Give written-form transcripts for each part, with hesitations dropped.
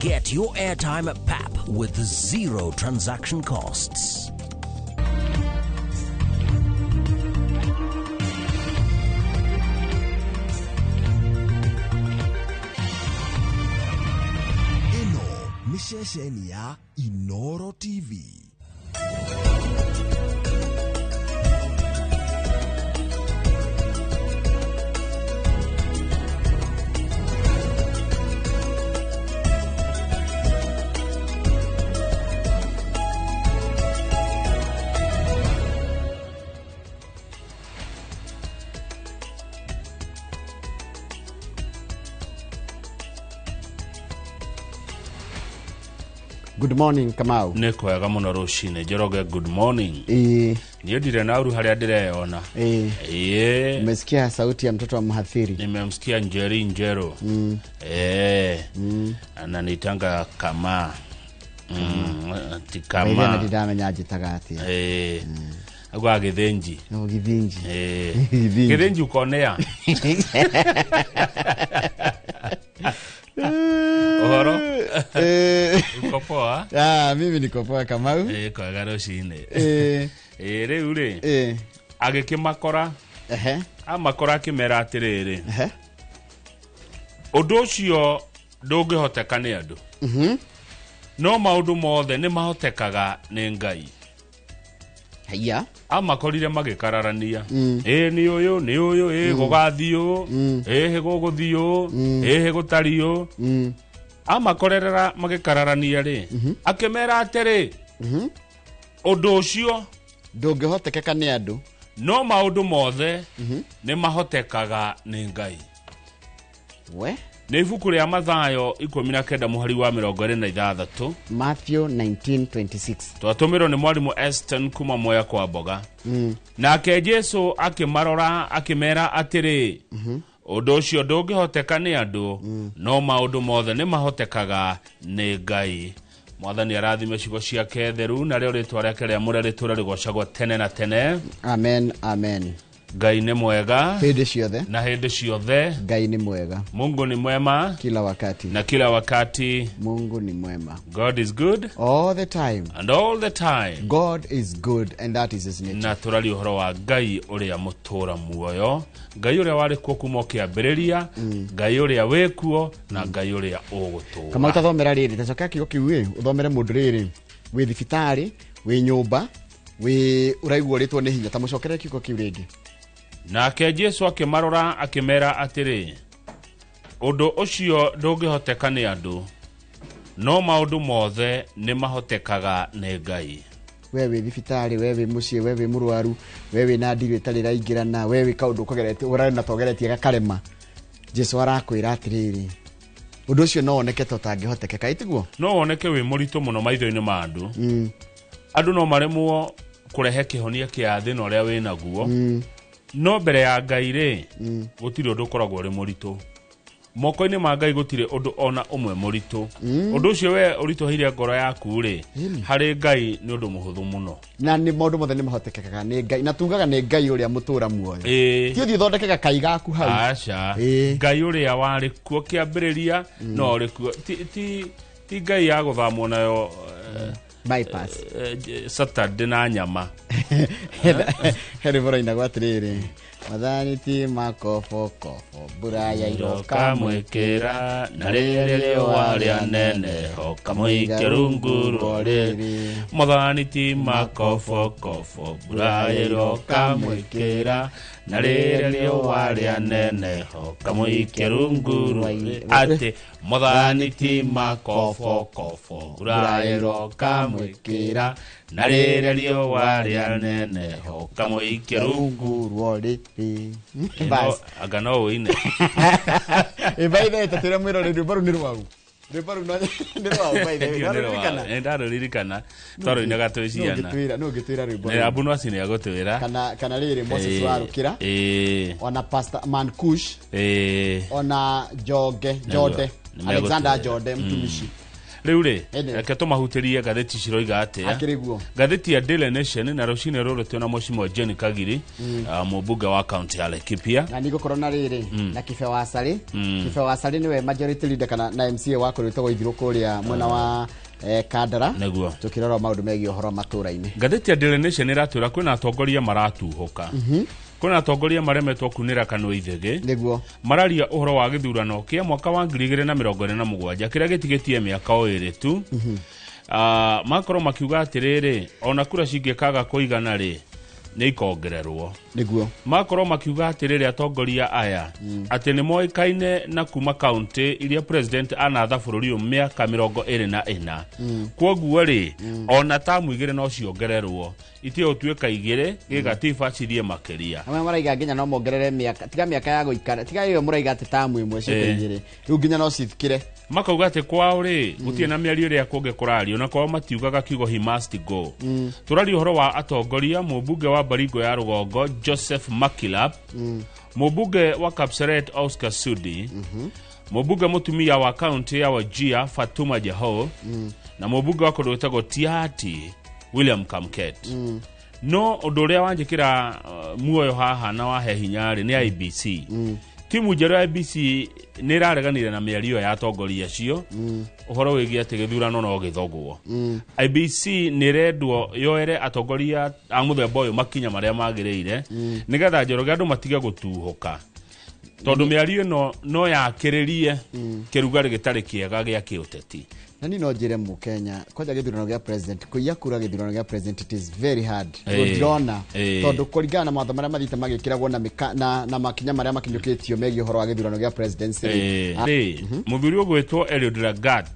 Get your airtime at PAP with zero transaction costs. Ĩno nĩ ceceni ya Inoro TV. Good morning, Kamau. Nĩ kwega mũno rũcinĩ, Njoroge. Good morning. Ĩĩ. Niĩ ndirĩ na ũru harĩa ndĩreyona. Ĩĩ. Ĩĩ. Umesikia sauti ya mtoto wa mhathiri? Nimemsikia Njeri Njero. Ananitanga kama ati Baithe kama na ndidamenya njĩtaga atĩa. Eh, agwa Gĩthĩnji. No Gĩthĩnji. Eh. Gĩthĩnji. Gĩthĩnji ukonea ũhoro? Eh. Uko poa? Ah, mimi niko poa, Kamau. Eh, kwega rũcinĩ. Eh. Eh, rĩu rĩ, Eh. agĩkĩmakora, amakora akĩmera atĩrĩrĩ, ũndũ ũcio ndũngĩhoteka nĩ andũ, no maũndũ mothe nĩ mahotekaga nĩ Ngai. Haya. Amakorire magĩkararania, ĩ nĩ ũyũ, nĩ ũyũ, ĩ gũgathiĩ ũũ, ĩ gũgũthiĩ ũũ, ĩ gũtariĩ ũũ. Amakorerera magĩkararania rĩ, akĩmera atĩrĩ, ũndũ ũcio ndũngĩhotekeka nĩ andũ, no maũndũ mothe nĩ mahotekaga nĩ Ngai. We. Nĩ ibuku rĩa Mathayo 19 mũhari wa 26. Matthew 19:26. Twatũmĩrwo nĩ mwarimũ Eston kuma Moya kwa Mboga. Nake Jesu akĩmarora akĩmera atĩrĩ, ũndũ ũcio ndũngĩhoteka nĩ andũ, no maũndũ mothe nĩ mahotekaga nĩ Ngai. Mwathani arathime ciugo ciake theru, narĩo rĩtwa rĩake rĩamũre rĩtũre rĩgocagwo tene na tene. Amen, amen. Ngai nĩ mwega hĩndĩ ciothe. Na hĩndĩ ciothe. Ngai nĩ mwega. Mungu ni mwema kila wakati. Na kila wakati. Mungu ni mwema. God is good all the time. And all the time. God is good and that is his nature. Na tũraria ũhoro wa Ngai ũrĩa mũtũra muoyo, Ngai ũrĩa warĩ kuo kuma o kĩambĩrĩria, Ngai ũrĩa wĩ kuo na Ngai ũrĩa ũgũtũũra. Kama ũtathomera rĩrĩ, tacoka kiugo kĩu ĩ ũthomere mũndũ rĩrĩ wĩ thibitarĩ, wĩ nyũmba, wĩ ũraigua ũrĩtwo nĩ hinya, ta mũcokere kiugo kĩu rĩngĩ. Nake Jesu akĩmarora akĩmera atĩrĩ, ũndũ ũcio ndũngĩhoteka nĩ andũ, no maũndũ mothe nĩ mahotekaga nĩ Ngai. We wĩ thibitarĩ, we wĩ mũciĩ, we wĩ mũrwaru, we wĩ na ndirũ ĩtarĩ ĩraingĩrana, we wĩ kaũndũ ũkũgeretie ũrarĩ togeretie gakarema, Jesu arakwĩra atĩrĩrĩ, ũndũ ũcio no woneke ta ũtangĩhotekeka, ĩtiguo? No woneke wĩ mũritũ mũno maitho-inĩ ma andũ. Andũ no maremwo kũrehe kĩhonia kĩa thĩna ũrĩa wĩ naguo, no mbere ya Ngai rĩ, gũtirĩ ũndũ ũkoragwo ũrĩ mũritũ. Moko-inĩ ma Ngai gũtirĩ ũndũ ona ũmwe mũritũ. Ũndũ ũcio we ũritũhĩire ngoro yaku rĩ, harĩ Ngai nĩ ũndũ mũhũthũ mũno. Na nĩ maũndũ mothe nĩ mahotekekaga nĩ Ngai, na tugaga nĩ Ngai ũrĩa mũtũra muoyo. Ti ũthiĩ ũthondeke gakai gaku hau. Aca. Ĩĩ. Ngai ũrĩa warĩ kuo kĩambĩrĩria no ũrĩ kuo. Ti Ngai ya gũthamwo nayo bypass. Saturday na nyama. He rwĩmbo rũinagwo atĩrĩrĩ, mathani ti makobokobo, mbura ya iroka. Kamwĩkĩra na rĩrĩ riũa rĩa neneho kamũikia rungu rwa rĩrĩ, mothani ti makobokobo, mbura ĩroka mwĩkĩra na rĩrĩ riũa rĩa neneho kamũikia rungu rwa atĩ mothani ti makobokobo, mbura ĩroka mwĩkĩra na rĩrĩ riũa rĩa neneho kamũikia rungu rungu rwa rĩrĩ. Bas. Anga no ũine. By the way, tatwĩre mwĩroreri, rwĩmbo rũu nĩ rwau? Rwĩmbo rũu nĩ rwau, by the way? Nĩwarũririkana? Ndarũririkana, twarũinaga twĩ ciana. Nũ ũngĩtwĩra rwĩmbo rũu? Abu Nwasi nĩ agũtwĩra. Kana rĩrĩ, Moses Warũkĩra, ona Pastor Mankush, ona Jonge Jode, Nĩguo. Alexander Jode mtumishi. Rĩu rĩ, Ĩndĩ. reke tũmahutĩrie ngathĩti ciroiga atĩa. Akĩrĩ guo. Ngathĩti ya Daily Nation na rũcinĩ rũrũ twĩna Mheshimiwa Jane Kagiri, mũmbunge wa kaunti ya Laikipia. Na nigũkorwo na rĩrĩ na Kibe wa Sarĩ. Kibe wa Sarĩ nĩwe majority leader kana na MCA wa kũrĩa wĩtagwo Ithirũ kũrĩa mwena wa Kandara. Nĩguo. Tũkĩrora maũndũ megiĩ ũhoro wa matũra-inĩ. Ngathĩti ya Daily Nation ĩratwĩra kwĩna atongoria maratuhũka, kwĩna atongoria maremetwo kunĩra kanua ithĩgĩ. Nĩguo. Mararia ũhoro wa gĩthurano kĩa mwaka wa 2027 kĩrĩa gĩtigĩtie mĩaka o ĩrĩ tu. Makorwo makiuga atĩrĩrĩ, ona kura cingĩkaga kũigana rĩ, nĩ ikongererwo. Nĩguo. Makorwo makiuga atĩrĩrĩ, atongoria aya atĩ nĩ moĩkaine na kuma kaunti iria president anatha bũrũri ũyũ mĩaka 24, kwoguo rĩ, ona tamu 2 no ciongererwo, itige gũtuĩka 2 gĩgatiba cithiĩ makĩria. Amwe maraiga nginya no mongerere mĩaka, tiga mĩaka ya gũikara, tiga ĩyo mũraiga atĩ tamu 1 ciĩte 2, rĩu nginya no cithikĩre. Makauga atĩ kwao rĩ, gũtirĩ na mĩario ĩrĩa kũngĩ kũrario, na kwao matiugaga kiugo "he must go". Tũraria ũhoro wa atongoria: mũmbunge wa Baringo ya rũgongo Joseph Makilap, mũmbunge wa Kapseret Oscar Sudi, mũmbunge mũtumia wa kaunti ya Wajir Fatuma Jaho, na mũmbunge wa kũndũ gwĩtagwo Tiaty William Kamket. No ũndũ ũrĩa wanjĩkĩra muoyo haha na wahe hinya rĩ, nĩ IEBC. Timu njerũ ya IEBC nĩ ĩrareganire na mĩario ya atongoria acio ũhoro wĩgiĩ atĩ gĩthurano no gĩthogwo. IEBC nĩ ĩrendwo yoere atongoria a mũthemba ũyũ makinya marĩa magĩrĩire, nĩgetha Njoroge andũ matige gũtuhũka, tondũ mĩario ĩno no yakĩrĩrie kĩrugarĩ gĩtarĩ kĩega gĩa kĩũteti. Na niĩ no njĩre mũkenya kwanja, gĩthurano gĩa president, kũiya kura gĩthurano gĩa president, it is very hard. Ndirona tondũ kũringana na mawatho marĩa mathiĩte magĩkĩragwo na, na makinya marĩa makinyũkĩtio megiĩ ũhoro wa gĩthurano gĩa presidency rĩ. Rĩ, mũthuri ũgwĩtwo Eliud Lagat,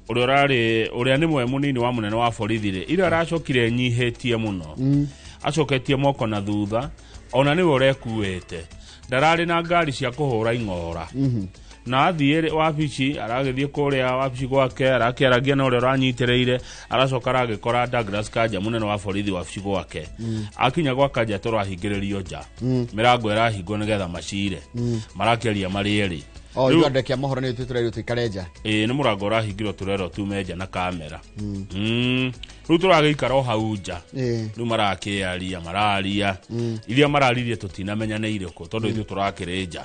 ũrĩa ũrarĩ, ũrĩa nĩ mwe mũnini wa mũnene wa borithi rĩ, ira aracokire nyihĩtie mũno, acoketie moko na thutha, ona nĩwe ũrekuĩte, ndararĩ na ngari cia kũhũra ing'ora. Na athiĩ wabici, aragĩthiĩ kũrĩa wabici gwake, arakĩaragia na ũrĩa ũranyitĩrĩire, aracoka aragĩkora Douglas Kanja, mũnene wa borithi, wabici gwake. Akinya gwa Kanja, tũrahingĩrĩrio nja, mĩrango ĩrahingwo nĩgetha macire, marakĩaria marĩ erĩ. O ithuĩ andũ akia mohoro nĩ tũrerirwo tũikare nja. Ĩĩ, nĩ mũrango ũrahingirwo, tũrerwo tume nja na kamera. Rĩu tũragĩikara o hau nja. Rĩu marakĩaria, mararia iria mararirie, tũtinamenya nĩ irĩkũ tondũ ithuĩ tũrakĩrĩ nja.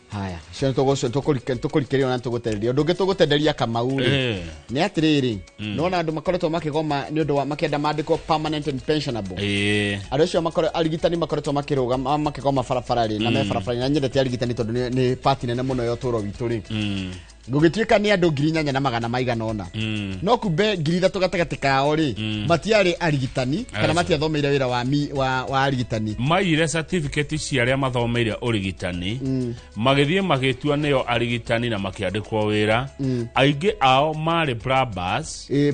Haya, cio tũkũrikĩrio na tũgũtenderia. Ũndũ ũngĩ tũgũtenderia Kamau rĩ, nĩ atĩrĩrĩ, nona andũ makoretwo makĩgoma nĩ ũndũ wa makĩenda mandĩkwo permanent and pensionable. Andũ acio arigitani makoretwo makĩrũgama makĩgoma barabara rĩ, na me barabara, na nyendete arigitani tondũ nĩ pati nene mũno ya ũtũũro witũ rĩ. Gũgĩtuĩka nĩ andũ 8,100 maigana ũna, no kumbe 3,000 gatagatĩ kao rĩ, matiarĩ arigitani kana matiathomeire wĩra wa arigitani. Maire certificate cia arĩa mathomeire ũrigitani, magĩthiĩ magĩtua nĩo arigitani na makĩandĩkwo wĩra. Aingĩ ao marĩ plumbers. Ĩ,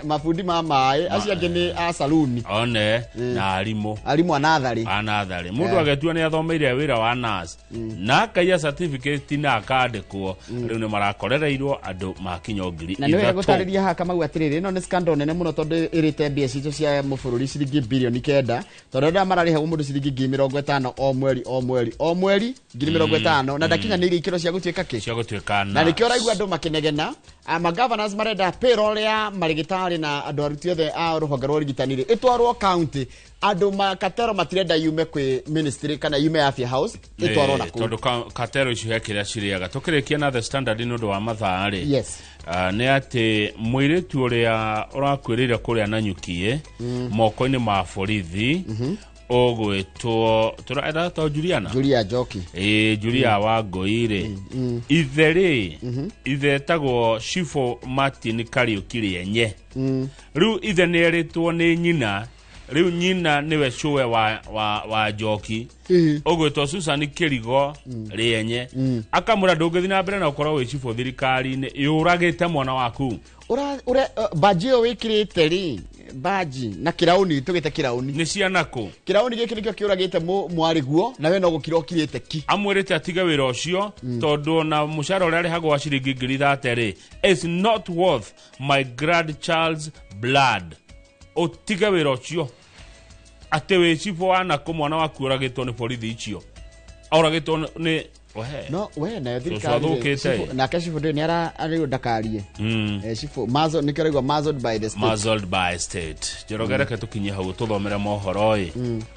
mabundi ma maĩ, acio angĩ nĩ a saluni. One na arimũ. Arimũ a natharĩ. A natharĩ. Mũndũ agetua nĩ athomeire wĩra wa nurse na akaiya certificate na akandĩkwo. Rĩu nĩ marakorereirwo andũ makinya ngiri Na nĩ wega ithatũ. Gũtarĩria haha Kamau atĩrĩrĩ, ĩno nĩ scandal nene mũno tondũ ĩrĩte mbia citũ cia mũbũrũri ciringi 9 birioni, tondũ andũ aya mararĩhagwo mũndũ ciringi 50,000 o mweri, o mweri, o mweri 50,000, na ndakinyanĩirie ikĩro cia gũtuĩka kĩ? Cia gũtuĩka Na nurse. nĩkĩo ũraigua andũ makĩnegena. Ma governors marenda payroll ya marĩgĩtarĩ na andũ aruti othe a rũhonge rwa ũrigitani rĩ, ĩtwarwo county. Andũ makatero matirenda yume kwĩ ministry kana yume Afya House, ĩtwarwo na kũu. Tondũ katero icio he kĩrĩa cirĩaga. Tũkĩrĩkia na The Standard nĩ ũndũ wa mathaa rĩ, nĩ atĩ mũirĩtu ũrĩa ũrakuĩrĩire kũrĩa Nanyukiĩ moko-inĩ ma borithi, ũgwĩtwo tũraetha Juliana. Julia Njoki. Ĩĩ, Julia wa Ngoi rĩ, ithe rĩ, ithe etagwo Shifo Martin Kariũki Rĩenye. Rĩu ithe nĩ erĩtwo nĩ nyina, rĩu nyina nĩwe cũwe wa Njoki, ũgwĩtwo Susan Kĩrigo Rĩenye, akamwĩra ndũngĩthiĩ na mbere na ũkorwo wĩ cibũ thirikari-inĩ yũragĩte mwana waku. Ura baji ĩyo wĩkĩrĩte rĩ, baji na kĩraũni, tũgĩte kĩraũni. Nĩ cianakũ? Kĩraũni gĩkĩ nĩkĩo kĩũragĩte mwarĩguo, na we no gũkira ũkirĩte ki. Amwĩrĩte atige wĩra ũcio tondũ ona mũcara ũrĩa arĩhagwo wa ciringi 30,000 rĩ, is not worth my grandchild's blood. Ũtige wĩra ũcio atĩ wĩ cibũ wa nakũ, mwana waku ũragĩtwo nĩ borithi icio, oragĩtwo nĩ Ohe. No we nayo Cũcũ thirikari athũkĩte. Nake cibũ ndĩ nĩ arĩrwo ndakarie. Cibũ nĩkĩo araigua muzzled by the state. Muzzled by state. Njoroge, reke tũkinye hau tũthomere mohoro ĩ.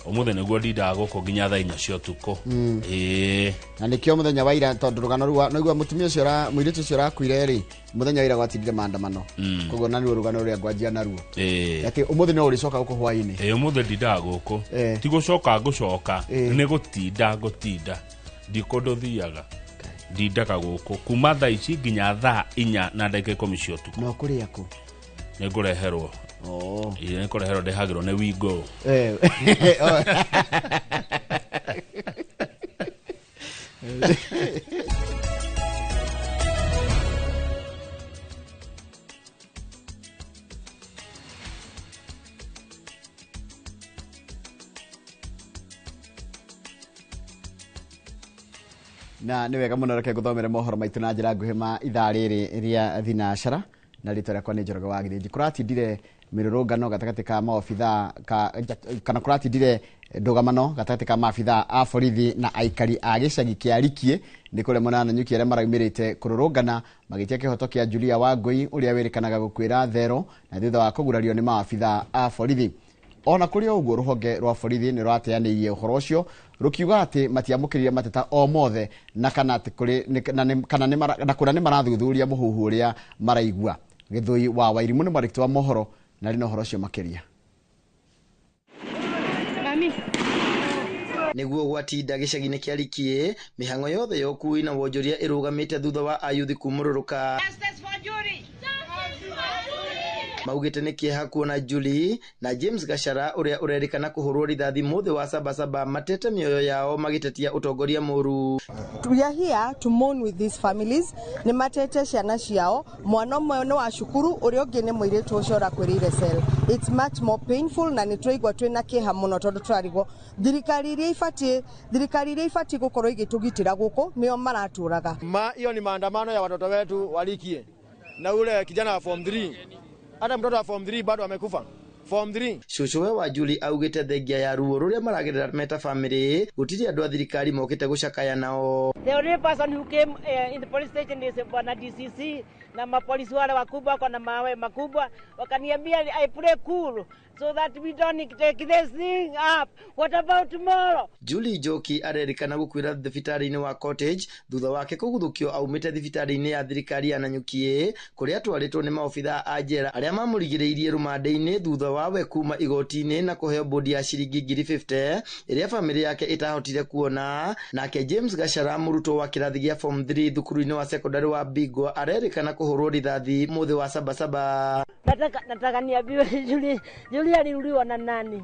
Ũmũthĩ nĩguo ndindaga gũkũ nginya thaa 4 cia ũtukũ, ĩĩ. Na nĩkĩo mũthenya wa ira, tondũ rũgano rũu naigua mũtumia ũcio mũirĩtu ũcio ũrakuire rĩ, mũthenya wa ira gwatindire maandamano, koguo na nĩruo rũgano rũrĩa ngwanjia naruo, atĩ ũmũthĩ no ũrĩcoka gũkũ hwainĩ. Ĩĩ, ũmũthĩ ndindaga gũkũ. Ti gũcoka ngũcoka, nĩ gũtinda ngũtinda, ndi kũndũ thiaga, ndindaga gũkũ kuma thaa ici nginya thaa 4 na ndagĩka 10 cia ũtukũ. No kũrĩa kũ? Nĩ ngũreherwo. Oh. Ĩĩ, nĩ kũreherwo ndehagĩrwo nĩ wingo. Oh. Na nĩ wega mũno, reke ngũthomere mohoro maitũ na njĩra nguhĩ ma ithaa rĩrĩ rĩa thinacara, na rĩtwa rĩakwa nĩ Njoroge wa Gĩthĩnji. Kũratindire mĩrũrũngano gatagatĩ ka maobithaa kana kũratindire ndũgamano gatagatĩ ka maabithaa a borithi na aikari a gĩcagi kĩa Rikie nĩ kũrĩa mwena wa Nanyuki, arĩa maraumĩrĩte kũrũrũngana magĩtia kĩhoto kĩa Julia Wangũi ũrĩa wĩrĩkanaga gũkuĩra thero na thutha wa kũgurario nĩ maabithaa a borithi. Ona kũrĩ o ũguo, rũhonge rwa borithi nĩ rwateanĩirie ũhoro ũcio rũkiuga atĩ matiamũkĩrire mateta o mothe na kana atĩ kũrĩ na kana nĩ na kũna nĩ marathuthuria mũhuhu ũrĩa maraigua. Gĩthũi wa Wairimũ nĩ mwandĩki wa mohoro na arĩ na ũhoro ũcio makĩria. Nĩguo gwatinda gĩcagi-inĩ kĩa Rikie, mĩhang'o yothe ya ũkui na wonjoria ĩrũgamĩte thutha wa ayuthi kumũrũrũka maugĩte nĩ kĩeha kuona Julie na James Gachara ũrĩa ũrerĩkana kũhũrwo rithathi mũthĩ wa Sabasaba matete mĩoyo yao magĩtetia ũtongoria mũru. We are here to mourn with these families. Nĩ matete ciana ciao, mwana ũmwe nĩ wa cukuru, ũrĩa ũngĩ nĩ mũirĩtu ũcio ũrakwĩrĩire cell. It's much more painful na nĩ tũraigua twĩna kĩeha mũno tondũ tũrarigwo thirikari iria ibatiĩ gũkorwo igĩtũgitĩra gũkũ nĩo maratũraga. Ma hiyo ni maandamano ya watoto wetu walikie na ule kijana wa form 3, hata mtoto wa form 3 bado amekufa form 3. Cũcũwe wa Julie augĩte thengia ya ruo rũrĩa maragerera meta famĩlĩ, gũtirĩ andũ a thirikari mokĩte gũcakaya nao. The only person who came in the police station is bwana DCC na mapolisi wale wakubwa wako na mawe makubwa, wakaniambia I play cool so that we don't take this thing up. What about tomorrow? Julie Njoki arerĩkana gũkuĩra thibitarĩ-inĩ wa Cottage thutha wake kũguthũkio aumĩte thibitarĩ-inĩ ya thirikari ya Nanyuki kũrĩa atwarĩtwo nĩ maobithaa a njera arĩa mamũrigĩrĩirie rũmande-inĩ thutha wa we kuma igoti-inĩ na kũheo bodi ya ciringi 50,000 ĩrĩa famĩlĩ yake ĩtahotire kuona. Nake James Gachara, mũrutwo wa kĩrathi gĩa form 3 thukuru-inĩ wa sekondari wa Bigwa, arerĩkana kũhũrwo rithathi mũthĩ wa Sabasaba. Nataka niambiwe Julie, Julie aliuliwa na nani?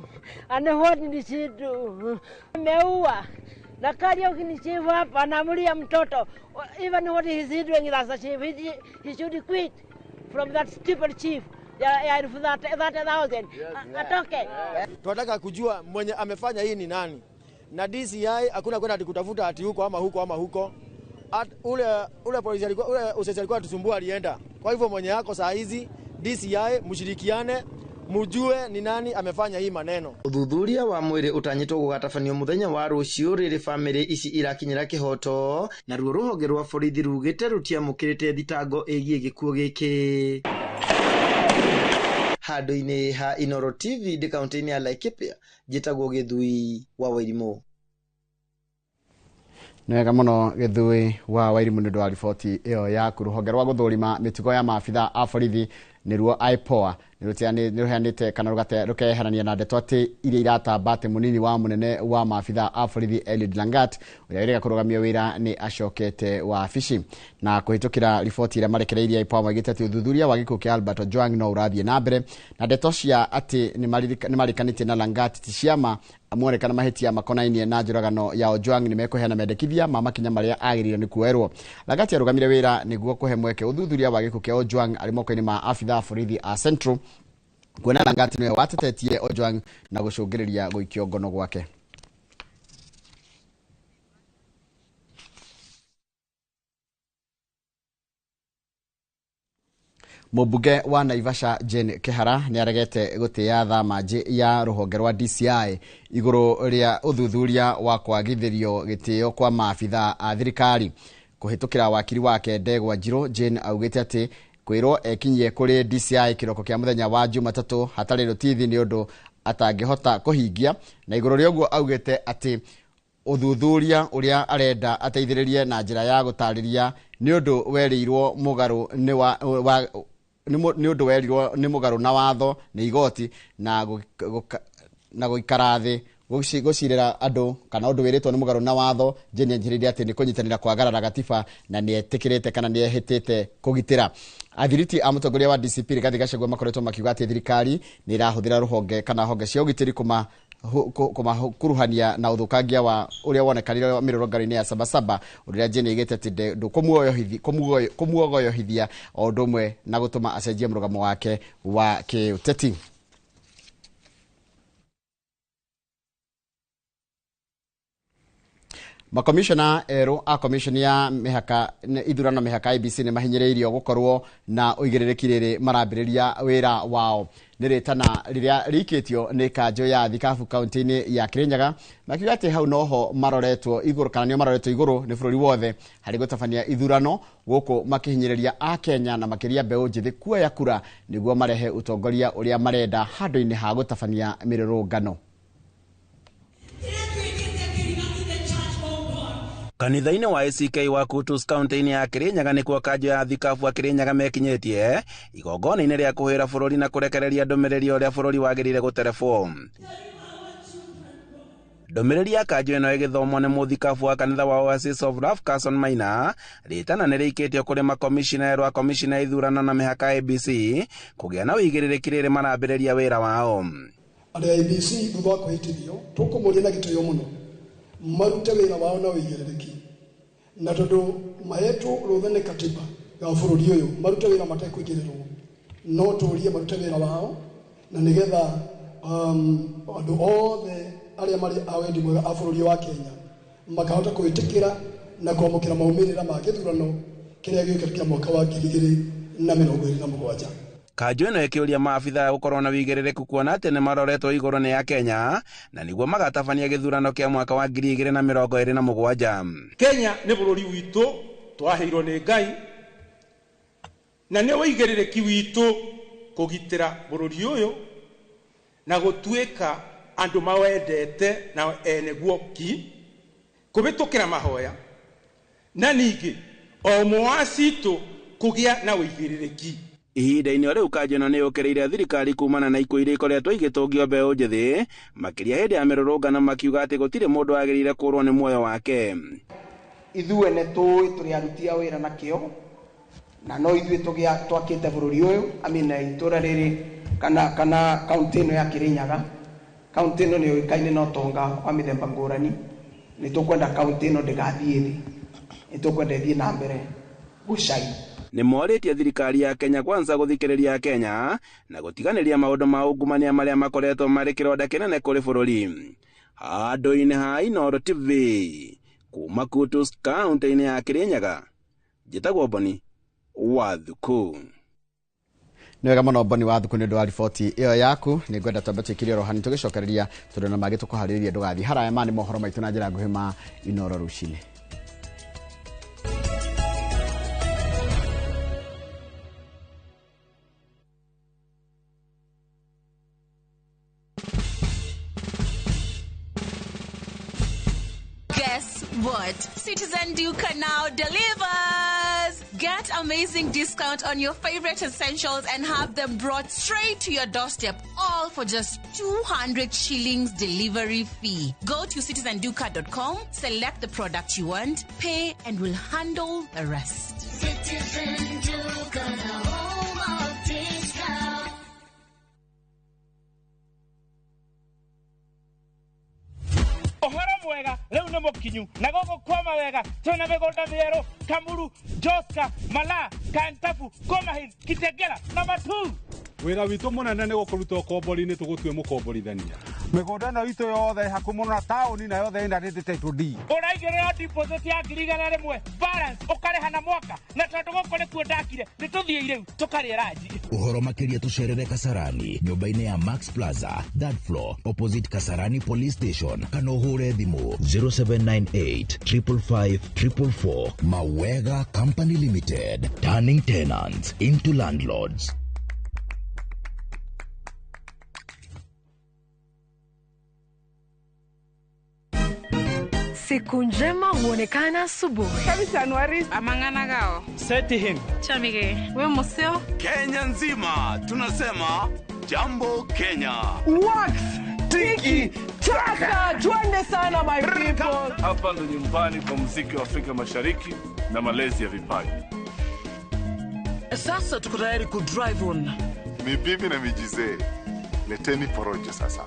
And what did she do? Ameua. Na Kariuki ni chief hapa anaamulia mtoto. Even what he is doing as a chief, he should quit from that stupid chief ya 30,000. Atoke. Tunataka kujua mwenye amefanya hii ni nani, na DCI hakuna kwenda ati kutafuta ati huko ama huko ama huko. Ule polisi alikuwa, ule usesi alikuwa atusumbua alienda. Kwa hivyo mwenye yako saa hizi DCI mshirikiane, mujue ni nani amefanya hii maneno. Ũthuthuria wa mwĩrĩ ũtanyĩtwo gũgatabanio mũthenya wa rũciũ rĩrĩ famĩlĩ ici irakinyĩra kĩhoto, naruo rũhonge rwa borithi rugĩte rũtiamũkĩrĩte thitango ĩgiĩ gĩkuũ gĩkĩ. Handũ-inĩ ha Inoro TV ndĩ kaũntĩ-inĩ ya Laikipia, njĩtagwo Gĩthui wa Wairimũ. Nĩ wega mũno Gĩthui wa Wairimũ nĩ ũndũ wa riboti ĩyo yaku. Rũhonge rwa gũthũrima mĩtugo ya maabithaa a borithi nĩruo IPOA nĩ rũheanĩte kana rũkeherania na ndeto atĩ iria iratamba atĩ mũnini wa mũnene wa maabithaa a borithi Eliud Langat ũrĩa wĩrĩga kũrũgamio wĩra nĩ acokete wabici. Na kũhĩtũkĩra riboti ĩrĩa marekereirie, IPOA maugĩte atĩ ũthuthuria wa gĩkuũ kĩa Albert Ojwang no ũrathiĩ na mbere, na ndeto cia atĩ nĩ marĩkanĩtie na Langat ti ciama muonekana mahĩtia makonainie na njũragano ya Ojwang nĩ mekũheana mendekithia ma makinya marĩa agĩrĩire nĩ kuoerwo. Langat arũgamire wĩra nĩguo kũhe mweke ũthuthuria wa gĩkuũ kĩa Ojwang arĩ moko-inĩ ma abithaa borithi a Central, kuona Langat nĩwe watetetie Ojwang na gũcũngĩrĩria gũikio ngono gwake. Mũmbunge wa Naivasha Jane Kihara nĩ aregete gũtĩĩa thamanjĩ ya rũhonge rwa DCI igũrũ rĩa ũthuthuria wa kwagithĩrio gĩtĩo kwa maabitha a thirikari. Kũhĩtũkĩra wakiri wake Ndegwa Njirũ, Jane augĩte atĩ kwĩrwo ekinyie kũrĩ DCI kĩroko kĩa mũthenya wa Jumatatũ hatarĩ rũtithi nĩ ũndũ atangĩhota kũhingia, na igũrũ rĩa ũguo augĩte atĩ ũthuthuria ũrĩa arenda ateithĩrĩrie na njĩra ya gũtarĩria nĩ ũndũ werĩirwo mũgarũ nĩ wa, wa nĩ ũndũ werirwo nĩ mũgarũ na watho nĩ igoti na gũikara thĩ gũcirĩra andũ kana ũndũ wĩrĩtwo nĩ mũgarũ na watho. Jane anjĩrĩire atĩ nĩ kũnyitanĩra kwagarara gatiba na nĩ etĩkĩrĩte kana nĩ ehĩtĩte kũgitĩra. Athiriti a mũtongoria wa DCP Rigathi Gachagua makoretwo makiuga atĩ thirikari nĩ ĩrahũthĩra rũhonge kana honge cia ũgitĩri kũmakuruhania na ũthũkangia wa ũrĩa wonekanire mĩrũrũngano-inĩ ya Sabasaba, ũrĩa Jane aigĩte atĩ ndũkũmuogoyohithia o ũndũ ũmwe na gũtũma acenjie mũrũgamo wake wa kĩũteti. Makomishona erũ a komishoni ya mĩhaka ithurano mĩhaka IEBC nĩ mahinyĩrĩirio gũkorwo na ũigĩrĩrĩki rĩrĩ marambĩrĩria wĩra wao. Nĩ rĩtana rĩrĩa rĩikĩtio nĩ kanjũ ya Thikabu kaunti-inĩ ya Kirinyaga, makiuga atĩ hau noho maroretwo igũrũ kana nĩo maroretwo igũrũ nĩ bũrũri wothe harĩ gũtabania ithurano gũkũ makĩhinyĩrĩria Akenya na makĩria mbeũ njĩthĩ kuoya kura nĩguo marehe ũtongoria ũrĩa marenda handũ-inĩ ha gũtabania mĩrũrũngano. Kanitha-inĩ wa ACK wa Kutus kaunti-inĩ ya Kirinyaga nĩkuo kanjũ ya Thikabu a Kirinyaga mekinyĩtie igongona-inĩ rĩa kũhĩra bũrũri na kũrekereria ndũmĩrĩri ũrĩa bũrũri wagĩrĩire gũterebwo. Ndũmĩrĩri ya kanjũ ĩno ĩgĩthomwo nĩ mũthikabu wa kanitha wa Oasis of Love Carson Maina, rĩtana nĩ rĩikĩtio kũrĩ makomishona erũ a komishona ya ithurano na mĩhaka IEBC kũgĩa na ũigĩrĩrĩki rĩrĩ marambĩrĩria wĩra wao. Andũ a IEBC thutha wa kwĩhĩtithio tũkũmũria na gĩtĩo mũno marute wĩra wao na ũigĩrĩrĩki, na tondũ mahetwo rũtha nĩ katiba ya bũrũri ũyũ marute wĩra matekũingĩrĩrwo, no tũrie marute wĩra wao na nĩgetha andũ othe arĩa marĩ a wendi mwega a bũrũri wa Kenya makahota kwĩtĩkĩra na kwamũkĩra maumĩrĩra ma gĩthurano kĩrĩa gĩũkĩte kĩa mwaka wa 2027. Kanjũ ĩno ĩkĩũria maabitha gũkorwo na wĩigĩrĩrĩku kuona atĩ nĩ maroretwo igũrũ nĩ Akenya na nĩguo magatabania gĩthurano kĩa mwaka wa 2027. Kenya nĩ bũrũri witũ twaheirwo nĩ Ngai na nĩ wĩigĩrĩrĩki witũ kũgitĩra bũrũri ũyũ na gũtuĩka andũ mawendete na ene guo ki kũhĩtũkĩra mahoya na ningĩ o ũmwe wa citũ kũgĩa na wĩigĩrĩrĩki. Ihinda-inĩ rĩu kanjũ ĩno nĩ yũkĩrĩire thirikari kumana na ikuũ iria ikoretwo igĩtũngio mbeũ njĩthĩ makĩria hĩndĩ ya mĩrũrũngano, makiuga atĩ gũtirĩ mũndũ wagĩrĩire kũũrwo nĩ muoyo wake. Ithuĩ nĩ tũĩ tũrĩ aruti a wĩra na kĩo na no ithuĩ twakĩte bũrũri ũyũ, I mean itũra rĩrĩ kana kaunti ĩno ya Kirinyaga. Kaunti ĩno nĩ yũĩkaine na ũtonga wa mĩthemba ngũrani. Nĩ tũkwenda kaunti ĩno ndĩgathiĩ thĩ, nĩ tũkwenda ĩthiĩ na mbere gũcaina. Nĩ morĩtie thirikari ya Kenya Kwanza gũthikĩrĩria Kenya na gũtiganĩria maũndũ ma ungumania marĩa makoretwo marĩ kĩronda kĩnene kũrĩ bũrũri. Handũ-inĩ ha Inooro TV kuma Kutus kaunti-inĩ ya Kirinyaga, njĩtagwo Boni wa Thuku. Nĩ wega mũno Boni wa Thuku nĩ ũndũ wa riboti ĩyo yaku. Nĩ ngwenda twambe twĩkire oro hanini tũgĩcokereria tondũ na mangĩ tũkũharĩrĩria ndũgathiĩ haraya. Ma nĩ mohoro maitũ na njĩra nguhĩ ma Inooro rũcinĩ. Guess what? Citizen Duka now delivers! Get amazing discount on your favorite essentials and have them brought straight to your doorstep, all for just 200 shillings delivery fee. Go to citizenduka.com, select the product you want, pay, and we'll handle the rest. Citizen Duka, the home of discount. Ũhoro mwega rĩu nĩ mũkinyu na gũkũ kwama wega twĩna mĩgũnda mĩerũ Kamuru, Joska, Malaa, Kantafu, Komahil, Kitengela na Matuu. Wĩra witũ mũnene nĩ gũkũruta ũkombori-inĩ tũgũtue mũkomborithania. Mĩgũnda ĩno itũ yothe hakuhĩ mũno na taũni na yothe ĩna title deed. Ũraigĩrĩra deposit ya 100,000 balance ũkarĩha na mwaka na tondũ gũkũ nĩkuo ndakire nĩ tũthiĩ rĩu tũkarĩe ranji. Ũhoro makĩria tũcerere Kasarani nyũmba-inĩ ya Max Plaza third floor opposite Kasarani Police Station kana ũhũre thimũ 0798 555 444. Mawega Company Limited, turning tenants into landlords. Siku njema huonekana asubuhi. Amang'ana Seti him. Chamige. We museo. Kenya nzima tunasema jambo Kenya. Wax tiki taka, twende sana my people. Hapa ndo nyumbani kwa muziki wa Afrika Mashariki na malezi ya vipaji. Sasa tuko tayari ku drive on. Ni bibi na mijizee, leteni porojo sasa.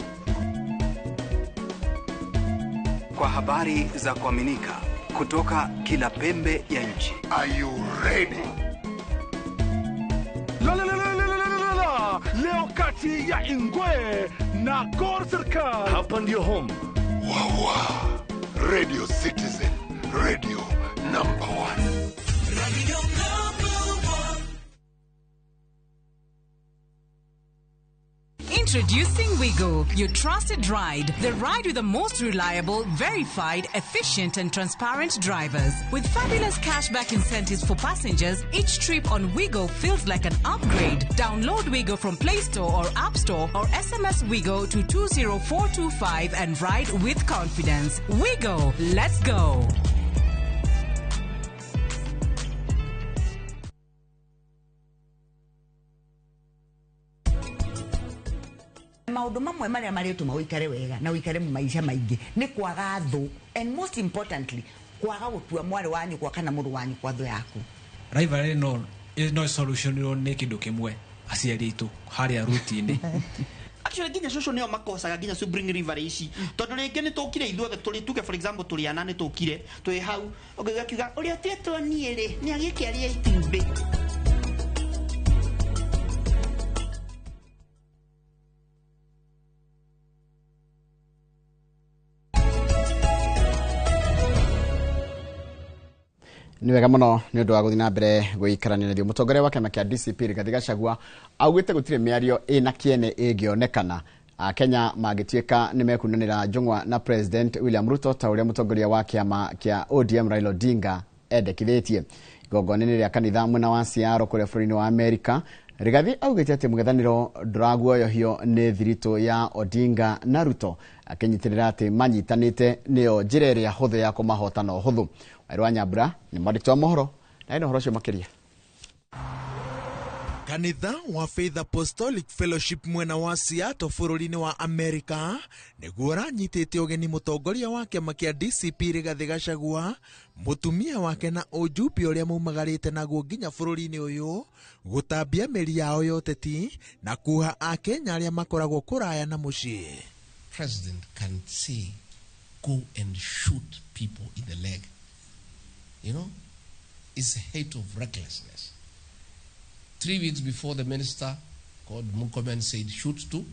Kwa habari za kuaminika kutoka kila pembe ya nchi. Are you ready? La la la la la la la. Leo kati ya Ingwe na Gor Serikali. Hapa ndio home. Wawa. Radio Citizen, radio number 1. Radio number 1. Introducing Wigo, your trusted ride. The ride with the most reliable, verified, efficient, and transparent drivers. With fabulous cashback incentives for passengers, each trip on Wigo feels like an upgrade. Download Wigo from Play Store or App Store or SMS Wigo to 20425 and ride with confidence. Wigo, let's go. Maundu mamwe maria marituma uikare wega na uikare maica maingi ni kwaga thu, and most importantly kwaga gutua mwari wa nyukwa kana muru wa nyukwa thu yaku. Rivalry no solution ni kindu kimwe aciari aitu haria ruti-ini. Actually nginya cucu nio makosaga nginya sibling rivalry ici tondu ringi ni tukire ithuothe turi tuge for example turi ana ni tukire twi hau ũngĩigua akiuga ũrĩa ũtetwo niĩ rĩ nĩ agĩkĩaria itumbĩ. Nĩ wega mũno nĩ ũndũ wa gũthiĩ na mbere gũikarania na ithuĩ. Mũtongoria wa kĩama kĩa DCP Rigathĩ Gachagua augĩte gũtirĩ mĩario ĩna kĩene ĩngĩonekana Kenya mangĩtuĩka nĩ mekunanĩra njũng'wa na President William Ruto ta ũrĩa mũtongoria wa kĩama kĩa ODM Raila Odinga endekithĩtie. Igongona-inĩ rĩa kanitha mwena wa Seattle kũrĩa bũrũri-inĩ wa Amerika, Rigathĩ augĩte atĩ mũng'ethanĩro ndũraguoyohio nĩ thiritũ ya Odinga na Ruto, akĩnyitĩrĩra atĩ manyitanĩte nĩyo njĩra ĩrĩa hũthũ ya kũmahota na ũhũthũ. Wairũ wa Nyambura nĩ mwandĩki wa mohoro na ena ũhoro ũcio makĩria. Kanitha wa Faith Apostolic Fellowship mwena wa Seattle bũrũri-inĩ wa Amerika nĩguo ũranyitĩte ũgeni mũtongoria wa kĩama kĩa DCP Rigathĩ Gachagua, mũtumia wake na ũjumbe ũrĩa maumagarĩte naguo nginya bũrũri-inĩ ũyũ gũtambia mĩri yao ya ũteti na kuoha Akenya arĩa makoragwo kũraya na mũciĩ. President can say go and shoot people in the leg. You know, it's a hate of recklessness. 3 weeks before, the minister called Murkomen said, shoot to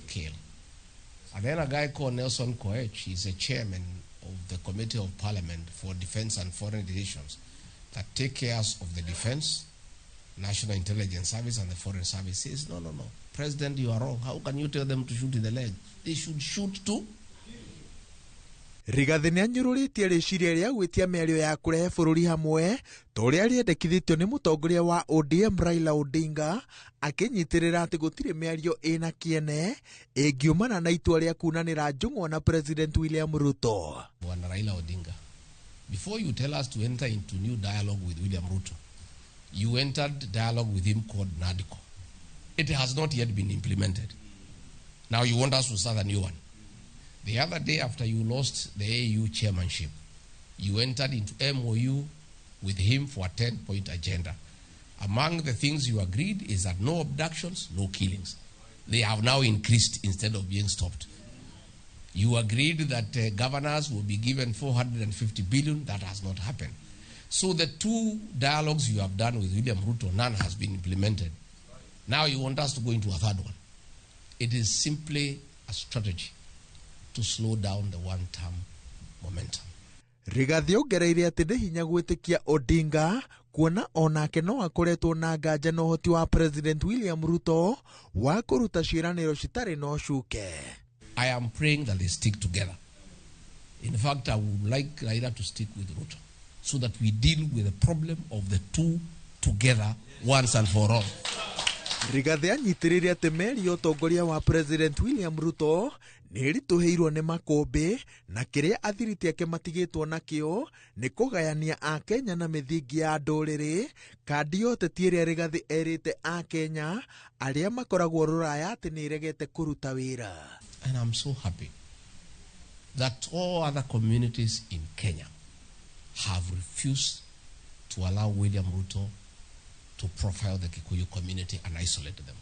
kill. And then a guy called Nelson Koech, he's a chairman of the Committee of Parliament for Defense and Foreign Relations that take care of the defense, National Intelligence Service and the Foreign Service, says, no, no, no. President, you are wrong. How can you tell them to shoot in the leg? They should shoot to. Rigathĩ nĩanyũrũrĩtie rĩciria rĩa gwĩtia mĩario ya kũrehe bũrũri hamwe ta ũrĩa rĩendekithĩtio nĩ mũtongoria wa ODM Raila Odinga, akĩnyitĩrĩra atĩ gũtirĩ mĩario ĩna kĩene ĩngiumana na itua rĩa kunanĩra njũng'wa na President William Ruto. Bwana Raila Odinga, before you tell us to enter into new dialogue with William Ruto, you entered dialogue with him called NADCO. It has not yet been implemented. Now you want us to start a new one. The other day after you lost the AU chairmanship, you entered into MOU with him for a 10-point agenda. Among the things you agreed is that no abductions, no killings. They have now increased instead of being stopped. You agreed that governors will be given 450 billion. That has not happened. So the two dialogues you have done with William Ruto, none has been implemented. Now you want us to go into a third one. It is simply a strategy to slow down the one-term momentum. Rigathi ongereire atĩ nĩ hinya gwĩtĩkia Odinga kuona onake no akoretwo na nganja na ũhoti wa President William Ruto wa kũruta ciĩranĩro citarĩ na ũcuke. I am praying that they stick together. In fact, I would like Raila to stick with Ruto so that we deal with the problem of the two together once and for all. Rigathi anyitĩrĩire atĩ meri ya ũtongoria wa President William Ruto nĩ ĩritũhĩirwo nĩ makũmbĩ na kĩrĩa athiriti ake matigĩtwo nakĩo nĩ kũgayania Akenya na mĩthingi ya ndũrĩrĩ. Kandi ya ũteti ĩrĩa Rigathi erĩte Akenya arĩa makoragwo rũraya atĩ nĩ ĩregete kũruta wĩra. And I'm so happy that all other communities in Kenya have refused to allow William Ruto to profile the Kikuyu community and isolate them.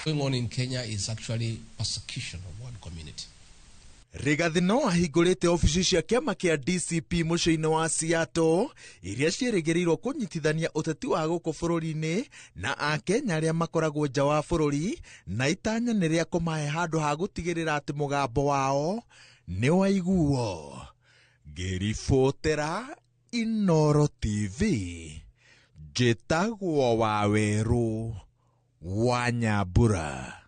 What's going on in Kenya is actually persecution of one community. Rigathi no ahingũrĩte obici cia kĩama kĩa DCP mũciĩ-inĩ wa Seattle iria ciĩrĩgĩrĩirwo kũnyitithania ũteti wa gũkũ bũrũri-inĩ na Akenya arĩa makoragwo nja wa bũrũri, na itanya nĩ rĩa kũmahe handũ ha gũtigĩrĩra atĩ mũgambo wao nĩ waiguo. Ngĩribotera Inoro TV, njĩtagwo Wawerũ wa Nyambura.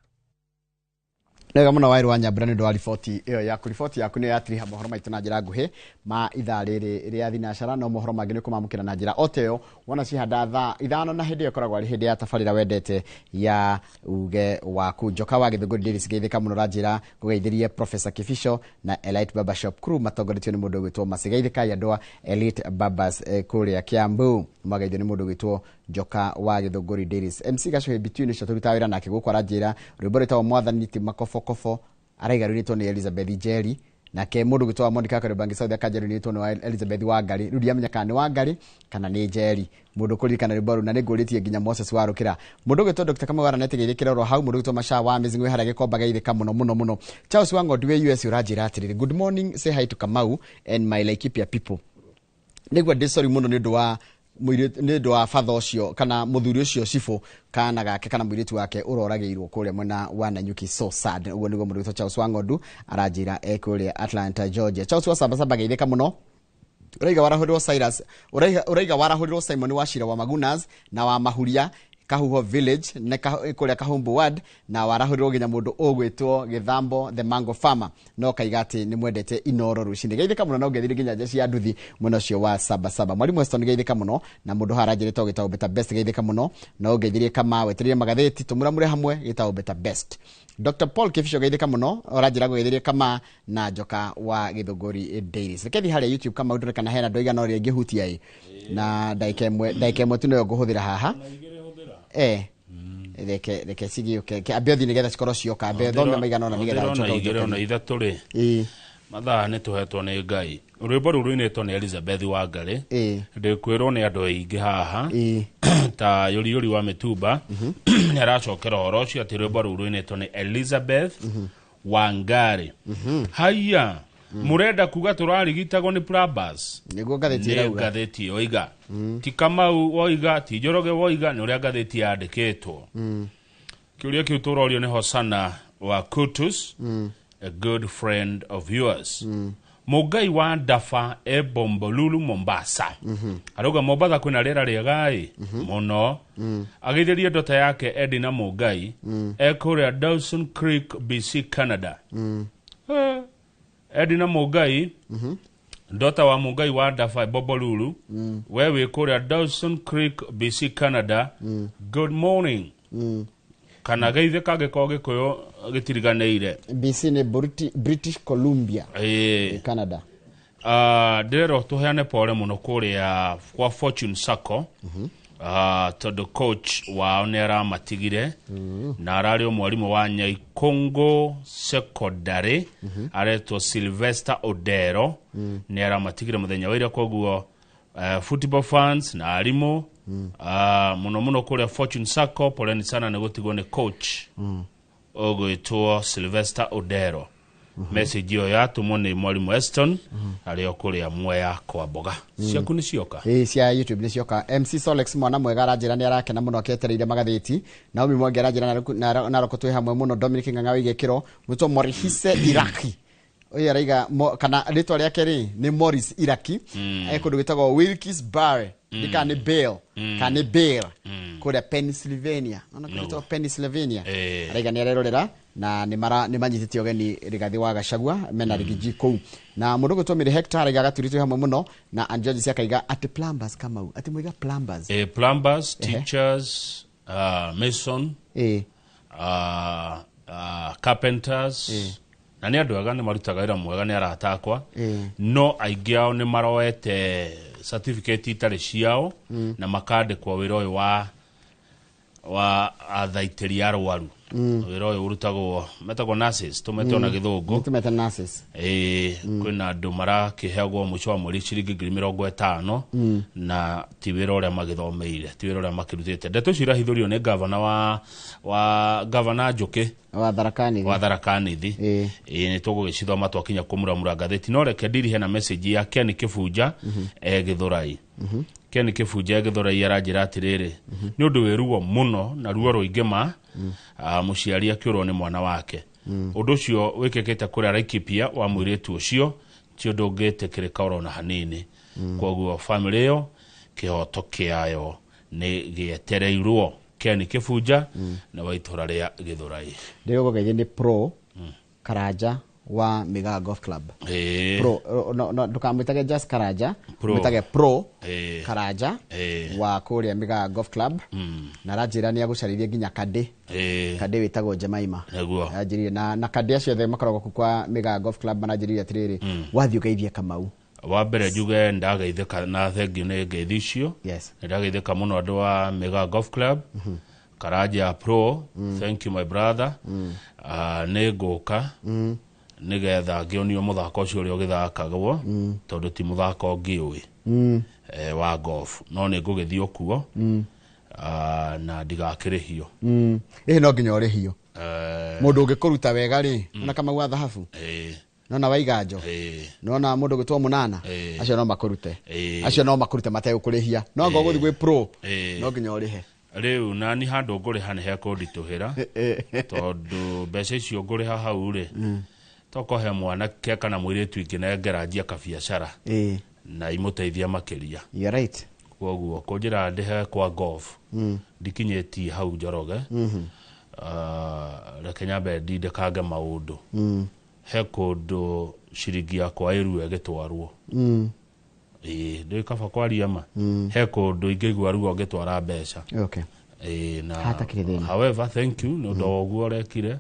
Nega muno Wawerũ wa Nyambura nĩ ũndũ wa riboti ĩyo yaku. Riboti yaku nĩyo yatiriha mohoro maitũ na njĩra nguhĩ ma ithaa rĩrĩ rĩa thinacara, no mohoro mangĩ nĩ kũmamũkĩra na njĩra o ta ĩyo wona cihanda thaa 5, na hĩndĩ ĩyo ĩkoragwo arĩ hĩndĩ ya tabarĩra wendete ya uge waku. Njoka wa Gĩthũngũri Davis geithĩka mũno ranjĩra ngũgeithĩrie Professor Kibicho na Elite Barbershop Crew matongoretio nĩ mũndũ ũgwĩtwo Mercy. Geithĩkai andũ a Elite Barbers kũrĩa Kiambu, mageithio nĩ mũndũ ũgwĩtwo Njoka wa Gĩthũngũri Davis. MC Gacohi Between ũcio tũrutaga wĩra nake gũkũ aranjĩra rwĩmbo rwĩtagwo Mwathani ti makobokobo araigarũrĩtwo nĩ Elizabeth Njeri, nake mũndũ ũgwĩtwo Monica Kariobangi South akanjarũrĩtwo nĩ Elizabeth Wangari. Rĩu ndiamenya kana nĩ Wangari kana nĩ Njeri. Mũndũ kũririkana rwĩmbo rũu na nĩngũrĩtie nginya Moses Warũkĩra. Mũndũ ũgwĩtwo Dr. Kamau Aranete geithĩkĩra oro hau. Mũndũ ũgwĩtwo Masha wa Amazing wĩ harĩa Gĩkomba geithĩka mũno mũno mũno. Charles wa Ng'ondu wĩ US ũranjĩra atĩrĩrĩ, good morning, say hi to Kamau and my Laikipia people. Nĩguo ndĩ sorry mũno nĩ ũndũ wa nĩ ũndũ wa batha ũcio kana mũthuri ũcio cibũ kana gake kana mũirĩtu wake ũroragĩirwo kũrĩa mwena wa Nanyuki. So sad. Ũguo nĩguo mũndũ wĩtwo Charles wa Ng'ondu aranjĩra e kũrĩa Atlanta, Georgia. Charles wa Samba geithĩka mũno. Ũraiga warahũrirwo Cyrus, ũraiga warahũrirwo Simon wa Shira wa Magunas na wa Mahuria Kahuho Village ne kũrĩa Kahumbu Ward, na warahũrirwo nginya mũndũ ũgwĩtwo Gĩthambo the Mango Farmer, no kaiga atĩ nĩ mwendete Inoro rũcinĩ. Geithĩka mũno na ũngethire nginya nja cia nduthi mwena ũcio wa Saba. Mwalimu Weston geithĩka mũno, na mũndũ haha aranjĩrĩte ũgĩtagwo Better Best geithĩka mũno, na ũngeithirie Kamau wetereire magathĩti tũmũramũre hamwe gĩtagwo Better Best. Dr. Paul Kibicho geithĩka mũno, ũranjĩra ngũgeithĩrie Kamau na Njoka wa Gĩthũngũri Dailies. Reke thiĩ harĩa YouTube Kamau ndore kana hena andũ aigana ũrĩa ingĩhutia ĩ, na ndagĩka ĩmwe tu nĩyo ngũhũthĩra haha. Reke cigĩũke ambe ũthiĩ nĩgetha cikorwo cioka, ambe thome maigana ũna nĩgetha Ndĩrona njoke igĩrĩ ona ũnjokerie. ithatũ rĩ, mathaa nĩ tũhetwo nĩ Ngai. Rwĩmbo rũu rũinĩtwo nĩ Elizabeth Wangari, ndĩkwĩrwo nĩ andũ aingĩ haha ta Yũriyũri wa Mĩtumba nĩ aracokera ũhoro ũcio atĩ rwĩmbo rũu rũinĩtwo nĩ Elizabeth Wangari. Haiya, mũrenda kuga tũrarigitagwo nĩ Plumbers? Nĩguo ngathĩti Nĩ ĩrauga. ngathĩti yoiga, ti Kamau woiga, ti Njoroge woiga, nĩ ũrĩa ngathĩti yandĩkĩtwo. Kĩũria kĩu tũrorio nĩ Hosana wa Kutus, a good friend of yours. Mũngai wa Ndafa e Bombolulu Mombasa, arauga Mombatha kwĩna rĩera rĩega ĩ mũno. Ageithĩrie ndota yake Edina Mũngai e kũrĩa Dawson Creek, BC, Canada. Edina Mũngai, ndota wa Mũngai wa Ndafa e Bombolulu, we wĩ kũrĩa Dawson Creek, BC, Canada. Good morning. Kana geithĩ kangĩkorwo Gĩkũyũ gĩtiriganĩire. BC nĩ British Columbia, Canada. Ndĩrerwo tũheane pole mũno kũrĩa kwa Fortune Sacco, tondũ coach wao nĩ aramatigire, na ararĩ o mwarimũ wa Nyaikongo Secondary aretwo Sylvester Odero, nĩ aramatigire mũthenya wa ira. Koguo football fans na arimũ mũno mũno kũrĩa Fortune Sacco, poleni sana nĩ gũtigwo nĩ coach ũgwĩtwo Sylvester Odero. Message ĩyo yatũmwo nĩ mwarimũ Eston arĩ o kũrĩa Mwea kwa mboga. Ciaku nĩ cioka? Ĩĩ, cia YouTube nĩ cioka. MC Solex mwana mwega aranjĩra nĩ arakena mũno akĩetereire magathĩti. Naomi Mwangi aranjĩra Narok twĩ hamwe mũno. Dominic Ng'ang'a wĩige kĩro mwĩtwo Morihise Iraki ũyũ araiga kana rĩtwa rĩake rĩ nĩ Morris Iraki. E kũndũ gwĩtagwo Wilkes Barre, kana nĩ Bale, kana nĩ Bale kũrĩa Pennsylvania. Ona kũndũ gwĩtagwo Pennsylvania. Araiga nĩ arerorera na nĩ manyitĩte ũgeni Rigathi wa Gachagua mena Rigiji kũu. Na mũndũ ũgwĩtwo Mary Hector araiga gaturitwe hamwe mũno na Ann George akaiga atĩ plumbers Kamau, atĩ mwaiga plumbers. Plumbers, teachers, mason, carpenters, na nĩ andũ ega, nĩ marutaga wĩra mwega, nĩ arata akwa. No aingĩ ao nĩ maroete certificate itarĩ ciao na makandĩkwo wĩra ũyũ wa athaitĩri arwaru. Wĩra ũyũ ũrutagwo metagwo nurses, tũmete ona gĩthũngũ. Tũmete nurses. Ĩĩ, kwĩna andũ marakĩheagwo mũico wa mweri ciringi 50,000 na ti wĩra ũrĩa magĩthomeire, ti wĩra ũrĩa makĩrutĩte. Ndeto icio irahithũrio nĩ gavana wa gavana Njũkĩ wa Tharaka Nithi. Wa Tharaka Nithi. Ĩĩ, nĩ tũgũgĩcithoma twakinya kũmuramura ngathĩti. No reke ndirihe na message ya Ken Kĩbunja e Gĩthũrai. Ken Kĩbunja e Gĩthũrai aranjĩra atĩrĩrĩ, nĩ ũndũ wĩ ruo mũno na ruo rũingĩ ma mũciari akĩũrwo nĩ mwana wake. Ũndũ ũcio wĩkĩkĩte kũrĩa Laikipia wa mũirĩtu ũcio ti ũndũ ũngĩtĩkĩrĩka orona hanini. Koguo family ĩyo kĩhoto kĩayo nĩ gĩetereirwo. Ken Kĩbunja na wa itũra rĩa Gĩthũrai. Ndĩrĩgũgeithia nĩ Pro Karanja wa Migaa Golf Club. Pro, no, no, ndũkamwĩtage just Karanja, mwĩtage Pro Karanja wa kũrĩa Migaa Golf Club. Na aranjĩra nĩ agũcarĩrie nginya Kadĩ. Kadĩ wĩtagwo Jemaima. Nĩguo. Aranjĩrire na Kadĩ acio othe makoragwo kũu kwa Migaa Golf Club maranjĩrire atĩrĩrĩ, wathiĩ ũgeithie Kamau. Wa mbere njuge ndageithĩka na thengiũ nĩ ngeithi icio. Nĩ ndageithĩka mũno andũ a Migaa Golf Club. Karanja Pro, thank you my brother. Nĩ ngũka nĩgetha ngĩonio mũthako ũcio ũrĩa ũgĩthakagwo, tondũ ti mũthako ngĩũĩ wa golf, no nĩ ngũgĩthiĩ kuo na ndigakĩrĩhio. Ĩhĩ, no nginya ũrĩhio. Mũndũ ũngĩkũruta wega rĩ, ona Kamau wa thahabu, nona Waiganjo, nona mũndũ ũgwĩtwo Mũnana, acio no makũrute. Acio no makũrute mategũkũrĩhia. No angĩkorwo ũgũthiĩ gwĩ pro, no nginya ũrĩhe. Rĩu nani handũ ngũrĩha nĩ hekũnditũhĩra, tondũ mbeca icio ngũrĩha hau rĩ, tokohe mwanake kana mũirĩtu ingĩnengera njie kabiacara na imũteithia makĩria. You're right. Koguo kũnjĩra ndĩhe kwa golf, ndikinyĩtie hau Njoroge. Reke nyambe ndindekange maũndũ. He kũndũ ciringi yakwa ĩrue ĩgĩtwarwo. Ĩĩ, ndĩ kaba kwaria ma. He kũndũ ingĩigua ruo ngĩtwara mbeca. Ĩĩ, na Hatakĩrĩ thĩna. However, thank you nĩ ũndũ wa ũguo ũrekire.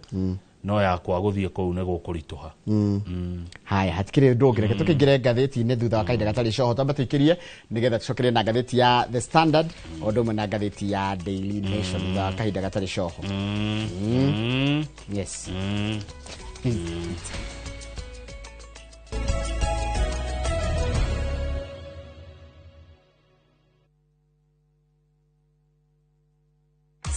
No yakwa gũthiĩ kũu nĩ gũkũritũha. Haya, hatikĩrĩ ũndũ ũngĩ. Reke tũkĩingĩre ngathĩti-inĩ thutha wa kahinda gatarĩ coho. Twambe tũikĩrie nĩgetha tũcokerie na ngathĩti ya The Standard o ũndũ ũmwe na ngathĩti ya Daily Nation thutha wa kahinda gatarĩ coho. Yes.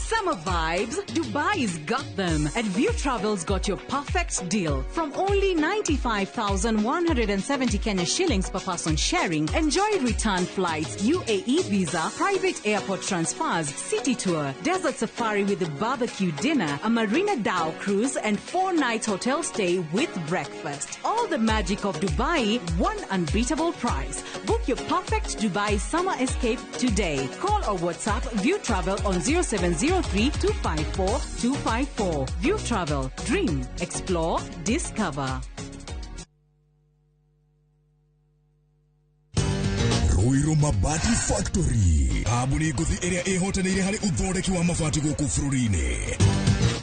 Summer vibes, Dubai's got them. At View Travel's got your perfect deal. From only 95,170 Kenya shillings per person sharing, enjoy return flights, UAE visa, private airport transfers, city tour, desert safari with a barbecue dinner, a Marina Dhow cruise, and 4-night hotel stay with breakfast. All the magic of Dubai, one unbeatable price. Book your perfect Dubai summer escape today. Call or WhatsApp View Travel on 0703 254 254. View Travel. Dream, explore, discover. Ruiru Mabati Factory, kambuni ngũthi ĩrĩa ĩhotanĩire harĩ ũthondeki wa mabati gũkũ bũrũri-inĩ.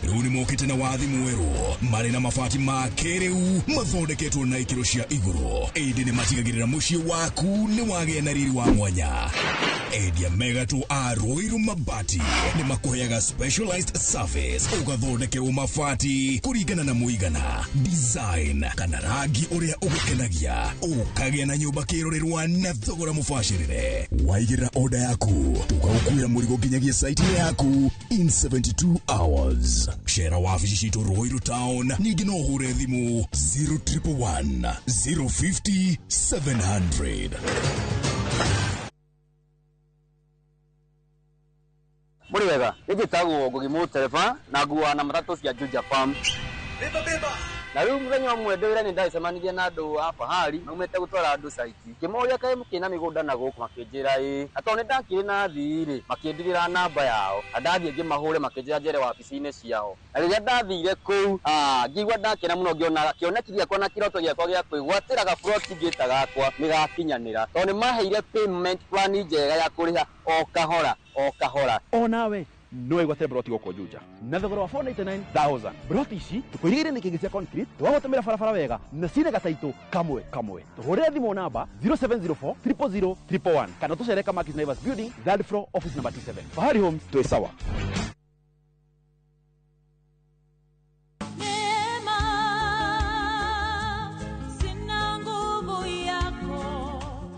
Rĩu nĩ mokĩte na wathi mwerũ marĩ na mabati ma kĩrĩu mathondeketwo na ikĩro cia igũrũ, ĩndĩ nĩ matigagĩrĩra mũciĩ waku nĩ wagĩa na riri wa mwanya. Endia megatũ a Ruiru Mabati nĩ makũheaga specialized service, ũgathondekerwo mabati kũringana na mũigana, design kana rangi ũrĩa ũgũkenagia, ũkagĩa na nyũmba kĩrorerwa na thogora mũbacĩrĩre. Waigĩrĩra order yaku, tũgagũkuĩra mũrigo nginyagia site yaku in 72 hours. Cera wabici citũ Ruiru Town, ningĩ no ũhũre thimũ 0111 050 700. Mũrĩ wega, nĩ njĩtagwo Ngugi Mũtereba na nguaga na matatũ cia Juja Farm. Na rĩu mũthenya ũmwe ndĩ wĩra nĩ ndacemanirie na andũ a fahari maumĩte gũtwara andũ caiti. Ngĩmoria kaĩ mũkĩrĩ na mĩgũnda na gũkũ, makĩnjĩra ĩĩ. Na tondũ nĩ ndakĩrĩ na athii rĩ, makĩndigĩra namba yao. Na ndathiĩ ngĩmahũre makĩnjĩra njere wabici-inĩ ciao. Na rĩrĩa ndathire kũu, ngĩigua ndakena mũno ngĩona kĩoneki gĩakwa na kĩroto gĩakwa gĩa kwĩgwatĩra gaburoti ngĩta gakwa nĩ gakinyanĩra. Tondũ nĩ maheire payment plan njega ya kũrĩha o kahora o kahora. Onawe no wĩgwatĩre broti gũkũ Juja na thogora wa 499,000. Broti ici tũkũirigĩire nĩ kĩngĩ cia concrete, twagũtũmĩra barabara wega na cina gataitũ kamwe kamwe. Tũhũrĩre thimũ namba 0704 000 111 kana tũcere Kamakis Naivas building, third floor, office number 27. Fahari Homes, twĩ sawa. Sina nguvu yako,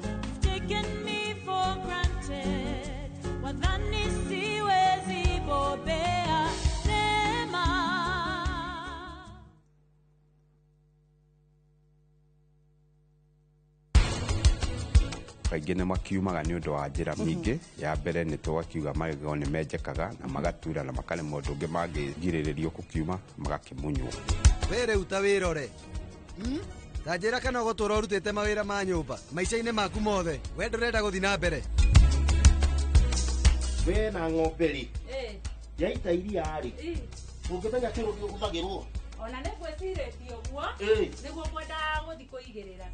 you've taken me for granted. Wadhani siwezi bobea neema. Kaingĩ nĩ makiumaga nĩ ũndũ wa njĩra mĩingĩ. Ya mbere nĩ tũgakiuga magego nĩ menjekaga na magatura na makaremwo ũndũ ũngĩ mangĩgirĩrĩrio kũkiuma magakĩmunywo. We rĩu ta wĩrore, Ta njĩra kana ũgũtũra ũrutĩte mawĩra ma nyũmba maica-inĩ maku mothe, we ndũrenda gũthiĩ na mbere. We na ng'ombe rĩ, yaita iria rĩ, ũngĩmenya kĩrũ gĩhũthagĩrwo. Ona nĩ ngwĩcirĩtie ũguo, nĩguo ngwendaga gũthiĩ kũigĩrĩra.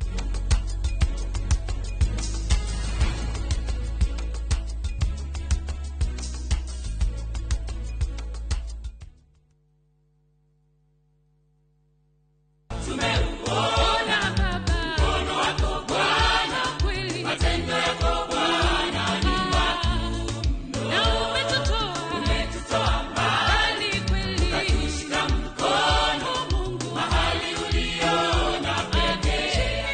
Tumeuona mkono wako Bwana, matendo yako Bwana ni makuu mno. Umetutoa mbali kweli, ukatushika mkono Mungu mahali uliona pekee.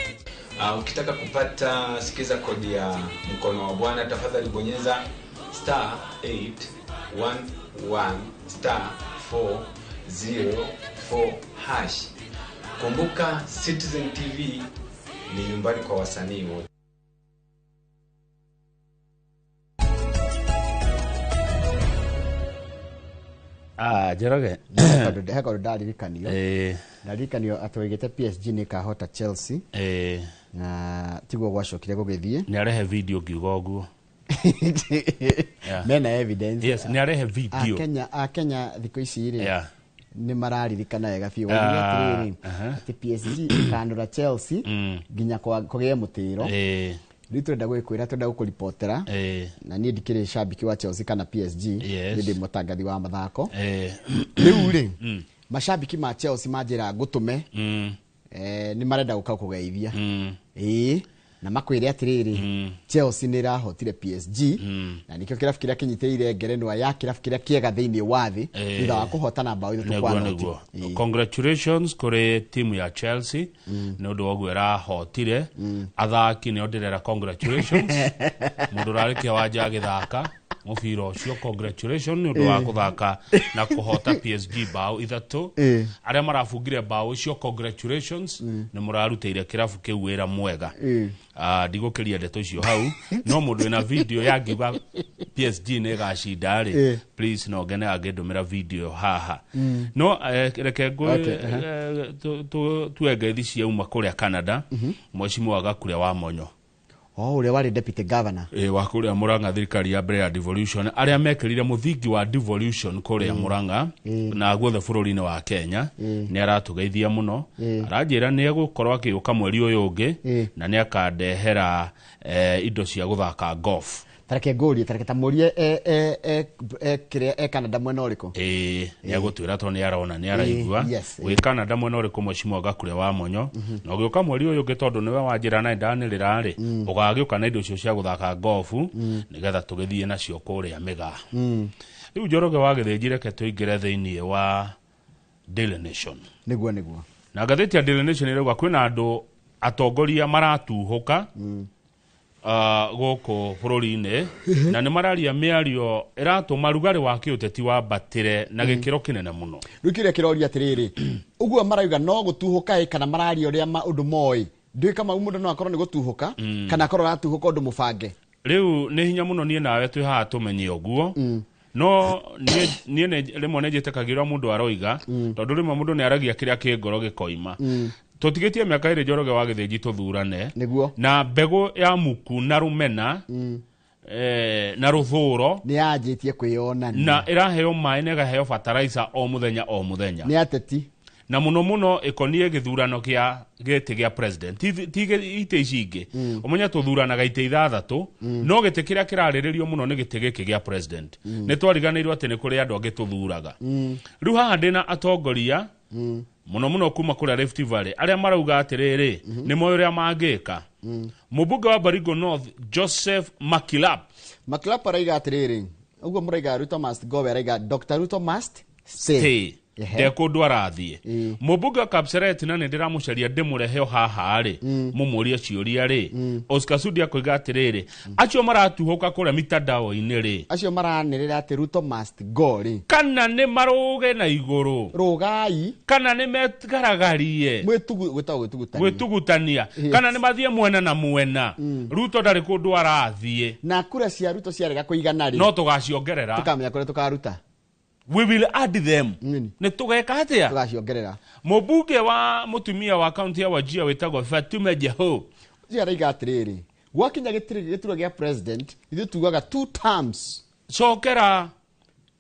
Ukitaka kupata sikiza kodi ya mkono wa Bwana, tafadhali bonyeza star 811 star 404 hash. Kumbuka Citizen TV ni nyumbani kwa wasanii wote. Njoroge. He kaũndũ ndaririkanio. Ndaririkanio atĩ oigĩte PSG nĩ ĩkahota Chelsea. Na tiguo gwacokire gũgĩthiĩ. Nĩ arehe video ngiuga ũguo. Yeah. Mena evidence. Yes, nĩ arehe video. Akenya thikũ ici rĩ, nĩ mararirikana wega biũ. Waugire atĩrĩrĩ, atĩ PSG ĩkanũra Chelsea nginya kũgĩe mũtĩro. Rĩu tũrenda gũgĩkwĩra, tũrenda gũkũribotera. Na niĩ ndikĩrĩ shabiki wa Chelsea kana PSG. Niĩ ndĩ mũtangathi wa mathako. Rĩu rĩ, mashabiki ma Chelsea manjĩra ngũtũme, nĩ marenda gũka kũgeithia. Ĩĩ, na makwĩre atĩrĩrĩ, Chelsea nĩ ĩrahotire PSG, na nĩkĩo kĩrabu kĩrĩa kĩnyitĩrĩire ngerenwa ya kĩrabu kĩrĩa kĩega thĩinĩ wa thĩ thutha wa kũhotana mbaũ ithatũ kwa Nĩguo noti. nĩguo. Congratulations kũrĩ timu ya Chelsea nĩ ũndũ wa ũguo ĩrahotire. Athaki nĩo ndĩrera congratulations. Mũndũ ũrarĩ kĩwanja agĩthaka mũbira ũcio, congratulations nĩ ũndũ wa kũthaka na kũhota PSG mbaũ ithatũ. Arĩa marabungire mbaũ icio, congratulations, nĩ mũrarutĩire kĩrabu kĩu wĩra mwega. Ndigũkĩria ndeto icio hau, no mũndũ wĩna video yangiuga PSG nĩ ĩgacinda rĩ, please no ngene angĩndũmĩra video haha. No reke Okay, uh-huh. tuwe ngeithi ciauma kũrĩa Canada. Mheshimiwa Gakure wa Monyo, O ũrĩa warĩ deputy governor. Wa kũrĩa Murang'a, thirikari ya mbere ya devolution, arĩa mekĩrire mũthingi wa devolution kũrĩa Murang'a na guothe bũrũri-inĩ wa Kenya, nĩ aratũgeithia mũno. Aranjĩra nĩ egũkorwo akĩũka mweri ũyũ ũngĩ na nĩ akandehera indo cia gũthaka golf. Tareke ngũrie, tareke tamũrie kĩrĩa e Canada mwena ũrĩkũ. Ĩĩ, nĩ agũtwĩra tondũ nĩ arona, nĩ araigua. Wĩ Canada mwena ũrĩkũ, Mheshimiwa Gakure wa Monyo? Na ũgĩũka mweri ũyũ ũngĩ, tondũ nĩwe wanjĩra na ndanĩrĩra rĩ, ũgagĩũka na indo icio cia gũthaka golf nĩgetha tũgĩthiĩ nacio kũrĩa mĩgaa. Rĩu Njoroge wa Gĩthĩnji, reke tũingĩre thĩinĩ wa Daily Nation. Nĩguo nĩguo. Na ngathĩti ya Daily Nation ĩrauga kwĩna andũ atongoria maratuhũka. Gũkũ bũrũri-inĩ na nĩ mararia mĩario ĩratũma rugarĩ wa kĩũteti wambatĩre na gĩkĩro kĩnene mũno. Rĩu kĩrĩa kĩroria atĩrĩrĩ, ũguo marauga no gũtuhũka ĩ kana mararia ũrĩa ũndũ moĩ? Ndiũĩ kama mũndũ no akorwo nĩ gũtuhũka kana akorwo aratuhũka ũndũ mũbange. Rĩu nĩ hinya mũno niĩ nawe twĩ haha tũmenye ũguo, no niĩ rĩmwe nĩ njĩtĩkagĩra mũndũ aroiga, tondũ rĩmwe mũndũ nĩ aragia kĩrĩa kĩ ngoro gĩkoima. Tũtigĩtie mĩaka 2 Njoroge wa Gĩthĩnji tũthurane. Nĩguo. Na mbegũ ya muku na rũmena na rũthũro nĩ yanjĩtie kwĩyonania na ĩraheo maĩ na ĩkaheo fertilizer o mũthenya o mũthenya. Nĩ ateti. Na mũno mũno ĩkoniĩ gĩthurano kĩa gĩtĩ gĩa president, ti itĩ ici ingĩ. Ũmenye tũthuranaga itĩ 6, no gĩtĩ kĩrĩa kĩrarĩrĩrio mũno nĩ gĩtĩ gĩkĩ gĩa president. Nĩ twariganĩirwo atĩ nĩ kũrĩ andũ angĩ tũthuraga. Rĩu haha ndĩna atongoria mũno mũno kuma kũrĩa Rift Valley arĩa marauga atĩrĩrĩ, nĩ moĩ ũrĩa mangĩka. Mũmbunge wa Baringo North Joseph Makilap. Makilap araiga atĩrĩrĩ, ũguo mũraiga Ruto must go, araiga Dr. Ruto must stay. Ndekũndũ arathiĩ. Mũmbunge wa Kapseret na nĩ ndĩramũcaria ndĩmũrehe o haha rĩ, mũmũrie ciũria rĩ. Oscar Sudi akoiga atĩrĩrĩ, acio maratuhũka kũrĩa mitandao-inĩ rĩ, acio maranĩrĩra atĩ Ruto must go rĩ, kana nĩ marũge na igũrũ, rũgai, kana nĩ megaragarie gwĩtugutania, kana nĩ mathiĩ mwena na mwena. Ruto ndarĩ kũndũ arathiĩ. Na kura cia Ruto ciarega kũigana rĩ, no tũgaciongerera, tũkamenya kũrĩa tũkaruta. We will add them. Nĩ tũgeka atĩa? Tũgaciongerera. Mũmbunge wa mũtumia wa kaunti ya Wajir wĩtagwo Fatuma Jeho. Ũcio araiga atĩrĩrĩ, gwakinya gĩturwa gĩa president, ithuĩ tugaga 2 terms. Cokera.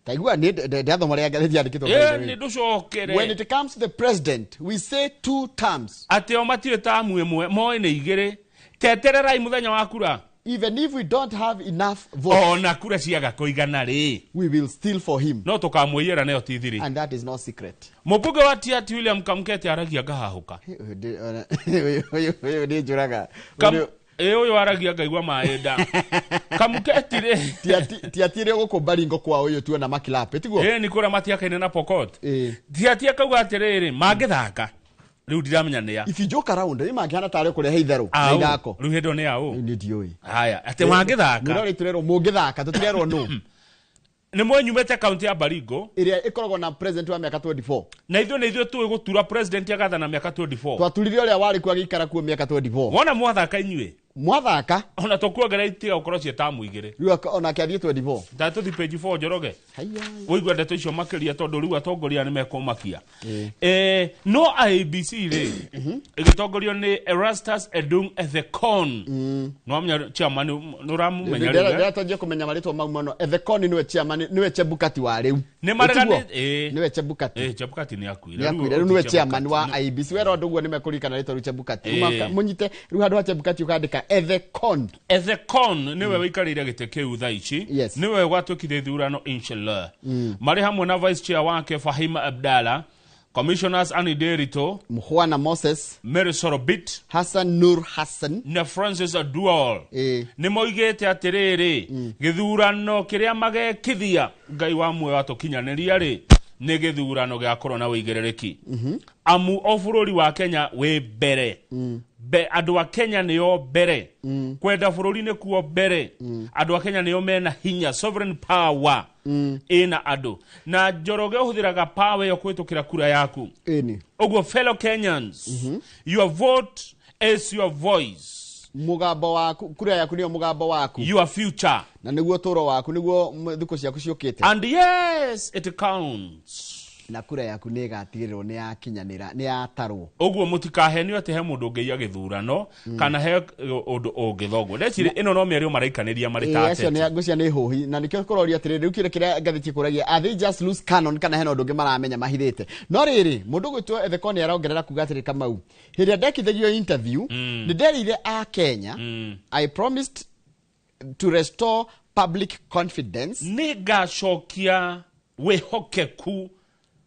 Taigua nĩ ndathoma rĩa ngathĩti yandĩkĩtwo. Nĩ ndũcokere. When it comes to the president, we say 2 terms. Atĩ o matirĩ tamu ĩmwe, moĩ nĩ 2. Tetererai mũthenya wa kura. Even if we don't have enough votes, ona kura ciaga kũigana rĩ, we will steal for him. No tũkamũiyĩra nayo ti thiri. And that is no secret. Mũmbunge wa Tiaty William Kamukete aragia ngahahũka. Ũyũ nĩ njũraga. Ũyũ aragia ngaigua maĩ nda. Kamuketi rĩ, Tiaty rĩ gũkũ Baringo kwa ũyũ tuona Makilap, tiguo? Nĩ kũrĩa matiakaine na Pokot. Tiaty akauga atĩrĩrĩ, mangĩthaka rĩu ndiramenya nĩ a. If you joke around, nĩ mangĩhana tarĩ kũrehe itherũ na ithako. Rĩu hĩndĩ nĩ aũ? Nĩ ndiũĩ. Haya, atĩ mangĩthaka. Mũrori tũrerwo mũngĩthaka, tũtirerwo nũ. Nĩ mwenyumĩte kaunti ya Baringo ĩrĩa ĩkoragwo na president wa mĩaka 24. Na ithuĩ nĩ ithuĩ tũĩ gũtura president agathana mĩaka 24. Twaturire ũrĩa warĩ kuo agĩikara kuo mĩaka 24. Wona mwathaka inyuĩ? Mwathaka. Ona tũkuongerera itiga gũkorwo ciĩ tamu 2. Rĩu onake athiĩ 24. Ndatũthi page 4 Njoroge. Ũigua ndeto icio makĩria tondũ rĩu atongoria nĩ mekũmakia. No IEBC rĩ, ĩgĩtongorio nĩ Erastus Edung Ethekon. Nĩ wamenya chairman, nĩ ũramũmenya rĩu? Ndĩratanjia kũmenya marĩtwa mau mũno. Ethekon nĩwe chairman, nĩwe Chebukati wa rĩu. Nĩ mareganĩte, nĩwe Chebukati. Chebukati nĩ akuire. Nĩ akuire, rĩu nĩwe chairman wa IEBC. Wera ũndũ ũguo nĩ mekũririkana rĩtwa rĩu Chebukati. Mũnyite rĩu handũ ha Chebukati ũkandĩka Ethekon. Ethekon nĩwe wĩikarĩire gĩtĩ kĩu thaa ici. Nĩwe gwatuĩkire ithurano inshallah. Marĩ hamwe na vice chair wake Fahima Abdalla, commissioners Annie Derito, Mkhwana Moses, Mary Sorobit, Hassan Nur Hassan na Francis Aduol. Nĩ moigĩte atĩrĩrĩ, gĩthurano kĩrĩa magekithia Ngai wa muoyo atũkinyanĩria rĩ, nĩ gĩthurano gĩa korwo na wĩigĩrĩrĩki. Amu o bũrũri wa Kenya wĩ mbere. Andũ a Kenya nĩo mbere. Kwenda bũrũri nĩkuo mbere. Andũ a Kenya nĩo mena hinya, sovereign power ĩna andũ. Na Njoroge ũhũthĩraga power ĩyo kũhĩtũkĩra kura yaku. Ũguo fellow Kenyans, your vote is your voice. Mũgambo waku, kura yaku nĩyo mũgambo waku. Your future. Na nĩguo ũtũũro waku, nĩguo thikũ ciaku ciũkĩte. And yes, it counts. Na kura yaku nĩ ĩgatigĩrĩrwo nĩ yakinyanĩra, nĩ yatarwo. Ũguo mũtikahenio atĩ he mũndũ ũngĩiya gĩthurano, kana he ũndũ ũngĩthogwo. Ndeciria ĩno no mĩario maraikanĩria marĩ ta acio ateti. nĩ ngũcia nĩ hũhi, na nĩkĩo kũroria atĩrĩrĩ, rĩu kĩrĩa kĩrĩa ngathĩti ĩkũragia, are they just loose cannon kana hena ũndũ ũngĩ maramenya mahithĩte? No rĩrĩ, mũndũ ũgwĩtwo Ethekon nĩ arongerera kuga atĩrĩ, Kamau, hĩndĩ ĩrĩa ndekithagio interview, nĩ nderĩire a Kenya, I promised to restore public confidence. Nĩ ngacokia wĩhokeku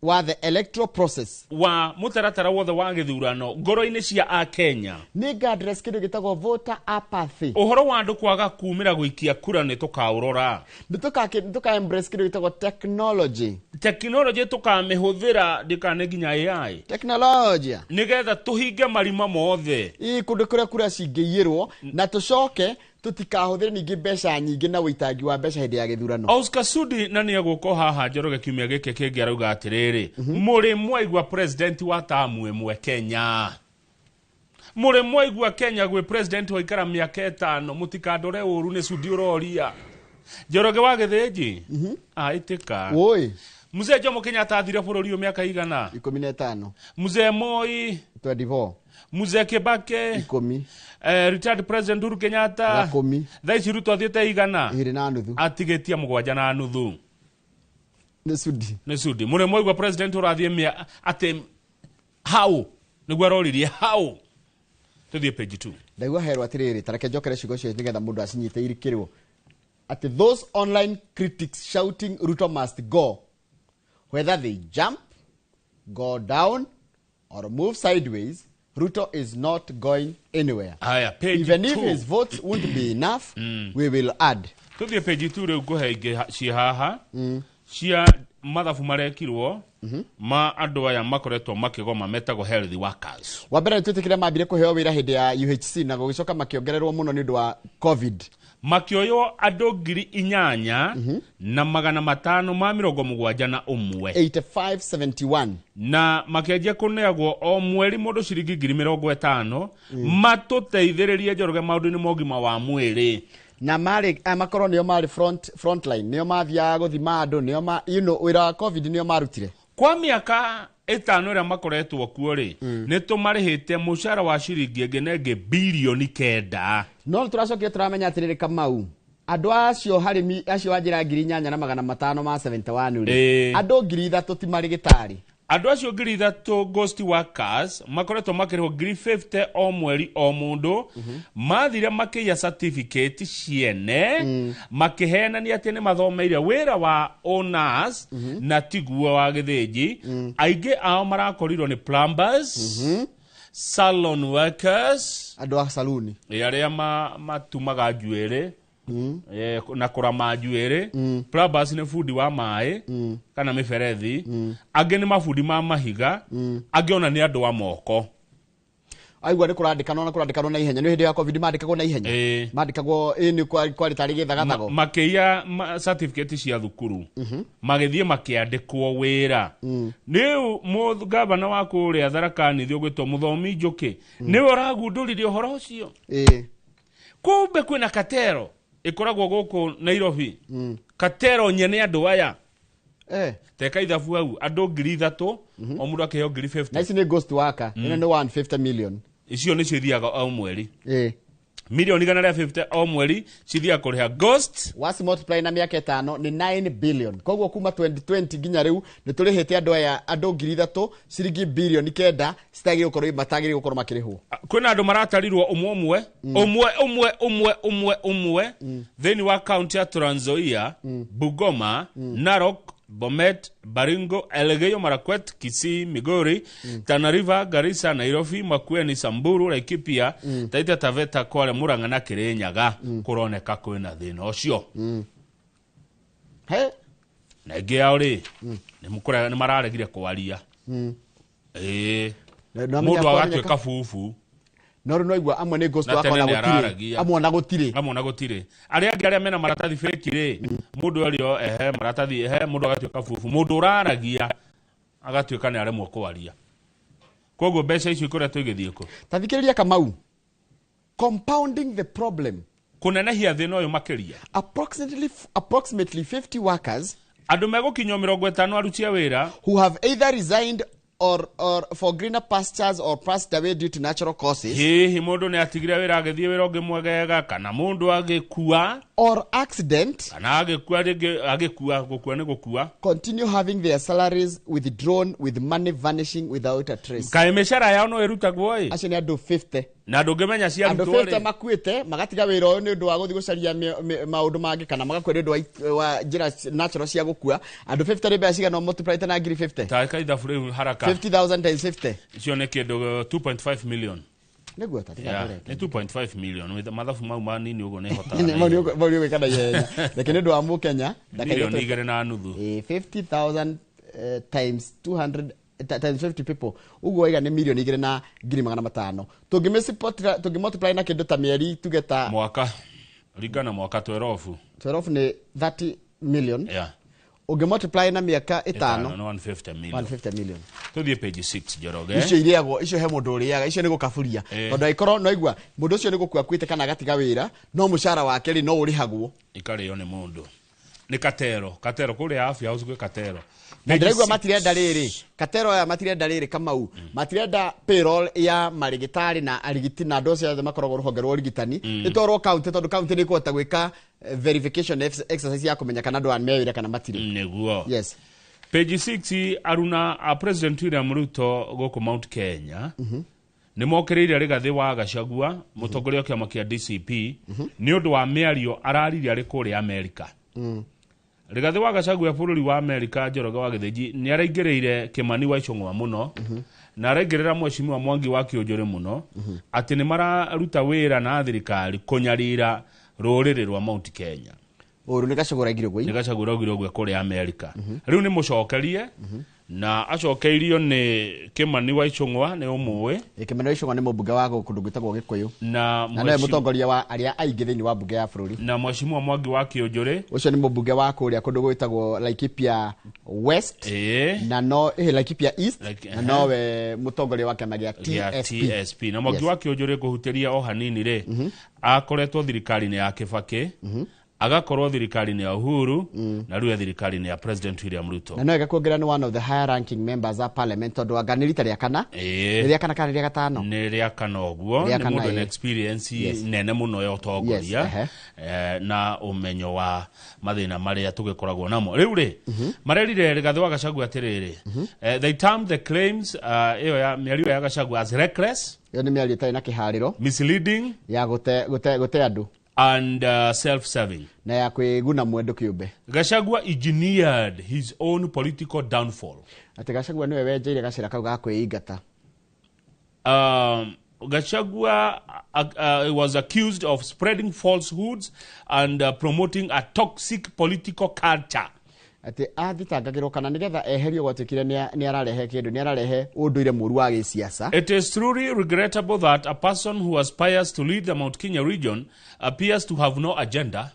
wa the electoral process, wa mũtaratara wothe wa gĩthurano ngoro-inĩ cia a Kenya. Nĩ nga address kĩndũ gĩtagwo voter apathy. Ũhoro wa andũ kwaga kumĩra gũikia kura nĩ tũkaũrora. Nĩ tũka embrace kĩndũ gĩtagwo technology. Technology tũkamĩhũthĩra ndĩkane nginya AI. Technology. Nĩgetha tũhinge marima mothe. Ĩ kũndũ kũrĩa kura cingĩiyĩrwo na tũcoke Tũtikahũthĩre ningĩ mbeca nyingĩ na ũitangi wa mbeca hĩndĩ ya gĩthurano. Oscar Sudi na nĩ egũka haha Njoroge kiumia gĩkĩ kĩngĩ arauga atĩrĩrĩ, mũrĩ mwaigua president wa tamu ĩmwe Kenya, mũrĩ mwaigua Kenya gwĩ president waikara mĩaka 5? Mũtikandore ũru, nĩ Sudi ũroria. Njoroge wa Gĩthĩnji, ĩtĩka. Woi. Mzee Jomo Kenyatta athire bũrũri ũyũ mĩaka igana? 15. Mzee Moi? 24. Mzee Kibaki? 10. Retired President Uhuru Kenyatta? 10. Thaa ici Ruto athiĩte igana? 2.5. Atigĩtie 7.5. Nĩ Sudi. Nĩ Sudi. Mũrĩ mwaigua president ũrathiĩ mĩa atĩ how? Nĩguo aroririe how. Tũthiĩ page 2. Ndaigua herwo atĩrĩrĩ, tareke njokere ciugo icio nĩgetha mũndũ acinyite irikĩrwo, atĩ those online critics shouting "Ruto must go," whether they jump, go down or move sideways, Ruto is not going anywhere. Haya, page Even if 2. his votes won't be enough, we will add. Tũthiĩ page 2 rĩu, ngũhe ingĩ ciĩ haha cia mathabu marekirwo ma andũ aya makoretwo makĩgoma metagwo health workers. Wa mbere, nĩtwĩtĩkire mambire kũheo wĩra hĩndĩ ya UHC na gũgĩcoka makĩongererwo mũno nĩ ũndũ wa COVID. Makĩoywo andũ 8571. 8571. Na makĩanjia kũneagwo o mweri mũndũ ciringi 50,000 matũteithĩrĩrie, Njoroge, maũndũ-inĩ ma ũgima wa mwĩrĩ. Na marĩ aya makorwo nĩo marĩ frontline, nĩo mathiaga gũthima andũ, nĩo ma, wĩra wa COVID nĩo marutire. Kwa mĩaka 5 ĩrĩa makoretwo kuo rĩ, nĩ tũmarĩhĩte mũcara wa ciringi ĩngĩ na ĩngĩ birioni 9. No tũracokire tũramenya atĩrĩrĩ, Kamau, andũ acio harĩ acio wanjĩra 8571 rĩ, andũ 3000 ti marĩgĩtarĩ. Andũ acio 3000 ghost workers makoretwo makĩrĩhwo 50,000 o mweri o mũndũ. Mathire makĩiya certificate ciene, makĩhenania atĩ nĩ mathomeire wĩra wa owners na tiguo wa Gĩthĩnji. Aingĩ ao marakorirwo nĩ plumbers, salon workers, andũ a saluni. Arĩa matumaga njuĩrĩ na kũrama njuĩrĩ. Plumbers nĩ bundi wa maĩ kana mĩberethi, angĩ nĩ mabundi ma mahiga, angĩ ona nĩ andũ a moko. Aigua nĩ kũrandĩkanwo na kũrandĩkanwo na ihenya. Nĩ hĩndĩ ya COVID mandĩkagwo na ihenya, mandĩkagwo ĩ nĩ kwarĩ tarĩ gĩthagathago. Makĩiya certificate cia thukuru, magĩthiĩ makĩandĩkwo wĩra. Rĩu gavana wa kũrĩa Tharaka Nithi ũgwĩtwo Mũthomi Njũkĩ nĩwe ũragundũrire ũhoro ũcio. Kumbe kwĩna katero ĩkoragwo gũkũ Nairobi, katero nyene andũ aya. Teka ithabu hau, andũ 3000, o mũndũ akĩheo ngiri 50. Na ici nĩ ghost worker. Ĩno nĩ 150 million. Icio nĩcio ithiaga o mweri, milioni 150 o mweri cithiaga kũrĩha ghost. Wasi multiply na mĩaka 5 nĩ 9 billion. Koguo kuma 2020 nginya rĩu nĩ tũrĩhĩte andũ aya, andũ 3000, ciringi birioni 9 citagĩrĩirwo gũkorwo, matagĩrĩirwo gũkorwo makĩrĩhwo. Kwĩna andũ maratarirwo ũmwe ũmwe, ũmwe ũmwe, ũmwe ũmwe ũmwe, thĩinĩ wa kaunti ya Trans Nzoia, Bungoma, Narok, Bomet, Baringo, Elgeyo Marakwet, Kisii, Migori, Tana River, Garissa, Nairobi, Makueni, Samburu, Laikipia, Taita Taveta, Kwale, Murang'a na Kirinyaga. Kũroneka kwĩna thĩna ũcio. He. Na ĩngĩ yao rĩ, nĩ mararegire kwaria. Ĩĩ. Na mũndũ agatuĩka bubu. No rĩu noigua amwe nĩ ghost Na worker, tene ona nĩ gũtirĩ. araragia. Amwe ona gũtirĩ. Amwe ona gũtirĩ. Arĩa angĩ arĩa mena maratathi fake rĩ, mũndũ ario ehe maratathi, ehe, mũndũ agatuĩka bubu, mũndũ ũraragia agatuĩka nĩ aremwo kwaria. Koguo mbeca icio ikoretwo igĩthiĩ kũ? Ta thikĩrĩria, Kamau, compounding the problem, kũnenehia thĩna ũyũ makĩria, approximately 50 workers, andũ megũkinywo 50 aruti a wĩra, who have either resigned or for greener pastures or passed away due to natural causes, hihi mũndũ nĩ atigire wĩra agĩthiĩ wĩra ũngĩ mwegega, kana mũndũ agĩkua, or accident, kana agĩkua rĩngĩ, agĩkua, gũkua nĩ gũkua, continue having their salaries withdrawn, with money vanishing without a trace. Kaĩ mĩcara yao no ĩrutagwo ĩ? Acio nĩ andũ 50. Na ndũngĩmenya Andũ ciarutwo 50 rĩ. Makuĩte magatiga wĩra ũyũ nĩ ũndũ wa gũthiĩ gũcaria maũndũ mangĩ, kana magakua nĩ ũndũ wa njĩra natural cia gũkua. Andũ 50 nĩ mbeca cigana multiply na ngiri 50? Ta ithabu rĩu haraka. 50,000 times 50. Icio nĩ kĩndũ 2.5 million. Nĩguo ta tiga. Yeah, nĩ 2.5 million. Mathabu mau manini ũguo nĩ hotaga Mau nĩ ũgwĩka na ihenya. Reke nĩ ũndũ wa mũkenya. 2.5 million. 50,000 times 200 times 50 people, ũguo waiga nĩ 2,500,000. Tũngĩ multiply na kĩndũ ta mĩeri, tuge ta mwaka. Ringana mwaka 12. 12 nĩ 30 million. Yeah. Ũngĩ multiply na mĩaka ĩtano, nĩ 150 million. 150 million. Tũthiĩ page 6, Njoroge. Icio irĩagwo, icio he mũndũ ũrĩaga icio, nĩ gũkaburia. Tondũ angĩkorwo no igua mũndũ ũcio nĩ gũkua akuĩte kana agatiga wĩra, no mũcara wake rĩ, no ũrĩhagwo. Ikarĩo nĩ mũndũ, nĩ katero katero kũrĩa Afya House gwĩ katero. Na Page ndĩraigua 6. matirenda rĩrĩ, katero aya matirenda rĩrĩ, Kamau, matirenda payroll ya marĩgĩtarĩ na arigiti na andũ acio othe makoragwo rũhonge rwa ũrigitani ĩtwarwo county, tondũ county nĩ ĩkũhota gwĩka verification exercise ya kũmenya kana andũ aya me wĩra kana matirĩ. Nĩguo. Yes. Page 6, aruna a President William Ruto gũkũ Mount Kenya nĩ mokĩrĩire Rigathĩ wa Gachagua, mũtongoria wa kĩama kĩa DCP, nĩ ũndũ wa mĩario araririe arĩ kũrĩa Amerika. Rigathĩ wa Gachagua bũrũri wa Amerika, Njoroge wa Gĩthĩnji, nĩ araingĩrĩire Kĩmani wa Ichung'wa mũno na araingĩrĩra Mheshimiwa Mwangi wa Kĩũnjũrĩ mũno, atĩ nĩ mararuta wĩra na thirikari kũnyarira rũrĩrĩ rwa Mount Kenya. Ũru nĩ Gachagua ũraigire ũguo. Nĩ Gachagua ũraugire ũguo kũrĩa Amerika. Rĩu nĩ mũcokerie na acokeirio nĩ Kĩmani wa Ichung'wa, nĩ ũmũĩ. Kĩmani wa Ichung'wa nĩ mũmbunge wa kũndũ gwĩtagwo Gĩkũyũ na na nowe mũtongoria wa arĩa aingĩ thĩinĩ wa mbunge ya bũrũri. Na Mheshimiwa Mwangi wa Kĩũnjũrĩ. Ũcio nĩ mũmbunge wa kũrĩa kũndũ gwĩtagwo Laikipia West na no Laikipia East, na nowe mũtongoria wa kĩama gĩa gĩa TSP. TSP. Na Mwangi wa Kĩũnjũrĩ, ngũhutĩria o hanini rĩ, akoretwo thirikari-inĩ ya Kĩbakĩ, agakorwo thirikari-inĩ ya Uhuru, na rĩu e thirikari-inĩ ya President William Ruto. Na no ega kuongerera nĩ one of the higher ranking members a parliament, tondũ anga nĩ rita rĩa kana. Nĩ rĩa kana kana nĩ rĩa gatano? Nĩ rĩa kana ũguo. Rĩa Nĩ kana, mũndũ ena experience nene mũno ya ũtongoria na ũmenyo wa mathĩna marĩa tũgĩkoragwo namo. Rĩu rĩ, marerire Rigathĩ wa Gachagua atĩrĩrĩ, they termed the claims, ĩyo ya mĩario ya Gachagua, as reckless. Ĩyo nĩ mĩario ĩtarĩ na kĩharĩro. Misleading. Ya gũte gũte gũte andũ. And self-serving. Na ya kwĩguna mwendũ kĩũmbe. Gachagua engineered his own political downfall. Atĩ Gachagua nĩwe wenjeire gacĩra kau ga kwĩingata. Gachagua was accused of spreading falsehoods and promoting a toxic political culture. Atĩ athitangagĩrwo kana nĩgetha eherio gwatuĩkire nĩ ararehe kĩndũ, nĩ ararehe ũndũire mũru wa gĩciaca. It is truly regrettable that a person who aspires to lead the Mount Kenya region appears to have no agenda.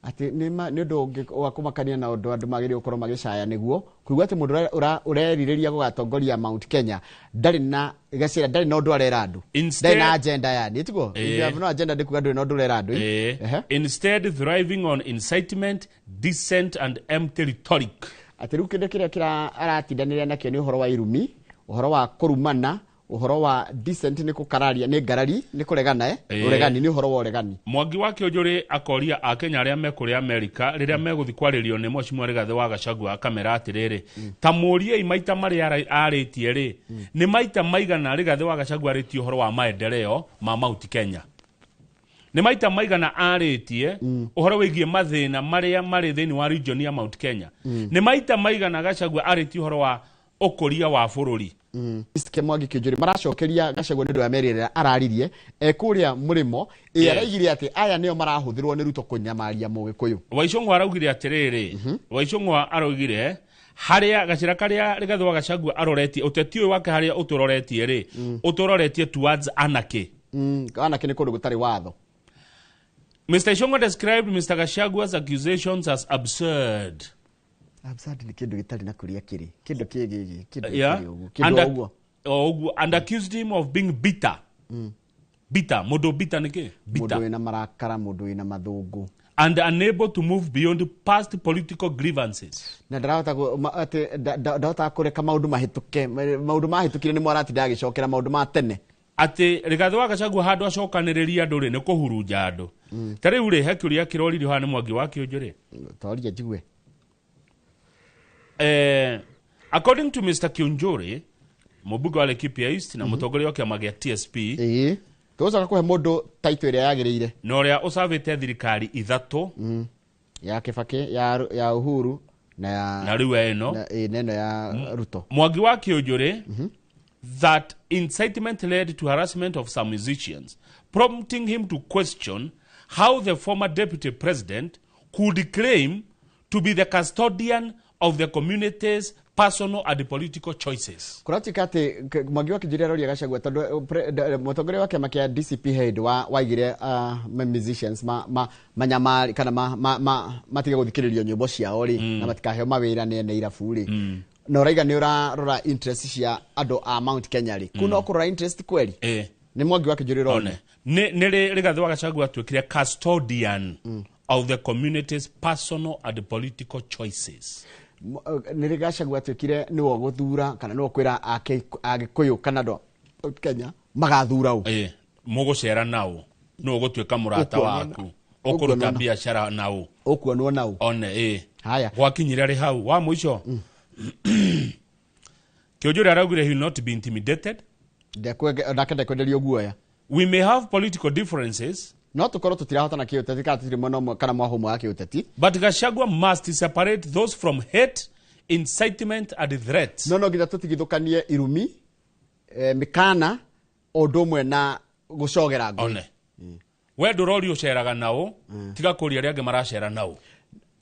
Atĩ nĩ ũndũ ũngĩ wa kũmakania na ũndũ andũ magĩrĩirwo gũkorwo magĩcaya nĩguo kuigua atĩ mũndũ ũrerirĩria gũgatongoria Mount Kenya ndarĩ na gacĩra, ndarĩ na ũndũ arera andũ, ndarĩ na agenda, yani tiguo? If you have no agenda, ndĩkuga ndũrĩ na ũndũ ũrera andũ. Instead thriving on incitement, dissent and empty rhetoric. Atĩ rĩu kĩndũ kĩrĩa kĩra aratindanĩra nakĩo nĩ ũhoro wa irumi, ũhoro wa kũrumana, ũhoro wa dissent, nĩ kũkararia, nĩ ngarari, nĩ kũregana. Ũregani, nĩ ũhoro wa ũregani. Mwangi wa Kĩũnjũrĩ akoria akenya arĩa me kũrĩa Amerika, rĩrĩa megũthiĩ kwarĩrio nĩ Mheshimiwa Rigathĩ wa Gachagua, akamera atĩrĩrĩ, ta mũriei maita marĩa arĩtie rĩ, nĩ maita maigana Rigathĩ wa Gachagua arĩtie ũhoro wa maendeleo ma Mount Kenya, nĩ maita maigana arĩtie ũhoro wĩgiĩ mathĩna marĩa marĩ thĩinĩ wa region ya Mount Kenya, nĩ maita maigana Gachagua arĩtie ũhoro wa ũkũria wa bũrũri. Mr. Mwangi Kĩũnjũrĩ maracokeria Gachagua nĩ ũndũ wa mĩario ĩrĩa araririe e kũrĩa mũrĩmo ĩ araigire atĩ aya nĩo marahũthĩrwo nĩ Ruto kũnyamaria Mũgĩkũyũ. Waicũng'wa araugire atĩrĩrĩ, Waicũng'wa araugire harĩa gacĩra karĩa Rigathĩ wa Gachagua aroretie ũteti ũyũ wake, harĩa ũtũroretie rĩ, ũtũroretie towards anarchy. Anarchy nĩ kũndũ gũtarĩ watho. Mr. Ichung'wa described Mr. Gachagua's accusations as absurd. Absurd nĩ kĩndũ gĩtarĩ na kũrĩa kĩrĩ, kĩndũ kĩgĩgĩ kĩndũ kĩrĩ ũguo, And kĩndũ ũguo. O ũguo, and accused him of being bitter. Bitter, mũndũ bitter nĩ kĩ? Bitter. Mũndũ wĩna marakara, mũndũ wĩna mathũngũ. And unable to move beyond past political grievances. Na ndarahota atĩ ndahotaga kũreka maũndũ mahĩtũke, maũndũ mahĩtũkire nĩmo aratinda agĩcokera, maũndũ ma tene. Atĩ Rigathĩ wa Gachagua handũ acokanĩrĩria andũ rĩ, nĩ kũhurunja andũ. Ta rĩu rĩ, he kĩũria kĩroririo haha nĩ Mwangi wa Kĩũnjũrĩ. Toria njigue. According to Mr. Kiunjuri, mũmbunge wa Laikipia East na mũtongoria wa kĩama gĩa TSP, tũgũcoka kũhe mũndũ title ĩrĩa yagĩrĩire, na ũrĩa ũcabĩte thirikari ithatũ, ya Kibaki, ya Uhuru na ya na rĩu ĩno na na ĩno ya Ruto. Mwangi wa Kĩũnjũrĩ, that incitement led to harassment of some musicians, prompting him to question how the former deputy president could claim to be the custodian of the community's personal and political choices. Kũratuĩka atĩ Mwangi wa Kĩnjũri aroria Gachagua tondũ mũtongoria wa kĩama kĩa DCP head wa waigire musicians ma manyamari kana ma matige gũthikĩrĩrio nyĩmbo ciao rĩ, na matikaheo mawĩra nĩ ene irabu rĩ, na ũraiga nĩ ũrarora interest cia andũ a Mount Kenya rĩ, kũ no kũrora interest kweli? Nĩ Mwangi wa Kĩnjũri ũrona. One. Nĩ Rigathi wa Gachagua atuĩkire custodian of the community's personal and political choices. Nĩ rĩ Gachagua atuĩkire nĩwe ũgũthura kana nĩwe ũkwĩra Agĩkũyũ kana andũ a Kenya magathura ũ? Mũgũcera naũ, nũ ũgũtuĩka mũrata waku, ũkũruta biacara naũ, ũkuonwo naũ. One, Haya. Gwakinyire rĩ hau wa mũico, Kĩũnjũri araugire he will not be intimidated. Nake ndekwenderio guoya. We may have political differences, no tũkorwo tũtirahotana kĩũteti kana tũtirĩ mwena ũmwe kana mwahũ ũmwe wa kĩũteti, but Gachagua must separate those from hate, incitement and threats. No nginya tũtigithũkanie irumi, mĩkana o ũndũ ũmwe na gũcogera ngũĩ. One. We ndũrorio ũceraga nao, tiga kũria arĩa angĩ maracera nao.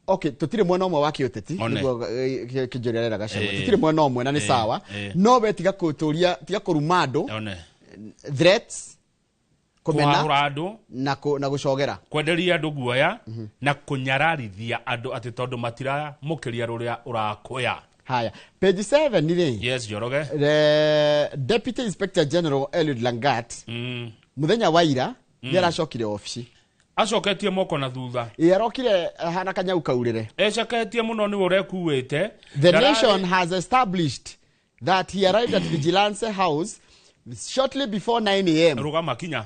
Okay, tũtirĩ mwena ũmwe wa kĩũteti, nĩguo Kĩnjũri arera Gachagua. Tũtirĩ mwena ũmwe na nĩ sawa. No we tiga kũtũria, tiga kũruma andũ. One. Threats, kũmena kũhahũra andũ na gũcogera, kwenderia andũ guoya na kũnyararithia andũ atĩ tondũ matiramũkĩria rũrĩa ũrakoya. Haya, page 7 rĩ. Yes, Njoroge. The Deputy Inspector General Eliud Langat mũthenya wa ira nĩ aracokire obici. Acoketie moko na thutha. Ĩ, arokire hana kanyau kaurĩre. Ecoketie mũno nĩwe ũrekuĩte. The nation has established that he arrived at Vigilance House shortly before 9 a.m. Rũgama kinya.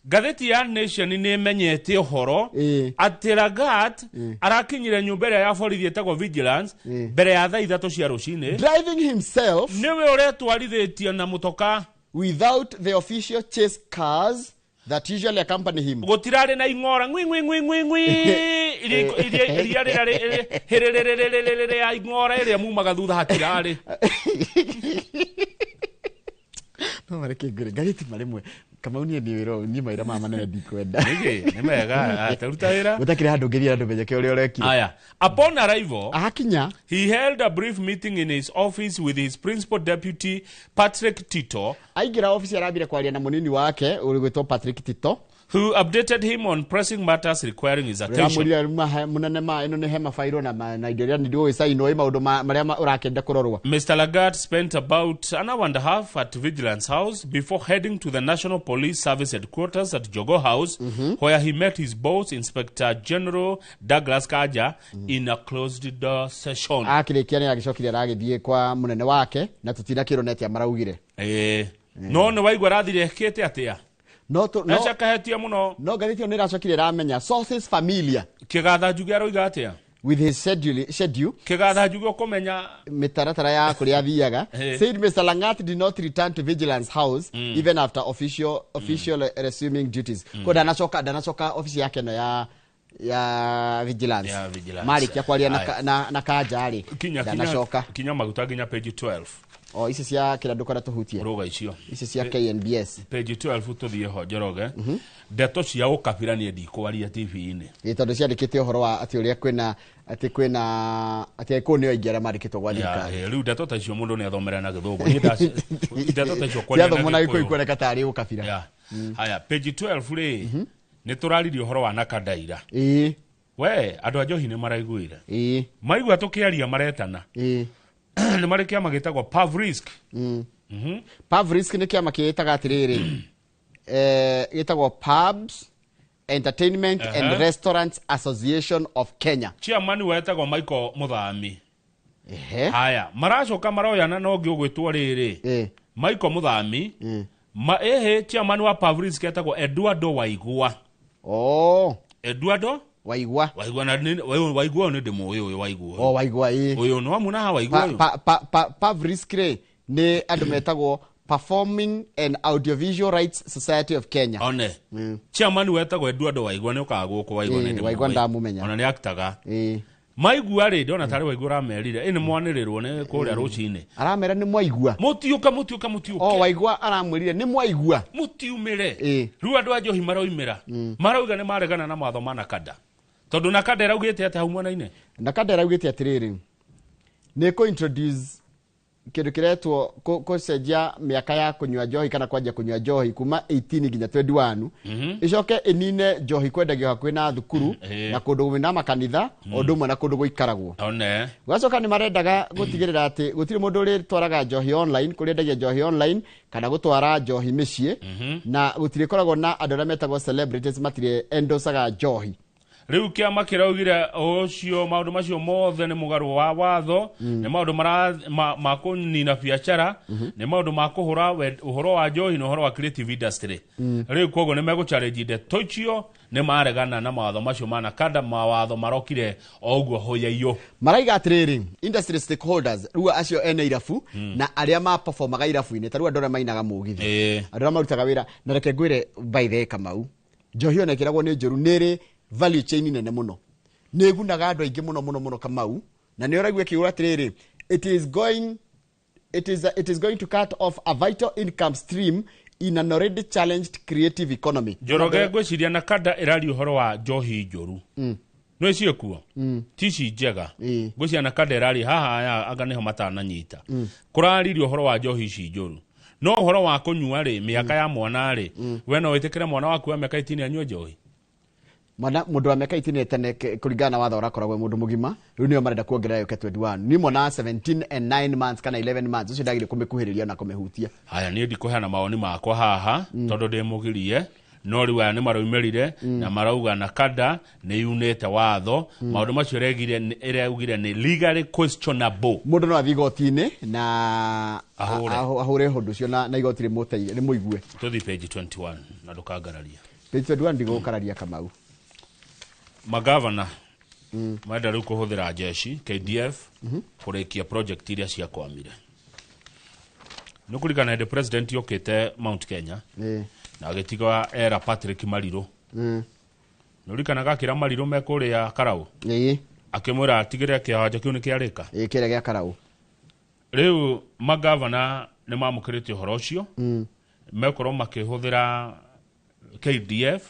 Ngathĩti ya Nation nĩ ĩmenyete ũhoro atĩ Lagat arakinyire nyũmba ĩrĩa ya borithi ĩtagwo Vigilance mbere ya thaa 3 cia rũcinĩ. Driving himself, nĩwe ũretwarithĩtie na mũtoka, without the official chase cars that usually accompany him. Gũtirarĩ na ing'ora ng'wi ng'wi ng'wi ng'wi ng'wi iria rĩrĩa hĩrĩrĩrĩrĩrĩrĩ ya ing'ora ĩrĩa mumaga thutha hatirarĩ. No mareke ngwĩre ngathĩti marĩmwe Kamau niĩ nĩ wĩra niĩ mawĩra maya manene ndikwenda. Nĩkĩ? Nĩ mega, taruta wĩra. Gũtakĩrĩ handũ ũngĩthiĩ andũ menyeke ũrĩa ũrekire. Aya. Upon arrival, akinya, he held a brief meeting in his office with his principal deputy Patrick Tito. Aingĩra ofici arambire kwaria na mũnini wake ũrĩ gwĩtwo Patrick Tito, who updated him on pressing matters requiring his attention. Ũramwĩrire mũnene ma ĩno nĩ he mabairwo na indo iria ndigũgĩcainwo ĩ maũndũ marĩa ũrakĩenda kũrorwo. Mr. Lagat spent about an hour and a half at Vigilance House before heading to the National Police Service headquarters at Jogo House, where he met his boss, Inspector General Douglas Kaja, in a closed door session. Akĩrĩkia nĩ agĩcokire aragĩthiĩ kwa mũnene wake na tũtinakĩrwo nĩ atĩa maraugire. No nĩ waigua arathire ekĩte atĩa? No no Ecoketie mũno. No ngathĩti ĩyo nĩ ĩracokire ĩramenya sources familiar. Kĩgatha Njuge aroiga atĩa? With his schedule. Kĩgatha Njuge ũkũmenya mĩtaratara ya kũrĩa athiaga. Said Mr. Langat did not return to Vigilance House even after official resuming duties. Ko ndanacoka ofici yake ĩno ya Vigilance. Ya Vigilance. Marĩkia kwaria na Kanja rĩ, ndanacoka. Kinya maguta nginya page 12. O ici cia kĩrĩa ndũkwenda tũhutie. Rũga icio. Ici cia KNBS. Page 12 tũthiĩ ho Njoroge. Ndeto cia ũkabira niĩ ndikwaria TV-inĩ. Ĩ, tondũ ciandĩkĩte ũhoro wa atĩ ũrĩa kwĩna atĩ kwĩna atĩ Agĩkũyũ nĩo aingĩ arĩa mandĩkĩtwo gwa thirikari. Rĩu ndeto ta icio mũndũ nĩ athomera na gĩthũngũ. Niĩ ndeto ta icio kwaria na Ciathomwo na Gĩkũyũ Gĩkũyũ. ikuoneka tarĩ ũkabira. Haya, page 12 rĩ, nĩ tũraririe ũhoro wa Nakandaira. We, andũ a njohi nĩ maraiguire. Maigua tũkĩaria maretana. Nĩ marĩ kĩama gĩtagwo Pavrisk. Pavrisk nĩ kĩama kĩĩtaga atĩrĩrĩ, gĩtagwo Pubs Entertainment and Restaurants Association of Kenya. Chairman wetagwo Michael Muthami. Haya, maracoka maroyana na ũngĩ ũgwĩtwo rĩrĩ. Michael Muthami. Ma ehe chairman wa Pavrisk etagwo Eduardo Waigua. Eduardo Waigua. Waigua na Waigua nĩ ndĩmũĩ ũyũ Waigua. O Waigua ĩ. Ũyũ nĩ wamuona haha Waigua ũyũ. Pavrisk rĩ nĩ andũ metagwo Performing and Audiovisual Rights Society of Kenya. One. Chairman wetagwo Eduardo Waigua nĩ ũkaga gũkũ Waigua nĩ ndĩmũĩ. Waigua ndamũmenya. Ona nĩ aktaga. Maigua rĩ ndona tarĩ Waigua ũramerire ĩ nĩ mwanĩrĩrwo nĩ kũrĩa rũcinĩ. Aramera nĩ mwaigua. Mũtiũke mũtiũke mũtiũke. O Waigua aramwĩrire nĩ mwaigua. Mũtiumĩre. Rĩu andũ a njohi maroimĩra. Marauga nĩ maregana na mawatho ma Nakada. Tondũ Nakada ĩraugĩte atĩa hau mwena-inĩ? Nakada ĩraugĩte atĩrĩrĩ. Nĩ kũ introduce kĩndũ kĩretwo kũcenjia mĩaka ya kũnyua njohi kana kwanjia kũnyua njohi kuma 18 nginya 21. Ĩcoke ĩnine njohi kwendagio hakuhĩ na thukuru na kũndũ kwĩna makanitha, o ũndũ ũmwe na kũndũ gũikaragwo. One. Gwacoka nĩ marendaga gũtigĩrĩra atĩ gũtirĩ mũndũ ũrĩtwaraga njohi online, kũrĩa endagia njohi online kana gũtwara njohi mĩciĩ, na gũtirĩkoragwo na andũ arĩa metagwo celebrities matirĩ endorsaga njohi. Rĩu kĩama kĩraugire ũcio maũndũ macio mothe nĩ mũgarũ wa watho, nĩ maũndũ ma kũnina biacara, nĩ maũndũ ma kũhũra ũhoro wa njohi na ũhoro wa creative industry. Rĩu koguo nĩ megũchallenge ndeto icio, nĩ maregana na mawatho macio ma NACADA, mawatho marokire o ũguo hũyaiyo. Maraiga atĩrĩrĩ, industry stakeholders, rĩu acio ene irabu na arĩa maperformaga irabu-inĩ, ta rĩu andũ arĩa mainaga mũgithi, andũ arĩa marutaga wĩra. Na reke ngwĩre, by the way, Kamau, njohi ona ĩkĩragwo nĩ njũru, nĩ ĩrĩ value chain nene mũno, nĩ ĩgunaga andũ aingĩ mũno mũno mũno, Kamau. Na nĩ ũraigua ĩkiuga atĩrĩrĩ, it is going to cut off a vital income stream in an already challenged creative economy. Njoroge, ngwĩciria NACADA ĩraria ũhoro wa njohi njũru, no icio kuo ti ici njega. Ngwĩciria NACADA ĩraria haha, aya anga nĩho matananyita. Kũraririo ũhoro wa njohi ici njũru, no ũhoro wa kũnyua rĩ, mĩaka ya mwana rĩ, we no wĩtĩkĩre mwana waku wa mĩaka 18 anyue njohi? Mwana mũndũ wa mĩaka 18 tene kũringana na watho ũrakoragwo mũndũ mũgima. Rĩu nĩo marenda kuongerera yũke 21. Ni mwana wa 17 and 9 months kana 11 months, ũcio ndagĩrĩire kũmĩkuhĩrĩria na kũmĩhutia. Haya, niĩ ndikũheana mawoni makwa haha tondũ ndĩ mũgirie, no rĩu aya nĩ maraumĩrire na marauga NACADA nĩ yunĩte watho. Maũndũ macio ĩraugire nĩ legally questionable. Mũndũ no athiĩ igoti-inĩ na Ahũre. Ahũre ũndũ ũcio na igoti rĩmũigue. Tũthiĩ page 21 na ndũkangararia. Page 21, ndigũkararia, Kamau. Magavana marenda rĩu kũhũthĩra jeshi KDF kũrĩkia project iria ciakwamire. Nĩ kũririkana hĩndĩ president yokĩte Mount Kenya na agĩtiga era Patrick Mariru? Nĩ ũririkanaga akĩra Mariru me kũrĩa Karau, akĩmwĩra atigĩrĩre kĩwanja kĩu nĩ kĩarĩka? Ĩĩ, kĩrĩa gĩa Karau. Rĩu magavana nĩ mamũkĩrĩte ũhoro ũcio, mekorwo makĩhũthĩra KDF.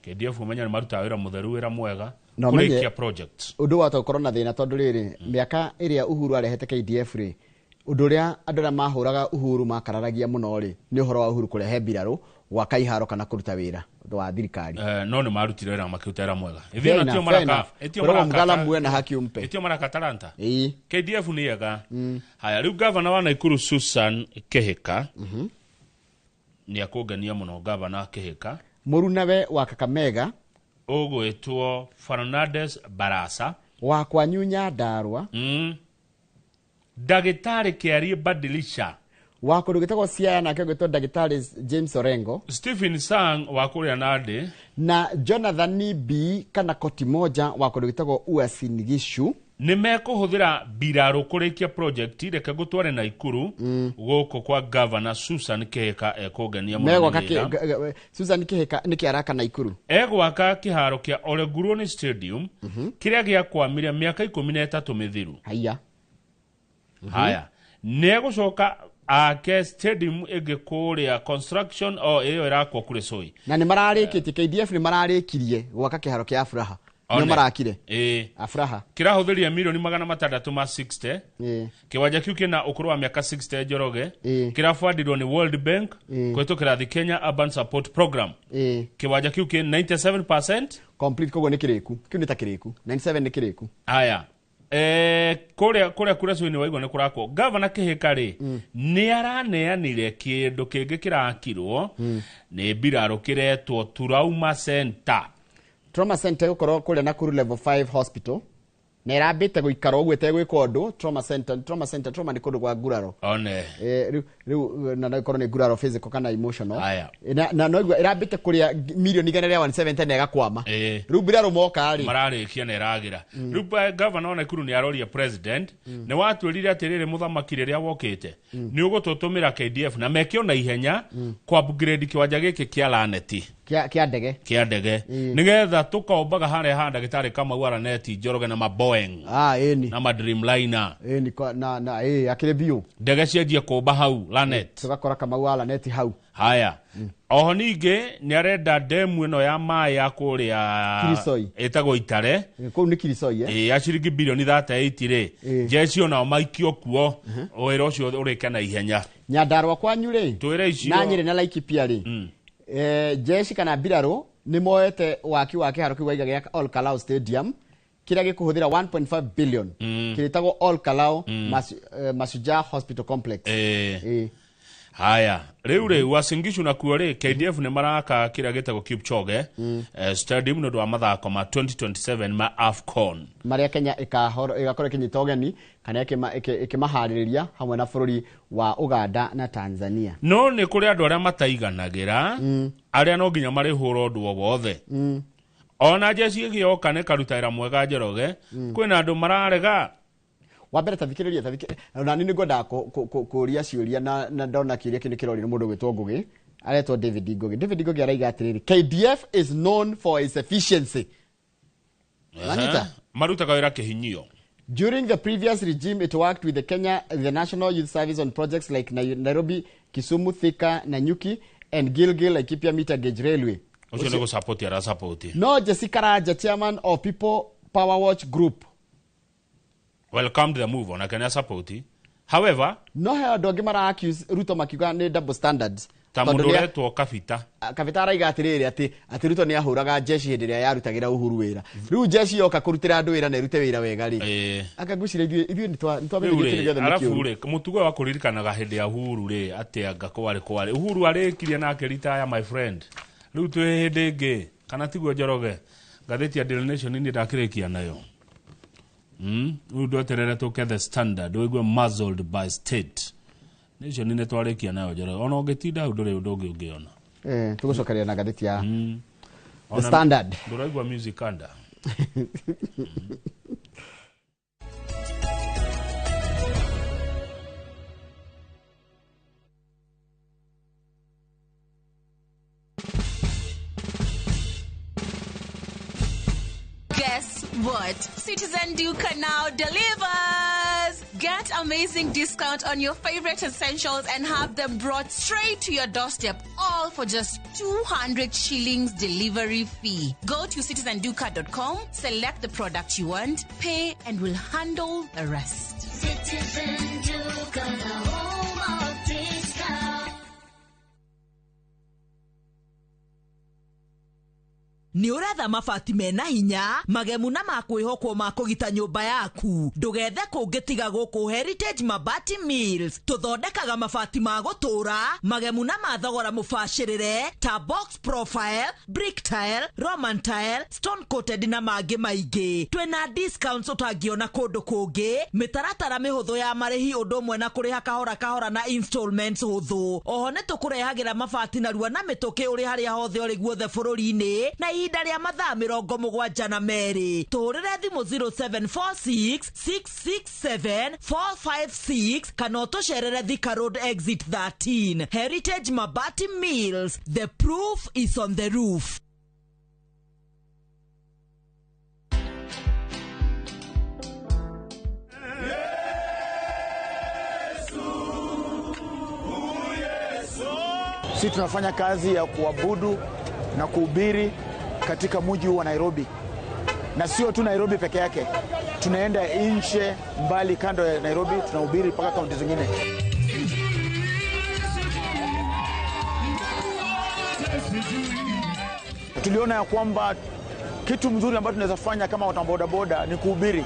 KDF ũmenye nĩ marutaga wĩra mũtheru, wĩra mwega Na ũmenye- kũrĩkia project. Ũndũ wahota gũkorwo na thĩna tondũ rĩrĩ, mĩaka ĩrĩa Uhuru arehete KDF rĩ, ũndũ ũrĩa andũ arĩa mahũraga Uhuru makararagia mũno rĩ, nĩ ũhoro wa Uhuru kũrehe mbirarũ, gwaka iharo kana kũruta wĩra wa thirikari. No nĩ marutire wĩra, makĩruta wĩra mwega. Fair Ithuĩ enough, natio fair maraka enough. ĩtio Kwĩragwo maraka mgala muwe na haki umpe. Ĩtio maraka talanta. KDF nĩ ega. Haya, rĩu gavana wa Nakuru Susan Kihika nĩ akũngenia mũno, gavana Kihika. Mũrunawe wa Kakamega ũgwĩtwo Fernandes Barasa wa kwanyu Nyandarua, Ndagĩtarĩ Kĩarie Badilisha wa kũndũ gwĩtagwo Siaya, nake ũgwĩtwo ndagĩtarĩ James Orengo, Stephen Sang wa kũrĩa Nandi, na Jonathan B kana Koti Moja wa kũndũ gwĩtagwo Uasin Gishu. Nĩ mekũhũthĩra mbirarũ kũrĩkia project. Reke ngũtware Naikuru, gũkũ kwa gavana Susan Kihika, ekũngenia mũno megwaka nĩ wĩra. Susan Kihika nĩkĩ araka Naikuru? Egwaka kĩharo kĩa Olenguruone Stadium kĩrĩa gĩakwamire mĩaka 13 mĩthiru. Haya. Haya, nĩ egũcoka ake stadium ĩngĩ kũrĩa construction o ĩyo ĩrakwo Kuresoi. Na nĩ mararĩkĩtie, KDF nĩ mararĩkirie gwaka kĩharo kĩa Afraha, nĩo One. marakire Ĩĩ. Afraha. Kĩrahũthĩria mirioni 660. Kĩwanja kĩu kĩna ũkũrũ wa mĩaka 60, Njoroge. Kĩrabandirwo nĩ World Bank kũhĩtũkĩra the Kenya Urban Support Program. Kĩwanja kĩu kĩ 97% complete, koguo nĩ kĩrĩku, kĩu nĩ ta kĩrĩku, 97 nĩ kĩrĩku. Haya, kũrĩa Kuresoi nĩ waigua nĩ kũrakwo. Gavana Kĩhĩka rĩ, nĩ araneanire kĩndũ kĩngĩ kĩrakirwo nĩ mbirarũ kĩretwo Trauma Center. Trauma center ĩgũkorwo kũrĩa Nakuru Level 5 Hospital, na ĩrambĩte gũikara ũguo ĩtegwĩka ũndũ. Trauma center, trauma center, trauma nĩ kũndũ kwa nguraro. One. Rĩu na no ĩkorwo nĩ nguraro physical kana emotional. Haya. Na no ĩgua ĩrambĩte kũrĩa mirioni 170 na ĩgakwama. Rĩu mbirarũ moka rĩ, mararĩkia na ĩragĩra. Rĩu gavana wa Nakuru nĩ aroria president, nĩ watwĩrire atĩrĩrĩ, mũthamaki, rĩrĩa wokĩte nĩ ũgũtũtũmĩra KDF na meke ona ihenya kwa upgrade kĩwanja gĩkĩ kĩa Laneti kĩa ndege. Kĩa ndege, nĩgetha tũkombaga harĩa ha ndagĩtarĩ Kamau Araneti Njoroge na maboeing ĩni na madreamliner. Ĩni na ĩ akĩrĩ biũ. Ndege cianjie kũmba hau Lanet. Tũgakora Kamau wa Laneti hau. Haya, oho ningĩ nĩ arenda ndemu ĩno ya maĩ ya kũrĩa Kirisoi. ĩtagwo Itare. Kũu nĩ Kirisoi, eh? Ĩ, ya ciringi bilioni 38 rĩ, jeshi onao maikio kuo, wĩra ũcio ũrĩke na ihenya. Nyandarua kwanyu rĩ, Twĩre icio. Na Nyĩrĩ na Laikipia rĩ, jeshi kana mbirarũ nĩ moete waki wa kĩharo kĩu waiga gĩa Ol Kalou Stadium kĩrĩa gĩkũhũthĩra 1.5 billion, kĩrĩtagwo Ol Kalou Mashujaa Hospital Complex. Haya, rĩu rĩ, Uasin Gishu nakuo rĩ, KDF nĩ maraka kĩrĩa gĩtagwo Kipchoge Stadium nĩ ũndũ wa mathako ma 2027 ma AFCON, marĩa Kenya ĩgakorwo ĩkĩnyita ũgeni kana ĩkĩmaharĩrĩria hamwe na bũrũri wa Uganda na Tanzania. No nĩ kũrĩ andũ arĩa mataiganagĩra, arĩa no nginya marĩhũra ũndũ o wothe. Ona jeshi ĩgĩoka nĩ karuta wĩra mwega, Njoroge, kwĩna andũ mararega. Wa mbere, tathikĩrĩria, ona niĩ nĩngwendaga kũria ciũria na ndona kĩũria kĩu nĩ kĩrorio nĩ mũndũ gwĩtwo Ngũgĩ, aretwo David Ngũgĩ. David Ngũgĩ araiga atĩrĩrĩ, KDF is known for its efficiency. Wanyita? Marutaga wĩra kĩhinyio. During the previous regime, it worked with the Kenya, the National Youth Service on projects like Nairobi, Kisumu, Thika, Nanyuki, and Gilgil Laikipia meter gauge railway. Ũcio nĩ gũsapoti arasapoti. No Jessica Raja, chairman of People Power Watch Group, welcomed the move, onake nĩ asapoti. However, no he andũ angĩ mara accuse Ruto makiuga nĩ double standards. Ta Tondũ mũndũ ũretwo Kabita. Kabita araiga atĩrĩrĩ, atĩ Ruto nĩ ahũraga jeshi hĩndĩ ĩrĩa yarutagĩra Uhuru wĩra. Rĩu jeshi yoka kũrutĩra andũ wĩra na ĩrute wĩra wega rĩ, anga ngwĩciria ithuĩ nĩ Rĩu twamenyire rĩ, kĩndũ gĩothe nĩ arabu kĩũru. rĩ, mũtugo wa kũririkanaga hĩndĩ ya Uhuru rĩ, atĩ anga kwarĩ Uhuru arĩkirie na akĩritaya, my friend. Rĩu twĩ hĩndĩ ĩngĩ, kana tiguo, Njoroge? Ngathĩti ya Daily Nation niĩ ndakĩrĩkia nayo. Rĩu ndweterere tũke The Standard ũigue muzzled by state. Nation nĩ twarĩkia nayo, Njoroge, ona ũngĩtinda hau ndũrĩ ũndũ ũngĩ ũngĩona. Tũgũcokeria na ngathĩti ya The Ona Standard. Ndũraigua music under. Guess what? Citizen Duka now delivers! Get amazing discount on your favorite essentials and have them brought straight to your doorstep, all for just 200 shillings delivery fee. Go to citizenduka.com, select the product you want, pay, and we'll handle the rest. Citizen Duka, the home of discount. Nĩ ũretha mabati mena hinya, magemu na makwĩhokwo ma kũgita nyũmba yaku? Ndũgethe kũngĩ tiga gũkũ Heritage Mabati Mills. Tũthondekaga mabati ma gũtũũra, magemu na ma thogora mũbacĩrĩre, ta box profile, brick tile, roman tile, stone coated na mangĩ maingĩ. Twĩna discounts ũtangĩona kũndũ kũngĩ, mĩtaratara mĩhũthũ ya marĩhi, ũndũ ũmwe na kũrĩha kahora kahora na installments hũthũ. Oho nĩ tũkũrehagĩra mabati narua na mĩtũkĩ ũrĩ harĩa hothe ũrĩ guothe bũrũri-inĩ na ihinda rĩa mathaa 72. Tũhũrĩre thimũ 0746 667 456 kana ũtũcerere Thika Road exit 13. Heritage Mabati Mills, the proof is on the roof. Sisi tunafanya kazi ya kuabudu na kuhubiri katika mji wa Nairobi, na sio tu Nairobi peke yake, tunaenda nje mbali kando ya Nairobi, tunahubiri mpaka kaunti zingine. Tuliona ya kwamba kitu mzuri ambacho tunaweza fanya kama watu wa bodaboda ni kuhubiri,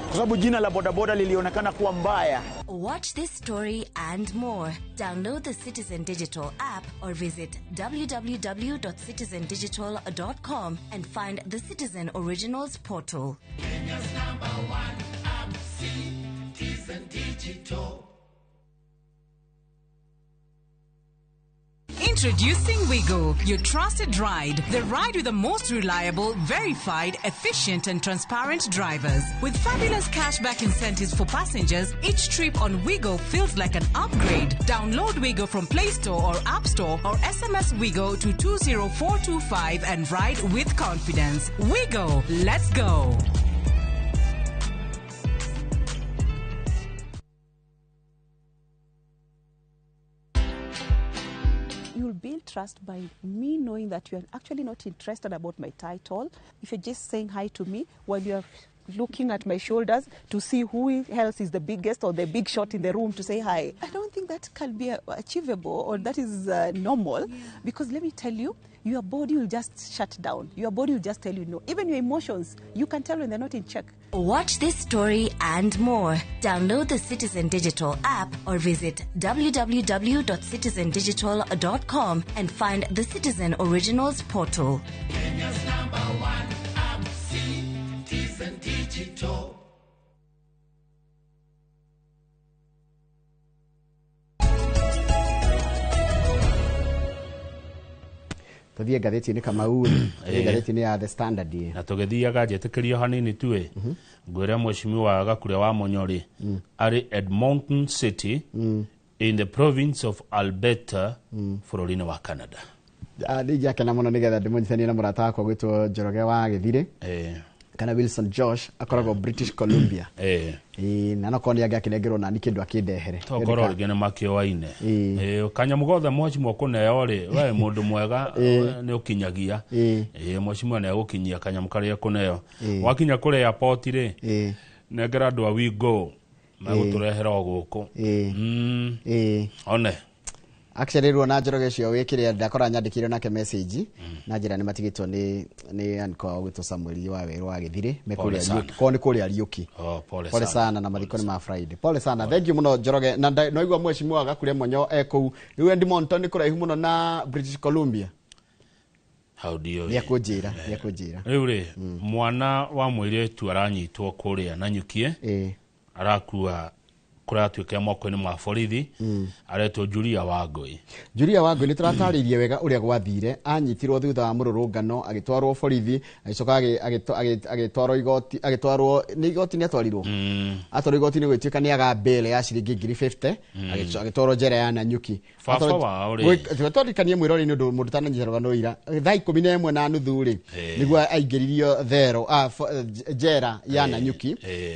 kwa sababu jina la bodaboda lilionekana kuwa mbaya. Watch this story and more. Download the Citizen Digital app or visit www.citizendigital.com and find the Citizen Originals portal. Kenya's number one app, Citizen Digital. Introducing Wigo, your trusted ride. The ride with the most reliable, verified, efficient, and transparent drivers. With fabulous cashback incentives for passengers, each trip on Wigo feels like an upgrade. Download Wigo from Play Store or App Store or SMS Wigo to 20425 and ride with confidence. Wigo, let's go. You'll build trust by me knowing that you're actually not interested about my title. If you're just saying hi to me while you're looking at my shoulders to see who else is the biggest or the big shot in the room to say hi. I don't think that can be achievable or that is normal, because let me tell you, your body will just shut down. Your body will just tell you no. Even your emotions, you can tell when they're not in check. Watch this story and more. Download the Citizen Digital app or visit www.citizendigital.com and find the Citizen Originals portal. Kenya's number one app, Citizen Digital. Tũthiĩ ngathĩti-inĩ Kamau, tũthiĩ ngathĩti-inĩ ya The Standard. Na tũgĩthiaga njĩtĩkĩrio hanini tu ĩ, ngwĩre mheshimiwa Gakure wa Mũnyori arĩ Edmonton City in the province of Alberta, bũrũri-inĩ wa Canada. Nĩ ingĩakena mũno nĩgetha ndĩmũnyitithanie na mũrata wakwa gwĩtwo Njoroge wa Gĩthirĩ kana Wilson Josh, akoragwo British Columbia. Ĩĩ, na nokorwo nĩ angĩakĩnengerwo nani kĩndũ akĩndehere. Tokorwo rĩngĩ nĩ makĩoaine. Kanyamũ gothe mheshimiwa ũkũneo rĩ, we mũndũ mwega nĩ ũkinyagia. Mheshimiwa nĩ egũkinyia kanyamũ karĩa ũkũneo. Wakinya kũrĩa airport rĩ, nengera andũ a We Go megũtũrehera o gũkũ. One. Actually rĩu ona Njoroge ũcio wĩkĩrĩa ndakora nyandĩkĩire nake message na njĩra nĩ matigĩtwo nĩ anko wao gwĩtwo Samuel wa Werũ wa Gĩthirĩ, me Pole kũrĩa sana. Riũki. Kwao nĩ kũrĩa Riũki. Oh, pole Pole sana. sana, na mathiko nĩ ma Friday. Pole sana. Thank you mũno Njoroge. Na noigua mheshimiwa Gakure Monyo e kũu. Rĩu Edmonton nĩ kũraihu mũno na British Columbia. How do you? Nĩekũnjĩra, nĩekũnjĩra. Rĩu rĩ, mwana wa mũirĩtu aranyitwo kũrĩa Nanyukie. Arakua kũratuĩka moko-inĩ ma borithi. Aretwo Julia Wangũi. Julia Wangũi nĩ tũratarĩirie wega ũrĩa gwathire. Anyitirwo thutha wa mũrũrũngano, agĩtwarwo borithi, agĩcoka agĩtwarwo igoti, agĩtwarwo nĩ igoti nĩ atwarirwo. Atwarwo igoti-inĩ gũgĩtuĩka nĩ aga bail ya ciringi ngiri 50, agĩtwarwo njera ya Nanyuki. Baba wao rĩ. Tũririkanie mwĩrori nĩ ũndũ mũndũ ũtananyita rũgano ira. Thaa 11:30 rĩ, nĩguo aingĩririo thero, njera ya Nanyuki.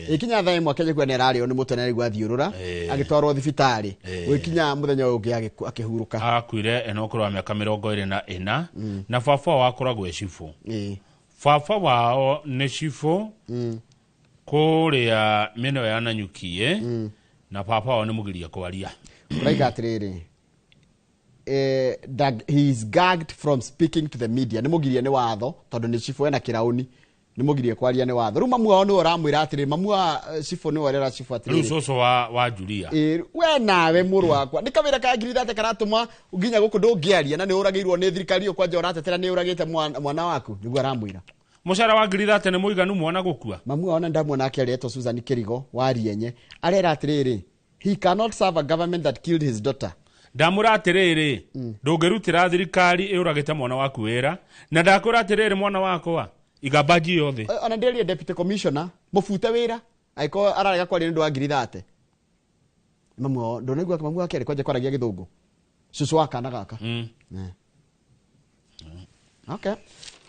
Ĩkinya thaa 1 akĩnjĩkua nĩ ararĩo nĩ mũtwe na nĩguo athiũrũra, agĩtwarwo thibitarĩ. Gũgĩkinya mũthenya ũyũ ũngĩ akĩhurũka. Akuire ena ũkũrũ wa mĩaka 24, na baba wao akoragwo e cibũ. Baba wao nĩ cibũ kũrĩa mĩena ya Nanyuki, na baba wao nĩ mũgiria kwaria. Ũraiga atĩrĩrĩ, he is gagged from speaking to the media. Nĩ mũgirie nĩ watho tondũ nĩ cibũ ena kĩraũni, nĩ mũgirie kwaria nĩ watho. Rĩu mamu wao nĩwe ũramwĩra atĩrĩrĩ, mamu wa cibũ nĩwe ũrera cibũ atĩrĩrĩ. Rĩu cũcũ wa Julia. We nawe mũrũ wakwa, nĩ kawĩra ka ngiri thate karatũma nginya gũkũ ndũngĩaria, na nĩ ũragĩirwo nĩ thirikari ĩyo kwanja ũratetera nĩ ũragĩte mwana waku, nĩguo aramwĩra. Mũcara wa ngiri thate nĩ mũiganu mwana gũkua? Mamu wao na ndamuona akĩaria Susan Kĩrigo wa Rienye, arera atĩrĩrĩ, he cannot serve a government that killed his daughter. Ndamũra atĩrĩrĩ, ndũngĩrutĩra thirikari ĩũragĩte mwana waku wĩra, na ndakwĩra atĩrĩrĩ mwana wakwa, iga baji yothe. Ona ndĩrĩrie deputy commissioner, mũbute wĩra, angĩkorwo ararega kwaria nĩ ũndũ wa ngiri thate. Mamu wao, ndũnaigua mamu wake arĩ kwanja kwaragia gĩthũngũ. Cũcũ wa kana gaka. Okay.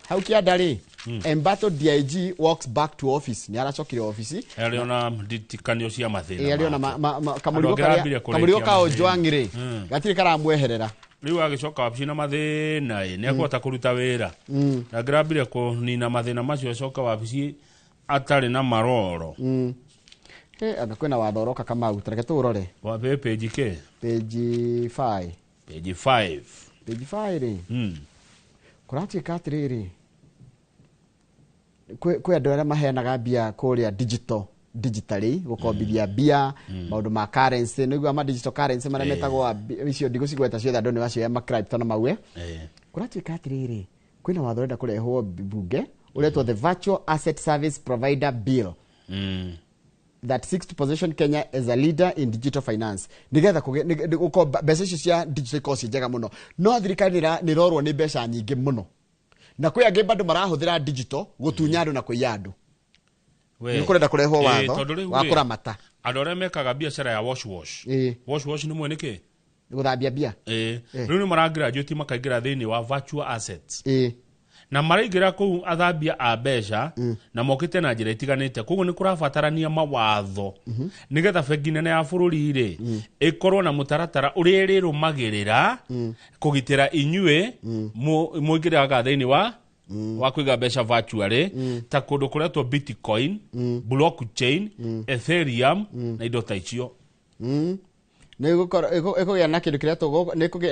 Hau kĩanda rĩ, embattled DIG walks back to office. Nĩ aracokire office. Arĩ ona nditikanio cia mathĩna Ĩ, arĩ ona make. kamũrigo Andũ angĩ karĩa, arambire kũrĩkia kamũrigo ka mathĩna. Ojwang rĩ, gatirĩ karamweherera. Rĩu agĩcoka wabici na mathĩna ĩ, nĩ ekũhota kũruta wĩra. Na angĩrambire kũnina mathĩna macio acoka wabici atarĩ na maroro. Anga kwĩna watho ũroka Kamau, ta reke tũũrore. Wa page kĩ? Page 5. Page 5. Page 5 rĩ. Kũratuĩka atĩrĩrĩ, kwĩ andũ arĩa maheanaga mbia kũrĩa digitally, gũkombithia mbia, maũndũ ma currency, nĩguo ma digital currency marĩa metagwo icio ndigũcigweta ciothe, andũ nĩ macio ma crypto na mau. Kũratuĩka atĩrĩrĩ, kwĩna watho ũrenda kũrehwo mbunge ũretwo the Virtual Asset Service Provider Bill. That seeks to position Kenya as a leader in digital finance. Nigetha gũkorwo mbeca icio cia digital ikorwo ciĩ njega mũno. No thirikari nĩ ĩrorwo nĩ mbeca nyingĩ mũno. Na kwĩ angĩ bado marahũthĩra digital gũtunya andũ na kũiya andũ. We. Nĩ kũrenda kũrehwo watho Tondũ rĩu wa rĩ, kũramata. Andũ arĩa mekaga biacara ya wash wash. Wash wash nĩ mwene kĩ? Gũthambia mbia. Rĩu nĩ maragraduate makaingĩra thĩinĩ wa virtual assets. Na maraingĩra kũu athambia a mbeca na mokĩte na njĩra itiganĩte. Koguo nĩ kũrabatarania mawatho nĩgetha bengi nene ya bũrũri rĩ ĩkorwo na mũtaratara ũrĩa ĩrĩrũmagĩrĩra kũgitĩra inyuĩ mũingĩraga thĩinĩ wa kũiga mbeca virtually, ta kũndũ kũretwo bitcoin, blockchain, ethereum na indo ta icio. Nä ĩkũgĩa na kĩndũ kĩrĩa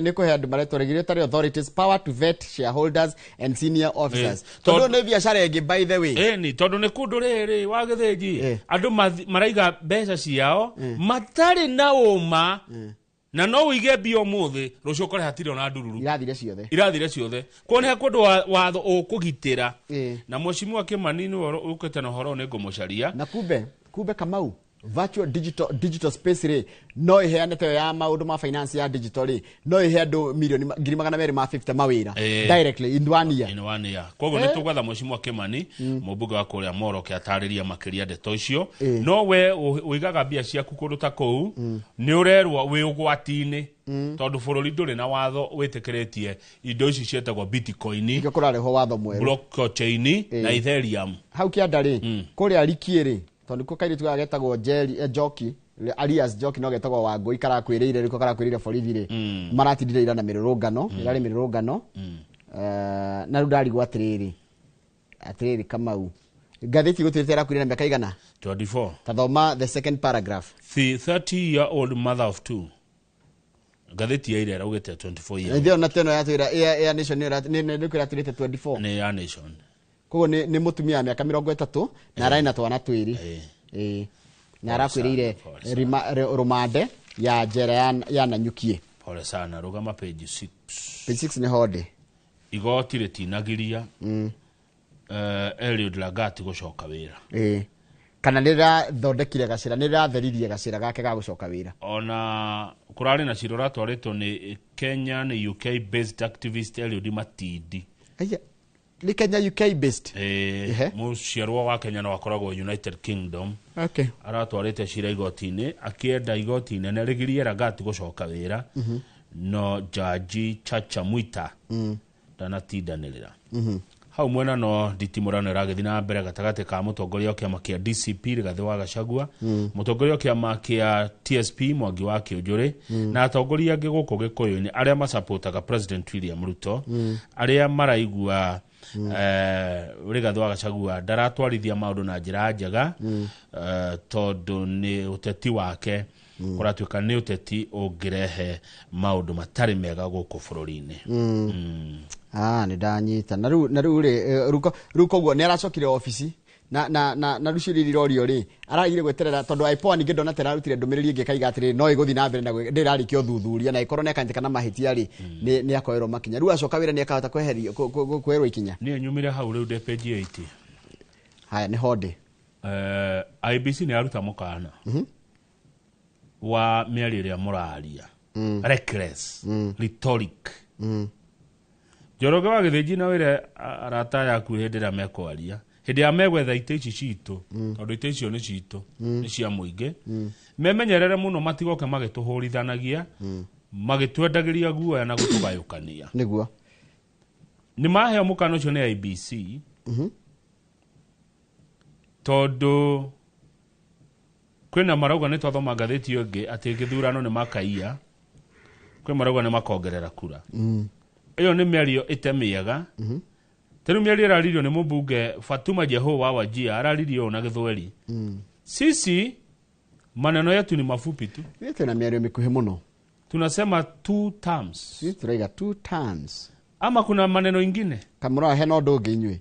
nĩ kũhe andũ maretwo regulatory authorities power to vet shareholders and senior officers, tondũ nĩ biacara ĩngĩ, by the way. Ĩni, tondũ nĩ kũndũ rĩrĩ wa gĩthĩnji andũ maraiga mbeca ciao matarĩ na ũma, na no ũige mbia ũmũthĩ, rũciũ ũkore hatirĩ ona ndururu. Irathire ciothe. Irathire ciothe. Kuo nĩ kũndũ watho ũkũgitĩra, na mheshimiwa Kĩmani nĩwe ũkĩte na ũhoro ũyũ, nĩ ngũmũcaria. Na kumbe Kamau, virtual digital space rĩ, no ĩheane ta ya maũndũ ma finance ya digital rĩ, no ĩhe andũ milioni 250,000 mawĩra directly in one year. In one year. Koguo nĩ tũgwetha mheshimiwa Kĩmani, mũmbunge wa kũrĩa Moroke, atarĩria makĩria ndeto icio. No we ũigaga mbia ciaku kũndũ ta kũu, nĩ ũrerwo wĩ ũgwati-inĩ, tondũ bũrũri ndũrĩ na watho wĩtĩkĩrĩtie indo ici ciĩtagwo bitcoin, Nĩkĩo kũrarehwo watho mwerũ. blockchain na ethereum. Hau kĩanda rĩ, kũrĩa Rikie rĩ, tondũ nĩkuo kairĩtu gaka getagwo Jerry, Njoki alias Njoki, no getagwo Wangũi, karakwĩrĩire rĩko karakwĩrĩire borithi rĩ, maratindire ira na mĩrũrũngano, ĩrarĩ mĩrũrũngano. Na rĩu ndarigwo atĩrĩrĩ, Kamau, ngathĩti gũtuĩte ĩrakuire na mĩaka igana? 24. Tathoma the second paragraph. The 30 year old mother of two. Ngathĩti ya ira ĩraugĩte 24 years. Ithio na teno yatwĩra ya Nation nĩ kwĩra atwĩrĩte 24. Nĩ ya Nation. Koguo nĩ mũtumia wa mĩaka 30 na ararĩ na twana twĩrĩ. Ĩĩ. Na arakwĩrĩire rũmande ya njera ya Nanyukie. Pole sana. Rũgama page 6. Page 6 nĩ honde. Igoti rĩtinagiria Eliud Lagat gũcoka wĩra. Ĩĩ. Kana nĩ rĩrathondekire gacĩra, nĩ rĩratheririe gacĩra gake ga gũcoka wĩra. Ona kũrarĩ na cira ũratwarĩtwo nĩ Kenyan UK based activist Eliud Matindi. Aya, nĩ Kenya UK based. Ĩĩ, mũciarwo wa Kenya no akoragwo United Kingdom. Aratwarĩte cira igoti-inĩ akĩenda igoti inene rĩgirie Lagat gũcoka wĩra, no jaji Chacha Mwita ndanatindanĩrĩra. Hau mwena no nditimũrano ĩragĩthiĩ na mbere gatagatĩ ka mũtongoria wa kĩama kĩa DCP Rigathĩ wa Gachagua, mũtongoria wa kĩama kĩa TSP Mwangi wa Kĩũnjũrĩ, na atongoria angĩ gũkũ Gĩkũyũ-inĩ arĩa macapotaga President William Ruto, arĩa maraigua Rigathĩ wa Gachagua ndaratwarithia maũndũ na njĩra njega, tondũ nĩ ũteti wake kũratuĩka nĩ ũteti ũngĩrehe maũndũ matarĩ mega gũkũ bũrũri-inĩ. Ah, nĩ ndanyita. Na rĩu rĩ, rĩu koguo nĩ aracokire obici na rĩu ciũria iria irorio rĩ, aragire gweterera tondũ IPOA ningĩ ndona ta ĩrarutire ndũmĩrĩri ĩngĩ ĩkaiga atĩrĩrĩ, no ĩgũthiĩ na mbere na ndĩrarĩkia ũthuthuria, na ĩkorwo nĩ akanyitĩkana mahĩtia rĩ, nĩ akoerwo makinya. Rĩu acoka wĩra nĩ akahota kweherio kwerwo ikinya. Niĩ nyumire hau rĩu ndĩ page 8. Haya, nĩ honde. IEBC nĩ yaruta mũkana wa mĩario ĩrĩa mũraria, reckless rhetoric. Njoroge wa Gĩthĩnji na wĩre arata yaku hĩndĩ ĩrĩa mekwaria, hĩndĩ ĩrĩa megwetha itĩ ici citũ, tondũ itĩ icio nĩ citũ, nĩ cia mũingĩ, memenyerere mũno matigoke magĩtũhũrithanagia, magĩtwendagĩria guoya na gũtũgayũkania. Nĩ maheo mũkana ũcio nĩ IEBC, tondũ kwĩna marauga, nĩ twathoma ngathĩti ĩyo ĩngĩ atĩ gĩthurano nĩ makaiya, kwĩ marauga nĩ makongerera kura. Ĩyo nĩ mĩario ĩte mĩega. Ta rĩu mĩario ĩraririo nĩ mũmbunge Fatuma Jeho wa Wajir, araririe ũũ na Gĩthweri: "Sisi maneno yetu ni mafupi tu." Ithuĩ twĩna mĩario mĩkuhĩ mũno. "Tunasema two terms." Ithuĩ turaiga two terms. Ama kuna maneno ingine? Kamũra hena ũndũ ũngĩ inyuĩ?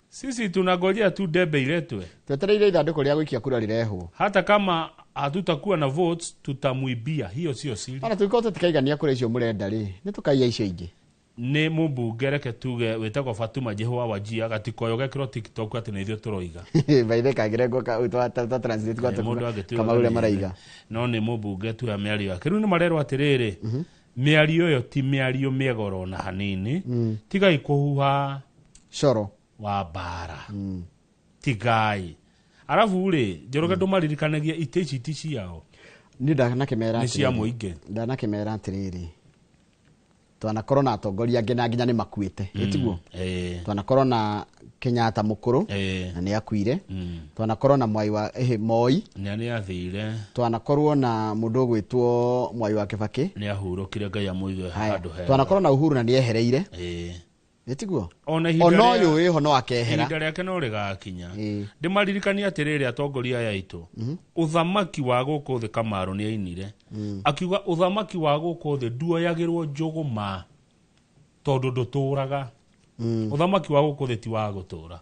"Sisi tunangojea tu debe iletwe." Twetereire ithandũkũ rĩa gũikia kura rĩrehwo. "Hata kama hatutakuwa na votes, tutamuibia. Hiyo sio siri." Ona tũngĩkorwo tũtikaigania kura icio mũrenda rĩ, nĩ tũkaiya icio ingĩ. Nĩ mũmbunge, reke tuge wĩtagwo Fatuma Jeho wa Wajir, gatikoyo gekĩrwo TikTok atĩ nĩ ithuĩ tũroiga. Baithe kangĩrengwo twa translate gwa Mũndũ angĩtuga Kamau ũrĩa nĩ- maraiga. No nĩ mũmbunge tu ya mĩario yake. Rĩu nĩ marerwo atĩrĩrĩ, mĩario ĩyo ti mĩario mĩega oro na hanini. Tigai kũhuha coro wa mbara, tigai. Arabu rĩ, Njoroge, ndũmaririkanagia itĩ ici ti ciao. Niĩ ndanakĩmera Nĩ cia atĩrĩrĩ. mũingĩ. Ndanakĩmera atĩrĩrĩ, Twanakorwo na atongoria angĩ na nginya nĩ makuĩte, ĩtiguo? Twanakorwo na Kenyatta mũkũrũ na nĩ akuire. Twanakorwo na Mwai wa Moi na nĩ athire. Twanakorwo na mũndũ ũgwĩtwo Mwai wa Kĩbakĩ. Nĩ ahurũkire, Ngai amũige Haya, handũ hega. Twanakorwo na Uhuru na nĩ ehereire, ĩtiguo? Ona ihinda Ona rĩa- ũyũ wĩho no akehera. Ihinda rĩake no rĩgakinya. Ndĩmaririkanie atĩrĩrĩ, atongoria aya aitũ, ũthamaki wa gũkũ thĩ, Kamaru nĩ ainire akiuga ũthamaki wa gũkũ thĩ nduoyagĩrwo njũgũma tondũ ndũtũraga. Ũthamaki wa gũkũ thĩ ti wa gũtũra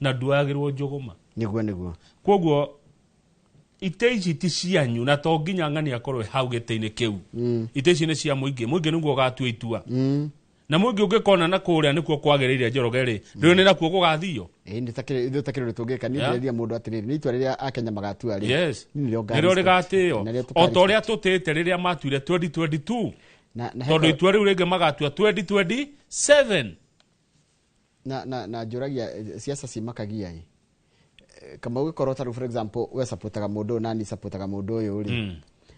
na nduoyagĩrwo njũgũma. Nĩguo. Koguo ite ici ti cianyu, na to nginya ng'ani akorwo hau gĩtĩ-inĩ kĩu. Ite ici nĩ cia mũingĩ, mũingĩ nĩguo ũgatua itua, na mũingĩ ũngĩkona na kũrĩa nĩkuo kwagĩrĩire, Njoroge rĩ, ndũĩ nĩ nakuo gũgathio. Ĩĩ, nĩ ithuĩ takĩrĩ ũndũ tũngĩka. Niĩ Yeah. ndĩreria mũndũ atĩrĩrĩ, nĩ itua rĩrĩa akenya magatua rĩ, niĩ nĩrĩo nga Nĩrĩo respect. rĩgatĩo Na nĩrĩo o ta tũka ũrĩa tũtĩte rĩrĩa matuire 2022, na tondũ itua rĩu rĩngĩ magatua 2027. Na njũragia, siasa cimakagia ĩ. Kamau, gĩkorwo tarĩu, for example, we supportaga mũndũ ũyũ na niĩ supportaga mũndũ ũyũ rĩ,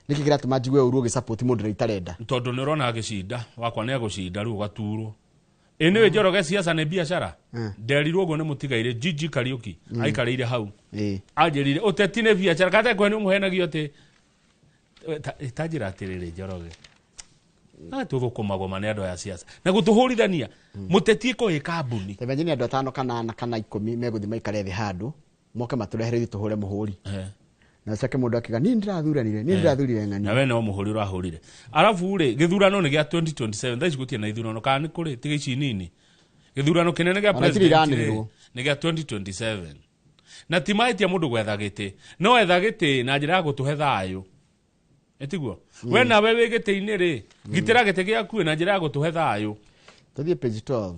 nĩkĩ kĩratũma njigue ũru ũgĩsupport mũndũ ũrĩa itarenda? Tondũ nĩ ũrona agĩcinda, wakwa nĩ agũcinda, rĩu ũgaturwo. Ĩ nĩwe Njoroge, siasa nĩ biacara. Nderirwo ũguo nĩ mũtigairĩ Gigi Kariuki. Aikarĩire hau anjĩrire ũteti nĩ biacara katekwe nĩ ũmũhenagio atĩ ta njĩra atĩrĩrĩ, Njoroge, na tũthũkũmagwo ma nĩ andũ aya siasa na gũtũhũrithania mũteti ĩko ĩ kambuni. Ta imagine andũ atano kana ana kana 10 megũthiĩ maikare thĩ handũ, moke matũrehere ithuĩ tũhũre mũhũri, na coke mũndũ akiuga, niĩ ndĩrathuranire, niĩ ndĩrathurire ng'ani. Na we no mũhũri ũrahũrire. Arabu rĩ, gĩthurano nĩ gĩa 2027. Thaa ici gũtirĩ na ithurano, kana nĩ kũrĩ? Tiga ici nini. Gĩthurano kĩnene gĩa Ona itirĩ president rĩ, iranĩrĩrwo. nĩ gĩa 2027, na ti mahĩtia mũndũ gwetha gĩtĩ, no etha gĩtĩ na njĩra ya gũtũhe thayũ, ĩtiguo? We nawe wĩ gĩtĩ-inĩ rĩ, gitĩra gĩtĩ gĩaku na njĩra ya gũtũhe thayũ. Tũthiĩ page 12.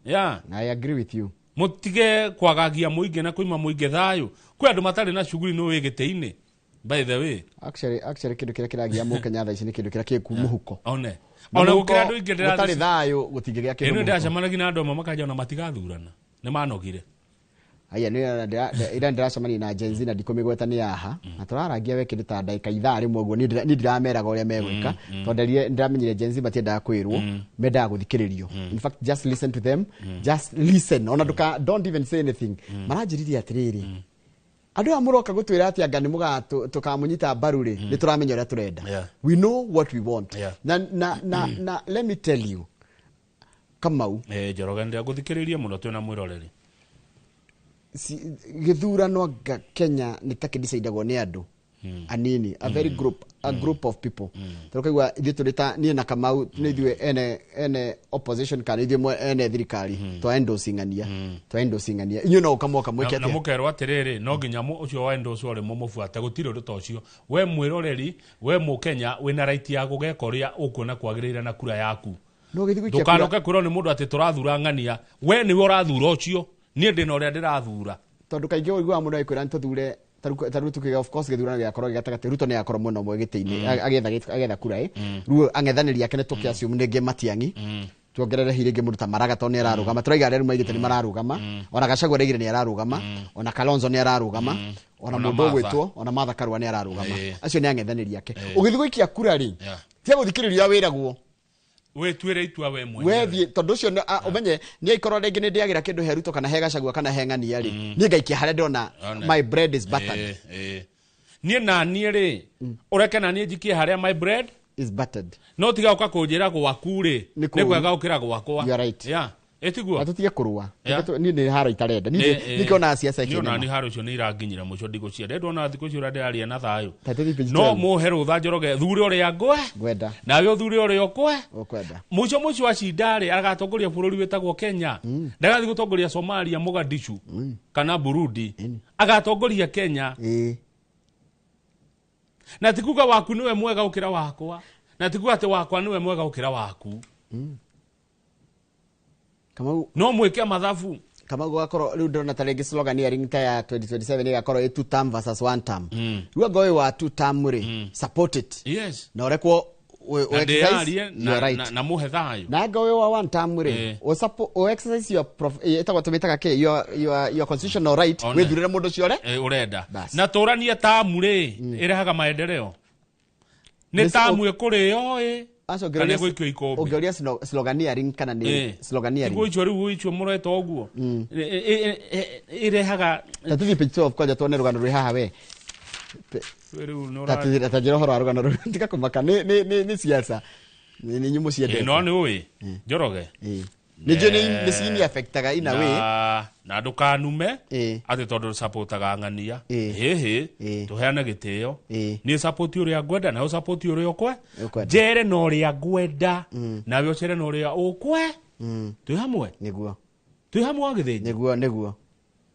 Yeah. I agree with you. Mũtige kwagagia mũingĩ na kũima mũingĩ thayũ. Kwĩ andũ matarĩ na shughuli, nĩ wĩ gĩtĩ-inĩ, by the way. Actually kĩndũ kĩrĩa kĩragia mũkenya thaa ici nĩ kĩndũ kĩrĩa kĩ mũhuko. One Na ona mũhuko gũkĩra andũ aingĩ gũtarĩ thayũ, gũtingĩgĩa kĩndũ Ĩno mũhuko. ndĩracemanagia na andũ amwe makanja ona matigathurana, nĩ manogire. Aya, nĩ ira ndĩracemania na Gen Z na ndikũmĩgweta nĩ yaha, na tũrarangia we kĩndũ ta ndagĩka ithaa rĩmwe ũguo. Niĩ ndirameraga ũrĩa megwĩka, tondũ ndĩramenyire Gen Z matiendaga kwĩrwo, mendaga gũthikĩrĩrio. In fact, just listen to them, just listen, ona ndũka, don't even say anything. Maranjĩririe atĩrĩrĩ, andũ aya mũroka gũtwĩra atĩ anga nĩ mũga tũkamũnyita mbaru rĩ, nĩ tũramenya ũrĩa tũrenda. We know what we want. Na let me tell you, Kamau. Eh, Njoroge, ndĩragũthikĩrĩria mũno, twĩna mwĩroreri. Gĩthurano anga Kenya nĩ ta kĩdicaidagwo nĩ andũ anini, a very group, a group of people. Tondũ kaigua ithuĩ tũrĩ ta niĩ na Kamau, nĩ ithuĩ ene opposition kana ithuĩ ene thirikari, twa endorsingania, twa endorsingania, inyuĩ no ũkamoka mwĩke Na atĩa? mũkerwo atĩrĩrĩ, no nginya ũcio wa endorse ũrĩ mũmũbuate. Gũtirĩ ũndũ ta ũcio. We mwĩroreri, we mũkenya, wĩna right ya gũgeka ũrĩa ũkuona kwagĩrĩire na kura yaku. No gĩthiĩ gũikia kura. Ndũkanoke kwĩrwo nĩ mũndũ atĩ tũrathura ng'ania. We nĩwe ũrathura ũcio, niĩ ndĩna ũrĩa ndĩrathura. Tondũ kaingĩ ũiguaga mũndũ agĩkwĩra nĩ tũthure, tarĩu tukiuga, of course gĩthurano gĩgakorwo gĩ gatagatĩ, Ruto nĩ agakorwo mwena ũmwe gĩtĩ-inĩ agĩetha kura ĩ. Rĩu ang'ethanĩri ake nĩ tũkĩ assume nĩngĩ Matiang'i, tuongerere hihi rĩngĩ mũndũ ta Maraga tondũ nĩ ararũgama. Tũraiga arĩa rĩu maigĩte nĩ mararũgama, ona Gachagua araigire nĩ ararũgama, ona Kalonzo nĩ ararũgama, ona Ona mũndũ Martha. ũgwĩtwo ona Martha Karua nĩ ararũgama. Acio nĩ ang'ethanĩri ake. Ũgĩthiĩ gũikia kura rĩ, tiga gũthikĩrĩria wĩragwo. Wĩtuĩre itua we mwenyewe. Wethiĩ tondũ ũcio ũmenye niĩ ikorwo rĩngĩ nĩ ndĩagĩra kĩndũ he Ruto kana he Gachagua kana he ng'ania rĩ, niĩ ngaikia harĩa ndĩrona One. my bread is buttered. Ĩĩ, ĩĩ. Niĩ naniĩ rĩ, ũreke naniĩ njikie harĩa my bread is buttered. No tiga ũka kũnjĩra gwaku rĩ Nĩ nĩ kũũru. kwega gũkĩra gwakwa. You are right. Yeah. Ĩtiguo? Na tũtige kũrũa. Yeah. Niĩ nĩ haro itarenda. Niĩ nĩkĩonaga siasa Niĩ ona ĩkĩnema. niĩ haro icio nĩ iranginyĩra mũico, ndigũcienda. Ndona thikũ icio ũrĩa ndĩraria na thayũ. Ta tũthiĩ page No 12. mũhe rũtha, Njoroge, thure ũrĩa ngwe ngwenda, nawe ũthure ũrĩa ũkwe ũkwenda. Mũico mũico acinda rĩ, agatongoria bũrũri wĩtagwo Kenya. Ndagathiĩ gũtongoria Somalia, Mogadishu kana Burundi, agatongoria Kenya. Na ti kuga waku nĩwe mwega gũkĩra wakwa, na ti kuga atĩ wakwa nĩwe mwega gũkĩra waku. Kamau, no mwĩke mathabu. Kamau, gũgakorwo rĩu ndĩrona ta rĩngĩ slogan ya ring ta ya 2027 ĩgakorwo ĩ two term versus one term. Rĩu anga ũyũ wa two term rĩ, support it na ũrekwo Na exercise ndĩyarie your right. na mũhe thayũ. Na anga ũyũ wa one term rĩ, o exercise your ĩtagwo, tũmĩtaga kĩ, your constitutional right. One. Wĩthurĩre mũndũ ũcio ũrĩa Ũrenda na tũranie tamu rĩ, ĩrehaga maendeleo nĩ Nĩ tamu ĩkũrĩo ĩ. Aca Kana gũikio ikũmbĩ. Ũngĩũria sloganeering kana nĩ sloganeering. Igũicio rĩu gũicio mũreta ũguo. Ĩrehaga Ta tũthiĩ page 12 kwanja tuone rũgano rwĩ haha we. Rĩu nĩ Ta ta njĩra ũhoro wa rũgano rũu, tiga kũmaka, nĩ siasa. Nĩ inyuĩ mũciendete. No nĩ ũĩ Njoroge. Nĩ njũĩ nĩ cini affectaga in a way. Na ndũkanume atĩ tondũ supportaga ng'ania hĩhĩ, tũheane gĩtĩo. Niĩ support ũrĩa ngwenda, nawe support ũrĩa ũkwe. Ũkwenda. Njere na ũrĩa ngwenda, nawe ũcere na ũrĩa ũkwe. Twĩ hamwe. Nĩguo. Twĩ hamwe wa Gĩthĩnji. Nĩguo, nĩguo.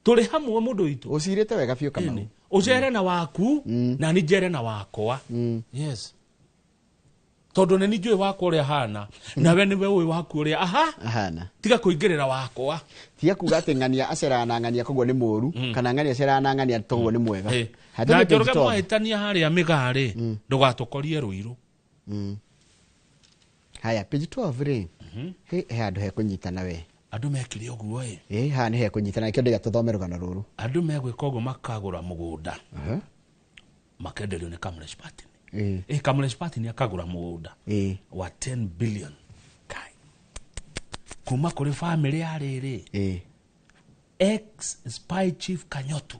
Tũrĩ hamwe mũndũ witũ. Ũcirĩte wega biũ Kamau. Ũcere na waku na ni njere na wakwa. Yes, tondũ nĩ njũĩ wakwa ũrĩa hana, nawe nĩwe ũĩ waku ũrĩa aha ahana. Tiga kũingĩrĩra wakwa. Tiga kuga atĩ ng'ania aceraga na ng'ania koguo nĩ mũũru, kana ng'ania aceraga na ng'ania toguo nĩ mwega. Haya, Na tũthiĩ page Njoroge, 12. mwahĩtania harĩa mĩgarĩ, ndũgatũkorie rũirũ. Haya, page 12 rĩ, he handũ hekũnyitana we. Andũ mekire ũguo ĩ. Ĩ haha nĩ hekũnyitana, nĩkĩo ndĩga tũthome rũgano rũrũ. Andũ megwĩka ũguo, makagũra mũgũnda, makenderio nĩ Kamlesh Pattni. Ĩ Kamlesh Pattni akagũra mũgũnda wa 10 billion Kai. Kuma kũrĩ famĩlĩ ya rĩrĩ ex spy chief Kanyotu.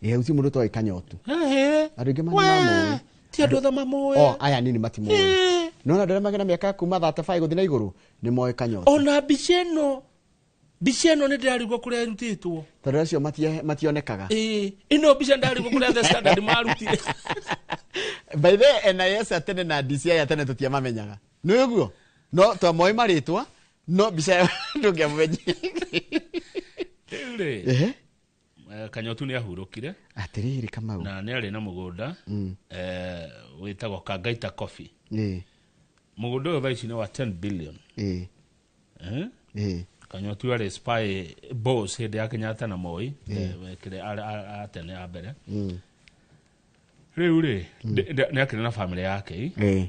Ĩ ucio mũndũ toĩ Kanyotu. Ehe. Andũ aingĩ We, mamũĩ. Ti andũ othe mamũĩ. O aya nini matimũĩ, no na andũ arĩa magĩ na mĩaka kuma 35 gũthiĩ na igũrũ nĩ moĩ Kanyotu. Ona mbica ĩno, mbica ĩno nĩ ndĩrarigwo kũrĩa ĩrutĩtwo. Tondũ acio mationekaga. Ĩĩ, ĩno mbica ndarigwo kũrĩa The Standard marutire. By the way, NIS ya tene na DCI ya tene tũtiamamenyaga, nĩ ũguo no twamoĩ marĩtwa, no mbica ĩyo ndũngĩamũmenyire. Rĩu rĩ, Ehe. Kanyotu nĩ ahurũkire. Atĩrĩrĩ Kamau. Na nĩ arĩ na mũgũnda wĩtagwo Kangaita Coffee. Mũgũnda ũyũ thaa ici nĩ wa 10 billion. Eh? Kanyotu arĩ spy boss hĩndĩ ya Kenyatta na Moi, wekire a tene a mbere. Rĩu rĩ, nĩ akĩrĩ na famĩlĩ yake ĩ.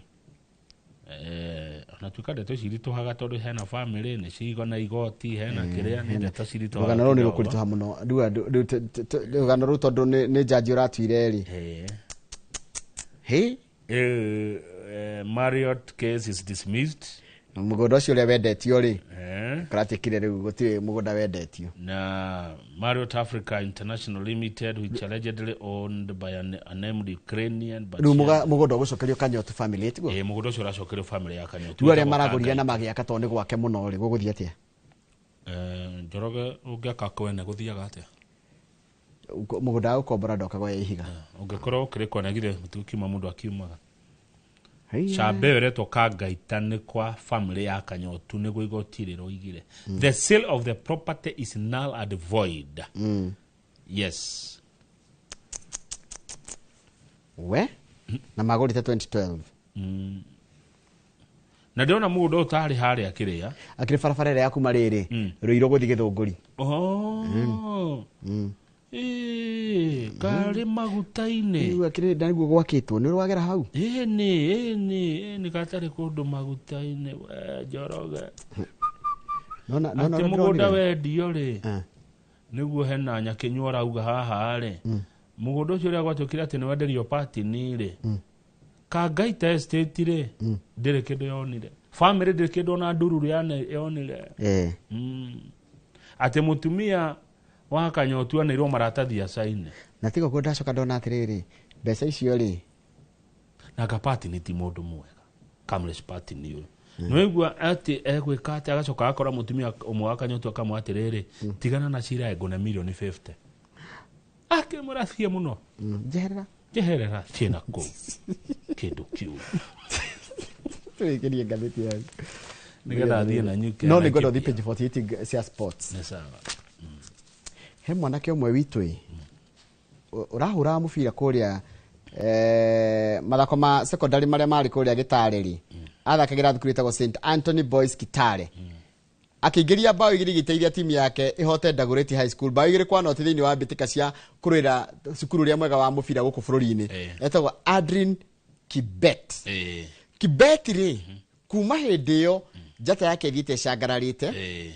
Ona tuĩka ndeto ici iritũhaga tondũ hena famĩlĩ nĩ cigona igoti, hena kĩrĩa, nĩ ndeto ciritũhaga Rũgano rũu nĩ kidogo. rũkũritũha mũno. Rĩu rĩu rũgano rũu tondũ nĩ jaji ũratuire rĩ. Hĩ. Marriott case is dismissed. Mũgũnda ũcio ũrĩa wendetio rĩ, kũratuĩkire rĩu gũtirĩ mũgũnda wendetio. Na Marriott Africa International Limited, which allegedly owned by an unnamed Ukrainian but Rĩu mũgũnda ũgũcokerio Kanyotu family, tiguo? Eh, mũgũnda ũcio ũracokerio family ya Kanyotu. Rĩu arĩa Wĩtagwo maragũrire na Kangai. magĩaka tondũ nĩ gwake mũno rĩ, gũgũthiĩ atĩa? Njoroge, ũngĩaka kwene gũthiaga atĩa? Mũgũnda wa gũkombora ndokagwo ya ihiga. Ũngĩkorwo ũkĩrĩ kwene githĩ gũtikiuma mũndũ akiumaga. Haiya. Camba ĩyo ĩretwo Kangaita nĩ kwa family ya Kanyotu, nĩguo igoti rĩroigire. The sale of the property is null and void. Yes. We na magũrĩte 2012. Na ndĩrona mũgũnda ũyũ tarĩ harĩa kĩrĩa. Akĩrĩ barabara ĩrĩa ya kuma rĩrĩ Rũirũ gũthiĩ Gĩthũngũri. Oh. Ĩĩ, karĩ maguta-inĩ. Rĩu akĩrĩ na nĩguo gwakĩtwo, nĩ ũrwagera hau. Ĩni, ĩni, ĩni, gatarĩ kũndũ maguta-inĩ we Njoroge. Nona nona Atĩ ũrĩa mũgũnda ndĩronire? wendio rĩ, nĩguo hena nyakĩnyua ũrauga haha rĩ, mũgũnda ũcio ũrĩa gwatuĩkire atĩ nĩ wenderio Patini rĩ, Kangaita Estate rĩ, ndĩrĩ kĩndũ yonire, family ndĩrĩ kĩndũ ona ndururu yonire. Atĩ mũtumia wa Kanyotu aneirwo maratathi acaine. Na tiga ũguo, ndacoka ndona atĩrĩrĩ, mbeca icio rĩ, Na Patini ti mũndũ mwega, Kamlesh Pattni ũyũ nĩwaigua atĩ egwĩka atĩ agacoka agakora mũtumia ũmwe wa Kanyotu akamwĩra atĩrĩrĩ, tigana na cira, ngũne mirioni 50. Akĩmwĩra thiĩ mũno. Njeherera. Njeherera, thiĩ na kũu kĩndũ kĩu. Tũrĩkĩrie ngathĩti yaku. Nĩgetha athiĩ na nyuke No na nĩ ngwenda ũthiĩ Ethiopia. page 48 cia sports. Nĩ sawa. He mwanake ũmwe witũ ĩ ũrahũraga mũbira kũrĩa mathako ma secondary marĩa marĩ kũrĩa Gĩtare rĩ, athakagĩra thukuru ĩtagwo St Anthony Boys Kitale, akĩingĩria bao 2 igĩteithia timu yake ĩhote Dagoretti High School bao 2-0 thĩinĩ wa mbĩtĩka cia kũrũĩra cukuru ũrĩa mwega wa mũbira gũkũ bũrũri-inĩ. Etagwo Adrin Kibet. Kibet rĩ, kuma hĩndĩ ĩyo Njata yake ĩthiĩte ĩcangararĩte.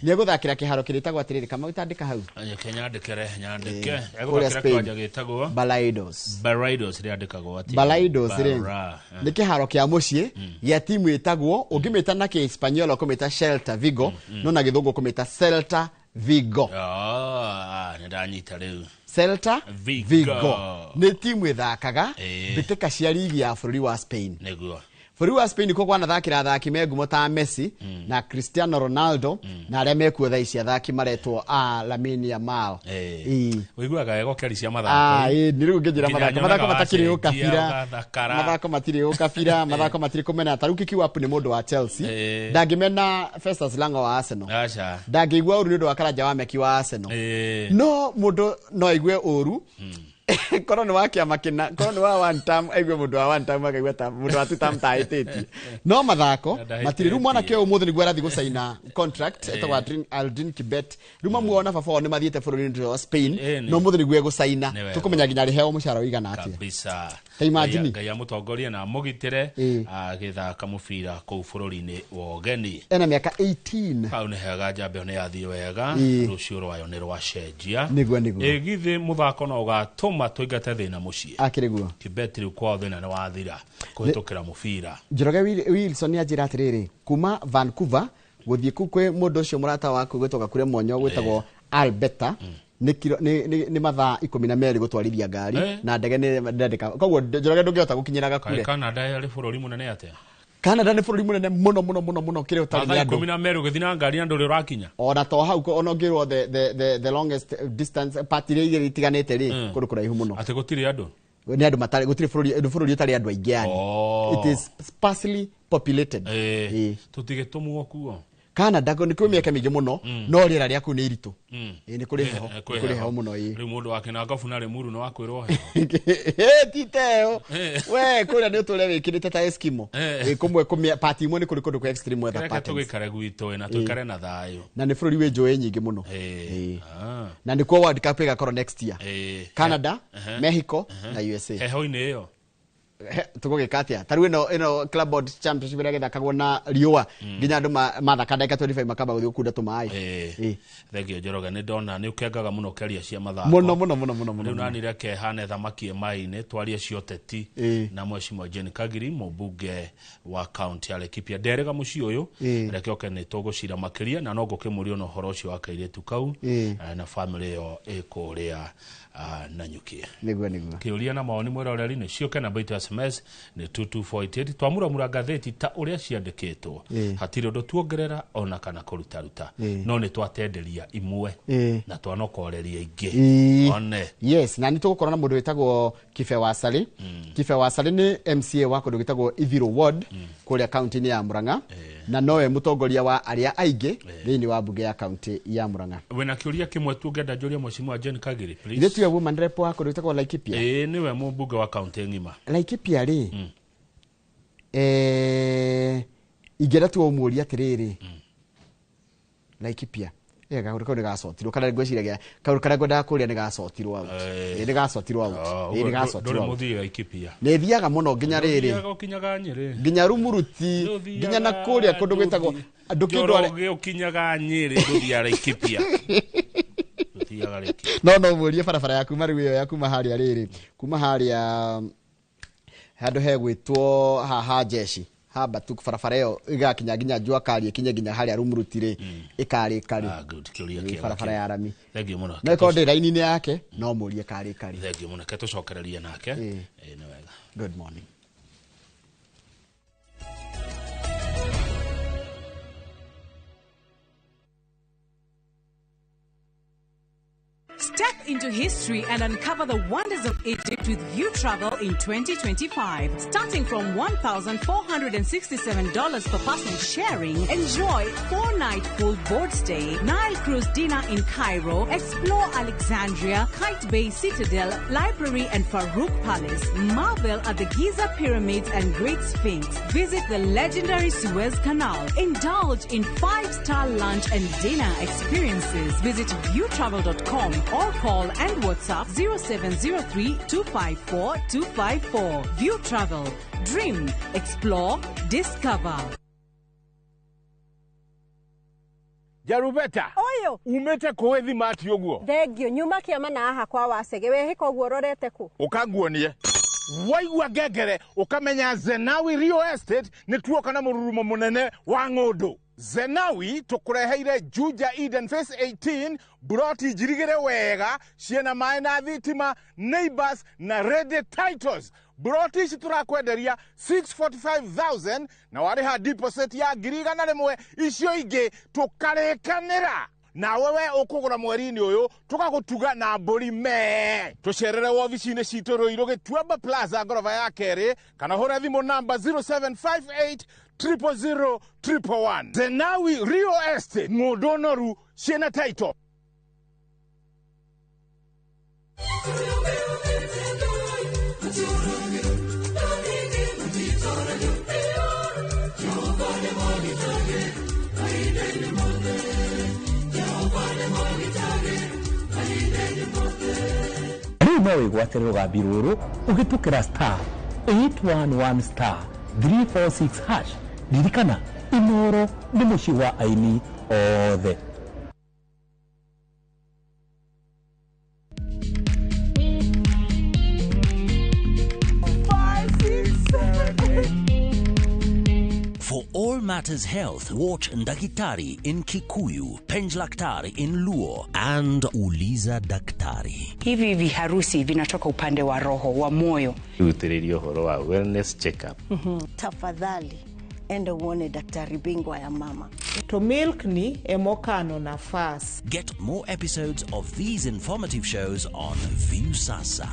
Nĩ egũthakĩra kĩharo kĩrĩtagwo atĩrĩrĩ, Kamau tandĩka hau. Reke nyandĩkere, nyandĩke. Kũrĩa Egũthakĩra Spain. kĩwanja gĩtagwo Balaidos. Baraidos rĩandĩkagwo atĩa? Balaidos rĩ Bara. nĩ kĩharo kĩa mũciĩ gĩa timu ĩtagwo, ũngĩmĩta na kĩhispaniola ũkũmĩta Celta Vigo, no na gĩthũngũ ũkũmĩta Celta Vigo. Ah, nĩ ndanyita rĩu. Celta Vigo. Vigo nĩ timu ĩthakaga mbĩtĩka cia ligi ya bũrũri wa Spain. Nĩguo. Bũrũri wa Spain kuo kwanathakĩra athaki me ngumo ta Messi na Cristiano Ronaldo na arĩa mekuo thaa ici athaki maretwo a Lamine Yamal. Ĩĩ. Ũiguaga wega ũkĩaria cia mathako. Ah, ĩĩ, nĩ rĩu ngĩnjĩra Nginya mathako nyonaga mathako matakĩrĩ wacenjia, ũkabira, ũgathakara. mathako matirĩ ũkabira, mathako matirĩ kũmena. Ta rĩu Kikiwapu nĩ mũndũ wa Chelsea, ndangĩmena Festus Lango wa Arsenal, Aca. ndangĩigua ũru nĩ ũndũ wa Karanja wa Meki wa Arsenal, no mũndũ no aigue ũru korwo nĩ wa kĩama kĩna, korwo nĩ wa one term, aigue mũndũ wa one term akaigua ta mũndũ wa two term ta ahĩtĩtie. No mathako matirĩ. Rĩu mwanake ũyũ ũmũthĩ nĩguo arathiĩ gũcaina contract, etagwo Aldrin Kibet. Rĩu mamu wao na baba wao nĩ mathiĩte bũrũri-inĩ wa Spain, no ũmũthĩ nĩguo egũcaina. Nĩ wega. Tũkũmenya nginya arĩheo mũcara ũigana atĩa. Kabisa. Ta imagine. Ngai amũtongorie na amũgitĩre agĩthaka mũbira kũu bũrũri-inĩ wa ũgeni. Ena mĩaka 18. Hau nĩ hega, njamba ĩyo nĩ yathiĩ wega. Rũciũ rwayo nĩ rwacenjia. Nĩguo, nĩguo. Ĩ githĩ mũthako no ũgatũma tũingate thĩna mũciĩ? Akĩrĩ guo. Kibet rĩu kwao thĩna nĩ wathira kũhĩtũkĩra mũbira. Njoroge Wilson nĩ anjĩra atĩrĩrĩ, kuma Vancouver gũthiĩ kũu kwĩ mũndũ ũcio mũrata waku gwĩtwo Gakure Monyo gwĩtagwo Alberta nĩ nĩ mathaa 12 gũtwarithia ngari na ndege nĩ ndendeka, koguo Njoroge ndũngĩhota gũkinyĩra Kaĩ Gakure. Canada yarĩ bũrũri mũnene atĩa? Canada nĩ bũrũri mũnene mũno mũno mũno mũno kĩrĩa ũtarĩ nĩ Mathaa andũ. 12 ũgĩthiĩ na ngari na ndũrĩ ũrakinya. Ona to hau, ona ũngĩrwo the longest distance part iria igĩrĩ itiganĩte rĩ, kũndũ kũraihu mũno. Atĩ gũtirĩ andũ? Nĩ andũ matarĩ, gũtirĩ bũrũri, nĩ bũrũri ũtarĩ andũ aingĩ yani. It is sparsely populated. Tũtigĩtũmwo kuo. Canada nĩ kwĩ mĩeke mĩingĩ mũno, no rĩera rĩa kũu nĩ iritũ. Ĩĩ, nĩ kũrĩ heho, Kwĩ nĩ kũrĩ heho mũno, ĩĩ. Rĩu mũndũ wa kĩnangobu na Rĩmuru nĩ wakwĩrwo heho. Ti teo we, kũrĩa nĩ ũtũre wĩkĩrĩte ta Eskimo. Ĩ, kũmwe kũmĩa part imwe nĩ kũrĩ kũndũ kwa extreme weather Reke patterns. tũgĩikare gwitũ na tũikare na thayũ. Na nĩ bũrũri wĩ njũĩ nyingĩ mũno. Na nĩkuo World Cup ĩgakorwo next year. Canada, Mexico na USA. Heho-inĩ ĩyo. Tũgũgĩka atĩa? Ta rĩu ĩno Club World Championship ĩrĩa ĩgĩthakagwo na riũa, nginya andũ mathaka ndagĩka 25 makamba gũthiĩ gũkunda tũmaĩ. Thengio Njoroge, nĩ ndona nĩ ũkengaga mũno ũkĩaria cia mathako. Mũno mũno mũno mũno mũno. Rĩu nani reke hane thamaki ĩ maĩ-inĩ twarie cia ũteti na Mheshimiwa Jane Kagiri, mũmbunge wa kaunti ya Laikipia. Nderĩga mũciĩ ũyũ, reke oke nĩ tũgũcira makĩria na no ngũkĩmũrio na ũhoro ũcio wa kairĩtu kau na famĩlĩ ĩyo ĩ kũrĩa Nanyuki. Nĩguo, nĩguo. Kĩũria na mawoni mwĩroreri nĩ ciũke, namba itũ ya SMS nĩ 22488. Twamuramura ngathĩti ta ũrĩa ciandĩkĩtwo, hatirĩ ũndũ tuongerera ona kana kũrutaruta, no nĩ twatenderia imwe na twanokoreria ingĩ. One. Yes, na nĩ tũgũkorwo na mũndũ wĩtagwo Kibe Wasarĩ. Kibe Wasarĩ nĩ MCA wa kũndũ gwĩtagwo Ithirũ Ward kũrĩa kaunti-inĩ ya Murang'a, na nowe mũtongoria wa arĩa aingĩ thĩinĩ wa mbunge ya kaunti ya Murang'a. Wĩna kĩũria kĩmwe tu ũngĩenda njũrie Mheshimiwa Jane Kagiri, please? Ithuĩ tuwe woman rep wa kũndũ gwĩtagwo Laikipia. Ĩĩ, nĩwe mũmbunge wa kaunti ng'ima. Laikipia rĩ, ingĩenda tu ũmũrie atĩrĩrĩ, Laikipia kaũndũ kau nĩ gacotirwo kana ngwĩciragia kaũndũ karĩa ngwendaga kũria nĩ gacotirwo out. Ĩĩ, nĩ gacotirwo out. Ĩĩ, nĩ gacotirwo Ndũrĩ out. mũthii Laikipia? Nĩ thiaga mũno nginya rĩrĩ. Ndũthiaga, ũkinyaga Nyĩrĩ. Nginya Rumuruti, nginya na kũrĩa kũndũ gwĩtagwo ndũkĩndware. Njoroge ũkinyaga Nyĩrĩ, ndũthiaga Laikipia. Ndũthiaga Laikipia. No mũrie barabara ya kuma rĩu ĩyo ya kuma harĩa rĩrĩ, kuma harĩa handũ hegwĩtwo haha jeshi hambatu, barabara ĩyo ĩgakinya nginya jua kali ĩkinye nginya harĩa Rumuruti rĩ, ĩkarĩka rĩ? Ah, good, kĩũria Ĩ, kĩega. barabara ya rami. Thengiũ mũno. No ĩkorwo ndĩ raini-inĩ yake, no mũrie karĩka rĩ. Thengiũ mũno, ke tũcokererie nake. Ĩĩ, nĩ wega. Good morning. Step into history and uncover the wonders of Egypt with View Travel in 2025. Starting from $1,467 per person sharing, enjoy 4-night full board stay, Nile cruise dinner in Cairo, explore Alexandria, Kite Bay Citadel, Library and Farouk Palace, marvel at the Giza Pyramids and Great Sphinx, visit the legendary Suez Canal, indulge in 5-star lunch and dinner experiences. Visit viewtravel.com or call and WhatsApp 0703 254 254. View Travel. Dream, explore, discover. Njarubeta Ũyũ. Umĩte kũĩ thimati ũguo? Thengio, nyuma kĩama na haha kwa Wacege. Wehĩka ũguo ũrorete kũ? Ũkanguonie waigua ngengere ũkamenya Zenawi Real Estate nĩ tuoka na mũrurumo mũnene wa ng'ũndũ. Zenawi tũkũreheire Juja Eden Phase 18, buroti njirigĩre wega, ciĩna maĩ na thitima, neighbors na ready titles. Buroti ici tũrakwenderia 645,000 na warĩha deposit ya 100,000, icio ingĩ tũkarĩkanĩra nawe. We ũkũgũra mweri-inĩ ũyũ, tũgagũtuga na mbũri mee. Tũcerere wobici-inĩ citũ Rũirũ Gĩtuamba Plaza, ngoroba ya kerĩ, kana hũre thimũ namba 0758 000 111. Zenawi Real Estate, ng'ũndũ noru ciĩna title. Rĩu no wĩgwatĩre rũgambi rũrũ ũhĩtũkĩra star 811 star 346 hash. Ririkana, Inoro nĩ mũciĩ wa aini othe. 5, 6, 7, 8. For all matters health, watch Ndakitari in Kikuyu, Penjlaktari in Luo, and Uliza Daktari. Hivi viharusi vinatoka upande wa roho wa moyo. Rutĩrĩria ũhoro wa wellness check-up. Tafadhali enda uone daktari bingwa ya mama. To milk ni emokano nafas. Get more episodes of these informative shows on Viusasa.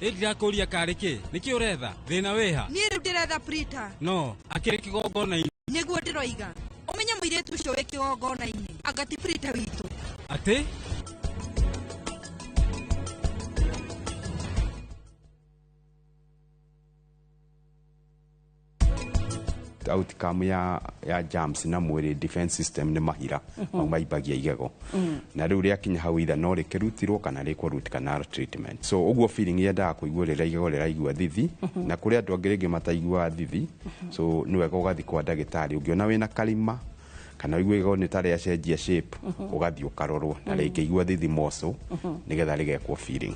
Ĩ ndirakũria karĩ kĩ nĩkĩ ũretha thĩna wĩha? Niĩ rĩu ndĩretha Prita. No akĩrĩ kĩgongona-inĩ. Nĩguo ndĩroiga ũmenye mũirĩtu ũcio wĩ kĩgongona-inĩ anga ti Prita witũ. Atĩ? Outcome ya germs na mwĩrĩ defense system nĩ mahira mau maimbagia igego, na rĩu rĩakinya hau itha no rĩkĩrutirwo kana rĩkwo root canal treatment. So ũguo feeling yendaga kũigua rĩrĩa igego rĩraigua thithi, na kũrĩ andũ angĩ rĩngĩ mataiguaga thithi, so nĩ wega ũgathiĩ kwa ndagĩtarĩ ũngĩona wĩna karima kana ũigue igego nĩ ta rĩacenjia shape, ũgathiĩ ũkarorwo na rĩngĩigua thithi moco, nĩgetha rĩgekwo feeling.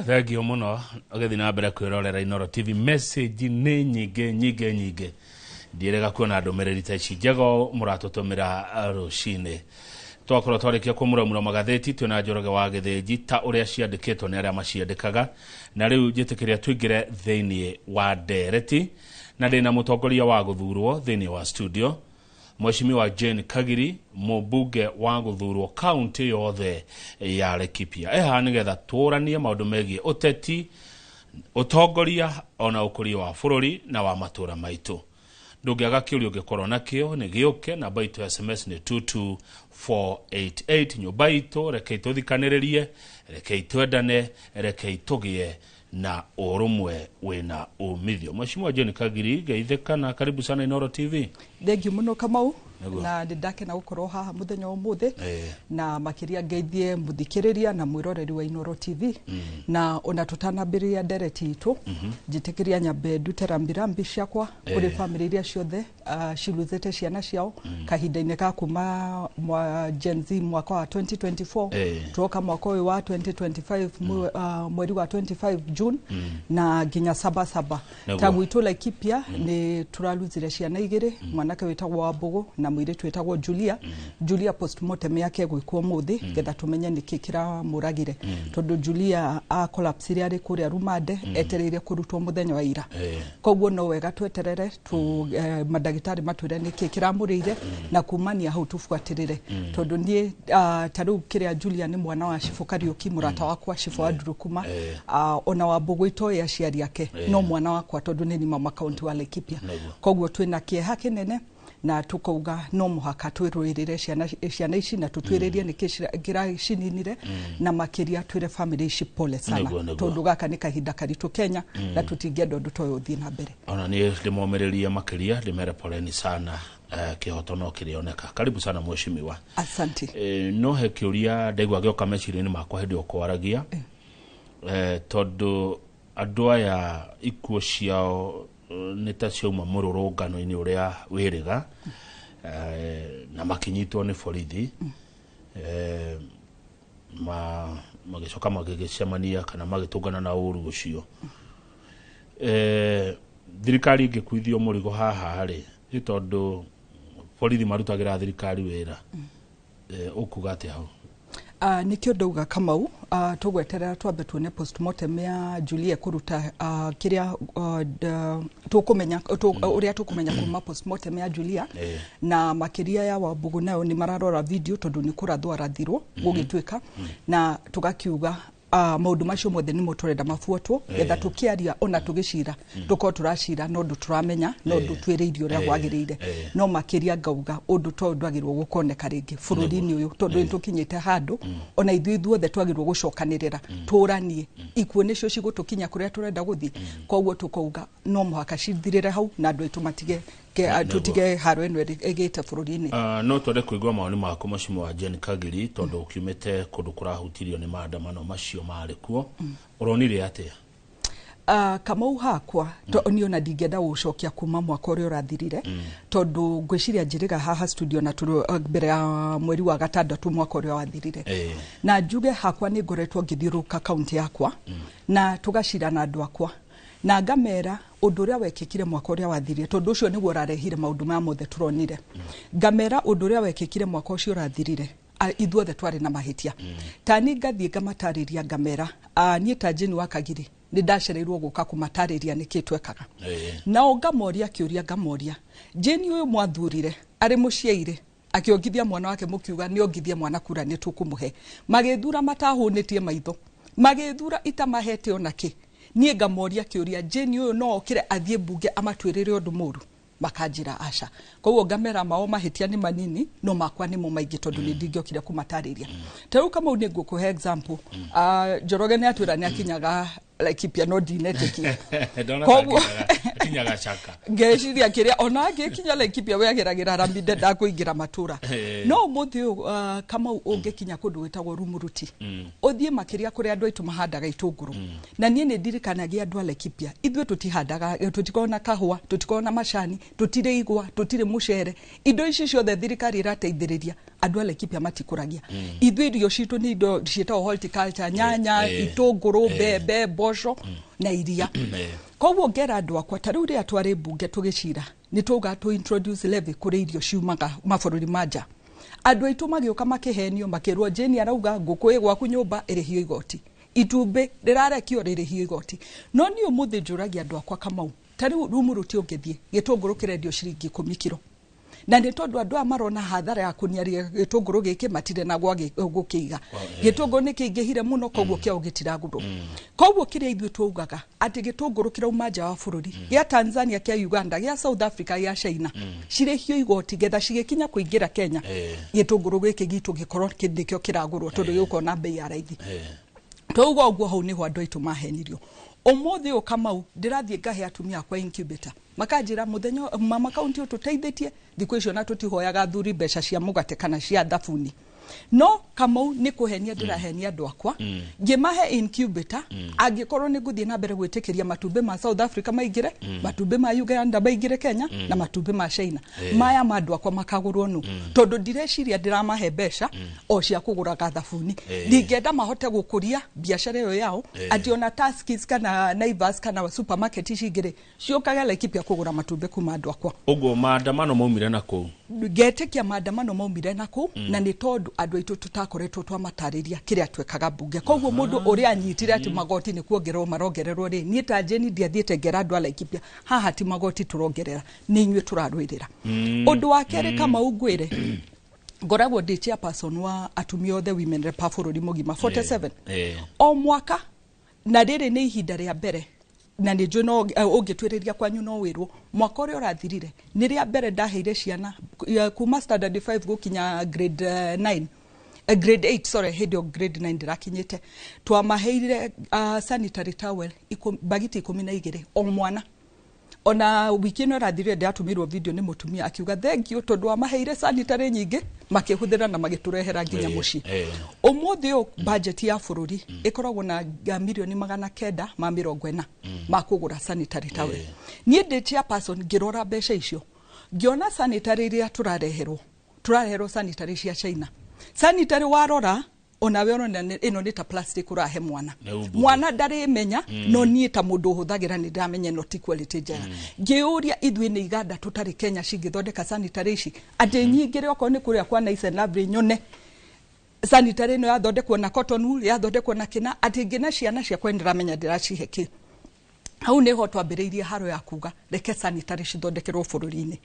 Thengio mũno ũgĩthiĩ na mbere kwĩrorera Inoro TV. Message nĩ nyingĩ nyingĩ nyingĩ, ndiĩrega kuona ndũmĩrĩri ta ici njega mũratũtũmĩra rũcinĩ. Twakorwo twarĩkia kũmuramura magathĩti, twĩna Njoroge wa Gĩthĩnji ta ũrĩa ciandĩkĩtwo nĩ arĩa maciandĩkaga. Na rĩu njĩtĩkĩria tũingĩre thĩinĩ wa ndereti, na ndĩna mũtongoria wa gũthurwo thĩinĩ wa studio, Mheshimiwa Jane Kagiri, mũmbunge wa gũthurwo kaunti yothe ya Laikipia. Eha nĩgetha tũranie maũndũ megiĩ ũteti, ũtongoria ona ũkũria wa bũrũri na wa matũra maitũ. Ndũngĩaga kĩũria ũngĩkorwo nakĩo nĩ gĩũke. Namba itũ ya SMS nĩ 22488. Nyũmba itũ, rekei tũthikanĩrĩrie, rekei twendane, rekei tũgĩe na ũrũmwe wĩna umithio. Mheshimiwa Jane Kagiri, geithĩka, karibu sana Inoro TV. Thengiũ mũno, Kamau. Nĩguo. Na nĩ ndakena gũkorwo haha mũthenya wa ũmũthĩ, na makĩria ngeithie mũthikĩrĩria na mwĩroreri wa Inoro TV. Na ona tũtanambĩrĩria ndereti itũ, njĩtĩkĩria nyambe ndute rambirambi ciakwa kũrĩ bamĩrĩ iria ciothe ciluthĩte ciana ciao kahinda-inĩ ka kuma mwa Gen Z mwaka wa 2024, tuoka mwaka ũyũ wa 2025, mweri wa 25 June, na nginya saba saba. Ta gwitũ Laikipia nĩ tũraluzire ciana igĩrĩ, mwanake wĩtagwo Wambũgũ na mũirĩtu wĩtagwo Julia. Julia postmortem yake gwĩkwo ũmũthĩ getha tũmenye nĩkĩ kĩramũragire, tondũ Julia a collapse arĩ kũrĩa rumande etereire kũrutwo mũthenya wa ira. Koguo no wega tweterere tu mandagĩtarĩ matwĩre nĩkĩ kĩramũrĩire, na kumania hau tũbuatĩrĩre, tondũ niĩ ta rĩu kĩrĩa Julia nĩ mwana wa Cibũ Kariũki, mũrata wakwa Cibũ wa Ndurukuma. Ona Wambũgũ itoĩ aciari ake, no mwana wakwa tondũ nĩ ni mama kaunti wa Laikipia. Koguo twĩna kĩeha kĩnene, Na tukauga no muhaka twirũĩrĩre ciana ici na tutwĩrĩrie nĩkĩ kĩracininire, na makĩria twĩre family ici pole sana, Nĩguo, nĩguo. tondũ gaka nĩ kahinda karitũ Kenya, na tũtingĩenda ũndũ ta ũyũ ũthiĩ na mbere. Ona niĩ ndĩmomĩrĩrie makĩria, ndĩmere poleni sana, kĩhoto no kĩrĩoneka. Karibu sana mheshimiwa. Asante. No he kĩũria ndaigua gĩoka meciria-inĩ makwa hĩndĩ ĩyo kwaragia, tondũ andũ aya ikuũ ciao nĩ ta ciauma mũrũrũngano-inĩ ũrĩa wĩrĩga, na makĩnyitwo nĩ borithi, magĩcoka magĩgĩcemania kana magĩtũngana na ũru ũcio. Thirikari ĩngĩkuithio mũrigo haha rĩ, nĩ tondũ borithi marutagĩra thirikari wĩra, ũkuga atĩa hau? Nikio ndauga Kamau, tũgweterera twambe tuone postmortem ya Julia kũruta kĩrĩa tũkũmenya, ũrĩa tũkũmenya kuma postmortem ya Julia. Na makĩria ya Wambugu nayo nĩ mararora video, tondũ nĩ kũrathwo arathirwo gũgĩtuĩka, na tũgakiuga maũndũ macio mothe nĩmo tũrenda mabuatwo, getha tũkĩaria ona tũgĩcira tũkorwo tũracira no ũndũ tũramenya, no ũndũ twĩrĩirie ũrĩa kwagĩrĩire. No makĩria ngauga ũndũ ta ũyũ ndwagĩrĩirwo gũkoneka rĩngĩ bũrũri-inĩ ũyũ, tondũ nĩ tũkinyĩte handũ ona ithuĩ ithuothe twagĩrĩirwo gũcokanĩrĩra, tũranie ikuũ nĩcio cigũtũkinya kũrĩa tũrenda gũthiĩ. Koguo tũkauga no mũhaka cithirĩre hau, na andũ aitũ matige tũtige haro ĩno ĩgĩte bũrũri-inĩ. No twende kũigua mawoni maku mheshimiwa Jane Kagiri, tondũ ũkiumĩte kũndũ kũrahutirio nĩ maandamano macio marĩ kuo, ũronire atĩa? Kamau, hakwa niĩ ona ndingĩenda gũcokia kuma mwaka ũrĩa ũrathirire, tondũ ngwĩciria njĩrĩga haha studio na tũrĩ mbere ya mweri wa gatandatũ mwaka ũrĩa wathirire. Na njuge hakwa nĩ ngoretwo ngĩthiũrũrũka kaunti yakwa, na tũgacira na andũ akwa, na ngamera ũndũ ũrĩa wekĩkire mwaka ũrĩa wathirire, tondũ ũcio nĩguo ũrarehire maũndũ maya mothe tũronire. Ngamera ũndũ ũrĩa wekĩkire mwaka ũcio ũrathirire, ithuothe twarĩ na mahĩtia. Ta ni ngathiĩ ngamatarĩria, ngamera niĩ ta Jane wa Kagiri nĩ ndacereirwo gũka kũmatarĩria nĩkĩ twekaga. Nao ngamoria kĩũria, ngamoria, Jane ũyũ mwathurire arĩ mũciaire akĩongithia mwana wake, mũkiuga nĩ ongithie mwana kura nĩ tũkũmũhe, magĩthura matahũnĩtie maitho, magĩthura itamahete ona kĩ. Niĩ ngamoria kĩũria, Jane ũyũ no okĩre athiĩ mbunge amatuĩrĩre ũndũ mũru? Makanjĩra aca. Koguo ngamera mao mahĩtia nĩ manini, no makwa nĩmo maingĩ, tondũ nĩ ndingĩokire kũmatarĩria. Ta rĩu Kamau, nĩ ngũkũhe example. Njoroge nĩ atwĩra nĩ akinyaga Laikipia, no ndinetĩkia. Ndona akinyaga caka. Ngeciria kĩrĩa ona angĩkinya Laikipia, we ageragĩra rami, ndendaga kũingĩra matũra. No ũmũthĩ ũyũ, Kamau, ũngĩkinya kũndũ gwĩtagwo Rumuruti, ũthiĩ makĩria kũrĩa andũ aitũ mahandaga itũngũrũ, na niĩ nĩ ndirikanagia andũ a Laikipia, ithuĩ tũtihandaga, tũtikoragwo na kahũa, tũtikoragwo na macani, tũtirĩ igwa, tũtirĩ mũcere. Indo ici ciothe thirikari ĩrateithĩrĩria, andũ a Laikipia matikũragia. Ithuĩ irio citũ nĩ indo ciĩtagwo horticulture, nyanya, itũngũrũ, mbembe, mboco na iria. Koguo ngera andũ akwa, ta rĩu rĩrĩa twarĩ mbunge tũgĩcira, nĩ twauga tũ introduce levy kũrĩ irio ciumaga mabũrũri ma nja. Andũ aitũ magĩũka makĩhenio, makĩrwo Jane arauga ngũkũ ĩ gwaku nyũmba ĩrĩhio igoti, itumbĩ rĩrarekio rĩrĩhio igoti. No niĩ ũmũthĩ njũragia andũ akwa, Kamau, ta rĩu Rumuruti ũngĩthiĩ, gĩtũngũrũ kĩrendio ciringi 10 kiro, na nĩ tondũ andũ aya marona hathara ya kũniaria gĩtũngũrũ gĩkĩ, matirĩ na gwa gũkĩiga. Gĩtũngũrũ nĩ kĩingĩhire mũno, koguo kĩao gĩtiragũrwo. Koguo kĩrĩa ithuĩ twaugaga atĩ gĩtũngũrũ kĩrauma nja wa bũrũri, gĩa Tanzania, kĩa Uganda, gĩa South Africa, gĩa China, cirĩhio igoti getha cigĩkinya kũingĩra Kenya, gĩtũngũrũ gĩkĩ gitũ gĩkorwo nĩkĩo kĩragũrwo, tondũ gĩgũkorwo na bei ya raithi. Twauga ũguo, hau nĩho andũ aitũ mahenirio. Ũmũthĩ ũyũ Kamau, ndĩrathiĩ ngahe atumia akwa incubator, makanjĩra mũthenya mama kaunti ũtũteithĩtie thikũ icio, na tũtihoyaga athuri mbeca cia mũgate kana cia thabuni. No Kamau, nĩ kũhenia ndĩrahenia andũ akwa ngĩmahe incubator, angĩkorwo nĩ ngũthiĩ na mbere gwĩtĩkĩria matumbĩ ma South Africa maingĩre, matumbĩ ma Uganda maingĩre Kenya, na matumbĩ ma China. Maya ma andũ akwa makagũrwo nũ? Tondũ ndireciria ndĩramahe mbeca o cia kũgũraga thabuni. Ndingĩenda mahote gũkũria biacara ĩyo yao, atĩ ona Tuskys kana Naivas kana supermarket ici ingĩ rĩ, ciũkage Laikipia kũgũra matumbĩ kuma andũ akwa. Ũguo maandamano maumire na kũu? Ngetĩkia maandamano maumire na kũu, na nĩ tondũ andũ aitũ tũtakoretwo twamatarĩria kĩrĩa twekaga mbunge. Koguo mũndũ ũrĩa anyitire atĩ magoti nĩ kuongererwo marongererwo rĩ, niĩ ta Jane ndiathiĩte ngera andũ a Laikipia haha ti magoti tũrongerera, nĩ inyuĩ tũrarũĩrĩra. Ũndũ wa kerĩ, Kamau, ngwĩre, ngoragwo ndĩ chairperson wa atumia othe women rep a bũrũri mũgima 47. O mwaka, na rĩrĩ nĩ ihinda rĩa mbere Na nĩ njũĩ no ũngĩtuĩrĩria kwanyu no wĩrwo mwaka ũrĩa ũrathirire nĩ rĩa mbere ndaheire ciana kuma standard 5 gũkinya grade 9, grade 8, sorry, hĩndĩ ĩyo grade 9 ndĩrakinyĩte. Twamaheire sanitary towel bagiti 12 o mwana. Ona wiki ĩno ĩrathirire ndĩratũmĩirwo video nĩ mũtumia akiuga thank you tondũ wamaheire sanitary nyingĩ makĩhũthĩra na magĩtũrehera nginya mũciĩ. Ũmũthĩ ũyũ budget ya bũrũri ĩkoragwo na mirioni 940 ma kũgũra sanitary towel. Niĩ ndĩ chairperson ngĩrora mbeca icio ngĩona sanitary iria tũrareherwo sanitary cia China. Sanitary warora onawe ũrona ĩno nĩ ta plastic ũrahe mwana. Nĩ umbuthĩ. Mwana ndarĩmenya. No niĩ ta mũndũ ũhũthagĩra nĩ ndamenya ĩno ti quality njega. Ngĩũria ithuĩ nĩ iganda tũtarĩ Kenya cingĩthondeka sanitary ici atĩ nyingĩre okorwo nĩ kũrĩa kwa Nice and Lovely nyone sanitary ĩno yathondekwo na cotton wool, yathondekwo na kĩna, atĩ ngĩna ciana ciakwa nĩndĩramenya ndĩracihe kĩ. Hau nĩho twambĩrĩirie haro ya kuga reke sanitary cithondekerwo bũrũri-inĩ.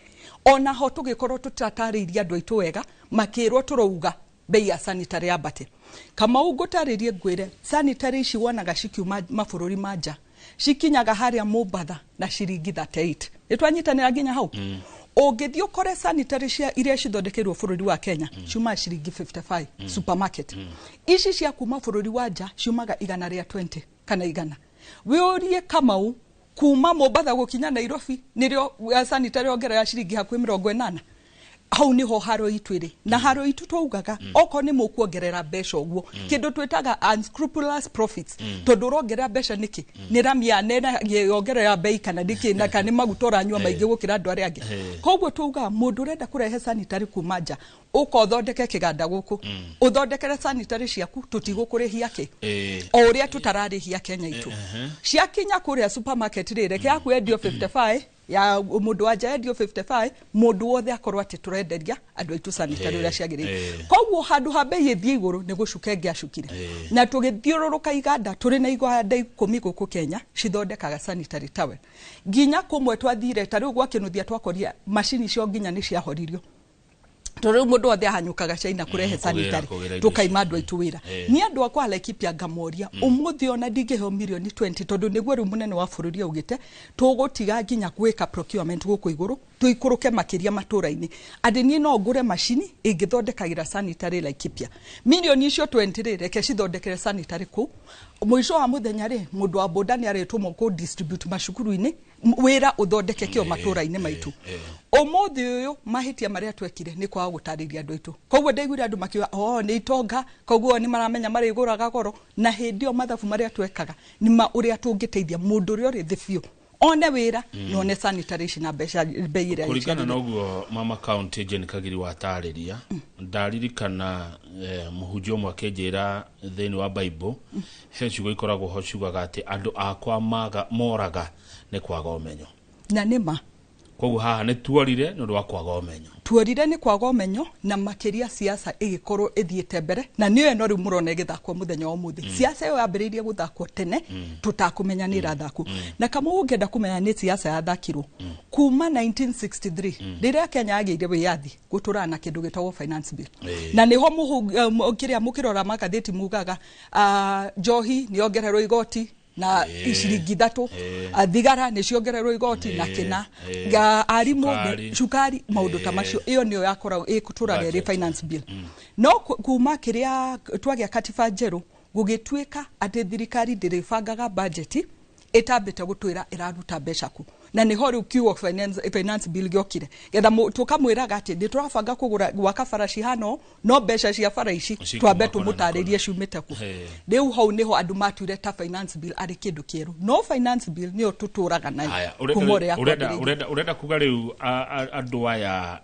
Ona ho tũgĩkorwo tũtatarĩirie andũ aitũ wega makĩrwo tũrauga bei ya sanitary yambate. Kamau, ngũtarĩrie ngwĩre sanitary ici wonaga cikiuma mabũrũri ma nja cikinyaga harĩa Mombatha na ciringi 38. Nĩ twanyitanĩra nginya hau. Ũngĩthiĩ ũkore sanitary cia iria cithondekeirwo bũrũri wa Kenya ciumaga ciringi 55 supermarket. Ici cia kuma bũrũri wa nja ciumaga 120 kana 100. Wĩũrie Kamau, kuma Mombatha gũkinya Nairobi nĩrĩo sanitary ongerera ciringi hakuhĩ 80. Hau niho haro itũ ĩrĩ na haro itũ twaugaga okorwo nĩ mũkuongerera mbeca ũguo kĩndũ twĩtaga unscrupulous profits, tondũ ũrongerera mbeca nĩkĩ? Nĩ ramia nena yongerera bei kana nĩkĩ, na kana nĩ maguta ũranyua maingĩ gũkĩra andũ arĩa angĩ? Koguo tuaugaga mũndũ ũrenda kũrehe sanitary kuma nja ũka ũthondeke kĩganda gũkũ ũthondekere sanitary ciaku, tũtigũkũrĩhia kĩ o ũrĩa tũtararĩhia Kenya itũ. Ciakinya kũrĩa supermarket rĩ, reke yaku yendio 55, ya mũndũ wa nja yendio 55, mũndũ wothe akorwo atĩ tũrenderia andũ aitũ sanitary ũrĩa ciagĩrĩire. Koguo handũ ha bei ĩthiĩ igũrũ nĩ gũcuka ĩngĩacukire. Na tũgĩthiũrũrũka iganda, tũrĩ na iganda 10 gũkũ Kenya cithondekaga sanitary towel. Nginya kũmwe twathire ta rĩu gwa Kĩnuthia twakoria macini icio nginya nĩ ciahoririo tondũ rĩu mũndũ wothe ahanyũkaga China kũrehe sanitary. Kũgĩra indo. Tũkaima andũ aitũ wĩra. Niĩ andũ akwa Laikipia ngamoria ũmũthĩ ona ndingĩheo mirioni 20 tondũ nĩguo rĩu mũnene wa bũrũri augĩte tũgũtiga nginya gwĩka procurement gũkũ igũrũ tũikũrũke makĩria matũra-inĩ, atĩ niĩ no ngũre macini ĩngĩthondekagĩra sanitary Laikipia. Mirioni icio 20 rĩ, reke cithondekere sanitary kũu. Mũico wa mũthenya rĩ, mũndũ wa boda nĩ arĩtũmwo kũ distribute macukuru-inĩ, wĩra ũthondeke kĩo matũra-inĩ maitũ. Ũmũthĩ ũyũ mahĩtia marĩa twekire nĩ kwaga gũtarĩria andũ aitũ. Koguo ndaiguire andũ makiuga o nĩ itonga, koguo nĩ maramenya marĩgũraga goro, na hĩndĩ ĩyo mathabu marĩa twekaga nĩ ma ũrĩa tũngĩteithia mũndũ ũrĩa ũrĩ thĩ biũ one wĩra na one sanitary ici na mbeca bei ĩrĩa Kũringana na ciagĩrĩire. Ũguo mama county Jane Kagiri watarĩria, ndaririkana mũhunjia ũmwe akĩnjĩra thĩinĩ wa Bible he ciugo ikoragwo ho ciugaga atĩ andũ akwa maga moraga nĩ kwaga ũmenyo. Na nĩ ma. Koguo haha nĩ tuorire nĩ ũndũ wa kwaga ũmenyo. Tuorire nĩ kwaga ũmenyo, na makĩria siasa ĩgĩkorwo ĩthiĩte mbere na nĩyo ĩno rĩu mũrona ĩgĩthakwo mũthenya wa ũmũthĩ. Siasa ĩyo yambĩrĩirie gũthakwo tene tũtakũmenya nĩ ĩrathakwo. Na kamwe ũngĩenda kũmenya nĩ siasa yathakirwo kuma 1963 rĩrĩa Kenya yagĩire wĩyathi, gũtũraga na kĩndũ gĩtagwo finance bill. Na nĩho kĩrĩa mũkĩrora magathĩti mugaga njohi nĩ yongererwo igoti na ciringi 3, thigara nĩ ciongererwo igoti na kĩna. Arimũ Cukari. Cukari, maũndũ ta macio. Ĩyo nĩyo yakoragwo ĩtũraga ĩrĩ Budget. finance bill. No kuma kĩrĩa twagĩa katiba njerũ gũgĩtuĩka atĩ thirikari ndĩrĩbangaga budget ĩtambĩte gũtwĩra ĩraruta mbeca kũ, na nĩho rĩu kiugo finance bill gĩokire getha tũkamwĩraga atĩ nĩ tũrabanga kũgũra gwaka bara cihana ũũ, no mbeca cia bara ici Cikuma twambe kũna na tũmũtarĩrie kũna. ciumĩte kũ. Rĩu Rĩu hau nĩho andũ matuire ta finance bill arĩ kĩndũ kĩerũ, no finance bill nĩyo tũtũraga nayo Haya, kuma ũrĩa urenda kwambĩrĩirie. Urenda kuga rĩu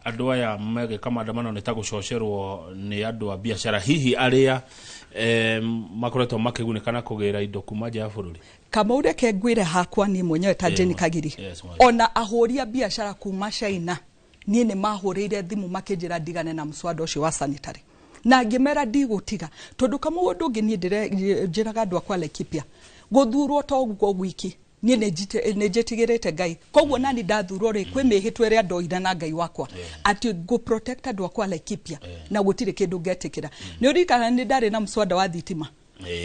andũ aya megĩka maandamano nĩ ta gũcocerwo nĩ andũ a biacara hihi arĩa makoretwo makĩgunĩka na kũgĩra indo kuma nja ya bũrũri? Kamau, reke ngwĩre hakwa niĩ mwenyewe ta Jane Kagiri, Yes, mwarimũ. ona ahũri a biacara kuma China niĩ nĩ mahũrĩire thimũ makĩnjĩra ndigane na mũswada ũcio wa sanitary, na ngĩmera ndigũtiga tondũ kamau ũndũ ũngĩ niĩ njĩraga andũ akwa Laikipia gũthurwo to ũguo gwiki, niĩ nĩ njĩtigĩrĩte Ngai. Koguo nani ndathurwo rĩ, kwĩ mĩhĩtwa ĩrĩa ndoire na Ngai wakwa atĩ ngũ protect andũ akwa Laikipia na gũtirĩ kĩndũ ngetĩkĩra. Nĩ ũririkana nĩ ndarĩ na mũswada wa thitima.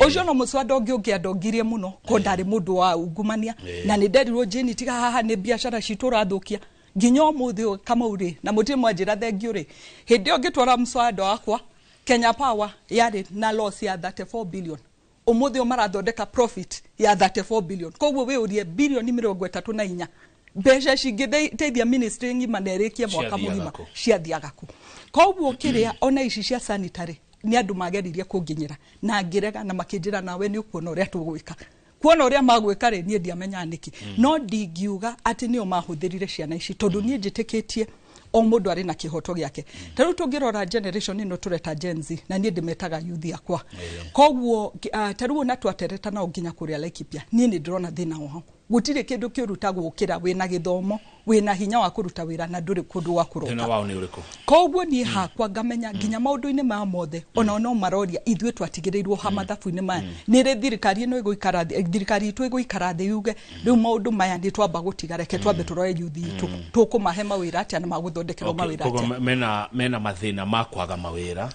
Ũcio no mũswada ũngĩ ũngĩandongirie mũno ko ndarĩ mũndũ wa ungumania. Na nĩ nderirwo, "Jane, tiga haha, nĩ biacara citũ ũrathũkia." Nginya ũmũthĩ ũyũ, Kamau rĩ, na mũtirĩ mwanjĩra thengio rĩ, hĩndĩ ĩyo ngĩtwara mswada wakwa, Kenya Power yarĩ na loss ya 34 billion. Ũmũthĩ ũyũ marathondeka profit ya 34 billion. Koguo wĩũrie, bilioni 34, mbeca cingĩteithia ministry ng'ima na ĩrĩkie mwaka Ciathiaga mũgima, kũ? Ciathiaga kũ? Koguo kĩrĩa ona ici cia sanitary, nĩ andũ mageririe kũnginyĩra na ngĩrega, na makĩnjĩra, "Nawe nĩ ũkuona ũrĩa tũgwĩka." Kuona ũrĩa magwĩka rĩ, niĩ ndiamenyaga nĩkĩ. No ndingiuga atĩ nĩo mahũthĩrire ciana ici, tondũ niĩ njĩtĩkĩtie o mũndũ arĩ na kĩhoto gĩake. Ta rĩu tũngĩrora generation ĩno tũreta Gen Z, na niĩ ndĩmetaga youth yakwa. Koguo ta rĩu ona twatereta nao nginya kũrĩa Laikipia, niĩ nĩ ndĩrona thĩna wao. Gũtirĩ kĩndũ kĩũru ta gũkĩra wĩna gĩthomo, wĩna hinya wa kũruta wĩra, na ndũrĩ kũndũ gwa kũroka. Thĩna wao nĩ ũrĩkũ? Koguo niĩ hakwa ngamenya nginya maũndũ-inĩ maya mothe, ona no maroria ithuĩ twatigĩrĩirwo ha mathabu-inĩ maya. Nĩ rĩ thirikari ĩno ĩgũikara thĩ, thirikari itũ ĩgũikara thĩ yuge, "Rĩu maũndũ maya nĩ twamba gũtiga, reke twambe tũrore yuthi itũ, tũkũmahe mawĩra atĩa na magũthondekerwo mawĩra Koguo atĩa?" mena mathĩna ma kwaga mawĩra.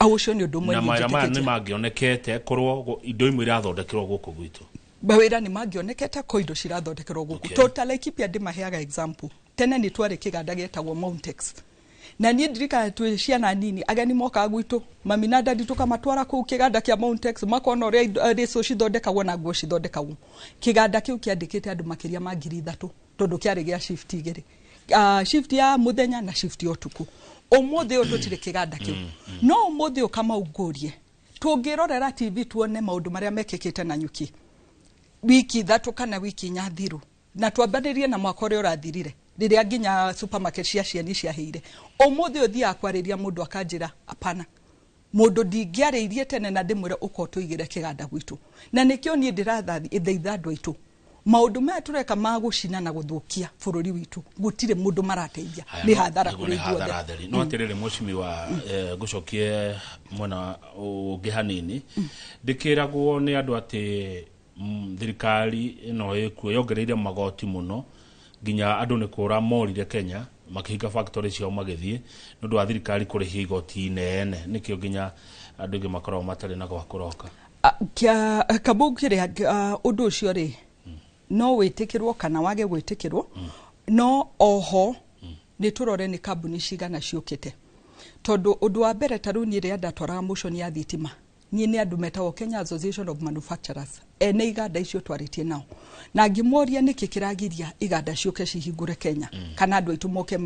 Ũcio nĩ ũndũ ũmwe Na niĩ mawĩra maya nĩ njĩtĩkĩtie. mangĩonekete korwo indo imwe irathondekerwo gũkũ gwitũ. Mawĩra nĩ mangĩonekete ko indo cirathondekerwo gũkũ. Okay. Ta Laikipia, ndĩmaheaga example. Tene nĩ twarĩ kĩganda gĩetagwo Mountex, na niĩ ndirikana twĩ ciana nini, ageni mokaga gwitũ, mami na dadi tũkamatwara kũu kĩganda kĩa Mountex, makona ũrĩa rĩco cithondekagwo na nguo cithondekagwo. Kĩganda kĩu kĩandĩkĩte andũ makĩria ma 3,000, tondũ kĩarĩ gĩa shift igĩrĩ, shift ya mũthenya na shift ya ũtukũ. Ũmũthĩ ũyũ tũtirĩ kĩganda kĩu. No ũmũthĩ ũyũ, Kamau, ngũrie, tũngĩrorera TV tuone maũndũ marĩa mekĩkĩte na nyuki wiki 3 kana wiki 4 thiru, na twambanĩrie na mwaka ũrĩa ũrathirire, rĩrĩa nginya supermarket cia cieni ciahĩire, ũmũthĩ ũthiaga kwarĩria mũndũ akanjĩra, "Apana, mũndũ ndingĩarĩirie tene na ndĩmwĩre ũka ũtũigĩre kĩganda gwitũ." Na nĩkĩo niĩ ndĩrathaitha andũ aitũ, maũndũ maya tũreka ma gũcina na gũthũkia bũrũri witũ, gũtirĩ mũndũ marateithia. Haya, Nĩ hathara nĩguo kũrĩ nĩ ithuothe. hathara theri. No atĩrĩrĩ, mũcimi wa, ngũcokie mwena ũngĩ hanini. Ndĩkĩragwo nĩ andũ atĩ thirikari ĩno ĩkuo yongereire magoti mũno, nginya andũ nĩ kũra morire Kenya, makĩhinga factory ciao magĩthiĩ, nĩ ũndũ wa thirikari kũrĩhia igoti inene. Nĩkĩo nginya andũ aingĩ makoragwo matarĩ na gwa kũroka. Kamau, kĩrĩa ũndũ ũcio rĩ, no wĩtĩkĩrwo kana wage gwĩtĩkĩrwo. No oho nĩ tũrore nĩ kambuni cigana ciũkĩte, tondũ ũndũ wa mbere, ta rĩu niĩ rĩrĩa ndatwaraga motion ya thitima, niĩ nĩ andũ metagwo Kenya Association of Manufacturers, ene iganda icio, twarĩtie nao na ngĩmoria nĩkĩ kĩragiria iganda ciũke cihingũre Kenya, kana andũ aitũ moke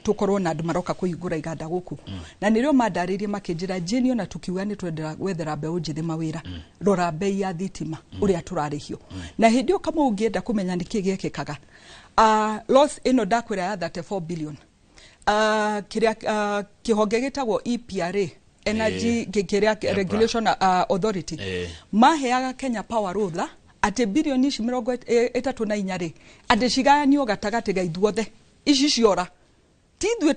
tũkorwo na andũ maroka kũhingũra iganda gũkũ. Na nĩrĩo mandarĩirie, makĩnjĩra, "Jane, ona tukiuga nĩ twendera gwethera mbeũ njĩthĩ mawĩra, rora mbei ya thitima ũrĩa tũrarĩhio." Na hĩndĩ ĩyo, kama ũngĩenda kũmenya nĩkĩ gĩekĩkaga, loss ĩno ndakwĩra ya 34 billion, kĩrĩa kĩhonge gĩtagwo EPRA, Energy kĩrĩa EPRA. Regulation Authority, maheaga Kenya Power rũtha atĩ bilioni ici 34 rĩ, atĩ cigayanio gatagatĩ ga ithuothe. Ici ciora ti ithuĩ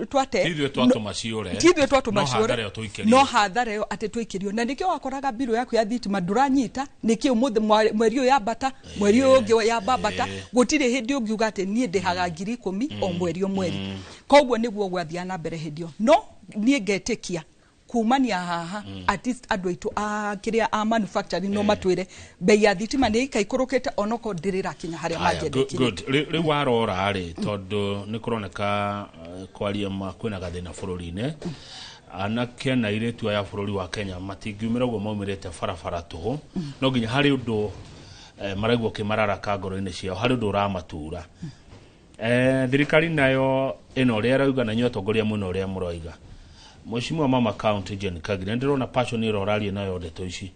twate. Ti ithuĩ twatũma ciũre. Ti ithuĩ twatũma No ciũre. hathara ĩyo tũikĩrio. No hathara ĩyo atĩ tũikĩrio. Na nĩkĩo wakoraga mbirũ yaku ya thitima ndũranyita nĩkĩ ũmũthĩ mweri ũyũ yambata, mweri ũyũ ũngĩ yambambata. Gũtirĩ hĩndĩ ũngiuga atĩ niĩ ndĩhaga 10,000 o mweri o mweri. Koguo nĩguo gwathiaga na mbere hĩndĩ ĩyo. No niĩ ngetĩkia kumania haha, at least andũ aitũ a kĩrĩa a manufacturing no matwĩre mbei ya thitima nĩ ikaikũrũkĩte, onokorwo ndĩrĩrakinya harĩa Haya, mangĩenda good, ĩkinye. good. Rĩu warora rĩ, tondũ nĩ kũroneka, kwaria ma, kwĩna gathĩna bũrũri-inĩ. Anake na airĩtu aya a bũrũri wa Kenya matingiumĩra ũguo maumĩrĩte barabara tũhũ. No nginya harĩ ũndũ maraigua ũkĩmararaka ngoro-inĩ ciao, harĩ ũndũ ũramatura. Thirikari nayo ĩno ũrĩa ĩrauga, na inyuĩ atongoria mwena ũrĩa mũroiga. Mheshimiwa Mama County Jane Kagire, ndĩrona passion ĩrĩa ũraria nayo ndeto ici.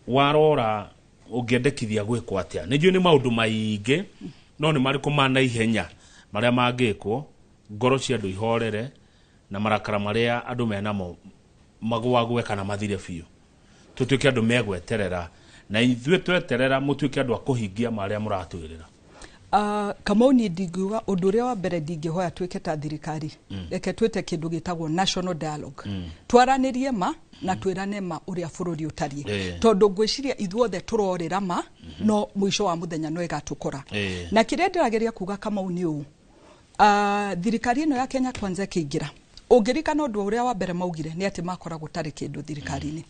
Warora ũngĩendekithia gwĩkwo atĩa? Nĩ njũĩ nĩ maũndũ maingĩ, no nĩ marĩkũ ma naihenya marĩa mangĩkwo ngoro cia andũ ihorere na marakara marĩa andũ menamo magwagwe kana mathire biũ, tũtuĩke andũ megweterera, na ithuĩ tweterera mũtuĩke andũ a kũhingia marĩa mũratwĩrĩra? Kamau, niĩ ndingiuga ũndũ ũrĩa wa mbere ndingĩhoya twĩke ta thirikari, reke twĩte kĩndũ gĩtagwo national dialogue, twaranĩrie ma na twĩrane ma ũrĩa bũrũri ũtariĩ, tondũ ngwĩciria ithuothe tũrorĩra ma, no mũico wa mũthenya no ĩgatũkora. Na kĩrĩa ndĩrageria kuga, Kamau, nĩ ũũ, thirikari ĩno ya Kenya Kwanza ĩkĩingĩra, Ũngĩririkana ũndũ ũrĩa wa mbere maugire nĩ atĩ makora gũtarĩ kĩndũ thirikari-inĩ.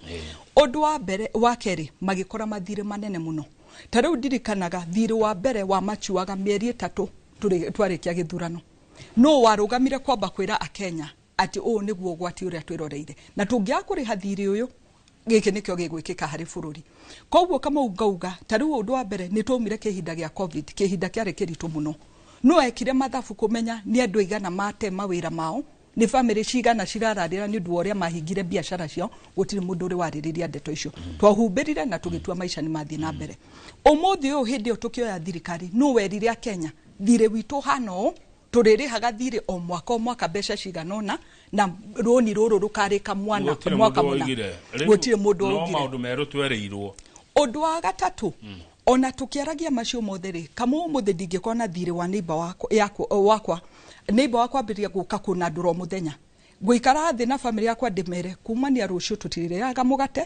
Ũndũ wa mbere wa kerĩ, magĩkora mathirĩ manene mũno. Ta rĩu ndirikanaga thirĩ wa mbere wa machuaga mĩeri 3 twarĩkia gĩthurano. No warũgamire kwamba kwĩra akenya atĩ ũũ nĩguo ũgwati ũrĩa twĩroreire, na tũngĩaga kũrĩha thirĩ ũyũ, gĩkĩ nĩkĩo gĩgwĩkĩka harĩ bũrũri. Koguo Kamau ngauga ta rĩu ũndũ wa mbere nĩ twaumire kĩhinda gĩa COVID, kĩhinda kĩarĩ kĩritũ mũno. No ekire mathabu kũmenya nĩ andũ aigana mate mawĩra mao, nĩ bamĩrĩ cigana cirararĩra nĩ ũndũ wa ũrĩa mahingire biacara ciao. Gũtirĩ mũndũ ũrĩ warĩrĩria ndeto icio. Twahumbĩrire na tũgĩtua maica nĩ mathiĩ na mbere. Ũmũthĩ ũyũ hĩndĩ ĩyo tũkĩoya thirikari, nũ werire akenya thirĩ witũ hana ũũ, tũrĩrĩhaga thirĩ o mwaka o mwaka mbeca cigana ũna, na rũni rũrũ rũkarĩka mwana Gũtirĩ mwaka mũndũ mũna. woigire. Rĩu Gũtirĩ mũndũ no waugire. maũndũ merũ twereirwo. Ũndũ wa gatatũ, ona tũkĩaragia macio mothe rĩ, kamũ ũmũthĩ ndingĩkorwo na thirĩ wa neighbor wakwa, yakwa, wakwa neighbor wakwa ambĩrĩria gũka kũnandũra o mũthenya, ngũikara thĩ na bamĩrĩ yakwa ndĩmere kumania rũciũ tũtirĩrĩaga mũgate,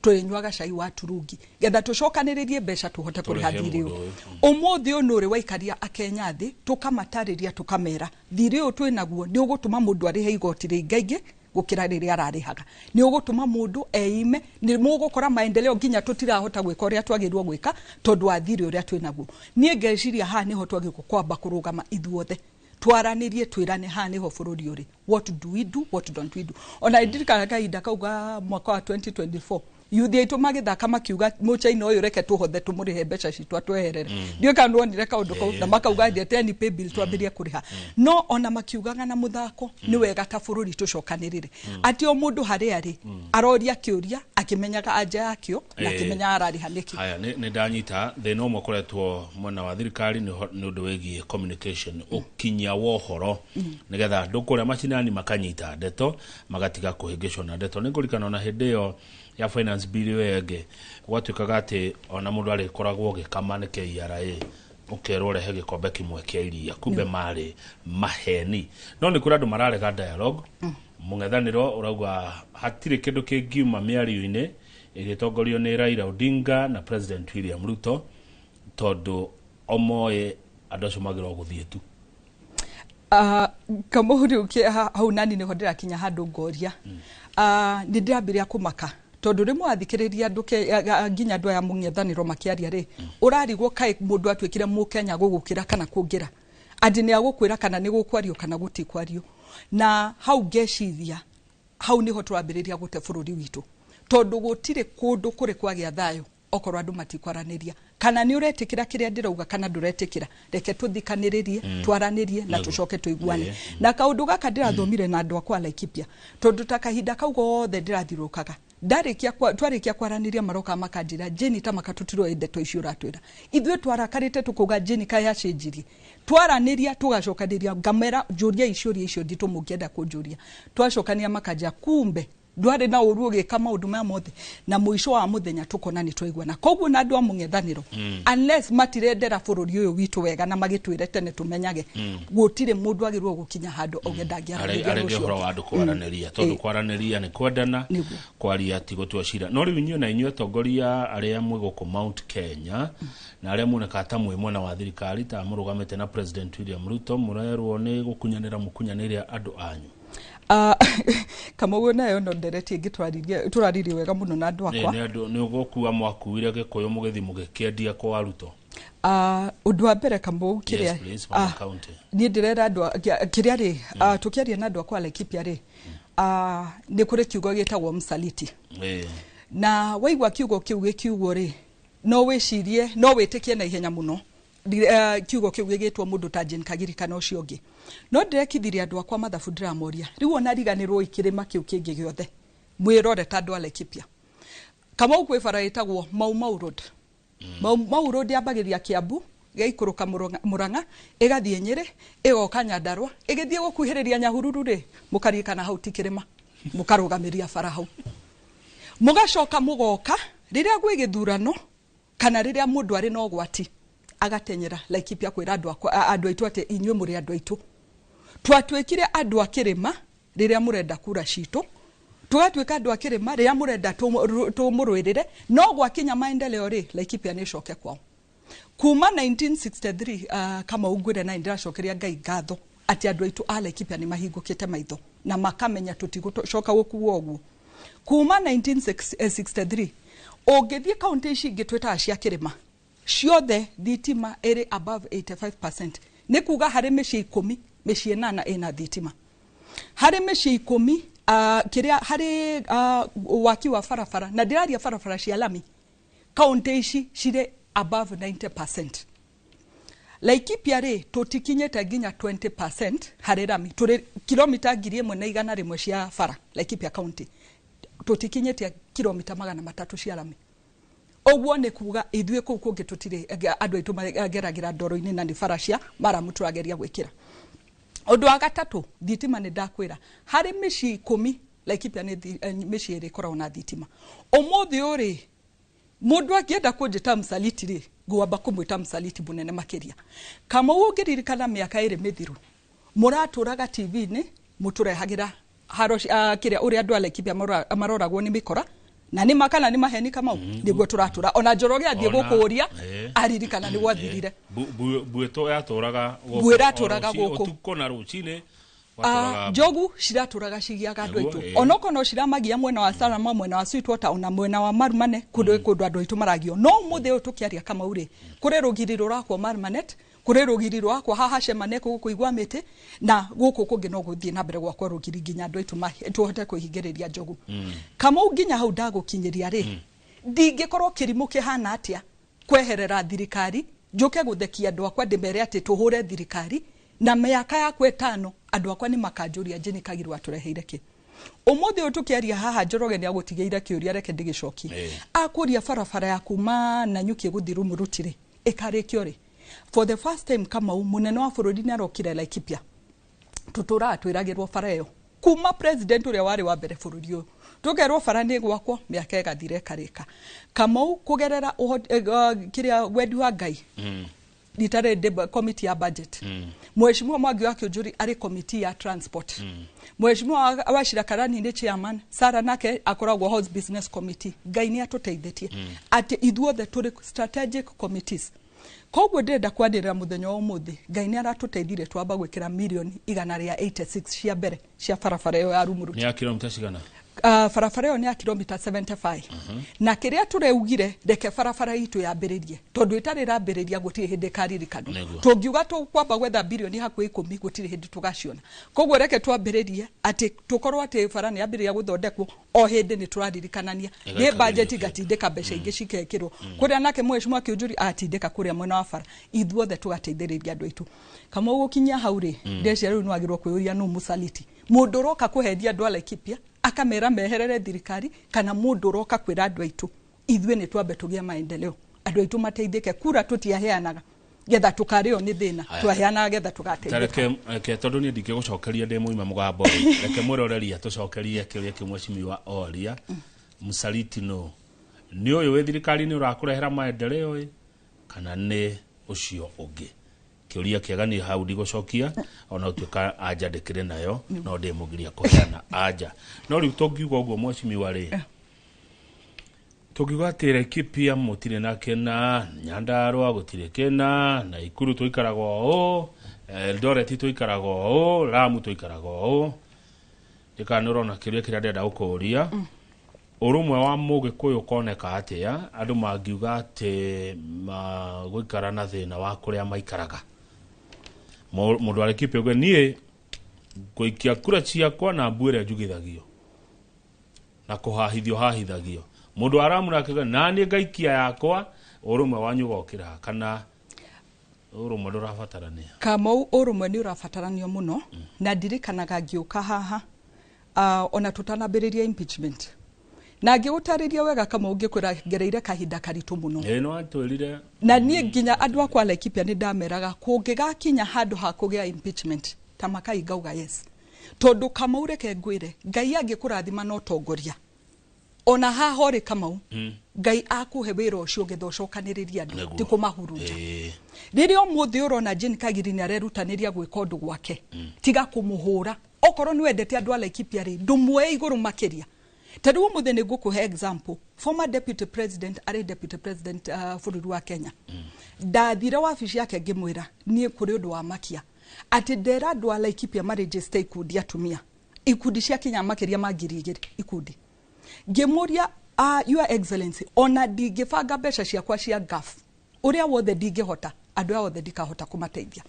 tũrĩnyuaga cai wa turungi, getha tũcokanĩrĩrie mbeca tũhote kũrĩha Tũrĩhe thirĩ mũndũ ũyũ. ũyũ. Ũmũthĩ ũyũ nĩ ũrĩ waikaria akenya thĩ, tũkamatarĩria, tũkamera thirĩ ũyũ twĩnaguo nĩ ũgũtũma mũndũ arĩhe igoti rĩingaingĩ gũkĩra rĩrĩa ararĩhaga, nĩ ũgũtũma mũndũ eime, nĩ mũgũkora maendeleo nginya tũtirahota gwĩka ũrĩa twagĩrĩirwo gwĩka tondũ wa thirĩ ũrĩa twĩnaguo. Niĩ ngeciria haha nĩho twagĩrĩirwo kwamba kũrũgama ithuothe, twaranĩrie, twĩrane haha nĩho bũrũri ũrĩ, what do we do, what don't we do. Ona ndirikanaga kahinda kau ga mwaka wa 2024, yuthi aitũ magĩthaka makiuga mũchaina ũyũ reke tũhothe tũmũrĩhe mbeca citũ atweherere. Ndiũĩ kana nĩwonire kaũndũ kau, na makauga ndeteni pay bill twambĩrie kũrĩha. No ona makiugaga na mũthako nĩ wega ta bũrũri tũcokanĩrĩre, atĩ o mũndũ harĩa arĩ aroria kĩũria akĩmenyaga anja yakĩo na akĩmenyaga ararĩha nĩkĩ. Haya, nĩ ndanyita thĩna ũmwe ũkoretwo mwena wa thirikari nĩ ũndũ wĩgiĩ communication, ũkinyia wa ũhoro, nĩgetha andũ kũrĩa macinani makanyita ndeto, magatiga kũhĩngĩcwo na ndeto. Nĩ ngũririkana ona hĩndĩ ĩyo ya finance bill ĩyo ĩngĩ, gwatuĩkaga atĩ ona mũndũ arĩkoragwo ũgĩkama nĩ KRA, ũkerwo ũrehe gĩkombe kĩmwe kĩa iria, kumbe marĩ maheni. No nĩ kũrĩ andũ mararega dialogue. Mũng'ethanĩro ũrauga hatirĩ kĩndũ kĩngiuma mĩario-inĩ ĩgĩtongorio nĩ Raila Odinga na President William Ruto, tondũ omoĩ andũ acio magĩrĩirwo gũthiĩ tu. Kamau rĩu hau nani nĩho ndĩrakinya handũ ngoria. Nĩ ndĩrambĩrĩria kũmaka tondũ rĩmwe wathikĩrĩria andũ nginya andũ aya mũng'ethanĩro makĩaria rĩ, ũrarigwo kaĩ mũndũ atuĩkire mũkenya gũgũkĩra kana kũngĩra, atĩ nĩ agũkwĩra kana nĩ gũkwario kana gũtikwario. Na hau ngeciria hau nĩho tũrambĩrĩria gũte bũrũri witũ, tondũ gũtirĩ kũndũ kũrĩ kwagĩa thayũ okorwo andũ matikwaranĩria. Kana nĩ ũretĩkĩra kĩrĩa ndĩrauga kana ndũretĩkĩra, reke tũthikanĩrĩrie, twaranĩrie na tũcoke tũiguane. Na kaũndũ gaka ndĩrathomire na andũ akwa Laikipia, tondũ ta kahinda kau gothe ndĩrathiũrũrũkaga, twarĩkia kwaranĩria maroka makanjĩra Jane, ta maka tũtiroĩ ndeto icio ũratwĩra. Ithuĩ twarakarĩte tũkauga Jane kaĩ acenjirie. Twaranĩria tũgacokanĩria, ngamera njũria ciũria icio nditũ mũngĩenda kũnjũria. Twacokania makanjĩra kumbe ndwarĩ na ũru ũgĩka maũndũ maya mothe, na mũico wa mũthenya tũkona nĩ twaiguana. Koguo na andũ a mũng'ethanĩro, unless matirendera bũrũri ũyũ witũ wega na magĩtwĩre tene tũmenyage, gũtirĩ mũndũ agĩrĩirwo gũkinya handũ auge ndangĩaranĩria Arĩngĩ rũciũ. ũhoro wa andũ kwaranĩria, tondũ kwaranĩria nĩ kwendana, kwaria ti gũtua cira. No rĩu inyuĩ na inyuĩ atongoria arĩa mwĩ gũkũ Mount Kenya na arĩa muonekaga ta mwĩ mwena wa thirikari, ta mũrũgamĩte na President William Ruto, mũrerwo nĩ gũkunyanĩra mũkunyanĩre andũ anyu. Kamau nayo no ndereti ĩngĩ tũraririe wega mũno na andũ akwa. Nĩ andũ nĩ ũgũkua mwakuire Gĩkũyũ mũgĩthiĩ mũgĩkĩendia kwa Ruto. Ũndũ wa mbere Kamau kĩrĩa Yes, please, from the county. Niĩ ndĩrera andũ kĩrĩa rĩ, tũkĩaria na andũ akwa Laikipia rĩ, nĩ kũrĩ kiugo gĩtagwo msaliti. Na waigua kiugo kĩu gĩkiugwo rĩ, no wĩcirie, no wĩtĩkie na ihenya mũno. Kiugo kĩu gĩgĩtwo mũndũ ta Jane Kagiri kana ũcio ũngĩ. No ndĩrekithirie andũ akwa mathabu ndĩramoria, rĩu ona riganĩrwo ikĩrĩma kĩu kĩngĩ gĩothe, mwĩrore ta andũ a Laikipia. Kamau kwĩ bara ĩtagwo Mau Mau Road. Mau Mau Road yambagĩrĩria Kiambu, ĩgaikũrũka Murang'a, ĩgathiĩ Nyĩrĩ, ĩgoka Nyandarũa, ĩgĩthiĩ gũkuhĩrĩria Nyahururu rĩ, mũkaririkana hau ti kĩrĩma, mũkarũgamĩria bara hau. Mũgacoka mũgoka rĩrĩa gwĩ gĩthurano kana rĩrĩa mũndũ arĩ na ũgwati, agatenyera Laikipia kwĩra andũ akwa, andũ aitũ atĩ inyuĩ mũrĩ andũ aitũ. Twatuĩkire andũ a kĩrĩma rĩrĩa mũrenda kura citũ, tũgatuĩka andũ a kĩrĩma rĩrĩa mũrenda tũmũrũĩrĩre, no gwakinya maendeleo rĩ, Laikipia nĩ ĩcoke kwao. Kuma 1963, Kamau ngwĩre na nĩndĩracokeria Ngai ngatho atĩ andũ aitũ a Laikipia nĩ mahingũkĩte maitho na makamenya tũtigũcoka gũkuo ũguo. Kuma 1963 ũngĩthiĩ kaunti ici ingĩ twĩtaga cia kĩrĩma ciothe, thitima ĩrĩ above 85%. Nĩ kuga harĩ mĩciĩ 10, mĩciĩ 8 ĩna thitima. Harĩ mĩciĩ 10, kĩrĩa harĩ waki wa barabara, na ndĩraria barabara cia lami, kaunti ici cirĩ above 90%. Laikipia rĩ, tũtikinyĩte nginya 20% harĩ rami. Tũrĩ kilomita 1,100 cia bara Laikipia County, tũtikinyĩte kilomita 300 cia rami. Ũguo nĩ kuga ithuĩ kũu kũngĩ tũtirĩ, andũ aitũ mageragĩra ndoro-inĩ na nĩ bara cia maramu tũrageria gwĩkĩra. Ũndũ wa gatatũ, thitima nĩ ndakwĩra harĩ mĩciĩ 10 Laikipia nĩ mĩciĩ ĩrĩ ĩkoragwo na thitima. Ũmũthĩ ũrĩ mũndũ angĩenda kũnjĩta msaliti rĩ, ngwamba kũmwĩta msaliti mũnene makĩria. Kamau, ũngĩririkana mĩaka 2 mĩthiru mũratũraga TV-inĩ mũtũrehagĩra haro kĩrĩa ũrĩa andũ a Laikipia maroragwo nĩ mĩkora na nĩ makana nĩ maheni. Kamau, nĩguo tũratũra ona Njoroge athiĩ gũkũria aririkana nĩ gwathirire. Mbuĩtũ yatũraga gũkũ. Mbuĩ ĩratũraga gũkũ. Ũtukũ na rũcinĩ. Njogu ciratũraga cigiaga andũ aitũ, onokorwo no ciramagia mwena wa Salama, mwena wa Sweetwater, ona mwena wa Marumane, kũndũ kũndũ andũ aitũ maragio. No ũmũthĩ ũyũ tũkĩaria, Kamau rĩ, kũrĩ rũgiri rũrakwo Marumanet, kũrĩ rũgiri rwakwo haha Cemane gũkũ igwa mĩtĩ, na gũkũ kũngĩ no gũthiĩ na mbere gwakwo rũgiri nginya andũ aitũ tũhote kwĩhingĩrĩria njogu. Kamau, nginya hau ndagũkinyĩria rĩ, ndingĩkorwo kĩrimũ kĩhana atĩa kweherera thirikari njuke gũthekia andũ akwa ndĩmere atĩ tũhũre thirikari na mĩaka yakwa 5 andũ akwa nĩ makanjũria Jane Kagirwa atũreheire kĩ. Ũmũthĩ ũyũ tũkĩaria haha, Njoroge nĩ agũtigĩire kĩũria, reke ndĩgĩcokie. Akũria barabara ya kuma Nanyuki gũthiĩ Rumuruti rĩ, ĩkarĩkio rĩ? For the first time, Kamau, mũnene wa bũrũri nĩ arokire Laikipia. Tũtũraga twĩragĩrwo bara ĩyo kuma president ũrĩa warĩ wa mbere bũrũri ũyũ, tũkerwo bara nĩ gwakwo, mĩaka ĩgathira ĩkarĩka. Kamau, kũgerera kĩrĩa wendi wa Ngai, rita rĩrĩ ndĩ committee ya budget, Mheshimiwa Mwangi wa Kĩũnjũri arĩ committee ya transport, Mheshimiwa Wachira Karani nĩ chairman, Sara nake akoragwo house business committee. Ngai nĩ atũteithĩtie atĩ ithuothe tũrĩ strategic committees. Koguo ndĩrenda kwanĩrĩra mũthenya wa ũmũthĩ, Ngai nĩ aratũteithire twamba gwĩkĩra mirioni 186 cia mbere cia barabara ĩyo ya Rumuruti. Nĩ ya kilomita cigana? Barabara ĩyo nĩ ya kilomita 75, na kĩrĩa tũreugire, reke barabara itũ yambĩrĩrie, tondũ ĩtarĩ ĩrambĩrĩria gũtirĩ hĩndĩ ĩkaririkanwo. Tũngiuga tũkwamba gwetha birioni hakuhĩ 10, gũtirĩ hĩndĩ tũgaciona. Koguo reke twambĩrĩrie atĩ tũkorwo atĩ bara nĩ yambĩrĩria gũthondekwo, o hĩndĩ nĩ tũraririkanania nĩ Ĩgaikagĩrio. budget ĩgatindĩka mbeca ingĩ cikekĩrwo kũrĩa, nake mheshimiwa Kĩũnjũri atindĩka kũrĩa mwena wa bara, ithuothe tũgateithĩrĩria andũ aitũ. Kamau, gũkinyia hau rĩ, ndeciria rĩu nĩ wagĩrĩirwo kwĩyũria nũ mũsaliti, mũndũ ũroka kũhendia andũ a Laikipia akamera meherere thirikari, kana mũndũ ũroka kwĩra andũ aitũ ithuĩ nĩ twambe tũgĩe maendeleo, andũ aitũ mateithĩke. Kura tũtiaheanaga getha tũkarĩo nĩ thĩna, Haya. twaheanaga getha Ta tũgateithĩka. Reke tondũ niĩ ndingĩgũcokeria ndĩ mũima mũgambo rĩ, reke mwĩroreria tũcokerie kĩũria kĩu mheshimiwa oria: msaliti no nĩ ũyũ wĩ thirikari-inĩ ũrakũrehera maendeleo ĩ, kana nĩ ũcio ũngĩ? Kĩũria kĩega. Niĩ hau ndigũcokia, ona ũtuĩka anja ndĩkĩrĩ nayo, no ndĩmũgiria kũheana anja. No rĩu tũngiuga ũguo, mheshimiwa rĩ, tũngiuga atĩ Laikipia mũtirĩ na kĩna, Nyandarũa gũtirĩ kĩna, Naikuru tũikaraga ũũ, Eldoret tũikaraga ũũ, Lamu tũikaraga ũũ, ndĩkana nĩ ũrona kĩũria kĩrĩa ndĩrenda gũkũria: ũrũmwe wa mũgĩkũyũ ũkoneka atĩa andũ mangiuga atĩ gũikara na thĩna wa kũrĩa maikaraga? Mũndũ wa Laikipia uge niĩ ngũikia kura ciakwa na mbu ĩrĩa njugithagio na kũhahithio hahithagio, mũndũ wa Lamu nake auge, naniĩ ngaikia yakwa, ũrũmwe wanyu ũgokĩra, kana ũrũmwe ndũrabatarania? Kamau, ũrũmwe nĩ ũrabataranio mũno, na ndirikanaga ngĩũka haha, ona tũtanambĩrĩria impeachment, na ngĩgũtarĩria wega, Kamau, ngĩkwĩra ngereire kahinda karitũ mũno. Ĩĩ, nĩ watwĩrire. Na niĩ nginya andũ akwa a Laikipia nĩ ndameraga kũngĩgakinya handũ ha kũgĩa impeachment ta makai ngauga yes, tondũ Kamau, reke ngwĩre, Ngai angĩkũrathima na ũtongoria ona haha ũrĩ, Kamau, Ngai akũhe wĩra ũcio getha ũcokanĩrĩrie andũ, ti kũmahurunja. Rĩrĩa ũmũthĩ ũrona Jane Kagiri nĩ arerutanĩria gwĩka ũndũ gwake, tiga kũmũhũra. Okorwo nĩ wendete andũ a Laikipia rĩ, ndũmuoe igũrũ makĩria. Ta rĩu ũmũthĩ nĩ ngũkũhe example. Former deputy president, arĩ deputy president bũrũri wa Kenya, ndathire wabici yake ngĩmwĩra niĩ kũrĩ ũndũ wa makia. Atĩ ndera andũ a Laikipia marĩnjĩcite ikundi atumia ikundi cia kinya makĩria ma 2000 ikundi. Ngĩmũria Your Excellency, ona ndingĩbanga mbeca ciakwa cia gaf ũrĩa wothe ndingĩhota, andũ aya othe ndikahota kũmateithia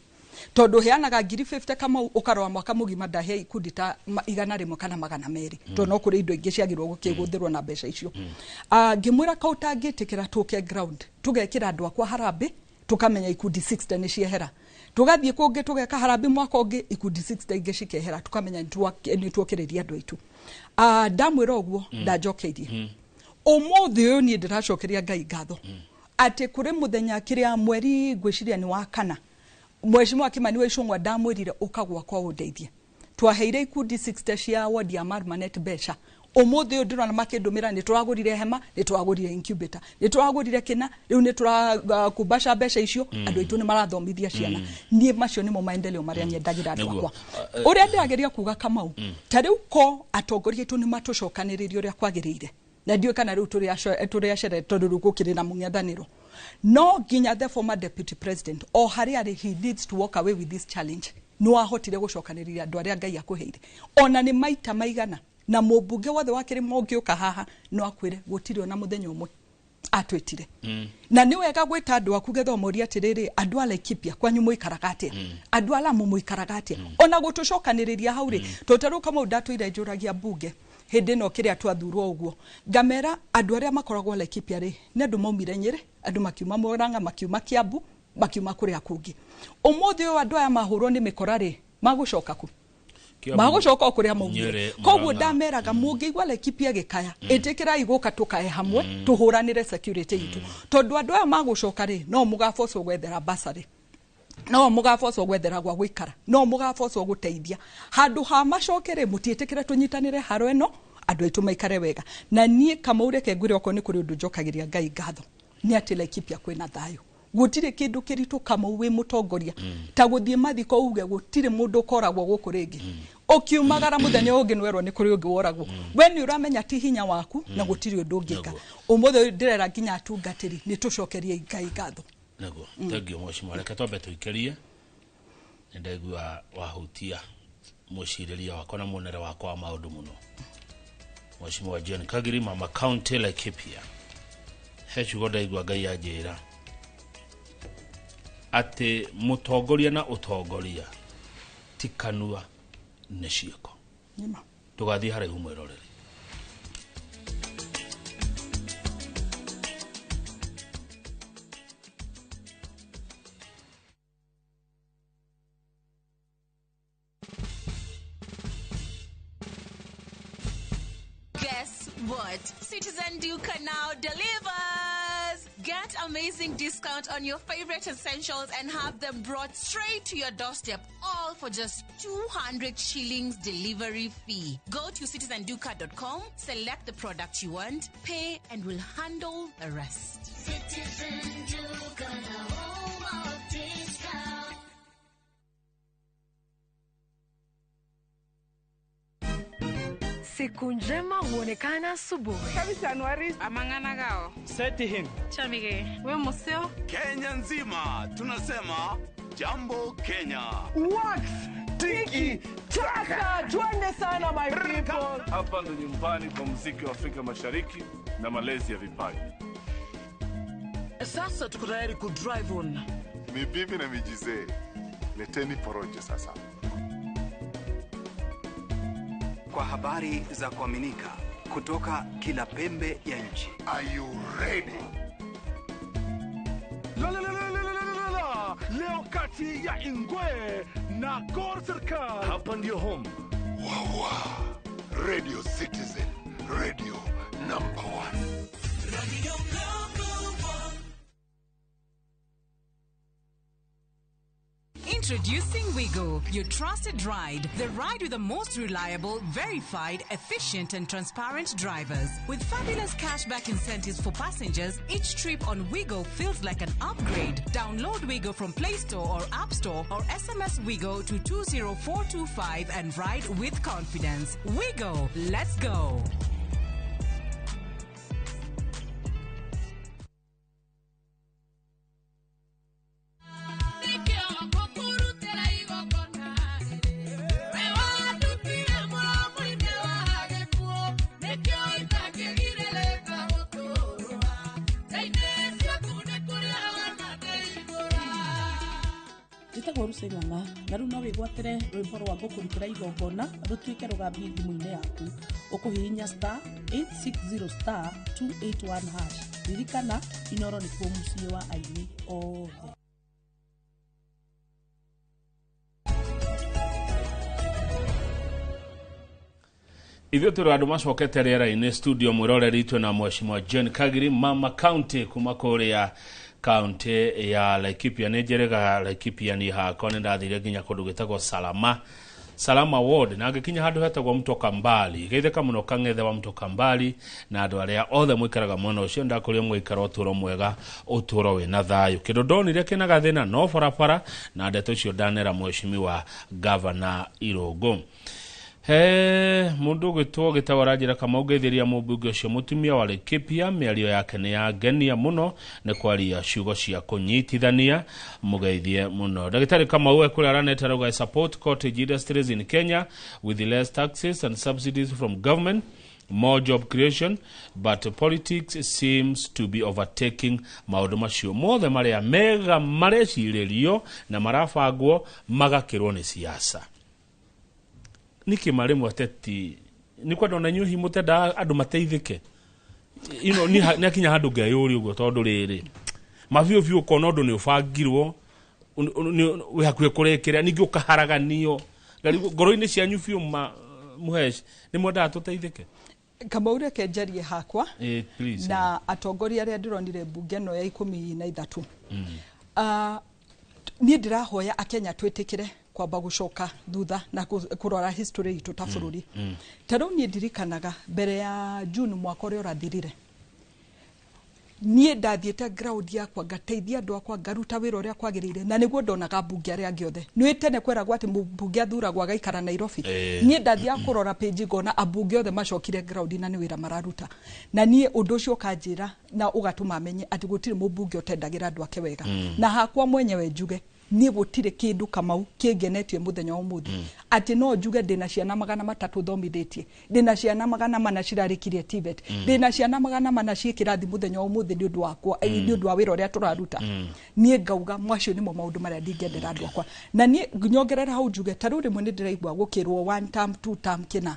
tondũ heanaga 50,000 Kamau ũkarora mwaka mũgima ndahe ikundi ta 100 kana 200 tondũ no kũrĩ indo ingĩ ciagĩrĩirwo gũkĩgũthĩrwo na mbeca icio. Ngĩmwĩra kau tangĩtĩkĩra tũke ground tũgekĩra andũ akwa harambĩ tũkamenya ikundi 60 nĩ ciehera, tũgathiĩ kũngĩ tũgeka harambĩ mwaka ũngĩ ikundi 60 ingĩ cikehera, tũkamenya nĩ tuokĩrĩria andũ aitũ. Ndamwĩra ũguo ndanjokeirie. Ũmũthĩ ũyũ niĩ ndĩracokeria Ngai ngatho atĩ kũrĩ mũthenya kĩrĩa mweri ngwĩciria nĩ wa kana Mheshimiwa Kimani wa Ichung'wa ndamwĩrire ũka gwakwa ũndeithie. Twaheire ikundi 60 cia ward ya Marmanet mbeca. Ũmũthĩ ũyũ ndĩrona makĩndũmĩra nĩ tũragũrire hema, nĩ tũragũrire incubator, nĩ tũragũrire kĩna, rĩu nĩ tũrakumbaca mbeca icio, andũ aitũ nĩ marathomithia ciana. Niĩ macio nĩmo maendeleo marĩa nyendagĩra andũ akwa. Ũrĩa ndĩrageria kuga Kamau, ta rĩu ko atongoria aitũ nĩ matũcokanĩrĩrie ũrĩa kwagĩrĩire. Na ndiũĩ kana rĩu tũrĩ acere tondũ rĩu gũkĩrĩ na mũng'ethanĩro. No nginya the former deputy president o harĩa arĩ, he needs to walk away with this challenge. No ahotire gũcokanĩrĩria andũ arĩa Ngai akũheire. Ona nĩ maita maigana na mũmbunge wothe wa Kĩrĩma ũngĩũka haha no akwĩre gũtirĩ ona mũthenya ũmwe atwĩtire. Na nĩ wega gwĩta andũ aku getha ũmorie atĩrĩrĩ, andũ a Laikipia kwanyu mũikaraga atĩa, andũ a Lamu mũikaraga atĩa, ona gũtũcokanĩrĩria hau rĩ, tondũ ta rĩu Kamau ndatũire njũragia mbunge hĩndĩ ĩno kĩrĩa twathurwo ũguo, ngamera andũ arĩa makoragwo Laikipia rĩ nĩ andũ maumire Nyĩrĩ, andũ makiuma Murang'a, makiuma Kiambu, makiuma kũrĩa kũngĩ. Ũmũthĩ ũyũ andũ aya mahũrwo nĩ mĩkora rĩ magũcoka kũ? Magũcoka o kũrĩa maumire. Koguo ndameraga mũngĩigua Laikipia gĩkaya, ĩtĩkĩrai gũka tũkae hamwe tũhũranĩre security itũ, tondũ andũ aya magũcoka rĩ no mũgabocwo gwethera basarĩ, no mũgabocwo gwethera gwa gũikara, no mũgabocwo gũteithia. Handũ ha macoke rĩ mũtiĩtĩkĩre tũnyitanĩre haro ĩno andũ aitũ maikare wega. Na niĩ Kamau reke ngwĩre okorwo nĩ kũrĩ ũndũ njokagĩria Ngai ngatho nĩ atĩ Laikipia kwĩna thayũ. Gũtirĩ kĩndũ kĩritũ Kamau wĩ mũtongoria ta gũthiĩ mathiko uge gũtirĩ mũndũ ũkoragwo gũkũ rĩngĩ. Ũkiumagara mũthenya ũngĩ nĩwerwo nĩ kũrĩ ũngĩ woragwo. We nĩ ũramenya ti hinya waku na gũtirĩ ũndũ ũngĩka. Ũmũthĩ ndĩrera nginya atungatĩri nĩ tũcokerie Ngai ngatho. Naguo thank you mheshimiwa, reke twambe tũikĩrie. Nĩ ndaigua wahutia mũcirĩria wakwa na muonere wakwa wa maũndũ mũno. Mheshimiwa John Kagiri, mama county Laikipia, he ciugo ndaigua Ngai anjĩra atĩ mũtongoria na ũtongoria ti kanua nĩ ciĩko. Tũgathiĩ haraihu mwĩroreri. Guess what? Citizen Duka now delivers! Get amazing discount on your favorite essentials and have them brought straight to your doorstep, all for just 200 shillings delivery fee. Go to citizenduka.com, select the product you want, pay, and we'll handle the rest. Citizen Duka, the home of discount. Siku njema huonekana asubuhi. Kabisa amangana gao. Seti him. Chamige. We museo. Kenya nzima tunasema jambo Kenya. Wax tiki taka, twende sana my people. Hapa ndo nyumbani kwa muziki wa Afrika Mashariki na malezi ya vipaji. Sasa tuko tayari ku drive on. Ni bibi na mijizee. Leteni porojo sasa. Kwa habari za kuaminika kutoka kila pembe ya nchi. Are you ready? La la la la la la la. Leo kati ya Ingwe na Gor Serikal. Hapa ndio home. Wawa. Radio Citizen, radio number 1. Radio number 1. Introducing Wigo, your trusted ride. The ride with the most reliable, verified, efficient and transparent drivers. With fabulous cashback incentives for passengers, each trip on Wigo feels like an upgrade. Download Wigo from Play Store or App Store or SMS Wigo to 20425 and ride with confidence. Wigo, let's go. Go. Njĩtagwo Lucy Ng'ang'a na rĩu no wĩgwatĩre rwĩmbo rwa ngũkũrutĩra igongona rũtuĩke rũgambi thimũ-inĩ yaku. Ũkũhihinya star 860 star 281 hash. Ririkana, Inoro nĩkuo mũciĩ wa aini othe. Ithuĩ tũrĩ andũ macokete rĩera-inĩ studio mwĩroreri twĩ na mheshimiwa Jane Kagiri, Mama County, kuma kũrĩa county ya Laikipia. Nĩ njĩrĩga Laikipia niĩ hakwa nĩ ndathire nginya kũndũ gwĩtagwo Salama, Salama Ward, na ngĩkinya handũ hetagwo Mtoka Mbali. Geithĩka mũno kang'ethe wa Mtoka Mbali na andũ arĩa othe mũikaraga mwena ũcio. Ndakũria mũikara ũtũũro mwega, ũtũũro wĩna thayũ. Kĩndũ ndonire kĩna gathĩna no barabara, na ndeto icio ndanera mheshimiwa Governor Irũngũ. He mundu ugitwo gitagwo aranjira Kamau ngeithiria mũmbunge ũcio mũtumia wa Laikipia. Mĩario yake nĩ yangenia mũno, nĩ kwaria ciugo cia kũnyitithania, mũgeithie mũno. Ndagĩtarĩ Kamau ekũrĩa aranete arauga, "I support cottage industries in Kenya with less taxes and subsidies from government, more job creation, but politics seems to be overtaking maũndũ macio mothe marĩa mega marecirĩrio na marabangwo magakĩrwo nĩ siasa." Nĩkĩ marĩ mwateti nĩ kwenda ona inyuĩ hihi mũtendaga andũ mateithĩke? Nĩ akinya handũ ngeyũria ũguo, tondũ rĩrĩ mabiũ biũ ũkona ũndũ nĩ ũbangirwo, wĩ hakuhĩ kũrĩkĩra, ningĩ ũkaharaganio. Ngoro-inĩ cianyu biũ mũhesh nĩ mwendaga tũteithĩke? Kamau, reke njarie hakwa Please. na atongoria arĩa ndĩronire mbunge ĩno ya 13. Niĩ ndĩrahoya akenya twĩtĩkĩre kwamba gũcoka thutha na kũrora history itũ ta bũrũri. Ta rĩu niĩ ndirikanaga mbere ya June mwaka ũrĩa ũrathirire, niĩ ndathiĩte ground yakwa, ngateithia andũ akwa, ngaruta wĩra ũrĩa kwagĩrĩire, na nĩguo ndonaga mbunge arĩa angĩ othe. Nĩ tene kweragwo atĩ mũmbunge athuragwo agaikara Nairobi. Niĩ ndathiaga kũrora page ngona ambunge othe macokire ground na nĩ wĩra mararuta, na niĩ ũndũ ũcio ũkanjĩra na ũgatũma menye atĩ gũtirĩ mũmbunge ũtendagĩra andũ ake wega. Na hakwa mwenyewe njuge niĩ gũtirĩ kĩndũ Kamau kĩngenetie mũthenya wa ũmũthĩ atĩ no njuge ndĩna ciana 300 thomithĩtie, ndĩna ciana 400 cirarĩkirie TVET, ndĩna ciana 400 ciĩ kĩrathi mũthenya wa ũmũthĩ nĩ ũndũ wakwa, nĩ ũndũ wa wĩra ũrĩa tũraruta. Niĩ ngauga macio nĩmo maũndũ marĩa ndingĩendera andũ akwa. Na niĩ nyongerera hau njuge ta rĩu rĩmwe nĩ ndĩraigua gũkĩrwo one term, two term kĩna.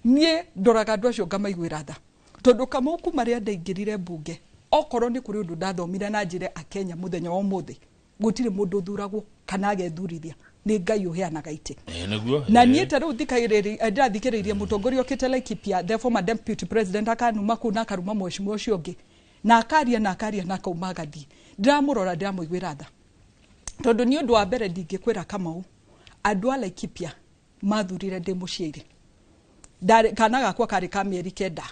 Niĩ ndoraga andũ acio ngamaiguĩra tha, tondũ Kamau kuma rĩrĩa ndaingĩrire mbunge, okorwo nĩ kũrĩ ũndũ ndathomire na njĩre akenya mũthenya wa ũmũthĩ, gũtirĩ mũndũ ũthuragwo kana agethurithia, nĩ Ngai ũheanaga itĩ. Nĩguo. Na niĩ ta rĩu ndĩrathikĩrĩirie mũtongoria ũkĩte Laikipia, the former deputy president, akanuma kũu na akaruma mheshimiwa ũcio ũngĩ, na akaria na akaria na akauma agathiĩ. Ndĩramũrora, ndĩramũiguĩra tha, tondũ nĩ ũndũ wa mbere ndingĩkwĩra Kamau, andũ a Laikipia mathurire ndĩ mũciaire. Kana gakwa karĩ ka mĩeri 9.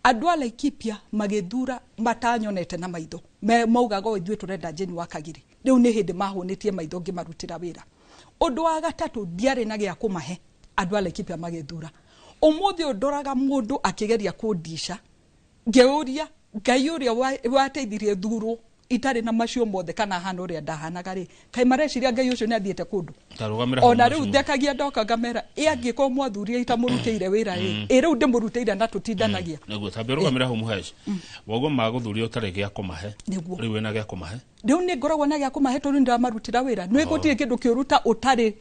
Andũ a Laikipia magĩthura matanyonete na maitho. Maugaga o ithuĩ tũrenda Jane wa Kagiri. Rĩu nĩ hĩndĩ mahũnĩtie maitho ngĩmarutĩra wĩra. Ũndũ wa gatatũ, ndiarĩ na gĩa kũmahe, andũ a Laikipia magĩthura. Ũmũthĩ ũyũ ndoraga mũndũ akĩgeria kũndica, ngĩũria Ngai ũrĩa wateithirie thurwo itarĩ na macio mothe kana hana ũrĩa ndahanaga rĩ, kaĩ mareciria Ngai ũcio nĩ athiĩte kũndũ? Tarũgamĩra hau. Ona rĩu Mheshimiwa. thekagia ndoka ngamera ĩ angĩkorwo mwathuria itamũrutĩire wĩra rĩ, ĩ rĩu ndĩmũrutĩire na tũtindanagia. Nĩguo tambia rũgamĩra hau mũhesh. Woguo magũthuria ũtarĩ gĩa kũmahe. Nĩguo. Rĩu wĩna gĩa kũmahe. Rĩu nĩ ngoragwo na gĩa kũmahe tondũ nĩ ndĩramarutĩra wĩra. Nĩ gũtirĩ kĩndũ kĩũruta ũtarĩ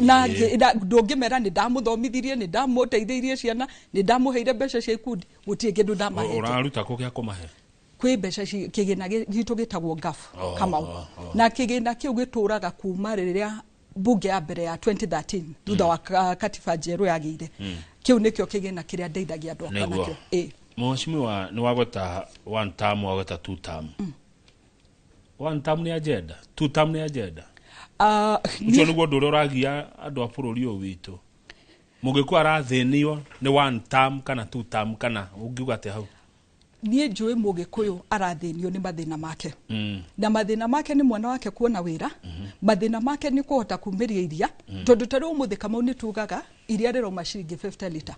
na ndũngĩmera nĩ ndamũthomithirie, nĩ ndamũteithĩirie ciana, nĩ ndamũheire mbeca cia ikundi, gũtirĩ kĩndũ ndamahete. Ũraruta kũ gĩa kũmahe? Kwĩ mbeca kĩgĩna gitũ gĩtagwo GAF, Kamau. Na kĩgĩna kĩu gĩtũraga kuma rĩrĩa mbunge ya mbere ya 2013 thutha wa katiba njerũ yagĩire. Kĩu nĩkĩo kĩgĩna kĩrĩa ndeithagia andũ akwa Nĩguo. nakĩo. Ĩ. Mheshimiwa, nĩ wagweta one term, wagweta two term. One term nĩ agenda, two term nĩ agenda. Ũcio nĩguo ũndũ ũrĩa ũragia andũ a bũrũri ũyũ witũ. Mũgĩkũyũ arathĩnio nĩ one term kana two term, kana ũngiuga atĩa hau? Niĩ njũĩ mũgĩkũyũ arathĩnio nĩ mathĩna make. Na mathĩna make nĩ mwana wake kuona wĩra, mathĩna make nĩ kũhota kumĩria iria, tondũ ta rĩu ũmũthĩ Kamau nĩ tugaga iria rĩrauma ciringi 50 lita,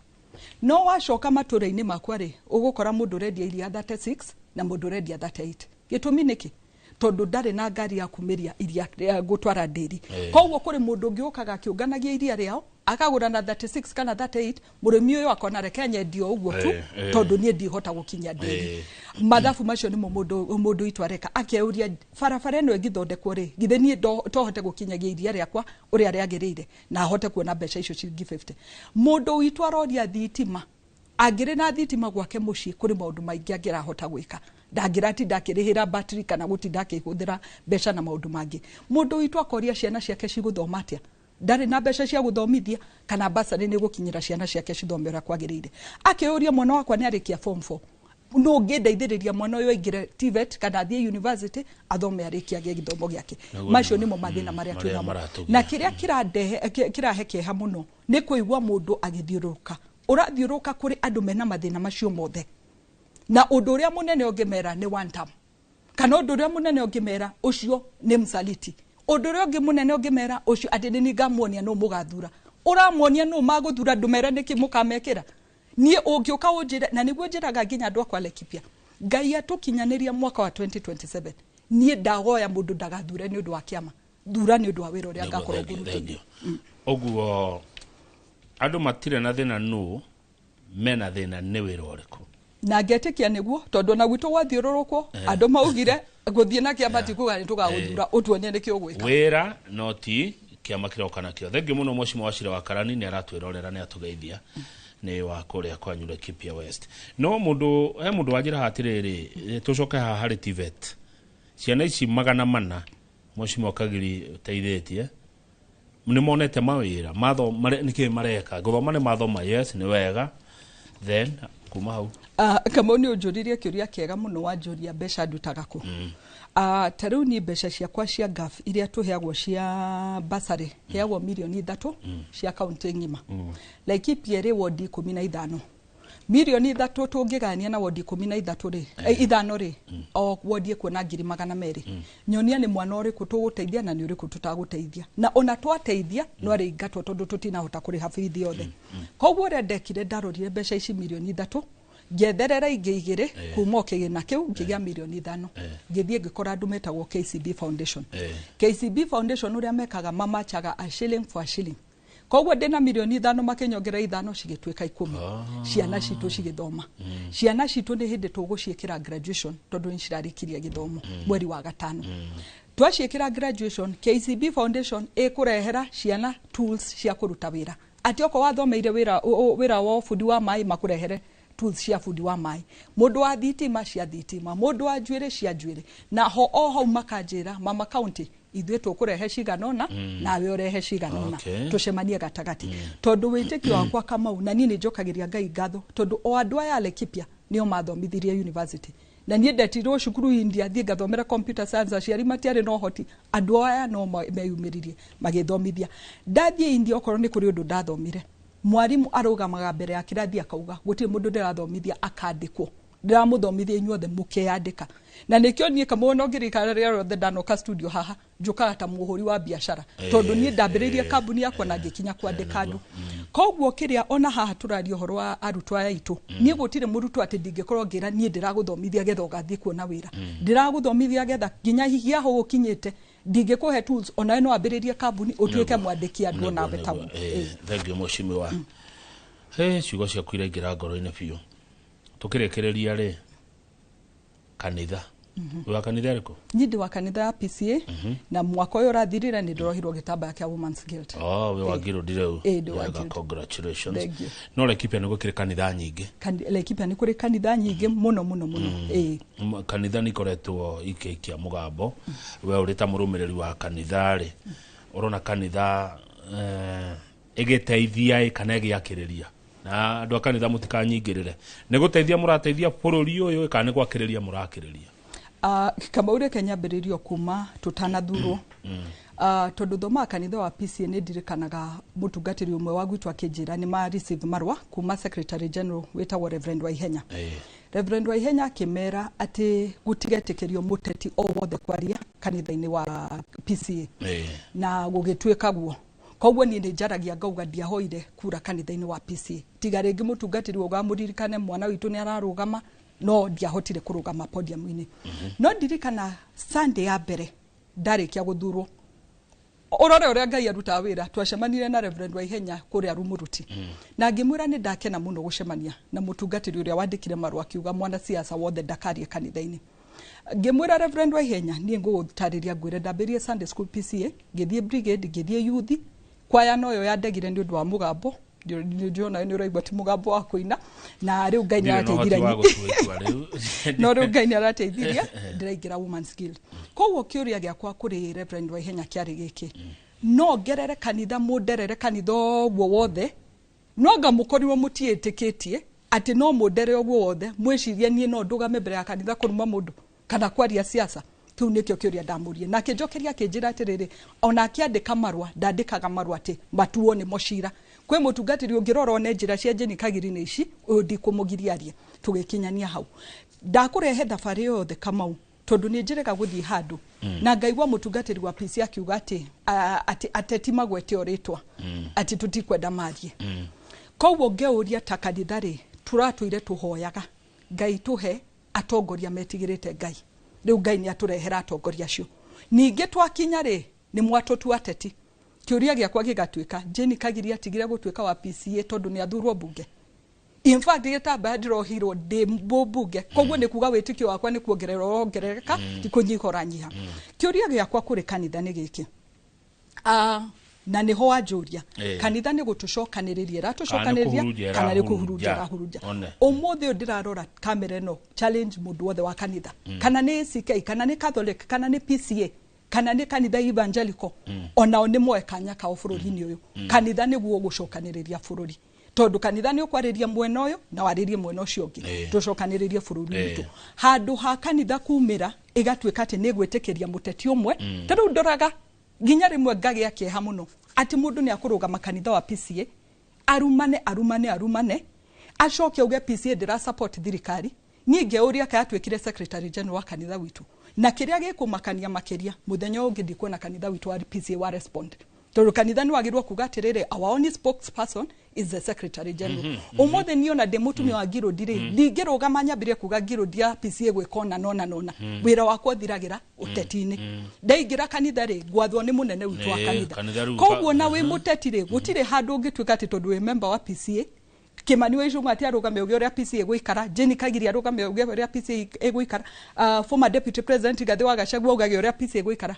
no wacoka matũra-inĩ makwa rĩ, ũgũkora mũndũ ũrendia iria 36 na mũndũ ũrendia 38. Gĩtũmi nĩkĩ? Tondu ndarĩ na ngari ya kumĩria iria gũtwara ndĩri. Koguo kũrĩ mũndũ ũngĩ ũkaga akĩũnganagia iria rĩao akagũra na 36 kana 38, mũrĩmi ũyũ akona reke nyendio ũguo tu tondũ niĩ ndihota gũkinya ndĩri. Mathabu macio nĩmo mũndũ witũ areka, akeuria barabara ĩno ĩngĩthondekwo rĩ, githĩ niĩ tohote gũkinyagia iria rĩakwa ũrĩa rĩagĩrĩire na ahote kuona mbeca icio ciringi 50. Mũndũ witũ aroria thitima, angĩrĩ na thitima gwake mũciĩ kũrĩ maũndũ maingĩ angĩrahota gwĩka, ndangĩratinda akĩrĩhĩra battery kana gũtinda akĩhũthĩra mbeca na maũndũ mangĩ. Mũndũ witũ akoria ciana ciake cigũthoma atĩa, ndarĩ na mbeca cia gũthomithia kana basarĩ nĩ gũkinyĩra ciana ciake cithome ũrĩa kwagĩrĩire. Akĩũria mwana wakwa nĩ arĩkia form 4, no ngĩndeithĩrĩria mwana ũyũ aingĩre TVET kana athiĩ university athome arĩkie gĩthomo gĩake. Macio nĩmo mathĩna marĩa twĩnamo, na kĩrĩa kĩrahe kĩeha mũno nĩ kũigua mũndũ agĩthiũrũrũka, ũrathiũrũrũka kũrĩ andũ mena mathĩna macio mothe, na ũndũ ũrĩa mũnene ũngĩmera nĩ one term, kana ũndũ ũrĩa mũnene ũngĩmera ũcio nĩ msaliti, ũndũ ũrĩa ũngĩ mũnene ũngĩmera ũcio atĩ nĩ ngamuonia nũ mũgathura, ũramuonia nũ magũthura ndũmere nĩkĩ mũkamekĩra. Niĩ ũngĩũka ũnjĩre, na nĩguo njĩraga nginya andũ akwa Laikipia, Ngai atũkinyanĩria mwaka wa 2027, niĩ ndagoya mũndũ ndagathure nĩ ũndũ wa kĩama, thura nĩ ũndũ wa wĩra ũrĩa ngakorwo ngũrutĩire. Ũguo andũ matirĩ na thĩna nũ mena thĩna nĩ wĩra ũrĩkũ? Na ngetĩkia nĩguo, tondũ ona gwitũ gwathiũrũrũkwo andũ maugire gũthiĩ na kĩama ti kuga nĩ tũgagũthura, ũtuonie nĩkĩ ũgwĩka. Wĩra no ti kĩama kĩroka nakĩo. Thengiũ mũno Mheshimiwa Wachira wa Karani nĩ aratwĩrorera, nĩ atũgeithia, nĩ wa kũrĩa kwanyu Laikipia West. No mũndũ he mũndũ wanjĩra atĩrĩrĩ, tũcoke haha harĩ TVET, ciana ici 400 Mheshimiwa Kagiri ũteithĩtie nĩ monete mawĩra, nĩkĩ mareka gũthoma nĩ mathoma, yes nĩ wega, then kuma hau Kamau nĩ ũnjũririe kĩũria kĩega mũno, wanjũria mbeca ndutaga kũ. Ta rĩu niĩ mbeca ciakwa cia GAF iria tũheagwo cia basarĩ, heagwo mirioni 3 cia kaunti ng'ima. Laikipia ĩrĩ wodi 15, mirioni 3 tũngĩgania na wodi 13 rĩ, 5 rĩ, o wodi ĩkuona 200,000. Nyonia nĩ mwana ũrĩkũ tũgũteithia na nĩ ũrĩkũ tũtagũteithia, na ona twateithia no arĩingatwo tondũ tũtinahota kũrĩha bithi yothe. Koguo ũrĩa ndekire, ndarorire mbeca ici mirioni 3, ngĩetherera ingĩ 2 kuma o kĩgĩna kĩu ngĩgĩa mirioni 5, ngĩthiĩ ngĩkora andũ metagwo KCB Foundation. KCB Foundation ũrĩa mekaga, mamachaga a shilling for a shilling. Koguo ndĩna mirioni 5 makĩnyongerera 5 cigĩtuĩka 10, ciana citũ cigĩthoma. Ciana citũ nĩ hĩndĩ tũgũciĩkĩra graduation tondũ nĩ cirarĩkirie gĩthomo mweri wa 5. Twaciĩkĩra graduation, KCB Foundation ĩkũrehera ciana tools cia kũruta wĩra, atĩ okorwo wathomeire wĩra wa bundi wa maĩ makũrehere tools cia bundi wa maĩ, mũndũ wa thitima cia thitima, mũndũ wa njuĩrĩ cia njuĩrĩ. Na ho o hau makanjĩra mama county ithuĩ tũkũrehe cigana ũna, nawe ũrehe cigana ũna, tũcemanie gatagatĩ. Tondũ wĩtĩkio wakwa Kamau, na niĩ nĩ njokagĩria Ngai ngatho tondũ o andũ aya a Laikipia nĩo mathomithirie university, na niĩ ndetirwo cukuru India thiĩ ngathomera computer science, aciari matiarĩ na ũhoti, andũ aya no meyumĩririe magĩthomithia. Ndathiĩ India okorwo nĩ kũrĩ ũndũ ndathomire, mwarimu arũgamaga mbere ya kĩrathi akauga gũtirĩ mũndũ ndĩrathomithia akandĩkwo, ndĩramũthomithia inyuothe mũkeyandĩka. Na nĩkĩo niĩ Kamau no ngĩririkana rĩrĩa rĩothe ndanoka studio haha njũkaga ta mũhũri wa biacara, tondũ niĩ ndambĩrĩirie kambuni yakwa na ngĩkinya kwandĩka andũ. Koguo kĩrĩa ona haha tũraria ũhoro wa arutwo aya aitũ, niĩ gũtirĩ mũrutwo atĩ ndingĩkorwo ngĩra niĩ ndĩragũthomithia getha ũgathiĩ kuona wĩra, ndĩragũthomithia getha nginya hihi aho ũkinyĩte ndingĩkũhe tools onawe no ambĩrĩrie kambuni ũtuĩke mwandĩki andũ onawe taguo. Thengiũ Mheshimiwa, ciugo ciaku iraingĩra ngoro-inĩ biũ. Tũkĩrĩkĩrĩria rĩ, kanitha wĩ wa kanitha ĩrĩkũ? Niĩ ndĩ wa kanitha ya PCA, na mwaka ũyũ ũrathirire nĩ ndĩrohirwo gĩtambaya kĩa Women's Guild. Wĩ wa guild rĩu. Ndĩ wa guild. Congratulations. No Laikipia nĩ gũkĩrĩ kanitha nyingĩ. Laikipia nĩ kũrĩ kanitha nyingĩ mũno mũno mũno. Kanitha nĩ ikoretwo ikĩikia mũgambo. We ũrĩ ta mũrũmĩrĩri wa kanitha rĩ, ũrona kanitha ĩgĩteithia kana ĩgĩakĩrĩria? Na andũ a kanitha mũtikanyingĩrĩre, nĩ gũteithia mũrateithia bũrũri ũyũ kana nĩ gwakĩrĩria mũrakĩrĩria? Kamau reke nyambĩrĩrio kuma tũtanathurwo. Tondũ thomaga kanitha wa PCA nĩ ndirikanaga mũtungatĩri ũmwe wa gwitũ akĩnjĩra nĩ ma receive marũa kuma Secretary General wĩtagwo Reverend Waihenya. Reverend Waihenya akĩmera atĩ gũtigetĩkĩrio mũteti o wothe kwaria kanitha-inĩ wa PCA. Na gũgĩtuĩka guo. Koguo niĩ nĩ njaragia ngauga ndiahoire kura kanitha-inĩ wa PCA. Tiga rĩngĩ mũtungatĩri ũgamũririkane mwana witũ nĩ ararũgama No ndiahotire kũrũgama podium-inĩ. No ndirikana Sunday ya mbere ndarĩkia gũthurwo, ũrore ũrĩa Ngai arutaga wĩra, twacemanire na Reverend Waihenya kũrĩa Rumuruti, na ngĩmwĩra nĩ ndakena mũno gũcemania na mũtungatĩri ũrĩa wandĩkire marũa akiuga mwanasiasa wothe ndakarie kanitha-inĩ. Ngĩmwĩra, "Reverend Waihenya, niĩ ngũgũtarĩria ngwĩre ndambĩrĩrie Sunday school PCA, ngĩthiĩ brigade, ngĩthiĩ youth kwaya, noyo yandegire nĩ ũndũ wa mũgambo. Nĩ nĩ ũraigua ti mũgambo wa kũina, na rĩu Ngai nĩ Ndirĩ na ũhoti arateithire wa gũtua itua rĩu. No rĩu Ngai nĩ arateithirie, ndĩraingĩra Women's Guild. Koguo kĩũria gĩakwa kũrĩ Reverend Waihenya kĩarĩ gĩkĩ: no ngerere kanitha, mũnderere kanitha ũguo wothe, no anga mũkorirwo mũtiĩtĩkĩtie atĩ no mũndere ũguo wothe, mwĩcirie niĩ no ndũgame mbere ya kanitha kũruma mũndũ kana kwaria siasa? Kĩu nĩkĩo kĩũria ndamũrie. Na akĩnjokeria akĩnjĩra atĩrĩrĩ, ona akĩandĩka marũa ndandĩkaga marũa atĩ matuo nĩmo cira. Kwĩ mũtungatĩri ũngĩrora one njĩra cia Jane Kagiri nĩ ici, ũyũ ndikũmũgiria arie. Tũgĩkinyania hau. Ndakũrehe thabarĩ yothe, Kamau, tondũ nĩ njĩrĩga gũthiĩ handũ na ngaigua mũtungatĩri wa PC akiuga atĩ atĩ ateti magwete o rĩtwa, atĩ tũtikwenda marie. Koguo ngeũria, ta kanitha rĩ, tũratũire tũhoyaga Ngai tũhe atongoria metigĩrĩte Ngai. Rĩu Ngai nĩ atũrehera atongoria acio. Ningĩ twakinya rĩ, nĩ mwatũtua ateti. Kĩũria gĩakwa gĩgatuĩka, Jane Kagiri atigire gũtuĩka wa PCA tondũ nĩ athurwo mbunge? In fact, gĩtambaya ndĩrohirwo ndĩ mũmbunge, koguo nĩ kuga wĩtĩkio wakwa nĩ kuongerera ũrongerereka, ti kũnyiha ũranyiha. Kĩũria gĩakwa kũrĩ kanitha nĩ gĩkĩ. Ah, na nĩho wanjũria. Kanitha nĩ gũtũcokanĩrĩria ĩratũcokanĩrĩria kũhurunja kana nĩ kũhurunja ĩrahurunja? ĩrahurunja? One. Ũmũthĩ ũyũ ndĩrarora kamera ĩno, challenge mũndũ wothe wa kanitha, kana nĩ ACK, kana nĩ Catholic, kana nĩ PCA, kana nĩ kanitha evangelical, onao nĩ moe kanya kao bũrũri-inĩ ũyũ. Kanitha nĩguo gũcokanĩrĩria bũrũri, tondũ kanitha nĩ ũkwarĩria mwena ũyũ na warĩrie mwena ũcio ũngĩ, tũcokanĩrĩrie bũrũri witũ. Handũ ha kanitha kumĩra ĩgatuĩka atĩ nĩ gwĩtĩkĩria mũteti ũmwe. Ta rĩu ndoraga nginya rĩmwe ngagĩa kĩeha mũno atĩ mũndũ nĩ akũrũgama kanitha wa PCA arumane, arumane, arumane, acoke auge PCA ndĩra support thirikari. Niĩ ngeũria, kaĩ atuĩkire secretary general wa kanitha witũ? Na kĩrĩa gĩkũmakania makĩria, mũthenya ũyũ ũngĩ ndikuona kanitha witũ wa PCA wa respond, tondũ kanitha nĩ wagĩrĩirwo kuga atĩrĩrĩ, our only spokesperson is the secretary general. Ũmũthĩ niĩ ona ndĩ mũtumia wa ngirũndi rĩ, ndingĩrũgama nyambĩrie kuga ngirũndi ya PCA gwĩka ũna nona nona. Wĩra wakwa ũthiragĩra ũteti-inĩ. Ndaingĩra kanitha rĩ, ngwathwo nĩ mũnene witũ wa kanitha. Kanitha rĩu Koguo na wĩ mũteti rĩ, gũtirĩ handũ ũngĩtuĩka atĩ tondũ wĩ member wa PCA, Kimani wa Ichung'wa ati arũgame auge ũrĩa PCA ĩgũikara, Jane Kagiri arũgame auge ũrĩa PCA ĩgũikara, former deputy president Rigathĩ wa Gachagua augage ũrĩa PCA ĩgũikara.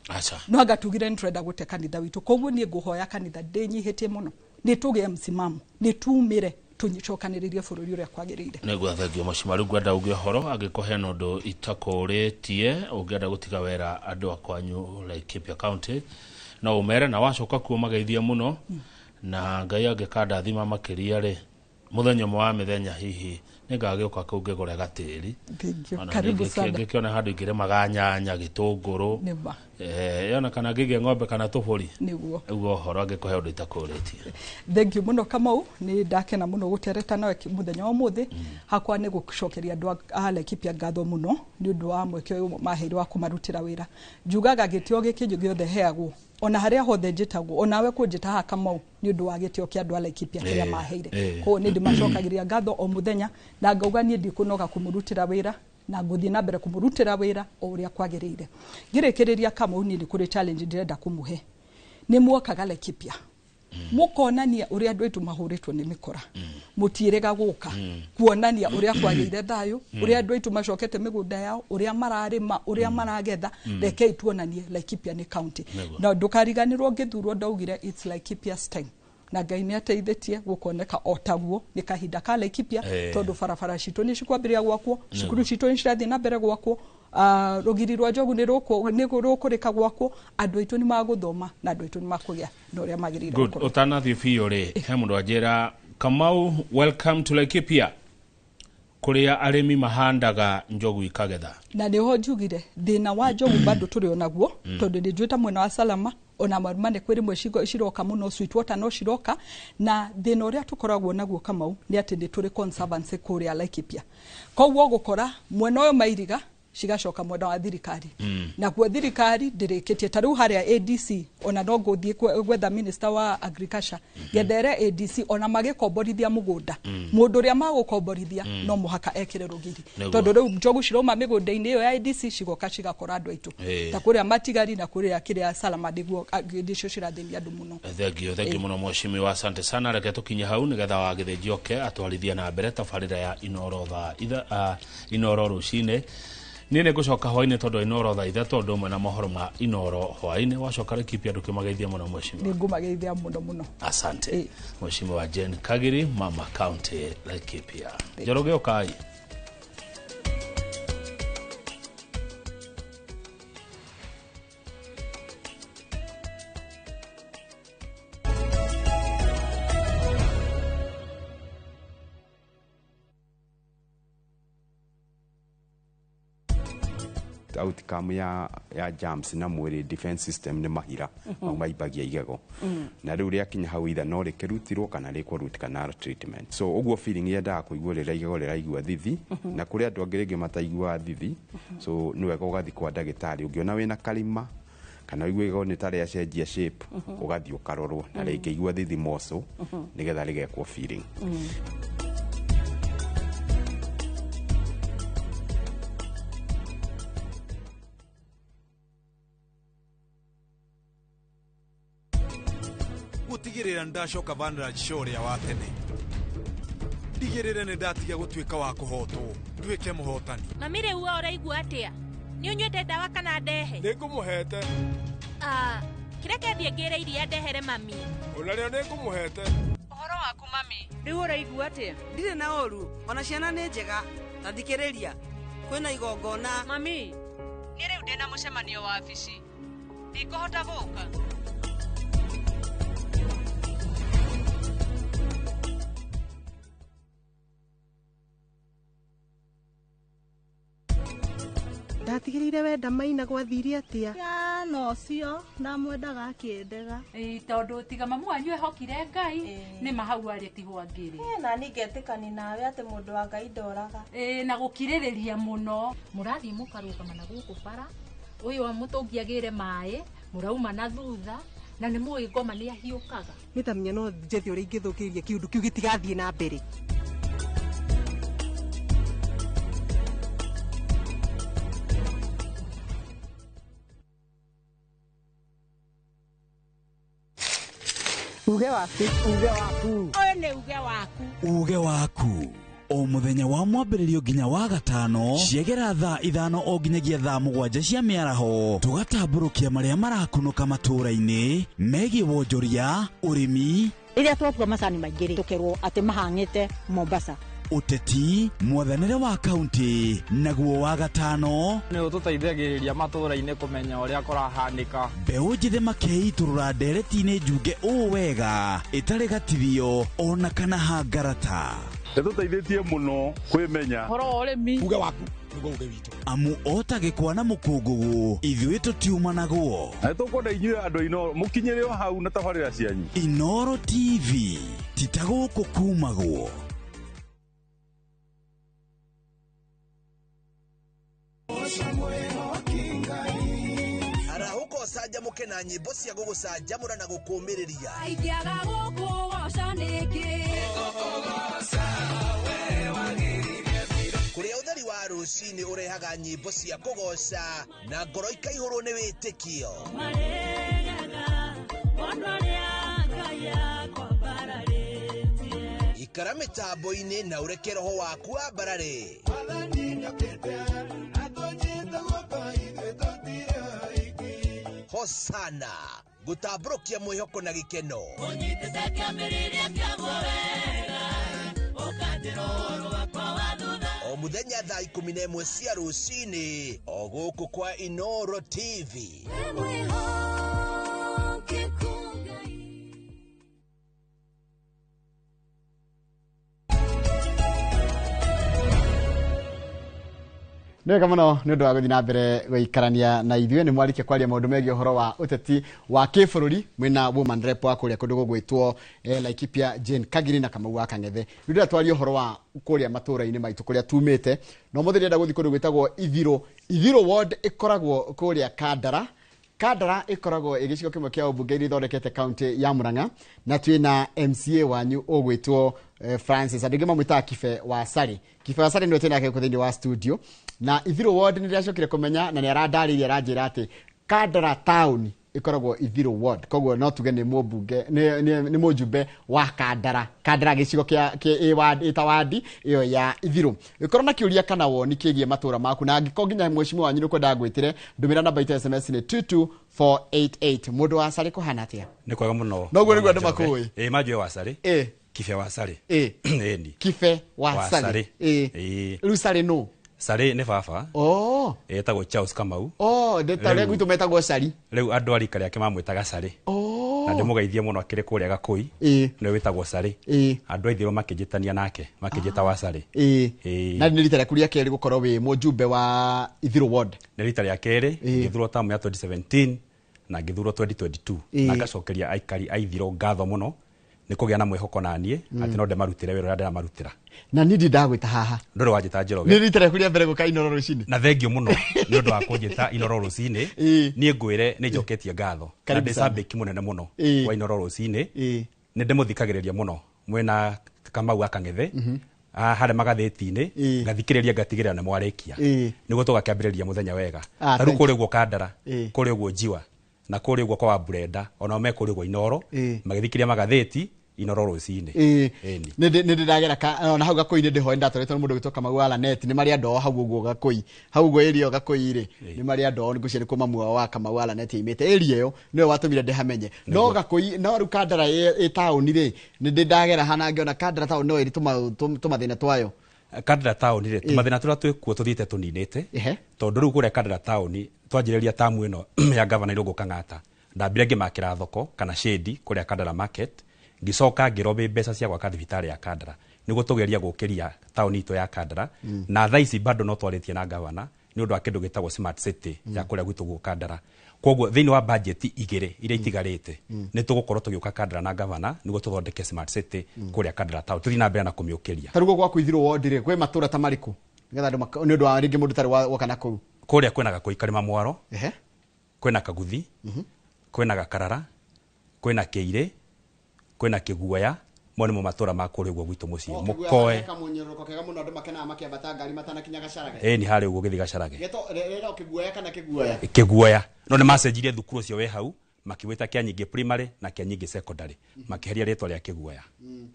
Aca. No anga tugire nĩ tũrenda gũte kanitha witũ. Koguo niĩ ngũhoya kanitha ndĩnyihĩtie mũno, nĩ tũgĩe msimamo, nĩ tumĩre, tũcokanĩrĩrie bũrũri ũrĩa kwagĩrĩire. Nĩguo, thengio mũcima. Rĩu ngwenda uge ũhoro angĩkorwo hena ũndũ itakũrĩtie ũngĩenda gũtiga wera andũ a kwanyu Laikipia County, no ũmere na wacoka kuo mageithie mũno. Na Ngai angĩkandathima makĩria rĩ, mũthenya ũmwe wa mĩthenya hihi nĩngagĩũka kũu ngĩgũre gatĩri. Thank you. Ona Karibu sana. ngĩkĩona handũ ingĩrĩmaga nyanya, gĩtũngũrũ. Nĩma. Yona kana ngĩgĩe ng'ombe kana tũbũri. Nĩguo. Ũguo ũhoro angĩkũhe ũndũ itakũrĩtie. Thank you mũno, Kamau. Nĩ ndakena mũno gũtereta nawe mũthenya wa ũmũthĩ. Hakwa nĩ gũcokeria andũ a Laikipia ngatho mũno nĩ ũndũ wa mweke ũyũ maheirwo wa kũmarutĩra wĩra. Njugaga gĩtĩo gĩkĩ gĩothe heagwo, ona harĩa hothe njĩtagwo, onawe kũnjĩta haha, Kamau, nĩ ũndũ wa gĩtĩo kĩa andũ a Laikipia kĩrĩa maheire. Koguo nĩ ndĩmacokagĩria ngatho o mũthenya, na ngauga niĩ ndikũnoga kũmũrutĩra wĩra, na ngũthiĩ na mbere kũmũrutĩra wĩra o ũrĩa kwagĩrĩire. Ngĩrĩkĩrĩria, Kamau, niĩ nĩ kũrĩ challenge ndĩrenda kũmũhe. Nĩ muokaga Laikipia mũkonania ũrĩa andũ aitũ mahũrĩtwo nĩ mĩkora, mũtiĩrĩga gũka kuonania ũrĩa kwagĩire thayũ, ũrĩa andũ aitũ macokete mĩgũnda yao, ũrĩa mararĩma, ũrĩa maragetha. Rekei tuonanie Laikipia nĩ county. Na ndũkariganĩrwo ngĩthurwo ndaugire it's Laikipia's time, na Ngai nĩ ateithĩtie gũkoneka o taguo nĩ kahinda ka Laikipia, tondũ barabara citũ nĩ cikwambĩrĩria gwakwo, cukuru citũ nĩ cirathiĩ na mbere gwakwo, rũgiri rwa njogu nĩ rũkũrĩka gwakwo, andũ aitũ nĩ magũthoma na andũ aitũ nĩ makũgĩa na ũrĩa magĩrĩire Good. gũkorwo. Ũtanathiĩ biũ rĩ, he mũndũ anjĩra, "Kamau, welcome to Laikipia, kũrĩa arĩmi mahandaga njogu ikagetha." Na nĩho njugire thĩna wa njogu bado tũrĩ onaguo, tondũ nĩ njuĩte mwena wa Salama ona Marumane kwĩ rĩmwe ciroka mũno, Sweetwater no ciroka. Na thĩna ũrĩa tũkoragwo naguo, Kamau, nĩ atĩ nĩ tũrĩ conservancy kũrĩa Laikipia, koguo gũkora mwena ũyũ mairiga Cigacoka mwena wa thirikari. Nakuo thirikari ndĩrĩkĩtie ta rĩu harĩa ADC, ona no ngũthiĩ gwetha minister wa agriculture ngendere ADC ona magĩkomborithia mũgũnda, mũndũ ũrĩa magũkomborithia no mũhaka ekĩre rũgiri, tondũ rĩu njogu cirauma mĩgũnda-inĩ ĩyo ya ADC cigoka cigakora andũ aitũ ta kũrĩa Matigari na kũrĩa kĩrĩa Salama, nĩguo nĩcio cirathĩnia andũ mũno. Thengio, thengio mũno mheshimiwa, asante sana. Reke tũkinye hau nĩgetha wa Gĩthĩnji oke atwarithia na mbere tabarĩra ya Inoro thaa itha Inoro rũcinĩ. Niĩ nĩ ngũcoka hwainĩ tondũ Inoro thaa 3 ũndũ ũmwe na mohoro ma Inoro hwainĩ. Wacoka Laikipia ndũkĩmageithia mũno mheshimiwa. Nĩ ngũmageithia mũno mũno. Asante mheshimiwa Jane Kagiri, Mama County Laikipia. Njoroge ũkai. Outcome ya germs na mwĩrĩ defense system nĩ mahira mau maimbagia igego, na rĩu rĩakinya hau either no rĩkĩrutirwo kana rĩkwo root canal treatment. So ũguo feeling yendaga kũigua rĩrĩa igego rĩraigua thithi, na kũrĩ andũ angĩ rĩngĩ mataiguaga thithi, so nĩ wega ũgathiĩ kwa ndagĩtarĩ ũngĩona wĩna karima kana ũigue igego nĩ ta rĩacenjia shape, ũgathiĩ ũkarorwo na rĩngĩigua thithi moco nĩgetha rĩgekwo feeling. Gutigirira ndacoka Vanraj show ria wa tene, ndigirire ni ndatiga gutuika wa kuhotwo nduike muhotani. Mami riu we uraigua atia? Ni unyuite ndawa kana ndehe? Ningumuhete. Kireke thie ngire iria ndehere mami. Onario ningumuhete. Uhoro waku mami, riu uraigua atia? Ndirĩ na ũru, ona ciana nĩ njega. Ta thikĩrĩria, kwĩna igongona. Mami, niĩ rĩu ndĩna mũcemanio wa wabici, ndikũhota gũka. Ndatigĩrĩire wenda Maina gwathire atĩa? No cio ndamwendaga akĩendega. Tondũ tiga mamu wanyu ehokire Ngai nĩ mahau arĩ tigwo angĩrĩ. Na niĩ ngetĩkani nawe atĩ mũndũ wa Ngai ndoraga. Na gũkirĩrĩria mũno. Mũrathiĩ mũkarũgama na gũkũ bara, ũyũ mũtũngiagĩre maĩ, mũrauma na thutha, na nĩ mũĩ ngoma nĩ ahiũkaga. Nĩ ta menya no njethe ũrĩa ingĩthũkĩria kĩũndũ kĩu gĩtigathiĩ na mbere. Uge waku, uge waku. Ũyũ nĩ uge waku. Uge waku. O mũthenya wa mwambĩrĩrio nginya wa gatano ciegera thaa 5 o nginyagia thaa 7 cia mĩaraho, tũgatambũrũkia marĩa marakunũka matũũra-inĩ megiĩ wonjoria, ũrĩmi. Rĩrĩa twatua macani maingĩ rĩ, tũkerwo atĩ mahang'ĩte Mombasa. Ũteti, mwathanĩre wa kaunti, naguo wa gatano nĩ ũtũteithagĩrĩria matũũra-inĩ kũmenya ũrĩa kũrahanĩka. Mbeũ njĩthĩ makeitũrũra ndereti-inĩ njunge ũũ wega ĩtarĩ gatithio ona kana hangarata. Ĩtũteithĩtie mũno kwĩmenya ũhoro wa ũrĩmi. Uge waku nĩguo uge witũ. Amu ota gĩkwa na mũkũngũgũ ithuĩ tũtiumanagwo. Na nĩtũkwenda inyuĩ andũ a Inoro mũkinyĩre o hau na tabarĩra cianyu. Inoro TV ti ta gũkũ kumagwo. Arahũka ũcanjamũke na nyĩmbo cia gũgũcanjamũra na gũkũũmĩrĩria. Ingĩaga gũkũgoca nĩkĩ? Kũrĩa ũtheri wa rũcinĩ ũrehaga nyĩmbo cia kũgoca na ngoro ikaihũrwo nĩ wĩtĩkio. Ikara mĩtambo-inĩ na ũreke roho waku wambarare. Hosana gũtambũrũkia mwĩhoko na gĩkeno. O mũthenya thaa 11 cia rũcinĩ o gũkũ kwa Inoro TV. Nĩ wega mũno nĩ ũndũ wa gũthiĩ na mbere gũikarania na ithuĩ. Nĩ mwarĩkia kwaria maũndũ megiĩ ũhoro wa ũteti wa kĩbũrũri mwĩna woman rep wa kũrĩa kũndũ gũgwĩtwo Laikipia Jane Kagiri na Kamau wa Kang'ethe. Rĩu ndĩrenda twarie ũhoro wa kũrĩa matũũra-inĩ maitũ kũrĩa tumĩte, na ũmũthĩ ndĩrenda gũthiĩ kũndũ gwĩtagwo Ithirũ. Ithirũ ward ĩkoragwo kũrĩa Kandara. Kandara ĩkoragwo ĩ gĩcigo kĩmwe kĩa ũmbunge iria ithondekete kaunti ya Murang'a, na twĩna MCA wanyu ũgwĩtwo Francis, andũ aingĩ mamwĩtaga Kibe wa Sari. Kibe wa Sari nĩwe twĩnake gũkũ thĩinĩ wa studio. Na Ithirũ ward nĩ ndĩracokire kũmenya, na nĩ arandarĩirie, aranjĩra atĩ Kandara town ĩkoragwo Ithirũ ward, koguo no tuge nĩ mũmbunge, nĩ mũjumbe wa Kandara. Kandara gĩcigo kĩa ĩ ward, ĩta wadi ĩyo ya Ithirũ. Ĩkorwo na kĩũria kana woni kĩgiĩ matũra maku, na angĩkorwo nginya mheshimiwa wanyu nĩ ũkwenda ngwĩtĩre, ndũmĩra namba itũ ya SMS nĩ 22488. Mũndũ wa Sari kũhana atĩa? Nĩ kwega mũno. Noguo nĩguo andũ makũĩ. Ĩĩ, manjũĩ wa Sari. Kibe wa Sari. Ĩni. Kibe wa Wa Sari. Sari. Ĩĩ. Rĩu Sari nũ? Sari nĩ baba. Oh. Etagwo Charles Kamau. Oh, ndĩ ta ũrĩa Rĩu- gwitũ metagwo Cari. Rĩu andũ a rika rĩake mamwĩtaga Sari. Oh. Na ndĩmũgeithie mũno akĩrĩ kũrĩa Gakũi. Nĩwe wĩtagwo Sari. Andũ a Ithirũ makĩnjĩtania nake, makĩnjĩta wa Sari. Ĩĩ. Na nĩ rita rĩaku rĩa kerĩ gũkorwo wĩ mũjumbe wa Ithirũ ward. Nĩ rita rĩa kerĩ, ngĩthurwo tamu ya 2017 na ngĩthurwo 2022. Na ngacokeria aikari a Ithirũ ngatho mũno nĩ kũgĩa na mwĩhoko na niĩ atĩ no ndĩmarutĩre wĩra ũrĩa ndĩramarutĩra. Na niĩ ndirĩ ndagwĩta haha. Ndũrĩ wanjĩta Njoroge. Nĩ rita rĩaku rĩa mbere gũka Inoro rũcinĩ. Na thengio mũno nĩ ũndũ wa kũnjĩta Inoro rũcinĩ. Niĩ ngwĩre nĩ njoketie ngatho. Na Karibu ndĩ sana. cambĩki mũnene mũno wa Inoro rũcinĩ. Nĩ ndĩmũthikagĩrĩria mũno mwĩna Kamau wa Kang'ethe. Harĩa magathĩti-inĩ ngathikĩrĩria ngatigĩrĩra nĩ mwarĩkia nĩguo tũgakĩambĩrĩria mũthenya wega. Ah, Ta rĩu thank kũrĩa ũguo Kandara, kũrĩa ũguo Njiwa, na kũrĩa ũguo kwa Wamburenda, onao me kũrĩa ũguo Inoro magĩthikĩria magathĩti Inoro rũcinĩ. Ĩni. Nĩ ndĩragera ona hau Gakũi nĩ ndĩhoe ndatwaritwo nĩ mũndũ ũgwĩtwo Kamau wa Lanet, nĩ marĩ andũ ao hau ũguo Gakũi, hau ũguo area ĩyo Gakũi rĩ, nĩ marĩ andũ ao, ngwĩciria nĩ kuo mamu wao wa Kamau wa Lanet yaimĩte area ĩyo, nĩwe watũmire ndĩhamenye. No Gakũi, no rĩu Kandara ĩ taũni rĩ, nĩ ndĩ ndagera hana ngĩona Kandara taũni no ĩrĩ tũmathĩna twayo. Kandara taũni rĩ, tũmathĩna tũrĩa twĩkuo tũthiĩte tũninĩte, tondũ rĩu kũrĩa Kandara taũni twanjĩrĩria tamu ĩno ya gavana Irũngũ Kang'ata, ndambire ngĩmakĩra thoko kana shade kũrĩa Kandara market, ngĩcoka ngĩrobĩ mbeca cia gwaka thibitarĩ ya Kandara nĩguo tũgerie gũkĩria taũni itũ ya Kandara. Na thaa ici bado no twarĩtie na gavana nĩ ũndũ wa kĩndũ gĩtagwo smart city ya kũrĩa gwitũ gũkũ Kandara. Koguo thĩinĩ wa budget igĩrĩ iria itigarĩte, nĩ tũgũkorwo tũgĩũka Kandara na gavana nĩguo tũthondeke smart city kũrĩa Kandara town, tũthiĩ na mbere na kũmĩũkĩria. Ta rĩu gwaku Ithirũ ward rĩ, kwĩ matũra ta marĩkũ nĩgetha andũ nĩ ũndũ wa rĩngĩ mũndũ ũtarĩ woka na kũu? Kũrĩa kwĩna Gakũi Karĩma Mwaro, kwĩna Kaguthi, kwĩna Gakarara, kwĩna Kĩirĩ, kwĩna Kĩguoya. Mo nĩmo matũra ma kũrĩa ũguo gwitũ mũciĩ mũkoe. Kamũnyororoko kega mũno, andũ makenaga makĩambata ngari matanakinya Gacarage. Ĩni, harĩa ũguo gĩthiĩ Gacarage. Rero Kĩguoya kana Kĩguoya? Kĩguoya. No nĩ macenjirie thukuru ũcio wĩ hau, makĩwĩta Kĩanyingĩ primary na Kĩanyingĩ secondary, makĩheria rĩtwa rĩa Kĩguoya.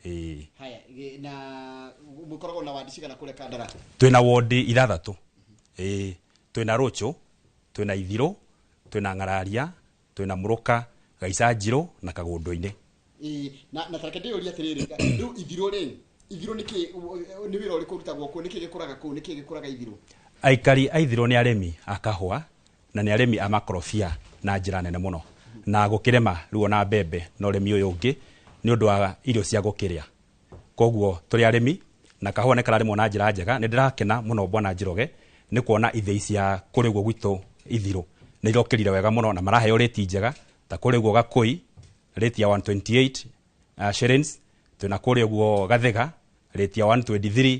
Ĩĩ. Haya, na mũkoragwo na wandi cigana kũrĩa Kandara? Twĩna wondi ithathatũ. Ĩĩ, twĩna Rũchũ, twĩna Ithirũ, twĩna Ng'araria, twĩna Mũrũka, Gaica Njirũ na Kagũndũ-inĩ. Ĩĩ, na tareke ndĩyũrie atĩrĩrĩ, rĩu Ithirũ rĩ, Ithirũ nĩkĩ, nĩ wĩra ũrĩkũ ũrutagwo kũu, nĩkĩ gĩkũraga kũu, nĩkĩ gĩkũraga Ithirũ? Aikari a Ithirũ nĩ arĩmi a kahũa na nĩ arĩmi a makorobia na njĩra nene mũno, na gũkĩrĩma rĩu ona mbembe na ũrĩmi ũyũ ũngĩ nĩ ũndũ wa irio cia gũkĩrĩa. Koguo tũrĩ arĩmi na kahũa nĩ kararĩmwo na njĩra njega. Nĩ ndĩrakena mũno bwana Njoroge nĩ kuona ithĩi cia kũrĩa ũguo gwitũ Ithirũ nĩ irokĩrire wega mũno na maraheo rĩti njega ta kũrĩa ũguo Gakũi rĩti ya 128 shillings, twĩna kũrĩa ũguo Gathĩga rĩti ya 123,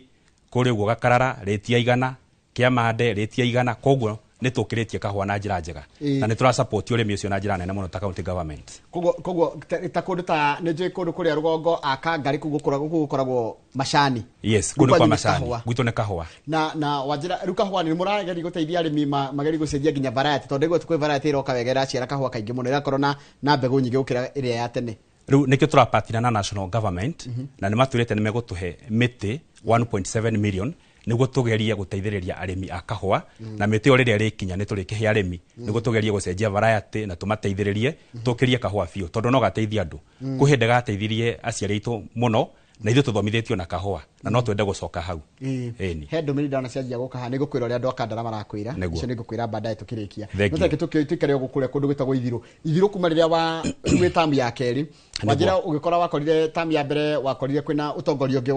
kũrĩa ũguo Gakarara rĩti ya 100, Kĩamande rĩti ya 100. Koguo nĩ tũkĩrĩtie kahũa na njĩra njega na nĩ tũrasupport ũrĩmi ũcio na njĩra nene mũno ta county government. Koguo ta kũndũ ta nĩ njũĩ kũndũ kũrĩa rũgongo Akangari kũu gũkoragwo macani. Yes, Rĩu kũu nĩ kwa kwanyu nĩ macani. kahũa. Gwitũ nĩ kahũa. Na wanjĩra rĩu kahũa nĩ mũrageria gũteithia arĩmi magerie gũcenjia nginya variety, tondũ ndaigua kwĩ variety ĩroka wega ĩraciara kahũa kaingĩ mũno, ĩrakorwo na mbegũ nyingĩ gũkĩra ĩrĩa ya tene. Rĩu nĩkĩo tũrapatina na national government na nĩ matwĩrĩte nĩ megũtũhe mĩtĩ 1.7 million nĩguo tũgerie gũteithĩrĩria arĩmi a kahũa, na mĩtĩ ĩyo rĩrĩa ĩrĩkinya nĩ tũrĩkĩhe arĩmi nĩguo tũgerie gũcenjia variety na tũmateithĩrĩrie tũkĩrie kahũa biũ, tondũ no gateithie andũ. Kwĩ hĩndĩ gateithirie aciari aitũ mũno na ithuĩ tũthomithĩtio na kahũa na no twende gũcoka hau. Ĩni. He ndũmĩrĩri ndona cianjia gũka haha, nĩngũkwĩra ũrĩa andũ a Kandara marakwĩra. Nĩguo. Icio nĩngũkwĩra baadaye tũkĩrĩkia. Thank No you. tareke tũikare o gũkũ kũrĩa kũndũ gwĩtagwo Ithirũ. Ithirũ kuma rĩrĩa wa rĩu wĩ tamu ya kerĩ, Nĩguo. wanjĩra ũgĩkora wakorire tamu ya mbere wakorire kwĩna ũtongoria ũngĩ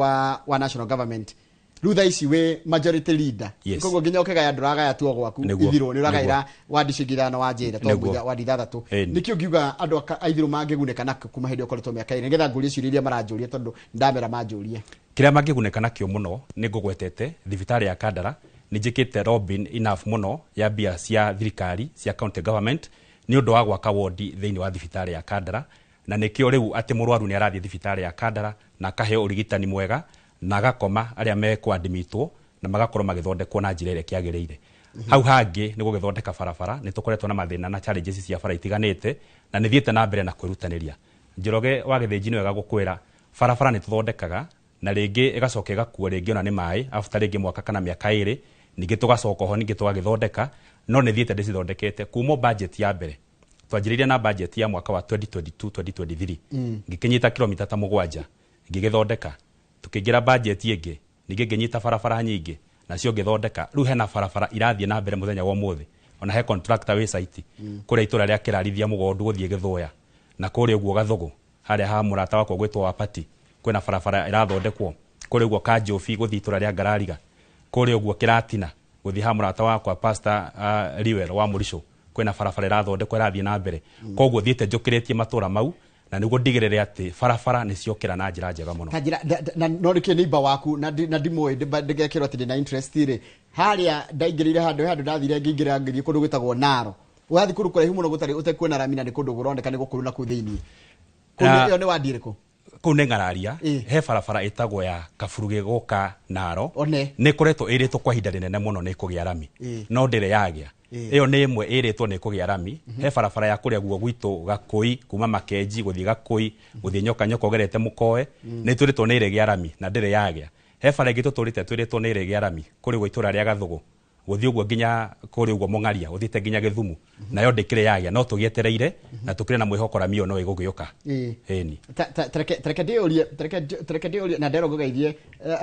wa national government. Rĩu thaa ici wĩ majority leader. Yes. Koguo nginya ũkĩgaya ndũragaya tu o gwaku Nĩguo. ithirwo nĩ ũragaĩra Nĩguo. wadi icio ingĩ ithano wanjĩra to Nĩguo. wadi ithathatũ. Ĩni. Nĩkĩ ũngiuga andũ a ithirwo mangĩgunĩka nakĩo kuma hĩndĩ ĩyo ũkoretwo mĩaka ĩrĩ, nĩgetha ngũrie ciũria iria maranjũria tondũ ndamera manjũrie? Kĩrĩa mangĩgunĩka nakĩo mũno nĩ ngũgwetete thibitarĩ ya Kandara, nĩ njĩkĩte lobbying enough mũno ya mbia cia thirikari cia county government nĩ ũndũ wa gwaka wodi thĩinĩ wa thibitarĩ ya Kandara, na nĩkĩo rĩu atĩ mũrwaru nĩ arathiĩ thibitarĩ ya Kandara na akaheo ũrigitani mwega na agakoma arĩa mekwandimitwo na magakorwo magĩthondekwo na njĩra ĩrĩa kĩagĩrĩire. Hau hangĩ nĩ gũgĩthondeka barabara, nĩ tũkoretwo na mathĩna na challenges cia bara itiganĩte, na nĩ thiĩte na mbere na kwĩrutanĩria. Njoroge wa Gĩthĩnji nĩ wega gũkwĩra barabara nĩ tũthondekaga na rĩngĩ ĩgacoka ĩgakuo rĩngĩ ona nĩ maĩ after rĩngĩ mwaka kana mĩaka ĩrĩ, ningĩ tũgacoka ho ningĩ tũgagĩthondeka, no nĩ thiĩte ndĩcithondekete kuma budget ya mbere. Twanjĩrĩirie na budget ya mwaka wa 2022 2023, ngĩkĩnyita kilomita ta 7 ngĩgĩthondeka, tukĩingĩra budget ĩngĩ ningĩ ngĩnyita barabara nyingĩ nacio ngĩthondeka. Rĩu hena barabara irathiĩ na mbere mũthenya wa ũmũthĩ, ona he contractor wĩ site kũrĩa itũra rĩa Kĩrarithia Mũgondu gũthiĩ Gĩthũya, na kũrĩa ũguo Gathũgũ harĩa ha mũrata wakwa gwĩtwo Wapati kwĩna barabara ĩrathondekwo, kũrĩa ũguo Kanjobi gũthiĩ itũra rĩa Ngarariga, kũrĩa ũguo Kĩratina gũthiĩ ha mũrata wakwa Pastor Liwell wa Mũricũ kwĩna barabara ĩrathondekwo ĩrathiĩ na mbere. Koguo thiĩte njũkĩrĩtie matũra mau na nĩguo ndigĩrĩre atĩ barabara nĩ ciokĩra na njĩra njega mũno. Ta njĩra na no nĩkĩ neighbor waku na ndimũĩ ndĩgekĩrwo atĩ ndĩna interest rĩ, harĩa ndaingĩrĩire handũ ndathire ngĩingĩra ngĩthiĩ kũndũ gwĩtagwo Naro, ũrathiĩ kũndũ kũraihu mũno gũtarĩ ũtekuona rami na nĩ kũndũ kũroneka nĩ gũkũrũ na kũu thĩiniĩ. Kũu ĩyo nĩ wadi ĩrĩkũ? Kũu nĩ Ng'araria, he barabara ĩtagwo ya Kaburuge gũka Naro, One. nĩ ĩkoretwo ĩrĩtwo kwa ihinda rĩnene mũno nĩ ĩkũgĩa rami, no ndĩrĩ yagĩa. Ĩyo nĩ ĩmwe ĩrĩtwo nĩ ĩkũgĩa rami. He barabara ya kũrĩa guo gwitũ Gakũi kuma Makenji gũthiĩ Gakũi gũthiĩ Nyoka Nyoka ũgerete Mũkoe, nĩ twĩrĩtwo nĩ ĩrĩgĩa rami na ndĩrĩ yagĩa. He bara ĩngĩ tũtũrĩte twĩrĩtwo nĩ ĩrĩgĩa rami kũrĩ guo itũra rĩa Gathũgũ gũthiĩ ũguo nginya kũrĩ ũguo Mũng'aria ũthiĩte nginya Gĩthumu, nayo ndĩkĩrĩ yagĩa, no tũgĩetereire na tũkĩrĩ na mwĩhoko rami ĩyo no ĩgũgĩũka. Ĩni. Tareke ndĩũrie, tareke ndĩũrie na nderwo ngũgeithie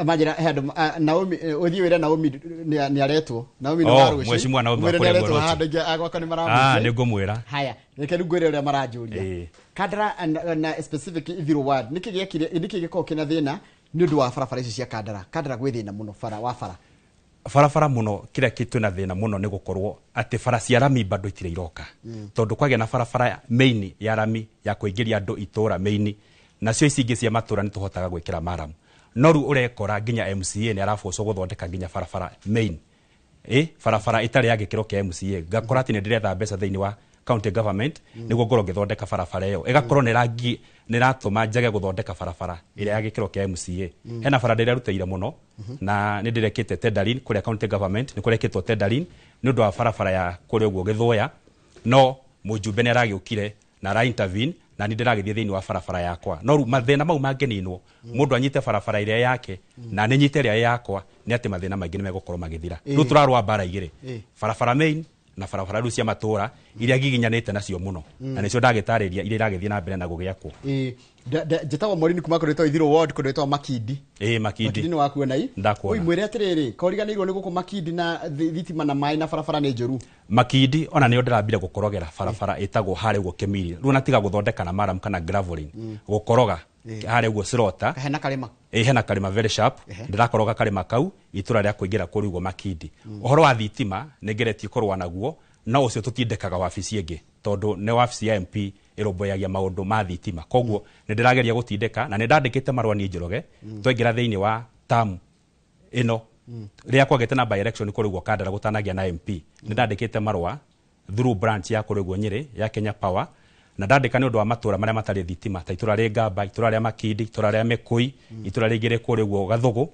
manjĩra he andũ Naomi, ũthiĩ wĩre Naomi nĩ aretwo. Naomi nĩ wa rũciũ. Mheshimiwa Naomi Mwĩre wa kũrĩa nĩ aretwo Ngoroti. handũ ingĩ agwakwa nĩ maramũria. Nĩ ngũmwĩra. Haya, reke rĩu ngwĩre ũrĩa maranjũria. Kandara na specific Ithiru ward, nĩkĩ gĩekire, nĩkĩ gĩkoragwo kĩna thĩna nĩ ũndũ wa barabara ici cia Kandara? Kandara gwĩ thĩna mũno bara wa bara. Barabara mũno kĩrĩa twĩna thĩna mũno nĩ gũkorwo atĩ bara cia rami bado itirĩ iroka. Tondũ kwagĩa na barabara main ya rami ya kũingĩria andũ itũra main, nacio ici ingĩ cia matũra nĩ tũhotaga gwĩkĩra maramu. No rĩu ũrekora nginya MCA nĩ arabocwo gũthondeka nginya barabara main. Barabara ĩtarĩ ya gĩkĩro kĩa MCA. Ngakora atĩ nĩ ndĩretha mbeca thĩinĩ wa county government nĩguo ngorwo ngĩthondeka barabara ĩyo. Ĩgakorwo nĩ ĩratũma njage gũthondeka barabara ĩrĩa ya gĩkĩro kĩa MCA. Hena bara ndĩrerutĩire mũno na nĩ ndĩrekĩte tendering kũrĩa county government, nĩ kũrekĩtwo tendering nĩ ũndũ wa barabara ya kũrĩa ũguo Gĩthũya, no mũjumbe nĩ aragĩũkire na ara intervene na nĩ ndĩragĩthiĩ thĩinĩ wa barabara yakwa. No rĩu mathĩna mau mangĩninwo, mũndũ anyite barabara ĩrĩa yake na nĩ nyite ĩrĩa yakwa, nĩ atĩ mathĩna maingĩ nĩ megũkorwo magĩthira. Rĩu tũrarũa mbara igĩrĩ, barabara main na barabara rĩu cia matũra iria ngiginyanĩte nacio mũno, na nĩcio ndagĩtarĩria iria iragĩthiĩ na mbere na gũgĩakwo. Njĩtagwo Morini kuma kũndũ gwĩtagwo Ithiru ward, kũndũ gwĩtagwo Makindi. Makindi. Makindi nĩ wakuona i? Ndakuona. Oi, mwĩre atĩrĩrĩ, koriganĩirwo nĩ gũkũ Makindi na thitima na maĩ na barabara nĩ njũru. Makindi ona nĩyo ndĩrambire gũkorogera barabara ĩtagwo harĩa ũguo Kĩmiri. Rĩu ona tiga gũthondeka na maram kana graveling, gũkoroga harĩa ũguo Sirota. Hena karĩma. Hena karĩma very sharp. Ndĩrakoroga karĩma kau itũra rĩa kũingĩra kũrĩa ũguo Makindi. Ũhoro wa thitima nĩ ngeretie kũrũa naguo, no ũcio tũtindĩkaga wabici ĩngĩ tondũ nĩ wabici ya MP ĩrũmbũyagia maũndũ ma thitima. Koguo nĩ ndĩrageria gũtindĩka na nĩ ndandĩkĩte marũa niĩ Njoroge, twaingĩra thĩinĩ wa term ĩno rĩrĩa kwagĩte na by election kũrĩa ũguo Kandara gũtanagia na MP, nĩ ndandĩkĩte marũa through branch ya kũrĩa ũguo Nyĩrĩ ya Kenya Power, na ndandĩka nĩ ũndũ wa matũra marĩa matarĩ thitima ta itũra rĩa Ngamba, itũra rĩa Makindi, itũra rĩa Mĩkũi, itũra rĩngĩ rĩ kũrĩa ũguo Gathũgũ.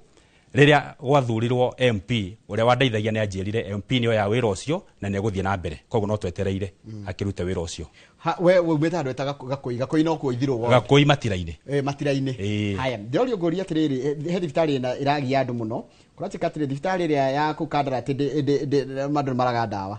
Rĩrĩa gwathurirwo MP ũrĩa wandeithagia nĩ anjĩrire MP nĩyo ya wĩra ũcio na nĩ egũthiĩ na mbere, koguo no twetereire akĩrute wĩra ũcio. We umĩte handũ etaga Gakũi, Gakũi no kuo Ithiru ward. Gakũi matira-inĩ. Matira-inĩ. Haya, ndĩrorio ngũria atĩrĩrĩ, he thibitarĩ ĩna ĩragia andũ mũno. Kũratuĩka atĩrĩ, thibitarĩ ĩrĩa ya kũu Kandara atĩ andũ nĩ maraga ndawa.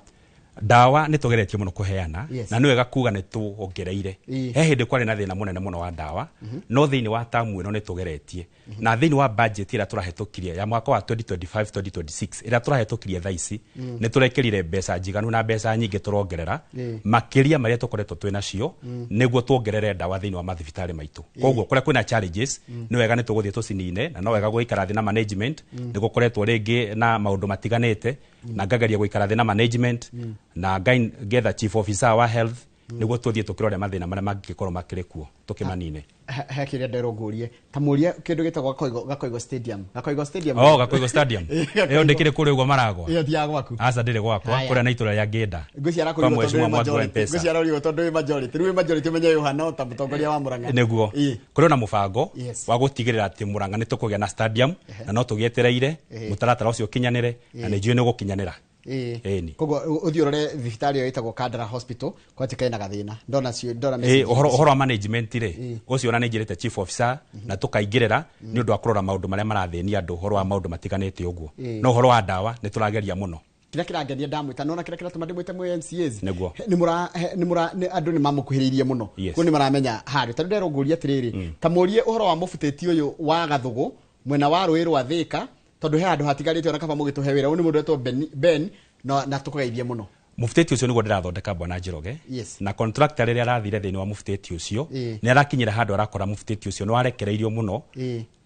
Ndawa nĩ tũgeretie mũno kũheana Yes. na nĩ wega kuga nĩ tuongereire. Ĩĩ. He hĩndĩ kwarĩ na thĩna mũnene mũno wa ndawa, no thĩinĩ wa tamu ĩno nĩ tũgeretie, na thĩinĩ wa budget ĩrĩa tũrahĩtũkirie ya mwaka wa 2025 2026 ĩrĩa tũrahĩtũkirie thaa ici, nĩ tũrekĩrire mbeca njiganu na mbeca nyingĩ tũrongerera makĩria marĩa tũkoretwo twĩ nacio, nĩguo tuongerere ndawa thĩinĩ wa mathibitarĩ maitũ. Koguo kũrĩa kwĩna challenges, nĩ wega nĩ tũgũthiĩ tũcinine, na no wega gũikara thĩ na management. Nĩ gũkoretwo rĩngĩ na maũndũ matiganĩte, na ngageria gũikara thĩ na management na ngetha chief officer wa health, nĩguo tũthiĩ tũkĩrore mathĩna marĩa mangĩkorwo makĩrĩ kuo tũkĩmanine. He kĩrĩa nderwo ngũrie, ta mũrie kĩndũ gĩtagwo Gakoigo Stadium, Gakoigo Stadium. Oh, Gakoigo Stadium. Ĩĩ, Ĩyo ndĩkĩrĩ kũrĩa ũguo maragwa? Ĩyo ti ya gwaku? Aca, ndĩrĩ gwakwa. Haya. Kũrĩa na itũra rĩa Ngĩnda Ngwĩciara kwa kũrirwo tondũ mheshimiwa wĩ Mwangi wa majority. M-Pesa. Ngwĩciara ũrirwo tondũ wĩ majority. Rĩu wĩ majority ũmenye wĩ ũhana ta mũtongoria wa Murang'a. Nĩguo Ĩĩ. kũrĩ na mũbango Yes. wa gũtigĩrĩra atĩ Murang'a nĩ tũkũgĩa na stadium, na no tũgĩetereire mũtaratara ũcio ũkinyanĩre, na nĩ njũĩ nĩ ũgũkinyanĩra. Ĩĩ. Ĩni. Koguo ũthiĩ ũrore thibitarĩ ĩyo ĩtagwo Kandara Hospital, kwatuĩka ĩna gathĩna. Ndona cio, ndona Ĩ, message. ũhoro wa management rĩ, ũcio ona nĩ njĩrĩte chief officer na tũkaingĩrĩra nĩ ũndũ wa kũrora maũndũ marĩa marathĩnia andũ, ũhoro wa maũndũ matiganĩte ũguo. No ũhoro wa ndawa nĩ tũrageria mũno. Kĩrĩa kĩrangenia ndamwĩta, nona kĩrĩa kĩratũma ndĩmwĩte mwĩ MCAs. Nĩguo. Nĩ mũra nĩ mũra nĩ andũ nĩ mamũkuhĩrĩirie mũno. Yes. Koguo nĩ maramenya handũ. Ta rĩu nderwo ngũrie atĩrĩrĩ, ta mũrie ũhoro wa mũbutĩti ũyũ wa Gathũgũ mwena wa rũĩ rwa Thĩka, tondũ he handũ hatigarĩte ona kaba mũgĩtũhe wĩra. Ũyũ nĩ mũndũ wetwo Ben na tũkũgeithie mũno. Mũbutĩti ũcio nĩguo ndĩrathondeka, bwana Njoroge. Yes. Na contractor rĩrĩa arathire thĩinĩ wa mũbutĩti ũcio, nĩ arakinyĩra handũ arakora mũbutĩti ũcio nĩ warekereirio mũno,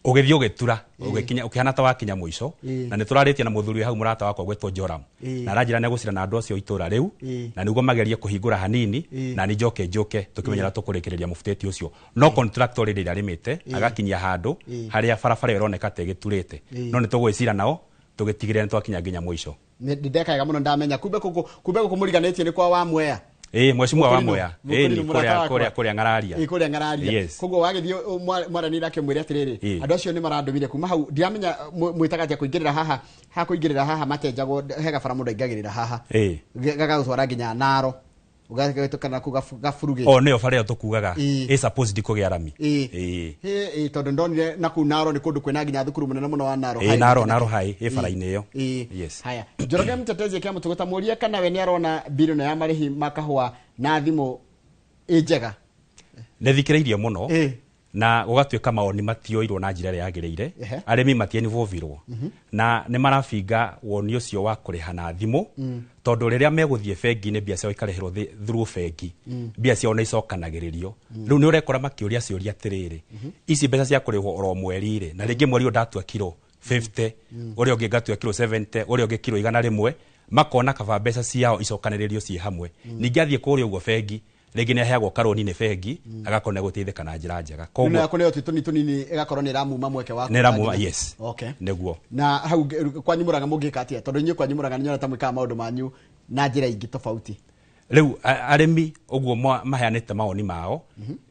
ũgĩthiĩ ũgĩtura, ũgĩkinya ũkĩhana ta wakinya mũico. Na nĩ tũrarĩtie na mũthuri wĩ hau, mũrata wakwa gwĩtwo Joram, na aranjĩra nĩ egũcira na andũ acio itũra rĩu, na nĩguo magerie kũhingũra hanini, na nĩ njoke njũke tũkĩmenyera tũkũrĩkĩrĩria mũbutĩti ũcio. No contractor rĩrĩa arĩmĩte agakinyia handũ harĩa barabara ĩyo ĩroneka ta ĩgĩturĩte, no nĩ tũgwĩcira nao tũgĩtigĩrĩra nĩ twakinya nginya mũico. Nĩ ndekaga mũno ndamenya kumbe kũkũ, kumbe gũkũ mũriganĩtie nĩ kwa wa Mwea. Ĩĩ, mheshimiwa wa Mũkũrinũ, Mwea. Mũkũrinũ Ĩĩ, ni mũrata kũrĩa wakwa. kũrĩa Ng'araria. Ĩĩ, kũrĩa Ng'araria. Yes. Koguo wagĩthiĩ mwaranĩria nake mwĩre atĩrĩrĩ, andũ acio nĩ marandũmire kuma hau, ndiramenya mwĩtaga atĩa kũingĩrĩra haha, ha kũingĩrĩra haha matenjagwo, he gabara mũndũ aingagĩrĩra haha, gagagũtwara nginya Naro, ũgagĩtũkana kũu gaburugĩ. O nĩyo bara ĩyo tũkugaga Ĩĩ. ĩ supposed kũgĩa rami. Ĩĩ. Ĩĩ. Ĩ, tondũ ndonire na kũu Naro nĩ kũndũ kwĩna nginya thukuru mũnene mũno wa Naro Ĩĩ, High. Naro, Naro High ĩ bara-inĩ ĩyo. Ĩĩ. Yes. Haya, Njoroge Mtetezi kĩa mũtũgũta, mũrie kana we nĩ arona mbirũ ĩno ya marĩhi ma kahũa na thimũ ĩ njega. Nĩ thikĩrĩirie mũno, Ĩĩ. na gũgatuĩka mawoni matioirwo na njĩra ĩrĩa yagĩrĩire. Arĩmi matienvovirwo, na nĩ marabinga woni ũcio wa kũrĩha na thimũ, tondũ rĩrĩa megũthiĩ bengi-inĩ mbia ciao ikarĩhĩrwo through bengi, mbia ciao nĩ icokanagĩrĩrio. Rĩu nĩ ũrekora makĩũria ciũria atĩrĩrĩ, ici mbeca cia kũrĩhwo oro mweri rĩ, na rĩngĩ mweri ũyũ ndatua kiro 50, ũrĩa ũngĩ ngatua kiro 70, ũrĩa ũngĩ kiro 100, makona kaba mbeca ciao icokanĩrĩrio ciĩ hamwe. Ningĩ athiĩ kũrĩa ũguo bengi, rĩngĩ nĩ aheagwo karũni nĩ bengi, agakorwo nĩ egũteithĩka na njĩra njega. Koguo Koguo kũneo tũnini tũnini ĩgakorwo nĩ ĩramuma mweke wa nĩ ĩramuma, yes. Okay. Nĩguo. Na hau kwanyu Murang'a mũngĩka atĩa, tondũ inyuĩ kwanyu Murang'a nĩ nyona ta mwĩkaga maũndũ manyu na njĩra ingĩ tofauti? Rĩu arĩmi ũguo maheanĩte mawoni mao,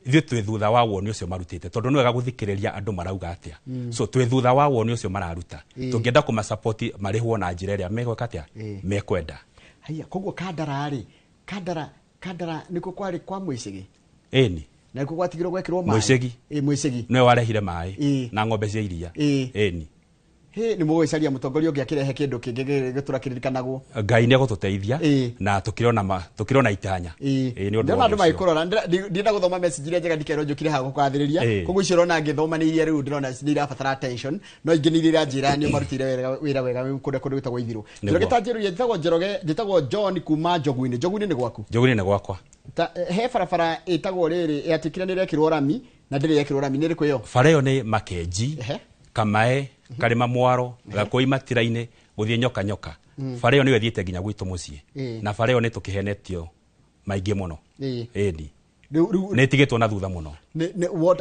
ithuĩ twĩ thutha wa woni ũcio marutĩte, tondũ nĩ wega gũthikĩrĩria andũ marauga atĩa. So twĩ thutha wa woni ũcio mararuta. Tũngĩenda kũmasapoti marĩhwo na njĩra ĩrĩa megwĩka atĩa, mekwenda. Haya, koguo Kandara rĩ, Kandara nĩkuo kwarĩ kwa Mũicegi? Ĩni. Na nĩkuo gwatigirwo gwekĩrwo maĩ? Mũicegi. Ĩ, Mũicegi. Nĩwe warehire maĩ na ng'ombe cia iria. Ĩni. Hĩ, nĩ mũgũgĩcaria mũtongoria ũngĩ akĩrehe kĩndũ kĩngĩ gĩtũra kĩririkanagwo. Ngai nĩ egũtũteithia, na tũkĩrona itanya. Ĩĩ, nĩ ũndũ Ndĩrona wa andũ ũndũ ũcio. magĩkũrora. Ndĩrenda gũthoma message iria njega, ndikerwo njũkire haha gũkathĩrĩria. Koguo icio ũrona ngĩthoma nĩ iria rĩu ndĩrona nĩ irabatara attention, no ingĩ nĩ iria iranjĩra nĩ marutire wĩra wega wĩ kũndũ gwĩtagwo Ithirũ. Njoroge, ta njĩrũria, njĩtagwo Njoroge, njĩtagwo John kuma Njogu-inĩ. Njogu-inĩ nĩ gwaku? Njogu-inĩ nĩ gwakwa. Ta he barabara ĩtagwo rĩrĩ yatuĩkire nĩ ĩrekĩrwo rami na ndĩrĩ yekĩrwo rami, nĩ ĩrĩkũ ĩyo? Bara ĩyo nĩ Makenji, Kamae, Karĩma Mwaro, Gakũi Matira-inĩ, gũthiĩ Nyoka Nyoka. Bara ĩyo nĩyo ĩthiĩte nginya gwitũ mũciĩ. Na bara ĩyo nĩ tũkĩhenetio maingĩ mũno. Ĩni. Rĩu Nĩ ĩtigĩtwo na thutha mũno.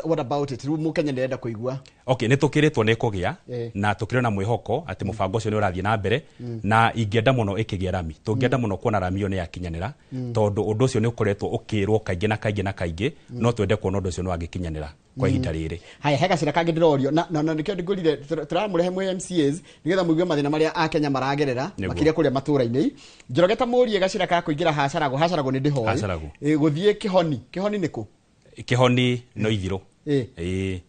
What about it? Rĩu mũkenya nĩarenda kũigua. Okay, nĩ tũkĩrĩtwo nĩ kũgĩa, na tũkĩrĩ na mwĩhoko atĩ mũbango ũcio nĩ ũrathiĩ na mbere, na ingĩenda mũno ĩkĩgĩa rami, tũngĩenda mũno kuona rami ĩyo nĩ yakinyanĩra, tondũ ũndũ ũcio nĩ ũkoretwo ũkĩrwo kaingĩ na kaingĩ na kaingĩ, no twende kuona ũndũ ũcio nĩ wangĩkinyanĩra kwa ihinda rĩrĩ. Haya, he gacĩra kangĩ ndĩrorio, na nĩkĩo ndĩngũrire tũramũrehe mwĩ MCAs nĩgetha mũigue mathĩna marĩa akenya maragerera, makĩria kũrĩa matũra-inĩ. Njoroge, ta mũrie gacĩra ka kũingĩra Hacaragũ. Hacaragũ nĩ ndĩhoĩ. Hacaragũ. Gũthiĩ Kĩhoni. Kĩhoni nĩ kũ? Kĩhoni no Ithirũ.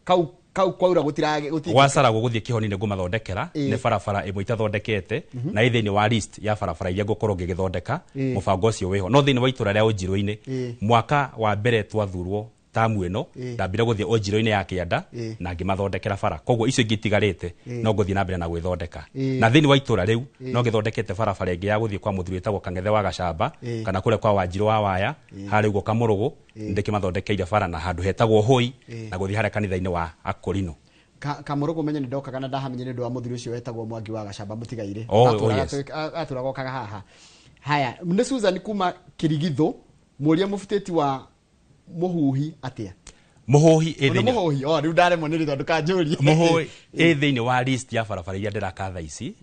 Kau Kau kwaura gutira guti Gwacaragwo gũthiĩ Kĩhoni nĩ ngũmathondekera. Ĩĩ. Nĩ barabara ĩmwe itathondekete na ĩ thĩinĩ wa list ya barabara iria ngũkorwo ngĩgĩthondeka. Ĩĩ. Mũbango ũcio wĩho, no thĩinĩ wa itũra rĩa Ũnjirũ-inĩ, mwaka wa mbere twathurwo tamu ĩno, ndambire gũthiĩ Ũnjirũ-inĩ ya kĩanda na ngĩmathondekera bara. Koguo icio ingĩ itigarĩte no ngũthiĩ na mbere na gwĩthondeka. Na thĩinĩ wa itũra rĩu no ngĩthondekete barabara ĩngĩ ya gũthiĩ kwa mũthuri wĩtagwo Kang'ethe wa Gacamba kana kũrĩa kwa Wanjirũ wa Waya harĩa ũguo Kamũrũgũ. Ndĩkĩmathondekeire bara na handũ hetagwo Hũi na gũthiĩ harĩa kanitha-inĩ wa Akorino. Kamũrũgũ menye nĩ ndokaga na ndahamenye nĩ ũndũ wa mũthuri ũcio wetagwo Mwangi wa Gacamba mũtigaire. Oh, yes. Atũraga okaga haha. Haya, nĩ Susan kuma Kirigitho, mũria mũbutĩti wa Mũhuhi atĩa? Mũhũhi ĩ Ona thĩinĩ Mũhuhi, oh, rĩu ndaremwo nĩ rĩtwa, ndũkanjũrie. Mũhũhi ĩ thĩinĩ wa list ya barabara iria ndĩraka thaa ici.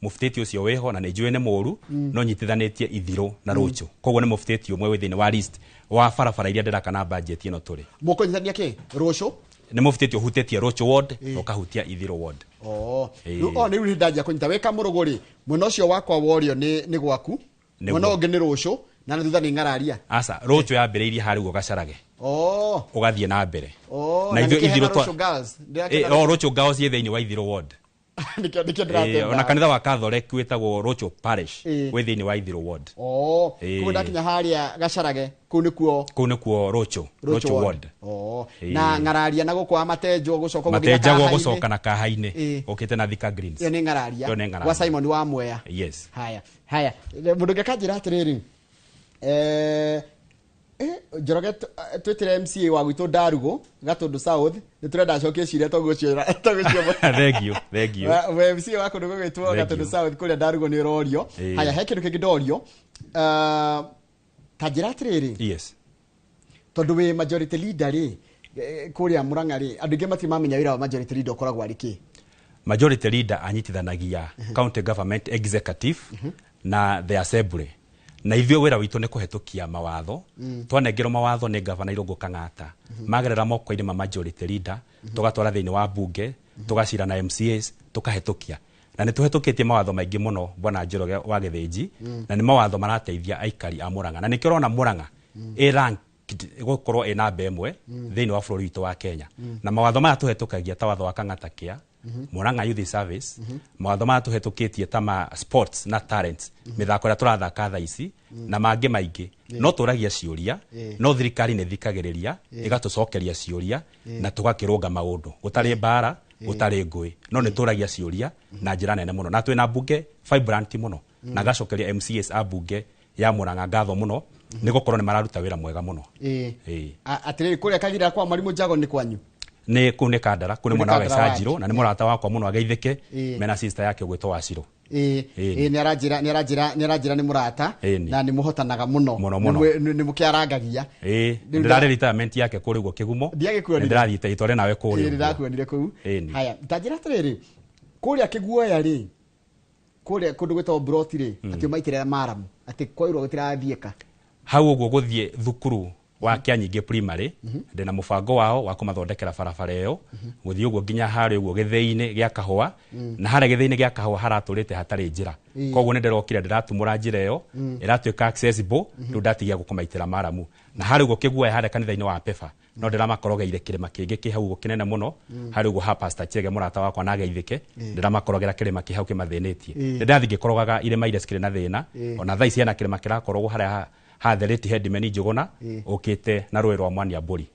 Mũbutĩti ũcio wĩho na nĩ njũĩ nĩ mũũru, no nyitithanĩtie Ithirũ na Rũchũ, koguo nĩ mũbutĩti ũmwe wĩ thĩinĩ wa list wa barabara iria ndĩraka na budget ĩno tũrĩ. Mũkũnyitithania kĩ Rũcũ? Nĩ mũbutĩti ũhutĩtie Rũchũ ward na ũkahutia Ithirũ ward. Oh. Ĩĩ. Rĩu, oh, rĩu nĩ ndanjia kũnyita wĩ Kamũrũgũ rĩ, mwena ũcio wakwa worio nĩ gwaku. Nĩguo. Mwena ũngĩ nĩ Rũcũ na thutha nĩ ng'araria. Aca, Rũchũ yambĩrĩirie harĩa ũguo Gacarage ũgathiĩ na mbere. Oh, Na na ithuĩ nĩkĩo hena Ithirũ Rũcũ Girls. Ndĩrakena. Ĩ, o Rũchũ Girls ĩ thĩinĩ wa Ithirũ ward. Nĩkĩo Ĩ, ndĩratenda. ona kanitha wa Catholic wĩtagwo Rũchũ Parish wĩ thĩinĩ wa Ithirũ ward. Oh, koguo ndakinya harĩa Gacarage kũu nĩkuo Kũu nĩkuo Rũchũ Rũchũ Rũchũ ward. ward. Na ng'araria na gũkũ wa Matenjwo gũcoka ũguo nginya Matenjagwo Kahainĩ. gũcoka na Kahainĩ ũkĩte na Thika Greens. Ĩyo nĩ ng'araria. Ĩyo nĩ ng'araria. Gwa Simon wa Mwea. Yes. Haya, haya, mũndũ ũngĩ akanjĩra atĩrĩrĩ, Njoroge, twĩtĩre MCA wa gwitũ Ndarugũ Gatũndũ South, nĩ tũrenda acokie ciria tondũ ũcio Thank you, thank you. We MCA wa kũndũ gũgwĩtwo Thank Gatũndũ you. South kũrĩa Ndarugũ nĩ ũrorio. Haya, he kĩndũ kĩngĩ ndorio. Ta njĩra atĩrĩrĩ, tondũ wĩ majority leader rĩ, kũrĩa Mũrang'a rĩ, andũ aingĩ matirĩ mamenya wĩra wa majority leader ũkoragwo arĩ kĩ. Majority leader anyitithanagia county government executive na the assembly, na ithuĩ wĩra witũ nĩ kũhetũkia mawatho. Twanengerwo mawatho nĩ gavana Irũngũ Kang'ata, magerera moko-inĩ ma majority leader, tũgatwara thĩinĩ wa bunge, tũgacira na MCAs, tũkahetũkia, na nĩ tũhetũkĩtie mawatho maingĩ mũno, bwana Njoroge wa Gĩthĩnji. Na nĩ mawatho marateithia aikari a Mũrang'a, na nĩkĩo ũrona Mũrang'a ĩ ranked gũkorwo ĩ namba ĩmwe thĩinĩ wa bũrũri witũ wa Kenya. Na mawatho maya tũhetũkagia ta watho wa Kang'ata Care, Murang'a Youth Service, mawatho maya tũhetũkĩtie ta ma sports na talents, mĩthako ĩrĩa tũrathaka thaa ici na mangĩ maingĩ. No tũragia ciũria, no thirikari nĩ thikagĩrĩria, ĩgatũcokeria ciũria na tũgakĩrũnga maũndũ gũtarĩ mbara, gũtarĩ ngũĩ, no nĩ tũragia ciũria na njĩra nene mũno, na twĩna mbunge vibrant mũno. Na ngacokeria MCAs a mbunge ya Murang'a ngatho mũno nĩ gũkorwo nĩ mararuta wĩra mwega mũno. Ĩĩ. Atĩrĩrĩ, kũrĩa Kagira kwa Mwarimũ Njago nĩ kwanyu? Nĩ kũu nĩ Kandara, kũu Kũu nĩ nĩ mwena wa Kandara. Gaicanjirũ, na nĩ mũrata wakwa mũno, ageithĩke mena sister yake ũgwĩtwo Wacirũ. Ĩĩ, nĩ aranjĩra nĩ mũrata na nĩ mũhotanaga mũno. Mũno, mũno. Nĩ mũkĩarangagia. Ĩĩ. Rĩu ndĩrarĩ retirement yake kũrĩa ũguo Kĩgumo. Ndiagĩkuonire. Ndĩrathiĩte itware nawe kũrĩa Ĩĩ, ũguo. ndĩrakuonire kũu. Ĩĩ. Haya, ta njĩra atĩrĩrĩ, kũrĩa Kĩguoya rĩ, kũrĩa kũndũ gwĩtagwo Broti rĩ, atĩ ũmaitĩrĩra maramu atĩ kwairwo gũtirathiĩka. Hau ũguo gũthiĩ thukuru wa Kĩanyingĩ Primary, ndĩna mũbango wao wa kũmathondekera barabara ĩyo gũthiĩ ũguo nginya harĩa ũguo gĩthĩi-inĩ gĩa kahũa. Na harĩa gĩthĩi-inĩ gĩa kahũa haratũrĩte hatarĩ njĩra. Koguo nĩ ndĩrokire ndĩratumũra njĩra ĩyo, ĩratuĩka accessible. Rĩu ndatigia gũkũmaitĩra maramu. Na harĩa ũguo Kĩguoya, harĩa kanitha-inĩ wa Pefa, no ndĩramakorogeire kĩrĩma kĩngĩ kĩ hau ũguo kĩnene mũno. Harĩa ũguo ha Pastor Chege, mũrata wakwa, na ageithĩke, ndĩramakorogera kĩrĩma kĩ hau kĩmathĩnĩtie. Nĩ ndĩrathiĩ ngĩkorogaga irĩma iria cikĩrĩ na thĩna. Ona thaa ici hena kĩrĩma kĩrakorogwo harĩa hathereti headman Njũgũna ũkĩte na rũĩ rwa Mwania Mbũri.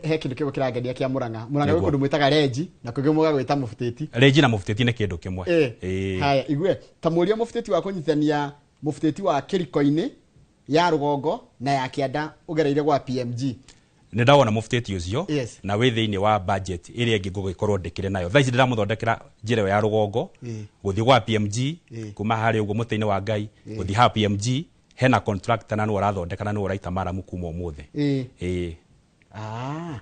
He kĩndũ kĩmwe kĩrangenia kĩa Mũrang'a. Mũrang'a gwĩ Nĩguo. kũndũ mwĩtaga renji na kũngĩ mũgagwĩta mũbutĩti. Renji na mũbutĩti nĩ kĩndũ kĩmwe. Ĩĩ. Haya, igue ta mũria mũbutĩti wa kũnyitithania mũbutĩti wa kĩriko-inĩ ya rũgongo na ya kĩanda ũgereire gwa PMG. Nĩ ndawona mũbutĩti ũcio na wĩ thĩinĩ wa budget ĩrĩa ĩngĩ ngũgĩkorwo ndĩkĩrĩ nayo. Thaa ici ndĩramũthondekera njĩra ĩyo ya rũgongo gũthiĩ gwa PMG, kuma harĩa ũguo mũtĩ-inĩ wa Ngai gũthiĩ ha PMG. Hena contractor na nĩwe ũrathondeka na nĩwe ũraita maramu kuma ũmũthĩ. Ĩĩ. Ah.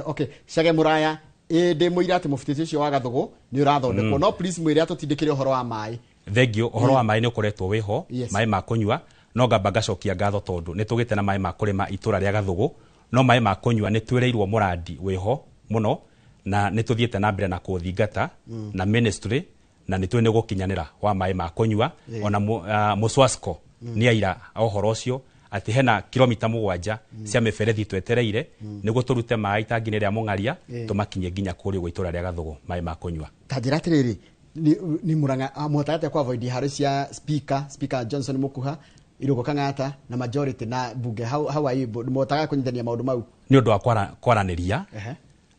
Okay, Cage Mũraya, ĩ ndĩ mũira atĩ mũbutĩti ũcio wa Gathũgũ nĩ ũrathondekwo. No please mwĩre atũtindĩkĩre ũhoro wa maĩ. Thengio. Ũhoro wa maĩ nĩ ũkoretwo wĩho. Maĩ ma kũnyua, no ngamba ngacokia ngatho tondũ nĩ tũgĩte na maĩ ma kũrĩma itũra rĩa Gathũgũ, no maĩ ma kũnyua nĩ twĩrĩirwo mũrandi wĩho mũno na nĩ tũthiĩte na mbere na kũũthingata na ministry, na nĩ tũĩ nĩ gũkinyanĩra wa maĩ ma kũnyua. Ona Muswasco nĩ aira a ũhoro ũcio atĩ hena kilomita 7 cia mĩberethi twetereire nĩguo tũrute maĩ itangi-inĩ rĩa Mũng'aria tũmakinyie nginya kũrĩa ũguo itũra rĩa Gathugu maĩ ma kũnyua. Ta njĩra atĩrĩrĩ, ni Murang'a mũhotaga atĩa ku avoid haro cia speaker Johnson Mukuha, Irũngũ Kang'ata na majority na bunge? How are you mũhotaga kũnyitithania maũndũ mau? Nĩ ũndũ wa kwaranĩria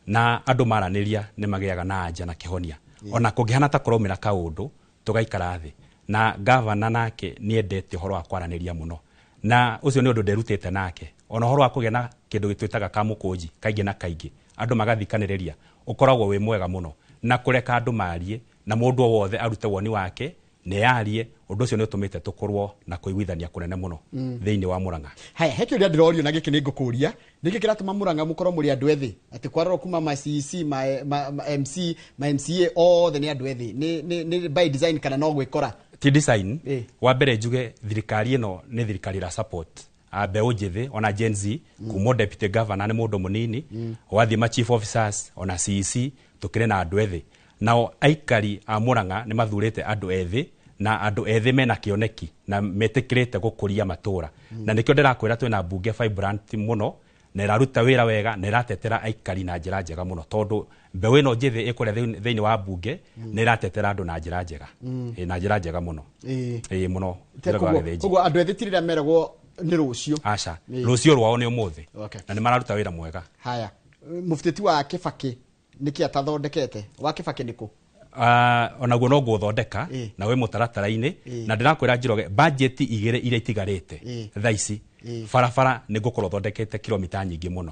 na andũ maranĩria nĩ magĩaga na anja na kĩhonia. Ona kũngĩhana ta kũraumĩra kaũndũ tũgaikara thĩ, na gavana nake nĩ endete ũhoro wa kwaranĩria mũno, na ũcio nĩ ũndũ nderutĩte nake. Ona ũhoro wa kũgĩa na kĩndũ gĩtwĩtaga kamũkũnji kaingĩ na kaingĩ andũ magathikanĩrĩria ũkoragwo wĩ mwega mũno, na kũreka andũ marie na mũndũ o wothe arute woni wake nĩ yarie. Ũndũ ũcio nĩ ũtũmĩte tũkorwo na kũiguithania kũnene mũno thĩinĩ wa Murang'a. Haya, he kĩũria ndĩrorio na gĩkĩ nĩ ngũkũria, nĩkĩ kĩratũma Murang'a mũkorwo mũrĩ andũ ethĩ, atĩ kwarorwo kuma ma CEC, ma MC, ma MCA othe nĩ andũ ethĩ? Nĩ by design kana no gwĩkora? Ti design. Wa mbere njuge thirikari ĩno nĩ thirikari ĩra support a mbeũ njĩthĩ, ona Gen Z. Kuma deputy governor nĩ mũndũ mũnini, wathiĩ ma chief officers ona CEC tũkĩrĩ na andũ ethĩ. Nao aikari a Murang'a nĩ mathurĩte andũ ethĩ, na andũ ethĩ mena kĩoneki na metĩkĩrĩte gũkũria matũra. Na nĩkĩo ndĩrakwĩra twĩna mbunge vibrant mũno na ĩraruta wĩra wega na ĩratetera aikari na njĩra njega mũno, tondũ mbeũ ĩno njĩthĩ ĩkũrĩa thĩinĩ wa mbunge nĩ ĩratetera andũ na njĩra njega. Ĩ, na njĩra njega mũno. Ĩ, mũno. Njĩra wa Gĩthĩnji. Koguo andũ ethĩ ti rĩrĩa meragwo nĩ rũciũ. Aca, rũciũ rwao nĩ ũmũthĩ. Na nĩ mararuta wĩra mwega. Haya, mũbutĩti wa Kĩbakĩ nĩkĩ atathondekete? Wa Kĩbakĩ nĩkũ? Onaguo no ngũthondeka na wĩ mũtaratara-inĩ. Na ndĩrakwĩra Njoroge, bajeti 2 iria itigarĩte thaa ici, barabara nĩ ngũkorwo thondekete kilomita nyingĩ mũno.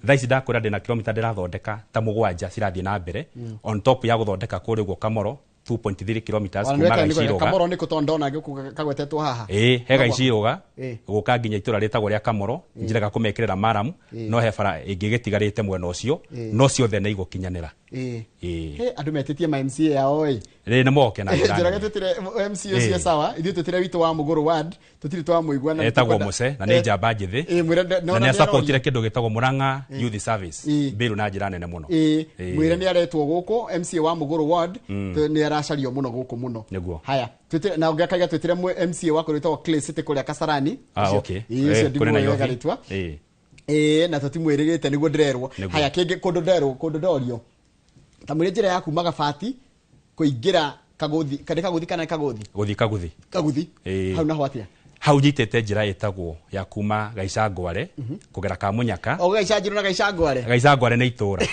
Thaa ici ndakwĩra ndĩna kilomita ndĩrathondeka ta 7 cirathiĩ na mbere, on top ya gũthondeka kũrĩa ũguo Kamoro 2.3 kilometers Ona kuma nĩweka nĩ Gaicirũga. Kamoro nĩkũ? Tondũ ndona gũkũ kagwetetwo haha. Ĩ, he Gaicirũga gũka nginya itũra rĩtagwo rĩa Kamoro, njĩraga kũmekĩrĩra maramu. No he bara ĩngĩ gĩtigarĩte mwena ũcio, no ciothe nĩ igũkinyanĩra. Ĩ. He andũ metĩtie ma MCA yao ĩ. Rĩ, nĩ moke na njĩra Njoroge, nene. twĩtĩre MCA ũcio. Sawa, ithuĩ twĩtĩre witũ wa Mũgũrũ ward, tũtirĩ twamũigua na Etagwo nĩtũkwenda- Muse na nĩ njamba njĩthĩ. Ĩ, mwĩre Na nona nĩ nĩ acapotire arorio. kĩndũ gĩtagwo Murang'a Youth Service bill na njĩra nene mũno. Mwĩre nĩ aretwo gũkũ, MCA wa Mũgũrũ ward. Nĩ aracario mũno gũkũ mũno. Nĩguo. Haya, twĩtĩre na ũngĩ akaiga twĩtĩre MCA wa kũrĩa wĩtagwo Clay City kũrĩa Kasarani. Okay. Ĩ, ũcio Kũrĩa ndimũĩ Nairobi. wega rĩtwa. Ĩ, na tũtimwĩrĩgĩte nĩguo ndĩrerwo. Nĩguo. Haya, kĩngĩ kũndũ nderwo, kũndũ ndorio, ta mwĩre njĩra ya kuma Gabati kũingĩra Kaguthi, nĩ Kaguthi kana nĩ Kaguthi? Gũthiĩ Kaguthi. Kaguthi. Hau naho atĩa? Hau nyitĩte njĩra ĩtagwo ya kuma Gaicangware kũgera Kamunyaka. O Gaicanjirũ na Gaicangware? Gaicangware nĩ itũra.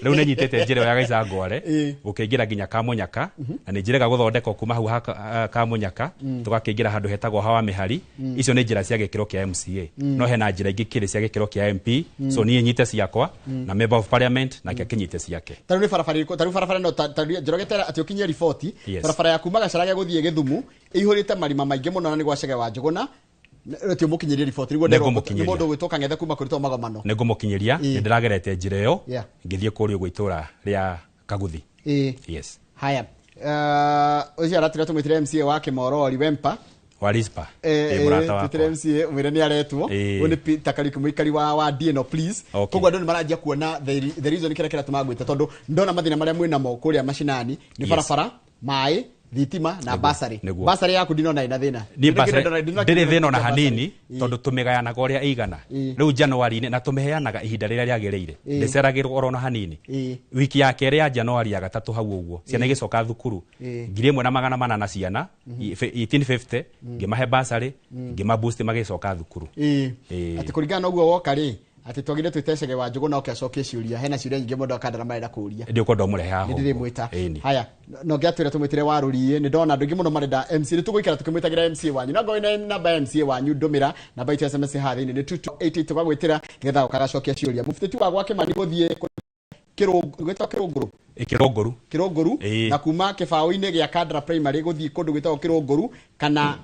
Rĩu nĩ nyitĩte njĩra ĩyo ya Gaicangware gũkĩingĩra nginya Kamunyaka, na nĩ njĩra gũthondekwo kuma hau ha Kamunyaka tũgakĩingĩra handũ hetagwo Hawa Mĩhari. Icio nĩ njĩra cia gĩkĩro kĩa MCA. No hena njĩra ingĩ kĩrĩ cia gĩkĩro kĩa MP. So niĩ nyite ciakwa na member of parliament nake akĩnyite ciake. Tarĩu nĩ barabara ĩrĩkũ? Tarĩu barabara ĩno tarĩu Njoroge tera atĩ ũkinyie riboti. Barabara ya kuma Gacharage gũthiĩ Gĩthumu ĩihũrĩte marima maingĩ mũno na nĩ gwa Chege wa Njũgũna. Atĩ ũmũkinyĩrie riboti nĩguo nderwo nĩ Nĩngũmũkinyĩria. mũndũ ũgwĩtwo Kang'ethe kuma kũrĩtwo Magomano. Nĩ ngũmũkinyĩria. Nĩ ndĩragerete njĩra ĩyo ngĩthiĩ kũrĩa ũguo itũra rĩa Kaguthi. Yes. Haya, ũcio aratwĩra tũmwĩtĩre MCA wa Kĩmorori Wempa. Wa Rispa. Ĩ, mũrata wakwa. Twĩtĩre MCA, mwĩre nĩ aretwo. Ũyũ nĩ Peter Kariuki, mũikari wa Dino, please. Koguo andũ nĩ maranjia kuona the reason kĩrĩa kĩratũma ngwĩte, tondũ ndona mathĩna marĩa mwĩnamo kũrĩa macinani nĩ barabara, maĩ, thitima na basarĩ. Basarĩ yaku ndinona ĩna thĩna. Niĩ ndĩrĩ thĩna ona hanini, tondũ tũmĩgayanaga ũrĩa ĩigana rĩu Januari-inĩ na tũmĩheanaga ihinda rĩrĩa rĩagĩrĩire. Ndĩceragĩrwo oro na hanini. Wiki ya kerĩ ya Januari, ya gatatũ hau ũguo, ciana igĩcoka thukuru, 1400 ciana, 1850, ngĩmahe basarĩ, ngĩma boost magĩcoka thukuru. Atĩ kũringana na ũguo woka rĩ, atĩ twagire twĩte Chege wa Njũgũna oke acokie ciũria. Hena ciũria nyingĩ mũndũ akandara marenda kũria. Ndĩũkwenda ũmũrehe haha Nĩ ũguo. ndĩrĩmwĩta. Ĩni. Haya, no ngĩatwĩra tũmwĩtĩre wa rũriĩ. Nĩ ndona andũ aingĩ mũno marenda MC. Nĩ tũgũikara tũkĩmwĩtagĩra MC wanyu, na ngorwo ĩna namba ya MC wanyu, ndũmĩra namba itũ ya SMS haha thĩinĩ nĩ 2288, tũgagwĩtĩra nĩgetha ũkagacokia ciũria. Mũbutĩti wa gwa Kĩmani gũthiĩ gwĩtagwo Kĩrũngũrũ. Kĩrũngũru. Kĩrũngũru. Na kuma kĩbaũ-inĩ gĩa Kandara Primary gũthiĩ kũndũ gwĩtagwo Kĩrũngũru, kana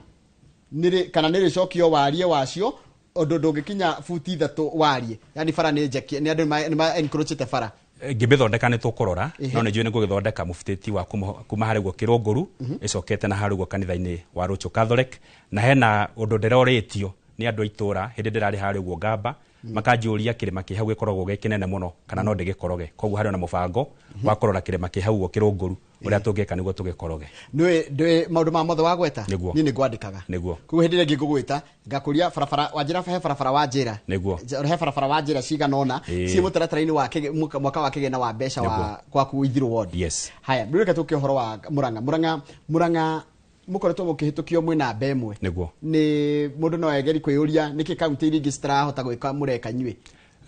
nĩ rĩcokio wariĩ wacio ũndũ ndũngĩkinya buti 3 wariĩ, yani bara nĩ njeke, nĩ andũ nĩ ma encroachĩte bara. Ngĩmĩthondeka nĩ tũkũrora. No nĩ njũĩ nĩ ngũgĩthondeka mũbutĩti wa kuma harĩa ũguo Kĩrũngũru ĩcokete na harĩa ũguo kanitha-inĩ wa Rũchũ Catholic. Na hena ũndũ ndĩrorĩtio nĩ andũ a itũra hĩndĩ ndĩrarĩ harĩa ũguo Ngamba. Makanjũria kĩrĩma kĩ hau gĩkoragwo gĩ kĩnene mũno kana no ndĩgĩkoroge. Koguo harĩ na mũbango wa kũrora kĩrĩma kĩ hau ũguo kĩrũngũru ũrĩa tũngĩka nĩguo tũgĩkoroge. Ndũĩ maũndũ ma mothe wagweta. Nĩguo. Niĩ nĩ ngwandĩkaga. Nĩguo. Koguo hĩndĩ ĩrĩa ĩngĩ ngũgwĩta ngakũria barabara wanjĩra, he barabara wanjĩra. Nĩguo. He barabara wanjĩra cigana ũna ciĩ mũtaratara-inĩ wa mwaka wa kĩgĩna wa mbeca wa kwaku Ithiru ward. Yes. Haya, rĩu reke tũke ũhoro wa Murang'a. Murang'a mũkoretwo mũkĩhĩtũkio mwĩ namba 1. Nĩguo. Nĩ mũndũ no egeri kwĩyũria nĩkĩ kaunti iria ingĩ citarahota gwĩka mũreka inyuĩ?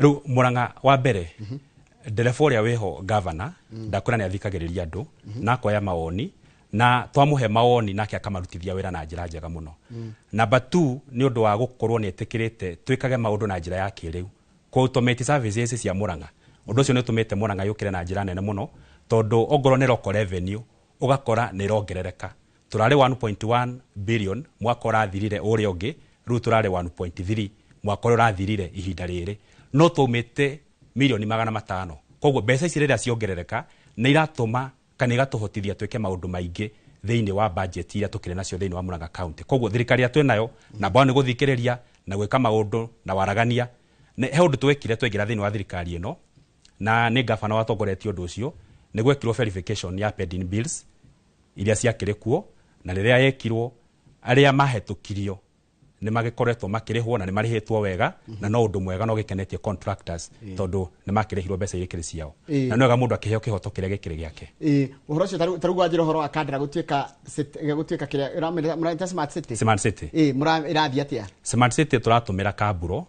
Rĩu Murang'a wa mbere, ndereba ũrĩa wĩho gavana ndakwĩra nĩ athikagĩrĩria andũ na akoya mawoni, na twamũhe mawoni nake akamarutithia wĩra na njĩra njega mũno. Number 2, nĩ ũndũ wa gũkorwo nĩ etĩkĩrĩte twĩkage maũndũ na njĩra ya kĩrĩu, kũ automate services cia Murang'a. Ũndũ ũcio nĩ ũtũmĩte Murang'a yũkĩre na njĩra nene mũno, tondũ ongorwo nĩ local revenue ũgakora nĩ ĩrongerereka. Tũrarĩ 1.1 billion mwaka ũrathirire ũrĩa ũngĩ, rĩu tũrarĩ 1.3 mwaka ũrĩa ũrathirire ihinda rĩrĩ, no twaumĩte mirioni 500. Koguo mbeca ici rĩrĩa ciongerereka nĩ iratũma kana igatũhotithia twĩke maũndũ maingĩ thĩinĩ wa budget iria tũkĩrĩ nacio thĩinĩ wa Murang'a County. Koguo thirikari ĩrĩa twĩ nayo namba 1 nĩ gũthikĩrĩria na gwĩka maũndũ na waragania. He ũndũ twekire twaingĩra thĩinĩ wa thirikari ĩno, na nĩ gavana watongoretie ũndũ ũcio, nĩ gwekirwo verification ya pending bills iria ciakĩrĩ kuo, na rĩrĩa yekirwo arĩa mahetũkirio nĩ magĩkoretwo makĩrĩhwo na nĩ marĩhĩtwo wega, na no ũndũ mwega no gĩkenetie contractors tondũ nĩ makĩrĩhirwo mbeca iria ikĩrĩ ciao. Na nĩ wega mũndũ akĩheo kĩhoto kĩrĩa gĩkĩrĩ gĩake. Ũhoro ũcio tarĩu wanjĩra ũhoro wa Kandara gũtuĩka gũtuĩka kĩrĩa mũraita smart city. Smart city. Ĩrathiĩ atĩa? Smart city tũratũmĩra kamburo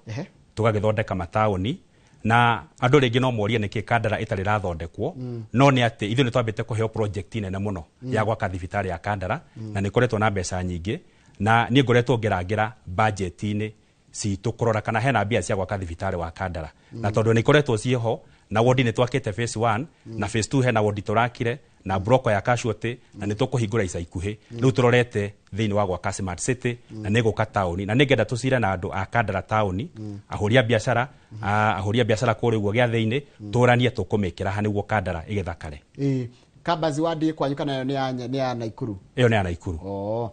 tũgagĩthondeka mataũni, na andũ rĩngĩ no morie nĩkĩ Kandara ĩtarĩ ĩrathondekwo. No nĩ atĩ ithuĩ nĩ twambĩte kũheo project nene mũno ya gwaka thibitarĩ ya Kandara, na nĩ ĩkoretwo na mbeca nyingĩ, na niĩ ngoretwo ngĩrangĩra budget-inĩ citũ kũrora kana hena mbia cia gwaka thibitarĩ wa Kandara. Na tondũ nĩ ikoretwo ciĩho, na wodi nĩ twakĩte phase 1 na phase 2, hena wodi tũrakire na broko ya casualty, na nĩ tũkũhingũra ica ikuhĩ. Rĩu tũrorete thĩinĩ wa gwaka smart city, na nĩ gũka taũni, na nĩngenda tũcire na andũ a Kandara taũni, ahũri a biacara, ahũri a biacara kũrĩa ũguo gĩathĩ-inĩ, tũranie tũkũmĩkĩra ha nĩguo Kandara ĩgĩthakare. Kabazi wadi kwanyu kana nĩ ya Naikuru? Ĩyo nĩ ya Naikuru.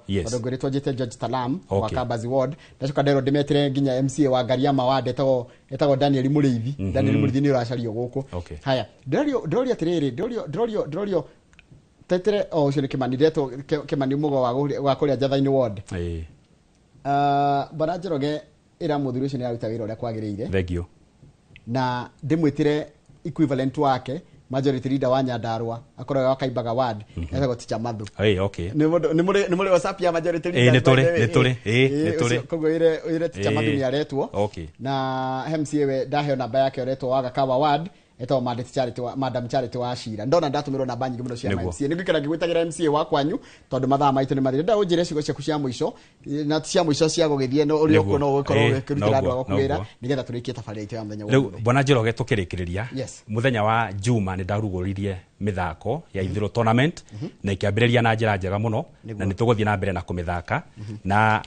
Yes. Tondũ ngwĩrĩtwo njĩte George Talam wa Kabazi ward, ndacoka nderwo ndĩmetĩre nginya MCA wa Ngariama ward etagwo Daniel Mũrĩithi. Daniel Mũrĩithi nĩ ũracario gũkũ. Haya, ndĩrorio atĩrĩrĩ, ndĩrorio tetere o ũcio nĩ Kĩmani, ndetwo Kĩmani Mũgo wa kũrĩa Njatha-inĩ ward. Bwana Njoroge, ĩra mũthuri ũcio nĩ aruta wĩra ũrĩa kwagĩrĩire. Thank you. Na ndĩmwĩtĩre equivalent wake majority leader wa Nyandarua akorwo wa Kaimbaga ward, etagwo Ticha Mathu. Okay. Nĩ mũrĩ WhatsApp ya majority leader? Nĩ tũrĩ, nĩ tũrĩ. Nĩ tũrĩ. Koguo ĩre Ticha Mathu nĩ aretwo. Na MCA we ndaheo namba yake ũretwo wa Gakawa ward, etagwo Madam Charity wa Cira. Ndona ndatũmĩrwo namba nyingĩ mũno cia MCA. Nĩ ngũikara ngĩgwĩtagĩra MCA wa kwanyu tondũ mathaa maitũ nĩ mathire. Ndenda ũnjĩre ciugo ciaku cia mũico, na ti cia mũico cia gũgĩthiĩ, no ũrĩa ũkuona ũgũkorwo ũkĩrutĩra andũ a gũkwĩra nĩgetha tũrĩkie thabarĩ itũ ya mũthenya Rĩu Bwana Njoroge, tũkĩrĩkĩrĩria, mũthenya wa Juma nĩ ndarugũririe mĩthako ya Ithiru tournament, na ĩkĩambĩrĩria na njĩra njega mũno, na nĩ tũgũthiĩ na mbere na kũmĩthaka, na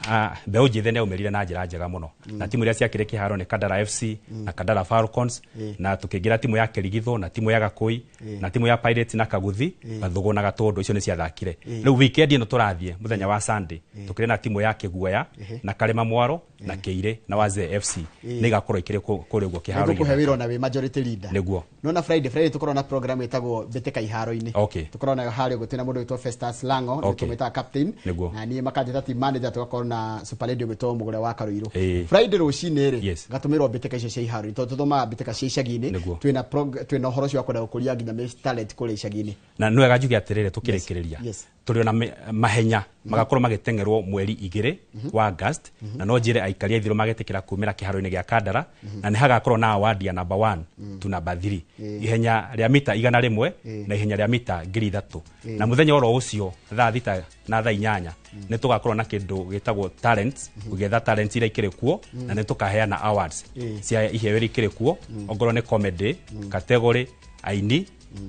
mbeũ njĩthĩ nĩ yaumĩrire na njĩra njega mũno, na timu iria ciakĩrĩ kĩharo nĩ Kandara FC na Kandara Falcons, na tũkĩingĩra timu ya Kĩrigitho na timu ya Gakũi na timu ya Pirates na Kaguthi, Gathũgũ na Gatũndũ, icio nĩ ciathakire. Rĩu weekend ĩno tũrathiĩ mũthenya wa Sunday tũkĩrĩ na timu ya Kĩguoya na Karĩma Mwaro na Kĩirĩ na Wazee FC, nĩ igakorwo ikĩrĩ kũrĩa ũguo kĩharo. Nĩngũkũhe wĩra ona wĩ majority leader. Nĩguo. Nona Friday tũkorwo na program ĩtagwo Mbĩtĩka iharo-inĩ. Tũkorwo nayo harĩa ũguo twĩna mũndũ wĩtwo Festus Lango, nĩ tũmwĩtaga captain. Na niĩ makanjĩta team manager, tũgakorwo na super lady ũgwĩtwo Mũgũre wa Karũirũ. Friday rũcinĩ rĩ, gatũmĩrwo mbĩtĩka icio cia iharo-inĩ, tondũ tũthomaga mbĩtĩka cia icagi-inĩ. Twĩna ũhoro ũcio wa kwenda gũkũria nginya talent kũrĩa icagi-inĩ. Na nĩ wega njuge atĩrĩrĩ, tũkĩrĩkĩrĩria, tũrĩ ona mahenya magakorwo magĩteng'erwo mweri 2 wa August, na no njĩre aikari a Ithiru magetĩkĩra kumĩra kĩharo-inĩ gĩa Kandara, na nĩ hagakorwo na award ya number 1 to number 3, ihenya rĩa mita 100 na ihenya rĩa mita 3000. Na mũthenya oro ũcio thaa 6 na thaa 8 nĩ tũgakorwo na kĩndũ gĩtagwo talents, gũgĩetha talents iria ikĩrĩ kuo, na nĩ tũkaheana awards cia iheo iria ikĩrĩ kuo, ongorwo nĩ comedy category, aini,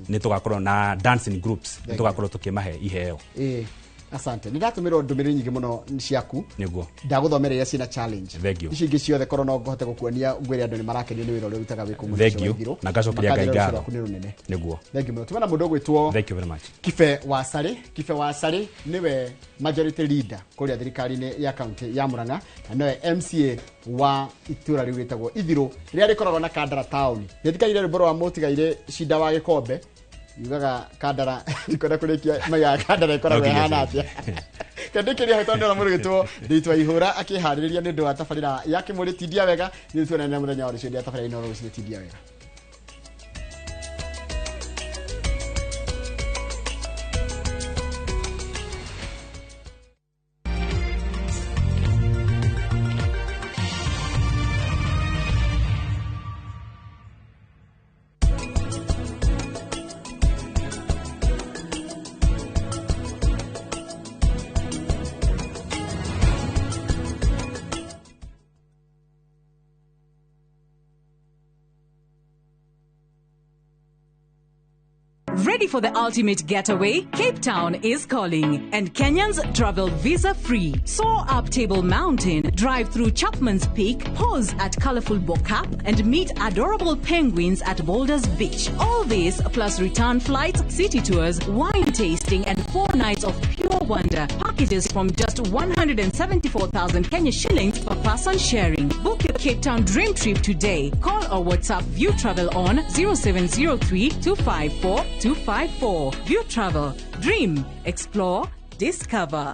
nĩ tũgakorwo na dancing groups, nĩ tũgakorwo tũkĩmahe iheo. Asante. Nĩ ndatũmĩrwo ndũmĩrĩri nyingĩ mũno ciaku. Nĩguo. Ndagũthomera iria ciĩna challenge. Thank you. Ici ingĩ ciothe korwo no ngũhote gũkuonia ngwĩre andũ nĩ marakenio nĩ wĩra ũrĩa ũrutaga wĩ kũu mwena Thank ũcio wa you. Ithirũ. Na ngacokeria Ngai Makanjĩra rũciũ ngatho. rwaku nĩ rũnene. Nĩguo. Thank you mũno. Tumena mũndũ ũgwĩtwo Thank you very much. Kibe wa Sarĩ. Kibe wa Sarĩ nĩwe majority leader kũrĩa thirikari-inĩ ya kaunti ya Murang'a na nĩwe MCA wa itũra rĩu rĩtagwo Ithirũ rĩrĩa rĩkoragwo na Kandara town. Nĩthikagĩrĩria rwĩmbo rwa mũtigairĩ Cinda wa Gĩkombe yugaga Kandara ndikwenda kũrĩkia maigaga Kandara ĩkoragwo No nginya ĩhana atĩa. Kandĩkĩria hau tondũ ndĩrona mũndũ ũgwĩtwo Ndĩitwa Ihũra akĩharĩrĩria nĩ ũndũ wa tabarĩra ya Kĩmũrĩ tindia wega. Nĩ tuonane mũthenya wa rũciũ ya tabarĩra ino rũciũ tindia wega. Ready for the ultimate getaway? Cape Town is calling, and Kenyans travel visa-free. Soar up Table Mountain, drive through Chapman's Peak, pause at colorful Bo-Kaap, and meet adorable penguins at Boulders Beach. All this plus return flights, city tours, wine tasting, and 4 nights of pure wonder. Packages from just 174,000 Kenya shillings per person sharing. Book your Cape Town dream trip today. Call or WhatsApp View Travel on 0703 254 254. View Travel. Dream, explore, discover.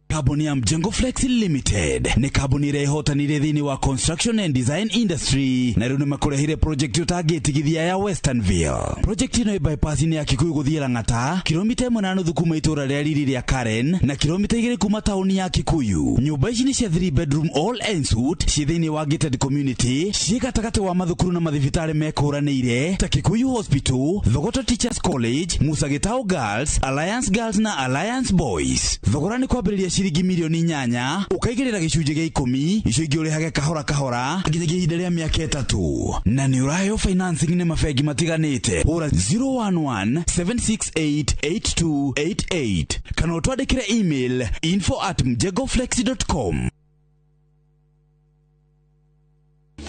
Kambuni ya Mjengo Flex Limited nĩ kambuni ĩrĩa ĩhotanire thĩinĩ wa construction and design industry na rĩu nĩ makũrehire project ũtangĩtigithia ya Westernville. Project ĩno ĩ bypass-inĩ ya Kikuyu gũthiĩ Lang'ata, kilomita 1.5 kuma itũũra rĩa riri rĩa Karen na kilomita 2 kuma taũni ya Kikuyu. Nyũmba ici nĩ cia 3 bedroom all en suite ciĩ thĩinĩ wa gated community, ciĩ gatagatĩ wa mathukuru na mathibitarĩ mekũranĩire ta Kikuyu Hospital, Thogoto Teachers College, Musa Gitau Girls, Alliance Girls na Alliance Boys. Thogora nĩ kwambĩrĩria ciringi milioni 8 ũkaigĩrĩra gĩcunjĩ gĩa 10 icio ingĩ ũrĩhage kahora kahora nginyagia ihinda rĩa mĩaka 3 na nĩ ũraheo financing nĩ mabengi matiganĩte. Hũra 011 768 8288 kana ũtwandĩkĩre email info@mjengoflex.com.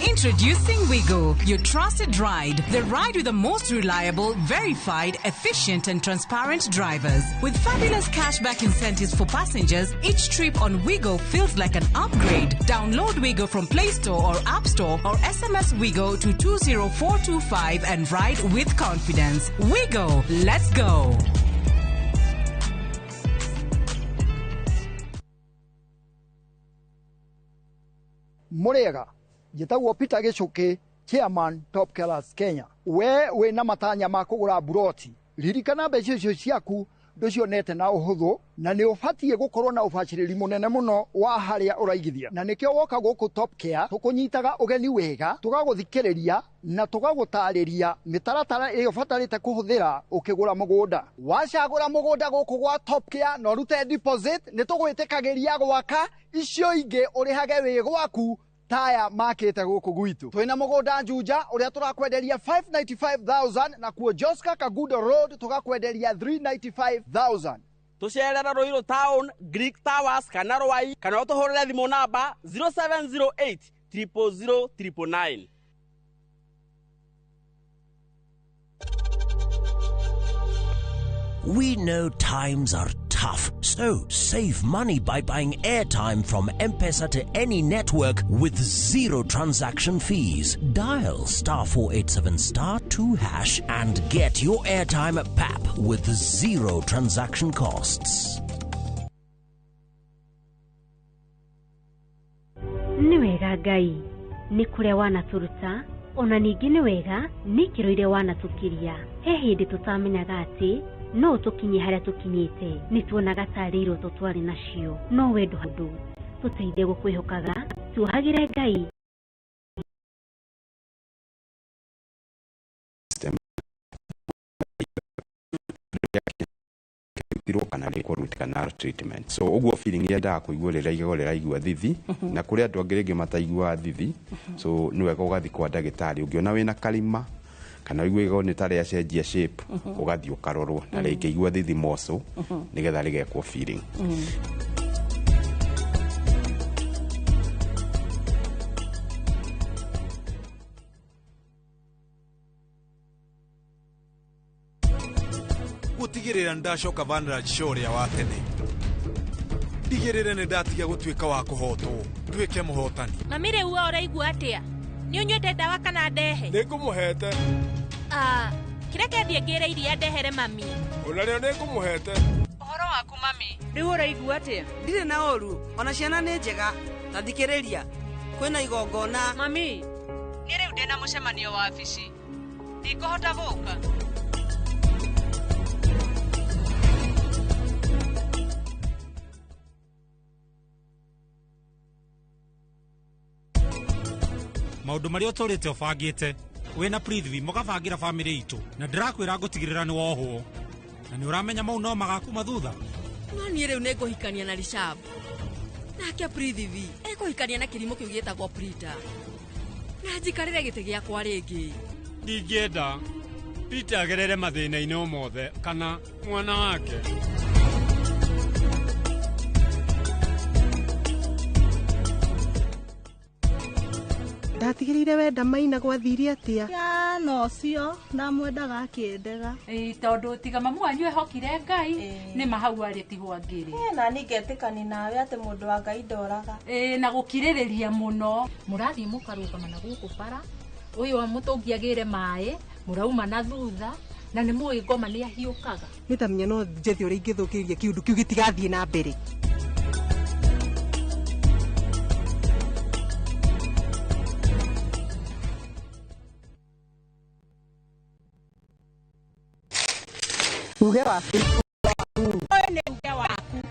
Introducing Wigo, your trusted ride. The ride with the most reliable, verified, efficient and transparent drivers. With fabulous cashback incentives for passengers, each trip on Wigo feels like an upgrade. Download Wigo from Play Store or App Store or SMS Wigo to 20425 and ride with confidence. Wigo, let's go. Murega. Njĩtagwo Peter Gĩcũkĩ, chairman Top Killers Kenya. We wĩna matanya ma kũgũra mburoti, ririkana mbeca icio ciaku ndũcionete na ũhũthũ, na nĩ ũbatiĩ gũkorwo na ũbacĩrĩri mũnene mũno wa harĩa ũraigithia. Na nĩkĩo woka gũkũ Top Care tũkũnyitaga ũgeni wega, tũgagũthikĩrĩria na tũgagũtarĩria mĩtaratara ĩrĩa ũbatarĩte kũhũthĩra ũkĩgũra mũgũnda. Wacagũra mũgũnda gũkũ gwa Top Care na ũrute deposit, nĩ tũgwĩtĩkagĩria gwaka icio ingĩ ũrĩhage wĩ gwaku taya makĩte gũkũ gwitũ. Twĩna mũgũnda Juja ũrĩa tũrakwenderia 595,000 na kuo Joska Kagudo Road tũgakwenderia 395,000. Tũcerera Ruiru Town, Greek Towers kana Rwai kana ũtũhũrĩre thimũ namba 0708 000 999. We know times are tough, so save money by buying airtime from M-Pesa to any network with zero transaction fees. Dial *487*2# and get your airtime at PAP with zero transaction costs. Nĩ wega Ngai, nĩ kũrĩa wanatũruta, ona ningĩ nĩ wega nĩ ikĩro iria wanatũkiria. He hĩndĩ tũtamenyaga atĩ no tũkinye harĩa tũkinyĩte, nĩ tuonaga tarĩ iroto twarĩ nacio, no wendo handũ tũteithie gũkwĩhokaga, tuohagĩre Ngai. Kana rĩkwo root canal treatment. So ũguo feeling yendaga kũigua rĩrĩa igego rĩraigua thithi, na kũrĩ andũ angĩ rĩngĩ mataiguaga thithi, so nĩ wega ũgathiĩ kwa ndagĩtarĩ ũngĩona wĩna karima Kana ũigue igego nĩ ta rĩacenjia shape, ũgathiĩ ũkarorwo na rĩngĩ igua thithi moco nĩgetha rĩgekwo feeling. Gũtigĩrĩra nĩndacoka Vanraj Show ũrĩa wa tene. Ndigĩrĩre nĩndatiga gũtuĩka wa kũhotwo, nduĩke mũhotani. Mami rĩu we ũraigua atĩa? Nĩ ũnyuĩte ndawa kana ndehe? Nĩngũmũhete. Ah, kĩreke thiĩ ngĩre iria ndehere mami. Onarĩo nĩngũmũhete. Ũhoro waku mami? Rĩu ũraigua atĩa? Ndirĩ na ũru, ona ciana nĩ njega. Ta thikĩrĩria, kwĩna igongona. Mami, niĩ rĩu ndĩna mũcemanio wa wabici. Ndikũhota gũka. Maũndũ marĩa ũtũrĩte ũbangĩte wĩna Prithvi mũgabangĩra bamĩrĩ itũ na ndĩrakwĩra ngũtigĩrĩra nĩ wohwo na nĩ ũramenya mau no magakuma thutha. No niĩ rĩu nĩngũhikania na Rishab. Nake Prithvi ekũhikania na kĩrimũ kĩu gĩtagwo Prita. Na njikarĩre gĩtĩ gĩakwa rĩngĩ. Ndingĩenda Peter agerere mathĩna-inĩ o mothe kana mwana wake. Ndatigĩrĩire wenda Maina gwathire atĩa? Ya no ũcio ndamwendaga akĩendega. Ĩĩ tondũ tiga mamu wanyu ehokire Ngai nĩ ma hau arĩ tigwo angĩrĩ. Na niĩ ngetĩkani nawe atĩ mũndũ wa Ngai ndoraga. Ĩĩ na gũkirĩrĩria mũno. Mũrathiĩ mũkarũgama na gũkũ bara, ũyũ mũtũngi agĩre maĩ, mũrauma na thutha na nĩ mũĩ ngoma nĩ ahiũkaga. Nĩ ta menya no njethe ũrĩa ingĩthũkĩrĩria kĩũndũ kĩu gĩtigathiĩ na mbere. Uge waku.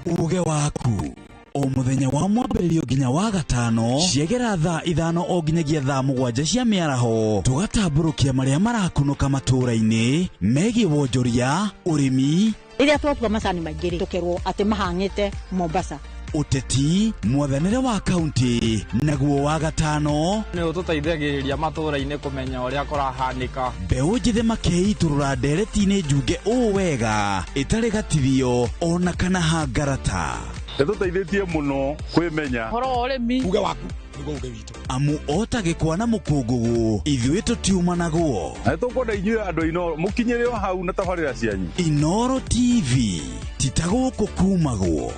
Uge waku o muthenya wa mwambĩrĩrio nginya wa gatano ciegera thaa 5 o nginyagia thaa 7 cia mĩaraho tũgatambũrũkia marĩa marakunũka matũũra-inĩ megiĩ wonjoria, ũrĩmi. Rĩrĩa twatua macani maingĩ tũkerwo atĩ mahang'ĩte Mombasa. Ũteti, mwathanĩre wa kaunti naguo wa gatano nĩ ũtũteithagĩrĩria matũũra-inĩ kũmenya ũrĩa kũrahanĩka. Mbeũ njĩthĩ makeitũrũra ndereti-inĩ njunge ũũ wega ĩtarĩ gatithio ona kana hangarata. Nĩtũteithĩtie mũno kwĩmenya ũhoro wa ũrĩmi. Uge waku nĩguo uge witũ. Amu ota gĩkwa na mũkũngũgũ ithuĩ tũtiumanagwo. Na nĩtũkwenda inyuĩ andũ a Inooro mũkinyĩre o hau na tabarĩra cianyu. Inooro TV ti ta gũkũ kumagwo.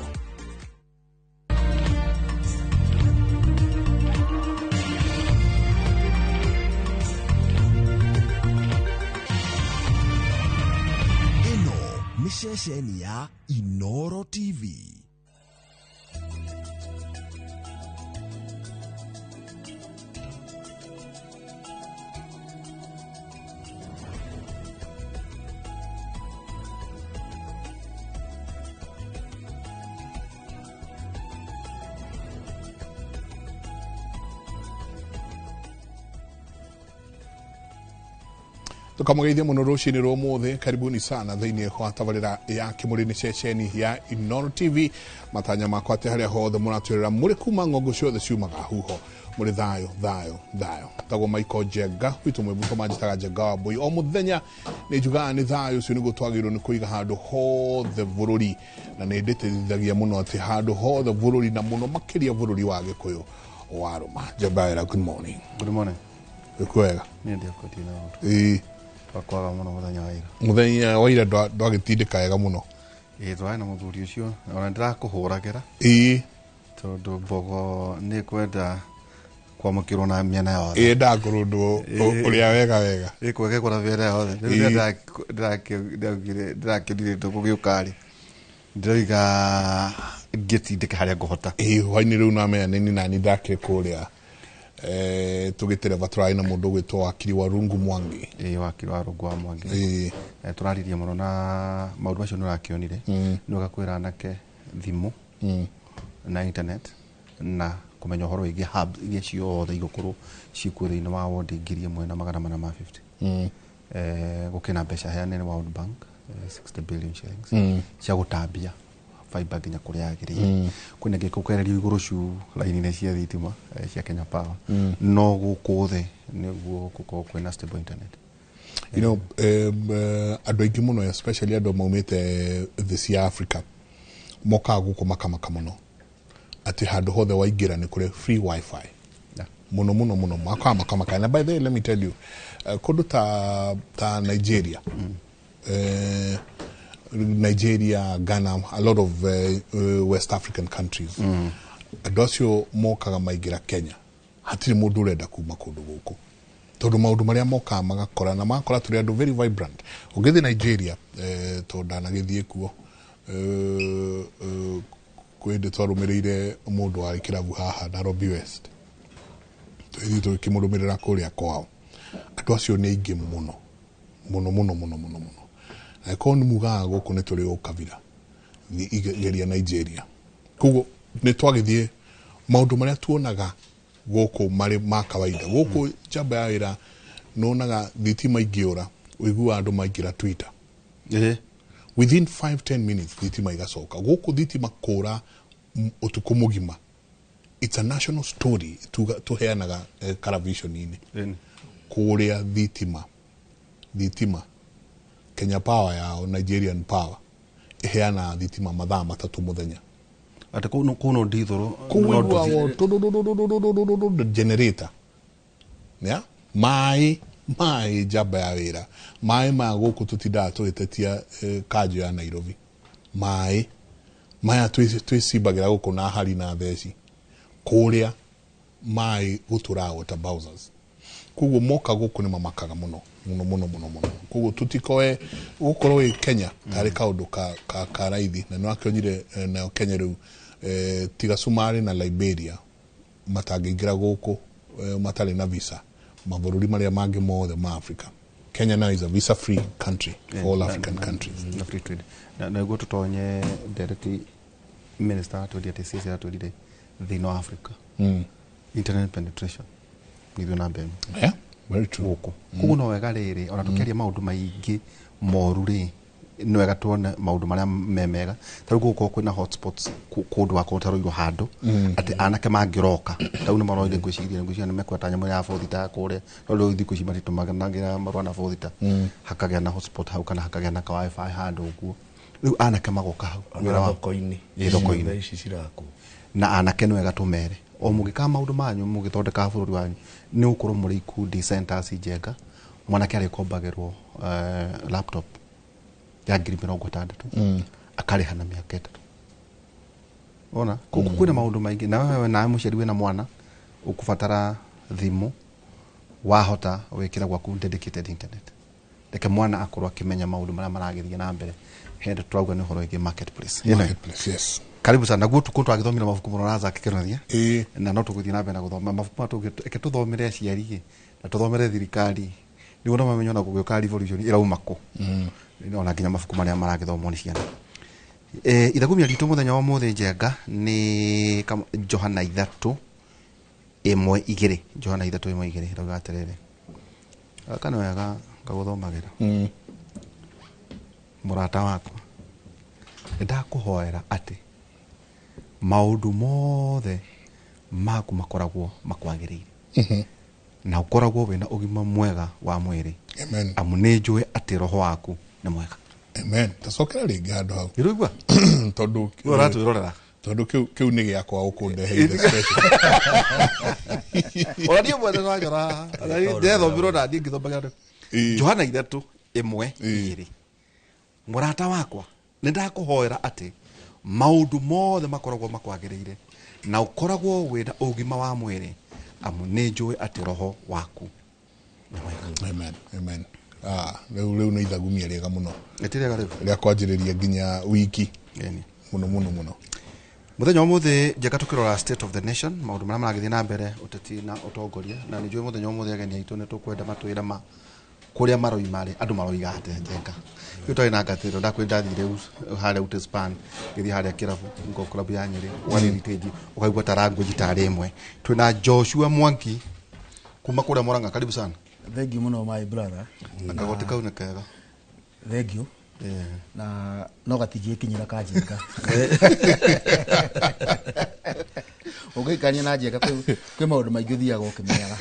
Nĩ ceceni ya Inooro TV. Tukamũgeithia mũno rũcinĩ rwa ũmũthĩ. Karibuni sana thĩinĩ wa tabarĩra ya Kĩmũrĩ nĩ ceceni ya Inooro TV. Matanya makwa atĩ harĩa hothe mũratwĩrĩra mũrĩ kuma ng'ongo ciothe ciumaga huho mũrĩ thayũ thayũ thayũ. Tagwo Michael Njenga witũ mwĩbuto manjĩtaga Njenga wa Mbũi. O mũthenya nĩ njugaga nĩ thayũ ũcio nĩguo twagĩrĩirwo nĩ kũiga handũ hothe bũrũri, na nĩ ndĩtĩtithagia mũno atĩ handũ hothe bũrũri na mũno makĩria bũrũri wa Gĩkũyũ wa Rũma. Njenga, good morning. Good morning. Wĩkuo wega? Niĩ ndiakuo na ũndũ. Ĩĩ. Twakwaga mũno mũthenya wa ira. Mũthenya wa ira ndwagĩtindĩka wega mũno. Ĩĩ twarĩ na mũthuri ũcio ona ndĩrakũhũragĩra. Ĩĩ. Tondũ mbogo nĩ kwenda kwamũkĩrwo na mĩena yothe. Ĩĩ ndakũrũndwo ũrĩa wega wega. Ĩĩ kwegekwo na mĩena yothe. Rĩu ndĩrakĩrire tũgũgĩũka rĩ. Ndĩroiga ngĩtindĩke harĩa ngũhota. Ĩĩ hwainĩ rĩu namenya nĩ nani ndakĩrĩ kũrĩa. Tũgĩtereba tũrarĩ na mũndũ ũgwĩtwo wakiri wa Rungu Mwangi. Ĩĩ wakiri wa Rungu wa Mwangi. Ĩĩ tũraririe mũno na maũndũ macio nĩ ũrakĩonire. Nĩ ũgakwĩra anake thimũ na internet na kũmenya ũhoro wĩgiĩ hub iria ciothe igũkorwo ciĩkuo thĩinĩ wa wondi 1450. Gũkĩna mbeca heane nĩ World Bank 60 billion shillings cia gũtambia fiber nginya kũrĩa yagĩrĩire. Kwĩna gĩko kwererio igũrũ cu raini-inĩ cia thitima cia Kenya Power. No gũkũ thĩ nĩguo gũkorwo kwĩna stable internet. You know, andũ aingĩ mũno, especially andũ maumĩte thĩ cia Africa, mokaga gũkũ makamaka mũno atĩ handũ hothe waingĩra nĩ kũrĩ free wifi. Mũno mũno mũno makaga makamaka. Na by the way, let me tell you, kũndũ ta Nigeria, Nigeria, Ghana, a lot of West African countries, andũ acio mokaga maingĩra Kenya, hatirĩ mũndũ ũrenda kuma kũndũ gũkũ, tondũ maũndũ marĩa mokaga magakora na magakora tũrĩ andũ very vibrant. Ũngĩthiĩ Nigeria, tondũ ndanagĩthiĩ kuo, kwĩ hĩndĩ twarũmĩrĩire mũndũ warĩ kĩrabu haha Nairobi West, tũgĩthiĩ tũgĩkĩmũrũmĩrĩra kũrĩa kwao. Andũ acio nĩ aingĩ mũno mũno mũno mũno mũno mũno. Na korwo nĩ mugaga gũkũ nĩ tũrĩ ũkabira, geria Nigeria. Koguo nĩ twagĩthiĩ maũndũ marĩa tuonaga gũkũ marĩ ma kawaida gũkũ njamba ya wĩra, nĩwonaga thitima ingĩũra, ũiguaga andũ maingĩra Twitter. Within 5-10 minutes thitima igacoka. Gũkũ thitima kũra ũtukũ mũgima, it's a national story tũheanaga television-inĩ. Kũrĩa thitima Kenya Power yao, Nigerian Power, ĩheanaga thitima mathaa 3 mũthenya. Atĩ kũu no ndithũrũ? Kũu ũiguaga generator ya maĩ njamba ya wĩra. Maĩ maya gũkũ tũtindaga tũgĩtetia kanjũ ya Nairobi, maĩ maya twĩcimbagĩra gũkũ na hari na theci. Kũrĩa maĩ gũtũraga water bowsers. Koguo moka gũkũ nĩ mamakaga mũno mũno mũno mũno mũno. Koguo tũtikoe gũkorwo wĩ Kenya tarĩ kaũndũ ka raithi. Na nĩwakĩonire nayo Kenya rĩu, tiga Somalia na Liberia matangĩingĩra gũkũ matarĩ na visa, mabũrũri marĩa mangĩ mothe ma Africa, Kenya now is a visa free country for all African countries. Na free trade. Na nĩguo tũtonye ndereti, minister atwĩrire atĩ CC atwĩrire thĩinĩ wa Africa internet penetration nĩ ithuĩ namba 1. Yeah, very true. Gũkũ koguo no wega rĩrĩ, ona tũkĩaria maũndũ maingĩ moru rĩ, nĩ wega tuone maũndũ marĩa me mega. Ta rĩu gũgũkorwo kwĩna hotspots kũndũ wakorwo taroirwo handũ atĩ anake mangĩroka ta rĩu nĩ maroire, ngwĩciria nĩ mekweta nyamũ ya bothita kũrĩa, no rĩu thikũ ici matitũmanagĩra marũa na bothita. Hakagĩa na hotspot hau kana hakagĩa na ka wifi handũ ũguo, rĩu anake magoka hau. Ona thoko-inĩ. Ĩ, thoko-inĩ. Thaa ici cirakwo. Na anake nĩ wega tũmere o mũgĩkaga maũndũ manyu, mũgĩthondekaga bũrũri wanyu, nĩ gũkorwo mũrĩ ikundi centers njenga. Mwanake arĩkombagĩrwo laptop ya 60,000, akarĩha na mĩaka 3. Ona kwĩna maũndũ maingĩ. Na wewe nawe mũciari wĩna mwana ũkũbatara thimũ, wahota wĩkĩra gwaku dedicated internet, reke mwana akorwo akĩmenya maũndũ marĩa maragĩthiĩ na mbere. Hĩndĩ tũrauga nĩ ũhoro wĩgiĩ marketplace. Marketplace, yes. Karibu sana. Naguo tukũ twagĩthomire mabuku mũno na Zack Kĩronia, na no tũgũthiĩ na mbere na gũthoma mabuku maya. Reke tũthomere aciari ĩ, na tũthomere thirikari, nĩguo no mamenye ona gũgĩũka revolution ĩrauma kũ. Ona nginya mabuku marĩa maragĩthomwo nĩ ciana. Ithagumia ritũ mũthenya wa ũmũthĩ njenga nĩ Johana 3:1-2. Johana 3:1-2 ĩrauga atĩrĩrĩ, gaka nĩ wega ngagũthomagĩra. Mũrata wakwa, nĩ ndakũhoera atĩ maũndũ mothe maku makoragwo makwagĩrĩire na ũkoragwo wĩna ũgima mwega wa mwĩrĩ. Amen. Amu nĩ njũĩ atĩ roho waku nĩ mwega. Amen. Tacokera rĩngĩ handũ hau. Ĩraigua? Tondũ Rĩu ũratwĩrorera. Tondũ kĩu nĩ gĩakwa ũkũndeheire special. Ona niĩ mwene nĩwanyora, ndethomirwo na niĩ ngĩthomagĩra Johana 3:1-2. Mũrata wakwa, nĩ ndakũhoera atĩ maũndũ mothe makoragwo makwagĩrĩire na ũkoragwo wĩna ũgima wa mwĩrĩ, amu nĩ njũĩ atĩ roho waku nĩ mwega. Amen. Amen. Rĩu nĩ ithagumia rĩega mũno. Ĩti rĩega rĩu. Rĩa kwanjĩrĩria nginya wiki. Mũno mũno mũno. Mũthenya wa ũmũthĩ njega tũkĩrora state of the nation, maũndũ marĩa maragĩthiĩ na mbere ũteti na ũtongoria, na nĩ njũĩ mũthenya wa ũmũthĩ ageni aitũ nĩ tũkwenda matwĩre ma kũrĩa maroima rĩ, andũ maroiga atĩa njenga. Rĩu twarĩ na ngatĩro ndakwĩ ndathire harĩa Utespan, ngĩthiĩ harĩa kĩrabu ngo club ya Nyĩrĩ, ũgathiĩ Heritage, ũkaigua ta language tarĩ ĩmwe. Twĩna Joshua Mwangi kuma kũrĩa Murang'a, karibu sana. Thank you mũno my brother. Na kagoti kau nĩ kega. Thank you. Na no gatingĩkinyĩra kanjenga. Ũngĩikania na Njenga kwĩ maũndũ maingĩ ũthiaga ũkĩmenyaga.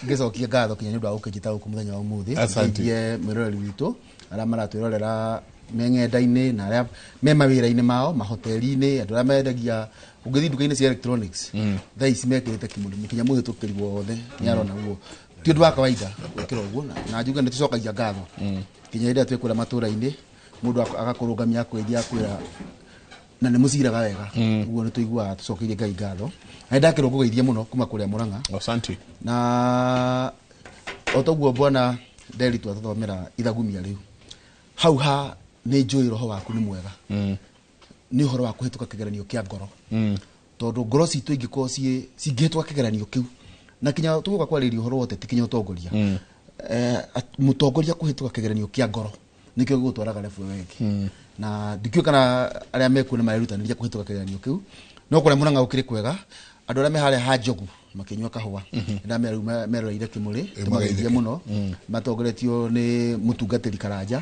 Ngĩcokia ngatho kinya nĩ ũndũ wa gũkĩnjĩta gũkũ mũthenya wa ũmũthĩ. Asante. Ngeithie mwĩroreri witũ arĩa maratwĩrorera me ng'enda-inĩ na arĩa me mawĩra-inĩ mao mahoteli-inĩ, andũ arĩa mendagia ũngĩthiĩ nduka-inĩ cia electronics thaa ici mekĩrĩte kĩmũrĩmi kinya mũhĩtũkĩri wothe nĩ arona guo ti ũndũ wa kawaida gwĩkĩra ũguo, na njuge nĩ tũcokagia ngatho kinya hĩndĩ ĩrĩa twĩ kũrĩa matũũra-inĩ mũndũ agakũrũgamia akwĩria akwĩra na nĩ mũciraga wega, ũguo nĩ tũiguaga tũcokeirie Ngai ngatho. Na nĩ ndakĩrwo ngũgeithie mũno kuma kũrĩa Mũrang'a. Asante. Na o toguo bwana Nderi twatũthomera ithagumia rĩu hau ha nĩ njũĩ roho waku nĩ mwega, nĩ ũhoro wa kũhĩtũka kĩgeranio kĩa ngoro, tondũ ngoro citũ ingĩkorwo cingĩhĩtũka kĩgeranio kĩu, na kinya tũgũka kwarĩria ũhoro wa ũteti kinya ũtongoria, mũtongoria kũhĩtũka kĩgeranio kĩa ngoro nĩkĩo gĩgũtwaraga level ĩyo ĩngĩ. Na ndikĩũĩ kana arĩa mekuo nĩ marerutanĩria kũhĩtũka kĩgeranio kĩu, no kũrĩa Mũrang'a gũkĩrĩ kwega, andũ arĩa me harĩa ha Njogu makĩnyua kahũa ndamera rĩu meroreire kĩmũrĩ tũmageithie mũno, matongoretio nĩ mũtungatĩri Karanja,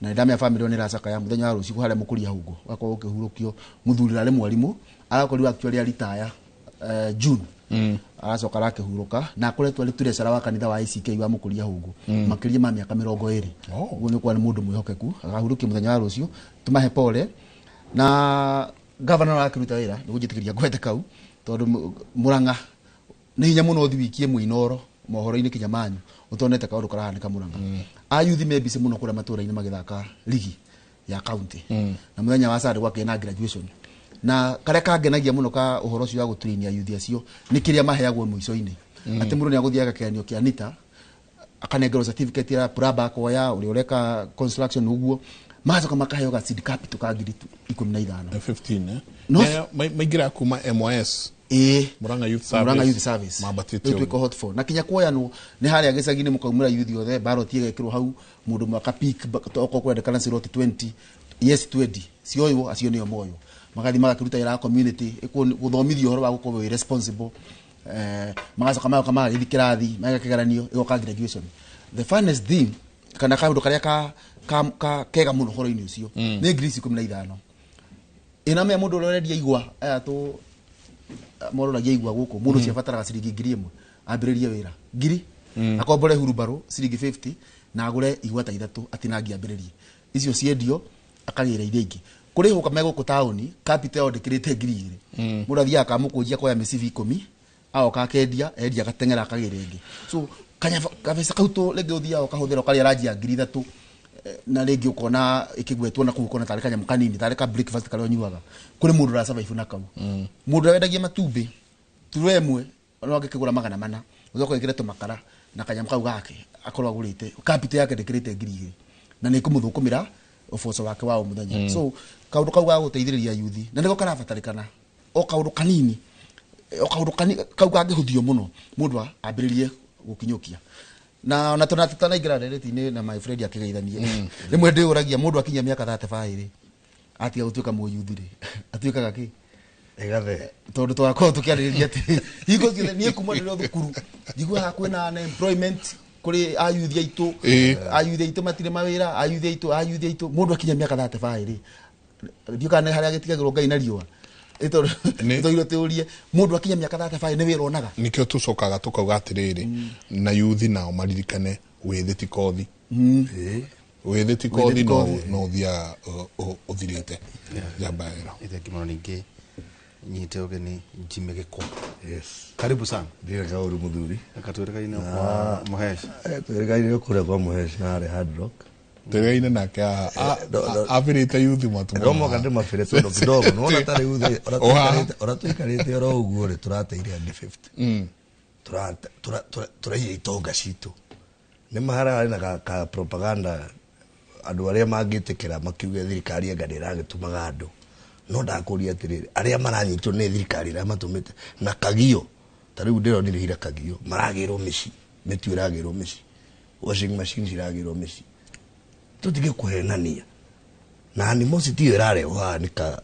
na ndamera famĩlĩ ĩyo nĩ ĩracakaya mũthenya wa rũciũ harĩa mũkũria hũngũ gakorwo gũkĩhurũkio mũthuri ũrarĩ mwarimũ arakorirwo actually aritaya June, aracoka arakĩhurũka na akoretwo arĩ treasurer wa kanitha wa ACK wa mũkũria hũngũ makĩria ma mĩaka 20. Ũguo nĩ kuga nĩ mũndũ mwĩhokeku, akahurũkio mũthenya wa rũciũ, tũmahe pole. Na gavana arakĩruta wĩra nĩ gũnjĩtĩkĩria ngwete kau tondũ Mũrang'a nĩ hinya mũno ũthi wikie mũinoro mohoro-inĩ kinya manyu ũtonete kaũndũ karahanĩka Mũrang'a. Ayuthi me busy mũno kũrĩa matũũra-inĩ magĩthaka ligi ya county, na mũthenya wa Sunday gwakĩrĩ na graduation, na karĩa kangenagia mũno ka ũhoro ũcio wa gũturĩinia ayuthi acio nĩ kĩrĩa maheagwo mũico-inĩ, atĩ mũndũ nĩ agũthiaga kĩgeranio kĩa NITA akanengerwo certificate ya plumber akoya ũrĩa ũreka construction ũguo, magacoka makaheo ga seed capital ka 15,000. 15 eh? No. Maingĩra kuma MYS. Ĩĩ. Murang'a Youth Service. Murang'a Youth Service. Mambatĩte Rĩu ũguo. twĩ hot for na kinya kuoyanwo nĩ harĩa gĩcagi-inĩ mũkaumĩra youth othe baroti ĩgekĩrwo hau mũndũ mwaka pick okorwo kũrendekana ciroti 20 yes 20 cioywo acio nĩo moywo magathiĩ magakĩruta wĩra wa community gũthomithio ũhoro wa gũkorwo wĩ responsible, magacoka magoka magagĩthiĩ kĩrathi mageka kĩgeranio ĩgoka graduation. The funniest thing kana kaũndũ karĩa ka kega mũno ũhoro-inĩ ũcio nĩ 15,000 ĩna mea mũndũ ũrĩa ũrendia igwa aya tũ mororagia igwa gũkũ mũndũ ũcio abataraga ciringi 1,000 ambĩrĩrie wĩra ngiri akombore hurubarũ ciringi 50 na agũre igwa ta 3 atinangie ambĩrĩrie icio ciendio akagĩra iria ingĩ kũrĩ hũka me gũkũ taũni capital yao ndĩkĩrĩte 2,000 mũndũ athiaga akamũkũnjia koya mĩcibi 10 agoka akendia endia agateng'era akagĩra ĩngĩ so kabeca kau tũ rĩngĩ ũthiaga ũkahũthĩra ũkarĩa ranji ya 3,000 na rĩngĩ ũkona ĩkĩgwetwo na kũu ũkona tarĩ kanyamũ kanini tarĩ ka breakfast karĩa ũnyuaga kũrĩ mũndũ ũra survive na kau. Mũndũ ũrĩa wendagia matumbĩ turo ĩmwe no angĩkĩgũra 400 ũcoke wĩkĩre tũmakara na kanyamũ kau gake akorwo agũrĩte capital yake ndĩkĩrĩte 2,000 na nĩ ĩkũmũthũkũmĩra ũboco wake wa o mũthenya. So kaũndũ kau ga gũteithĩrĩria yuthi na nĩko karabatarĩkana o kaũndũ kanini o kaũndũ kau kangĩhũthio mũno mũndũ ambĩrĩrie gũkinyũkia na ona tũna tũtanaingĩra ndereti-inĩ na my friend akĩgeithanie rĩmwe ndĩũragia mũndũ akinyia mĩaka 35 rĩ atiga gũtuĩka mũyuthi rĩ atuĩkaga kĩ ĩgathe tondũ twakorwo tũkĩarĩrĩria atĩ hingo ciothe niĩ kuma ndĩrĩ o thukuru njiguaga kwĩna unemployment kũrĩ ayuthi aitũ, ayuthi aitũ matirĩ mawĩra, ayuthi aitũ ayuthi aitũ mũndũ akinya mĩaka 35 rĩ ndiũ kana nĩ harĩa agĩtigagĩrwo Ngai na riũa ĩtũire tũrie mũndũ akinya mĩaka 35 nĩ wĩra onaga. Nĩkĩo tũcokaga tũkauga atĩrĩrĩ na yuthi nao maririkane wĩthĩ ti kothi, wĩthĩ ti kothi no ũthiaga ũthirĩte njamba ĩno. Thengi mũno ningĩ nyite ũgeni Jimmy Gĩkwa. Yes. Karibu sana. Ndirĩ kaũru mũthuri. Katwĩrĩkaine kwa Mũhesh. Twĩrĩkaine kũrĩa kwa Mũhesh na harĩa Hard Rock. Twĩrĩgaine nake abĩrĩte yuthi matu. No mũhaka ndĩmabĩre tondũ kidogo nĩwona ta rĩu ũrĩa tũikarĩte oro ũguo rĩ tũrateire angĩ 50. Tũraiya itonga citũ. Nĩ mahararĩ na ka propaganda andũ arĩa mangĩtĩkĩra makiuge thirikari anga ndĩragĩtũmaga andũ. No ndakũria atĩrĩrĩ arĩa maranyitwo nĩ thirikari ĩrĩa matũmĩte na kagio ta rĩu ndĩronire ira kagio maragĩrwo mĩciĩ mĩtu ĩragĩrwo mĩciĩ washing machine ciragĩrwo mĩciĩ tũtige kũhenania na animosity ĩyo ĩrarehwo haha nĩ ka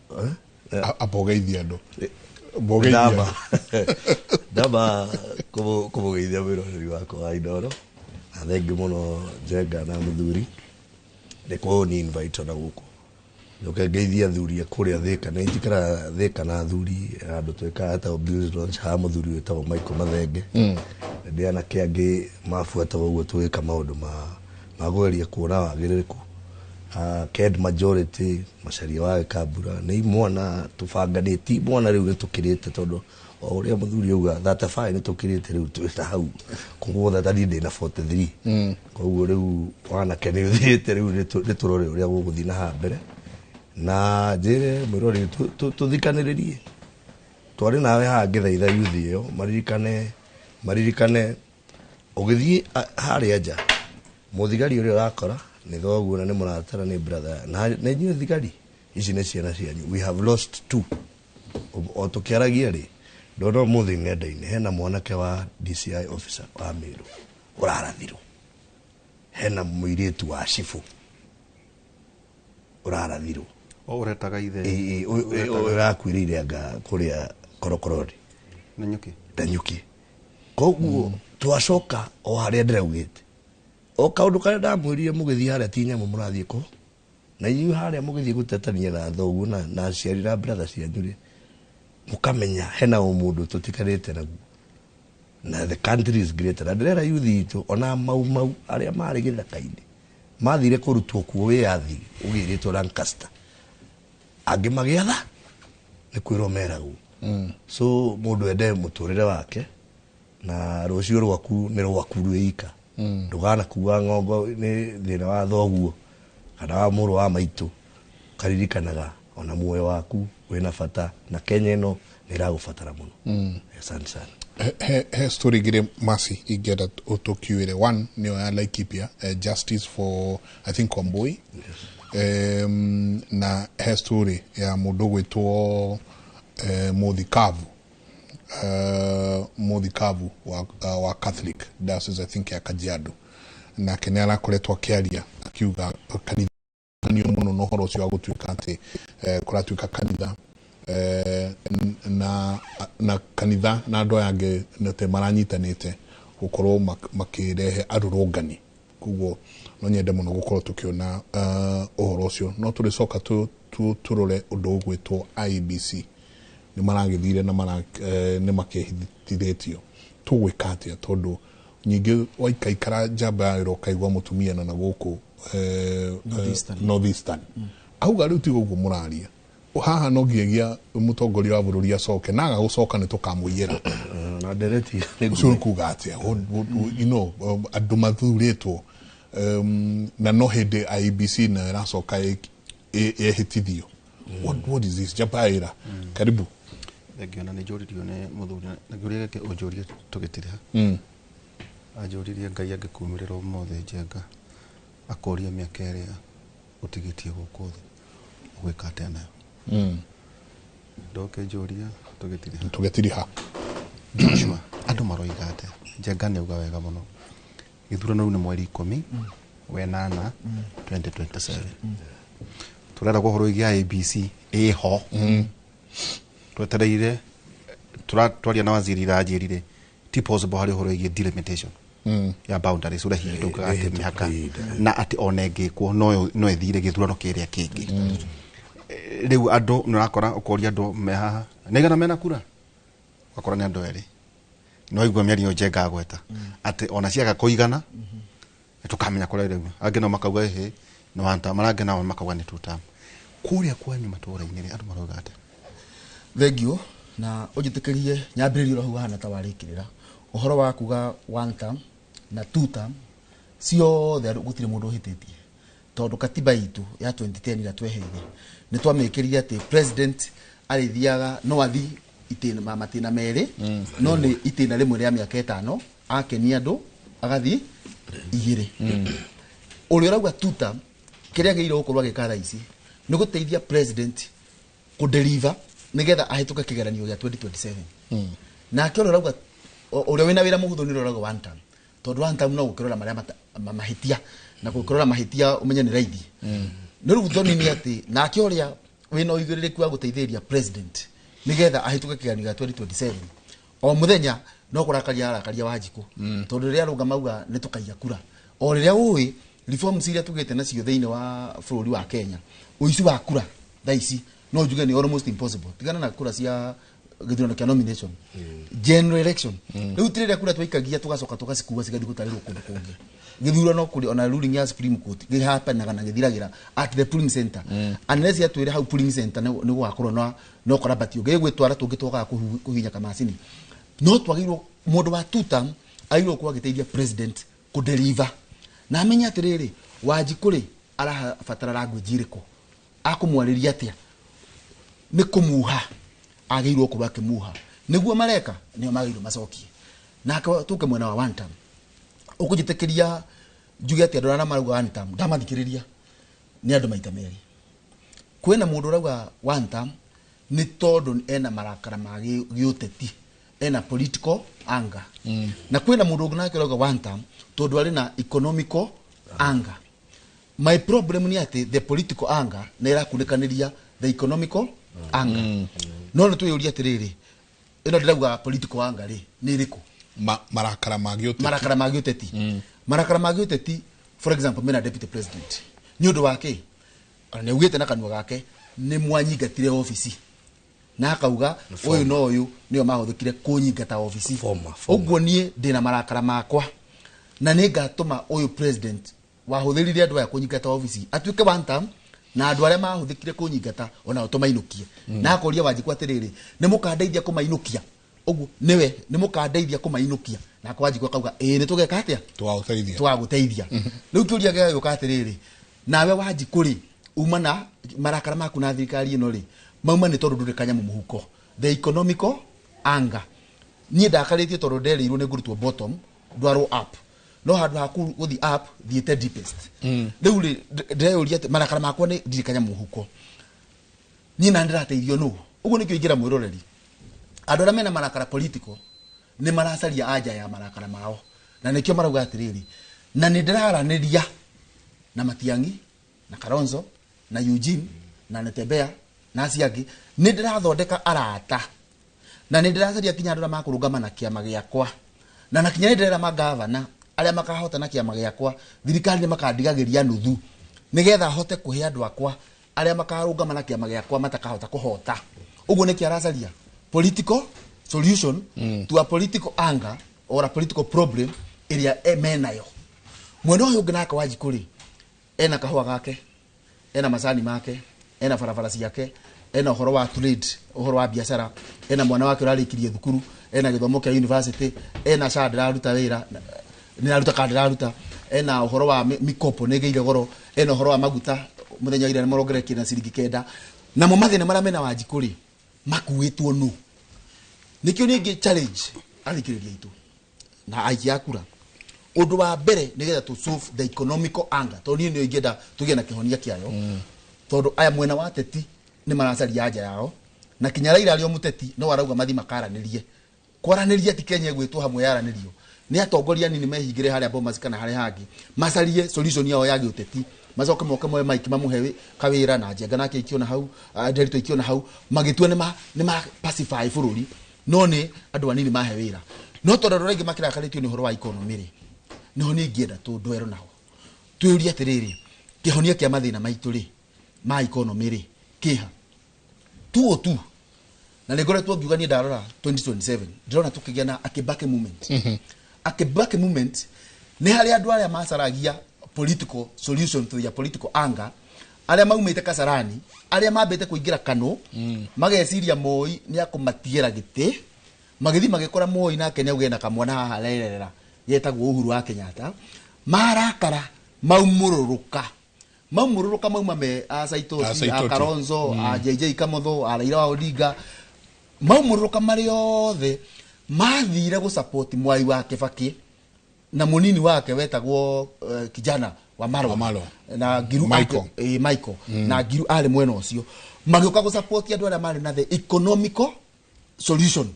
abogeithia andũ ndamba kũmũgeithia mwĩroreri wakwa wa Inooro na thengiũ mũno Njenga na mũthuri nĩ kũni invite ona gũkũ Njoke ngeithie athuri a kũrĩa Thĩka, nĩ njikaraga Thĩka na athuri handũ twĩkaga etagwo Blues Lounge, haha mũthuri wĩtagwo Michael Mathenge. Ndĩ anake angĩ mabuataga ũguo tũgĩka maũndũ ma kũgeria kuona wagĩrĩrĩku. Ked majority Macharia wa Gĩkambura nĩ imwana tũbanganĩtie, imwana rĩu nĩ tũkĩrĩte tondũ o ũrĩa mũthuri auga 35 nĩ tũkĩrĩte rĩu twĩ hau kũgũtha ta niĩ ndĩna 43. Koguo rĩu wanake nĩ ũthiĩte rĩu nĩ tũrore ũrĩa gũgũthiĩ na haha mbere na njĩre mwĩrori tũthikanĩrĩrie twarĩ nawe haha ngĩthaitha yuthi ĩyo maririkane ũgĩthiĩ harĩa nja mũthigari ũrĩa ũrakora nĩ thoguo na nĩ mũratara nĩ brother na nĩ inyuĩ thigari ici nĩ ciana cianyu. We have lost two. O tũkĩaragia rĩ ndona ũmũthĩ ng'enda-inĩ hena mwanake wa DCI officer wa Meru ũrarathirwo, hena mũirĩtu wa cibũ ũrarathirwo o ũretaga ithe ũrakuĩrĩire anga kũrĩa korokoroni na nyuki. Koguo twacoka o harĩa ndĩraugĩte o kaũndũ karĩa ndamwĩrire mũgĩthiĩ harĩa ti nyamũ mũrathiĩ kũ na inyuĩ harĩa mũgĩthiĩ gũtetania na thoguo na aciari na brother cianyu rĩ mũkamenya hena ũmũndũ tũtikarĩte naguo na the country is greater. Na ndĩrera yuthi itũ ona mau mau arĩa marĩ gĩthaka-inĩ mathire kũrutwo kuo wĩyathi ũgĩrĩtwo Lancaster angĩ magĩatha nĩ kwĩrwo meragwo. So mũndũ ende mũtũrĩre wake na rũciũ rwaku nĩ rwaku rwĩika, ndũganakua ng'ongo nĩ thĩna wa thoguo kana wa mũrũ wa maitũ, karirikanaga ona muoyo waku wĩna bata na Kenya ĩno nĩ ĩragũbatara mũno. Asante sana. He story igĩrĩ Mercy ingĩenda ũtũkiuĩre. One nĩyo ya Laikipia, justice for I think Wambui. Na he story ya mũndũ ũgwĩtwo Mũthikavu, Mũthikavu wa Catholic Diocese I think ya Kajiado, nake nĩ arakoretwo akĩaria akiuga kanitha mũno na ũhoro ũcio wa gũtuĩka atĩ kũratuĩka kanitha na kanitha na andũ aya angĩ nĩte maranyitanĩte gũkorwo makĩrehe arũrũngani. Koguo no nyende mũno gũkorwo tũkĩona ũhoro ũcio, no tũrĩcoka tũrore ũndũ ũgwĩtwo IEBC nĩ maragĩthire na nĩ makĩhithithĩtio tũgwĩka atĩa tondũ nyingĩ waikaikara njamba ya wĩra ũkaigua mũtumia na gũkũ Northeastern auga rĩu tiga ũguo mũraria haha no nginyagia mũtongoria wa bũrũri acoke na agagũcoka nĩ tũkamũiyĩra na ndereti ũcio kuga atĩa you know andũ mathurĩtwo na no hĩndĩ IEBC nayo ĩracoka ĩhĩtithio. What is this njamba ya wĩra? Karibu. Thengio na nĩ njũririo nĩ mũthuri na ngĩũria gĩkĩ ũnjũrie tũgĩtiriha. Anjũririe Ngai angĩkumĩrĩra ũmũthĩ Njenga akũrie mĩaka ĩrĩa ũtigĩtie gũkũ thĩ ũgwĩka atĩa nayo. Ndoke njũria tũgĩtiriha. Joshua andũ maroiga atĩa? Njenga nĩ auga wega mũno. Gĩthurano rĩu nĩ mweri 10 wenana 2027. Tũrera ũhoro wĩgiĩ IEBC ĩho. Twetereire twaria na waziri iranjĩrire ti possible harĩ ũhoro wĩgiĩ delimitation ya boundaries ũrĩa hihi ndũkaga atĩ mĩhaka na atĩ ona ĩngĩkwo no ĩthire gĩthurano kĩrĩa kĩngĩ. Rĩu andũ nĩ ũrakora ũkoria andũ me haha nĩ aigana mena kura, ũgakora nĩ andũ erĩ. No igua mĩario Njenga agweta atĩ ona ciaga kũigana tũkamenya kũrĩa rĩu angĩ no makauga ĩhĩ nĩ one term, arĩa angĩ nao makauga nĩ two term. Kũrĩa kwanyu matũũra-inĩ rĩ andũ marauga atĩa? Thengio na ũnjĩtĩkĩrie nyambĩrĩrie ũrĩa hau ta warĩkĩrĩra ũhoro wa kuga one term na two term ciothe gũtirĩ mũndũ ũhĩtĩtie tondũ katiba itũ ya 2010 ĩrĩa tweheire nĩ twamĩkĩrire atĩ president arĩthiaga no athi itĩna matĩna merĩ no nĩ itĩna rĩmwe rĩa mĩaka 5 akenia andũ agathiĩ 2. Ũrĩa ũrauga two term kĩrĩa agĩrĩirwo gũkorwo agĩka thaa ici nĩ gũteithia president kũdeliver nĩgetha ahĩtũke kĩgeranio gĩa 2027. Nake ũrĩa ũrauga ũrĩa wĩna wĩra mũhũthũ nĩ ũrĩa ũrauga one term tondũ one term no gũkĩrora marĩa mahĩtia na gũkĩrora mahĩtia ũmenye nĩ raithi. Nĩ rĩu thoni nĩ atĩ nake ũrĩa wĩna ũigĩrĩrĩku wa gũteithĩrĩria president nĩgetha ahĩtũke kĩgeranio gĩa 2027 o mũthenya no kũrakaria arakaria Wanjikũ tondũ rĩrĩa arũgama auga nĩ tũkaiya kura o rĩrĩa ũĩ reforms iria tugĩte nacio thĩinĩ wa bũrũri wa Kenya Ũici wa kura thaa ici no njuge nĩ almost impossible. Tigana na kura cia gĩthurano kĩa nomination, general election. Rĩu ti rĩrĩa kura twaikagia tũgacoka tũgacikua cigathiĩ gũtarĩrwo kũndũ kũngĩ. Gĩthurano kũrĩ ona ruling ya Supreme Court gĩhapenaga na gĩthiragĩra at the polling center, unless yatwĩre hau polling center nĩ gũgakorwo na no kũrambatio gĩgwĩtwara tũngĩ twokaga kũhihinya kamacini. No twagĩrĩirwo mũndũ wa two term agĩrĩirwo gũkorwo agĩteithia president kũdeliver na amenye atĩrĩrĩ, Wanjikũ rĩ arabatara language ĩrĩkũ, akũmwarĩria atĩa, nĩ kũmuha agĩrĩirwo gũkorwo akĩmuha nĩguo mareka nĩo magĩrĩirwo macokie. Nake tũke mwena wa one term, ũkũnjĩtĩkĩria njuge atĩ andũ arĩa marauga one term ndamathikĩrĩria nĩ andũ maita merĩ. Kwĩna mũndũ ũrauga one term nĩ tondũ ena marakara ma gĩũteti, ena political anger. Na kwĩna mũndũ ũngĩ nake ũrauga one term tondũ arĩ na economical anger. My problem nĩ atĩ the political anger nĩ ĩrakunĩkanĩria the economical anger. No nĩ twĩyũrie atĩrĩrĩ, ĩno ndĩrauga political anger rĩ nĩ ĩrĩkũ? Marakara ma gĩũteti. Marakara ma gĩũteti. Marakara ma gĩũteti, for example, mena deputy president nĩ ũndũ wa kĩ? Ona nĩ augĩte na kanua gake nĩ mwanyingatire obici na akauga ũyũ na ũyũ nĩo mahũthĩkire kũnyingata obici. Ũguo niĩ ndĩna marakara makwa na nĩ ngatũma ũyũ president wahũthĩrire andũ aya kũnyingata obici atuĩke one term, na andũ arĩa mahũthĩkire kũnyingata ona tũmainũkie. Na akoria Wanjikũ atĩrĩrĩ, nĩ mũkandeithia kũmainũkia? Ũguo nĩwe nĩ mũkandeithia kũmainũkia? Nake Wanjikũ akauga ĩĩ, nĩ tũgeka atĩa? Tũgagũteithia. Tũgagũteithia. Rĩu kĩũria gĩgagĩũka atĩrĩrĩ, nawe Wanjikũ rĩ uma na marakara maku na thirikari ĩno rĩ mauma nĩ tondũ ndũrĩ kanyamũ mũhuko, the economical anger. Niĩ ndakarĩtie tondũ nderĩirwo nĩ ngũrutwo bottom ndwarwo up, no handũ ha gũthiĩ up thiĩte deepest. Rĩu rĩ ndĩreyũria atĩ marakara makwa nĩ ndirĩ kanyamũ mũhuko, niĩ na ndĩrateithio nũ? Ũguo nĩkĩo ingĩra mwĩroreri, andũ arĩa mena marakara political nĩ maracaria anja ya marakara mao, na nĩkĩo marauga atĩrĩrĩ, na nĩ ndĩraranĩria na Matiang'i na Kalonzo na Eugene na Netembea na acio angĩ, nĩ ndĩrathondeka arata na nĩ ndĩracaria kinya andũ arĩa makũrũgama na kĩama gĩakwa, na kinya nĩ ndĩrera magavana arĩa makahota na kĩama gĩakwa, thirikari nĩ makandigagĩria nuthu nĩgetha hote kũhe andũ akwa arĩa makarũgama na kĩama gĩakwa matakahota kũhota. Ũguo nĩkĩo aracaria political solution to a political anger or a political problem ĩrĩa menayo. Mwena ũyũ ũngĩ nake Wanjikũ rĩ ena kahũa gake, ena macani make, ena barabara ciake, ena ũhoro wa trade, ũhoro wa biacara, ena mwana wake ũrarĩkirie thukuru, ena gĩthomo kĩa university, ena SHA ndĩraruta wĩra, nĩraruta kana ndĩraruta, ena ũhoro wa mikopo nĩgĩire goro, ena ũhoro wa maguta mũthenya wa ira nĩmarongererekire na ciringi 9. Namo mathĩna marĩa mena Wanjikũ rĩ makuĩtwo nũ? Nĩkĩo niĩ ingĩ challenge athikĩrĩria aitũ na aikia a kura. Ũndũ wa mbere nĩgetha to solve the economical anger, tondũ niĩ nĩyo ingĩenda tũgĩe na kĩhonia kĩayo, tondũ aya mwena wa ateti nĩ maracaria anja yao, na kinya Raila arĩ o mũteti no arauga mathi makaranĩrie. Kwaranĩria ti Kenya ĩgwĩtwo hamwe yaranĩrio, nĩ atongoria anini mehingĩre harĩa Bomas kana harĩa hangĩ macarie solution yao ya gĩũteti, macoke moke moe mic mamũhe kawĩra na Njenga nake ikiona hau, Nderitu ikiona hau, magĩtua nĩ ma pacify bũrũri, no nĩ andũ anini mahe wĩra. No tondũ andũ aingĩ makĩrakarĩtio nĩ ũhoro wa economy rĩ, nĩho niĩ ingĩenda tũndwero naho twĩyũrie atĩrĩrĩ, kĩhonia kĩa mathĩna maitũ rĩ ma economy rĩ kĩha tuo tu. Na nĩ ngoretwo ngiuga niĩ ndarora 2027 ndĩrona tũkĩgĩa na a Kibaki movement. A Kibaki movement nĩ harĩ andũ arĩa macaragia political solution to their political anger, arĩa maumĩte Kasarani, arĩa mambĩte kũingĩra Kano, mageciria Moi nĩ akũmatigĩra gĩtĩ, magĩthiĩ magĩkora Moi nake nĩ augĩre na kamwana haha arererera getagwo Uhuru wa Kenyatta, marakara maumũrũrũka maumũrũrũka mauma me a Saitoti, a Kalonzo, a JJ Kamotho, a Raila wa Odinga, maumũrũrũka marĩ othe mathire gũ support Mwai wa Kibaki na munini wake wetagwo kijana wa Marwa na Ngiru Michael, Michael. Na Ngiru arĩ mwena ũcio magĩũka gũ support andũ arĩa marĩ na the economical solution.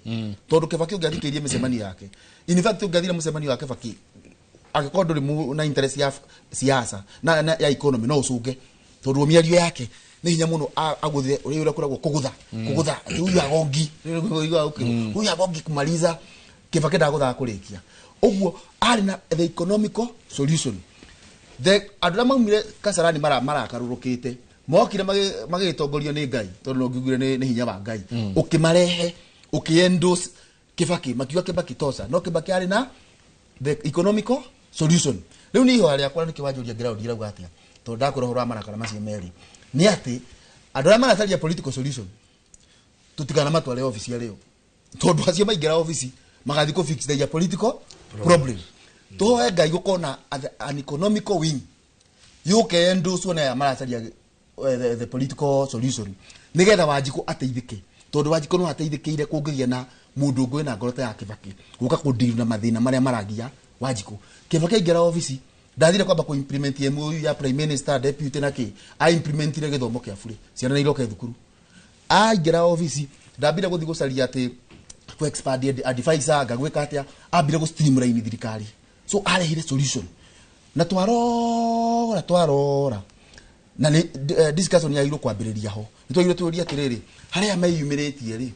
Tondũ Kibaki ũngĩathikĩrĩria mĩcemanio yake, in fact ũngĩathire mũcemanio wa Kibaki angĩkorwo ndũrĩ na interest ya siasa na ya economy no ũcunge, tondũ mĩario yake nĩ hinya mũno agũthe ũrĩa ũrĩa kũgũtha kũgũtha huyu agongi huyu agongi kumaliza. Kibaki ndagũthaga kũrĩkia. Ũguo arĩ na the economical solution. The andũ arĩa maumire Kasarani marakarũrũkĩte Mokire magĩtongorio nĩ Ngai tondũ no ngĩugire nĩ hinya wa Ngai. Ũkĩmarehe ũkĩ-endorse Kibaki, makiuga Kibaki tosa. No Kibaki arĩ na the economical solution. Rĩu nĩ ihoya rĩakwa nĩkĩo wanjũria ground irauga atĩa, tondũ ndakwĩra ũhoro wa marakara macio merĩ, nĩ atĩ andũ arĩa maracaria political solution tũtigana matware ofici arĩo, tondũ acio maingĩra ofici magathiĩ kũ fix their political problem. Tũhoe Ngai gũkorwo na an economical wing yũke endorse na aya maracaria the political solution, nĩgetha Wanjikũ ateithĩke, tondũ Wanjikũ no ateithĩkĩire kũngĩgĩa na mũndũ ũngĩ wĩna ngoro ta ya Kibaki gũka kũdeal na mathĩna marĩa maragia Wanjikũ. Kibaki aingĩra ofici ndathire kwamba kũ implement MOU ya prime minister, deputy na kĩ, a implementire gĩthomo kĩa bure, ciana nĩ iroke thukuru. Aingĩra ofici ndambire gũthiĩ gũcaria atĩ kũ expand advisor ngagwĩka atĩa, ambire gũ streamline thirikari, so arehire solution na twarora na nĩ discussion yagĩrĩirwo kwambĩrĩria ho. Nĩ twagĩrĩirwo tũrie atĩrĩrĩ, harĩa meyumĩrĩtie rĩ,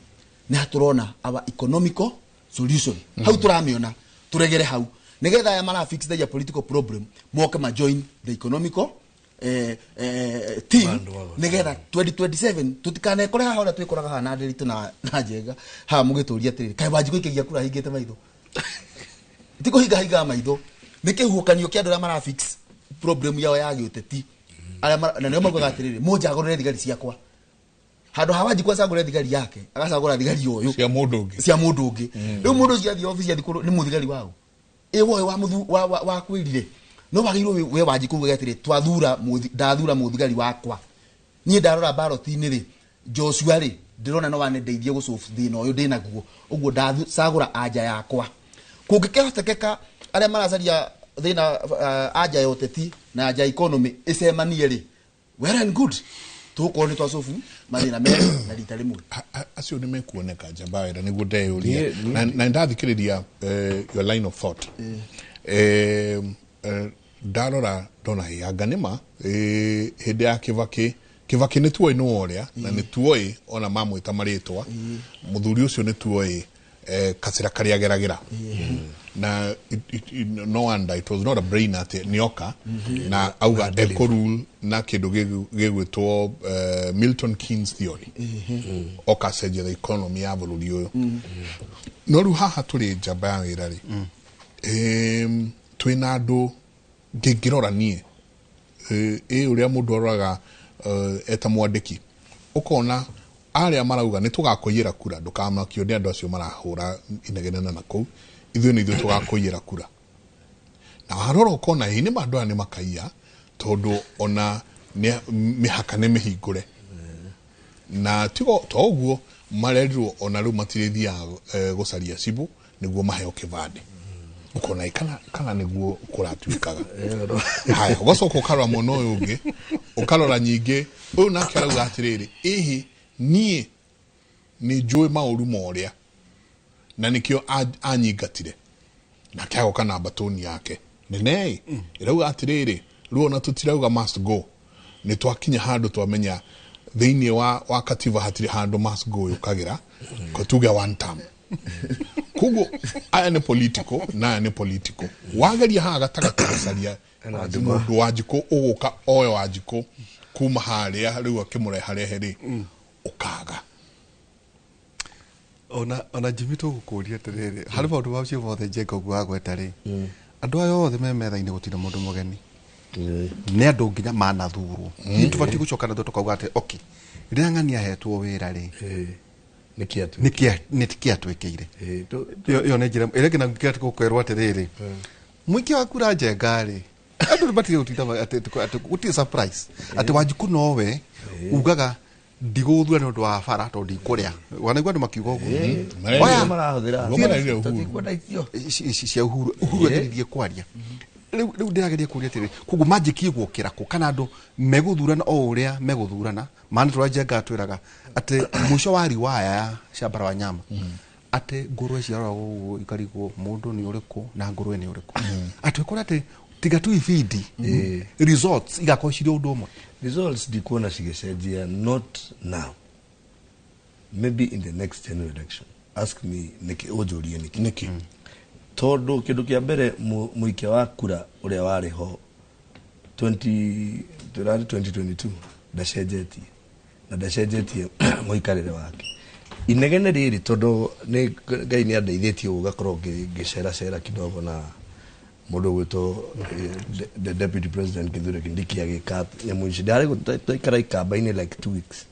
nĩ hatũrona our economical solution hau tũramĩona, tũregere hau nĩgetha aya mara fix their political problem moke ma join the economical team, nĩgetha 2027 tũtikanekore haha ũrĩa twĩkoraga haha na Ndiritu na Njenga haha mũgĩtũria atĩrĩrĩ, kaĩ Wanjikũ ikagia kura hingĩte maitho? Ti kũhinga hingaga maitho, nĩ kĩhuhũkanio kĩa andũ arĩa mara fix problem yao ya gĩũteti, arĩa na nĩo maugaga atĩrĩrĩ, mũnjagũrĩre thigari ciakwa. Handũ ha Wanjikũ acagũre thigari yake, agacagũra thigari ũyũ cia mũndũ ũngĩ, cia mũndũ ũngĩ. Rĩu mũndũ ũcio athiĩ obici athiĩ nĩ mũthigari wao ĩ woe wa mũthu wa kwĩrire no wagĩrĩirwo we Wanjikũ uge atĩrĩ, twathura ndathura mũthigari wakwa, niĩ ndarora ballot-inĩ rĩ, Joshua rĩ, ndĩrona no wanendeithie gũsolve thĩna ũyũ ndĩnaguo, ũguo ndacagũra anja yakwa. Kũngĩkĩhotekeka arĩa maracaria thĩna anja ya ũteti na anja ya economy ĩcemanie rĩ, well and good, tũgũkorwo nĩ twacobu mathĩna merĩ na rita rĩmwe. Acio nĩ mekuoneka njamba wĩra nĩguo ndeyũria na ndathikĩrĩria your line of thought. Ndarora ndona anga nĩma hĩndĩ ya Kibaki, Kibaki nĩ tuoĩ nĩ ũrĩa na nĩ tuoĩ ona mamwĩta marĩtwa, mũthuri ũcio nĩ tuoĩ kacĩra karĩa ageragĩra, na no wonder it was not a brain atĩ nĩoka na auga eco rule na kĩndũ gĩgwĩtwo Milton Keynes theory, oka cenjia the economy ya bũrũri ũyũ. No rĩu haha tũrĩ njamba ya wĩra rĩ, twĩna andũ ngĩrora niĩ ĩ ũrĩa mũndũ aroraga eta mwandĩki, ũkona arĩa marauga nĩ tũgakũiyĩra kura, ndũkamakio nĩ andũ acio marahũra inegene na kũu, ithuĩ nĩ ithuĩ tũgakũiyĩra kura. Na warora ũkona ĩ nĩ andũ aya nĩ makaiya, tondũ ona mĩhaka nĩ mĩhingũre, na tigo to ũguo marerirwo ona rĩu matirĩthiaga gũcaria cibũ nĩguo maheo kĩbandĩ, ũkona kana nĩguo kũratuĩkaga. Haya, ũgacoka ũkarora mwena ũyũ ũngĩ, ũkarora nyingĩ ũyũ nake arauga atĩrĩrĩ, ĩhĩ niĩ nĩ njũĩ maũru morĩa na nĩkĩo anyingatire, nake agoka na mbatũni yake nene ĩrauga atĩrĩrĩ, rĩu ona tũtirauga must go, nĩ twakinya handũ twamenya thĩinĩ wa katiba hatirĩ handũ must go yũkagĩra, ko tuge one term. Koguo aya nĩ political na aya nĩ political, wageria haha gatagatĩ gũcaria mũndũ Wanjikũ ũgũka oe Wanjikũ kuma harĩa rĩu akĩmũreharehe rĩ, ũkaga. Ona Jimmy tũgũkũria atĩrĩrĩ, harĩ maũndũ macio mothe Njenga ũguo wagweta rĩ, andũ aya othe me metha-inĩ gũtirĩ mũndũ mũgeni, nĩ andũ nginya manathurwo. Nĩ tũbatiĩ gũcoka na tũkauga atĩ okay, rĩrĩa ng'ania ahetwo wĩra rĩ, nĩkĩ atwĩkĩire? Ĩyo nĩ njĩra ĩrĩa ĩngĩ na gũkwĩrwo atĩrĩrĩ, mũikia wa kura Njenga rĩ, andũ nĩ matige gũtinda atĩ gũtirĩ surprise atĩ Wanjikũ nowe ugaga ndigũthura nĩ ũndũ wa bara tondũ ndikũrĩa. Wanaigua andũ makiuga ũguo. Cia Uhuru, Uhuru ageririe kwaria. Rĩu ndĩrageria kũria atĩrĩrĩ, koguo manjĩkie gũkĩra kũ, kana andũ megũthurana o ũrĩa megũthurana, maana tũrĩa Njenga atwĩraga atĩ mũico wa riwaya ya Shamba la Wanyama atĩ ngũrwe ciaroragwo ũguo ikarigwo mũndũ nĩ ũrĩkũ na ngũrwe nĩ ũrĩkũ, atĩ ũkore atĩ tiga tu ibindi results igakorwo cirĩ ũndũ ũmwe. Results ndikuona cigĩcenjia, not now, maybe in the next general election. Ask me nĩkĩ, ũnjũrie nĩkĩ. Nĩkĩ? Tondũ kĩndũ kĩa mbere mũikia wa kura ũrĩa warĩ ho 2022 Ndacenjetie na ndacenjetie mũikarĩre wake. Inegene rĩrĩ tondũ nĩ Ngai nĩ andeithĩtie ũguo ngakorwo ngĩceracera kidogo na mũndũ ũgwĩtwo the deputy president Kithure Kindiki agĩka nyamũ ici. Ndarĩ twaikara ikamba-inĩ like 2 weeks.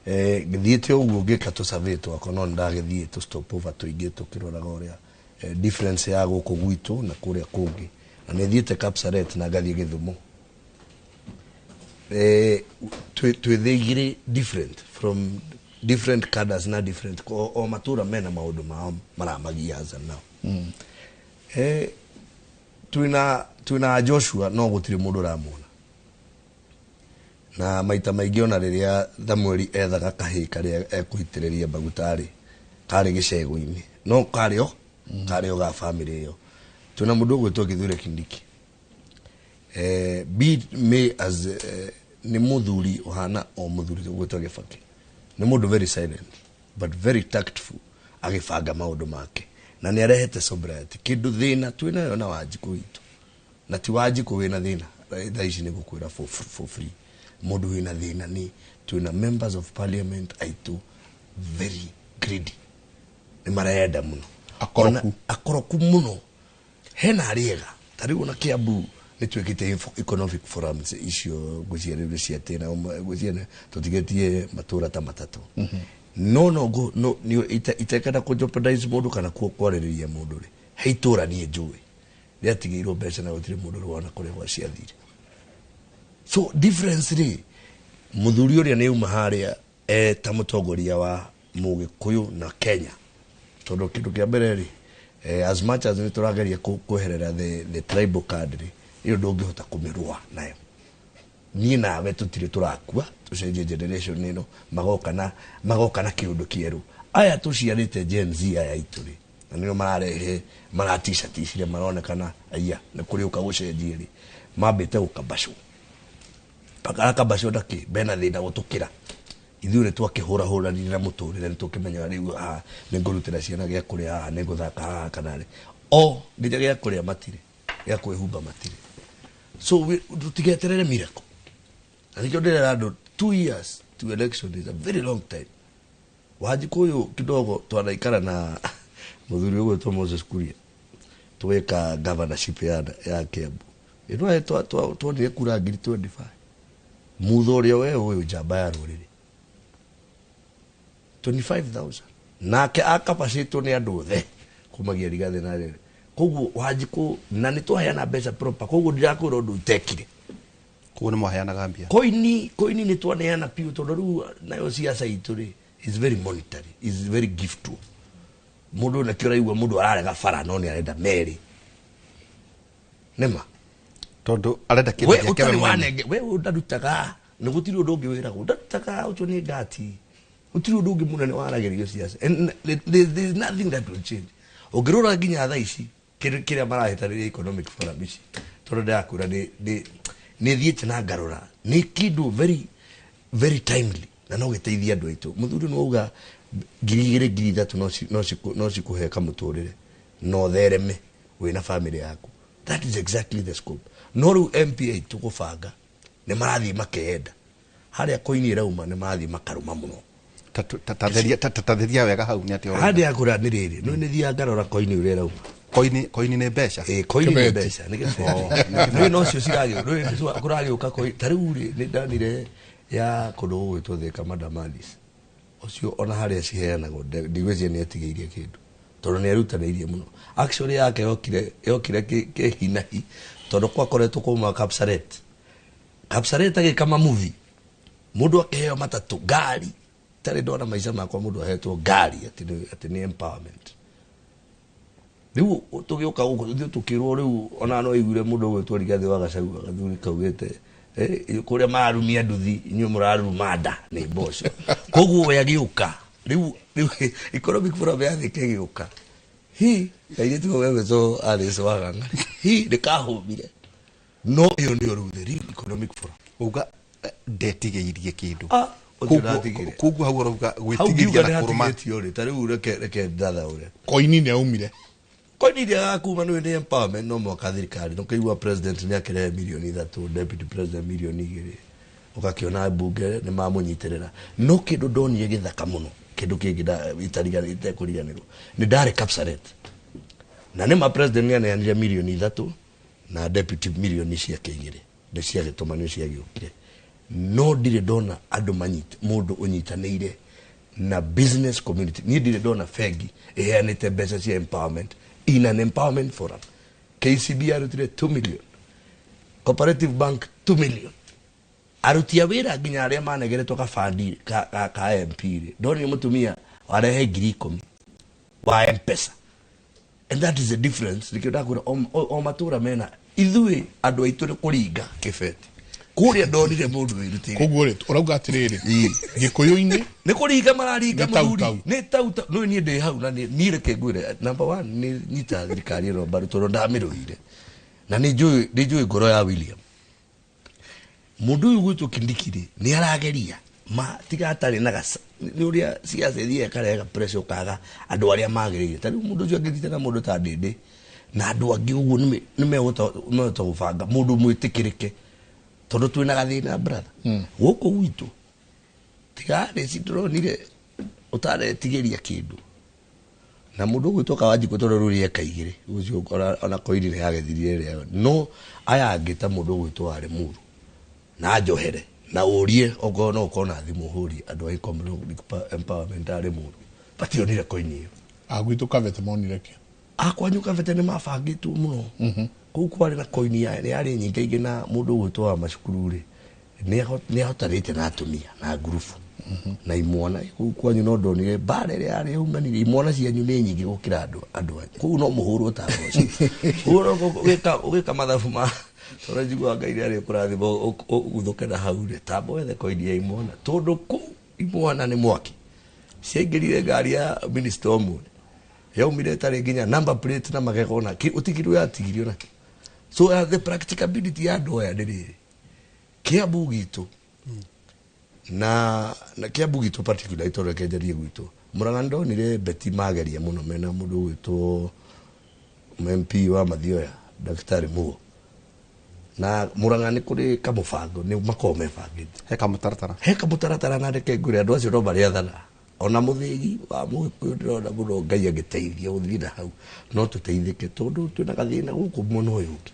Ngĩthiĩte ũguo ngĩka tũ survey twakwa, no nĩndagĩthiĩ tũ stop over tũingĩ tũkĩroraga ũrĩa difference ya gũkũ gwitũ na kũrĩa kũngĩ. Na nĩ thiĩte Kapsaret na ngathiĩ Gĩthumo. Twĩ thĩ igĩrĩ different from different cadres na different o matũra mena maũndũ mao maramagia as now. Twĩna Joshua no gũtirĩ mũndũ ũramuona. Na maita maingĩ ona rĩrĩa Samueli ethaga kahĩĩ karĩa ekũitĩrĩria maguta rĩ, karĩ gĩcegũ-inĩ. No karĩ o ga family ĩyo. Twĩna mũndũ ũgwĩtwo Kithure Kindiki. Be me as nĩ mũthuri ũhana o mũthuri ũgwĩtwo Gĩbakĩ. Nĩ mũndũ very silent but very tactful agĩbanga maũndũ make. Na nĩ arehete sobriety. Kĩndũ thĩna twĩnayo na Wanjikũ witũ. Na ti Wanjikũ wĩna thĩna. Thaa ici nĩ gũkwĩra for free. Mũndũ wĩna thĩna nĩ twĩna members of parliament aitũ very greedy. Nĩ marenda mũno. Akoroku. Akoroku mũno. Hena arĩega. Ta rĩu ona Kiambu nĩ twĩkĩte economic forums icio ngwĩciria rĩu nĩ cia tĩna, ngwĩciria tũtigĩtie matũra ta matatũ. No no no itekenda kũ jeopardize mũndũ kana kwarĩrĩria mũndũ rĩ. He itũra niĩ njũĩ. Rĩatigĩirwo mbeca na gũtirĩ mũndũ ũrona kũrĩa gwa ciathire. So difference rĩ, mũthuri ũrĩa nĩ auma harĩa ta mũtongoria wa Mũgĩkũyũ na Kenya. Tondũ kĩndũ kĩa mbere rĩ, as much as nĩ tũrageria kweherera the tribal card rĩ, ĩyo ndũngĩhota kũmĩrũa nayo. Niĩ nawe tũtirĩ tũrakua, tũcenjie generation ĩno, magoka na kĩũndũ kĩerũ. Aya tũciarĩte Gen Z aya aitũ rĩ, na nĩo mararehe, maraticaticire, maronekana aya nĩ kũrĩ ũka gũcenjia rĩ, mambĩte gũkambacwo. Akambacwo ndakĩ, bena thĩna gũtũkĩra. Ithuĩ nĩ twakĩhũrahũranire na mũtũrĩre, nĩ tũkĩmenyaga rĩu haha nĩ ngũrutĩra ciana gĩa kũrĩa, haha nĩ ngũthaka haha kana rĩ. O nginya gĩa kũrĩa matirĩ, gĩa kwĩhumba matirĩ. So tũtigeterere miracle. Na nĩkĩo ndĩrera andũ 2 years to election is a very long time. Wanjikũ ũyũ kidogo twanaikara na mũthuri ũgwĩtwo Moses Kuria tweka governorship ya Kiambu. Ĩno twonire kura ngiri 25. Mutho ũrĩa we ũyũ njamba ya rũrĩrĩ 25,000. Nake akabacĩtwo nĩ andũ othe kumagia Rigathĩ na rĩrĩ. Koguo Wanjikũ na nĩ twaheana mbeca proper, koguo ndirakwĩra ũndũ itekire. Koguo nĩ mwaheanaga mbia. Koini nĩ twaneana piũ tondũ rĩu nayo siasa itũ rĩ is very monetary, is very giftful. Mũndũ nakĩo ũraigua mũndũ ararega bara no nĩ arenda merĩ. Nĩma? Tondũ arenda kĩndũ gĩake we mwene. We ũndarutaga, nĩ gũtirĩ ũndũ ũngĩ wĩragwo. Ũndarutaga ũcio nĩ ngati. Gũtirĩ ũndũ ũngĩ mũnene waragĩrio siasa. And there is nothing that will change. Ũngĩrora nginya thaa ici kĩrĩa marahĩtanĩria economic forum ici, tondũ ndĩrakwĩra nĩ thiĩte na ngarora. Nĩ kĩndũ very, very timely na no gĩteithie andũ aitũ. Mũthuri nĩ wauga 2,000 3,000 no cikũhe kamũtũrĩre no thereme wĩna family yaku. That is exactly the scope. No rĩu MP aitũ gũbanga nĩ marathiĩ makeyenda. Harĩa koini ĩrauma nĩ marathiĩ makarũma mũno. Tatheria wega hau nĩ atĩa ũrauga? Harĩa yakũra nĩ rĩrĩ, no nĩ thiaga ngarora koini ũrĩa ĩrauma. Koini nĩ mbeca? Koini nĩ mbeca, nĩ gĩbeti. Nĩ no cio kũragĩũka koini. Ta rĩu rĩ, nĩ ndanire ya kũndũ gũgwĩtwo Thika Madamalis. Ũcio ona harĩa ciheanagwo, ndigwĩciria nĩ etigĩirie kĩndũ. Tondũ nĩ erutanĩirie mũno. Actually yake yokire kĩhinahi, tondũ gwakoretwo kuma Kapsaret. Kapsaret agĩka mamuvi. Mũndũ akĩheo matatũ, ngari. Tarĩ ndona maica makwa mũndũ ahetwo ngari atĩ nĩ empowerment. Rĩu tũgĩũka gũkũ ithuĩ tũkĩrwo rĩu ona no iguire mũndũ ũgwĩtwo Rigathĩ wa Gachagua gathuri kaugĩte kũrĩa mararumia nduthi inyuĩ mũraruma nda nĩ mboco. Koguo we agĩũka rĩu economic forum ya Thika ĩgĩũka. Hi kairĩtu kau gegwĩtwo Alice Waganga. Hi nĩkahũmire. No ĩyo nĩyo rĩu the real economic forum. Uga ndetigĩirie kĩndũ. Koguo hau ũrauga gwĩtigĩria na kũrũma. Ta rĩu reke ndathaũre. Koini nĩ aumire. Koini ndĩagaga kuma nĩ empowerment no mwaka thirikari. Nũkĩigua president nĩ akĩrehe mirioni 3, deputy president mirioni 2. Ũgakĩona mbunge nĩ mamũnyitĩrĩra. No kĩndũ ndonire gĩthaka mũno, kĩndũ kĩngĩ itekũriganĩrwo, nĩ ndarĩ Kapsaret. Na nĩ ma president nĩ aneanire mirioni 3 na deputy mirioni ciake 2 nĩ ciagĩtũmanio ciagĩũkire. No ndirĩ ndona andũ manyite mũndũ ũnyitanĩire na business community. Niĩ ndirĩ ndona bengi ĩheanĩte mbeca cia empowerment in an empowerment forum. KCB arutire 2 million, Cooperative Bank 2 million. Aruti a wĩra nginya arĩa manegeretwo kabandi ka MP rĩ, ndonire mũtumia warehe 10,000 wa M-Pesa. And that is the difference. Nĩkĩo ndakwĩra o matũra mena ithuĩ andũ aitũ nĩ kũringa kĩbeti. Kũrĩa ndonire mũndũ wĩrutĩire. Koguo rĩ, ũrauga atĩrĩrĩ, Gĩkũyũ-inĩ nĩ kũringa mararinga Nĩ tau mũthuri. tau. Nĩ tau tau. No niĩ ndĩ hau na niĩ reke ngwĩre, number one, nĩ nyitaga thirikari ĩno mbaru tondũ ndamĩrũire. Na nĩ njũĩ ngoro ya William. Mũndũ ũyũ gwĩtwo Kindiki rĩ, nĩ arageria ma tiga atarĩ na gaca, nĩ ũrĩa siasa ĩthiaga ĩkarehaga pressure ũkaga andũ arĩa magĩrĩire. Ta rĩu mũndũ ũcio angĩthiĩte na mũndũ ta Ndĩndĩ na andũ angĩ ũguo nĩ mehota gũbanga mũndũ mwĩtĩkĩrĩke, tondũ twĩna gathĩna brother. Gũkũ gwitũ tiga rĩci ndĩronire ũtaretigĩria kĩndũ. Na mũndũ ũgwĩtwo Kawanjikũ tondũ rĩu eka igĩrĩ, ũcio ona koini nĩ yagethirire ĩrĩa. No aya angĩ ta mũndũ ũgwĩtwo warĩ Muru na njohere na ũrie okorwo no ũkorwo na thimũ ũhũrie andũ a economic empowerment arĩ Muru mationire koini ĩyo. A gwitũ Kabete monire kĩ? A kwanyu Kabete nĩ mabangĩtwo mũno. Kũu kwarĩ na koini yarĩ nyingĩ ingĩ na mũndũ ũgwĩtwo wa macukuru rĩ, nĩ ahotanĩte na atumia na ngurubu na imwana. Kũu kwanyu no ndonire mbara ĩrĩa yarĩ yaumanire, imwana cianyu nĩ nyingĩ gũkĩra andũ anyu. Kũu no mũhũrwo ta mboco. Kũu no ũgĩka mathabu ma tondũ njiguaga Ngai nĩ arĩkũrathima ũguthũke na hau rĩ, tamba wethe koini ya imwana, tondũ kũu imwana nĩ mwaki. Ciaingĩrire ngari ya minister ũmwe, yaumire ĩtarĩ nginya number plate na magego na ũtigirio yatigirio nakĩo. So the practicability ya andũ aya nĩ rĩrĩ, Kiambu gitũ na Kiambu gitũ particularly tondũ reke njarie gwitũ, Murang'a ndonire Betty mageria mũno mena mũndũ ũgwĩtwo MP wa Mathioya, Daktari Mugo. Na Murang'a nĩ kũrĩ kamũbango, nĩ makoragwo mebangĩte. He kamũtaratara. He kamũtaratara na reke ngwĩre andũ acio no marĩathana. Ona mũthĩgi wa Mũgĩkũyũ ndĩrona mũno Ngai agĩteithia gũthiĩ na hau, no tũteithĩke tondũ twĩna gathĩna gũkũ mwena ũyũ ũngĩ.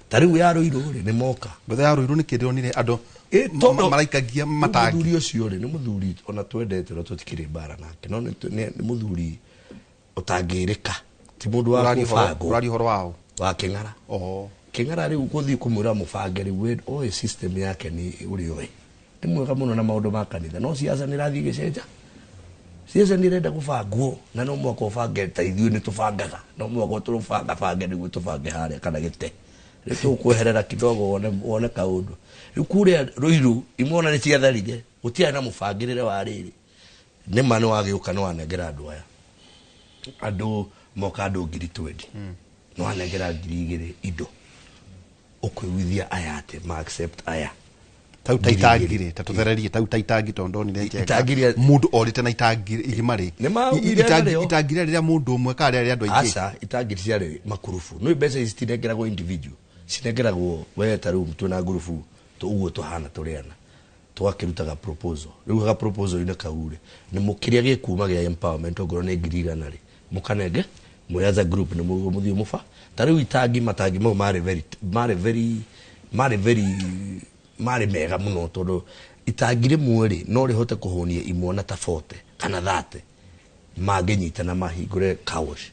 Ta rĩu ya Ruiru rĩ, nĩ moka. Mbethe ya Ruiru nĩ kĩ ndĩronire andũ Tondũ maraikagia matangi. Mũthuri ũcio rĩ, nĩ mũthuri ona twendete na tũtikĩrĩ mbara nake, no nĩ mũthuri ũtangĩrĩka. Ti mũndũ wa kũbangwo. Ũraria ũhoro wao? Wa Kĩng'ara. Kĩng'ara rĩu gũthiĩ kũmwĩra mũbange rĩu, we oĩ system yake nĩ ũrĩa oĩ. Nĩ mwega mũno na maũndũ ma kanitha, no siasa nĩ ĩrathiĩ ĩgĩcenja. Siasa nĩ ĩrenda gũbangwo, na no mũhaka ũbange ta ithuĩ nĩ tũbangaga. No mũhaka tũbangabange nĩguo tũbange harĩa kana gĩte. Rĩu tũkweherera kidogo wone kaũndũ. Rĩu kũrĩa Ruiru imwana nĩ ciatharire, gũtiarĩ na mũbangĩrĩre wa rĩrĩ. Nĩ ma nĩ wagĩũka nĩ wanengera andũ aya. Andũ moka andũ ngiri twendi. Nĩ wanengera 2,000 indo. Ũkũiguithia aya atĩ ma accept aya. Tau ta itangiri, ta tũthererie, tau ta itangi tondũ ndonire njega. Itangiri Mũndũ orĩte na itangiri igima rĩ. Nĩ maugire narĩo. Itangiri rĩrĩa mũndũ ũmwe kana rĩrĩa andũ aingĩ. Aca, itangiri ciarĩ makurubu. Nĩ mbeca ici citinengeragwo individual. Cinengeragwo we ta rĩu twĩna ngurubu, ũguo tũhana tũrĩ ana. Tũgakĩrutaga proposal. Rĩu ga proposal-inĩ kau rĩ, nĩ kĩrĩa gĩkuma gĩa empowerment ongorwo nĩ 100,000 rĩ, mũkanenge, mwĩ as a group nĩ mũthiĩ mũba. Ta rĩu itangi, matangi mau marĩ very, marĩ very, marĩ very, marĩ mega mũno tondũ itangi rĩmwe rĩ, no rĩhote kũhũnia imwana ta 40 kana 30 mangĩnyitana mahingũre car wash.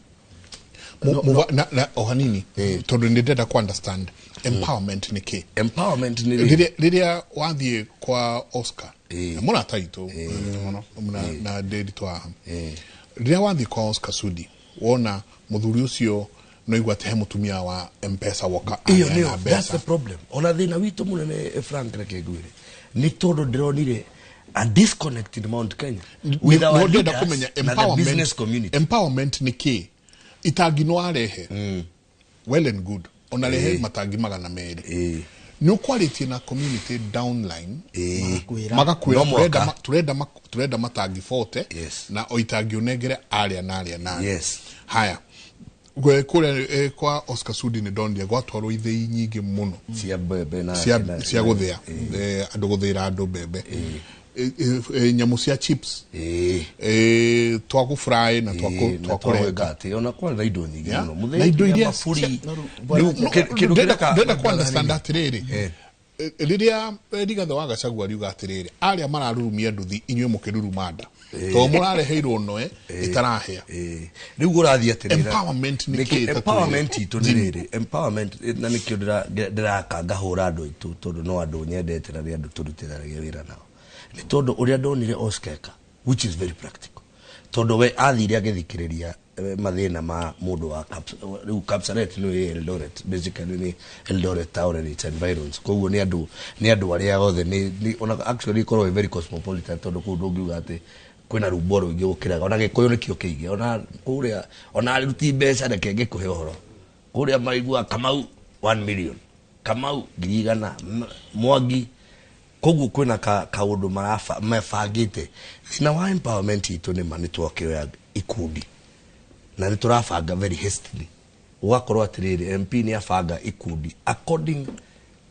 Na o hanini, tondũ nĩ ndĩrenda ku understand empowerment nĩ kĩ? Empowerment nĩ rĩ? Rĩrĩa wathiĩ kwa Oscar, na mũrata witũ, na ndĩritũ haha. Rĩrĩa wathiĩ kwa Oscar Sudi, wona mũthuri ũcio no igua atĩ he mũtumia wa M-Pesa woka Iyo aneana nĩyo, mbeca. that's the problem. Ona thĩna witũ mũnene, Frank, reke ngwĩre, nĩ tondũ ndĩronire a disconnect in Mount Kenya with our No ndĩrenda leaders kũmenya na the business community. Empowerment nĩ kĩ? Itangi no arehe. Well and good. Ona rehe matangi 200. Nĩ ũkwarĩtie na community downline, magakwĩra No mwaka. tũrenda matangi 40, na o itangi ũnengere arĩa na arĩa na arĩa. Haya. Kũrĩa kwa Oscar Sudi nĩ ndonire gwatwarwo ithĩi nyingĩ mũno cia mbembe na cia gũthĩa, andũ gũthĩra andũ mbembe, nyamũ cia chips, twa gũ fry na twa kũrenga. Ona kwarĩ na indo nyingĩ mũno. Na indo iria ndĩrenda ku understand atĩrĩrĩ, rĩrĩa Rigathĩ wa Gachagua riuga atĩrĩrĩ, arĩa mararurumia nduthi inyuĩ mũkĩruruma nda, tondũ mũrareheirwo noe ĩtarahĩa. Rĩu ũrathiĩ atĩrĩrĩ, empowerment nĩ kĩ? Empowerment itũ nĩ rĩrĩ, empowerment na nĩkĩo ndĩraka ngahũra andũ aitũ, tondũ no andũ nyendete na nĩ andũ tũrutithanagia wĩra nao, nĩ tondũ ũrĩa ndonire Oscar eka, which is very practical, tondũ we athire agĩthikĩrĩria mathĩna ma mũndũ wa rĩu Kapsaret nĩ Eldoret, basically nĩ Eldoret town and its environs. Koguo nĩ andũ arĩa othe nĩ ona actually ikorwo very cosmopolitan, tondũ kũu ndũngiuga atĩ kwĩna rumbo rũingĩ gũkĩraga ona Gĩkũyũ nĩkĩo kĩingĩ, ona kũrĩa ona aruti mbeca reke ngĩkũhe ũhoro kũrĩa maigua Kamau 1 million, Kamau 100,000, Mwangi. Koguo kwĩna kaũndũ mebangĩte. Thĩna wa empowerment itũ nĩ ma nĩ twakĩoya ikundi na nĩ tũrabanga very hastily, ũgakorwo atĩrĩrĩ MP nĩ abanga ikundi according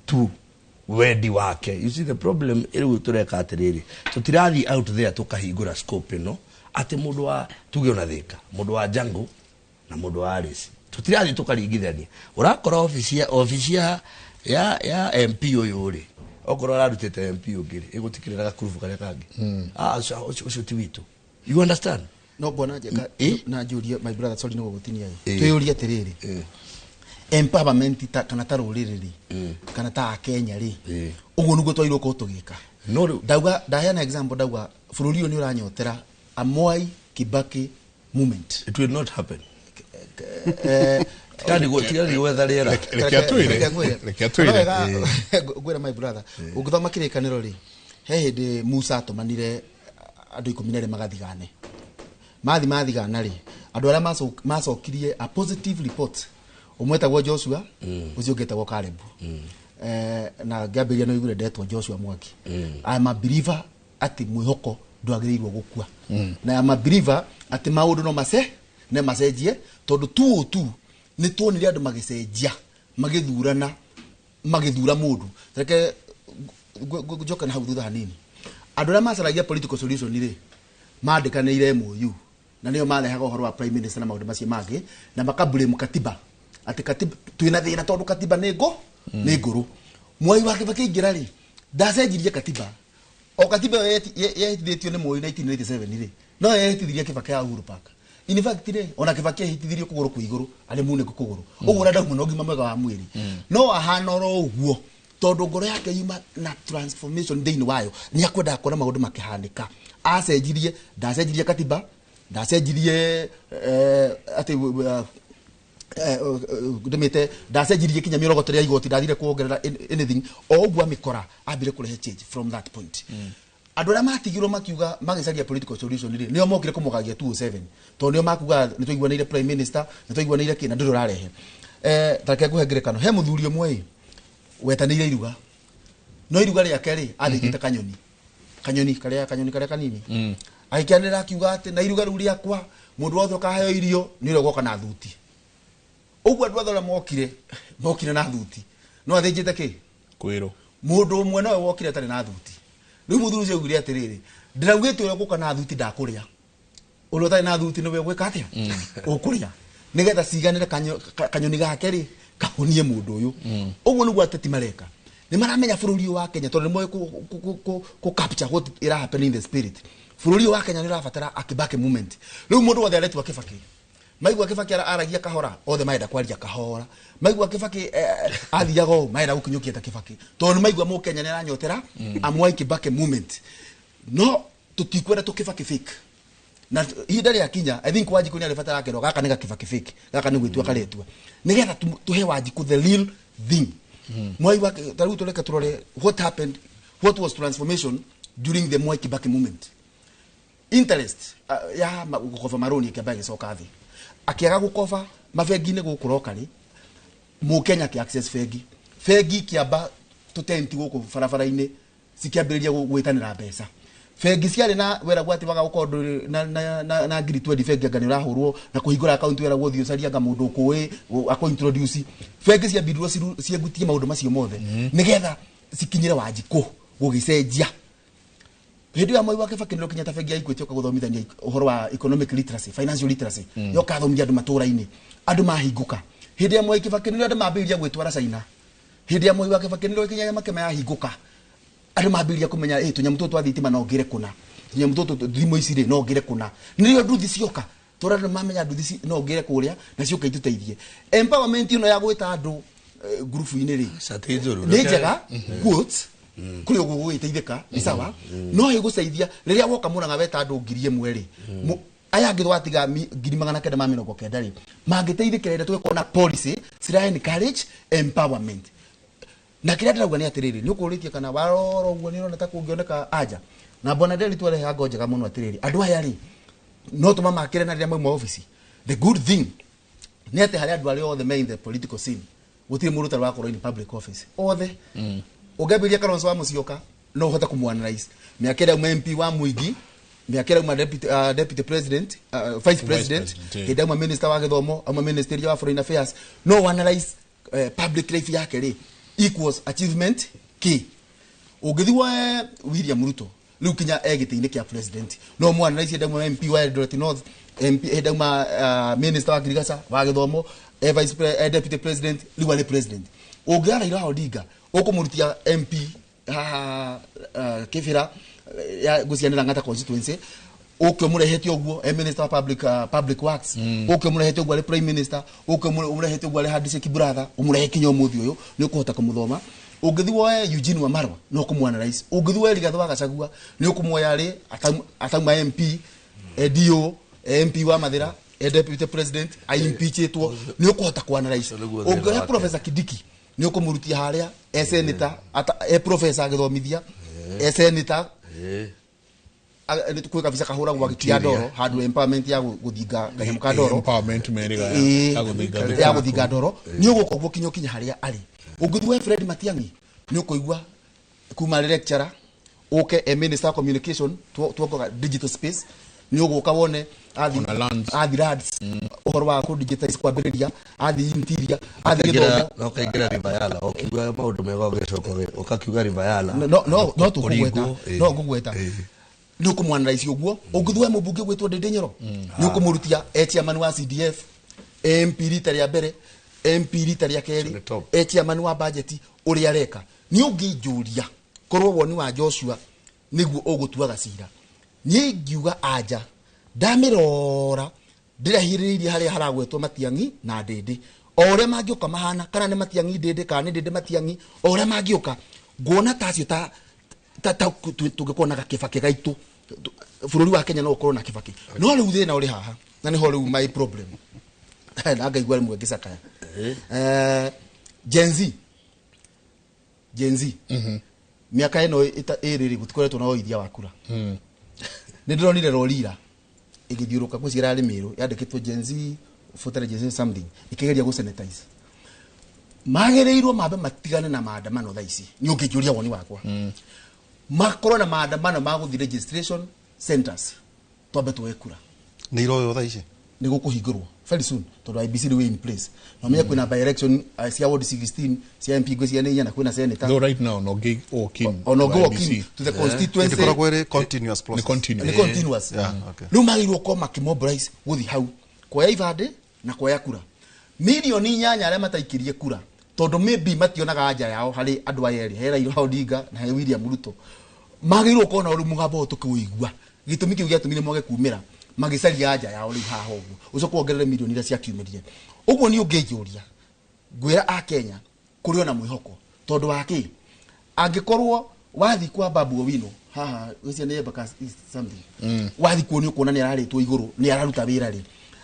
to wendi wake. You see the problem rĩu tũreka atĩrĩrĩ, tũtirathiĩ out there tũkahingũra scope ĩno atĩ mũndũ wa tuge ona Thĩka, mũndũ wa Jango na mũndũ wa Alice, tũtirathiĩ tũkaringithania. Ũrakora obici ya MP ũyũ rĩ, okorwo ararutĩte MP ũngĩ rĩ, ĩgũtikĩrĩra gakurubu karĩa kangĩ, ũcio ti witũ. You understand? No bwana Njeka na njũrie my brother, sorry no gũgũtinia ĩ, twĩyũrie atĩrĩrĩ, empowerment ta kana ta rũrĩrĩ rĩ, kana ta Akenya rĩ, ũguo nĩguo twagĩrĩirwo gũkorwo tũgĩka. No rĩu ndauga, ndaheana example, ndauga bũrũri ũyũ nĩ ũranyotera a Mwai Kibaki movement. It will not happen. Tiga gwetha rĩera. Reke atwĩre. Ngwĩra my brother, ũngĩthoma kĩrĩkanĩro rĩ, he hĩndĩ Musa atũmanire andũ 12 magathigane. Mathi mathigana rĩ, andũ arĩa macokirie a positive report, ũmwe etagwo Joshua, ũcio ũngĩ etagwo Caleb. Na ngĩambĩrĩria no igure ndetwo Joshua Mwangi. I am a believer atĩ mwĩhoko ndwagĩrĩirwo gũkua. Na I am a believer atĩ maũndũ no ne macenjie, tondũ tu nĩ tuonire andũ magĩcenjia, magĩthurana, magĩthura mũndũ. Reke njoke na hau thutha hanini. Andũ arĩa macaragia political solution rĩ, mandĩkanĩire MOU, na nĩo marehaga ũhoro wa prime minister na maũndũ macio mangĩ, na makablame katiba atĩ katiba twĩna thĩna tondũ katiba nĩ ngũrũ. Mwai wa Kibaki aingĩra rĩ, ndacenjirie katiba. O katiba yehĩtithĩtio nĩ Moi 1987 rĩ, no yehĩtithirie Kibaki ya Uhuru Park. In fact rĩ, ona Kibaki ehĩtithirie kũgũrũ kwĩ igũrũ, arĩ munĩku kũgũrũ. Ũguo ũrĩa ndauma na ũgima mwega wa mwĩrĩ. No ahana oro ũguo, tondũ ngoro yake yuma na transformation thĩinĩ wayo, nĩ akwendaga kuona maũndũ makĩhanĩka. Acenjirie, ndacenjirie katiba, ndacenjirie atĩ ndĩmĩte, ndacenjirie kinya mĩorogoto ya igoti, ndathire kuongerera anything, o ũguo amĩkora ambire kũrehe change from that point. Andũ arĩa matigirwo makiuga magĩcaria political solution rĩ, nĩo mokire kũmũgagia 2007, tondũ nĩo makuga nĩ twaiguanĩire prime minister, nĩ twaiguanĩire kĩ, na ndũrĩ ũrarehe. Ta reke ngũhe ngerekano, he mũthuri ũmwe ĩ wetanĩire iruga, no iruga rĩake rĩ athĩnjĩte kanyoni karĩa kanini, agĩkĩanĩrĩra akiuga atĩ na iruga rĩu rĩakwa mũndũ wothe ũkaheo irio nĩ ũrĩa ũgoka na thuti. Ũguo andũ othe arĩa mokire na thuti, no athĩnjĩte kĩ? Kwĩrwo. Mũndũ ũmwe nowe wokire atarĩ na thuti. Rĩu mũthuri ũcio augire atĩrĩrĩ, ndĩraugĩte ũrĩa ũgũka na thuti ndakũrĩa, ũrĩa ũtarĩ na thuti nĩwe ũgwĩka atĩa? Ũkũrĩa, nĩgetha ciganĩre kanyoni gake rĩ kahũnie mũndũ ũyũ. Ũguo nĩguo ateti mareka. Nĩ maramenya bũrũri ũyũ wa Kenya, tondũ nĩ moĩ kũ capture what ira happen in the spirit. Bũrũri ũyũ wa Kenya nĩ ũrabatara a Kibaki movement. Rĩu mũndũ wothe aretua Kibaki, maigua Kibaki aragia kahora, othe marenda kwaria kahora. Maigua Kibaki athiaga ũũ, marenda gũkinyũkia ta Kibaki, tondũ nĩ maigua mũkenya nĩ aranyotera a Mwai Kibaki movement. No tũtikwenda tũkibaki fake. Na ihinda rĩa kinya, I think Wanjikũ nĩ arĩbatara akerwo gaka nĩ gakibaki fake, gaka nĩ gwĩtua karetua, nĩgetha tũhe Wanjikũ the real thing. Mwai wa ta rĩu tũreke tũrore what happened, what was transformation during the Mwai Kibaki movement. Interest ya gũkoba marũni ĩkĩamba ĩgĩcoka thĩ, akĩaga gũkoba mabengi-inĩ gũkũ rokari, mũkenya kĩ access bengi, bengi ikĩamba tũtenti gũkũ barabara-inĩ cikĩambĩrĩria gwĩtanĩra mbeca, Bengi ciarĩ na weragwo atĩ waga gũkorwo na ngiri 20 bengi anga nĩ ũrahũrwo na kũhingũra account weragwo ũthiĩ ũcarie anga mũndũ ũkũĩ akũ introduce. Bengi ciambirwo ciengutie maũndũ macio mothe nĩgetha cikinyĩre Wanjikũ gũgĩcenjia. Hĩndĩ ya Mwai wa Kibaki nĩrĩo Kenyatta bengi ya Equity yoka gũthomithania ũhoro wa economic literacy, financial literacy, yoka athomithia andũ matũra-inĩ, andũ mahingũka. Hĩndĩ ya Mwai Kibaki nĩrĩo andũ mambĩrĩria gwĩtwara China. Hĩndĩ ya Mwai wa Kibaki nĩrĩo Kenya Makema yahingũka, andũ mambĩrĩria kũmenya tũnyamũ tũtũ twa thitima no ngĩre kũna, tũnyamũ tũtũ thimũ ici rĩ no ngĩre kũna. Nĩrĩo nduthi cioka, tũrĩa andũ mamenya nduthi no ngĩre kũrĩa na cioka itũteithie. Empowerment ĩno ya gwĩta andũ ngurubu-inĩ rĩ nĩ njega, quotes kuri uguo gugiteithika ni sawa, no iguceithia riria woka Murang'a weta andu 1000 ri aya angi twatiga 990 ri mangiteithikira ria tugikona na policy cira encourage empowerment. Na kiria ndirauga ni atiriri, ni ukuritie kana warora uguo ni urona ta kungioneka anja na Bwana Nderi twarehe ngo njega muno atiriri, andu aya ri no tumamakire na riria mauma office. The good thing ni ati hari andu aria othe me in the political scene gutiri mundu utari wakorwo in public office othe. Ũngĩambĩrĩria Kalonzo wa Musyoka no ũhote kũmũ-analyze mĩaka ĩrĩa auma MP wa Mwingi, mĩaka ĩrĩa auma deputy president, vice president, hĩndĩ auma minister wa gĩthomo, auma minister wa foreign affairs, no analyze public life yake rĩ equals achievement k. Ũngĩthiĩ woe William Ruto rĩu kinya e gĩtĩ-inĩ kĩa president, no mũ-analyze hĩndĩ auma MP wa Eldoret North, MP hĩndĩ auma minister wa Girigaca wa gĩthomo, vice deputy president, rĩu arĩ president. Ũngĩoya Raila Odinga ukumurutia MP haha Kibera ya gucianira Ng'ata constituency, uke umurehete uguo e minister wa public works, uke umurehete uguo ari prime minister, uke umurehete uguo ari handshake brother, umurehe kinya umuthi uyu ni ukuhota kumuthoma. Ungithi woe Eugene Wamalwa no kumuanalyze, ungithi woe Rigathi wa Gachagua ni ukumuoya ari atauma MP, DO, MP wa Mathira, deputy president, aimpeachetwo, ni ukuhota kuanalyze. Ungioya Professor Kindiki ni ukumurutia haria e senator, e professor agithomithia, e senator kwĩ kabisa kahũragwo agĩtia ndoro handũ empowerment ya gũthinga kanyamũ ka ndoro, empowerment meriga ya gũthinga ndoro, ni ũgũka ũguo kinya ũkinya harĩa arĩ. Ũngĩthiĩ we Fred Matiang'i ni ũkũigua kuma arĩ lecturer ũke e minister of communication tuokoga digital space, ni ũgũka wone athi lands ũhoro wa kũ digitize kwambĩrĩria, athi interior, athi gĩthomo, no kaingĩra Rivayala ũkiuga maũndũ mega ũgĩcoka ũkakiuga Rivayala, no no no tũkũgweta, no ngũgweta ni ũkũmwanalize ũguo. Ũngĩthiĩ mũmbunge gwĩtwo Ndindi Nyoro ni ũkũmũrutia e chairman wa CDF, MP rita rĩa mbere, MP rita rĩa kerĩ, e chairman wa budget ũrĩa areka. Ni ũngĩnjũria korwo woni wa Joshua nĩguo ũgũtuaga cira, niĩ ingiuga anja ndamĩrora ndĩrahirĩrĩirie harĩa haragwetwo Matiang'i na Ndindi, o ũrĩa mangĩũka mahana, kana nĩ Matiang'i Ndindi kana nĩ Ndindi Matiang'i, o ũrĩa mangĩũka nguona tacio ta tũngĩkorwo na gakĩbakĩ gaitũ bũrũri wa Kenya no ũkorwo na kĩbakĩ. No rĩu thĩna ũrĩ haha na nĩho rĩu my problem na ngaigua rĩmwe ngĩcakaya. Gen Z mĩaka ĩno ĩrĩ rĩ gũtikoretwo na ũithia wa kura. Nĩ ndĩronire rorira ĩgĩthiũrũka gwĩciria ĩrarĩ Mĩrũ yandĩkĩtwo Gen Z voter registration something, ĩkĩgeria gũ sanitize. Magĩrĩirwo mambe matigane na maandamano thaa ici, nĩ ũngĩnjũria woni wakwa. Makorwo na maandamano ma gũthiĩ registration centers twambe tuoe kura. Nĩ iroywo thaa ici? Nĩ gũkũhingũrwo very soon tondũ IEBC rĩu in place. Na ũmenye kwĩna by election cia ward 16 cia MP ngwĩciria nĩ inya na kwĩna senator. No right now no gig walk in. No go walk in to the constituency. Ĩkoragwo ĩrĩ continuous process. Nĩ continuous. Rĩu magĩrĩirwo gũkorwo makĩmobilize gũthiĩ hau kuoya ibandĩ na kuoya kura. Milioni 8 arĩa mataikirie kura tondũ maybe mationaga anja yao harĩ andũ aya erĩ, he Raila Odinga na he William Ruto. Magĩrĩirwo gũkorwo na ũrĩ mũgambo ũyũ tũkĩũigua. Gĩtũmi kĩu gĩatũmire mwage kumĩra magĩcaria anja yao rĩu haha ũguo, ũcoke wongerere milioni iria ciakiumĩrire. Ũguo nĩ ũngĩnjũria ngwĩra a Kenya kũrĩ ona mwĩhoko tondũ wa kĩ, angĩkorwo wathiĩ kwa Babu Owino haha ũcio nĩ Embakasi East something, wathiĩ kuo nĩ ũkuona nĩ ararĩtwo igũrũ nĩ araruta wĩra rĩ.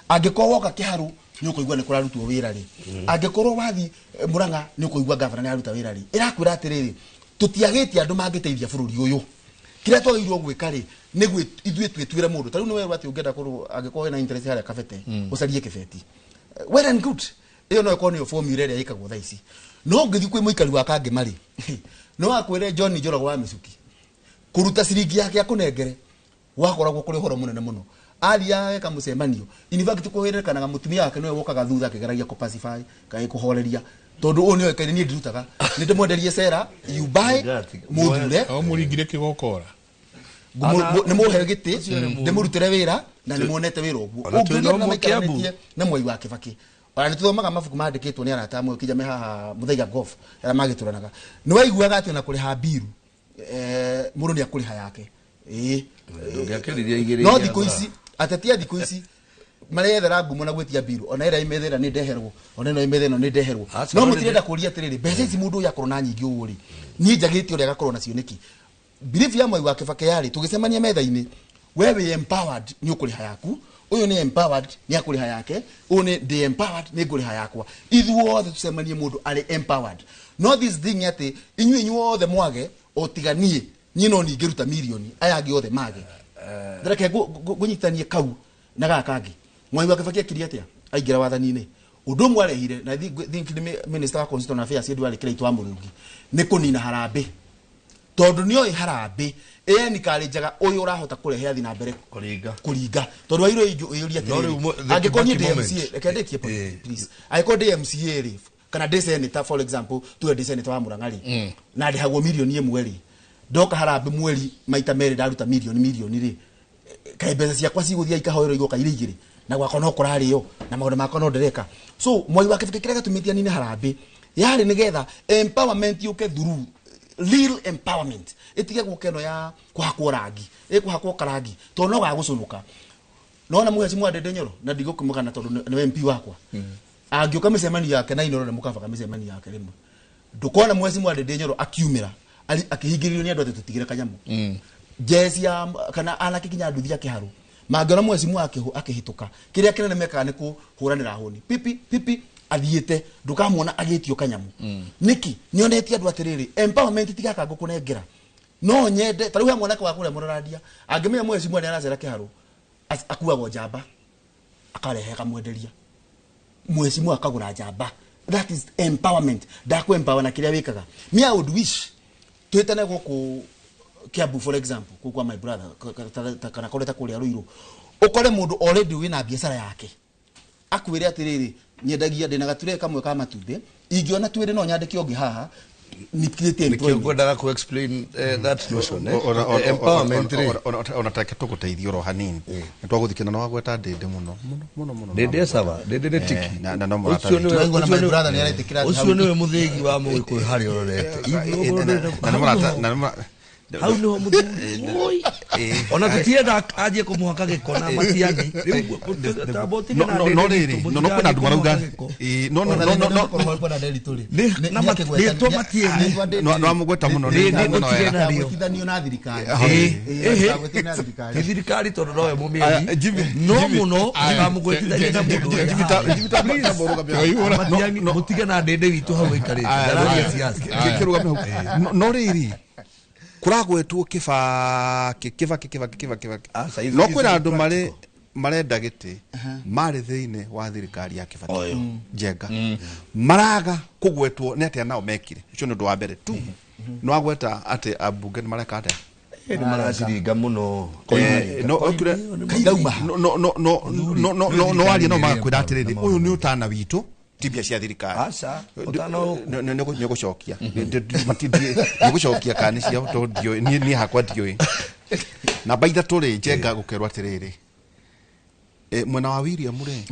Angĩkorwo woka Kĩharũ nĩ ũkũigua nĩ kũrarutwo wĩra rĩ. Angĩkorwo wathiĩ Murang'a nĩ ũkũigua gavana nĩ araruta wĩra rĩ. Ĩrakwĩra atĩrĩrĩ, tũtiagĩte andũ mangĩteithia bũrũri ũyũ. Kĩrĩa twagĩrĩirwo gwĩka rĩ nĩ ithuĩ twĩtuĩre mũndũ. Ta rĩu nĩ werwo atĩ ũngĩenda kũrwo angĩkorwo wĩna interest harĩa Kabete ũcarie kĩbeti, well and good, ĩyo no ĩkorwo nĩyo formula ĩrĩa ĩkagwo thaa ici. No ũngĩthiĩ kwĩ mũikari wa Kangema rĩ, no akwĩre John Njoroge wa Mĩcuki Kũruta ciringi yake akũnengere wakoragwo kũrĩ ũhoro mũnene mũno. Athiaga eka mũcemanio, in fact kũhĩrĩkanaga mũtumia wake nĩwe wokaga thutha akĩgeragia kũ-pacify kana kũhoreria, tondũ ũyũ nĩoĩkaine niĩ ndirutaga, nĩ ndĩmwenderie cera, you buy mũthure. O mũringire kĩgokora. Nĩ mũhe gĩtĩ, ndĩmũrutĩre wĩra na nĩ muonete wĩra ũguo. Ũngĩũria na maikaranĩtie na Mwai wa Kĩbakĩ, ona nĩ tũthomaga mabuku mandĩkĩtwo nĩ arata amwe kinya me haha Muthaiga Golf arĩa magĩtũranaga, nĩ waiguaga atĩ ona kũrĩha mbiru mũndũ nĩ akũrĩha yake. No thikũ ici ateti a thikũ ici marethera ngumo na gwĩtia mbiru, ona ĩrĩa imethera nĩ ndeherwo, ona ĩno imethera nĩ ndeherwo. No mũtirenda kũria atĩrĩrĩ, mbeca ici mũndũ ũyũ akorwo na nyingĩ ũũ rĩ, niĩ njagĩte ũrĩa agakorwo nacio nĩkĩ? Belief ya Mwai wa Kĩbakĩ yarĩ tũgĩcemania metha-inĩ, we wĩ empowered nĩ ũkũrĩha yaku, ũyũ nĩ empowered nĩ akũrĩha yake, ũyũ nĩ ndĩ empowered nĩ ngũrĩha yakwa, ithuothe tũcemanie mũndũ arĩ empowered. No this thing atĩ inyuĩ inyuothe mwage o tiga niĩ, niĩ no ningĩruta mirioni aya angĩ othe mage. Reke ngũnyitanie kau na gaka kangĩ. Mwai wa Kĩbakĩ akirie atĩa aingĩra wathani-inĩ? Ũndũ ũmwe arehire, na think nĩ Minister wa Constitutional Affairs Edward Kĩraitũ wa Mũrungi, nĩ kũnina harambĩ. Tondũ nĩoĩ harambĩ ĩenikarenjaga ũyũ ũrahota kũrehe athi na mbere kũringa. Tondũ wairwo ĩyũria atĩrĩrĩ, angĩkorwo niĩ ndĩ MCA, reke ndĩkie please, angĩkorwo ndĩ MCA rĩ, kana ndĩ senator for example, tuge ndĩ senator wa Murang'a rĩ, na ndĩhagwo mirioni 1 rĩ, ndoka harambĩ mweri maita merĩ ndaruta mirioni rĩ, kaĩ mbeca ciakwa cigũthiĩ ikahoerwo igoka irĩ igĩrĩ, na gwakwa no kũrarĩo na maũndũ makwa no ndĩreka. So Mwai wa Kĩbakĩ kĩrĩa gĩtũmĩte anine harambĩ yarĩ nĩgetha empowerment yũke through real empowerment, ĩtige gũka ĩno ya kũhakwo rangi, ĩkũhakwo karangi tondũ no gagũcũnũka. Nona mũheci Ndĩndĩ Nyoro na ndigũkĩmũgana tondũ nĩwe MP wakwa, angĩũka mĩcemanio yake na Inooro nĩ mũkabaga mĩcemanio yake rĩmwe, ndũkona mũheci Ndĩndĩ Nyoro akiumĩra akĩhingĩrĩrio nĩ andũ atĩ tũtigĩre kanyamũ jeci ya kana anake kinya nduthi ya kĩharũ mangĩona mũheci akĩhĩtũka, kĩrĩa kĩnene mekaga nĩ kũhũranĩra hũni pipi pipi athiĩte, ndũkamuona agĩtio kanyamũ. Nĩkĩ? Nĩonetie andũ atĩrĩrĩ, empowerment ti gaka ngũkũnengera, no nyende ta rĩu he mwanake wa kũrĩa Mũrarandia angĩmenya mũheci nĩ aracera kĩharũ, akuagwo njamba akarehe akamwenderia, mũheci akagũra njamba. That is empowerment. Ndakũ empower na kĩrĩa wĩkaga. Me I would wish twĩtane gũkũ Kiambu for example, kũu kwa my brother kana kũrĩa ta kũrĩa Ruiru, ũkore mũndũ already wĩna biacara yake akwĩre atĩrĩrĩ, nyendagia ndĩna gature kamwe ka matumbĩ, ingĩona twĩrĩ no nyandĩke ũngĩ haha nĩ nĩkĩo ngwendaga ku explain that notion empowerment rĩ ona take tũgũteithia oro hanini nĩ twagũthikĩna na wagweta Ndĩndĩ mũno mũno mũno mũno. Ndĩndĩ sawa, Ndĩndĩ nĩ tiki na no mũrata ũcio nĩwe mũthĩgi wa Mũgĩkũyũ harĩa ũrorete, hau niho mũthuri ona tũtirenda anjie kũmũhaka gĩko na Matiang'i. No rĩrĩ, no kwĩna andũ marauga no no no no rĩtwa Matiang'i no amũgweta mũno nĩ na thirikari nĩ thirikari tondũ nowe mũmĩeni no mũno amũgwetithania na mũndũ ũrĩa mũtige na Ndĩndĩ witũ hau ĩikarĩte ndararia siasa. No rĩrĩ, kũragwetwo Kĩbakĩ Kĩbakĩ Kĩbakĩ Kĩbakĩ Kĩbakĩ, no kwĩna andũ marĩ marenda gĩtĩ marĩ thĩinĩ wa thirikari ya Kĩbakĩ Njenga maraga kũgwetwo nĩ atĩa nao mekire. Ũcio nĩ ũndũ wa mbere tu. Nĩ wagweta atĩ ambunge nĩ mareka atĩa, nĩ maraciringa mũno. No aria no magakwĩra atĩrĩrĩ, ũyũ nĩ ũtana witũ, ti mbia cia thirikari. Nĩ ũgũcokia nĩ ũgũcokia kana nĩ ciao, tondũ ndiũĩ niĩ hakwa ndiũĩ. Namba 3 rĩ, Njenga gũkerwo atĩrĩrĩ, mwena wa William rĩ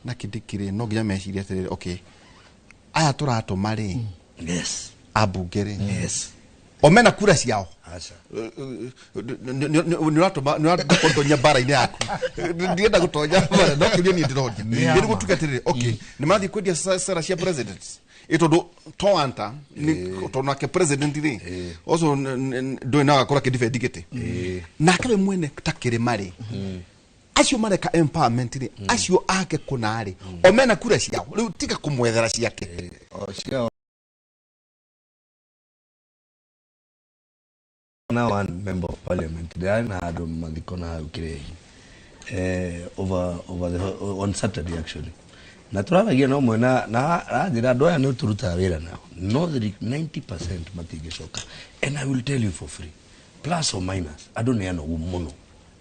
na Kindiki rĩ, no nginya mecirie atĩrĩrĩ, okay, aya tũratũma rĩ ambunge rĩ o mena kura ciao, nĩ ũratũma mbara-inĩ yaku, ndienda gũtonya mbara no kĩũria niĩ ndĩroria nĩ gũtuĩka atĩrĩrĩ, okay, nĩ marathiĩ kwendia cera cia president ĩ tondũ toanta tondũ nake president rĩ ũcio ndũĩ no agakorwo akĩdefend gĩtĩ nake we mwene ta kĩrĩma rĩ, acio mareka empowerment rĩ, acio ake kũna rĩ o mena kura ciao, rĩu tiga kũmwethera ciake. Na one member of parliament ndĩrarĩ na andũ mathiko na hau Kĩrĩhi over the on Saturday actually, na tũraragia na ũmwe na aranjĩra andũ aya nĩ tũrutaga wĩra nao no 90% matingĩcoka, and I will tell you for free. Plus or minus, andũ nĩ anogu mũno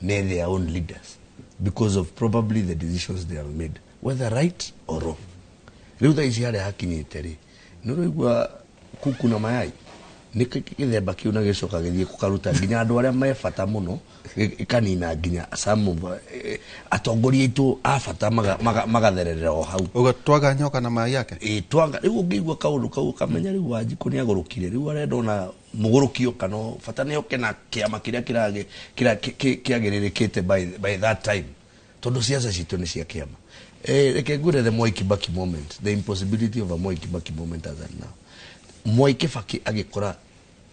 nĩ their own leaders because of probably the decisions they have made, whether right or wrong. Rĩu thaa ici harĩa hakinyĩte rĩ, nĩ ũraigua kuku na mayai nĩ gĩthemba kĩu na gĩcoka gĩthiĩ gũkaruta nginya andũ arĩa me bata mũno, ĩkanina nginya some of atongoria aitũ a bata magathererera o hau. Uga twaga nyoka na mai yake. Ĩ twanga rĩu ũngĩigua kaũndũ kau ũkamenya rĩu Wanjikũ nĩ agũrũkire, rĩu arenda ona mũgũrũkio kana bata nĩ oke na kĩama kĩrĩa kĩagĩrĩrĩkĩte by that time, tondũ siasa citũ nĩ cia kĩama. Reke ngwĩre the Mwai Kibaki moment, the impossibility of a Mwai Kibaki moment as at now. Mwai Kibaki agĩkora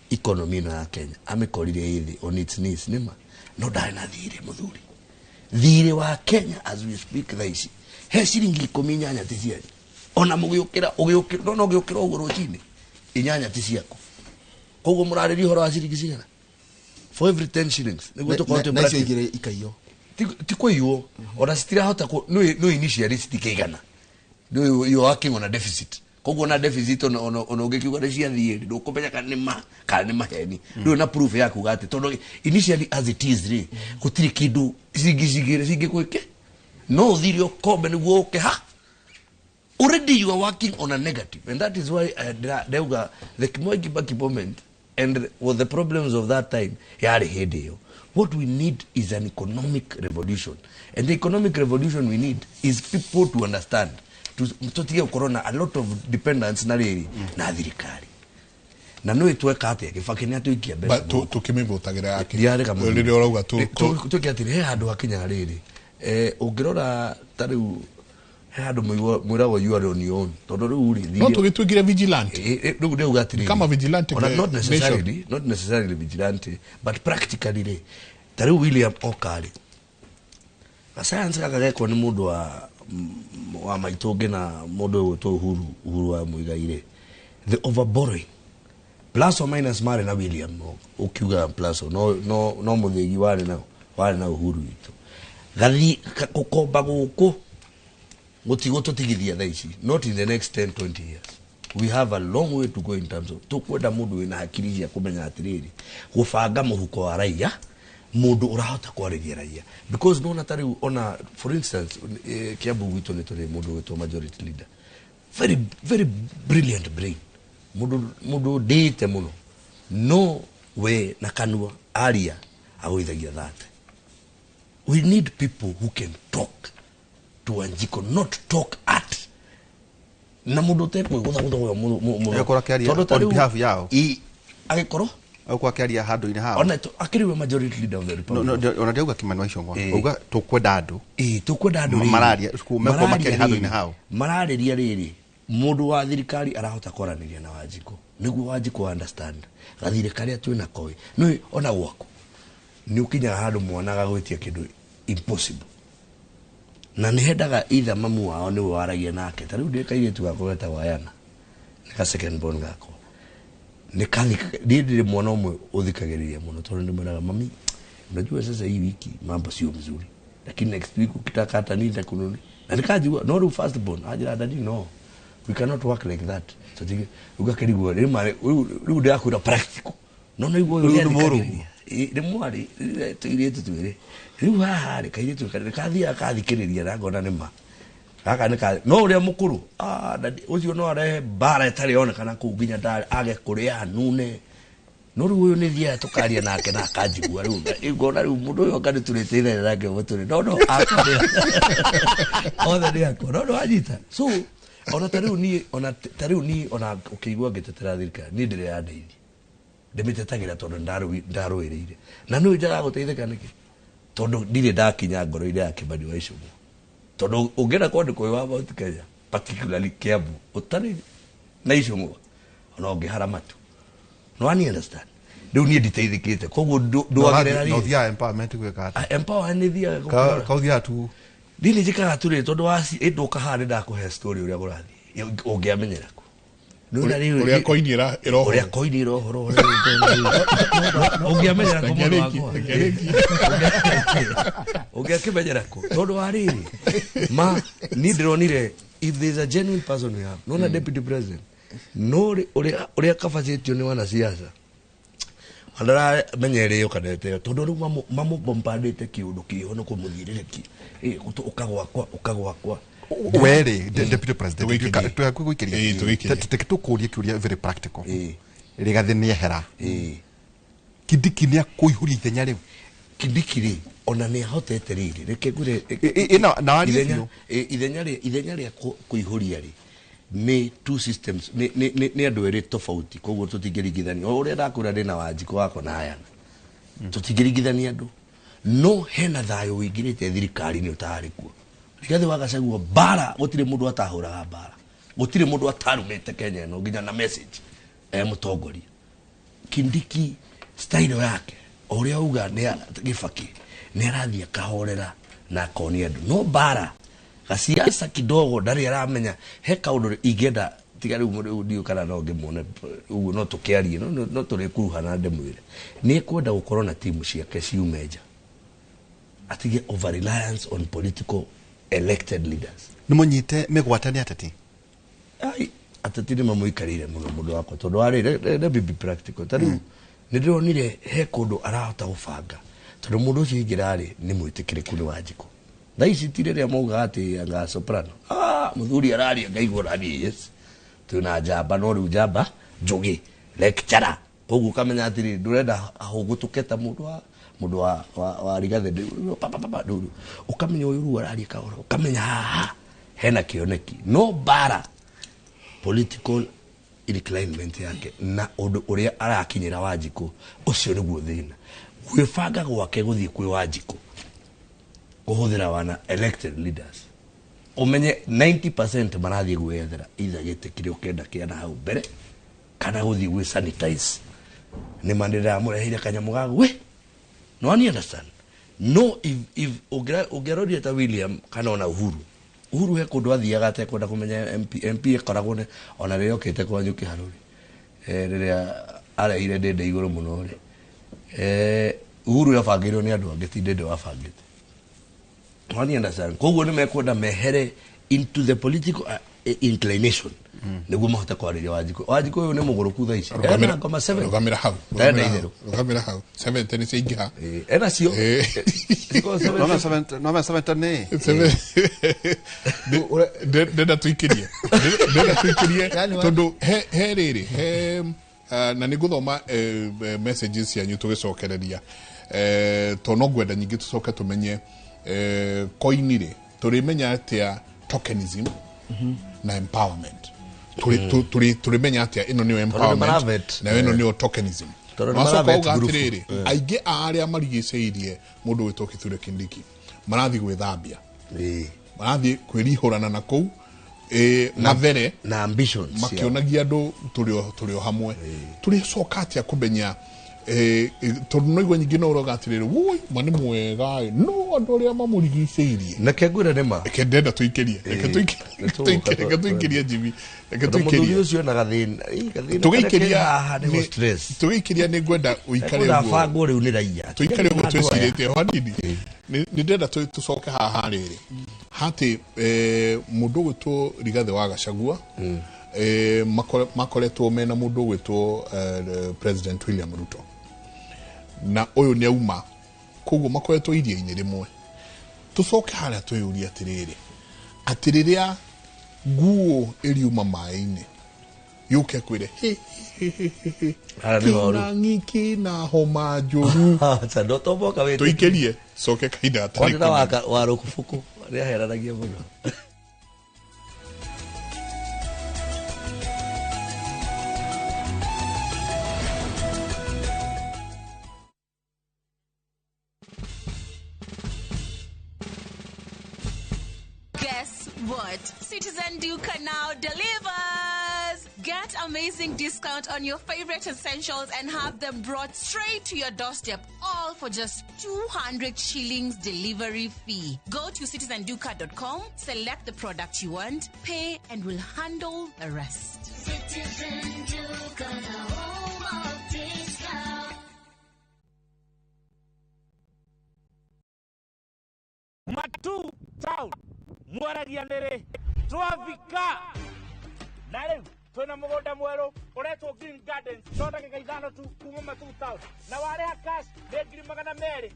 economy ĩno ya Kenya amĩkorire ĩ thĩ on its knees, nĩma no ndarĩ na thirĩ mũthuri. Thirĩ wa Kenya as we speak thaa ici he ciringi 18 ti cianyu, ona mũgĩũkĩra ũgĩũkĩra no ũgĩũkĩra ũguo rũcinĩ 8 ti ciaku, koguo mũrarĩria ũhoro wa ciringi cigana for every 10 shillings nĩguo tũkorwo twĩ na icio practice. igĩrĩ ikaiywo. Ti kũiywo ona citirahota nĩ initially citikĩigana, nĩ you are working on a deficit, koguo na deficit ona ũngĩkiuga nĩ ciathiĩ rĩ, ndũkũmenya kana nĩ ma kana nĩ maheni, ndũrĩ na proof ya kuga atĩ tondũ initially as it is rĩ, gũtirĩ kĩndũ ciringi cigĩrĩ cingĩkwĩke, no ũthire ũkombe nĩguo ũke ha. Already you are working on a negative, and that is why ndauga the Mwai Kibaki moment and with the problems of that time yarĩ hĩndĩ ĩyo. What we need is an economic revolution, and the economic revolution we need is people to understand, tũtige gũkorwo na a lot of dependence na rĩrĩ na thirikari. Na nĩ tweka atĩa Kibaki nĩ atũikia mbeca moko. Tũkĩmĩvũtagĩra yake. Ndiarega mũno. Rĩrĩa ũrauga Twĩke atĩrĩ, he handũ hakinyaga rĩrĩ, ũngĩrora ta rĩu he handũ mwĩragwo you are on your own, tondũ rĩu rĩ, No tũgĩtuĩkire vigilante. Rĩu ndĩrauga atĩrĩrĩ, Kama vigilante ona not nation. necessarily, not necessarily vigilante, but practically rĩ, ta rĩu William oka rĩ, gacience gaka gekwo nĩ mũndũ wa maitũ ũngĩ na mũndũ ũgwĩtwo Uhuru wa Muigai rĩ, the overborrowing plus or minus marĩ na William, ũkiuga plus or, no mũthĩgi warĩ na Uhuru witũ. Gathi gũkomba gũkũ gũtigũtũtigithia thaa ici, not in the next 10 20 years. We have a long way to go in terms of tũkwenda mũndũ wĩna hakiri cia kũmenya atĩrĩrĩ, gũbanga mũhuko wa raia, mũndũ ũrahota kwarĩria raia, because nona ta rĩu ona for instance Kiambu gwitũ nĩ tũrĩ mũndũ wĩtwo majority leader, very very brilliant brain, mũndũ ndĩte mũno, no we na kanua aria agũithagia thate. We need people who can talk to Wanjiko, not talk at na mũndũ ũtekwĩgũthagũtha ũyũ mũno. Agĩkorwo akĩaria Tondũ ta on rĩu behalf yao. Agĩkorwo Agĩkorwo akĩaria handũ-inĩ hao. Ona akĩrĩ we majority leader of the republic. No, no, ona ndiauga Kimani wa Ichung'wa. Auga tũkwenda andũ. Tũkwenda andũ rĩrĩ. Mararia, mekwo makĩaria handũ-inĩ hao. Mararĩria rĩrĩ, mũndũ wa thirikari arahota kwaranĩria na Wanjikũ nĩguo Wanjikũ understand gathirĩ karĩa twĩna koĩ. Nĩ ona gwaku nĩ ũkinyaga handũ mwana agagwĩtia kĩndũ impossible, na nĩ hendaga either mamu wao nĩwe waragia nake. Ta rĩu ndĩ kairĩtu gakwa getagwo Ayana, nĩ ka second born gakwa, nĩ kathika niĩ ndĩrĩ mwana ũmwe ũthikagĩrĩria mũno, tondũ ndĩmwĩraga mami, unajua sasa hii wiki mambo sio mzuri, lakini next week ukitaka hata nini nitakununua. Na nikajua no rĩu first born anjĩra daddy, no, we cannot work like that. So tige ugakĩrigwo rĩu rĩu ndĩrakwĩra practical, no no igua Rĩu ũrĩa nĩ mũrũ. athikagĩrĩria. Nĩ mwarĩ, tũirĩtu twĩrĩ. Rĩu haha rĩ, kairĩtu kathiaga kathikĩrĩria na ngona nĩ ma. Gaka nĩ ka, no ũrĩa mũkũrũ, daddy, ũcio no arehe mbara ĩtarĩ yonekana kũu nginya age kũrĩa nune. No rĩu ũyũ nĩ thiaga tũkaria nake na akanjigua rĩu. Ngona rĩu mũndũ ũyũ anga nĩtũrĩteithania nake ũguo tũrĩ. No, no, akwa nĩ othe nĩ akwa. No, no, anyita. So, ona ta rĩu niĩ, ona ta rĩu niĩ, ona ũkĩigua ngĩtetera thirikari, niĩ ndĩrĩ yandeithia. Ndĩmĩtetagĩra tondũ ndarũĩrĩire. Na nĩũĩ njagaga gũteithĩka nĩkĩ? Tondũ ndirĩ ndakinya ngoro-inĩ ya Kimani wa Ichung'wa. Tondũ ũngĩenda kwandĩkwo wĩ wa Mount Kenya, particularly Kiambu, ũtarĩ na Ichung'wa, ona ũngĩhara matu. No ani understand. Rĩu niĩ nditeithĩkĩte. Koguo ndwagĩrĩra No rĩrĩ. ũthiaga empowerment gwĩka atĩa? Empower nĩ thiaga gũkora. Ka ũthiaga tu. Niĩ nĩ njĩkaga tu rĩrĩ, tondũ ndũka haha nĩ ndakũhe story ũrĩa kũrathiĩ. Ũngĩamenyera kũ? Nĩ ũrĩa rĩu- Ũrĩa koini ĩrohoro. Ũrĩa koini ĩrohoro, ũngĩamenyera kũ mũndũ wakwa? Ũngĩakĩmenyera kũ? Tondũ wa rĩrĩ, ma, niĩ ndĩronire, if there is a genuine person we have, nona deputy president, no ũrĩa kabacĩtio nĩ wanasiasa, Ndaramenya ĩrĩo kana ĩteo tondũ rĩu mamũbombandĩte kĩũndũ kĩho nĩ kũmũthirĩrĩki ũka gwakwa ũka gwakwa. Were deputy president twagwĩkĩria tũkũrie kĩũria very practical. Rigathi nĩ ehera, Kindiki nĩ akũihũria ithenya rĩu? Kindiki rĩ, ona nĩ ahotete rĩrĩ, reke ngwĩre, ithenya rĩa kũihũria rĩ nĩ two systems, nĩ andũ erĩ tofauti, koguo tũtingĩringithania. O ũrĩa ndakwĩra ndĩna Wanjikũ wakwa na Ayana, tũtingĩringithania andũ, no hena thayũ wĩingĩrĩte thirikari-inĩ ũtarĩ kuo. Rigathi wa Gachagua mbara, gũtirĩ mũndũ atahũraga mbara, gũtirĩ mũndũ atarumĩte Kenya ĩno nginya na message mũtongoria. Kindiki style yake o ũrĩa auga nĩ Gĩbaki nĩ arathiĩ akahorera na akonia andũ, no mbara gasiasa kidogo ndarĩ aramenya. He kaũndũ ingĩenda tiga rĩu ndiũ kana no ngĩmuone ũguo no tũkĩarie, no tũrĩkuruhana ndĩmwĩre nĩ ekwenda gũkorwo na timu ciake ciume nja, atige over reliance on political elected leaders. Nĩ mũnyite mĩgwate nĩ ateti? Ai, ateti nĩ mamũikarĩire mũno mũndũ wakwa, tondũ warĩ let me be practical. Ta rĩu nĩ ndĩronire he kũndũ arahota gũbanga, tondũ mũndũ ũcio ingĩrarĩ nĩ mwĩtĩkĩrĩku nĩ Wanjikũ. Thaa ici ti rĩrĩa maugaga atĩ anga soprano, mũthuri araria ngaigua nani, yes twĩna njamba, no rĩu njamba njũgĩ lecturer, koguo ũkamenya atĩrĩ ndũrenda ahũgũtũke ta mũndũ wa Rigathi, ũkamenya ũyũ rĩu araria kahora, ũkamenya haha hena kĩoneki, no mbara political inclinement yake na ũndũ ũrĩa arakinyĩra Wanjikũ ũcio nĩguo thĩna. Gwĩbanga gwake gũthiĩ kwĩ Wanjikũ kũhũthĩra wana elected leaders, ũmenye 90% marathiĩ gwĩethera either gĩtĩ kĩrĩa ũkenda kĩa na hau mbere kana gũthiĩ gwĩ sanitize. Nĩ ma ndĩramũreheire kanyamũ ga gwĩ no ani understand. No if ũngĩaroria ta William kana ona Uhuru, Uhuru he kũndũ athiaga atekwenda kũmenya MP ĩkoragwo ona rĩrĩa okĩte kwanyu kĩharũ rĩ, rĩrĩa arehire ndĩndĩ igũrũ mũno rĩ, Uhuru yabangĩirwo nĩ andũ angĩ, ti ndĩndĩ wabangĩte. Wani understand. Koguo nĩ mekwenda mehere into the political inclination nĩguo mahote kwarĩria Wanjikũ. Wanjikũ ũyũ nĩ mũgũrũku thaa ici. Ena ngoma 7. Rũgamĩra hau. Rũgamĩra hau. 7 nĩ ciaingĩha. Ena cio. No 7 nĩ. Ndenda tuikĩrie. Ndenda tuikĩrie tondũ he rĩrĩ he na nĩ ngũthoma messages cianyu tũgĩcokereria. Tondũ no ngwenda nyingĩ tũcoke tũmenye koini rĩ tũrĩmenya atĩa tokenism na empowerment. Tũrĩmenya atĩa ĩno nĩyo empowerment na ĩno nĩyo tokenism. Macoka uga atĩrĩrĩ, aingĩ a arĩa marigicĩirie mũndũ wĩtwo Kithure Kindiki marathiĩ gwĩthambia, marathiĩ kwĩrihũrana na kũu mathere na ambitions makĩonagia andũ tũrĩ o hamwe. Tũrĩcoka atĩa kũmenya tondũ no igua nyingĩ no ũroga atĩrĩrĩ woi ma nĩ mwega no andũ arĩa mamũrigicĩirie. Reke ngwĩre nĩ ma. Reke ndenda tũikĩrie. Reke tũikĩrie Jimmy. Reke tũikĩrie. Mũthuri ũcio ena gathĩna. Tũgĩikĩria nĩ ngwenda ũikare ũguo. Ndabangwo rĩu nĩ raia. Tũikare ũguo twĩcirĩtie o hanini. Nĩ ndĩrenda tũcoke haha rĩrĩ. Hatĩ mũndũ ũgwĩtwo Rigathi wa Gachagua makoretwo mena mũndũ ũgwĩtwo President William Ruto. Na ũyũ nĩ auma koguo makoretwo iria-inĩ rĩmwe. Tũcoke harĩa twĩyũrie atĩrĩrĩ, atĩ rĩrĩa nguo ĩriuma maĩ-inĩ yũke kwĩre kĩng'ang'i kĩna homa njũru. Tũikĩrie coke kahinda gatarĩ kũnene. Wa rũkubũkũ nĩaheranagia mũno. Guess what? Citizen Duka now delivers! Get amazing discount on your favorite essentials and have them brought straight to your doorstep, all for just 200 shillings delivery fee. Go to citizenduka.com, select the product you want, pay, and we'll handle the rest. Citizen Duka, the home of discount. Matu town mwaragia nĩrĩ twafika na rĩu Twĩna mũgũnda mwerũ ũretwo Green Gardens, no ndagĩka 5 tu kuma Matuu Town, na warĩha cash nĩ 280,000,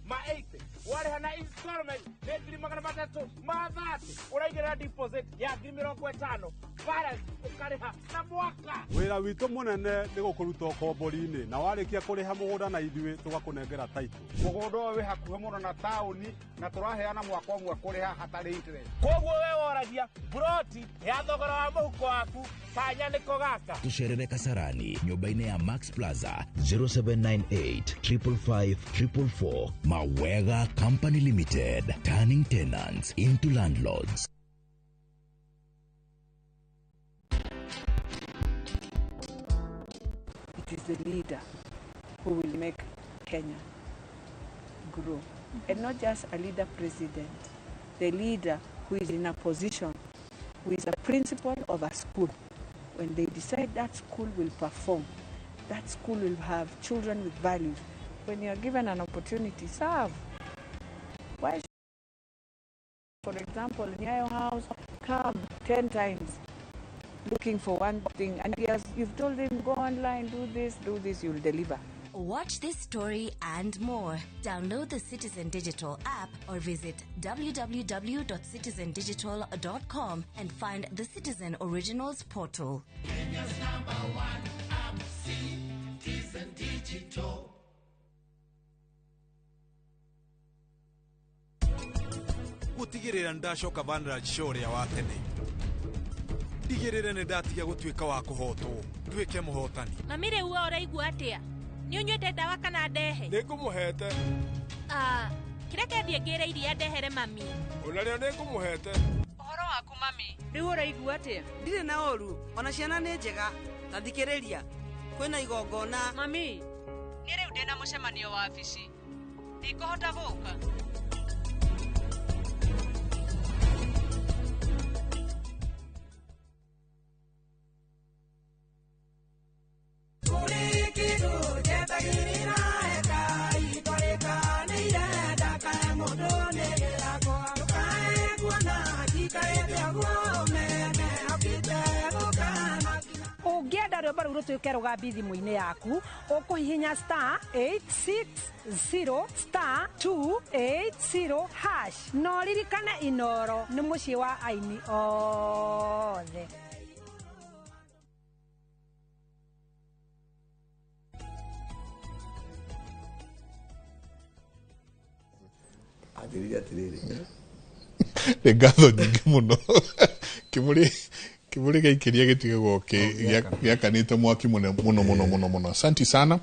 warĩha na installment nĩ 330,000, ũraigĩrĩra deposit ya 50,000, balance ũkarĩha na mwaka. Wĩra witũ mũnene nĩ gũkũruta ũkombori-inĩ, na warĩkia kũrĩha mũgũnda na ithuĩ tũgakũnengera title. Mũgũnda ũyũ wĩ hakuhĩ mũno na taũni na tũraheana mwaka ũmwe kũrĩha hatarĩ interest. Koguo we woragia buroti ya thogora wa mũhuko waku kanya nĩko gaka. Tucerere Kasarani nyũmba-inĩ ya Max Plaza 0798 555 444. Mawega Company Limited, turning tenants into landlords. It is the leader who will make Kenya grow. And not just a leader president, the leader who is in a position, who is a principal of a school. When they decide that school will perform, that school will have children with values. When you are given an opportunity, serve. Why, for example, Nyayo House, come 10 times looking for one thing, and yes, you've told him, go online, do this, you'll deliver. Watch this story and more. Download the Citizen Digital app or visit www.citizendigital.com and find the Citizen Originals portal. Kenya's #1 app, Citizen Digital. Gutigirira ndacoka Vanraj show ria wa tene. Ndigirire ni ndatiga gutuika wa kuhotwo, nduike muhotani. Mami riu uraigua atia? Nĩ ũnyuĩte ndawa kana ndehe? Nĩ ngũmũhete. Kĩreke thiĩ ngĩre iria ndehere mami. Ona rĩo nĩ ngũmũhete. Ũhoro waku mami? Rĩu ũraigua atĩa? Ndirĩ na ũru, ona ciana nĩ njega. Ta thikĩrĩria, kwĩna igongona. Mami, niĩ rĩu ndĩna mũcemanio wa wabici. Ndikũhota gũka. Ũngĩenda rwĩmbo rũu rũtuĩke rũgambi thimũ-inĩ yaku, ũkũhihinya *860 *280 hash. Na ũririkane Inoro nĩ mũciĩ wa aini othe. Anjĩrire atĩrĩrĩ, nĩ ngatho nyingĩ mũno. Kimuri gĩikĩria gĩtigagwo gĩakanĩte mwaki mũno mũno mũno mũno. Asante sana.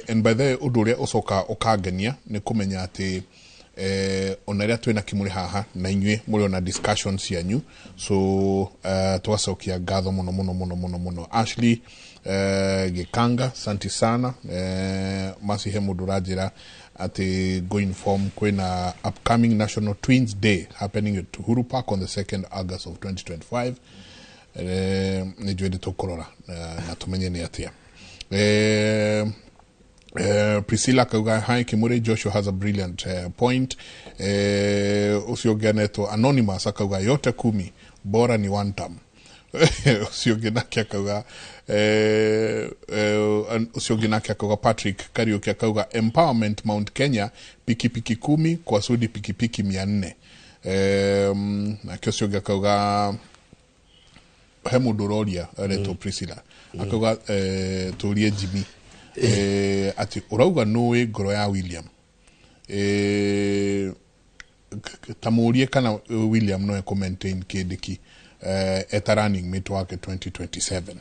And by the way, ũndũ ũrĩa ũcoka ũkangenia nĩ kũmenya atĩ ona rĩrĩa twĩna Kimuri haha na inyuĩ mũrĩ ona discussions cianyu, so tũgacokia ngatho mũno mũno mũno mũno mũno. Ashley Gĩkanga, asante sana. Masi he mũndũ ũranjĩra atĩ go inform kwĩna upcoming National Twins Day happening at Uhuru Park on the 2nd August of 2025. Nĩ njũĩ nĩ tũkũrora na tũmenye nĩ atĩa. Priscilla kauga, hi Kimuri, Joshua has a brilliant point. Ũcio ũngĩ anetwo Anonymous akauga yote 10 bora ni one term. Ũcio ũngĩ nake akauga ũcio ũngĩ nake akauga Patrick Kariuki akauga empowerment Mount Kenya pikipiki 10 kwa Sudi pikipiki 400. Nake ũcio ũngĩ akauga he mũndũ ũroria aretwo Priscilla akauga tũrie Jimmy ati ũrauga nũĩ ngoro ya William, ta mũrie kana William no ekũ maintain kĩndĩki eta running mate wake 2027.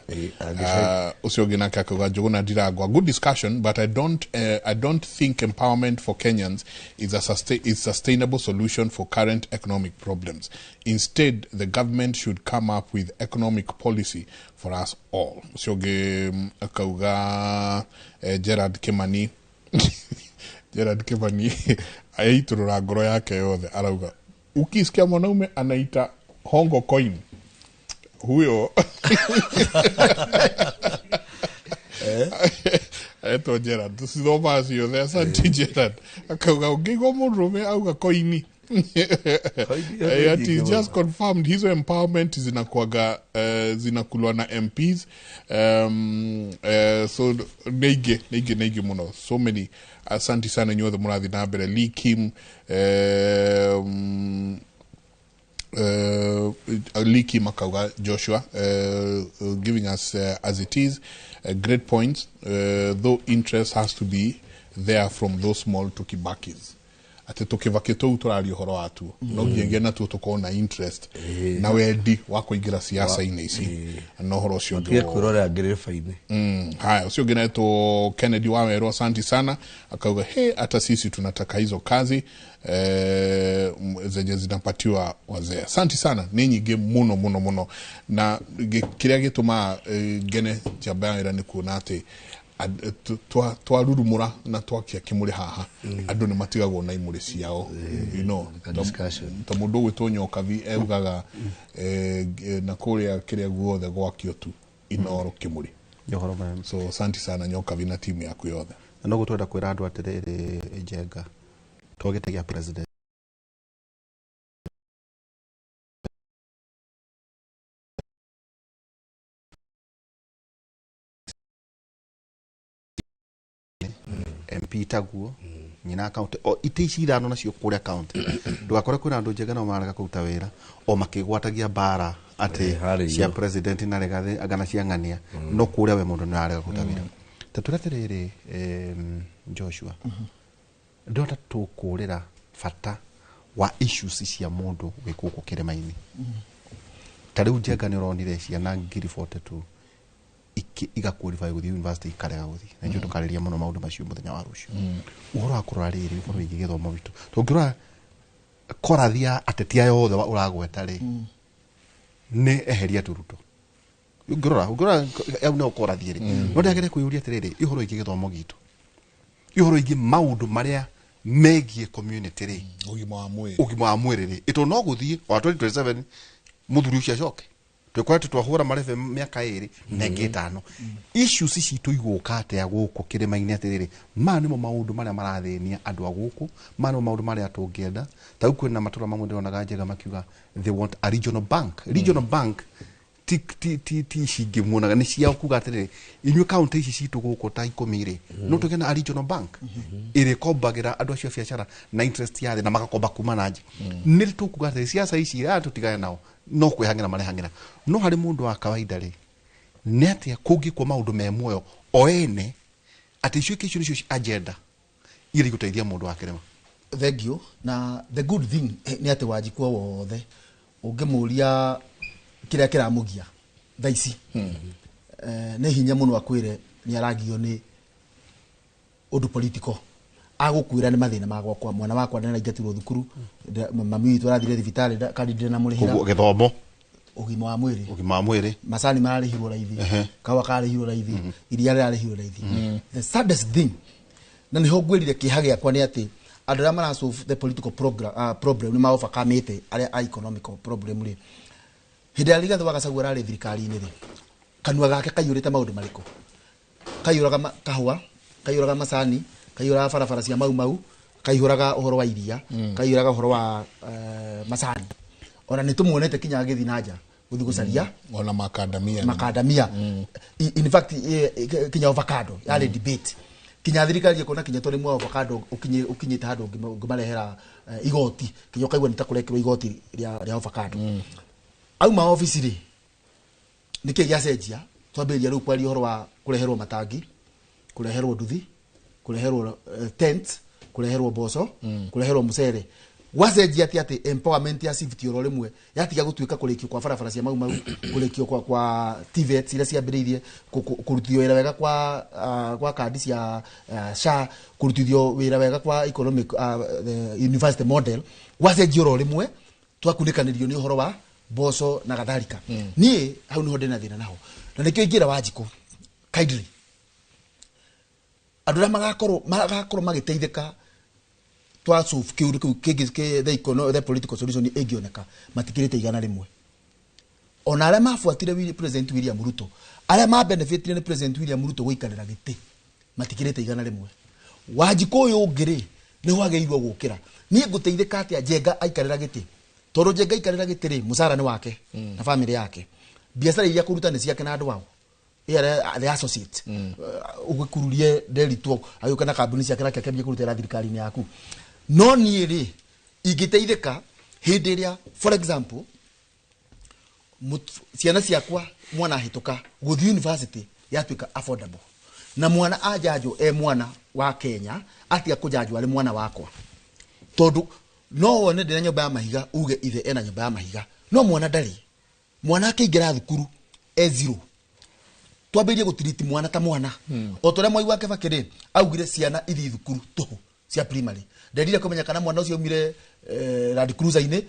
Ũcio ũngĩ nake akauga Njũgũna Ndirangwa, good discussion, but I don't think empowerment for Kenyans is a sustainable solution for current economic problems. Instead, the government should come up with economic policy for us all. Ũcio ũngĩ akauga Gerard Kimani Gerard Kimani aiturura ngoro yake yothe, arauga ukisikia mwanaume anaita hongo coin, huyo etwo Gerard, tucithoma ciothe. Asante Gerard. Akauga ũngĩigua mũndũrũme auga koini Ati just confirmed hizo empowerment zinakuaga zinakulwa na MPs. So neige neige neige muno, so many. Asante sana inyuothe mũrathiĩ na mbere. Lee Kim, Liki Makauga Joshua, giving us as it is great points, though interest has to be there from those small tukibakis. Ati tukibaki tou tũraria ũhoro watuo no nginya natuo tũkorwo na interest na wendi wa kũingĩra siasa-inĩ ici na ũhoro ũcio ũngĩ Matige wothe. kwĩrorera ngereba-inĩ. Haya, ũcio ũngĩ naitwo Kennedy Wawerũ, asanti sana, akauga he, hata sisi tunataka hizo kazi zenye zinapatiwa wazee. Asanti sana, nĩ nyingĩ mũno mũno mũno, na kĩrĩa gĩtũmaga ngene njamba ya wĩra nĩ kuona atĩ twarurumũra na twakia kĩmũrĩ haha, andũ nĩ matigagwo na imũrĩ ciao, you know, ta mũndũ ũgwĩtwo Nyokabi eugaga na kũrĩa kĩrĩa guothe gwakio tu Inoro kĩmũrĩ. So asante sana Nyokabi na timu yaku yothe. Na noguo twenda kwĩra andũ atĩrĩrĩ, Njenga twagĩte gĩa president MP taguo nyina county o ite ici ithano nacio kũrĩa county, ndũgakore kwĩna andũ Njenga nao marega kũruta wĩra o makĩgwatagia mbara atĩ harĩ cia igũrũ. president na Rigathĩ anga na cia ng'ania, no kũrĩa we mũndũ nĩ ararega kũruta wĩra. Ta twĩre atĩrĩrĩ, Joshua, ndĩrona tũkũrĩra bata wa issues cia mũndũ wĩ gũkũ kĩrĩma-inĩ. Ta rĩu Njenga nĩ ũronire ciana 42,000 igaqualify gũthiĩ university ikarega gũthiĩ, na ithuĩ tũkarĩria mũno maũndũ macio mũthenya wa rũciũ, ũhoro wa kũrora rĩrĩ, ũhoro wĩgiĩ gĩthomo witũ. Tũngĩrora korathi ya ateti aya othe ũragweta rĩ, nĩ eheria tu Ruto. Ũngĩrora au nĩho korathi rĩ, no ndagere kwĩyũria atĩrĩrĩ, ũhoro wĩgiĩ gĩthomo gitũ, ũhoro wĩgiĩ maũndũ marĩa megiĩ community rĩ, ũgima wa mwĩrĩ, ũgima wa mwĩrĩ rĩ, ĩtũ no gũthiĩ wa 2027 mũthuri ũcio acoke twĩkoretwo twahũra marebe mĩaka 2 na ĩngĩ 5. Issues citũ igũka atĩa gũkũ kĩrĩma-inĩ? Atĩrĩrĩ, maya nĩmo maũndũ marĩa marathĩnia andũ a gũkũ, maya nĩmo maũndũ marĩa tũngĩenda. Ta rĩu kwĩna matũra mamwe ndĩronaga Njega makiuga they want a regional bank. Regional bank ti ici ingĩ muonaga nĩ ciao, kuga atĩrĩrĩ, inyuĩ kaunti ici citũ gũkũ ta 10 rĩ, no tũgĩe na a regional bank ĩrĩkombagĩra andũ acio a biacara na interest ya thĩ na magakomba kuma na nja. Nĩ tũkuga atĩrĩ, ciaca ici aya tũtigane nao, no kwĩhang'ĩra marehang'ĩra. No harĩ mũndũ wa kawaida rĩ, nĩ atĩa kũngĩkwo maũndũ me muoyo o ene atĩ icio icio nĩcio agenda iria igũteithia mũndũ wa kĩrĩma? Thank you. Na the good thing nĩ atĩ Wanjikũ o wothe ũngĩmũria kĩrĩa kĩramũgia thaa ici, nĩ hinya mũno akwĩre nĩ aragio nĩ ũndũ political. Agũkwĩra nĩ mathĩna ma gwakwa, mwana wakwa ndaraingatirwo thukuru, mami witũ arathire thibitarĩ, kandi ndĩramũrĩhĩra. Koguo gĩthomo, ũgima wa mwĩrĩ, ũgima wa mwĩrĩ, macani mararĩhirwo raithi, kahũa kararĩhirwo raithi, iria rĩrarĩhirwo raithi. The saddest thing, na nĩho ngwĩrire kĩeha gĩakwa, nĩ atĩ andũ arĩa mara solve the political program, problem nĩ ma-overcome-ĩte arĩa a economical problem rĩ. Hĩndĩ ĩrĩa Rigathĩ wa Gachagua ararĩ thirikari-inĩ rĩ, kanua gake kaiyũrĩte maũndũ marĩkũ? Kaiyũraga kahũa, kaiyũraga macani, kaiyũraga barabara cia Mau Mau, kaihũraga ũhoro wa iria, kaihũraga ũhoro wa macani. Ona nĩ tũmuonete kinya agĩthiĩ na nja gũthiĩ gũcaria ona makandamia. Makandamia. In fact, kinya avocado yarĩ debate, kinya thirikari ĩkona kinya tũrĩmi wa avocado ũkinyĩte handũ ũngĩmarehera igoti, kinya ũkaigua nĩ ta kũrekĩrwo igoti rĩa avocado. Auma obici rĩ, nĩkĩ gĩacenjia? Twambĩrĩria rĩu kwaria ũhoro wa kũreherwo matangi, kũreherwo nduthi, kũreherwo tent, kũreherwo mboco, kũreherwo mũcere. Gwacenjia atĩ empowerment ya civic oro rĩmwe yatiga gũtuĩka kũrĩkio kwa barabara cia Mau Mau, kũrĩkio kwa TVETs iria ciambĩrĩirie, kũrutithio wĩra wega kwa kandi cia SHA, kũrutithio wĩra wega kwa economic the university model. Gwacenjia oro rĩmwe twakunĩkanĩrio nĩ ũhoro wa mboco na gatharika. Niĩ hau niho ndĩna thĩna naho, na nĩkĩo ingĩra Wanjikũ kindly, andũ arĩa magakorwo magĩteithĩka twa solve kĩũndũ kĩu kĩngĩ the political solution ĩngĩoneka matikĩrĩte 100. Ona arĩa mabuatire President William Ruto, arĩa ma benefitire nĩ President William Ruto gũikarĩra gĩtĩ, matikĩrĩte 100. Wanjikũ ũyũ ũngĩ rĩ, nĩho agĩrĩirwo gũkĩra. Niĩ ngũteithĩka atĩa Njenga aikarĩra gĩtĩ? Tondũ Njenga aikarĩra gĩtĩ rĩ, mũcara nĩ wake na family yake. Biacara iria kũruta nĩ ciake na andũ ao. Ĩrĩa the associate. Ũgĩkururie Nderitu agĩũka na kambuni ciake nake akĩambia kũrutĩra thirikari-inĩ yaku. No niĩ rĩ, ingĩteithĩka hĩndĩ ĩrĩa, for example, ciana ciakwa mwana ahĩtũka gũthiĩ university yatuĩka affordable, na mwana anjanjwo e mwana wa Kenya atiga kũjanjwo arĩ mwana wakwa, tondũ no wone ndĩna nyũmba ya mahiga uge ithe ena nyũmba ya mahiga, no mwana ndarĩ. Mwana akĩingĩra thukuru e zero. Twambĩrĩrie gũtiriti mwana ta mwana. O ta ũrĩa Mwai wa Kibaki rĩ augire ciana ithiĩ thukuru tũhũ cia primary, ndendire kũmenya kana mwana ũcio aumire Land Cruiser-inĩ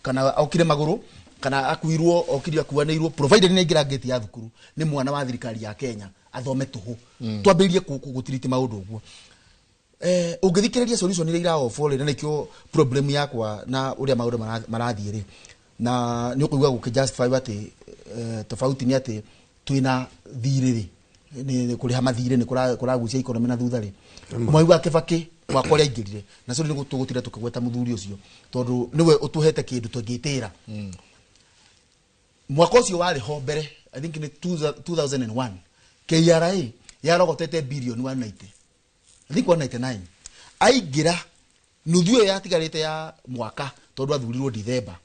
kana okire magũrũ kana akuirwo okire akuanĩirwo, provided nĩ aingĩra ngĩti ya thukuru nĩ mwana wa thirikari ya Kenya athome tũhũ. Twambĩrĩrie gũtiriti maũndũ ũguo. Ũngĩthikĩrĩria solution iria iraofo rĩ, na nĩkĩo problem yakwa na ũrĩa maũndũ marathiĩ rĩ, na nĩ ũkũigua gũkĩ justify atĩ tofauti nĩ atĩ twĩna thirĩ rĩ, nĩ kũrĩha mathirĩ nĩ kũragucia economy na thutha rĩ. Mwai wa Kibaki mwaka ũrĩa aingĩrire, na sorry nĩ tũgũtinda tũkĩgweta mũthuri ũcio tondũ nĩwe ũtũhete kĩndũ tũngĩtĩra. Mwaka ũcio warĩ ho mbere, I think nĩ 2001, KRA yarogotete billion 190, I think 199. Aingĩra nuthu ĩyo yatigarĩte ya mwaka tondũ athurirwo December,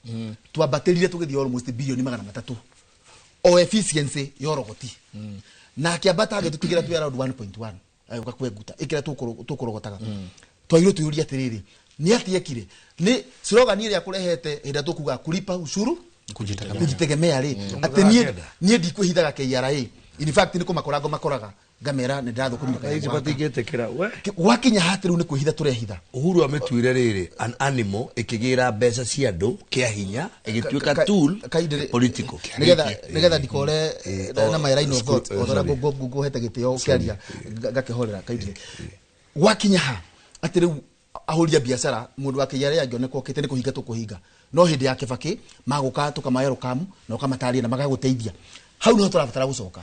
twambatĩrire tũgĩthiĩ almost billion 300 o efficiency ya ũrogoti. Na akĩambata agĩtũtigĩra twĩ around 1.1 agĩũka kwenguta ĩkĩra tũkũrogotaga. Twagĩrĩirwo twĩyũrie atĩrĩrĩ, nĩ atĩa ekire? Nĩ slogan ĩrĩa kũrehete hĩndĩ ĩrĩa tũkuga kulipa ushuru kujitegemea rĩ, atĩ niĩ ndikwĩhithaga KRA. In fact nĩ kũmakora ngũmakoraga ngamera nĩ ndathũkũmire Ici matingĩtĩkĩra, we. Gwakinya hatĩ rĩu nĩ kwĩhitha tũrehitha. Uhuru amĩtuire rĩrĩ an animal ĩkĩgĩra mbeca cia andũ kĩa hinya ĩgĩtuĩka tool political. Nĩgetha ndikore na my line of thought, o ta ũrĩa ngũhete gĩtĩo ũkĩaria ngakĩhorera kaindire. Gwakinya ha atĩ rĩu ahũri a biacara mũndũ wa KRA angĩoneka okĩte nĩ kũhinga tũkũhinga, no hĩndĩ ya Kibaki magũka tũkamahe rũkamu na ũkamataria na magagũteithia. Hau nĩho tũrabatara gũcoka.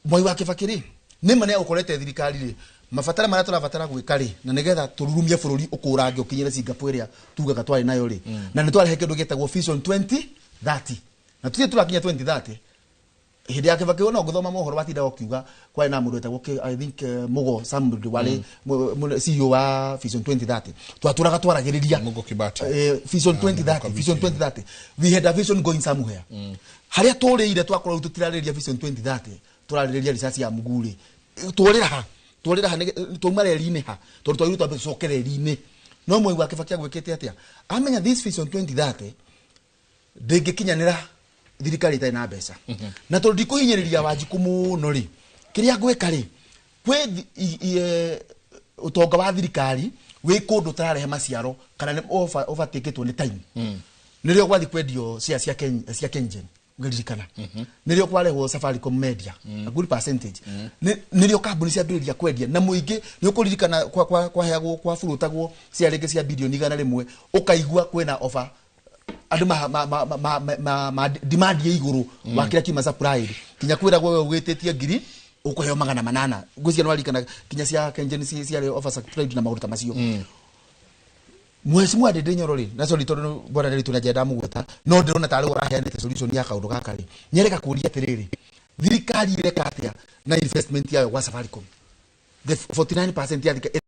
Mwai wa Kibaki rĩ, nĩ ma nĩ agũkorete thirikari rĩ, mabatara marĩa tũrabatara gwĩka rĩ, na nĩgetha tũrurumie bũrũri ũkũrange ũkinyĩre Singapore ĩrĩa tugaga twarĩ nayo rĩ, na nĩ twarehe kĩndũ gĩtagwo Vision 2030, na tũtirĩ tũrakinya 2030. Hĩndĩ ya Kibaki no ngũthoma mohoro watindaga ũkiuga kwarĩ na mũndũ wetagwo I think Mugo Samuel warĩ CEO wa Vision 2030. Twatũraga twaragĩrĩria Mugo Kibati. Vision 2030, Vision 2030. We had a vision going somewhere. Harĩa tũrĩire twakorwo tũtirarĩrĩria Vision 2030, tũrarĩrĩria risasi ya Mugure. Tũrĩra ha? Tũrĩra ha twauma reri-inĩ ha? Tondũ twagĩrĩirwo twambe tũcoke reri-inĩ. No Mwai wa Kibaki agwĩkĩte atĩa? Amenya this Vision 2030 ndĩngĩkinyanĩra thirikari ĩtarĩ na mbeca. Na tondũ ndikũhinyĩrĩria Wanjikũ mũno rĩ, kĩrĩa ngwĩka rĩ, kwĩ ũtonga wa thirikari wĩ kũndũ ũtararehe maciaro kana nĩ overtakĩtwo nĩ time. Nĩrĩo gwathiĩ kwendio share cia KenGen, ũngĩririkana. Nĩrĩo kwarehwo Safaricom Media, a good percentage. Nĩrĩo kambuni ciambĩrĩria kwendia na mũingĩ nĩ ũkũririkana kwaheagwo, kwaburutagwo share rĩngĩ cia bilioni 100, ũkaigua kwĩna offer andũ ma demand ya igũrũ wa kĩrĩa kiuma supplied, kinya kwĩragwo we ũgĩtĩtie ngiri ũkũheo 800. Ngwĩciria nĩ waririkana kinya cia KenGen ciarĩ offer supplied na maũndũ ta macio. Mheshimiwa Ndindi Nyoro rĩ, na sorry tondũ bwana Nderitu na njenda mũgweta, no ndĩrona tarĩ we ũraheanĩte solution ya kaũndũ gaka rĩ, nĩareka kũũria atĩrĩrĩ, thirikari ĩreka atĩa na investment yayo gwa Safaricom? The 49% ya thirikari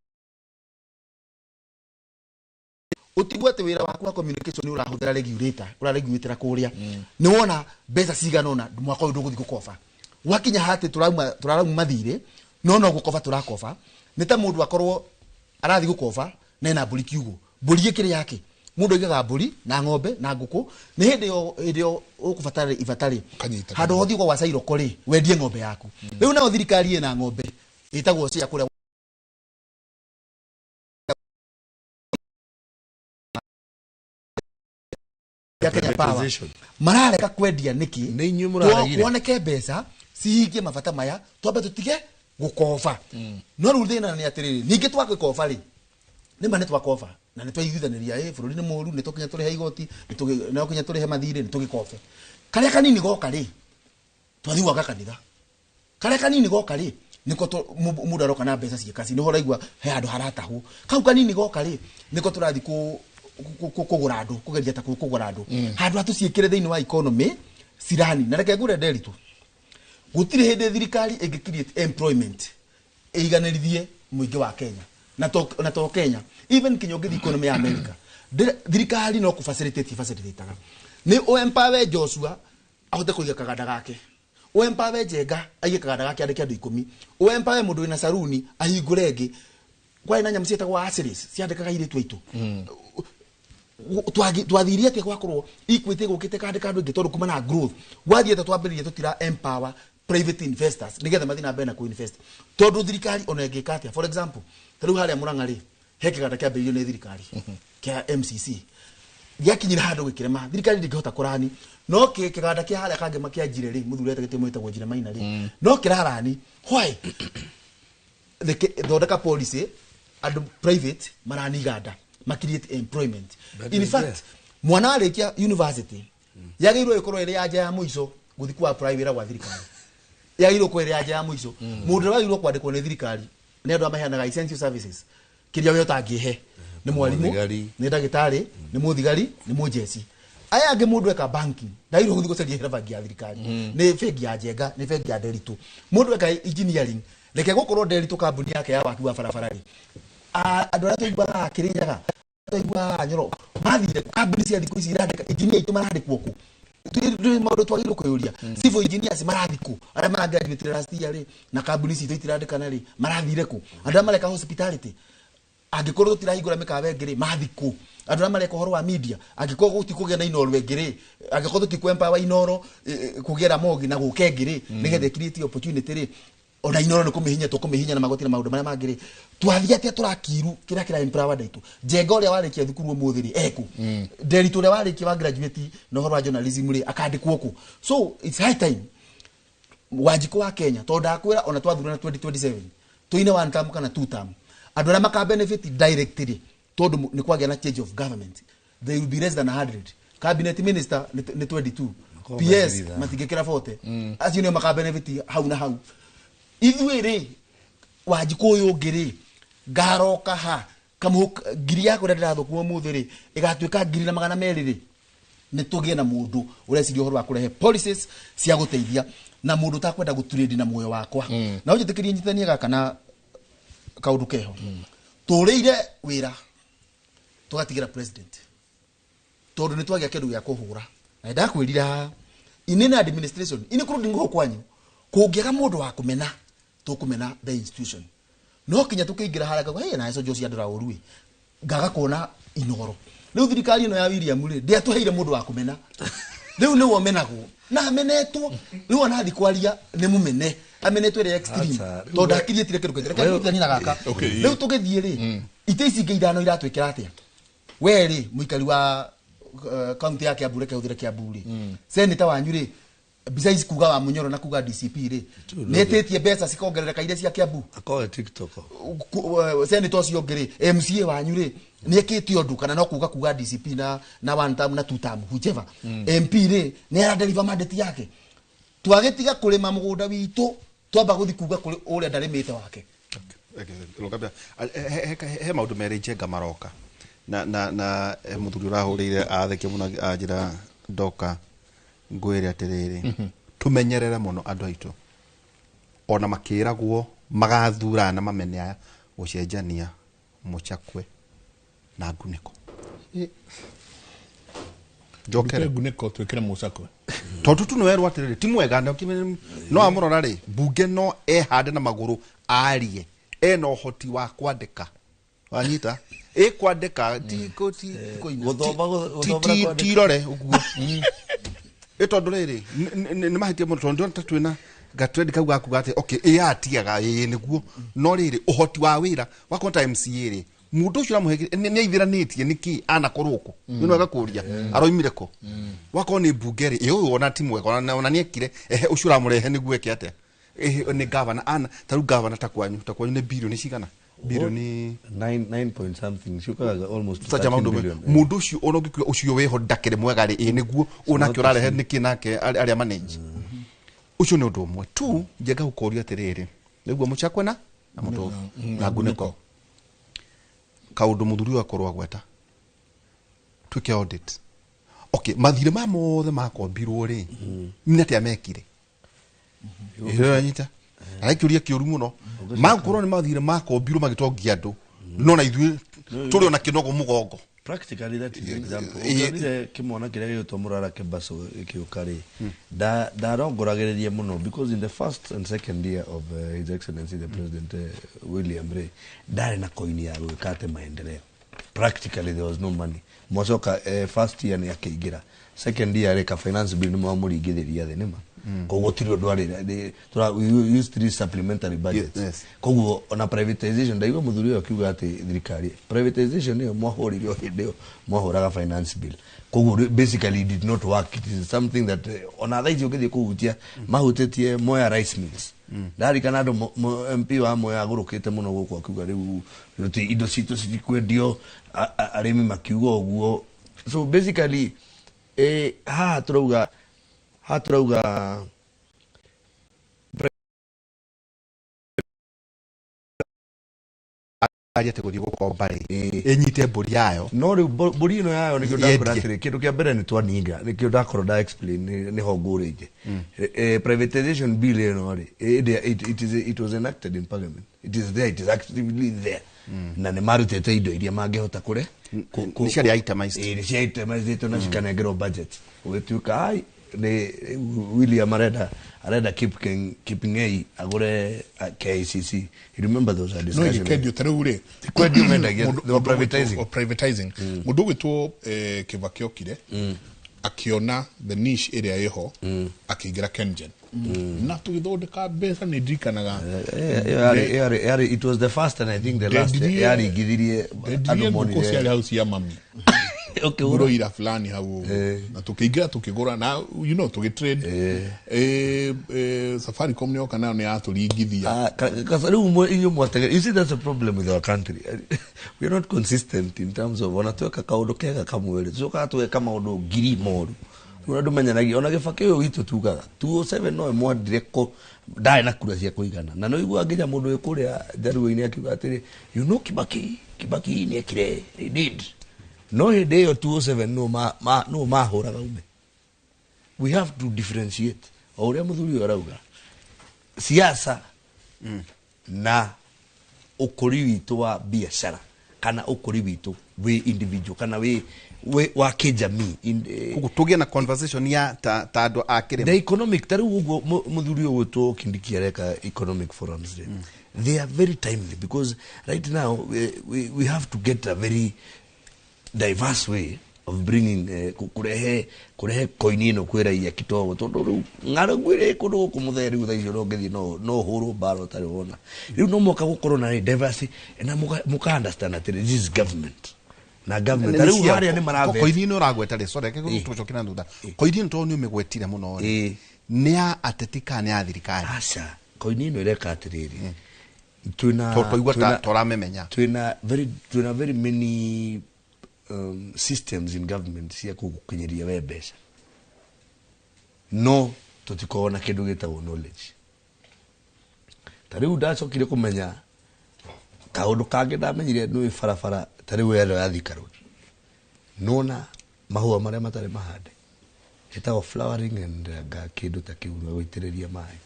ũtigwe atĩ wĩra waku wa communication nĩ ũrahũthĩra regulator, ũraregulatĩra kũrĩa. Nĩ wona mbeca cigana ũna mwaka ũyũ ndũgũthiĩ gũkoba. Gwakinya hatĩ tũrarauma mathirĩ, no no gũkoba tũrakoba. Nĩ ta mũndũ akorwo arathiĩ gũkoba na ena mbũri kiugũ. Mbũri ĩkĩrĩ yake. Mũndũ aigaga mbũri na ng'ombe na ngũkũ, nĩ hĩndĩ ĩyo, hĩndĩ ĩyo ũkũbatara ibata rĩ, Kanyita. handũ hothiĩ gwa Cairoko rĩ, wendie ng'ombe yaku. Rĩu nayo thirikari ĩna ng'ombe ĩtagwo cia kũrĩa ya Kenya Power. Privatization. Marareka kwendia nĩkĩ? Nĩ inyuĩ mũraregire. Kuoneke mbeca cihingie mabata maya, twambe tũtige gũkoba. No rĩu thĩna nĩ atĩrĩrĩ, ningĩ twagĩkoba rĩ, nĩ ma nĩ twakoba na nĩ twaiguithanĩria, bũrũri nĩ mũũru, nĩ tũkinya tũrĩhe igoti, nĩ tũkinya tũrĩhe mathirĩ, nĩ tũgĩkobe. Karĩa kanini goka rĩ, twathiĩ gwaka kanitha. Karĩa kanini goka rĩ, Niko mundu aroka na mbeca ciekaci niho raigua he handu haratahwo kau kanini goka ri niko turathi ku kugura andu kugeria ta kugura andu handu atuciikire thiini wa economy cirani na reke ngure Nderitu gutiri hindi thirikari ingi create employment iganirithie muingi wa Kenya na to Kenya even kinya ungithi economy ya America thirikari no ku facilitate facilitate ni o empower Joshua ahote kuiga kaganda gake o empower Njenga aige kaganda gake andike andu 10 o empower mundu wina saruni ahingure ngi kwari na nyamu cietagwo aceres ciandikaga iritu aitu twathirie atia gwakorwo Equity gukite kandika andu ingi tondu kuma na growth gwathiete twambiririe tutira empower private investors nigetha mathi na mbere na kuinvest tondu thirikari ona ingika atia for example ta riu haria Murang'a ri he kiganda kiambiririo ni thirikari kia MCC gĩakinyire handũ gĩkĩrema thirikari ndĩngĩhota kũrani no kĩganda kĩa harĩa Kangema kĩa Njire rĩ mũthuri etagĩte mwĩtagwo Njire Maina rĩ no kĩrarani why thondeka policy andũ private marani iganda ma create employment in fact mwana arĩkia university yagĩrĩirwo ĩkorwo ĩrĩ ya nja ya mũico gũthiĩ ku apply wĩra gwa thirikari yagĩrĩirwo gũkorwo ĩrĩ ya nja ya mũico mũndũ ũrĩa wagĩrĩirwo kwandĩkwo nĩ thirikari nĩ andũ arĩa maheanaga essential services kĩrĩa we ũtangĩhe nĩ mwarimu nĩ ndagĩtarĩ nĩ mũthigari nĩ mũjeci aya angĩ mũndũ eka banking ndagĩrĩirwo gũthiĩ gũcaria wĩra bengi ya thirikari nĩ bengi ya Njenga nĩ bengi ya Nderitu mũndũ eka engineering reke gũkorwo Nderitu kambuni yake ya waki wa barabara rĩ andũ arĩa tũiguaga Kĩrĩnyaga tũiguaga Nyoro mathire kambuni cia thikũ ici irandĩka engineer aitũ marandĩkwo kũ tũ maũndũ twagĩrĩirwo kwĩyũria civil engineers marathi kũ arĩa mara graduate last year rĩ na kambuni citũ itirandĩkana rĩ marathire kũ andũ arĩa mareka hospitality angĩkorwo tũtirahingũra mĩkawa ĩngĩ rĩ mathi kũ andũ arĩa mareka ũhoro wa media angĩkorwo gũtikũgĩa na Inooro ĩngĩ rĩ angĩkorwo tũtikũ empower Inooro kũgĩa Ramogi na gũka ĩngĩ rĩ nĩgetha create opportunity rĩ ona Inooro nĩ kũmĩhinya tũkũmĩhinya na magoti na maũndũ marĩa mangĩ rĩ twathiĩ atĩa tũrakiru kĩrĩa kĩra empower aitũ Njenga ũrĩa warĩkia thukuru ũmũthĩ rĩ ekũ Nderitu ũrĩa warĩkia wa graduate na ũhoro wa journalism rĩ akandĩkwo kũ so it's high time Wanjikũ wa Kenya tondũ ndakwĩra ona twathurana 2027 tuine one term kana two term andũ arĩa maka benefit directly tondũ nĩ kwagĩa na change of government they will be less than 100 cabinet minister nĩ 22 PS matingĩkĩra 40 acio nĩo maka benefit hau na hau ithuĩ rĩ Wanjikũ ũyũ ũngĩ rĩ ngaroka ha kamũhuko ngiri yakwa ĩrĩa ndĩrathũkũma ũmũthĩ rĩ ĩgatuĩka 1,200 rĩ nĩ tũgĩe na mũndũ ũreciria ũhoro wa kũrehe policies cia gũteithia na mũndũ ũtakwenda gũtrade na muoyo wakwa na ũnjĩtĩkĩrie nyitithanie gaka na kaundu keho tũrĩire wĩra tũgatigĩra president tondũ nĩ twagĩa kĩndũ gĩa kũhũra na ndakwĩrire haha inene administration including gũkũ kwanyu kũngĩaga mũndũ wa kũmena tũkũmena the institution no kinya tũkĩingĩra harĩa ngauga hey na eco cia andũ ũru ĩ ngaga kuona Inooro rĩu thirikari ĩno ya William rĩ ndĩatũheire mũndũ wa kũmena rĩu nĩwe ũmenagwo na amenetwo rĩu ona athi kwaria nĩ mũmene amenetwo ĩrĩa extreme tondũ ndakiriĩtire kĩndũ kĩngĩ reke nyitithanie na gaka rĩu tũgĩthiĩ rĩ itĩ ici ingĩ ithano iratwĩkĩra atĩa we rĩ mũikari wa kaunti ya Kiambu reke hũthĩre Kiambu rĩ senator wanyu rĩ besides kuga wa Munyoro na kuga DCP rĩ nĩĩtĩtie mbeca cikongerereka iria cia Kiambu akoe TikTok senator ũcio ũngĩ rĩ MCA wanyu rĩ nĩekĩte ũndũ kana no kuga DCP na one term na two term whichever MP rĩ nĩ ara deliver mandate yake twagĩtiga kũrĩma mũgũnda witũ twamba gũthi kuga kũrĩ ũrĩa ndarĩmĩte wake he maũndũ merĩ Njenga maroka na mũthuri ũrahũrĩire athekia mũno anjĩra ndoka ngwĩre atĩrĩrĩ tũmenyerere mũno andũ aitũ ona makĩragwo magathurana mamene aya gũcenjania mũchakwe na ngunĩko njokere ngunĩko twĩkĩre mũcakwe tondũ tu nĩwerwo atĩrĩrĩ ti mwega no amũrora rĩ mbunge no ehande na magũrũ arie ena ũhoti wa kwandĩka wanyita ĩ kwandĩka ti irore ũguo ĩ tondũ rĩrĩ nĩ mahĩtia mũno tondũ ndĩrona ta twĩna gatrendi kau gakuga atĩ okay ĩ atiaga ĩ nĩguo no rĩrĩ ũhoti wa wĩra wakorwo ta MCA rĩ mũndũ ũcio ũramũhe nĩ aithĩranĩtie nĩkĩ anakorwo kũ nĩ wega kũria aroimire kũ wakorwo nĩ mbunge rĩ ĩ ũyũ ona ti mwega ona nĩekire ehe ũcio ũramũrehe nĩguo eke atĩa nĩ gavana ana ta rĩu gavana ta kwanyu nĩ bilioni cigana bilioni 9 point something ciũkaga almost sacha maũndũ mũndũ ũcio ona ũngĩkiuga ũcio wĩho ndakĩrĩ mwega rĩ ĩ nĩguo onake ũrarehe nĩkĩ nake arĩa manage ũcio nĩ ũndũ ũmwe tu Njenga gũkũria atĩrĩrĩ Nĩguo mũcakwe na mũtũngi na ngunĩko. Kaũndũ mũthuri ũyũ akorwo agweta twĩke audit. Okay, mathirĩ maya mothe makombirwo rĩ, nĩ atĩa mekire? Ĩranyita arakĩũria kĩũru mũno. Makorwo nĩ mathirĩ makombirwo magĩtongia andũ, no na ithuĩ tũrĩ ona kĩnogo mũgongo. Practically that is the example. Ũngĩonire kĩmwana kĩrĩa gĩgwĩtwo Mũrara Kĩmbaco gĩkĩũka rĩ, ndarongoragĩrĩria mũno because in the first and second year of His Excellency the President William rĩ, ndarĩ na koini ya gwĩka atĩ maendeleo. Practically there was no money. Mwacoka first year nĩ akĩingĩra, second year rĩ, ka finance bill nĩ mwamũringithĩria thĩ nĩma. Koguo tiri ũndũ arĩ we use three supplementary budgets. Yes. Koguo ona privatization ndaigua mũthuri ũyũ akiuga atĩ thirikari privatization ĩyo mwahũrire o hĩndĩ ĩyo mwahũraga finance bill. Koguo basically it did not work. It is something that ona thaa ici ũngĩthiĩ kũhutia mahutĩtie Mwea Rice Mills. Ndarikana andũ MP wa Mwea agũrũkĩte mũno gũkũ akiuga rĩu indo citũ citikwendio, arĩmi makiuga ũguo. So basically haha tũrauga aria gũthiĩ gũkomba rĩ, ĩnyite mbũri yayo. No rĩu mbũri ĩno yayo nĩkĩo ndakora atĩrĩ, kĩndũ kĩa mbere nĩ twaninga, nĩkĩo ndakorwo nda explain nĩho ngũrĩte. Privatization bill ĩno rĩ, it was enacted in parliament. It is there, it is actively there. Na nĩ marutĩte indo iria mangĩhota kũre. Nĩ ciarĩ itemized. Nĩ cia itemized na cikanengerwo budget. Ũgĩtuĩka ai ni William arenda Kipngei agure KICC. You remember those are discussions. No, ikendio tariu ri. Kwendio mendagia, they were privatizing. Privatizing. Mundu gwitwo Kibaki okire akiona the niche area iho akiingira KenGen. Na tugithondeka mbeca ni ndirikanaga. It was the first and I think the last. Yari githirie andu monire. Ciarĩ house ya mami. Ngũrũ ira fulani hau na tukiingira tukigura na you know tugitrade. Safaricom nĩ yoka nayo nĩ yatũringithia. Rĩu inyuĩ mwatege. You see, that's a problem with our country. We are not consistent in terms of ona tweka kaũndũ kega kamwe rĩ, tũcokaga tweka maũndũ ngiri moru. Rĩu andũ menyanagia ona Gĩbakĩ ũyũ witũ tugaga 207 no mwandire ko ndarĩ na kura cia kũigana. Na no igua nginya mũndũ wĩ kũrĩa Njaruo-inĩ akiuga atĩrĩ, you know Kibaki nĩ ekire, he did. No hĩndĩ ĩyo 207 no mahũraga ume. We have to differentiate. O ũrĩa mũthuri ũyũ arauga, siasa na ũkũri witũ wa biacara kana ũkũri witũ wĩ individual kana wĩ wa kĩjamii. Koguo tũgĩe na conversation ya ta andũ a kĩrĩma. The economic, ta rĩu ũguo mũthuri ũyũ gwĩtwo Kindiki areka economic forums rĩ, they are very timely because right now we have to get a very diverse way of bringing kurehe koini ĩno kwĩ raia kitogo tondu rĩu ng'aragu ĩrĩ kũndũ gũkũ mũthee rĩu thaa icio ũngĩthiĩ no ũhũrwo mbara ũtarĩ wona. Rĩu no mũhaka gũkorwo na diversity na mũka understand atĩ this is government na government rĩu harĩa nĩ marabe koini ĩno ũragweta rĩ, sorry, reke tũcoke na thutha. Koini ĩno tondũ nĩ ũmĩgwetire mũno rĩ, nĩ ya ateti kana nĩ ya thirikari? Aca, koini ĩno ĩreka atĩrĩrĩ, twĩna very many systems in government cia gũgũkinyeria we mbeca, no tũtikoragwo na kĩndũ gĩtagwo knowledge. Ta rĩu ndacokire kũmenya kaũndũ kangĩ ndamenyire nĩ barabara ta rĩu ĩno ya Thika Road, nona mahũa marĩa matarĩ mahande ĩtagwo flowering and kĩndũ ta kĩu na gũitĩrĩria maĩ.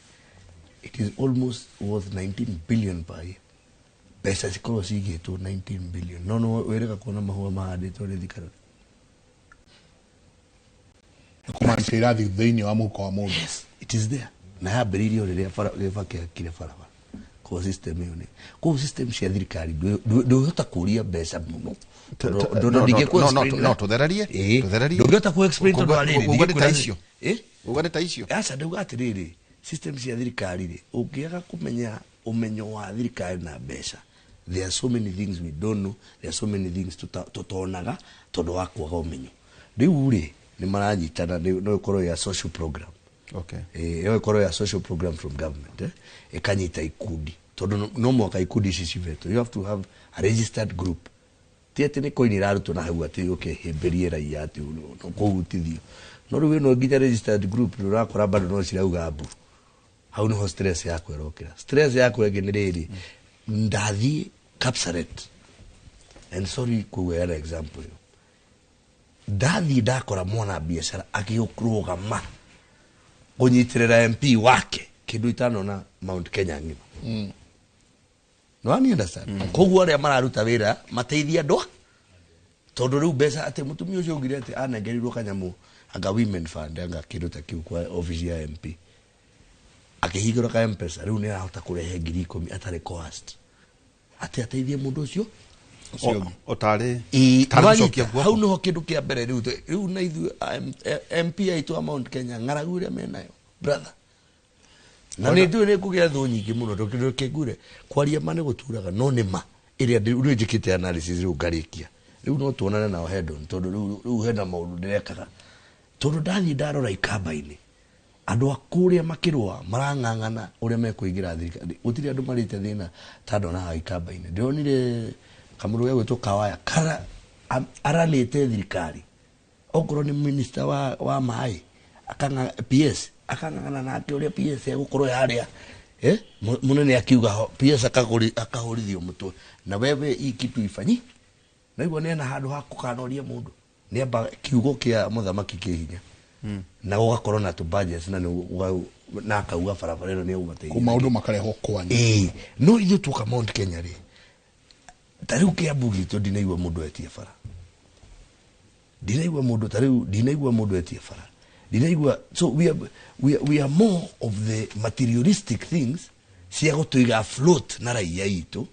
It is almost worth 19 billion per year. Mbeca cikorwo cigĩtwo 19 billion. No no wĩrĩga kuona mahũa mahandĩtwo rĩ Thika Road. Kumaanisha irathi thĩinĩ wa mũhuko wa mũndũ. Yes, it is there. Na yambĩrĩirio rĩrĩa Gĩbakĩ akire barabara. Koguo system ĩyo nĩ koguo system cia thirikari ndũngĩhota kũria mbeca mũno. No tũthererie. Ndũngĩhota kũ explain tondũ wa rĩrĩ. Uga nĩ ta icio. Uga nĩ ta icio. Aca ndauga atĩrĩrĩ, system cia thirikari rĩ, ũngĩaga kũmenya ũmenyo wa thirikari na mbeca, there are so many things we don't know, there are so many things tutonaga tondũ wa kwaga ũmenyo. Rĩu rĩ nĩ maranyitana, no ĩkorwo ya social program. Okay. No ĩkorwo ya social program from government, ĩkanyita ikundi tondũ no mũhaka ikundi ici civetwo. You have to have a registered group. Ti atĩ nĩ koini ĩrarutwo na hau atĩ yũke ĩhĩmbĩrie raia atĩ no kũhutithio. No rĩu ĩno nginya registered group nĩ ũrakora bado no cirauga mbu. Hau niho stress yakwa ĩrokĩra. Stress yakwa ĩngĩ nĩ rĩrĩ, ndathiĩ Kapsaret, and sorry kũgwera example ĩyo, ndathiĩ ndakora mwana biacara akĩrũgama kũnyitĩrĩra MP wake, kĩndũ itanona Mount Kenya ng'ima. No ani understand? Koguo arĩa mararuta wĩra mateithie andũ, tondũ rĩu mbeca atĩ mũtumia ũcio augire atĩ anengerirwo kanyamũ anga women fund anga kĩndũ ta kĩu kwa office ya MP, akĩhingũra ka M-Pesa, rĩu nĩ arahota kũrehe 10,000 atarĩ coerced atĩ ateithie mũndũ ũcio. O tarĩ Ĩĩ, tarĩ nĩwanyita? gũcokia guoko. Hau niho kĩndũ kĩa mbere rĩu rĩu na ithuĩ MP aitũ a Mount Kenya, ng'aragu ĩrĩa menayo, brother, na nĩ ndũĩ nĩ ngũgĩa thũ nyingĩ mũno tondũ kĩngure kwaria ma nĩ gũturaga, no nĩ ma ĩrĩa rĩu njĩkĩte analysis rĩu ngarĩkia, rĩu no tuonane nao head on, tondũ rĩu hena maũndũ ndĩrekaga, tondũ ndathiĩ ndarora ikamba-inĩ andũ a kũrĩa makĩrũa marang'ang'ana ũrĩa mekũingĩra thirikari, gũtirĩ andũ marĩte thĩna ta ndona haha ikamba-inĩ. Ndĩronire kamũndũ gegwĩtwo Kawaya kara aranĩte thirikari, okorwo nĩ minister wa maĩ akanga PS akang'ang'ana nake ũrĩa PS egũkorwo harĩa, mũnene akiuga ho PS akahũrithio mũtwe na wewe hii kitu ifanyi naigua nĩ ena handũ ha kũkanoria mũndũ, nĩ amba kiugo kĩa mũthamaki kĩ hinya na gũgakorwo na tũ budgets na na akauga barabara ĩno nĩ egũmateithia. Kũ maũndũ makarehwo kwanyu. Ĩĩ, no ithuĩ tuoka Mount Kenya rĩ, ta rĩu Kĩambu gitũ ndinaigua mũndũ etie bara, ndinaigua mũndũ ta rĩu ndinaigua mũndũ etie bara, ndinaigua. So we are more of the materialistic things cia gũtũiga afloat na raia itũ,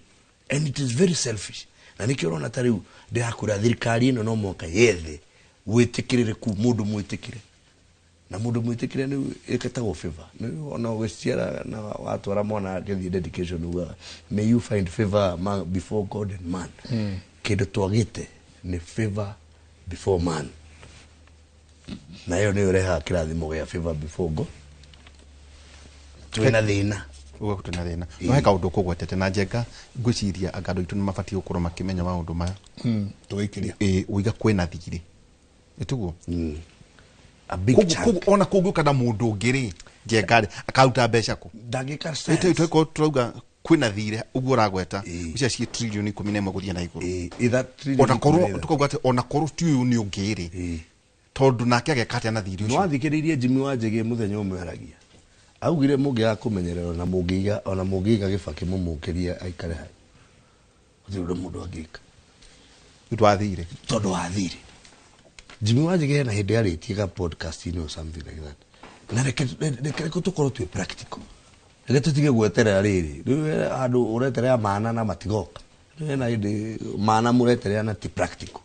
and it is very selfish. Na nĩkĩo ũrona ta rĩu ndĩrakwĩra thirikari ĩno no mũhaka yethe wĩtĩkĩrĩrĩku, mũndũ mwĩtĩkĩre, na mũndũ mwĩtĩkĩre nĩ ĩtagwo favor. Nĩ ona ũgĩciara na watwara mwana akĩthiĩ dedication ugaga may you find favor before God and man. Kĩndũ twagĩte nĩ favor before man, na ĩyo nĩyo ĩrehaga kĩrathimo gĩa favor before God. Twĩna thĩna. Uga twĩna thĩna, no he kaũndũ ũkũgwetete na Njenga, ngwĩciria anga andũ aitũ nĩ mabatiĩ gũkorwo makĩmenya maũndũ maya. Tũgĩikĩria. Ĩĩ, ũiga kwĩna thirĩ, ĩtiguo? A big chunk. Koguo ona kũngĩũka na mũndũ ũngĩ rĩ, Njenga rĩ, akaruta mbeca kũ? Ndangĩka Ĩĩ, sense. tũgĩkorwo tũrauga kwĩna thirĩ ũguo ũragweta, icio ciĩ tririoni 11 gũthiĩ na igũrũ. Ĩĩ, that tririoni Ona korwo ikũmi na ithatũ. tũkauga atĩ ona korwo ti ũyũ nĩ ũngĩ rĩ, tondũ nake ageka atĩa na thirĩ ũcio? Nĩwathikĩrĩirie Jimmy Wanjigi mũthenya ũmwe aragia, augire mũngĩaga kũmenyerera ona mũngĩiga, ona mũngĩiga Gĩbakĩ mũmũkĩrie aikare hau, gũtirĩ ũndũ mũndũ angĩka. Nĩ ũndũ wa thirĩ. Tondũ wa thirĩ. Jimmy Wanjigi hena hĩndĩ arĩtie ga podcast-inĩ or something like that, na reke tũkorwo twĩ practical, reke tũtige gweterera rĩrĩ rĩu he handũ ũreterera mana na matigoka. Rĩu hena hĩndĩ mana mũreterera na ti practical,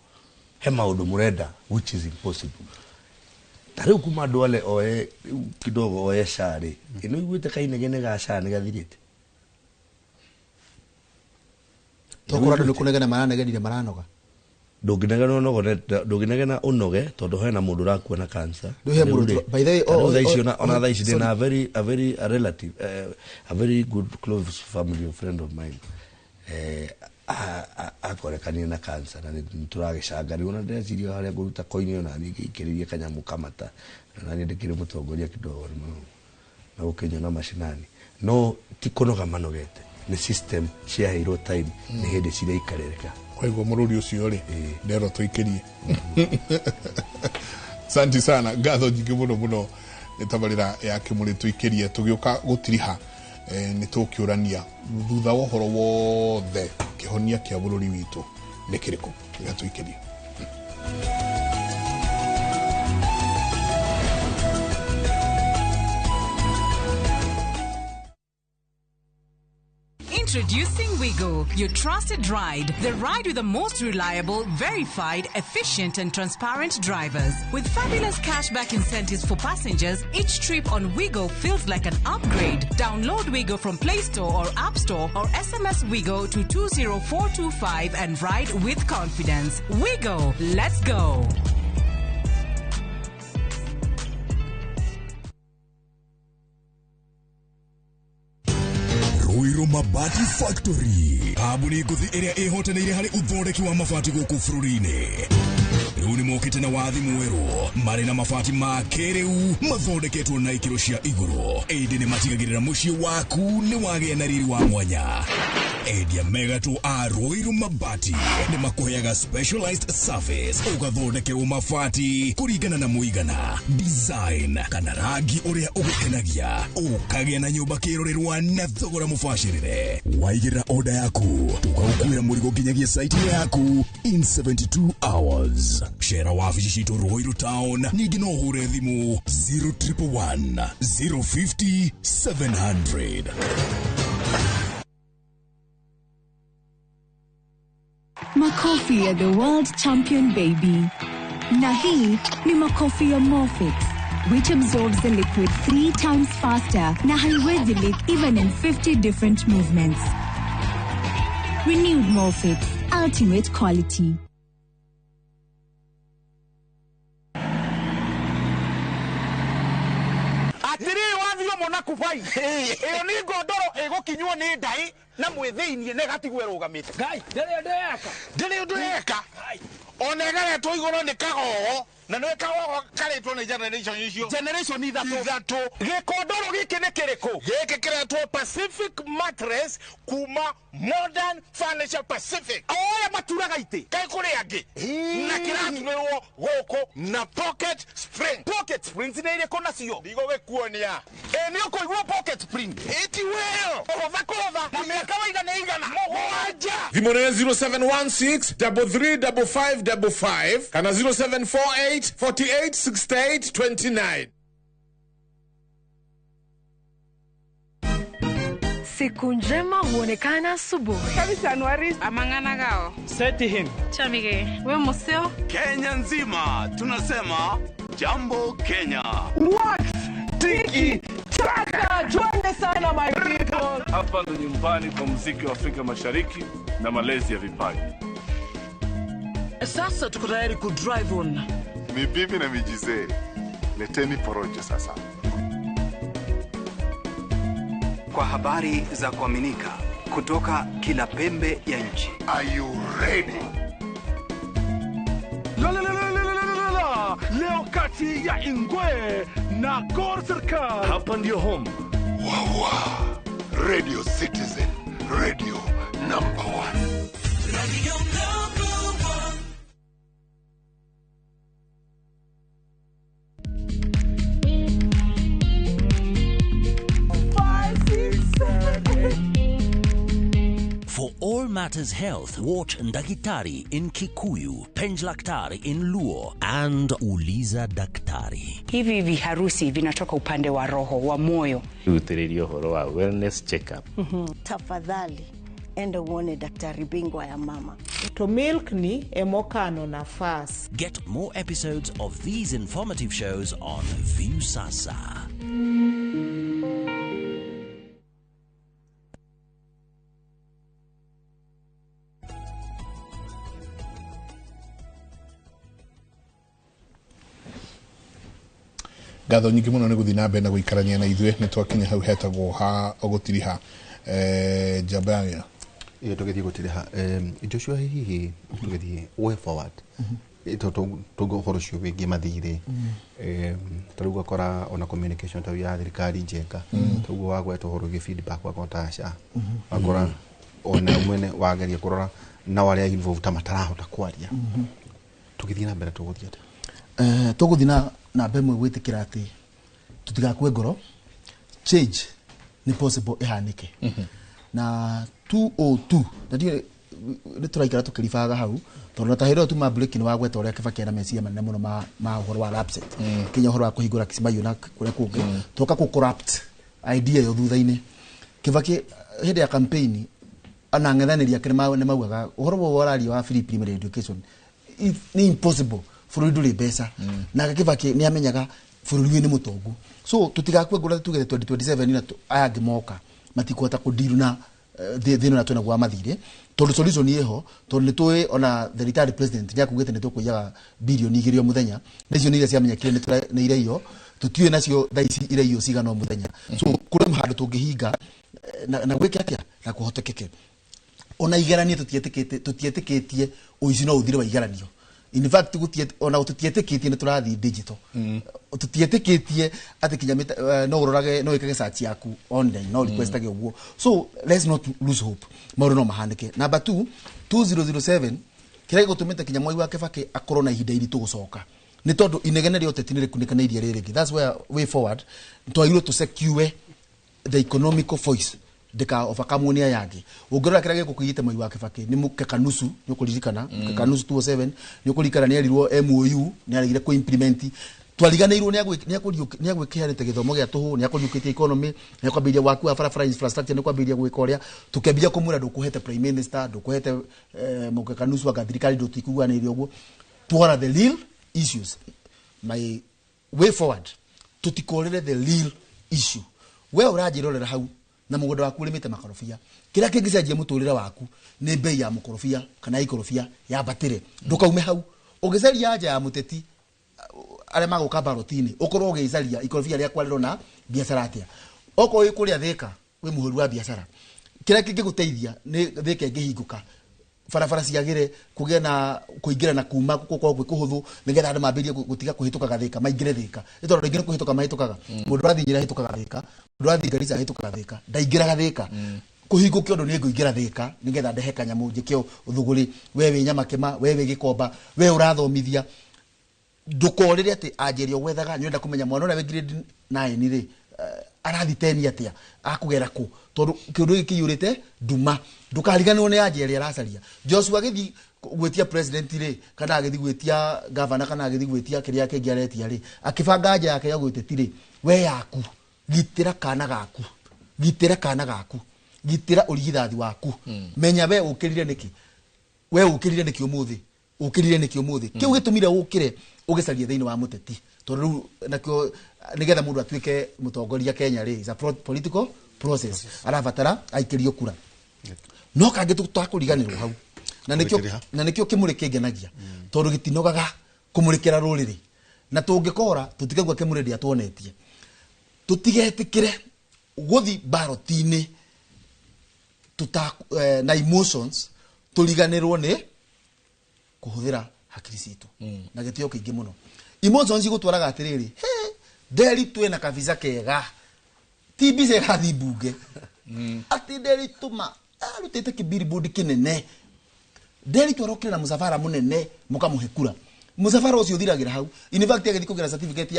he maũndũ mũrenda which is impossible. Ta rĩu kuma andũ ale oe rĩu kidogo oe SHA rĩ, ĩno iguĩte kainegene ga SHA nĩ gathirĩte. Tokorwo andũ nĩ kũnegena maranegenire maranoga. Ndũngĩnegena ũnogore, ndũngĩnegena ũnoge tondũ hena mũndũ ũrakua na cancer. Rĩu he mũndũ Rĩu rĩ, by the way, ta rĩu thaa ici ona thaa ici sorry. ndĩna a very, a relative, a very good close family friend of mine, akorekanire na cancer na nĩ tũragĩcanga rĩu, ona ndĩreciria harĩa ngũruta koini ona niĩ ngĩikĩrĩrie kanyamũ kamata, na niĩ ndĩkĩrĩ mũtongoria kidogo na gũkĩnyona macinani, no ti kũnoga manogete, nĩ system ciaheirwo time, nĩ hĩndĩ ciraikarĩrĩka. Kwaigua mũrũri ũcio rĩ, nderwo tũikĩrie. Asante sana, ngatho nyingĩ mũno mũno nĩ tabarĩra ya Kĩmũrĩ tũikĩrie. Tũgĩũka gũtiriha, nĩ tũkĩũrania thutha wa ũhoro wothe kĩhonia kĩa bũrũri witũ nĩ kĩrĩkũ. Reke tũikĩrie. Introducing Wigo, your trusted ride. The ride with the most reliable, verified, efficient and transparent drivers. With fabulous cashback incentives for passengers, each trip on Wigo feels like an upgrade. Download Wigo from Play Store or App Store or SMS Wigo to 20425 and ride with confidence. Wigo, let's go. Ruiru Mabati Factory, kambuni ngũthi ĩrĩa ĩhotanĩire harĩ ũthondeki wa mabati gũkũ bũrũri-inĩ. Rĩu nĩ mokĩte na wathi mwerũ marĩ na mabati ma kĩrĩu mathondeketwo na ikĩro cia igũrũ. Ĩndĩ nĩ matigagĩrĩra mũciĩ waku nĩ wagĩa na riri wa mwanya. Endia megatũ a Ruiru Mabati nĩ makũheaga specialized service ũgathondekerwo mabati kũringana na mũigana, design kana rangi ũrĩa ũgũkenagia, ũkagĩa na nyũmba kĩrorerwa na thogora mũbacĩrĩre. Waigĩrĩra oda yaku tũgagũkuĩra mũrigo nginyagia site yaku in 72 hours. Cera wabici citũ Ruiru Town, ningĩ no ũhũre thimũ 0111 050 700. Makofi ya the world champion baby. Na hii ni makofi ya Morfix, which absorbs the liquid 3 times faster na haiwezi leak even in 50 different movements. Renewed Morfix, ultimate quality. Atiriri wathio mona kubai iyo ni ngondoro igukinywo ni ndai na mwithiinie na gatigwe rugamite ngai ndiri undu eka ona ĩgaretwo igũrũ nĩ kagogo na nĩ kagogo karetwo nĩ generation icio generation ithatũ gĩkondoro gĩkĩ nĩ kĩrĩkũ gĩkĩ kĩretwo Pacific mattress kuma Modern Furniture Pacific oya maturaga itĩ kaĩ kũrĩ angĩ na kĩraturĩrwo gũkũ na pocket spring. Pocket springs nĩ irĩkũ nacio ndigũgĩkuonia ĩ nĩ ũkũigua pocket spring ĩti weo kũhũtha kũhũtha na mĩaka waigana igana mũgwanja. Thimũ nĩ 0716 335555 kana 0748 48 68 29. Siku njema huonekana asubuhi. Amang'ana gao. Seti him. Chamige. We museo. Kenya nzima tunasema Jambo Kenya. What? Tiki taka twende sana my people. Hapa ndo nyumbani kwa muziki wa Afrika Mashariki na malezi ya vipaji. Sasa tuko tayari ku drive on. Ni bibi na mijizee. Leteni porojo sasa. Kwa habari za kuaminika kutoka kila pembe ya nchi. Are you ready? La la la la la la la. Leo kati ya Ingwe na Gor Serikal. Hapa ndio home. Wawa. Radio Citizen, radio number 1. Radio number 1. For all matters health, watch Ndakitari in Kikuyu, Penjlaktari in Luo, and Uliza Daktari. Hivi viharusi vinatoka upande wa roho, wa moyo. Utiririo horo wa wellness checkup. Tafadhali, enda uone daktari bingwa ya mama. To milk ni emokano nafas. Get more episodes of these informative shows on Viusasa. Ngatho nyingĩ mũno nĩ gũthiĩ na mbere na gũikarania na ithuĩ nĩ twakinya hau hetagwo ha gũtiriha njamba ya wĩra. Ĩĩ tũgĩthiĩ gũtiriha Joshua hihi tũgĩthiĩ way forward tũngĩ ũhoro ũcio wĩgiĩ mathirĩ ta rĩu ũgakora ona communication ta ya thirikari njenga toguo wagweta ũhoro wĩgiĩ feedback wakora ta aca wakora ona mwene wageria kũrora nao arĩa involved ta matarahota kwaria tũgĩthiĩ na mbere tũgũthiĩ atĩa? Tũgũthiĩ na mbere mwe gwĩtĩkĩra atĩ tũtigakue ngoro, change nĩ possible ĩhanĩke. Na 202 na ndiũĩ nĩ tũraikara tũkĩribaga hau tondũ ta hĩndĩ ĩyo tuma break nĩ wagweta ũrĩa Kibaki ena meciria manene mũno ma ũhoro wa lapset kinya ũhoro wa kũhingũra Kisimayu na kũrĩa kũngĩ tũka kũ corrupt idea ĩyo thutha-inĩ. Kibaki hĩndĩ ya campaign ona ang'ethanĩri ake nĩ maugaga ũhoro wa ũraria wa free primary education nĩ impossible, bũrũri ndũrĩ mbeca. Nake Kibaki nĩ amenyaga bũrũri ũyũ nĩ mũtongu, so tũtigakue ngoro tuge 2027 na aya angĩ moka matikũhota kũndiru na thĩna ũrĩa twĩnaguo wa mathirĩ tondũ solution ĩho tondũ nĩ tũĩ ona the retired president nĩ akugĩte nĩ tũkũiyaga birioni 2 o mũthenya na icio nĩ iria ciamenyekire nĩ iraiywo tũtiũĩ nacio thaa ici iraiywo cigana o mũthenya. So kũrĩ handũ tũngĩhinga na gwĩke atĩa na kũhotekeke ona igeranio tũtietĩkĩtie ũici no ũthire wa igeranio. In fact gutie ona tutietekitie ni turathi digital. Tutietekitie ati kinya no urorage no ikage search yaku online no request age uguo. So let's not lose hope. Maundu no mahanike. Number 2 2007 kira gigutumite kinya Mwai wa Kibaki akorwo na ihinda iritu gucoka. Ni tondu inegene ria uteti ni rikunikana rĩngĩ. That's where way forward twagirwo to secure the economical voice ndika overcome ni yangi ungirora kira gikukiite Mwai wa Kibaki ni mukeka nusu ni ukuririkana mukeka nusu 207 ni ukuririkana ni erirwo MOU ni aregire ku implement twariganirwo ni agwikiharite githomo gia tuhu ni akuriukitie economy ni akwambiria waku wa barabara infrastructure ni kwambiria gwika uria tukiambia kumwira ndukuhete prime minister ndukuhete mukeka nusu anga thirikari ndutikuguanĩire uguo. Twara the real issues. My way forward tutikorere the real issue. We uranjirorera hau na mugunda waku urimite makorobia kira kingicenjia muturire waku ni bei ya mukorobia kana ikorobia yambatire ndukaume hau ugicaria nja ya muteti aria maguka barotini ukorwo ugicaria ikorobia riakwa rirona biacara atia okorwo wi kuria Thika wi muhuri wa biacara kira kingiguteithia ni Thika ingihinguka barabara ciagire kugia na kuingira na kuma gukorwo gwi kuhuthu nigetha andu mambirie gutiga kuhitukaga Thika maingire Thika ni tondu aingĩ nĩ kuhituka mahitukaga mundu arathiĩ Nyĩrĩ ahitukaga Thika mundu arathiĩ Garissa ahitukaga Thika ndaingĩraga Thika kuhingũke undu nĩ ngũingĩra Thika nigetha ndehe kanyamũ njĩke uthuguri we wĩ Nyamakĩma we wĩ Gĩkomba we ũrathomithia ndukorire ati anjĩria gwethaga nĩ ũrenda kũmenya mwana ũrĩa wĩ grade 9 rĩ arathi 10 atia akugera ku tondu kiundu giki kiyurite nduma ndukariganirwo ni anjĩria aracaria Joshua agithi gwitia president ri kana agithi gwitia governor kana agithi gwitia kiria kingi aretia ri akibanga anja yake ya gwiteti ri we yaku gitira kana gaku gitira kana gaku gitira urigithathi waku menya we ukirire niki we ukirire niki umuthi ukirire niki umuthi kiu gitumire ukire ugicaria thiini wa muteti tondu riu nakio nigetha mundu atuike mutongoria Kenya ri is a political process arabatara aikirio kura no kangi tutakuriganirwo hau na nikio kimuri kingenagia tondu gitinogaga kumurikira ruriri na tungikora tutikagua kimuri ndia tuonetie tutigetikire guthi barotini tuta na emotions turiganirwo ni kuhuthira hakiri citu na gitio kingi muno emotions igutwaraga atiriri he nderi twina kabisa kega ti mbica irathi mbunge ati nderi tuma arutite kibillboard kinene nderi twarokire na musafara munene mukamuhe kura musafara ucio uthiragira hau in fact agithi kugira certificate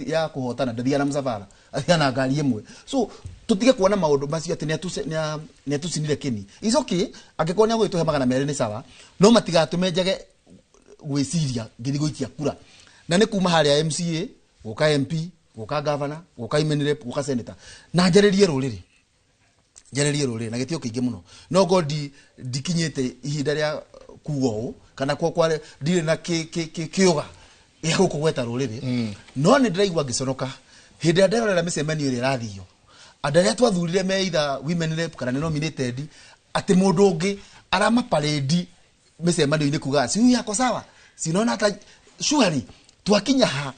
ya kuhotana ndathiaga na musafara athiaga na ngari imwe so tutige kuona maundu macio ati ni atucinire kini is okay angikorwo ni agwituhe 200 ni sawa no matigatume njage gwiciria ngithi guikia kura na ni kuma haria MCA guka MP guka governor guka women rep guka senator na njererie ruriri na gitio kingi muno no go ndikinyite ihinda ria kuga uu kana kwa kware ndire na kiuga ya gukugweta ruriri no ni ndiraigua ngiconoka hindi ria nderorera micemanio ira irathio andu aria twathurire me either women rep kana ni nominated ati mundu ungi arama parade micemanio-ini kuga si huyu yako sawa sinaona hata surely twakinya ha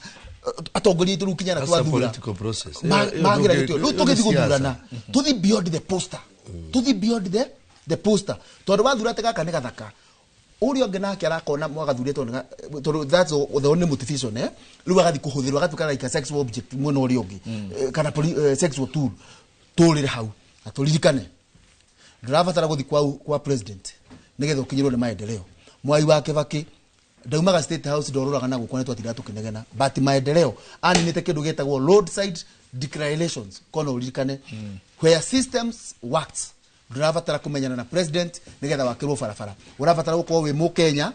atongoria itu kinya na twathura magira gitu riu tugithi guthurana tuthi beyond the poster tuthi beyond the poster tondu wathura ati gaka ni gathaka uria ungi nake arakona mwagathurĩtwo tondu that's the only motivation riu agathi kuhuthirwo agatuĩka like a sexual object mwena uria ungi kana sexual tool turire hau na turirikane ndurabatara guthi kwa president nigetha ukinyirwo ni maendeleo Mwai wa Kibaki ndaumaga State House ndorũraga na gũkũ nĩ twatindaga tũkĩnegena but maendeleo aninĩte kĩndũ gĩtagwo roadside declarations kono ũririkane where systems works ndũrabatara kũmenyana na president nĩgetha wakĩrwo barabara ũrabatara gũkorwo wĩ mũkenya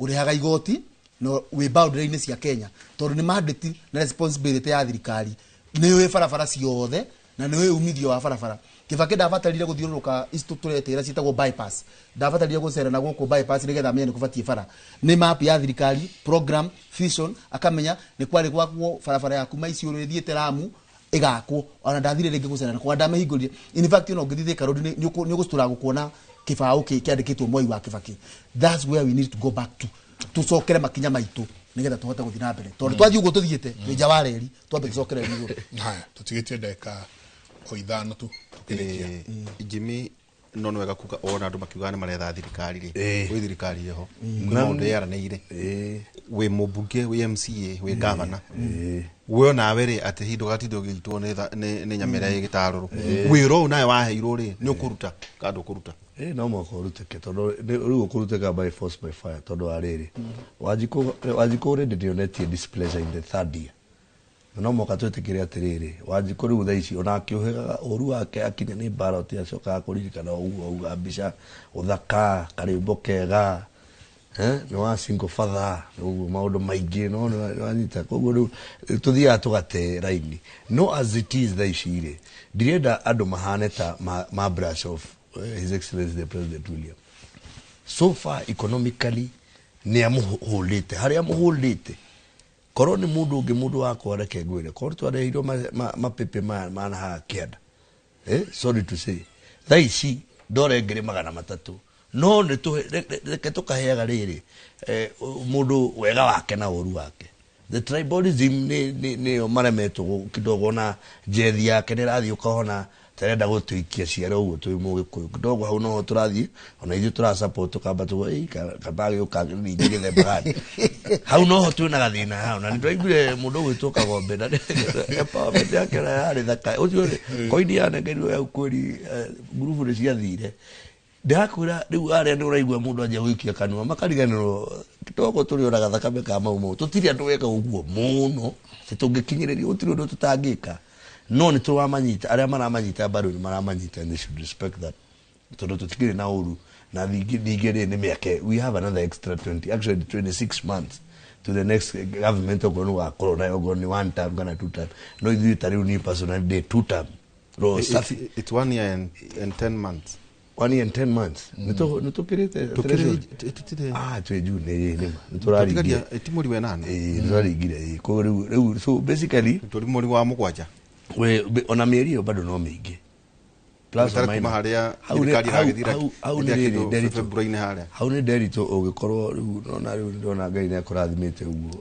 ũrĩhaga igoti na wĩ boundary-inĩ cia Kenya tondũ nĩ mandate na responsibility ya thirikari nĩ ũĩ barabara ciothe na nĩ ũĩ umithio wa barabara Kibaki ndabatarire guthiũrũrũka ici tũretĩra ciĩtagwo bypass ndabatarire gũcera na gũkũ bypass nĩgetha amenye nĩ kũbatiĩ bara nĩ map ya thirikari program vision akamenya nĩ kwarĩ gwakwo barabara ya kuma Isiolo ĩthiĩte Lamu ĩgakwo ona ndathire rĩngĩ gũcera na kwa ndamĩhingũrire in fact ona ũngĩthiĩ Thika Road nĩ ũgũcitũra gũkuona kĩbaũ kĩandĩkĩtwo Mwai wa Kibaki. That's where we need to go back to tucokere makinya maitũ nĩgetha tũhote gũthiĩ na mbere tondũ twathiĩ ũguo tũthiĩte twĩ nja wa reri twambe tũcokere igũrũ. Haya tũtigĩtie ndagĩka o ithano tu tukirikia. Jimmy No nĩ wega kuga ona andũ makiuga nĩ maretha thirikari rĩ, Ĩĩ. gwĩ thirikari ĩho, Ĩĩ. kwĩ maũndũ yaranĩire, wĩ mũmbunge, wĩ MCA, wĩ gavana, Ĩĩ. we onawe rĩ, atĩ hihi ndũgatinda ũgĩitwo nĩ nyama ĩrĩa ĩ gĩtarũrũ. Ĩĩ. Wĩra ũyũ nawe waheirwo rĩ, nĩ ũkũruta kana ndũkũruta? Ĩ no mũhaka ũrutĩke, tondũ rĩu ũkũrutĩka by force by fire, tondũ wa rĩrĩ, Wanjikũ already nĩonetie displeasure in the third year, na no mũhaka twĩtĩkĩre atĩrĩrĩ, Wanjikũ rĩu thaa ici ona akĩũhĩgaga ũru wake akinya nĩ ballot, acokaga kũririkana ũguo auga mbica ũthaka karĩmbo kega, nĩ wa single father, ũguo maũndũ maingĩ no nĩ wanyita. Koguo rĩu tũthiaga tũgate raini, no as it is thaa ici rĩ, ndirenda andũ mahane ta ma brush off His Excellency the President William. So far economically nĩ amũhũrĩte harĩa amũhũrĩte. Korwo nĩ mũndũ ũngĩ, mũndũ wakwa, reke ngwĩre, korwo twareheirwo mapepe maya mana haha kĩanda, sorry to say, thaa ici ndore 300,000, no nĩ reke tũkaheaga rĩrĩ mũndũ wega wake na ũru wake. The tribalism nĩyo maremetwo kidogo, na njethi yake nĩ ĩrathiĩ ũkahona tarenda gũtũikia ciara ũguo twĩ mũgĩkũyũ kidogo hau noho tũrathiĩ ona ithuĩ tũrasupport tũkamba tũgwo kamba gĩũka ningĩ gĩthemba gani hau noho twĩna gathĩna hau. Na nĩtwaiguire mũndũ ũgwĩtwo Kagombe na empowerment yake ona yarĩ thaka ũcio rĩ, koini yanengerirwo ya ukweli, ngurubu nĩ ciathire. Ndĩrakwĩra rĩu arĩa nĩ ũraigua mũndũ anjia gũikia kanua makariganĩrwo kidogo, tũrĩ ona gathakame ka mau mau, tũtirĩ andũ weka ũguo mũno atĩ tũngĩkinyĩrĩria, gũtirĩ ũndũ tũtangĩka, no nĩ tũramanyita. Arĩa maramanyita mbaru nĩ maramanyita, and they should respect that, tondũ tũtikĩrĩ na ũru na ningĩ rĩ nĩ mĩaka, we have another extra 20, actually 26 months to the next government, okorwo nĩ wakorwo nayo, okorwo nĩ one term kana two term. No ithuĩ ta rĩu niĩ personally ndĩ two term roho safi. It's 1 year and 10 months. 1 year and 10 months. Nĩ tũkĩrĩte threshold? Ah, twĩ June, ĩĩ nĩma nĩ tũraringia. Tũtigaria ti mweri wa ĩnana. Ĩĩ, nĩ tũraringire, ĩĩ. Koguo rĩu so basically tũrĩ mweri wa mũgwanja. Ona mĩeri ĩyo bado no mĩingĩ. Plus or Ũtarĩ kuma minus. harĩa Hau thirikari ĩragĩthira hau nĩ rĩrĩa rĩrĩ, kĩndũ Nderitu. February-inĩ harĩa. Hau nĩ Nderitu, ũngĩkorwo rĩu nona rĩu ndona Ngai nĩ akũrathimĩte ũguo,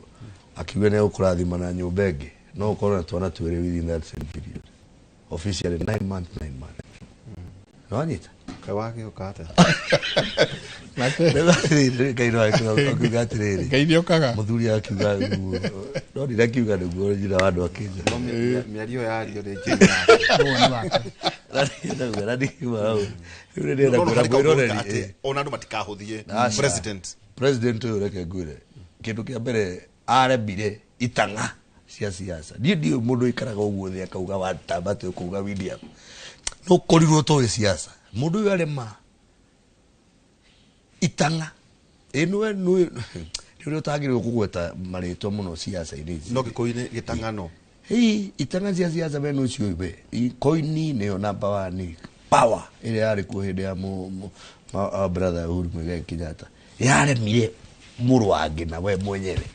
akiuga nĩ egũkũrathima na nyũmba ĩngĩ, no ũkorwo na twana twĩrĩ within that same period, officially 9 months, 9 months, nĩwanyita? Kaĩ wagĩũka atĩa? Ngai no akiuga atĩrĩrĩ, Ngai nĩokaga. Mũthuri akiuga nĩguo, no ndirakiuga nĩguo njĩra wa andũ akĩnja. No mĩario yario rĩ njĩra. Na ndikiuma hau rĩu nĩ ndĩrenda No, no, kwĩra harĩ kaũndũ mwĩroreri, atĩ ona andũ matikahũthie Aca. president. President ũyũ, reke ngwĩre kĩndũ kĩa mbere, aremire itang'a cia siasa. Niĩ ndiũĩ mũndũ ũikaraga ũguo thĩ akauga watamba atĩ ũkauga William no ũkorirwo toĩ siasa. Mũndũ ũyũ arema itang'a ĩ nĩwe nĩ ũrĩa ũtagĩrĩirwo kũgweta marĩtwa mũno siasa-inĩ ici. No gĩkũyũ-inĩ gĩtang'ano. Hii itang'a cia siasa we nũcio we koini nĩyo number one power ĩrĩa yarĩ kuo hĩndĩ ya our brother Uhuru Muigai Kenyatta, yaremire mũrũ wa ngina we mwenyewe,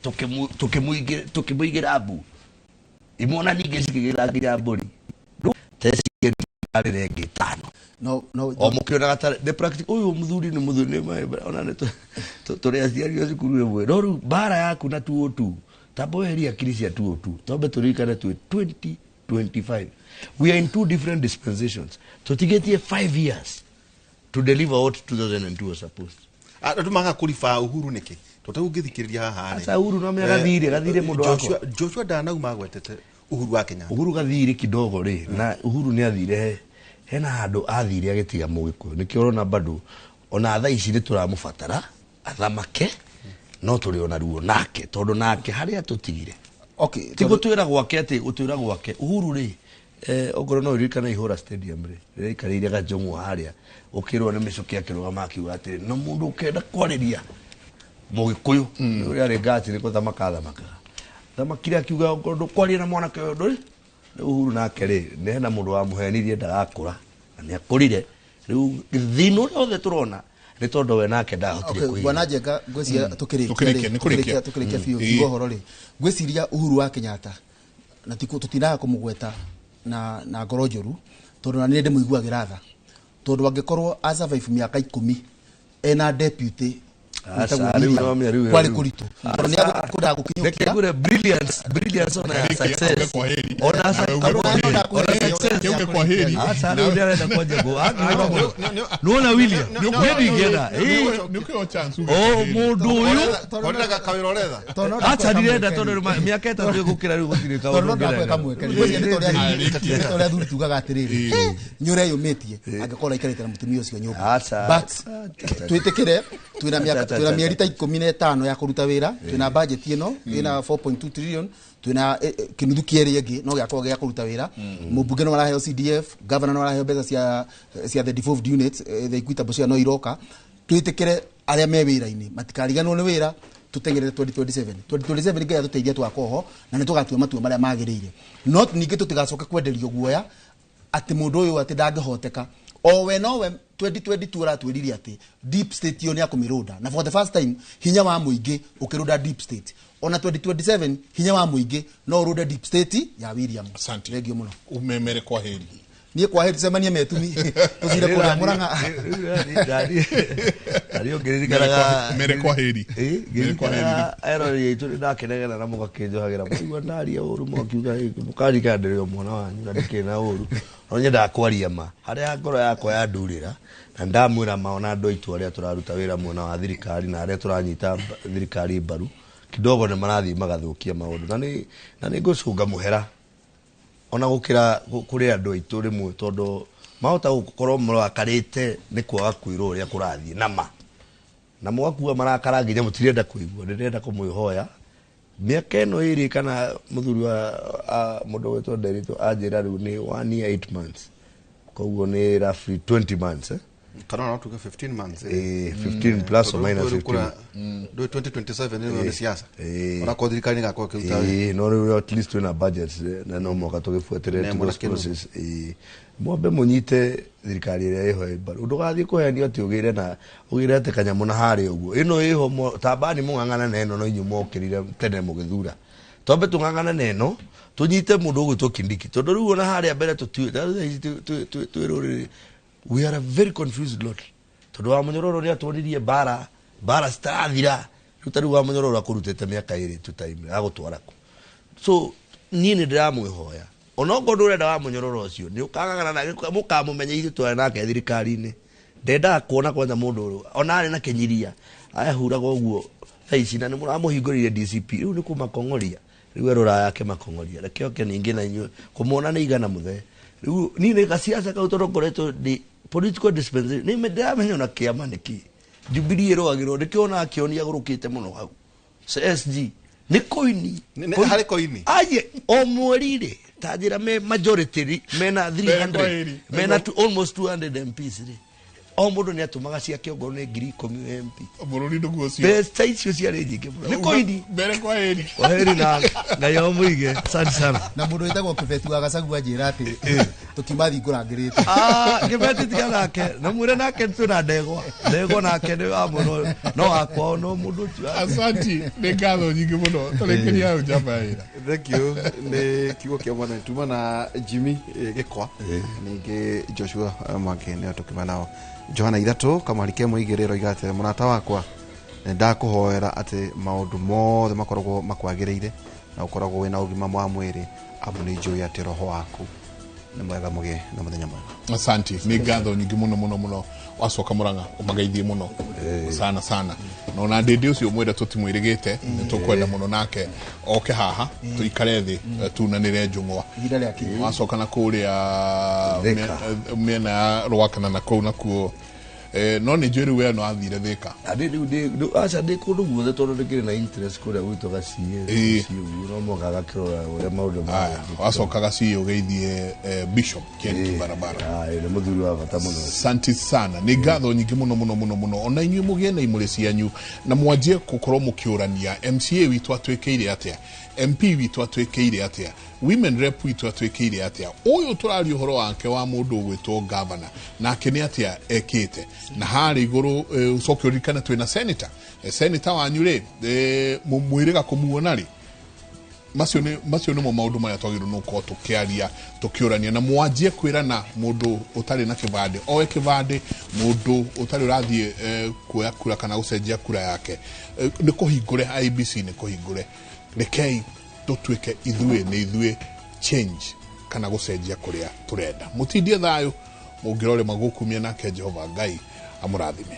tũkĩmũigĩra mbu imona ningĩ cikĩgĩra nginya mbũri tecirĩ ĩngĩ ĩtano. No no. O mũkĩonaga ta the practice ũyũ mũthuri nĩ mũthuri nĩ ona nĩ tũrĩ aciari a cukuru ĩmwe, no rĩu mbara yaku na 202, tamba weherie akiri cia 202, twambe tũririkane twĩ 2025, we are in two different dispensations, tũtigĩtie 5 years to deliver what 2002 was supposed. Andũ maga kũriba Uhuru nĩkĩ? Tondũ ũngĩthikĩrĩria haha rĩ, Aca, Uhuru no amenya gathirĩ, gathirĩ mũndũ wakwa. Joshua ndanauma agwetete Uhuru wa Kenyatta. Uhuru gathirĩ kidogo rĩ, na Uhuru nĩ athire hena handũ athire agĩtiga mũgĩkũyũ, nĩkĩo ũrona bado ona thaa ici nĩ tũramũbatara athamake, no tũrĩ ona ruo nake, tondũ nake harĩa tũtigire ti gũtwĩra gwake atĩ gũtwĩra gwake Uhuru rĩ, okorwo no ũririkane Ihũra Stadium rĩ, rĩrĩa aikarĩire gajong'wa harĩa ũkĩrwo nĩ mĩcũkĩ, akĩrũgama akiuga atĩrĩ, no mũndũ ũkenda kwarĩria mũgĩkũyũ ũrĩa arĩ ngati nĩ gũthamaka athamakaga, thamakire akiuga okorwo ndũkwaria na mwanake ũyũ ndũrĩ. Rĩu Uhuru nake rĩ, nĩ hena mũndũ wamũhenirie ndagakũra, na nĩ akũrire. Rĩu thĩna ũrĩa othe tũrona nĩ tondũ we nake ndahotire Okay, kũhingia. Bwana Njenga, ngwĩciria tũkĩrĩkia Tũkĩrĩkia, rĩ, nĩ kũrĩkia. tũkĩrĩkia biũ kiugo ũhoro rĩ, ngwĩciria Uhuru wa Kenyatta na tũtinaga kũmũgweta na ngoro njũru, tondũ na nĩ ndĩmũiguagĩra tha, tondũ angĩkorwo a survive mĩaka 10 ena deputy Kwarĩ kũritũ tondũ nĩ akwendaga gũkinyũkia. Ngure brilliance ona ya success. Ona success. Uge kwa heri. Acha rĩu nĩarenda kwanjia Nuona William. Niĩ ndingĩenda. Nĩ ũkĩo chance. O mũndũ ũyũ. Kondaga kawĩra ũretha. Acha ndirenda tondũ mĩaka 3 ĩgũkĩra rĩu gũtirĩ kaũndũ. Tondũ no ndakwe kamweke. Nĩ ta ũrĩa athuri tugaga atĩrĩrĩ, nĩ ũreyũmĩtie angĩkorwo aikarĩte na mũtumia ũcio nyũmba. But twĩtĩkĩre twĩna mĩeri ta 15 ya kũruta wĩra, twĩna budget ĩno ĩna 4.2 trillion, twĩna kĩnuthu kĩerĩ ĩngĩ no gĩakorwo gĩa kũruta wĩra. Mũmbunge no araheo CDF, governor no araheo mbeca cia the devolved units, the equitable share no iroka. Twĩtĩkĩre arĩa me wĩra-inĩ matikariganĩrwo nĩ wĩra, tuteng'erere 2027 2027 ngai atũteithia twakorwo ho na nĩ tũgatua matua marĩa magĩrĩire. No ningĩ tũtigacoke kwenderio guoya atĩ mũndũ ũyũ atĩ ndangĩhoteka. O we nowe 2022 aratwĩrire atĩ deep state yo nĩ akũmĩrũnda, na for the first time hinya wa mũingĩ ũkĩrũnda deep state. Ona 2027 hinya wa mũingĩ no ũrũnde deep state ya William. Asante. Thank you mũno. Umemere kwa heri. Niĩ kwa heri tucemanie metumi tũcire kũrĩa Mũrang'a. Ari ũngĩririkanaga mere kwa heri. Ngĩririkanaga erori itũ ndakenegera na mũgakĩnjohagĩra mũigua ndaria ũru mũgakiuga mũkarikana ndĩrĩ o mwana wanyu na ndikĩrĩ na ũru, no nyendaga kwaria ma harĩa ngoro yakwa yandurĩra, na ndamwĩra ma ona andũ aitũ arĩa tũraruta wĩra mwena wa thirikari na arĩa tũranyita thirikari mbaru kidogo nĩ marathiĩ magathũkia maũndũ, na nĩ ngũcũnga mũhera ona gũkĩra kũrĩ andũ aitũ rĩmwe, tondũ mahota gũkorwo mũrakarĩte nĩ kwaga kwĩrwo ũrĩa kũrathiĩ na ma, na mũgakua marakara nginya mũtirenda kũigua. Ndĩrenda kũmwĩhoya mĩaka ĩno ĩrĩ kana mũthuri wa mũndũ wetwo Nderitu anjĩra rĩu nĩ 1 year 8 months, koguo nĩ roughly 20 months kana no tuge 15 months 15 plus or minus 15 2027 nĩ siasa ona ko thirikari ngakorwo kĩruta no rĩu at least twĩna budget na no mwaka tũgĩbuatĩrĩre those process. Mwambe mũnyite thirikari ĩrĩa ĩho mbaru, ndũgathiĩ kũhenio atĩ ũgĩre na ũgĩre atĩ kanyamũ na harĩa ũguo ĩno ĩho tambani mũng'ang'ana na ĩno no inyuĩ mokĩrire tene mũgĩthura. Twambe tũng'ang'ane na ĩno tũnyite mũndũ ũgwĩtwo Kindiki, tondũ rĩu ona harĩa mbere twĩ rũrĩrĩ we are a very confused lot, tondũ wa Mũnyororo nĩ atwonirie mbara citarathira. Rĩu ta rĩu wa Mũnyororo akũrutĩte mĩaka 2 tu time agũtwara kũ. So niĩ nĩ ndĩramwĩhoya onokorwo ndũrenda wa Mũnyororo ũcio nĩ ũkang'ang'ana nake, mũkamũmenya ithuĩ twarĩ nake thirikari-inĩ. Ndendaga kuona kwanja mũndũ ũyũ ona arĩ na kĩnyiria ayahuraga ũguo thaa ici, na nĩ mũramũhingũrĩire DCP rĩu nĩ kũmakong'oria, rĩu erora yake makong'oria. Reke oke ningĩ na inyuĩ kũmwona nĩ igana mũthee. Rĩu niĩ nĩ gaciaca kau tondũ ngoretwo ndĩ political dispensation nĩ ndĩramenya ona kĩama nĩkĩ Jubilee ĩrũagĩrwo, nĩkĩo ona akĩonia agũrũkĩte mũno hau SG nĩ koini harĩ koini aye o mweri rĩ ta njĩra me majority mena 300 mena almost 200 MPs rĩ, o mũndũ nĩ atũmaga ciake ongorwo nĩ 10,000 MP bũrũri ndũguo ũcio mbeca icio ciarĩ nyingĩ mũno nĩ koini mbere kwa heri kwa heri na Ngai amũige. Asante sana. Na mũndũ wĩtagwo Kĩbeti wa Gacagua anjĩra atĩ tũkiuma thingũrangĩrĩte. Kĩbeti tiga nake na mwĩre nake twĩna ndegwa nake nĩ wa mũno no wakwa no mũndũ ũcio. Asante, nĩ ngatho nyingĩ mũno tũrĩkĩria hau njamba ya wĩra. Thank you. Nĩ kiugo kĩa mwathani tuma na Jimmy Gĩkwa ningĩ Joshua Mwangi nĩo tũkiuma nao Johana 3 kamwari kemwe igĩrĩ roiga atĩ mũrata wakwa nĩndakũhoera atĩ maũndũ mothe makoragwo makwagĩrĩire na ũkoragwo wĩna ũgima wa mwĩrĩ amu nĩ njũĩ atĩ roho waku nĩ mwega mũgĩe na mũthenya mwega. Asante, nĩ ngatho nyingĩ mũno mũno mũno wacoka Mũrang'a ũmageithie mũno sana sana, na ona ndĩndĩ ũcio mwĩre tũtimwĩrĩgĩte nĩ tũkwenda mũno nake oke haha tũikare thĩ tunanĩre njũng'wa wacoka na kũrĩa mĩena ya Rwakana na kũu nakuo no nĩ njũĩ rĩu we no athire Thĩka. Aca ndĩ kũndũ guothe tondũ ndĩkĩrĩ na interest kũrĩa gwitũ Gaciĩ no mũhaka gakĩrora ũrĩa maũndũ wacoka Gaciĩ ũgeithie Bishop Ken Kibarabara nĩ mũthuri wa bata mũno. Asante sana, nĩ ngatho nyingĩ mũno mũno mũno mũno ona inyuĩ mũgĩe na imũrĩ cianyu na mwanjie gũkorwo mũkĩũrania MCA witũ atwĩkĩire atĩa, MP witũ atwĩkĩire atĩa, women rep witũ atwĩkĩire atĩa, ũyũ tũraria ũhoro wake wa mũndũ ũgwĩtwo governor nake nĩ atĩa ekĩte, na harĩ igũrũ ũcoke ũririkane twĩna senator, senator wanyu rĩ mwĩrĩga kũmuona rĩ Macio nĩmo maũndũ marĩa twagĩrĩirwo nĩ gũkorwo tũkĩaria, tũkĩũrania, na mwanjie kwĩrana mũndũ ũtarĩ na kĩbandĩ oe kĩbandĩ, mũndũ ũtarĩ ũrathiĩ kuoya kura kana gũcenjia kura yake nĩ kũhingũre. IEBC nĩ kũhingũre, rekei tũtuĩke ithuĩ nĩ ithuĩ change kana gũcenjia kũrĩa tũrenda. Mũtindie thayũ, mũngĩrore magũkumia, nake Jehova Ngai amũrathime.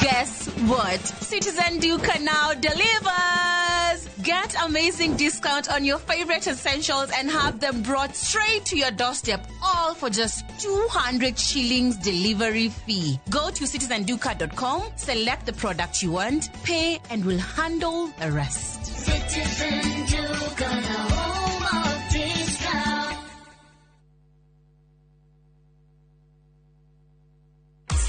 Guess what? Citizen Duka now delivers! Get amazing discount on your favorite essentials and have them brought straight to your doorstep, all for just 200 shillings delivery fee. Go to citizenduka.com, select the product you want, pay, and we'll handle the rest. Citizen Duka, the home of discount.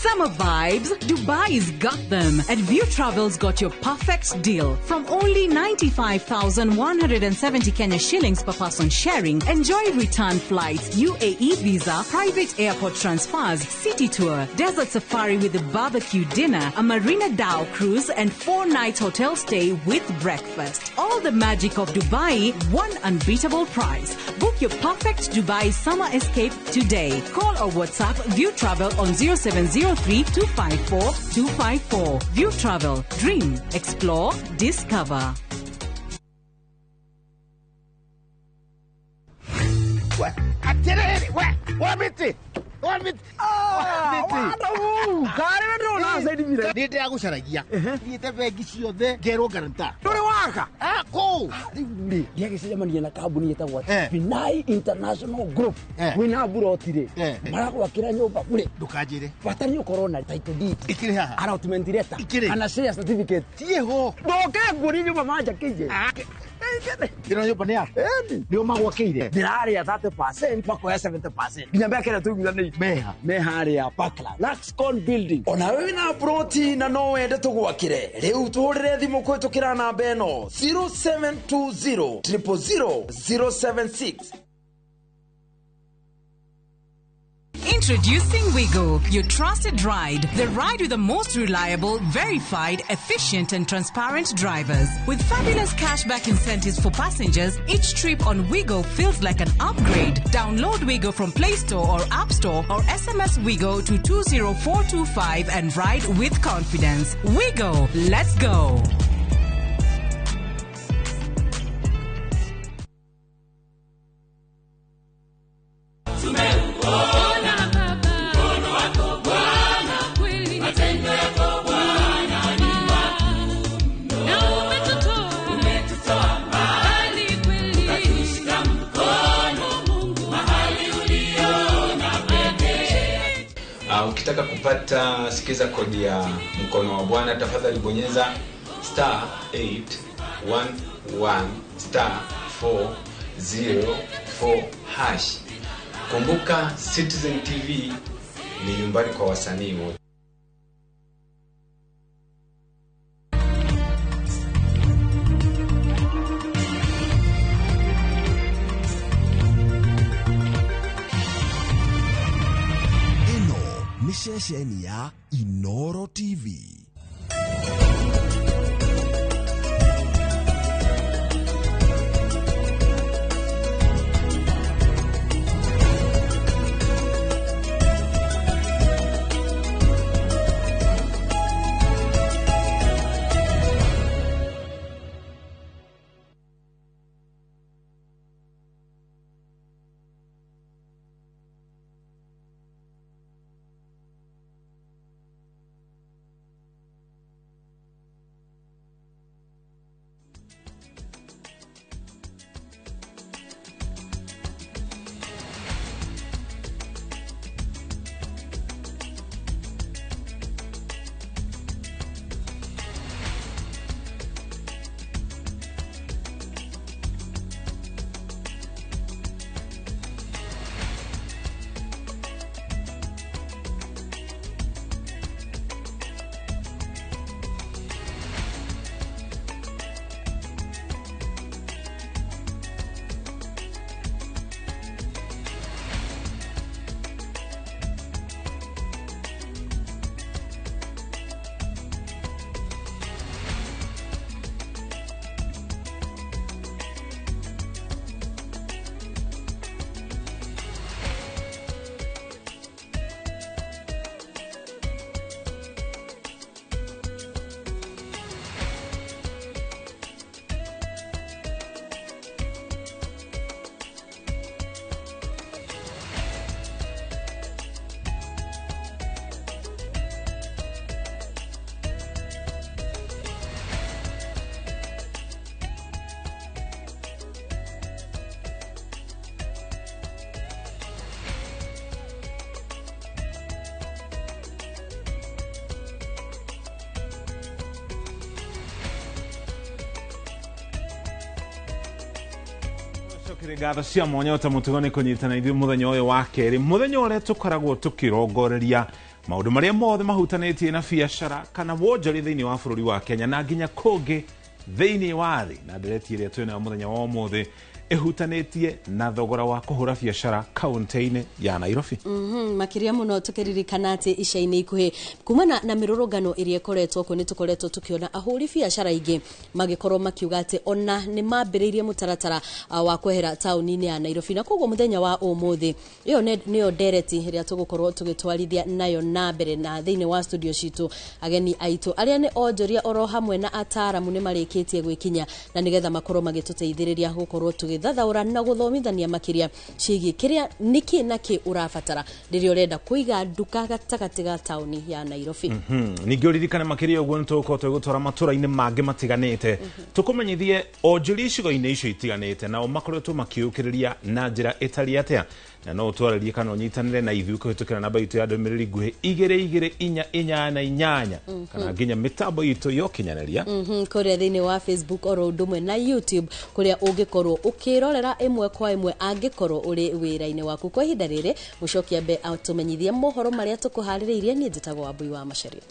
Summer vibes, Dubai's got them. And View Travel's got your perfect deal. From only 95,170 Kenya shillings per person sharing, enjoy return flights, UAE visa, private airport transfers, city tour, desert safari with a barbecue dinner, a Marina Dhow cruise, and 4-night hotel stay with breakfast. All the magic of Dubai, one unbeatable price. Book your perfect Dubai summer escape today. Call or WhatsApp View Travel on 0703 254 254. View Travel. Dream, explore, discover. Ndĩragucaragia thiĩte bengi ciothe ngerwo guarantor ndũrĩ waka kũ rĩu rĩ ndiagĩcemania na kambuni ĩtagwo Binai International Group wĩna mburoti rĩ maragwakĩra nyũmba bure ndũkanjĩre bata nĩ ũkorwo na title deed ikĩrĩ haha allotment letter ikĩrĩ kana share certificate tiĩho ndoke nguonie nyũmba manjakĩire ĩno nyũmba nĩ yaku nĩo magwakĩire ndĩrarĩa 30% makoya 70% nginya mbeca ĩrĩa tũiguithanĩirie meha me harĩa Parkland Luxcon building. Ona wewe na ploti na no wende tũgwakĩre rĩu tũhũrĩre thimũ kũhĩtũkĩra namba ĩno 0720 000 076. Introducing Wigo, your trusted ride. The ride with the most reliable, verified, efficient and transparent drivers. With fabulous cashback incentives for passengers, each trip on Wigo feels like an upgrade. Download Wigo from Play Store or App Store or SMS Wigo to 20425 and ride with confidence. Wigo, let's go. Ukitaka kupata sikiza kodi ya mkono wa Bwana, tafadhali bonyeza star 811 star 404 hash. Kumbuka Citizen TV ni nyumbani kwa wasanii wote. Ceceni ya Inoro TV. Cokere ngatho cia mwanya ta mutugo ni kunyitana ithuĩ muthenya ũyũ wa kerĩ, muthenya ũrĩa tũkoragwo tũkĩrongoreria maũndũ marĩa mothe mahutanĩtie na biacara kana wonjoria thĩinĩ wa bũrũri wa Kenya na nginya kũngĩ thĩinĩ wa thĩ. Na ndereti ĩrĩa twĩ nayo mũthenya wa ũmũthĩ ĩhutanĩtie na thogora wa kũhũra biacara kaunti-inĩ ya Nairobi. Makiria muno tukiririkana ati ica-inĩ ikuhĩ kumana na mĩrũrũngano ĩrĩa ĩkoretwo kuo nĩ tũkoretwo tũkĩona ahũri biacara aingĩ magĩkorwo makiuga atĩ ona nĩ mambĩrĩirie mũtaratara wa kwehera taũni-inĩ ya Nairobi, na koguo mũthenya wa ũmũthĩ ĩyo nĩyo ndereti ĩrĩa tũgũkorwo tũgĩtwarithia nayo na mbere. Na thĩinĩ wa studio citũ ageni aitũ arĩa nĩ onjoria oro hamwe na ataaramu nĩ marĩkĩtie gwĩkinya na nĩgetha makorwo magĩtũteithĩrĩria gũkorwo tũgĩthathaũra na gũthomithania makĩria ciĩgiĩ kĩrĩa nĩkĩ na kĩ ũrabatara rĩrĩa ũrenda kũiga nduka gatagatĩ ga taũni ya Nairobi. Ningĩ ũririkane makĩria ũguo nĩtũgũkorwo tũgĩgũtwara matũra-inĩ mangĩ matiganĩte tũkũmenyithie onjoria icigo-inĩ icio itiganĩte nao makoretwo makĩũkĩrĩria na njĩra ĩtariĩ atĩa, na no ũtwarĩrie kana ũnyitanĩre na ithuĩ kũhĩtũkĩra namba itũ ya ndũmĩrĩri nguhĩ 2 2 4 8 8 kana nginya mĩtambo itũ ya ũkinyanĩria kũrĩa thĩinĩ wa Facebook oro ũndũ ũmwe na YouTube kũrĩa ũngĩkorwo ũkĩrorera ĩmwe kwa ĩmwe angĩkorwo ũrĩ wĩra-inĩ waku. Kwa ihinda rĩrĩ mũcoki ambe atũmenyithie mohoro marĩa tũkũharĩrĩirie. Niĩ njĩtagwo Wambui wa Macharia.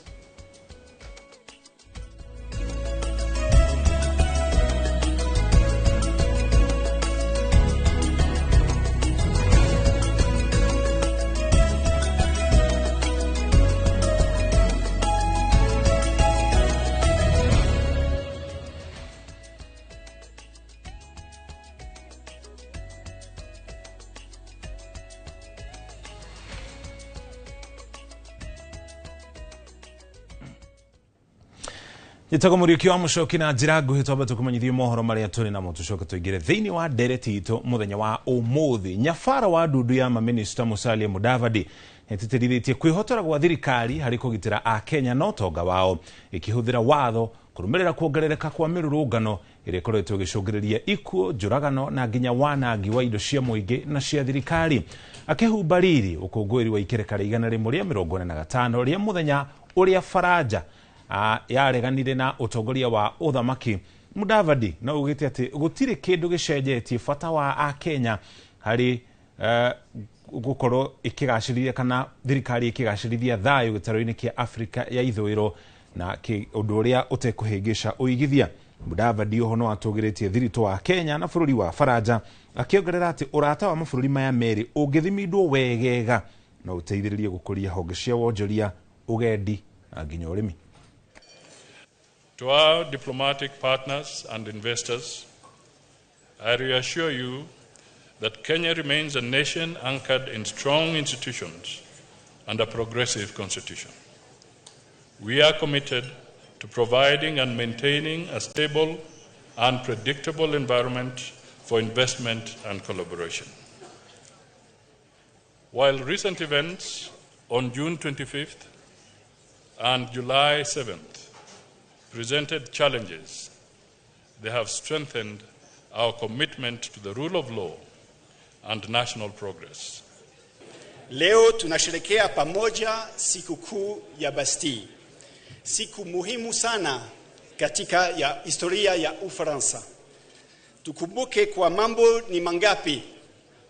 Njĩtagwo Mũriũki wa Mũcoki na njĩra nguhĩ twambe tũkũmenyithie mohoro marĩa tũrĩ namo tũcoke tũingĩre thĩinĩ wa ndereti itũ mũthenya wa ũmũthĩ. Nyabara wa ndundu ya mamĩnĩsta Musalia Mudavadi nĩtĩtĩrithĩtie kwĩhotora gwa thirikari harĩ kũgitĩra Akenya na ũtonga wao ĩkĩhũthĩra watho kũrũmĩrĩra kuongerereka kwa mĩrũrũngano ĩrĩa ĩkoretwo ĩgĩcũngĩrĩria ikuũ, njũragano na nginya wanangi wa indo cia mũingĩ na cia thirikari. Akĩhumba riri ũkũngũĩri wa ikereka rĩa 145 rĩa mũthenya ũrĩa Faranja yareganire na ũtongoria wa ũthamaki, Mudavadi no ugĩte atĩ gũtirĩ kĩndũ gĩcenjetie bata wa Akenya harĩ gũkorwo ĩkĩgacĩrithia kana thirikari ĩkĩgacĩrithia thayũ gĩtarũ-inĩ kĩa Afrika ya ithũĩro na ũndũ ũrĩa ũtekũhĩngĩca ũigithia. Mudavadi oho no atũgĩrĩtie thiritũ wa Kenya na bũrũri wa Faranja akĩongerera atĩ ũrata wa mabũrũri maya merĩ ũngĩthimindwo wegega no ũteithĩrĩrie gũkũria honge cia wonjoria, ũgendi na nginya ũrĩmi. To our diplomatic partners and investors, I reassure you that Kenya remains a nation anchored in strong institutions and a progressive constitution. We are committed to providing and maintaining a stable and predictable environment for investment and collaboration. While recent events on June 25th and July 7th presented challenges, they have strengthened our commitment to the rule of law and national progress. Leo tunasherehekea pamoja sikukuu ya Bastille, siku muhimu sana katika ya historia ya Ufaransa. Tukumbuke kwa mambo ni mangapi?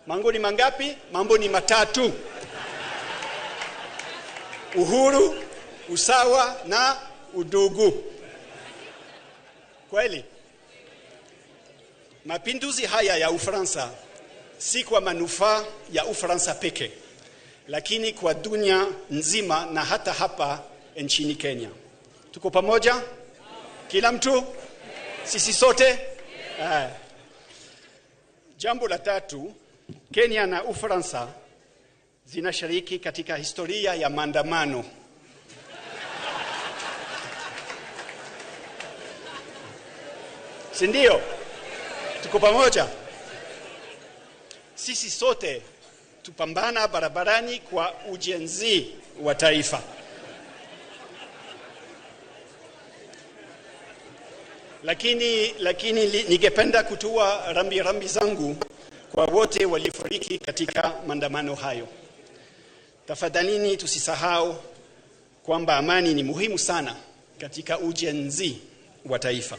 Mambo ni mangapi? Mambo ni matatu: uhuru, usawa na udugu. Kweli, mapinduzi haya ya Ufaransa si kwa manufaa ya Ufaransa pekee, lakini kwa dunia nzima na hata hapa nchini Kenya. Tuko pamoja? Kila mtu? Sisi sote? Jambo la tatu, Kenya na Ufaransa zinashiriki katika historia ya maandamano. Si ndio? Tuko pamoja? Sisi sote tupambana barabarani kwa ujenzi wa taifa. Lakini ningependa kutoa rambi zangu kwa wote waliofariki katika maandamano hayo. Tafadhalini tusisahau kwamba amani ni muhimu sana katika ujenzi wa taifa.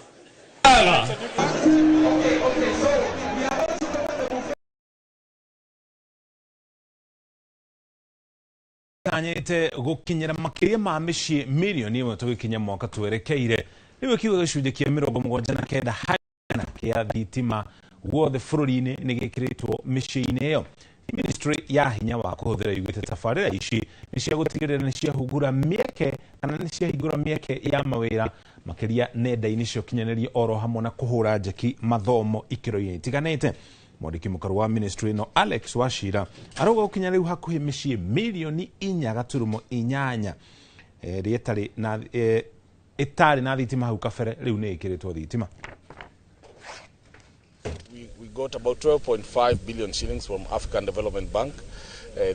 Ĩtanyĩte gũkinyĩra makĩria ma mĩciĩ mirioni 1 tũgĩkinya mwaka twerekeire. Rĩu ĩkiuga gĩcunjĩ kĩa 79 harĩ kĩa thitima guothe bũrũri-inĩ nĩ gĩkĩrĩtwo mĩciĩ-inĩ ĩyo. Ministry ya hinya wa kũhũthĩra yugĩte tabarĩra ici nĩ cia gũtigĩrĩra nĩ ciahungura mĩeke kana nĩ ciahingũra mĩeke ya mawĩra makĩria nenda-inĩ cia ũkinyanĩria oro hamwe na kũhũra njeki mathomo ikĩro-inĩ itiganĩte. Mwandĩki mũkaru wa ministry ĩno Alex Wachira arauga gũkinya rĩu hakuhĩ mĩciĩ mirioni 4.8 ĩrĩa ĩtarĩ na thitima hau kabere rĩu nĩ ĩkĩrĩtwo thitima. We got about 12.5 billion shillings from African Development Bank.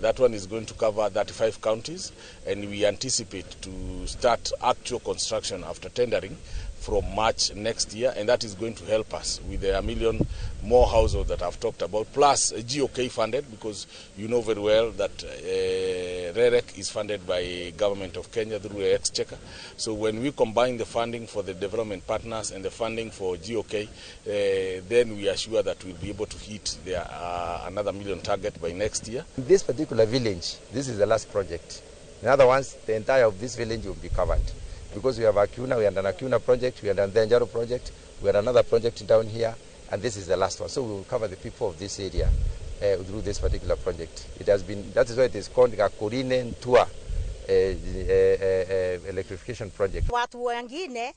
That one is going to cover 35 counties, and we anticipate to start actual construction after tendering from March next year, and that is going to help us with the 1 million more households that I've talked about, plus GOK funded, because you know very well that REREC is funded by government of Kenya through the Exchequer. So when we combine the funding for the development partners and the funding for GOK, then we are sure that we'll be able to hit the another million target by next year. In this particular village, this is the last project. In other words, the entire of this village will be covered. Because we have Akuna, we had an Akuna project, we had an Ndenjaro project, we had another project down here, and this is the last one. So we will cover the people of this area through this particular project. It has been, that is why it is called Gakurine Ntua electrification project. Watu wengine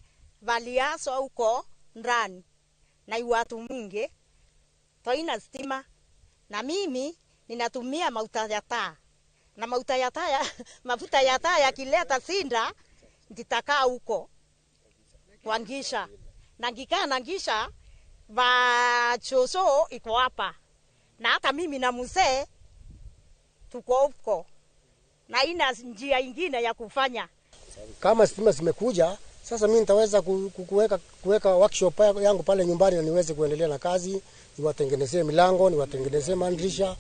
waliaswa huko ndani na watu mingi toina stima, na mimi ninatumia mafuta ya taa, na mafuta ya taa mafuta ya taa yakileta sinda nitakaa huko kwangisha na ngikaa na ngisha vachoso iko hapa, na hata mimi na mzee tuko huko na ina njia ingine ya kufanya. Kama stima zimekuja sasa, mimi nitaweza kuweka workshop yangu pale nyumbani na niweze kuendelea na kazi, niwatengenezee milango, niwatengenezee madirisha.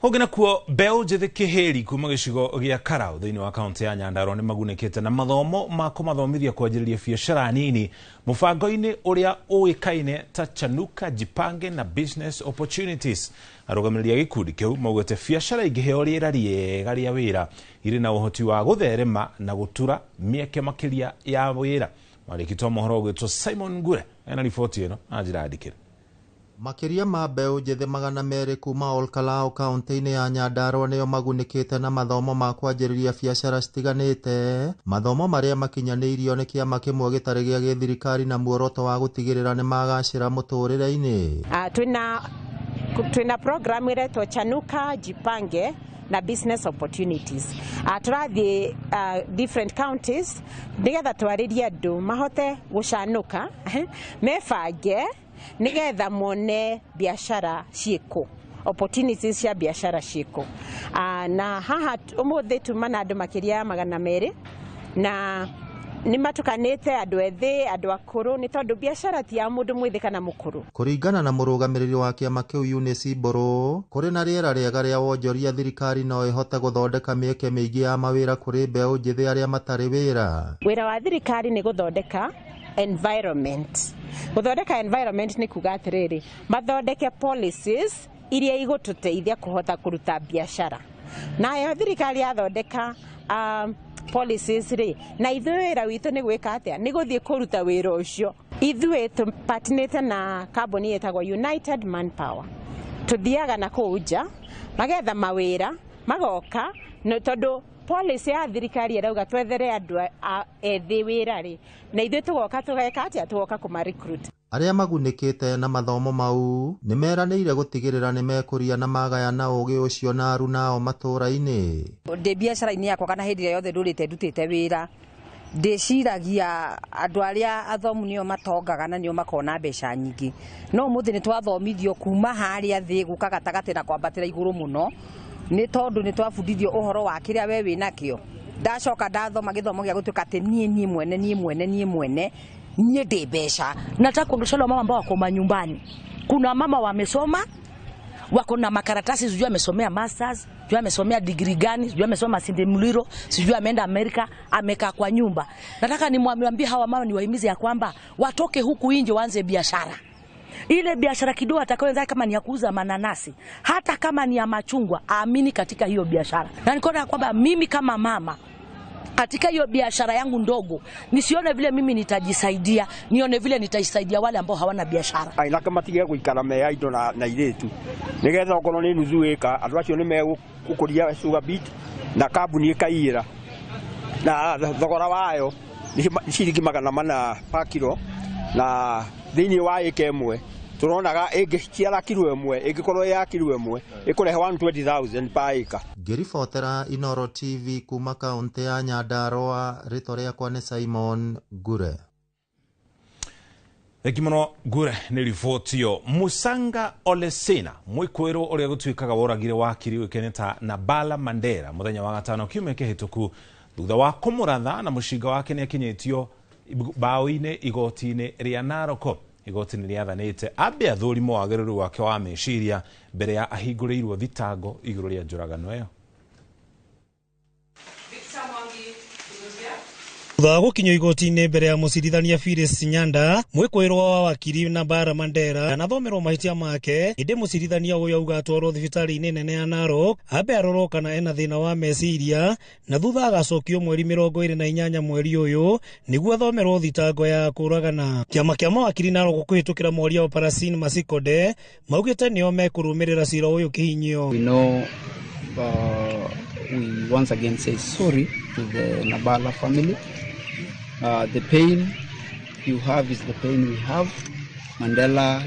Kũngĩ kuo mbeũ njĩthĩ kĩhĩri kuma gĩcigo gĩa Karau thĩinĩ wa kaunti ya Nyandarua nĩ magunĩkĩte na mathomo ma kũmathomithia kwanjĩrĩria biacara nini mũbango-inĩ ũrĩa ũĩkaine ta Chanuka Jipange na Business Opportunities. Arũgamĩrĩri a gĩkundi kĩu maugĩte biacara ingĩheo rĩera rĩega rĩa wĩra irĩ na ũhoti wa gũtherema na gũtura mĩeke makĩria ya wĩra. Mwandĩki wa mohoro ũgwĩtwo Simon Ngure ena riboti ĩno na njĩra ndikĩru. Makĩria ma mbeũ njĩthĩ 200 kuma Olkalau kaunti-inĩ ya Nyandarua nĩo magunĩkĩte na mathomo ma kwanjĩrĩria biacara citiganĩte, mathomo marĩa makinyanĩirio nĩ kĩama kĩmwe gĩtarĩ gĩa gĩthirikari na muoroto wa gũtigĩrĩra nĩ magacĩra mũtũrĩre-inĩ. Twina program ĩretwo Chanuka Jipange na Business Opportunities. Tũrathiĩ different counties nĩgetha twarĩrie andũ mahote gũcanũka mebange nigetha mone biashara ciĩkũ, opportunities cia biashara ciĩkũ. Na haha ũmũthĩ tuma na andũ makĩria ya 200 na nĩ matukanĩte andũ ethĩ, andũ akũrũ, nĩ tondũ biashara ti ya mũndũ mwĩthĩ kana mũkũrũ. Kũringana na mũrũgamĩrĩri wa kĩama kĩu Eunice Mbũrũ, kũrĩ na rĩera rĩega rĩa wonjoria, thirikari no ĩhote gũthondeka mĩeke mĩingĩ ya mawĩra kũrĩ mbeũ njĩthĩ arĩa matarĩ wĩra. Wĩra wa thirikari nĩ gũthondeka environment. Gũthondeka environment nĩ kuga atĩrĩrĩ, mathondeke policies iria igũtũteithia kũhota kũruta biashara. Nayo thirikari yathondeka policies rĩ, na ithuĩ wĩra witũ nĩ gwĩka atĩa? Nĩ gũthiĩ kũruta wĩra ũcio. Ithuĩ tũpatnĩte na kambuni ĩtagwo United Manpower. Tũthiaga na kũu nja, magetha mawĩra, magoka, tondũ policy ya thirikari ĩrauga twethere andũ ethĩ wĩra rĩ, na ithuĩ tũgoka tũgeka atĩa? Tũgoka kũma recruit. Arĩa magunĩkĩte na mathomo mau nĩ meranĩire gũtigĩrĩra nĩ mekũria na magayana ũgĩ ũcio na aruna ao matũũra-inĩ. Ndĩ biacara-inĩ yakwa kana hĩndĩ ĩrĩa yothe ndũrĩte ndutĩte wĩra, ndĩciragia andũ arĩa athomu nĩo matongaga na nĩo makona mbeca nyingĩ. No ũmũthĩ nĩ twathomithio kuma harĩa thĩ gũka gatagatĩ na kwambatĩra igũrũ mũno, nĩ tondũ nĩ twabundithio ũhoro wa kĩrĩa we wĩnakĩo. Ndacoka ndathoma gĩthomo gĩa gũtuĩka atĩ niĩ mwene niĩ mwene niĩ mwene niĩ ndĩ mbeca. Nataka kuongelesha wale mama ambao wako manyumbani. Kuna mama wamesoma, wako na makaratasi, sijui amesomea masters, sijui amesomea degree gani, sijui amesoma Sinde Muliro, sijui ameenda Amerika, amekaa kwa nyumba. Nataka nimwambie hawa mama, niwahimize ya kwamba watoke huku nje waanze biashara. Ile biashara kidogo atakayoanza, kama ni ya kuuza mananasi, hata kama ni ya machungwa, aamini katika hiyo biashara. Na nikaona kwamba mimi kama mama katika hiyo biashara yangu ndogo, nisione vile mimi nitajisaidia, nione vile nitaisaidia wale ambao hawana biashara. Ainake matige guikara me aindo na iritu nigetha okorwo ni nuthu ika andu acio ni megukuria sugar beet na kambuni ikaiyira na thogora wayo ni ciringi 400 pa kilo na thiini wa ika imwe turonaga ĩngĩciara kilo ĩmwe ĩngĩkorwo ya kilo ĩmwe ĩkũrehe 120,000 pa ĩka. Ngĩribotera Inooro TV kuma kaunti ya Nyandarua, rĩtwa rĩakwa nĩ Simon Ngure. Thengi mũno Ngure nĩ riboti ĩyo. Musanga Olesena mwĩkũĩrwo ũrĩa gũtuĩkaga woragire wakiri ũĩkaine ta Nabala Mandera mũthenya wa gatano kiumia kĩhĩtũku thutha wa kũmũratha na mũcinga wake nĩakinyĩtio mbaũ-inĩ igoti-inĩ rĩa Narok. Igoti nĩ rĩathanĩte ambe athũrimwo wagĩrĩru wake wa meciria mbere ya ahingũrĩirwo thitango igũrũ rĩa njũragano ĩyo. Thutha wa gũkinyio igoti-inĩ mbere ya mũcirithania Phyllis Nyanda, mwĩkũĩrwo wa wakiri Nabala Mandera anathomerwo mahĩtia make, ĩndĩ mũcirithania ũyũ auga atwarwo thibitarĩ-inĩ nene ya Narok ambe arorwo kana ena thĩna wa meciria, na thutha agacokio mweri 28 mweri ũyũ nĩguo athomerwo thitango ya kũragana. Kĩama kĩa mawakiri Narok kũhĩtũkĩra mwaria wa Parasin Masikode maugĩte nĩo mekũrũmĩrĩra cira ũyũ kĩhinyio. We know, we once again say sorry to the Nabala family. The pain you have is the pain we have. Mandela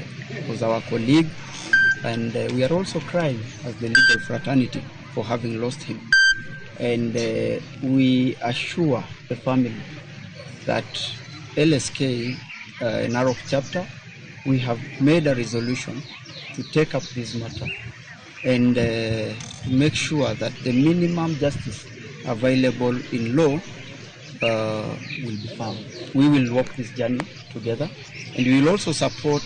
was our colleague, and we are also crying as the legal fraternity for having lost him. And we assure the family that LSK, Narok chapter, we have made a resolution to take up this matter and to make sure that the minimum justice available in law will be found. We will walk this journey together, and we will also support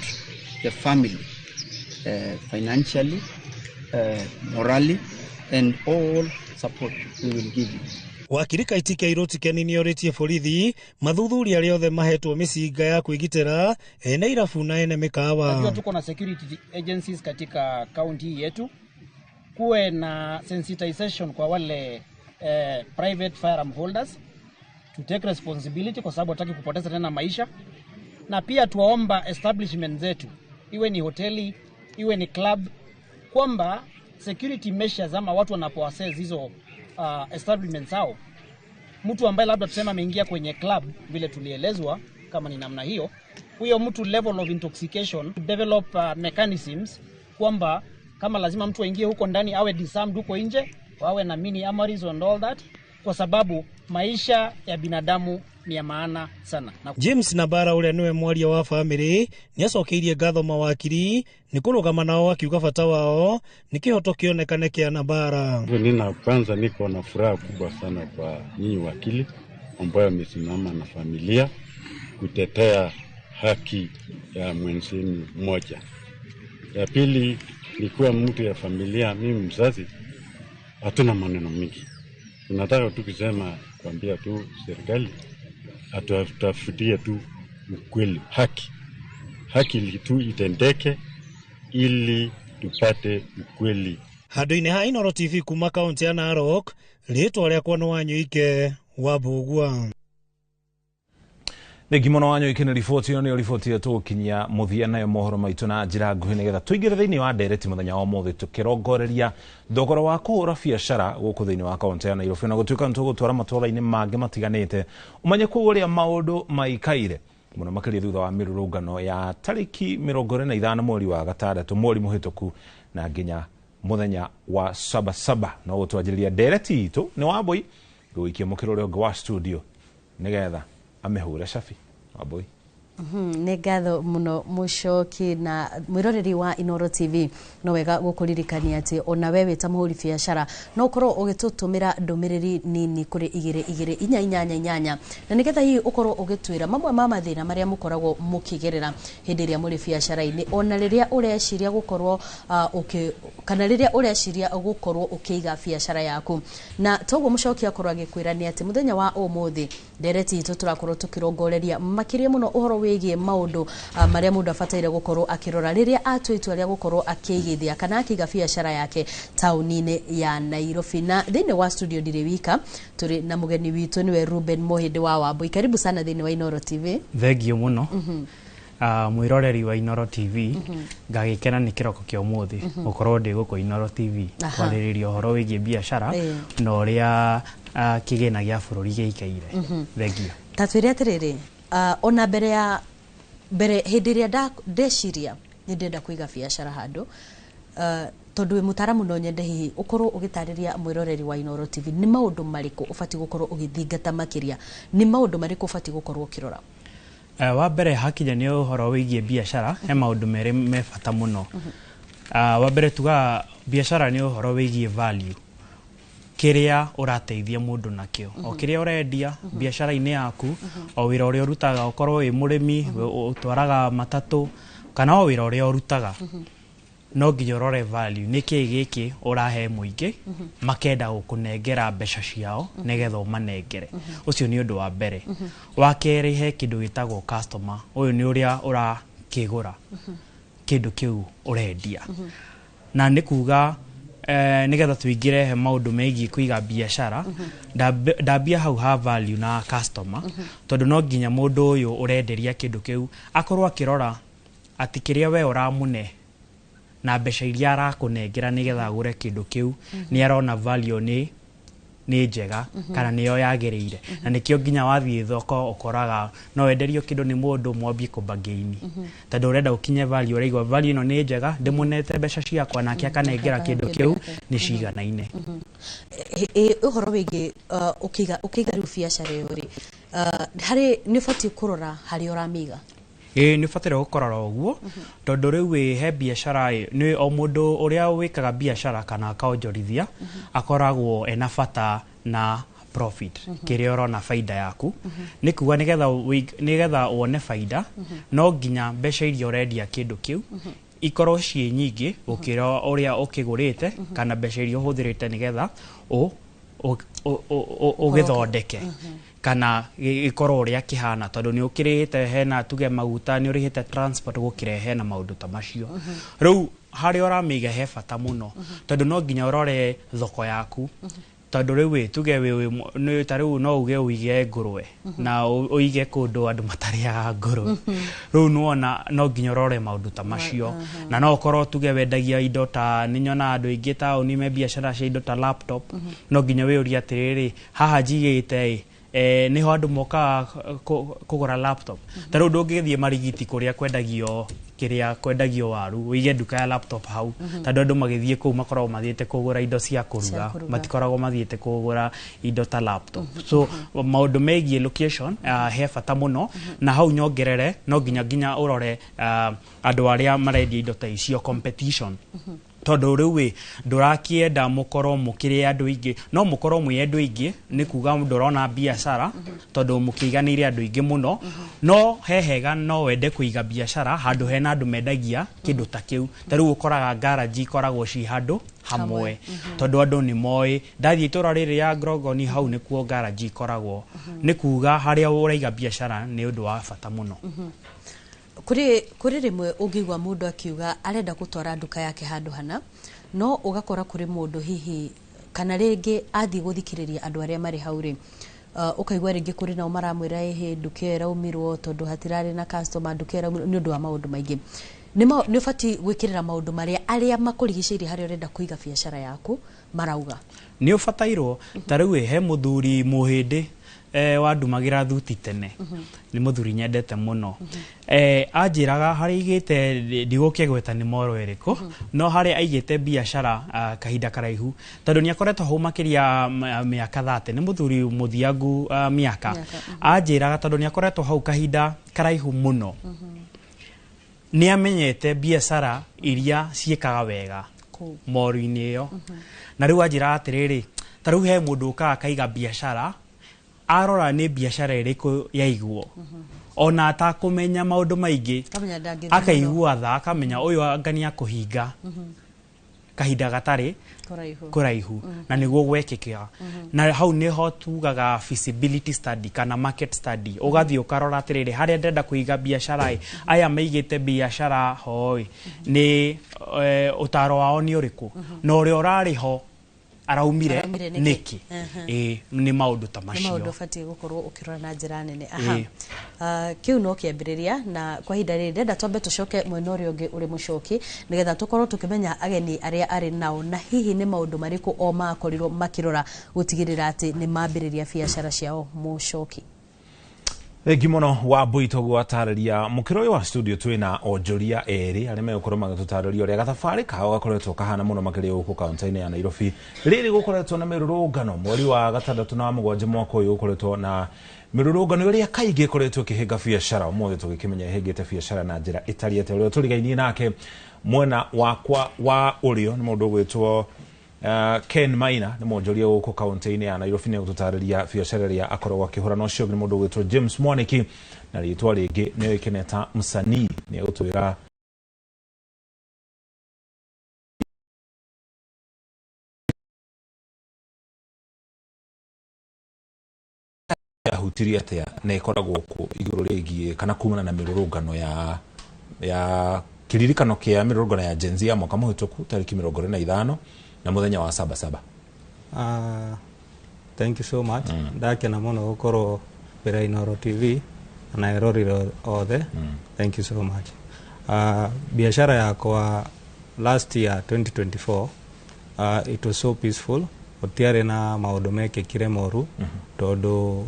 the family financially, morally, and all support we will give you. Wakiri Kaitike Iroti Keni nĩorĩtie borithi mathuthuria arĩa othe mahetwo mĩcinga ya kwĩgitĩra ene irabu na ene mĩkawa. Najua tuko na security agencies katika kaunti yetu, kuwe na sensitization kwa wale private firearm holders to take responsibility, kwa sababu hataki kupoteza tena maisha. Na pia tuwaomba establishment zetu, iwe ni hoteli, iwe ni club, kwamba security measures ama watu wanapoassess hizo establishments zao, mtu ambaye labda tuseme ameingia kwenye club vile tulielezwa kama ni namna hiyo, huyo mtu level of intoxication, develop mechanisms kwamba kama lazima mtu aingie huko ndani awe disarmed huko nje, wawe na mini armories and all that, kwa sababu maisha ya binadamu ni ya maana sana. Na James Nabara ũrĩa nĩwe mwaria wa family nĩacokeirie ngatho mawakiri nĩ kũrũgama nao akiuga bata wao nĩ kĩhoto kĩonekane kĩa Nabara. Nina kwanza niko na furaha kubwa sana kwa nyinyi wakili ambayo amesimama na familia kutetea haki ya mwenzenu mmoja. Ya pili ni kuwa mtu ya familia, mimi mzazi, hatuna maneno mingi. Tunataka tu kusema, kuambia tu serikali atutafutie tu ukweli, haki. Haki tu itendeke ili tupate ukweli. Handũ-inĩ ha Inooro TV kuma kaunti ya Narok, rĩtwa rĩakwa nĩ Wanyũike wa Mbũgua. Thengi mũno Wanyũike nĩ riboti ĩyo, nĩyo riboti ĩrĩa tũgũkinyia mũthia nayo mohoro maitũ na njĩra nguhĩ nĩgetha tũingĩre thĩinĩ wa ndereti mũthenya wa ũmũthĩ tũkĩrongoreria thogora wa kũhũra biacara gũkũ thĩinĩ wa kaunti ya Nairobi, na gũtuĩka nĩ tũgũtwara matũũra-inĩ mangĩ matiganĩte ũmenye kũu ũrĩa maũndũ maikaire mũno makĩria thutha wa mĩrũrũngano ya tarĩki 25 mweri wa gatandatũ mweri mũhĩtũku na nginya mũthenya wa sabasaba. No gũtwanjĩrĩria ndereti itũ nĩ Wambui gũikia mũkĩra ũrĩa ũngĩ wa studio nĩgetha amĩhũre cabi. Wambui. Nĩ ngatho mũno Mũcoki na mwĩroreri wa Inooro TV, no wega gũkũririkania atĩ ona we wĩ ta mũhũri biacara no ũkorwo ũgĩtũtũmĩra ndũmĩrĩri nini kũrĩ 2 2 4 8 8 na nĩgetha hihi ũkorwo ũgĩtwĩra mamwe ma mathĩna marĩa mũkoragwo mũkĩgerera hĩndĩ ĩrĩa mũrĩ biacara-inĩ, ona rĩrĩa ũreciria gũkorwo kana rĩrĩa ũreciria gũkorwo ũkĩiga biacara yaku. Na toguo Mũcoki akorwo agĩkwĩra nĩ atĩ mũthenya wa ũmũthĩ ndereti itũ tũrakorwo tũkĩrongoreria makĩria mũno ũhoro rĩgiĩ maũndũ marĩa mũndũ abataire gũkorwo akĩrora rĩrĩa atua itua rĩa gũkorwo akĩigithia kana akĩiga biacara yake taũni-inĩ ya Nairobi. Na thĩinĩ wa studio ndirĩ wika, tũrĩ na mũgeni witũ nĩwe Ruben Mohĩndĩ wa Wambui. Karibu sana thĩinĩ wa Inooro TV. Thengio mũno. Mwĩroreri wa Inooro TV, ngagĩkena nĩ kĩroko kĩa ũmũthĩ gũkorwo ndĩ gũkũ Inooro TV kwarĩrĩria ũhoro wĩgiĩ biacara na ũrĩa kĩgĩna gĩa bũrũri gĩikaire. Thengio. Ta twĩre atĩrĩrĩ, ona mbere ya mbere hĩndĩ ĩrĩa ndeciria nĩ ndĩrenda kũiga biacara handũ, tondũ wĩ mũtaaramu no nyende hihi ũkorwo ũgĩtarĩria mwĩroreri wa Inooro TV nĩ maũndũ marĩkũ ũbatiĩ gũkorwo ũgĩthingata makĩria, nĩ maũndũ marĩkũ ũbatiĩ gũkorwo ũkĩrora? Wa mbere hakinya nĩ ũhoro wĩgiĩ biacara, he maũndũ merĩ me bata mũno. Wa mbere tugaga biacara nĩ ũhoro wĩgiĩ value, kĩrĩa ũrateithia mũndũ nakĩo, o kĩrĩa ũrendia biacara-inĩ yaku, o wĩra ũrĩa ũrutaga, ũkorwo wĩ mũrĩmi, ũtwaraga matatũ, kana o wĩra ũrĩa ũrutaga, no nginya ũrore value, nĩkĩĩ gĩkĩ ũrahe mũingĩ makenda gũkũnengera mbeca ciao nĩgetha ũmanengere. Ũcio nĩ ũndũ wa mbere. Wa kerĩ, he kĩndũ gĩtagwo customer, ũyũ nĩ ũrĩa ũrakĩgũra kĩndũ kĩu ũrendia. Na nĩ kuga nĩgetha tũingĩre he maũndũ megiĩ kũiga biacara, ndambia hau ha value na customer, tondũ no nginya mũndũ ũyũ ũrenderia kĩndũ kĩu akorwo akĩrora atĩ kĩrĩa we ũramũne na mbeca iria arakũnengera nĩgetha agũre kĩndũ kĩu, nĩ arona value nĩ njega kana nĩyo yagĩrĩire. Na nĩkĩo nginya wathiĩ thoko ũkoraga no wenderio kĩndũ nĩ mũndũ mwambie kũbargain, tondũ ũrenda ũkinye value, ũraigua value ĩno nĩ njega, ndĩmũnete mbeca ciakwa nake akanengera kĩndũ kĩu nĩ ciganaine. Ũhoro wĩgiĩ ũkĩiga rĩu biacara ĩyo rĩ, harĩ nĩ ũbatiĩ kũrora harĩa ũramĩiga? Ĩĩ, nĩ ũbataire gũkorora ũguo, tondũ rĩu he biacara nĩ o mũndũ ũrĩa wĩkaga biacara kana akaonjorithia akoragwo ena bata na profit, kĩrĩa ũrona baida yaku. Nĩ kuga nĩgetha wone baida no nginya mbeca iria ũrendia kĩndũ kĩu ikorwo ciĩ nyingĩ gũkĩra ũrĩa ũkĩgũrĩte kana mbeca iria ũhũthĩrĩte nĩgetha ũgĩthondeke kana gĩkorwo ũrĩa kĩhana, tondũ nĩ ũkĩrĩhĩte hena tuge maguta, nĩ ũrĩhĩte transport gũkĩrehe na maũndũ ta macio. Rĩu harĩa ũramĩiga he bata mũno, tondũ no nginya ũrore thoko yaku, tondũ rĩu tuge ta rĩu no uge ũige ngũrwe na ũige kũndũ andũ matarĩaga ngũrwe, rĩu nĩwona no nginya ũrore maũndũ ta macio. Na no ũkorwo tuge wendagia indo ta, nĩ nyonaga andũ aingĩ taũni me biacara cia indo ta laptop, no nginya wĩyũrie atĩrĩrĩ, haha njigĩte ĩ nĩho andũ mokaga kũgũra laptop. Ta rĩu ndũngĩthiĩ Marigiti kũrĩa kwendagio kĩrĩa kwendagio waru ũige nduka ya laptop hau, tondũ andũ magĩthiĩ kũu makoragwo mathiĩte kũgũra indo cia kũruga, matikoragwo mathiĩte kũgũra indo ta laptop. So maũndũ megiĩ location he bata mũno. Na hau nyongerere no nginya ũrore andũ arĩa marendia indo ta icio, competition, tondũ rĩu ndũrakĩenda mũkorwo mũkĩrĩ andũ aingĩ, no mũkorwo mwĩ andũ aingĩ nĩ kuga ndũrona biacara tondũ mũkĩiganĩire andũ aingĩ mũno, no he hega no wende kũiga biacara handũ hena andũ mendagia kĩndũ ta kĩu. Ta rĩu ũkoraga garage ikoragwo ci handũ hamwe, tondũ andũ nĩ moĩ ndathiĩ itũra rĩrĩ ya Grogoni hau nĩkuo garage ikoragwo, nĩ kuga harĩa ũraiga biacara nĩ ũndũ wa bata mũno. Kũrĩ rĩmwe ũngĩigua mũndũ akiuga arenda gũtwara nduka yake handũ hana, no ũgakora kũrĩ mũndũ hihi kana rĩngĩ athiĩ gũthikĩrĩria andũ arĩa marĩ hau rĩ, ũkaigua rĩngĩ kũrĩ nao maramwĩra ĩhĩ nduka ĩyo ĩraumirwo tondũ hatirarĩ na customer, nduka ĩyo ĩraumirwo nĩ ũndũ wa maũndũ maingĩ. Nĩ ũbatiĩ gwĩkĩrĩra maũndũ marĩa arĩa makũrigicĩirie harĩa ũrenda kũiga biacara yaku marauga. Nĩ ũbatairwo. Ta rĩu he mũthuri mũhĩndĩ wandumagĩra thuti tene, nĩ mũthuri nyendete mũno, anjĩraga harĩa aigĩte, ndigũkĩgweta nĩ moro ĩrĩkũ, no harĩa aigĩte biacara kahinda karaihu, tondũ nĩ akoretwo hau makĩria mĩaka 30, nĩ mũthuri mũthiangu mĩaka. Anjĩraga tondũ nĩ akoretwo hau kahinda karaihu mũno, nĩ amenyete biacara iria ciĩkaga wega moru-inĩ ĩyo. Na rĩu anjĩraga atĩrĩrĩ, ta rĩu he mũndũ ũkaga akaiga biacara, arora nĩ biacara ĩrĩkũ yaigwo, ona atakũmenya maũndũ maingĩ, akaigua tha, akamenya ũyũ anga nĩ akũhinga. Kahinda gatari kuraihu na niguo gwekĩka. Na hau niho tugaga feasibility study kana market study, ugathii ukarora atiriri haria ndĩrenda kuiga biacara aya maigĩte biacara hoi ni utaro wao ni ũrĩkũ na ũrĩa ũrarĩ ho araumire niki. Ni maundu ta macio, ni maundu bati gukorwo ukirora na njira nene. Aha, kiu no kiambiriria na kwa ihinda riri ndenda twambe tucoke mwena uria ungi uri mucoki nigetha tukorwo tukimenya ageni aria ari nao na hihi ni maundu mariku o makorirwo makirora gutigirira ati ni mambiriria biacara ciao. Mucoki, thengi muno wa mbui gwatariria mukiro uyu wa studio twina onjoria eri aria megukorwo magitutariria uria gathabari kao gakoretwo kahana muno makiria guku kaunti-ini ya Nairobi. Riri gukoretwo na mirurungano mweri wa gatandatu na mugwanja mwaka uyu gukoretwo na mirurungano iria kaingi ikoretwo ikihinga biacara. Umuthi tugikimenya ihingite biacara na njira itariete. Uria turigainie nake mwena wakwa wa urio ni mundu ugwitwo Ken Maina, ni mwonjoria guku kaunti-ini ya Nairobi, ni gututariria biacara iria akoragwo akihura. Na ucio ni mundu ugwitwo James Mwaniki, na ritwa ringi ni oikene ta msanii, ni egutwira yahutirie atia na ikoragwo ku iguru rigie kana kumana na mirurungano ya kiririkano kia mirurungano ya Gen Z ya mwaka muhituku tariki 25 na muthenya wa 7/7. Thank you so much. Ndakena muno gukorwo mbere Inooro TV na erorire othe. Thank you so much. Biashara yakwa last year 2024, it was so peaceful. Gutiarĩ na maũndũ mekĩkire moru tondu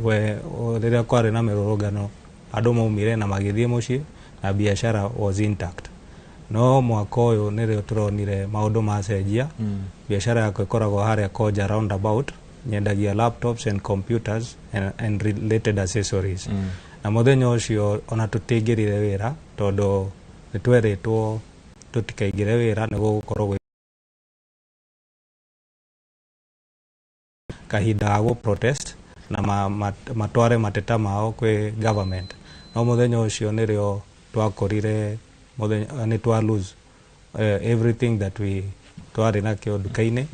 we rĩrĩa kwarĩ na mĩrũrũngano andũ maumire na magĩthiĩ mũciĩ na biashara was intact. No mwaka ũyũ nĩrĩo tũronire maũndũ macenjia. Biashara yakwa ĩkoragwo harĩa Koja roundabout, nyendagia laptops and computers and related accessories. Na mũthenya ũcio ona tũtingĩrire wĩra tondũ nĩtwerĩtwo tũtikaingĩre wĩra nĩguo gũkorwo gwĩ kahinda ga gũ protest na matware mateta mao kwĩ government. No mũthenya ũcio nĩrĩo twakorire nĩ twa lose everything that we twarĩ nakĩo nduka-inĩ,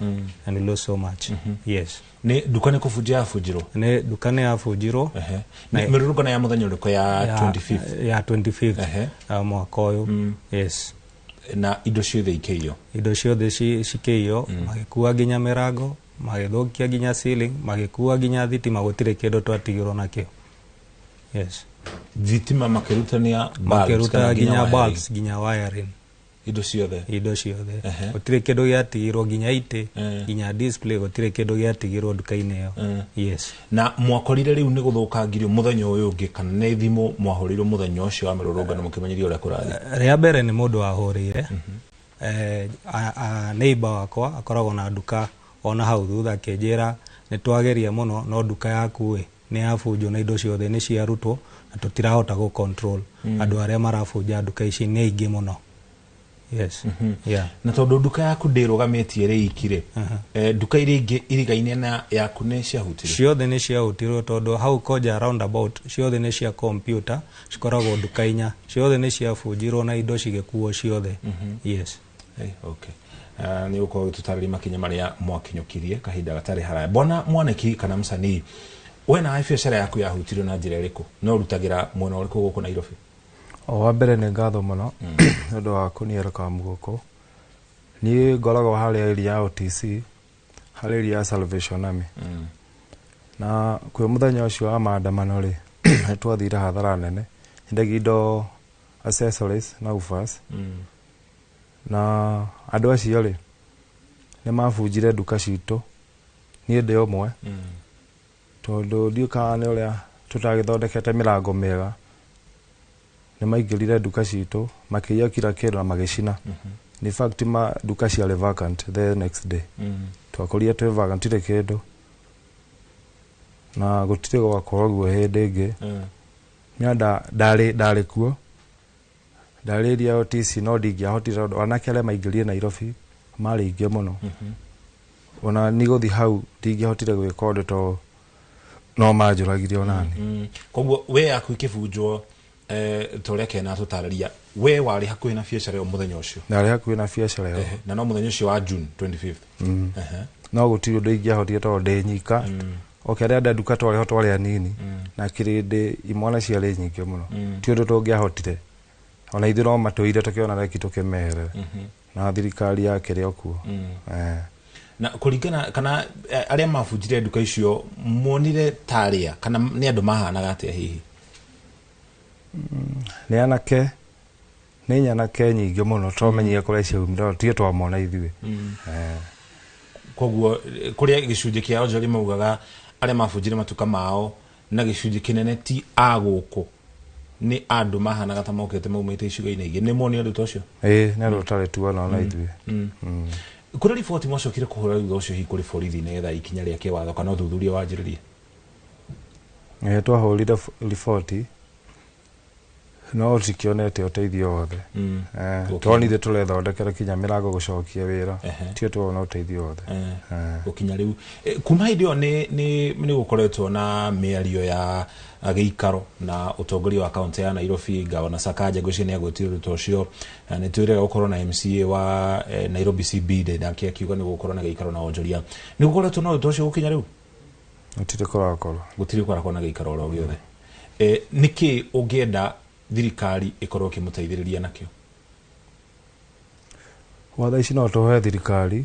and we lost so much. Yes. Nĩ nduka nĩ kũbunja yabunjirwo? Nĩ nduka nĩ yabunjirwo. Mĩrũrũngano ya mũthenya ũrĩkũ? Ya 25th? Ya 25th mwaka ũyũ. Yes. Na indo ciothe ikĩiywo? Indo ciothe cikĩiywo, magĩkua nginya mĩrango, magĩthũkia nginya ceiling, magĩkua nginya thitima, gũtirĩ kĩndũ twatigirwo nakĩo. Yes. Thitima makĩrutania, makĩruta nginya bulbs, nginya wiring, indo ciothe, indo ciothe, gũtirĩ kĩndũ gĩatigirwo, nginya itĩ, nginya display, gũtirĩ kĩndũ gĩatigirwo nduka-inĩ ĩyo. Yes. Na mwakorire rĩu nĩ gũthũkangirio mũthenya ũyũ ũngĩ kana nĩ thimũ mwahũrĩirwo mũthenya ũcio wa mĩrũrũngano mũkĩmenyerio ũrĩa kũrathiĩ? Rĩa mbere nĩ mũndũ wahũrĩire, neighbor wakwa akoragwo na nduka ona hau thutha, akĩnjĩra nĩ twageria mũno no nduka yaku ĩ nĩ yabunjwo na indo ciothe nĩ ciarutwo na tũtirahota gũ control andũ arĩa marabunja nduka ici nĩ aingĩ mũno. Yes. Yeah. Na tondu nduka yaku ndĩrũgamĩtie rĩ ikire, nduka iria ingĩ irigaine na yaku nĩ ciahutirwo? Ciothe nĩ ciahutirwo tondũ hau Koja roundabout ciothe nĩ cia computer, cikoragwo nduka inya, ciothe nĩ ciabunjirwo na indo cigĩkuo ciothe. Yes. Hey, okay. Nĩ ũkorwo ũgĩtũtarĩria makinya marĩa mwakinyũkirie kahinda gatarĩ haraya. Bwana Mwaniki kana msanii, we nawe biacara yaku yahutirwo na njĩra ĩrĩkũ na ũrutagĩra mwena ũrĩkũ gũkũ Nairobi? O wa mbere nĩ ngatho mũno nĩ ũndũ wa kũnielcome gũkũ. Niĩ ngoragwo harĩa area ya OTC, harĩa area ya Salvation Army. Na kwĩ mũthenya ũcio wa maandamano rĩ, nĩ twathire hathara nene, nyendagia indo accessories na woofers. Na andũ acio rĩ, nĩ mabunjire nduka citũ, niĩ ndĩ ũmwe, tondũ ndiũĩ kana nĩ ũrĩa tũtagĩthondekete mĩrango mĩega, nĩ maingĩrire nduka citũ makĩiya kila kĩndũ na magĩcina. In fact ma nduka ciarĩ vacant the next day. Twakorire twĩ vacant, tirĩ kĩndũ, na gũtirĩ gwakorwo guo hĩndĩ ĩngĩ. Niĩ ndarĩ kuo, ndarĩ area ya OTC, no ndingĩahotire tondũ anake arĩa maingĩrire Nairobi marĩ aingĩ mũno. Ona niĩ gũthiĩ hau ndingĩahotire gwĩka ũndũ tondũ no manjũragire onani. Koguo we yaku ĩkĩbunjwo, Ta ũrĩa Kena tũtarĩria, we warĩ hakuhĩ na biacara ĩyo mũthenya ũcio? Ndarĩ hakuhĩ na biacara ĩyo. Na no mũthenya ũcio wa June 25th? No gũtirĩ ũndũ ingĩahotire tondũ ndĩ nyika. Okay, arĩa andũ nduka twarĩ ho twarĩ anini, na kĩrĩndĩ imwana ciarĩ nyingĩ mũno. Ti ũndũ tũngĩahotire, ona ithuĩ no matũire tũkĩona reki tũkĩmeherera, na thirikari yakĩrĩ o kuo. Na kũringana kana arĩa mabunjire nduka icio monire tarĩa kana nĩ andũ mahanaga atĩa hihi? Nĩ anake, nĩ nyanake nyingĩ mũno, twamenyire kũrĩa ciaumire tiĩ twamona ithuĩ. Koguo kũrĩa gĩcunjĩ kĩa onjoria maugaga arĩa mabunjire matuka mao na gĩcunjĩ kĩnene ti a gũkũ, nĩ andũ mahanaga ta mokĩte maumĩte icigo-inĩ ingĩ, nĩ monire ũndũ ta ũcio? Ĩĩ, nĩ andũ tũtarĩ tuona ona ithuĩ. Kũrĩ riboti mwacokire kũhũra thutha ũcio hihi kũrĩ borithi nĩgetha ikinya rĩa kĩwatho kana ũthuthuria wanjĩrĩrie? Twahũrire riboti no tikionete ũteithio wothe. Twonire tũrethondekera kinya mĩrango gũcokia wĩra, tio tuona ũteithio wothe. Gũkinya rĩu, kuma hĩndĩ ĩyo nĩ gũkoretwo na mĩario ya gĩikaro na ũtongoria wa kaunti ya Nairobi, Gavana Sakaja ngwĩciria nĩ agwetire ũndũ ta ũcio. Nĩ twĩrĩga gũkorwo na MCA wa Nairobi CBD nake akiuga nĩ gũkorwo na gĩikaro na onjoria. Nĩ gũkoretwo na ũndũ ta ũcio gũkinya rĩu? Gũtirĩ kũrakorwo. Gũtirĩ kũrakorwo na gĩikaro oro gĩothe. Nĩkĩ ũngĩenda thirikari ĩkorwo ĩkĩmũteithĩrĩria nakĩo? Wa thaa ici no tũhoe thirikari,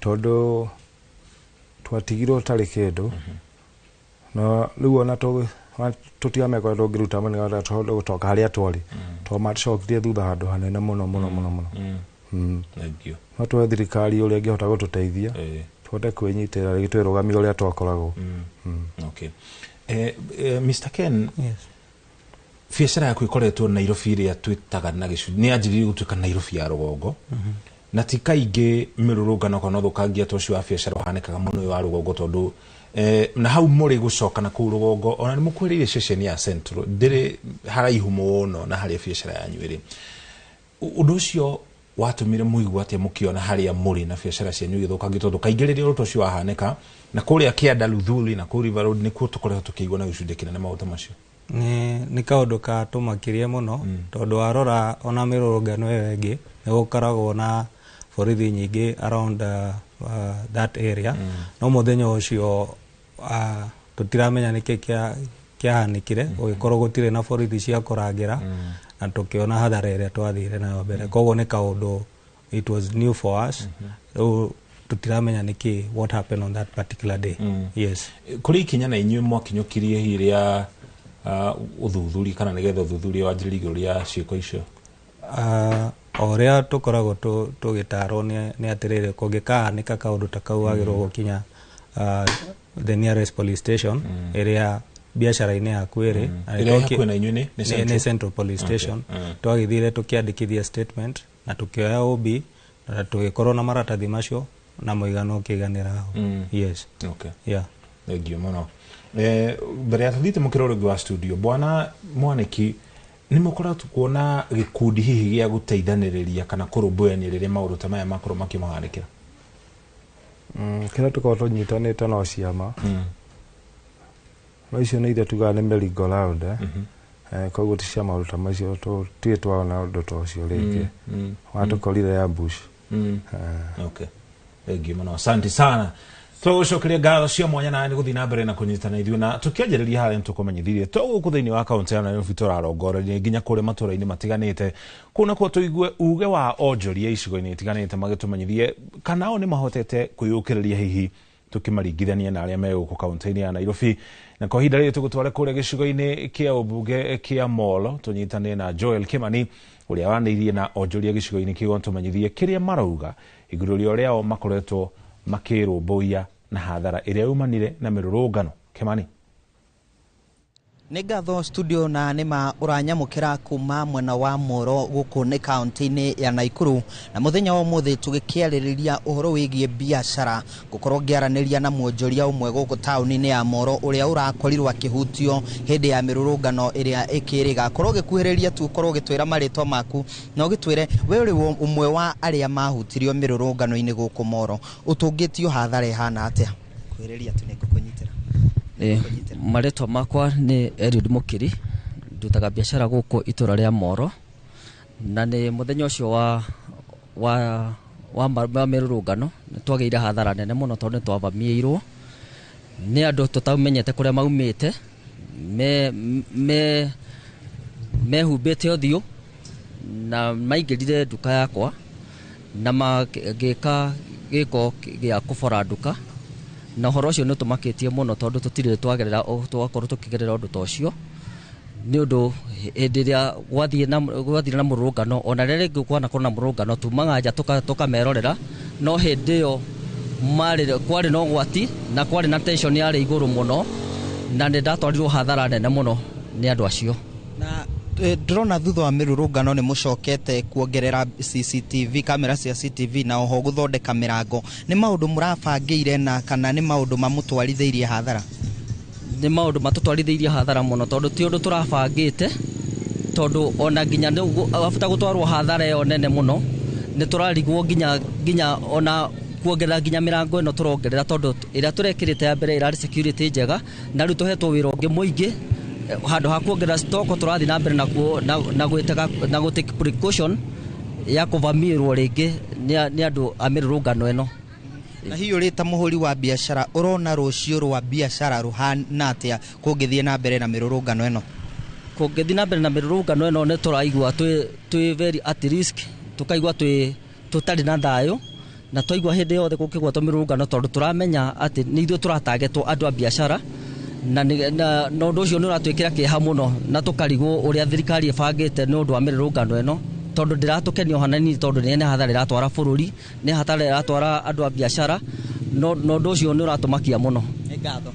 tondũ twatigirwo tarĩ kĩndũ, na rĩu ona tũtiramenya kũrĩa tũngĩruta nĩgetha tũhote gũcoka harĩa twarĩ, tondũ matũcokirie thutha handũ hanene mũno mũno mũno mũno. Thank you. No tũhoe thirikari ũrĩa ĩngĩhota gũtũteithia tũhote kwĩnyitĩrĩra rĩngĩ twĩrũgamie ũrĩa twakoragwo. Okay. Mr. Ken, biacara yaku ĩkoretwo Nairobi ĩrĩa twĩtaga na gĩcunjĩ nĩ yanjĩrĩirie gũtuĩka Nairobi ya rũgongo, na ti kaingĩ mĩrũrũngano kana ũthũkangia ta ũcio wa biacara ũhanĩkaga mũno ũyũ wa rũgongo, tondũ na hau mũrĩ gũcoka na kũu rũgongo ona nĩ mũkuhĩrĩirie ceceni ya Central, ndĩrĩ haraihu mũno na harĩa biacara yanyu ĩrĩ. Ũndũ ũcio watũmire mũigue atĩa mũkĩona harĩa mũrĩ na biacara cianyu igĩthũkangio, tondũ kaingĩ rĩrĩa ũndũ ũcio wahanĩka na kũrĩa kĩanda Luthuli na kũu River Road nĩkuo tũkoretwo tũkĩigua na gĩcunjĩ kĩnene maũndũ ta macio? Nĩ kaũndũ katũmakirie mũno, tondũ warora ona mĩrũrũngano ĩyo ĩngĩ nĩ gũkoragwo na borithi nyingĩ around that area, no mũthenya ũcio tũtiramenya nĩkĩ kĩahanĩkire, gũgĩkorwo gũtirĩ na borithi cia kũrangĩra, na tũkĩona hathara ĩrĩa twathire nayo mbere. Koguo nĩ kaũndũ, it was new for us. Rĩu tũtiramenya nĩkĩ, what happened on that particular day. Yes. Kũrĩ ikinya na inyuĩ mwakinyũkirie hihi rĩa ũthuthuria kana nĩgetha ũthuthuria wanjĩrĩrie igũrũ rĩa ciĩko icio? O ũrĩa tũkoragwo tũgĩtarwo nĩ atĩrĩrĩ, kũngĩkahanĩka kaũndũ ta kau, wagĩrĩirwo gũkinya the nearest police station ĩrĩa biacara-inĩ yaku ĩrĩ. Na Ĩrĩa hakuhĩ na inyuĩ nĩ Central? Nĩ Central Police Station. Twagĩthire tũkĩandĩkithia statement na tũkĩoya OB na tũgĩkorwo na maratathi macio na mũigana ũkĩiganĩra hau. Yes. Yeah. Thank you mũno. Mbere ya tũthiĩte mũkĩra ũrĩa ũngĩ wa studio, bwana Mwaniki, nĩ mũkoretwo kuona gĩkundi hihi gĩa gũteithanĩrĩria kana kũrũmbũyania rĩrĩa maũndũ ta maya makorwo makĩmũhanĩkĩra? Kĩrĩa tũkoragwo tũnyitanĩte no ciama, no icio nĩ iria tugaga nĩ merry go round, eh? Koguo ti cia maũndũ ta macio, tũtirĩ twaona ũndũ ta ũcio rĩngĩ. Watũkorire ambush. Okay. Thank you mũno, asante sana. Tũgũcokeria ngatho cia mwanya na nĩ gũthiĩ na mbere na kũnyitana ithuĩ, na tũkĩanjĩrĩria harĩa nĩ tũkũmenyithirie to gũkũ thĩinĩ wa kaunti ya Nairobi tũrarongoreria nginya kũrĩa matũra-inĩ matiganĩte, kũu nakuo tũigue uge wa onjoria icigo-inĩ itiganĩte magĩtũmenyithie kana o nĩ mahotete kwĩyũkĩrĩria hihi tũkĩmaringithania na arĩa me gũkũ kaunti-inĩ ya Nairobi. Na kwa ihinda rĩrĩ tũgũtware kũrĩa gĩcigo-inĩ kĩa ũmbunge kĩa Molo, tũnyitane na Joel Kimani ũrĩa wanĩirie na onjoria gĩcigo-inĩ kĩu atũmenyithie kĩrĩa marauga igũrũ rĩa ũrĩa o makoretwo makĩrũmbũiya na hathara ĩrĩa yumanire na mĩrũrũngano. Kimani. Nĩ ngatho studio, na nĩma ũranyamũkĩra kuma mwena wa Moro gũkũ nĩ kaunti-inĩ ya Naikuru, na mũthenya wa ũmũthĩ tũgĩkĩarĩrĩria ũhoro wĩgiĩ biacara, gũkorwo ngĩaranĩria na mwonjoria ũmwe gũkũ taũni-inĩ ya Moro ũrĩa ũrakorirwo akĩhutio hĩndĩ ya mĩrũrũngano ĩrĩa ĩkĩrĩga. Korwo ũgĩkuhĩrĩria tu, ũkorwo ũgĩtwĩra marĩtwa maku na ũgĩtwĩre we ũrĩ ũmwe wa arĩa mahutirio mĩrũrũngano-inĩ gũkũ Moro, ũtũngĩtio hathara ĩhana atĩa? Kuhĩrĩria tu nĩngũkũnyitĩra. Marĩtwa makwa nĩ Eliud Mukiri, Ndutaga biacara gũkũ itũra rĩa Moro, na nĩ mũthenya ũcio wa mĩrũrũngano nĩ twagĩire hathara nene mũno, tondũ nĩ twavamiĩirwo nĩ andũ tũtamenyete kũrĩa maumĩte, me mehumbĩte ũthiũ, na maingĩrire nduka yakwa na magĩka gĩko gĩa kũbora nduka, na ũhoro ũcio nĩ ũtũmakĩtie mũno, tondũ tũtirĩ twagerera twakorwo tũkĩgerera ũndũ ta ũcio, nĩ ũndũ hĩndĩ ĩrĩa gwathire na mũrũrũngano, ona rĩrĩa rĩngĩ kwanakorwo na mũrũrũngano tumaga nja tũkamerorera, no hĩndĩ ĩyo kwarĩ na ũgwati na kwarĩ na tension yarĩ igũrũ mũno, na nĩ ndatwarirwo hathara nene mũno nĩ andũ acio. Na ndĩrona thutha wa mĩrũrũngano nĩ mũcokete kuongerera CCTV, kamera cia CCTV, na oho gũthondeka mĩrango. Nĩ maũndũ mũrabangĩire na kana nĩ maũndũ mamũtwarithĩirie hathara? Nĩ maũndũ matũtwarithĩirie hathara mũno, tondũ ti ũndũ tũrabangĩte, tondũ ona nginya after gũtwarwo hathara ĩyo nene mũno nĩ tũrarigwo nginya ona kuongerera nginya mĩrango ĩno tũrongerera, tondũ ĩrĩa tũrekĩrĩte ya mbere ĩrarĩ security njega, na rĩu tũhetwo wĩra ũngĩ mũingĩ. Handũ ha kuongerera stock tũrathiĩ na mbere na gũ take precaution ya kũvamiĩrwo rĩngĩ nĩ andũ a mĩrũrũngano ĩno. Na hihi ũrĩ ta mũhũri wa biacara, ũrona rũciũ rwa biacara rũhana atĩa kũngĩthiĩ na mbere na mĩrũrũngano ĩno? Kũngĩthiĩ na mbere na mĩrũrũngano ĩno nĩ tũraigua twĩ very at risk, tũkaigua twĩ tũtarĩ na thayũ, na twaigua hĩndĩ yothe gũkĩgwatwo mĩrũrũngano, tondũ tũramenya atĩ nĩ ithuĩ tũratagetwo andũ a biacara, na ũndũ ũcio nĩ ũratwĩkĩra kĩeha mũno, na tũkarigwo ũrĩa thirikari ĩbangĩte nĩ ũndũ wa mĩrũrũngano ĩno, tondũ ndĩratũkenia hanini, tondũ nĩ hathara ĩratwara bũrũri, nĩ hathara ĩratwara andũ a biacara, na ũndũ ũcio nĩ ũratũmakia mũno. Nĩ ngatho.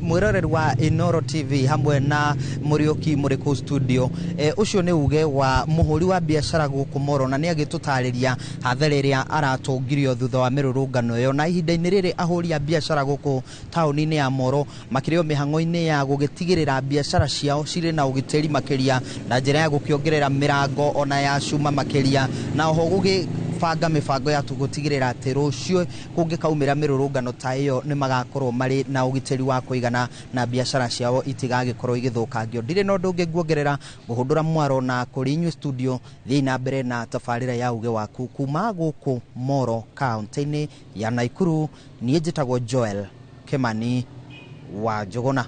Mwĩroreri wa Inooro TV hamwe na Mũriũki mũrĩ kũu studio, ũcio nĩ uge wa mũhũri wa biacara gũkũ Moro, na nĩ agĩtũtarĩria hathara ĩrĩa aratũngirio thutha wa mĩrũrũngano ĩyo. Na ihinda-inĩ rĩrĩ ahũri a biacara gũkũ taũni-inĩ ya Moro makĩrĩ o mĩhang'o-inĩ ya gũgĩtigĩrĩra biacara ciao cirĩ na ũgitĩri makĩria, na njĩra ya gũkĩongerera mĩrango ona ya cuma makĩria, na oho gũgĩbanga mĩbango ya gũtigĩrĩra atĩ rũciũ kũngĩkaumĩra mĩrũrũngano ta ĩyo nĩ magakorwo marĩ na ũgitĩri wa kũigana na biacara ciao itigagĩkorwo igĩthũkangio. Ndirĩ na ũndũ ũngĩ nguongerera, ngũhũndũra mwaro na kũrĩ inyuĩ studio, thiĩ na mbere na tabarĩra ya uge waku kuma gũkũ Moro kaunti-inĩ ya Naikuru. Niĩ njĩtagwo Joel Kimani wa Njũgũna.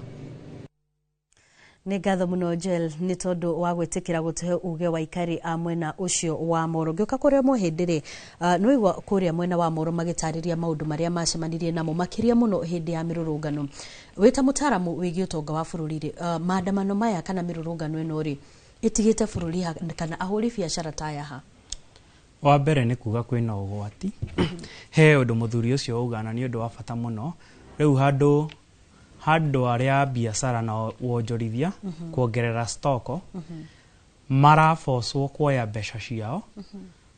Nĩ ngatho mũno Joel nĩ tondũ wa gwĩtĩkĩra gũtũhe uge wa aikari a mwena ũcio wa Moro. Ngĩũka kũrĩa Mũhĩndĩ rĩ, nĩ waigua kũrĩa mwena wa Moro magĩtarĩria maũndũ marĩa macemanirie namo makĩria mũno hĩndĩ ya mĩrũrũngano. Wĩ ta mũtaaramu wĩgiĩ ũtonga wa bũrũri rĩ, maandamano maya kana mĩrũrũngano ĩno rĩ, ĩtigĩte bũrũri kana ahũri biacara ta aya ha? Wa mbere nĩ kuga kwĩna ũgwati. He ũndũ mũthuri ũcio auga na nĩ ũndũ wa bata mũno. Rĩu handũ arĩa biacara na wonjorithia kuongerera stoko, marabocwo kuoya mbeca ciao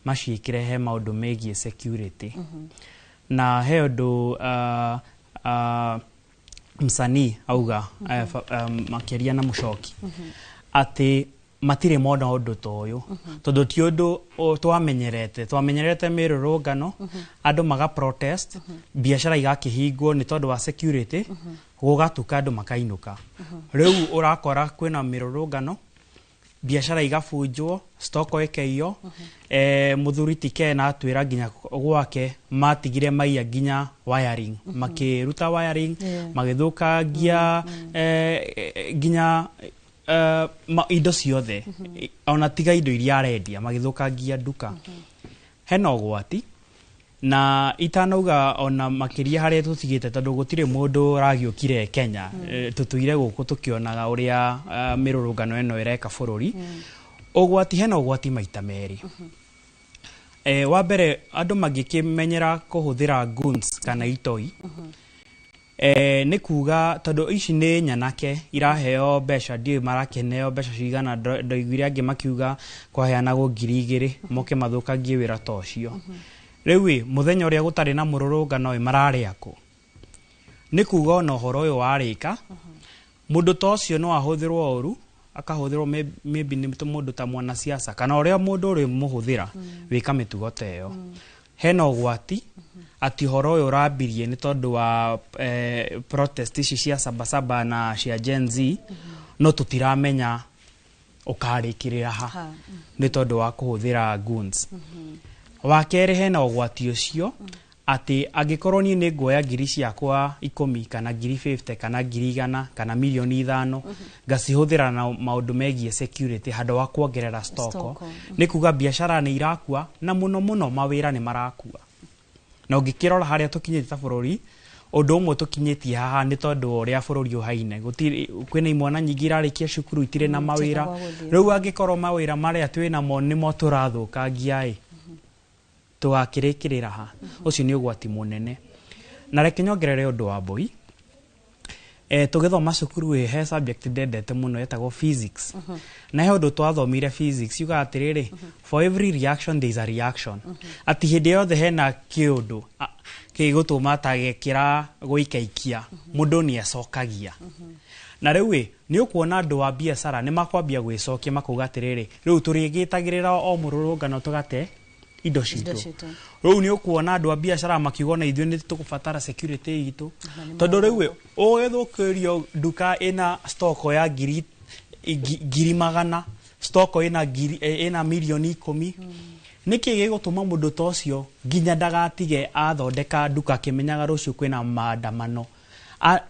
maciĩkĩre he maũndũ megiĩ security. Na he ũndũ msanii auga makĩria na Mũcoki atĩ matirĩ mona ũndũ ta ũyũ, tondũ ti ũndũ twamenyerete mĩrũrũngano, andũ maga protest, biacara igakĩhingwo nĩ tondũ wa security, gũgatuka andũ makainũka. Rĩu ũrakora kwĩna mĩrũrũngano, biacara igabunjwo, stoko ĩkaiyo, mũthuri ti Ken atwĩra nginya gwake matigire maiya nginya wiring, makĩruta wiring, magĩthũkangia nginya indo ciothe, ona tiga indo iria arendia, magĩthũkangia nduka. Hena ũgwati, na itanauga ona makĩria harĩa tũtigĩte, tondũ gũtirĩ mũndũ ũragĩũkire Kenya, tũtũire gũkũ tũkĩonaga ũrĩa mĩrũrũngano ĩno ĩreka bũrũri. Ũgwati, hena ũgwati maita merĩ. Wa mbere andũ mangĩkĩmenyera kũhũthĩra guns kana itoi, nĩ kuga tondũ ici nĩ nyanake iraheo mbeca, ndiũĩ marakĩneo mbeca cigana, ndoiguire angĩ makiuga kwaheanagwo 2,000 moke mathũkangie wĩra ta ũcio. Rĩu ĩ, mũthenya ũrĩa gũtarĩ na mũrũrũngano ĩ, mararĩa kũ? Nĩ kuga ona ũhoro ũyũ warĩka, mũndũ ta ũcio no ahũthĩrwo ũru, akahũthĩrwo maybe nĩ mũndũ ta mwanasiasa kana ũrĩa mũndũ ũrĩ mũhũthĩra wĩka mĩtugo ta ĩyo. Hena ũgwati atĩ ũhoro ũyũ ũrambirie nĩ tondũ wa protest ici cia Sabasaba na cia Gen Z, no tũtiramenya Ũkarĩkĩrĩra ha nĩ tondũ wa kũhũthĩra goons. Wa kerĩ, hena ũgwati ũcio atĩ angĩkorwo niĩ nĩ nguoya ngiri ciakwa 10 kana ngiri 50 kana ngiri 100 kana mirioni 5, ngacihũthĩra na maũndũ megiĩ security handũ wa kuongerera stoko, Stoko, nĩ kuga biacara nĩ irakua, na mũno mũno mawĩra nĩ marakua. Na ũngĩkĩrora harĩa tũkinyĩte ta bũrũri, ũndũ ũmwe tũkinyĩtie haha nĩ tondũ wa ũrĩa bũrũri ũhaine. Gũtirĩ, kwĩna imwana nyingĩ irarĩkia cukuru itirĩ na mawĩra. Gwa gũthiĩ. Rĩu angĩkorwo mawĩra marĩa twĩnamo nĩmo tũrathũkangia ĩ, tũgakĩrĩkĩrĩra ha? Ũcio nĩ ũgwati mũnene. Na reke nyongerere ũndũ wa mbũi. Tũgĩthoma cukuru ĩ, he subject ndendete mũno yetagwo physics, na he ũndũ twathomire physics yugaga atĩrĩrĩ, for every reaction there is a reaction, atĩ hĩndĩ yothe hena kĩũndũ gĩgũtũma ta gĩkĩra gũikaikia, mũndũ nĩ acokagia. Na rĩu ĩ, nĩ ũkuona andũ a biacara nĩ makwambia gwĩcokia, makauga atĩrĩrĩ, rĩu tũrĩgĩtagĩrĩra o mũrũrũngano tũgate indo Indo citũ. citũ. Rĩu nĩ ũkuona andũ a biacara makiuga ona ithuĩ nĩ tũkũbatara security itũ, tondũ rĩu ĩ, ũgĩthũkĩrio nduka ĩna stock ya ngiri 100, stock ĩna ngiri ĩna mirioni 10, nĩkĩ gĩgũtũma mũndũ ta ũcio nginya ndagatige athondeka nduka akĩmenyaga rũciũ kwĩna maandamano?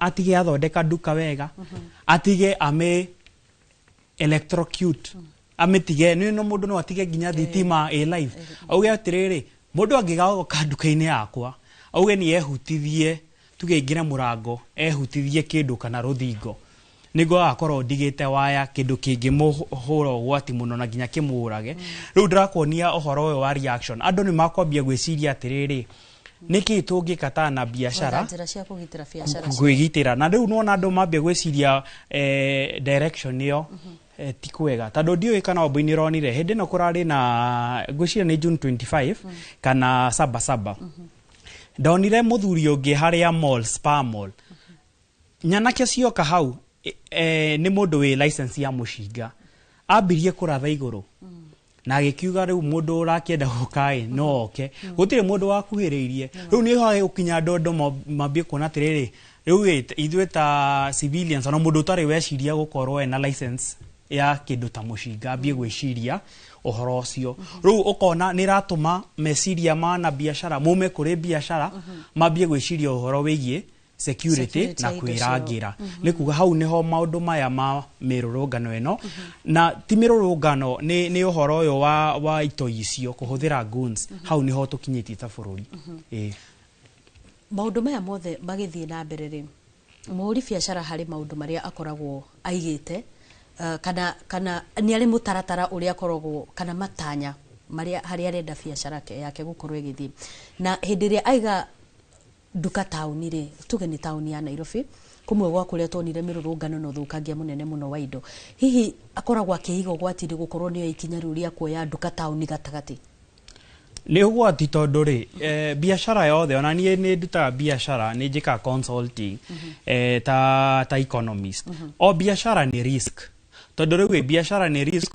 Atige athondeka nduka wega, atige ame electrocute, amĩtige nĩ no mũndũ no atige nginya thitima ĩ live, auge atĩrĩrĩ, mũndũ angĩgoka nduka-inĩ yakwa auge nĩ ehutithie, tuge aingĩre mũrango ehutithie kĩndũ kana rũthingo, nĩguo agakorwo ndigĩte waya kĩndũ kĩngĩmũhũra ũgwati mũno na nginya kĩmũrage. Rĩu ndĩrakuonia ũhoro ũyũ wa reaction, andũ nĩ makwambia gwĩciria atĩrĩrĩ, nĩkĩ tũngĩka ta na biacara Gwetha njĩra cia kũgitĩra biacara ciao. Kwĩgitĩra. Na rĩu nona andũ mambia gwĩciria direction ĩyo, ti kwega, tondũ ndiũĩ kana wambui-inĩ ũronire hĩndĩ ĩno kũrarĩ na, ngwĩciria nĩ June 25 kana saba saba, ndonire mũthuri ũngĩ harĩa mall, Spa Mall, nyanake cioka hau, nĩ mũndũ wĩ license ya mũcinga, ambirie kũratha igũrũ na agĩkiuga rĩu mũndũ ũrakĩenda gũka ĩ no oke, gũtirĩ mũndũ wakuhĩrĩirie. Rĩu nĩ hagũkinya andũ mambie kuona atĩrĩrĩ, rĩu ĩ, ithuĩ ta civilians, ona mũndũ ũtarĩ weciria gũkorwo ena license ya kĩndũ ta mũcinga ambie gwĩciria ũhoro ũcio. Rĩu ũkona nĩ ĩratũma meciria ma na biacara mume kũrĩ biacara, mambie gwĩciria ũhoro wĩgiĩ security Security na ya indo ciao. kwĩrangĩra. Nĩ kuga hau nĩho maũndũ maya ma mĩrũrũngano ĩno, na ti mĩrũrũngano, nĩ ũhoro ũyũ wa itoi icio kũhũthĩra guns, hau nĩho tũkinyĩtie ta bũrũri. Ĩĩ. Maũndũ maya mothe magĩthiĩ na mbere rĩ, mũhũri biacara harĩ maũndũ marĩa akoragwo aigĩte, kana nĩ arĩ mũtaratara ũrĩa akoragwo kana matanya marĩa harĩa arenda biacara yake gũkorwo ĩgĩthiĩ. Na hĩndĩ ĩrĩa aiga nduka taũni rĩ, tuge nĩ taũni ya Nairobi, kũmwe gwa kũrĩa tuonire mĩrũrũngano na ũthũkangia mũnene mũno wa indo, hihi akoragwo akĩiga ũgwati-inĩ gũkorwo nĩyo ikinya rĩu rĩa kuoya nduka taũni gatagatĩ? Nĩ ũgwati, tondũ rĩ, biacara yothe, ona niĩ nĩ ndutaga biacara, nĩ njĩkaga consulting ta economist, o biacara nĩ risk, tondũ rĩu ĩ, biacara nĩ risk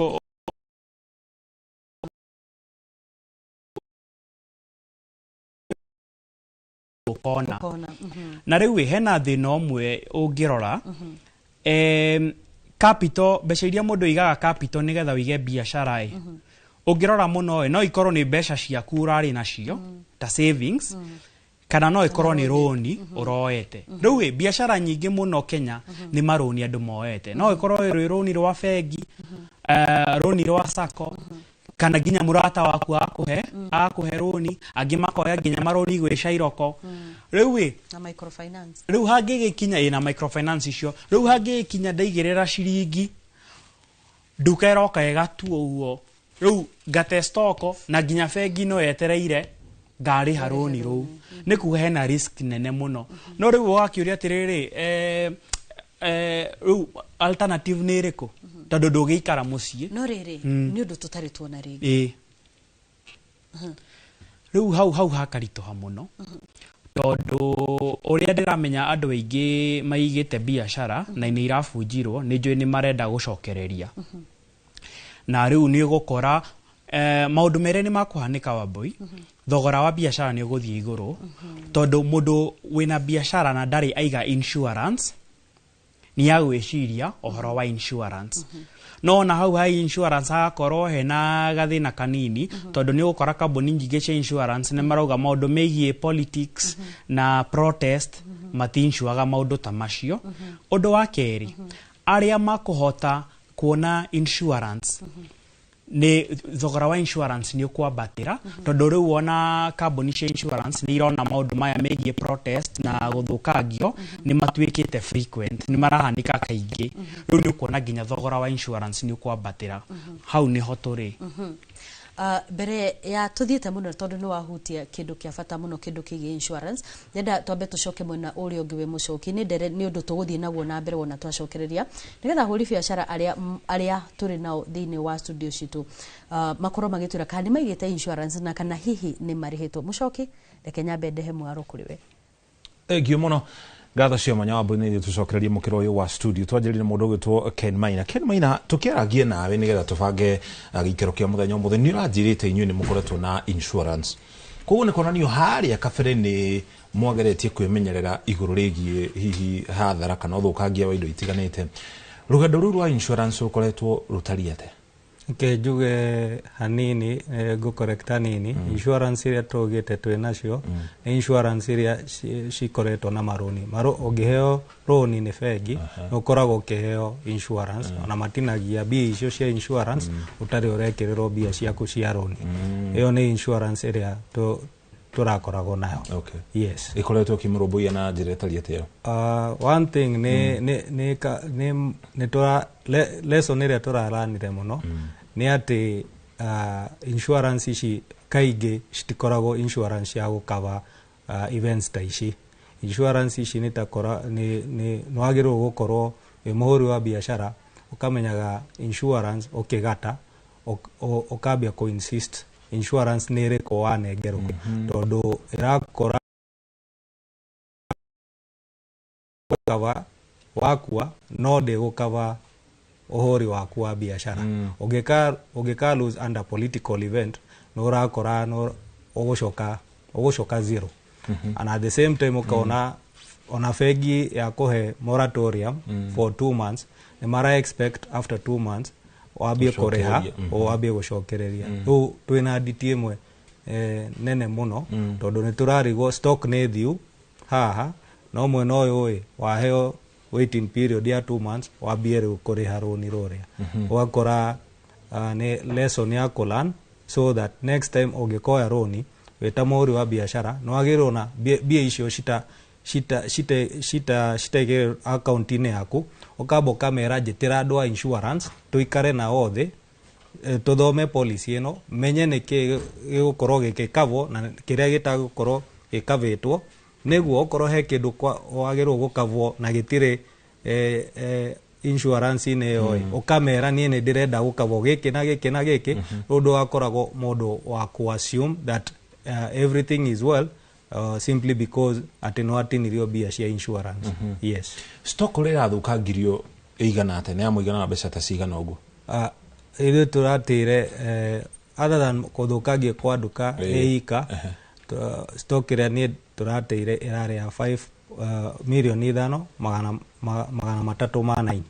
ũkona. Ũkona. Na rĩu ĩ, hena thĩna ũmwe ũngĩrora, capital, mbeca iria mũndũ aigaga capital nĩgetha ũige biacara ĩ, ũngĩrora mũno ĩ, no ikorwo nĩ mbeca ciaku ũrarĩ nacio ta savings, kana no ĩkorwo nĩ rũni ũroete. Rĩu ĩ, biacara nyingĩ mũno Kenya nĩ marũni andũ moete, no ĩkorwo ĩrĩ rũni rwa bengi, rũni rwa sacco, kana nginya mũrata waku akũhe rũni, angĩ makoya nginya marũni gwĩ cairoko. Rĩu ĩ, na microfinance. Rĩu hangĩgĩkinya ĩna microfinance icio, rĩu hangĩgĩkinya ndaigĩrĩra ciringi, nduka ĩroka ĩgatua ũguo, rĩu ngate stoko, na nginya bengi no yetereire ngarĩha rũni rũu, nĩ kuga hena risk nene mũno. No rĩu ũgakĩũria atĩrĩrĩ, rĩu alternative nĩ ĩrĩkũ, tondũ ndũgĩikara mũciĩ? No rĩrĩ, nĩ ũndũ tũtarĩ tuona rĩngĩ. Ĩĩ. Rĩu hau hakaritũha mũno, tondũ ũrĩa ndĩramenya andũ aingĩ maigĩte biacara na nĩ irabunjirwo, nĩ njũĩ nĩ marenda gũcokereria. Na rĩu nĩ ũgũkora maũndũ merĩ nĩ makũhanĩka, Wambui. Thogora wa biacara nĩ ũgũthiĩ igũrũ, tondũ mũndũ wĩna biacara na ndarĩ aiga insurance Nĩ ya gwĩciria ũhoro wa insurance. No ona hau ha insurance hagakorwo hena gathĩna kanini, tondũ nĩ ũgũkora kambuni nyingĩ cia insurance nĩ marauga maũndũ megiĩ politics na protest mati-insuaga maũndũ ta macio. Ũndũ wa kerĩ, arĩa makũhota kuona insurance, nĩ thogora wa insurance nĩ ũkwambatĩra, tondũ rĩu ona kambuni cia insurance nĩ irona maũndũ maya megiĩ protest na gũthũkangio nĩ matuĩkĩte frequent, nĩ marahanĩka kaingĩ. Rĩu nĩ ũkuona nginya thogora wa insurance nĩ ũkwambatĩra. Hau nĩho tũrĩ. Mbere ya tuthiĩte mũno, tondũ nĩ wahutia kĩndũ kĩa bata mũno, kĩndũ kĩgiĩ insurance, nyenda twambe tũcoke mwena ũrĩa ũngĩ wĩ mũcoki nĩ ndere, nĩ ũndũ tũgũthiĩ naguo na mbere wona twacokereria, nĩgetha ahũri biacara arĩa tũrĩ nao thĩinĩ wa studio citũ makorwo magĩtwĩra kana nĩ maigĩte insurance na kana hihi nĩ marĩhĩtwo. Mũcoki, reke nyambe ndehe mwaro kũrĩ we. Thank you mũno, ngatho cia mwanya wa mbũi. Tũcokererie mũkĩro ũyũ wa studio, twanjĩrĩrie na mũndũ ũgwĩtwo Ken Maina. Ken Maina, tũkĩaragie nawe nĩgetha tũbange gĩikaro kĩa mũthenya ũmũthĩ, nĩ ũranjĩrĩte inyuĩ nĩ mũkoretwo na insurance, koguo nĩ kuonanio harĩa kabere nĩ mwageretie kwĩmenyerera igũrũ rĩgiĩ hihi hathara kana ũthũkangia wa indo itiganĩte. Rũgendo rũu rwa insurance rũkoretwo rũtariĩ atĩa? Reke njuge hanini, ngũ-correct hanini. Insurance iria tũgĩte twĩ nacio nĩ insurance iria cikoretwo na marũni. Ũngĩheo rũni nĩ bengi, nĩ ũkoragwo ũkĩheo insurance, ona matinagia mbia icio cia insurance ũtarĩ ũrekĩrĩrwo mbia ciaku cia rũni. Ĩyo nĩ insurance ĩrĩa tũrakoragwo nayo. Yes. Ĩkoretwo ĩkĩmũrũmbũiya na njĩra ĩtariĩ atĩa? One thing nĩ nĩ nĩ ka- nĩ nĩ tũra lesson ĩrĩa tũraranire mũno nĩ atĩ insurance ici kaingĩ citikoragwo insurance ya gũcover events ta ici. Insurance ici nĩ takora nĩ wagĩrĩirwo gũkorwo wĩ mũhũri wa biacara ũkamenyaga insurance ũkĩgata ũkambia kũ insist insurance nĩ ĩrĩkũ wanengerwo, tondũ ĩrakora gũcover wakua no ndĩgũcover ũhũri waku wa biacara. Ũngĩka lose under political event, nĩ ũrakora nĩ ũgũcoka zero. And at the same time ũkona ona bengi ya kũhe moratorium for 2 months, nĩ mara expect after 2 months wambie kũrĩha. Gũcokereria. Wambie gũcokereria. Rĩu twĩna nditi ĩmwe nene mũno, tondũ nĩ tũrarigwo stock nĩ thiu haha, no mwena ũyũ ĩ waheo waiting period ya 2 months wambie rĩu kũrĩha rũni rũrĩa. Ũgakora nĩ lesson ya kũlearn so that next time ũngĩkoya rũni wĩ ta mũhũri wa biacara, nĩ wagĩrĩirwo na mbia icio cita cita cita cita citaigĩrĩrwo akaunti-inĩ yaku, ũkamba ũkamera njĩtĩra andũ a insurance tũikare nao thĩ, tũthome policy ĩno, menye nĩ kĩ gĩgũkorwo gĩgĩkavwo na kĩrĩa gĩtagũkorwo gĩkavĩtwo, nĩguo okorwo he kĩndũ wagĩrĩirwo gũkavwo na gĩtirĩ insurance-inĩ ĩyo ĩ, ũkamera niĩ nĩ ndĩrenda gũkavwo gĩkĩ na gĩkĩ na gĩkĩ. Rĩu ndũgakoragwo mũndũ wa ku assume that everything is well simply because atĩ nĩ watinirio mbia cia insurance. Yes. Stock ũrĩa ĩrathũkangirio ĩigana atĩa? Nĩ ya mũigana wa mbeca ta cigana ũguo? Ithuĩ tũratĩre other than kũthũkangia kwa nduka ĩ ika, stock ĩrĩa niĩ tũrateire ĩrarĩ ya 5 milioni 5 magana 3 ma 90.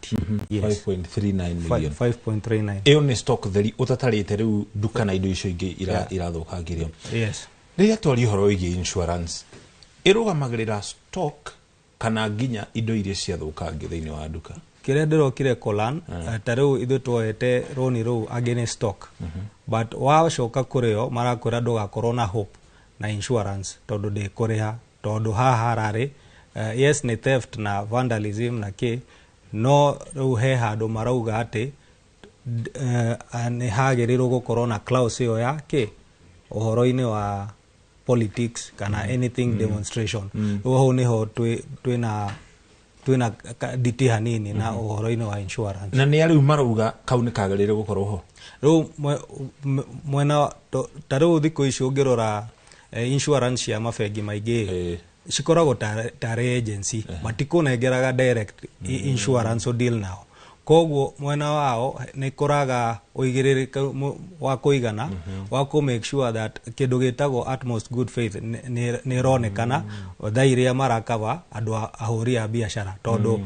Yes. 5.39 million. 5.39. Ĩyo nĩ stock theri ũtatarĩte rĩu nduka na indo icio ingĩ irathũkangirio. Yes. Rĩrĩa twaria ũhoro wĩgiĩ insurance, ĩrũgamagĩrĩra stock kana nginya indo iria ciathũkangio thĩinĩ wa nduka? Kĩrĩa ndĩrokire kũlan, ta rĩu ithuĩ tuoete rũni rũu angĩ nĩ stock, but wacoka kũrĩ o marakwĩra ndũgakorwo na hope na insurance tondũ ndĩkũrĩha, tondũ haha hararĩ yes nĩ theft na vandalism na kĩ, no rĩu he handũ marauga atĩ nĩ hagĩrĩirwo gũkorwo na clause ĩyo ya kĩ ũhoro-inĩ wa politics kana anything demonstration. Rĩu hau nĩho twĩna nditi hanini na ũhoro-inĩ wa insurance. Na nĩ arĩu marauga kau nĩ kagĩrĩire gũkorwo ho? Rĩu mwena ta rĩu thikũ ici ũngĩrora insurance cia mabengi maingĩ cikoragwo tarĩ agency, matikũnengeraga direct insurance o deal nao, koguo mwena wao nĩ kũraga ũigĩrĩrĩku wa kũigana wa kũ make sure that kĩndũ gĩtagwo utmost good faith nĩ ĩronekana thaa iria marakaba andũ ahũri a biacara, tondũ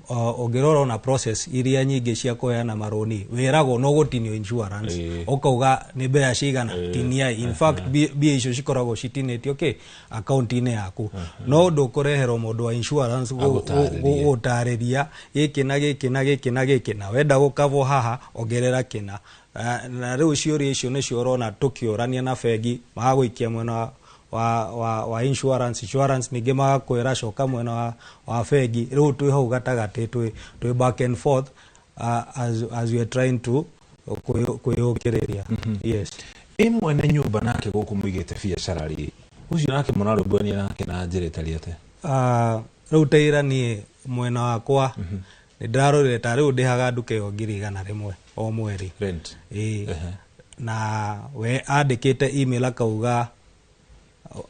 Ũngĩrora ona process iria nyingĩ cia kũheana marũni, wĩragwo no gũtinio insurance, ũkauga nĩ mbeca cigana, tinia. In fact, mbia icio cikoragwo citinĩtio kĩ akaunti-inĩ yaku, no ndũkũreherwo mũndũ wa insurance Agũtarĩrie. Gũtarĩria gĩkĩ na gĩkĩ na gĩkĩ na gĩkĩ, na wenda gũkavwo haha ongerera kĩna. Na rĩu ciũria icio nĩcio ũrona tũkĩũrania na bengi, magagũikia mwena wa insurance, ningĩ magakwĩra coka mwena wa bengi. Rĩu twĩ hau gatagatĩ, twĩ back and forth as we are trying to kwĩyũkĩrĩria, yes. Ĩ mwene nyũmba nake gũkũ mũigĩte biacara rĩ, ũcio nake mũrarũmbũyania nake na njĩra ĩtariĩ atĩa? Rĩu ta ira niĩ mwena wakwa nĩ ndĩrarorire, ta rĩu ndĩhaga nduka ĩyo 100,000 o mweri. Rent. Ĩĩ. Na we andĩkĩte email akauga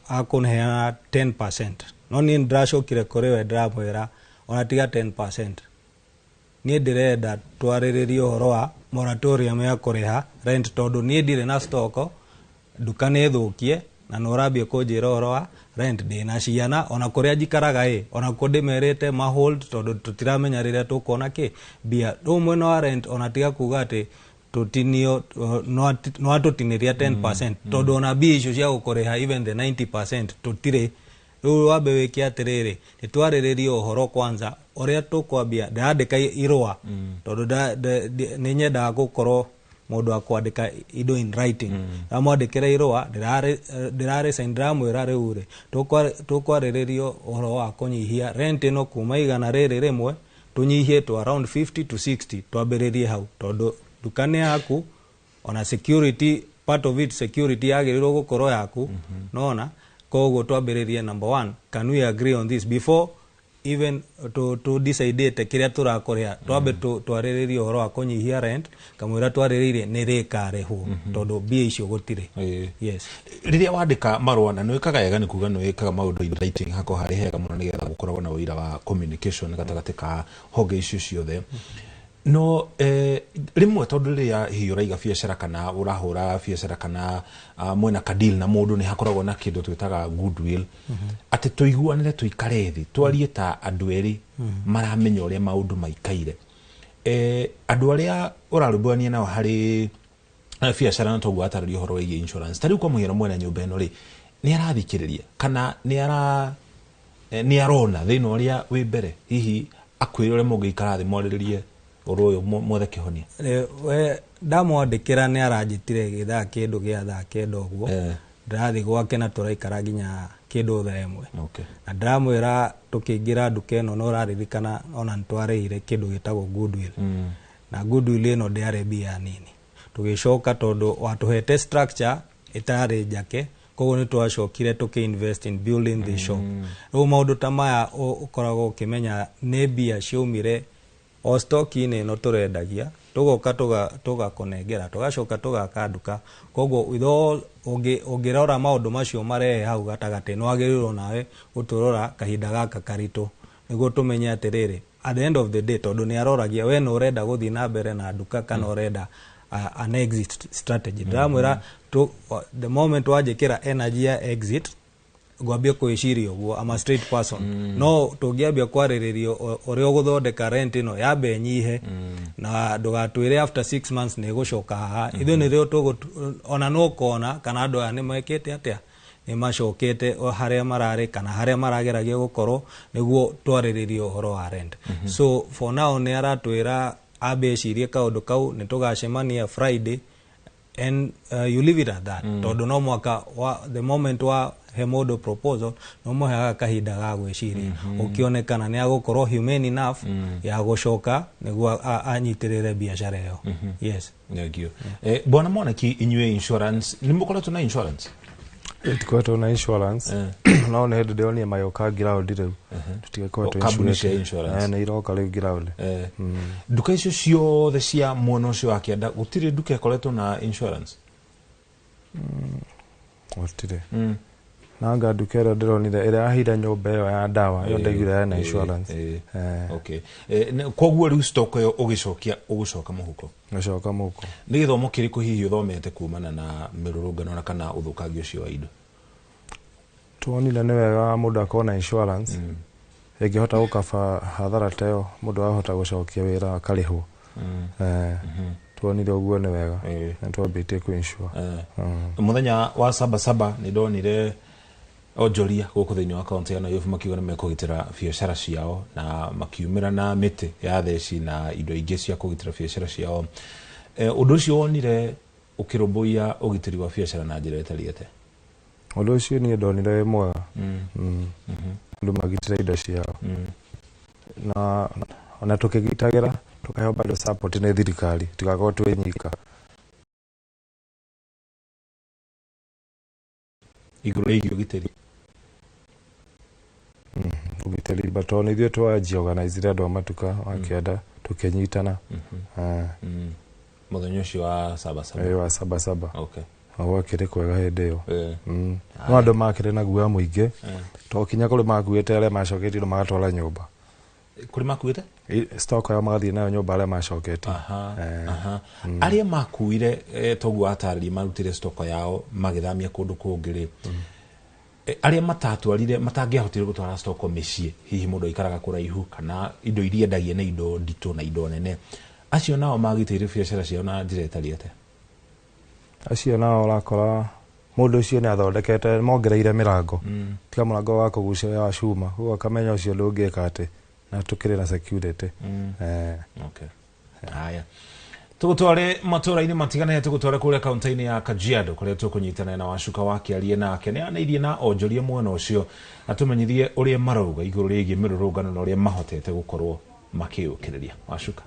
akũneana 10%, no niĩ nĩndĩracokire kũrĩ we ndĩramwĩra ona tiga 10%, niĩ ndĩrenda twarĩrĩrie ũhoro wa moratorium ya kũrĩha rent, tondũ niĩ ndirĩ na stock, nduka nĩ thũkie, na nĩ ũrambia kũnjĩra ũhoro wa rent. Ndĩna ciana ona kũrĩa njikaraga, ĩ ona kuo ndĩmerĩte ma hold, tondũ tũtiramenya rĩrĩa tũkuona kĩ mbia. Rĩu mwena wa rent, ona tiga kuga atĩ tũtinio, no atũtinĩria 10%, tondũ ona mbia icio cia gũkũrĩha even the 90% tũtirĩ. Rĩu wambe wĩke atĩrĩrĩ, nĩ twarĩrĩrie ũhoro kwanza ũrĩa tũkwambia. Ndĩrandĩka irũa tondũ nĩ nyendaga gũkorwo mũndũ wa kwandĩka indo in writing. Ndamwandĩkĩra irũa, ndĩrarĩ sign, ndĩramwĩra rĩu rĩ tũkwarĩrĩrio ũhoro wa kũnyihia rent ĩno kuma 100 tũnyihie to around 50 to 60, twambĩrĩrie hau, tondũ nduka nĩ yaku, ona security, part of it, security yagĩrĩirwo gũkorwo yaku, nona koguo twambĩrĩrie. Number one, can we agree on this before even to decide kĩrĩa tũrakũrĩha? Twambe twarĩrĩrie ũhoro wa kũnyihia rent, kamwĩra twarĩrĩirie nĩ rĩkarĩhwo, tondũ mbia icio gũtirĩ. Yes. Rĩrĩa wandĩka marũa, na nĩ wĩkaga wega, nĩ kuga nĩ wĩkaga maũndũ in writing, hakorwo harĩ hega mũno nĩgetha gũkoragwo na ũira wa communication gatagatĩ ka honge icio ciothe. No rĩmwe tondũ rĩrĩa hihi ũraiga biacara kana ũrahũra biacara kana mwena ka deal na mũndũ, nĩ hakoragwo na kĩndũ twĩtaga goodwill, atĩ tũiguanĩre, tũikare thĩ, twarie ta andũ erĩ maramenya ũrĩa maũndũ maikaire. Andũ arĩa ũrarũmbũyania nao harĩ biacara, na toguo atarĩria ũhoro wĩgiĩ insurance, ta rĩu kwa mũhiano mwene nyũmba ĩno rĩ, nĩ arathikĩrĩria kana nĩ arona thĩna ũrĩa wĩ mbere, hihi akwĩre ũrĩa mũngĩikara thĩ mwarĩrĩrie ũndũ ũyũ mwethe kĩhonia? We ndamwandĩkĩra nĩ aranjĩtire gĩthaa kĩndũ gĩa thaa 9 ũguo, ndĩrathiĩ gwake na tũraikara nginya kĩndũ thaa 1. Na ndĩramwĩra tũkĩingĩra nduka ĩno, no ũraririkana ona nĩ twarĩhire kĩndũ gĩtagwo goodwill, na goodwill ĩno ndĩarĩ mbia nini. Tũgĩcoka, tondũ watũhete structure ĩtarĩ njake, koguo nĩ twacokire tũkĩ-invest in building the shop. Rĩu maũndũ ta maya ũkoragwo ũkĩmenya nĩ mbia ciaumire o stock-inĩ ĩno tũrendagia, tũgoka tũgakũnengera, tũgacoka tũgaka nduka. Koguo with all ũngĩrora maũndũ macio marehe hau gatagatĩ, nĩ wagĩrĩirwo nawe gũtũrora kahinda gaka karitũ, nĩguo tũmenye atĩrĩrĩ, at the end of the day, tondũ nĩ aroragia we nĩ ũrenda gũthiĩ na mbere na nduka kana ũrenda an exit strategy. Ndĩramwĩra the moment wanjĩkĩra energy ya exit, ngwambia kwĩciria ũguo. I'm a straight person. No tũngĩambia kwarĩrĩrio ũrĩa ũgũthondeka rent ĩno yambe ĩnyihe, na ndũgatwĩre after 6 months nĩ ĩgũcoka haha, ithuĩ nĩrĩo tũgũ ona no ũkona kana andũ aya nĩ mekĩte atĩa, nĩ macokete o harĩa mararĩ kana harĩa marageragia gũkorwo nĩguo twarĩrĩrie ũhoro wa rent. So for now nĩ aratwĩra ambe ecirie kaũndũ kau, nĩ tũgacemania Friday, and you leave it at that, tondũ no mwaka wa, the moment wa he mũndũ proposal, no mũheaga kahinda ga gwĩciria, ũkĩonekana nĩ agũkorwo humane enough ya gũcoka nĩguo anyitĩrĩre biacara ĩyo. Yes. Thank you. Bwana Mwanaki, inyuĩ insurance, nĩ mũkoretwo na insurance? Tikoretwo na insurance, no nĩ hĩndĩ ndĩronire magĩũka ground rĩu, tũtigakoretwo. Kambuni cia insurance. Nĩ iroka rĩu ground. Nduka icio ciothe cia mwena ũcio wa kĩanda, gũtirĩ nduka ĩkoretwo na insurance? Gũtirĩ. Nanga nduka ĩrĩa ndĩronire ĩrĩa yaheire nyũmba ĩyo ya ndawa ĩyo, ndaiguire ena insurance. Okay. Koguo rĩu stock ĩyo ũgĩcokia, ũgũcoka mũhuko? Gũcoka mũhuko. Nĩ gĩthomo kĩrĩkũ hihi ũthomete kumana na mĩrũrũngano na kana ũthũkangia ũcio wa indo? Tuonire nĩ wega mũndũ akorwo na insurance. Ĩngĩhota gũkaba hathara ta ĩyo, mũndũ ahota gũcokia wĩra akarĩhwo. Tuonire ũguo nĩ wega na twambĩtie kũ-insure. Mũthenya wa Sabasaba nĩ ndonire onjoria gũkũ thĩinĩ wa kaunti ya Nairobi makiuga nĩ mekũgitĩra biacara ciao, na makiumĩra na mĩtĩ ya theci na indo ingĩ cia kũgitĩra biacara ciao. Ũndũ ũcio wonire ũkĩrũmbũiya ũgitĩri wa biacara na njĩra ĩtariĩ atĩa? Ũndũ ũcio niĩ ndonire wĩ mwega. Andũ magitĩre indo ciao, na ona tũkĩgitagĩra tũkaheo bado support nĩ thirikari, tigakorwo twĩ nyika. Igũrũ rĩgiĩ ũgitĩri. Ũgitĩri, but ona ithuĩ twajiorganizire andũ a matuka wa kĩanda tũkĩnyitana. Mũthenya ũcio wa Sabasaba. Wa Sabasaba. Okay. Na gwakĩrĩ kwega hĩndĩ ĩyo. No andũ makĩrĩ na guoya mũingĩ, to kinya kũrĩ makuĩte arĩa macoketie magatwara nyũmba. Kũrĩ makuĩte? Stock yao magathiĩ nayo nyũmba arĩa macoketie. Arĩa makuire, toguo atarĩria marutire stock yao magĩthamia kũndũ kũngĩ rĩ, arĩa matatwarire, matangĩahotire gũtwara stock mĩciĩ, hihi mũndũ aikaraga kũraihu kana indo iria endagia nĩ indo nditũ na indo nene, acio nao magitĩire biacara ciao na njĩra ĩtariĩ atĩa? Acio nao ũrakora mũndũ ũcio nĩ athondekete, mongereire mĩrango, tiga mũrango wa kũgucia wa cuma, koguo akamenya ũcio ndũngĩka atĩ, na tũkĩrĩ na security. Okay. Haya, tũgũtware matũra-inĩ matiganĩte, tũgũtware kũrĩa kaunti-inĩ ya Kajiado kũrĩa tũkũnyitanĩra na Wacuka wa Kĩarie, nake nĩ anĩirie na onjoria mwena ũcio atũmenyithie ũrĩa marauga igũrũ rĩgiĩ mĩrũrũngano na ũrĩa mahotete gũkorwo makĩyũkĩrĩria. Wacuka.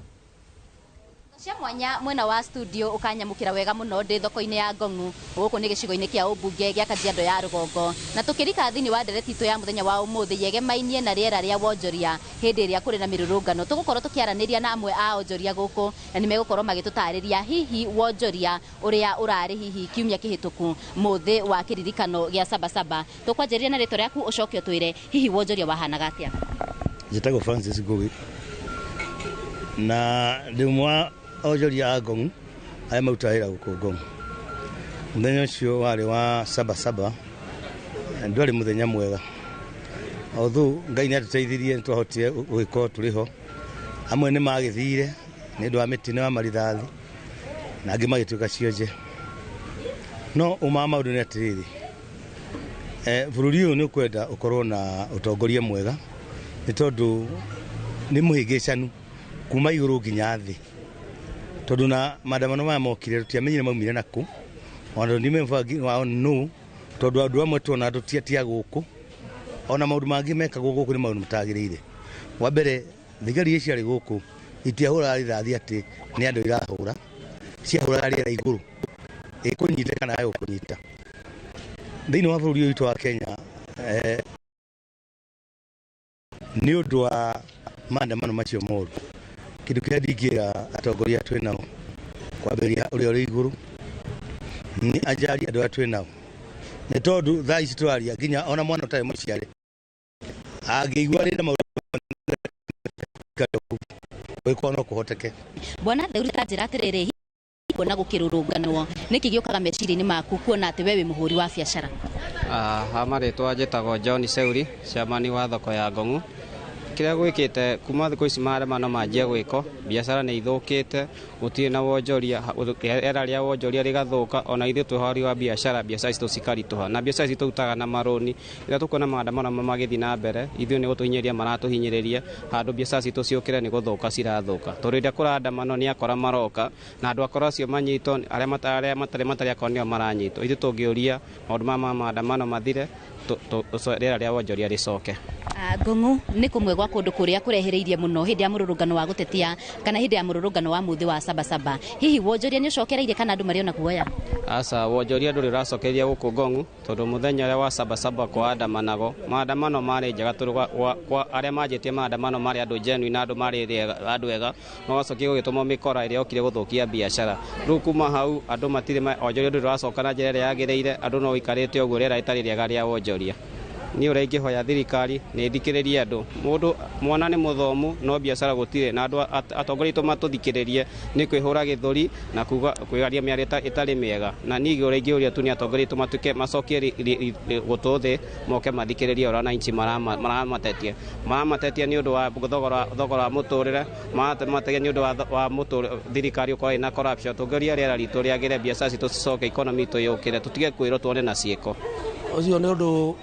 Cia mwanya mwena wa studio ukanyamukira wega muno ndi thoko-inĩ ya Ngong'u gũkũ nĩ gĩcigo-inĩ kĩa ũmbunge gĩa Kajiado ya rũgongo, na tũkĩrika thĩinĩ wa ndereti itũ ya mũthenya wa ũmũthĩ yegemainie na rĩera rĩa wonjoria hĩndĩ ĩrĩa kũrĩ na mĩrũrũngano. Tũgũkorwo tũkĩaranĩria na amwe a onjoria gũkũ na nĩ megũkorwo magĩtũtarĩria hihi wonjoria ũrĩa ũrarĩ hihi kiumia kĩhĩtũku mũthĩ wa kĩririkano gĩa Sabasaba. Tũkwanjĩrĩria na rĩtwa rĩaku ũcoke ũtwĩre hihi wonjoria wahanaga atĩa. Njĩtagwo Francis Ngugi na ndĩ ũmwe wa onjoria a Ngong'u arĩa marutaga wĩra gũkũ Ngong'u. Mũthenya ũcio warĩ wa Sabasaba, ndwarĩ mũthenya mwega, although Ngai nĩ atũteithirie nĩ twahotire gũgĩkorwo tũrĩ ho. Amwe nĩ magĩthire nĩ ũndũ wa mĩtino ya marithathi na angĩ magĩtuĩka cionje. No ũma wa maũndũ nĩ atĩrĩrĩ, bũrũri ũyũ nĩ ũkwenda ũkorwo na ũtongoria mwega, nĩ tondũ nĩ mũhĩngĩcanu kuma igũrũ nginya thĩ, tondũ na maandamano maya mokire tũtiamenyire maumire nakũ, ona tũtimenya wao nũ, tondũ andũ amwe tuona tũtiatia gũkũ, ona maũndũ mangĩ mekagwo gũkũ nĩ maũndũ matagĩrĩire. Wa mbere, thigari iria ciarĩ gũkũ itiahũraga rithathi atĩ nĩ andũ irahũra, ciahũraga rĩera igũrũ, ĩkũnyita kana yage gũkũnyita. Thĩinĩ wa bũrũri ũyũ witũ wa Kenya, nĩ ũndũ wa maandamano macio moru, kĩndũ kĩrĩa ndingĩra atongoria twĩ nao, kwambĩrĩria ũrĩa ũrĩ igũrũ, nĩ anjari andũ arĩa twĩ nao, nĩ tondũ thaa ici tũraria nginya ona mwana ũtarĩ mũciare angĩigua rĩna maũndũ gwĩkwo no kũhoteke. Bwana Theuri, ta njĩra atĩrĩrĩ, kuona gũkĩrũrũnganwo nĩkĩ gĩũkaga meciria-inĩ maku kuona atĩ we wĩ mũhũri wa biacara? Ha marĩtwa njĩtagwo John Seuri, chairman wa thoko ya Ngong'u. Kĩrĩa gwĩkĩte kuma thikũ ici maandamano manjia gwĩko, biacara nĩ ithũkĩte, gũtirĩ na wonjoria, rĩera rĩa wonjoria rĩgathũka, ona ithuĩ twĩ ahũri wa biacara, biacara citũ cikaritũha, na biacara citũ tũrutaga na marũni. Rĩrĩa tũkuona maandamano magĩthiĩ na mbere, ithuĩ nĩ gũtũhinyĩrĩria maratũhinyĩrĩria, handũ biacara citũ ciũkĩre nĩ gũthũka cirathũka. Tondũ rĩrĩa kũraandamano nĩ akora maroka, na andũ akora acio manyitwo, arĩa matarĩ akora nĩo maranyitwo. Ithuĩ tũngĩũria maũndũ maya ma maandamano mathire, rĩera rĩa wonjoria rĩcoke. Ngong'u nĩ kũmwe gwa kũndũ kũrĩa kũrehereirie mũno hĩndĩ ya mũrũrũngano wa gũtetia kana hĩndĩ ya mũrũrũngano wa mũthĩ wa Sabasaba. Hihi wonjoria nĩ ũcokereirie kana andũ marĩ ona guoya? Aca, wonjoria ndũrĩ ũracokereria gũkũ Ngong'u, tondũ mũthenya ũrĩa wa Sabasaba kwaandamanago, maandamano marĩ njega tondũ kwa arĩa manjĩtie maandamano marĩ andũ genuine na andũ marĩ andũ ega, no gwacokia gũgĩtũmwo mĩkora ĩrĩa yokire gũthũkia biacara. Rĩu kuma hau andũ matirĩ wonjoria ndũrĩ ũracoka na njĩra ĩrĩa yagĩrĩire, andũ no ũikarĩte ũguo rĩera rĩtarĩ rĩega rĩa wonjoria. Niĩ ũrĩa ingĩhoya thirikari nĩ ĩthikĩrĩrie andũ. Mũndũ mwana nĩ mũthomu no biacara gũtirĩ, na andũ atongoria aitũ matũthikĩrĩrie nĩ kwĩhũra gĩthũri na kuga kwĩgaria mĩario ĩtarĩ mĩega. Na niĩ ũrĩa ingĩũria tu nĩ atongoria aitũ matuĩke macokie gũtũ thĩ, moke mathikĩrĩrie ũrĩa wananchi maramatetia. Maramatetia nĩ ũndũ wa thogora wa mũtũrĩre, maramatetia nĩ ũndũ wa thirikari gũkorwo ĩna corruption. Tũngĩũria rĩera ritũ rĩagĩre, biacara citũ cicoke, economy itũ yũkĩre, tũtige kwĩrwo tuone na ciĩko. Ũcio nĩ ũndũ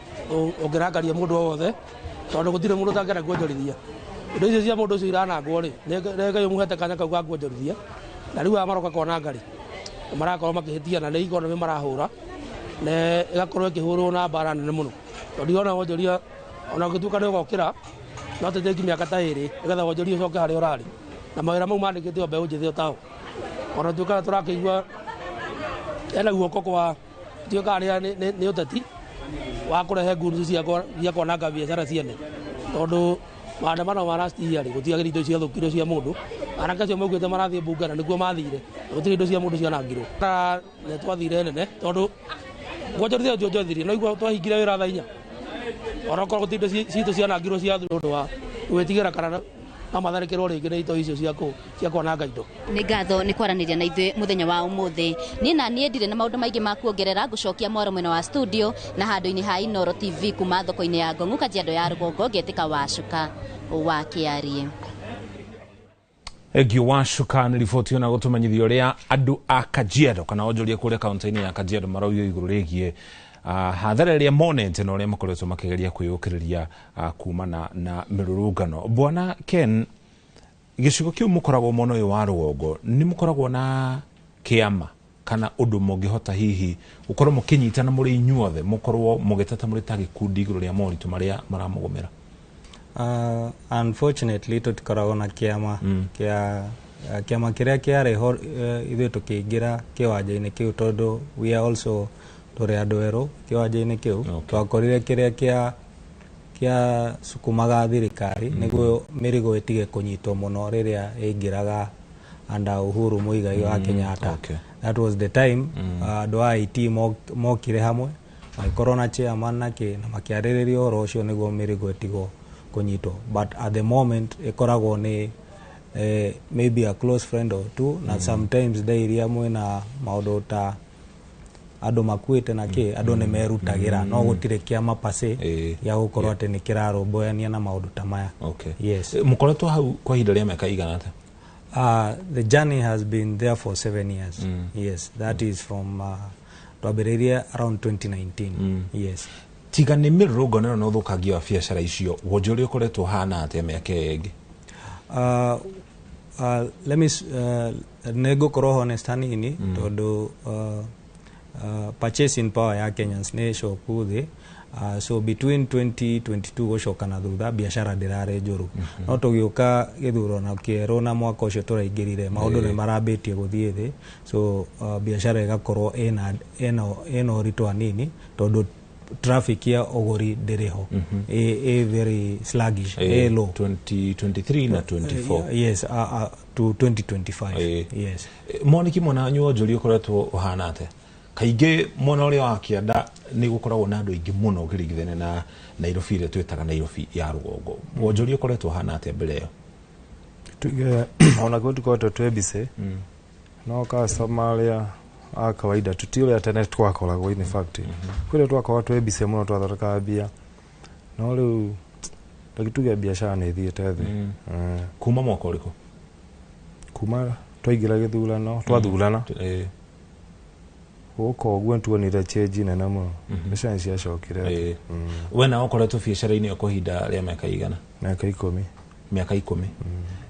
ũngĩrakaria mũndũ o wothe, tondũ gũtirĩ mũndũ ũtangĩenda kuonjorithia. Indo icio cia mũndũ ũcio iranangwo rĩ, nĩ Ngai ũmũhete kanya kau ga kuonjorithia, na rĩu aya maroka kwananga rĩ, marakorwo makĩhĩtia na nĩ economy marahũra, na ĩgakorwo ĩkĩhũrwo na mbara nene mũno, tondũ ona wonjoria ona ũngĩtuĩka nĩ ũgokĩra, no tĩtĩki mĩaka ta 2 nĩgetha wonjoria ũcoke harĩa ũrarĩ, na mawĩra mau mandĩkĩte o mbeũ njĩthĩ o tao. Ona tuĩka tũrakĩigua ena guoko kwa tuĩka nĩ ũteti wa kũrehe ngurucu cia kwananga biacara ciene, tondũ maandamano ma last year rĩ, gũtiagĩrĩ indo ciathũkirio cia mũndũ. Anake acio maugĩte marathiĩ mbunge na nĩkuo mathire, na gũtirĩ indo cia mũndũ cianangirwo. Nĩ twathire nene, tondũ kuonjorithia tuonjorithirie, no igua twahingire wĩra thaa 4, ona okorwo gũtirĩ indo citũ cianangirwo cia ũndũ wa gwĩtigĩra kana no matharĩkĩrwo rĩngĩ nĩ itoi icio cia kwananga indo. Nĩ ngatho nĩ kwaranĩria na ithuĩ mũthenya wa ũmũthĩ. Niĩ na niĩ ndirĩ na maũndũ maingĩ ma kuongerera, ngũcokia mwaro mwena wa studio na handũ-inĩ ha Inooro TV kuma thoko-inĩ ya Ngong'u, Kajiado ya rũgongo, ngetĩka Wacuka wa Kĩarie. Thengiũ Wacuka nĩ riboti ĩyo na gũtũmenyithia ũrĩa andũ a Kajiado kana onjoria kũrĩa kaunti-inĩ ya Kajiado marauga igũrũ rĩgiĩ hathara ĩrĩa monete na ũrĩa makoretwo makĩgeria kwĩyũkĩrĩria kumana na mĩrũrũngano. Bwana Ken, gĩcigo kĩu mũkoragwo mwena ũyũ wa rũgongo, nĩ mũkoragwo na kĩama kana ũndũ mũngĩhota hihi gũkorwo mũkĩnyitana mũrĩ inyuothe, mũkorwo mũgĩteta mũrĩ ta gĩkundi igũrũ rĩa moritũ marĩa maramũgũmĩra? Unfortunately tũtikoragwo na kĩama kĩa kĩama kĩrĩa kĩarĩ ho ithuĩ tũkĩingĩra kĩwanja-inĩ kĩu, tondũ we are also tũrĩ andũ erũ kĩwanja-inĩ kĩu. Twakorire kĩrĩa kĩa sukumaga thirikari nĩguo mĩrigo ĩtige kũnyitwo mũno rĩrĩa ĩingĩraga under Uhuru Muigai wa Kenyatta. That was the time andũ a IT mokire hamwe, magĩkorwo na chairman na kĩ, na makĩarĩrĩria ũhoro ũcio nĩguo mĩrigo ĩtigwo kũnyitwo. But at the moment ĩkoragwo nĩ maybe a close friend or two, na sometimes day iria mwĩna maũndũ ta andũ makuĩte na kĩ, andũ nĩ merutagĩra, no gũtirĩ kĩama pase gĩa gũkorwo atĩ nĩ kĩrarũmbũyania na maũndũ ta maya. Yes. Mũkoretwo hau kwa ihinda rĩa mĩaka igana atĩa? The journey has been there for 7 years. Yes, that is from twambĩrĩirie around 2019. Yes. Tiga nĩ mĩrũrũngano ĩno na ũthũkangia wa biacara icio, wonjoria ũkoretwo ũhana atĩa mĩaka ĩyo ĩngĩ? Let me nĩ ngũkorwo honest hanini, tondũ purchasing power ya Kenyans nĩ coku thĩ. So between 2022 gũcoka na thutha, biacara ndĩrarĩ njũru, no tũgĩũka gĩthurano kĩerũ na mwaka ũcio tũraingĩrire, maũndũ nĩ marambĩtie gũthiĩ thĩ, so biacara ĩgakorwo ĩna ũritũ hanini, tondũ traffic ya ũgũri ndĩrĩ ho, ĩ very sluggish, ĩ low. 2023 na 24. Yes, to 2025. Yes. Moniki, mwena wanyu wonjoria ũkoretwo ũhana atĩa? Kaingĩ mwena ũrĩa wa kĩanda nĩ gũkoragwo na andũ aingĩ mũno ũkĩringithania na Nairobi ĩrĩa twĩtaga Nairobi ya rũgongo. Wonjoria ũkoretwo ũhana atĩa mbere ĩyo? Tuge ona kwetu tũkoretwo twĩ busy, no customer arĩa a kawaida tuti ũrĩa tene twakoragwo. In fact, kwĩrĩa twakoragwo twĩ busy mũno, twathondekaga mbia, no rĩu reke tuge biacara nĩ ĩthiĩte thĩ. Kuma mwaka ũrĩkũ? Kuma twaingĩra gĩthurano, twathurana gũka ũguo, nĩtuonire change nene mũno, mbeca nĩ ciacokire. We nawe ũkoretwo biacara-inĩ ĩyo kwa ihinda rĩa mĩaka igana? Mĩaka 10. Mĩaka 10.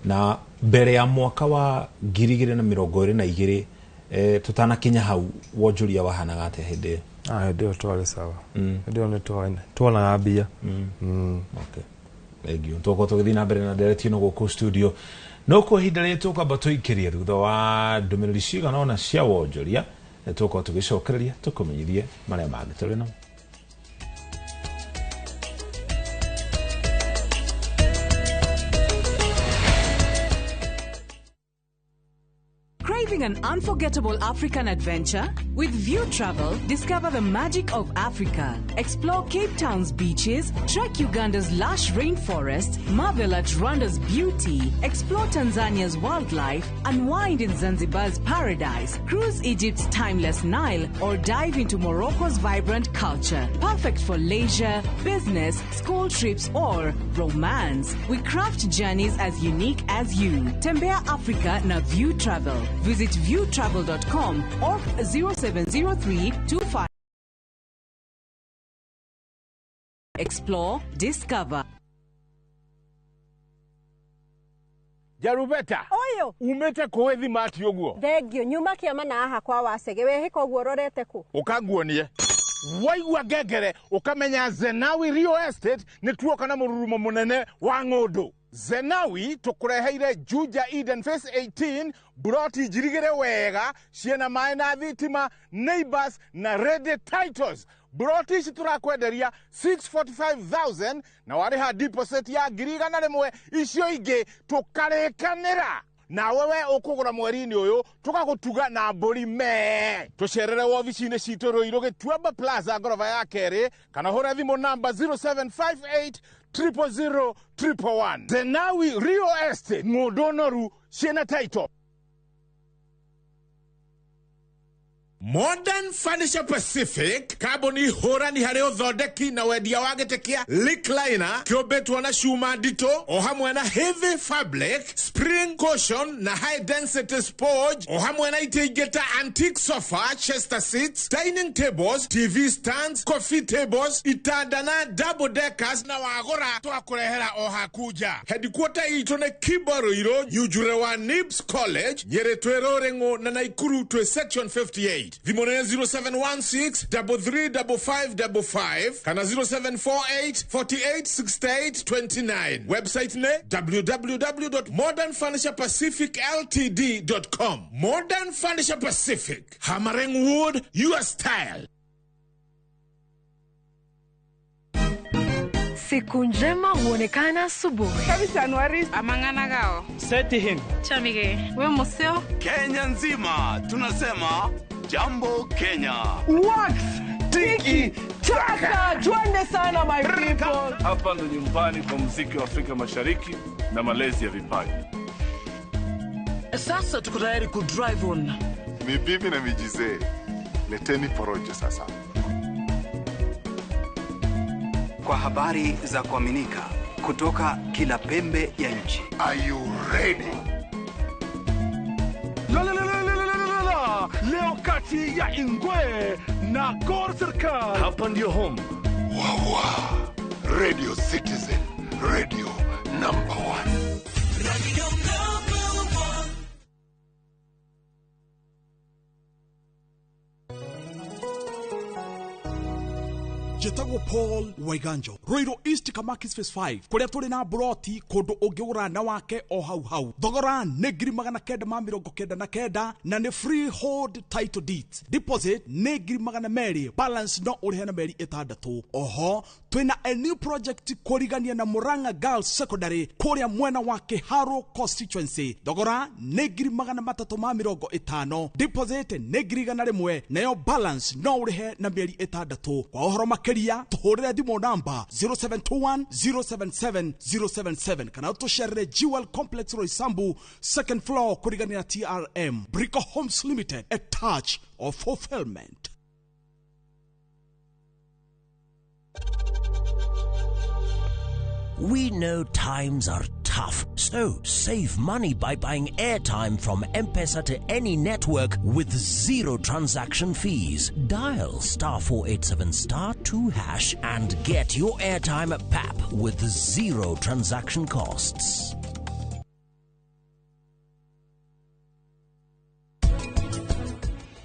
Na mbere ya mwaka wa 2022, tũtanakinya hau, wonjoria wahanaga atĩa hĩndĩ ĩyo? Hĩndĩ ĩyo twarĩ sawa. Hĩndĩ ĩyo nĩ tuonaga mbia. Okay. Thengiũ. Tũgũkorwo tũgĩthiĩ na mbere na ndereti ĩno gũkũ studio, no kwa ihinda rĩrĩ tũkwamba tũikĩrie thutha wa ndũmĩrĩri cigana ũna cia wonjoria, tũgũkorwo tũgĩcokereria tũkũmenyithie marĩa mangĩ tũrĩ namo. Craving an unforgettable African adventure? With View Travel, discover the magic of Africa. Explore Cape Town's beaches, trek Uganda's lush rainforest, marvel at Rwanda's beauty, explore Tanzania's wildlife, unwind in Zanzibar's paradise, cruise Egypt's timeless Nile, or dive into Morocco's vibrant culture. Perfect for leisure, business, school trips, or romance. We craft journeys as unique as you. Tembea Africa na View Travel. Visit viewtravel.com or 0703 25. Explore, discover. Jarubeta. Oyo. Umete kũĩ thimati ũguo. Thengio nyuma kĩama na haha kwa wacege wehĩka ũguo ũrorete kũ. Ũkanguonie. Waigua ngengere ũkamenya Zenawi Real Estate nĩ tuoka na mũrurumo mũnene wa ng'ũndũ. Zenawi tũkũreheire Juja Eden Phase 18 buroti njirigĩre wega ciĩna maĩ na thitima, neighbors na ready titles. Buroti ici tũrakwenderia 645,000 na warĩha deposit ya 100,000, icio ingĩ tũkarĩkanĩra. Nawe we ũkũgũra mweri-inĩ ũyũ tũgagũtuga na mbũri mee. Tũcerere wobici-inĩ citũ Ruiru Gĩtuamba Plaza ngoroba ya kerĩ, kana ũhũre thimũ namba 0758 000 111. Zenawi Real Estate, ng'ũndũ noru ciĩna title. Modern Furniture Pacific, kambuni hũrani harĩ ũthondeki na wendia wa gĩtĩ kĩa recliner kĩũmbĩtwo na cuma nditũ o hamwe na heavy fabric, spring cushion na high density sponge o hamwe na itĩ ingĩ ta antique sofa, chester seats, dining tables, TV stands, coffee tables, itanda na double deckers, na wagũra twakũrehera o haku nja. Headquarter itũ nĩ Kimbo Ruiru, Nyunjure wa Nibs College, Nyĩrĩ twĩ Rũrĩng'ũ na Naikuru twĩ section 58. Thimũ nĩ 0716 335555 kana 0748 48 68 29. Website nĩ www.modernfurniturepacificltd.com. Modern Furniture Pacific, hammering wood your style. Siku njema huonekana asubuhi. Kabisa Anuari. Amangana gao. Seti him. Chamige. We museo. Kenya nzima tunasema Jambo Kenya. Wax tiki taka. Twende sana my people. Hapa ndo nyumbani kwa muziki wa Afrika Mashariki na malezi ya vipaji. Sasa tuko tayari ku drive on. Ni bibi na mijizee. Leteni porojo sasa. Kwa habari za kuaminika kutoka kila pembe ya nchi. Are you ready? La la la la la la la. Leo kati ya Ingwe na Gor Serikal. Hapa ndio home. Wawa. Radio Citizen, radio number 1. Radio number 1. Njĩtagwo Paul Waiganjo, Ruiru East Kamakis Phase 5, kũrĩa tũrĩ na broti kũndũ ũngĩgũra na wake o hau hau. Thogora nĩ 999 na nĩ freehold title deeds. Deposit nĩ 200,000, balance no ũrĩhe na mĩeri 6. Oho twĩna a new project kũrigania na Murang'a Girls Secondary kũrĩa mwena wa Kiharo constituency. Thogora nĩ 350,000, deposit nĩ 100,000, nayo balance no ũrĩhe na mĩeri 6. Kwa ũhoro makĩria tũhũrĩre thimũ namba 0721 077 077 kana tũcerere Jewel Complex Roysambu second floor kũrigania na TRM. Brico Homes Limited, a touch of fulfillment. We know times are tough, so save money by buying airtime from M-Pesa to any network with zero transaction fees. Dial *487*2# and get your airtime at PAP with zero transaction costs.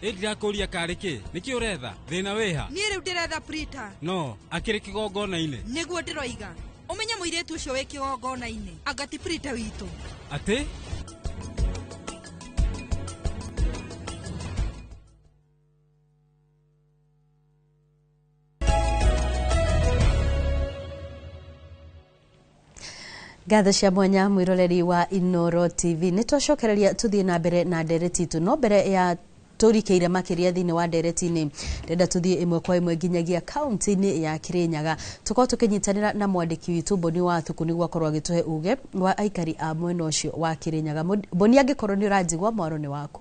Ndĩrakũria karĩ kĩ? Nĩkĩ ũretha? Thĩna wĩha? Niĩ rĩu ndĩretha printer. No, akĩrĩ kĩgongona-inĩ. Nĩguo ndĩroiga. Ũmenye mũirĩtu ũcio wĩ kĩgongona-inĩ. Anga ti printer witũ. Atĩ? Ngatho cia mwanya mwiroreri wa Inoro TV, nĩ twacokereria tũthiĩ na mbere na ndereti itũ, no mbere ya tũrikĩire makĩria thĩinĩ wa ndereti-inĩ, ndĩrenda tũthiĩ ĩmwe kwa ĩmwe nginyagia kaunti-inĩ ya Kirinyaga, tũkorwo tũkĩnyitanĩra na mwandĩki witũ Boni wa Thuku nĩguo akorwo agĩtũhe uge wa aikari a mwena ũcio wa Kirinyaga. Boni, angĩkorwo nĩ ũranjigua, mwaro nĩ waku.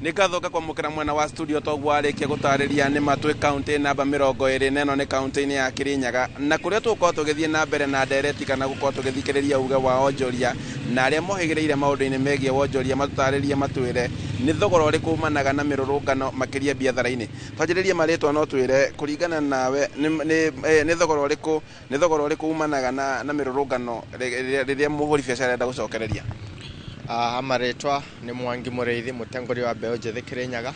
Nĩ ngatho kwamũkĩra mwena wa studio toguo arĩkia gũtarĩria nĩ matwĩ kaunti namba 24 nĩ kaunti-inĩ ya Kirinyaga, na kũrĩa tũgũkorwo tũgĩthiĩ na mbere na ndereti kana gũkorwo tũgĩthikĩrĩria uge wa onjoria na arĩa mohĩgĩrĩire maũndũ-inĩ megiĩ wonjoria, matũtarĩrie matwĩre nĩ thogora ũrĩkũ umanaga na mĩrũrũngano makĩria biathara-inĩ. Twanjĩrĩrie marĩtwa, no twĩre kũringana nawe nĩ thogora ũrĩkũ umanaga na mĩrũrũngano rĩrĩa mũhũri biacara arenda gũcokereria? Marĩtwa nĩ Mwangi Mũrĩithi, mũtongoria wa mbeũ njĩthĩ Kirinyaga.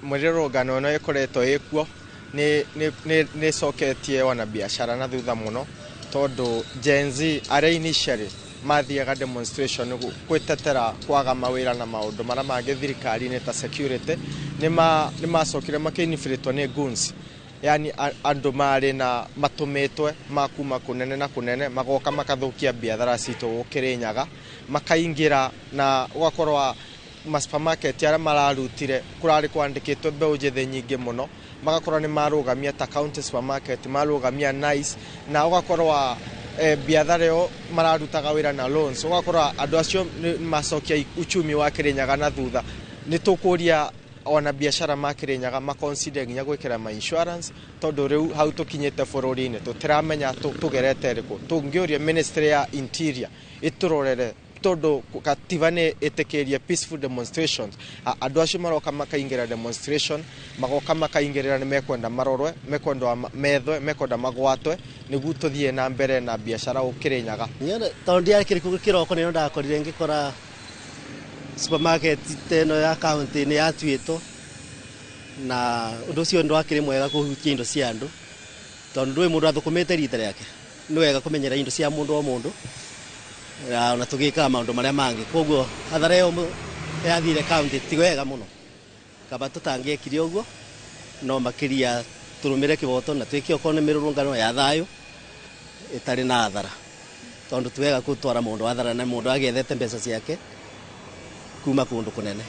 Mĩrũrũngano ĩno ĩkoretwo ĩkuo nĩ ĩcoketie wanabiacara na thutha mũno, tondũ Gen Z arĩa initially mathiaga demonstration gwĩtetera kwaga mawĩra na maũndũ marĩa mangĩ thirikari-inĩ ta security, nĩ macokire makĩinfiltwo nĩ goons, yani andũ marĩ na matũmĩtwe ma kuma kũnene na kũnene, magoka makathũkia biathara citũ gũkĩrĩnyaga, makaingĩra na ũgakorwo ma supermarket arĩa mararutire kũrarĩ kwandĩkĩtwo mbeũ njĩthĩ nyingĩ mũno, magakorwo nĩ marũgamia ta county supermarket, marũgamia Nice, na ũgakorwo biathara ĩyo mararutaga wĩra na loans, ũgakorwo andũ acio nĩ macokia uchumi wa Kirinyaga na thutha. Nĩ tũkũria ona biacara ma Kirinyaga maconsider nginya gwĩkĩra ma insurance, tondũ rĩu hau tũkinyĩte bũrũri-inĩ tũtiramenya tũgerete rĩkũ. Tũngĩũria ministry ya interior ĩtũrorere, tondũ katiba nĩ ĩtĩkĩrie peaceful demonstrations. Andũ acio maroka makaingĩra demonstration, magoka makaingĩrĩra, nĩ mekwenda marorwe, mekwenda methwe, mekwenda magwatwe nĩguo tũthiĩ na mbere na biacara gũkĩrĩnyaga. Tondũ ndiakĩrĩ kũu kĩroko nĩyo ndakorire ngĩkora supermarket ta ĩno ya county nĩ yatuĩtwo, na ũndũ ũcio ndwakĩrĩ mwega kũhutia indo cia andũ, tondũ ndũĩ mũndũ athũkũmĩte rita rĩake. Nĩ wega kũmenyera indo cia mũndũ o mũndũ ona tũgĩkaga maũndũ marĩa mangĩ. Koguo hathara ĩyo yathire county ti wega mũno, kaba tũtangĩekire ũguo, no makĩria tũrũmĩre kĩboto na twĩke okorwo nĩ mĩrũrũngano ya thayũ ĩtarĩ na hathara, tondũ ti wega gũtwara mũndũ hathara na mũndũ agĩethete mbeca ciake kuma kũndũ kũnene.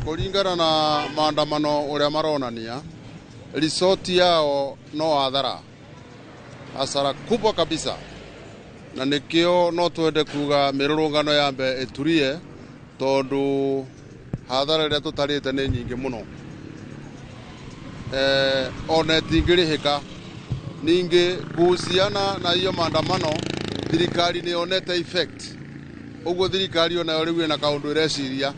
Kũringana na maandamano ũrĩa maronania, resort yao no hathara, hasara kubwa kabisa, na nĩkĩo no twende kuga mĩrũrũngano yambe ĩturie, tondũ hathara ĩrĩa tũtarĩte nĩ nyingĩ mũno, ona ĩtingĩrĩhĩka. Ningĩ kuhusiana na hiyo maandamano, thirikari nĩ yonete effect, ũguo thirikari onayo rĩu ĩna kaũndũ ĩreciria,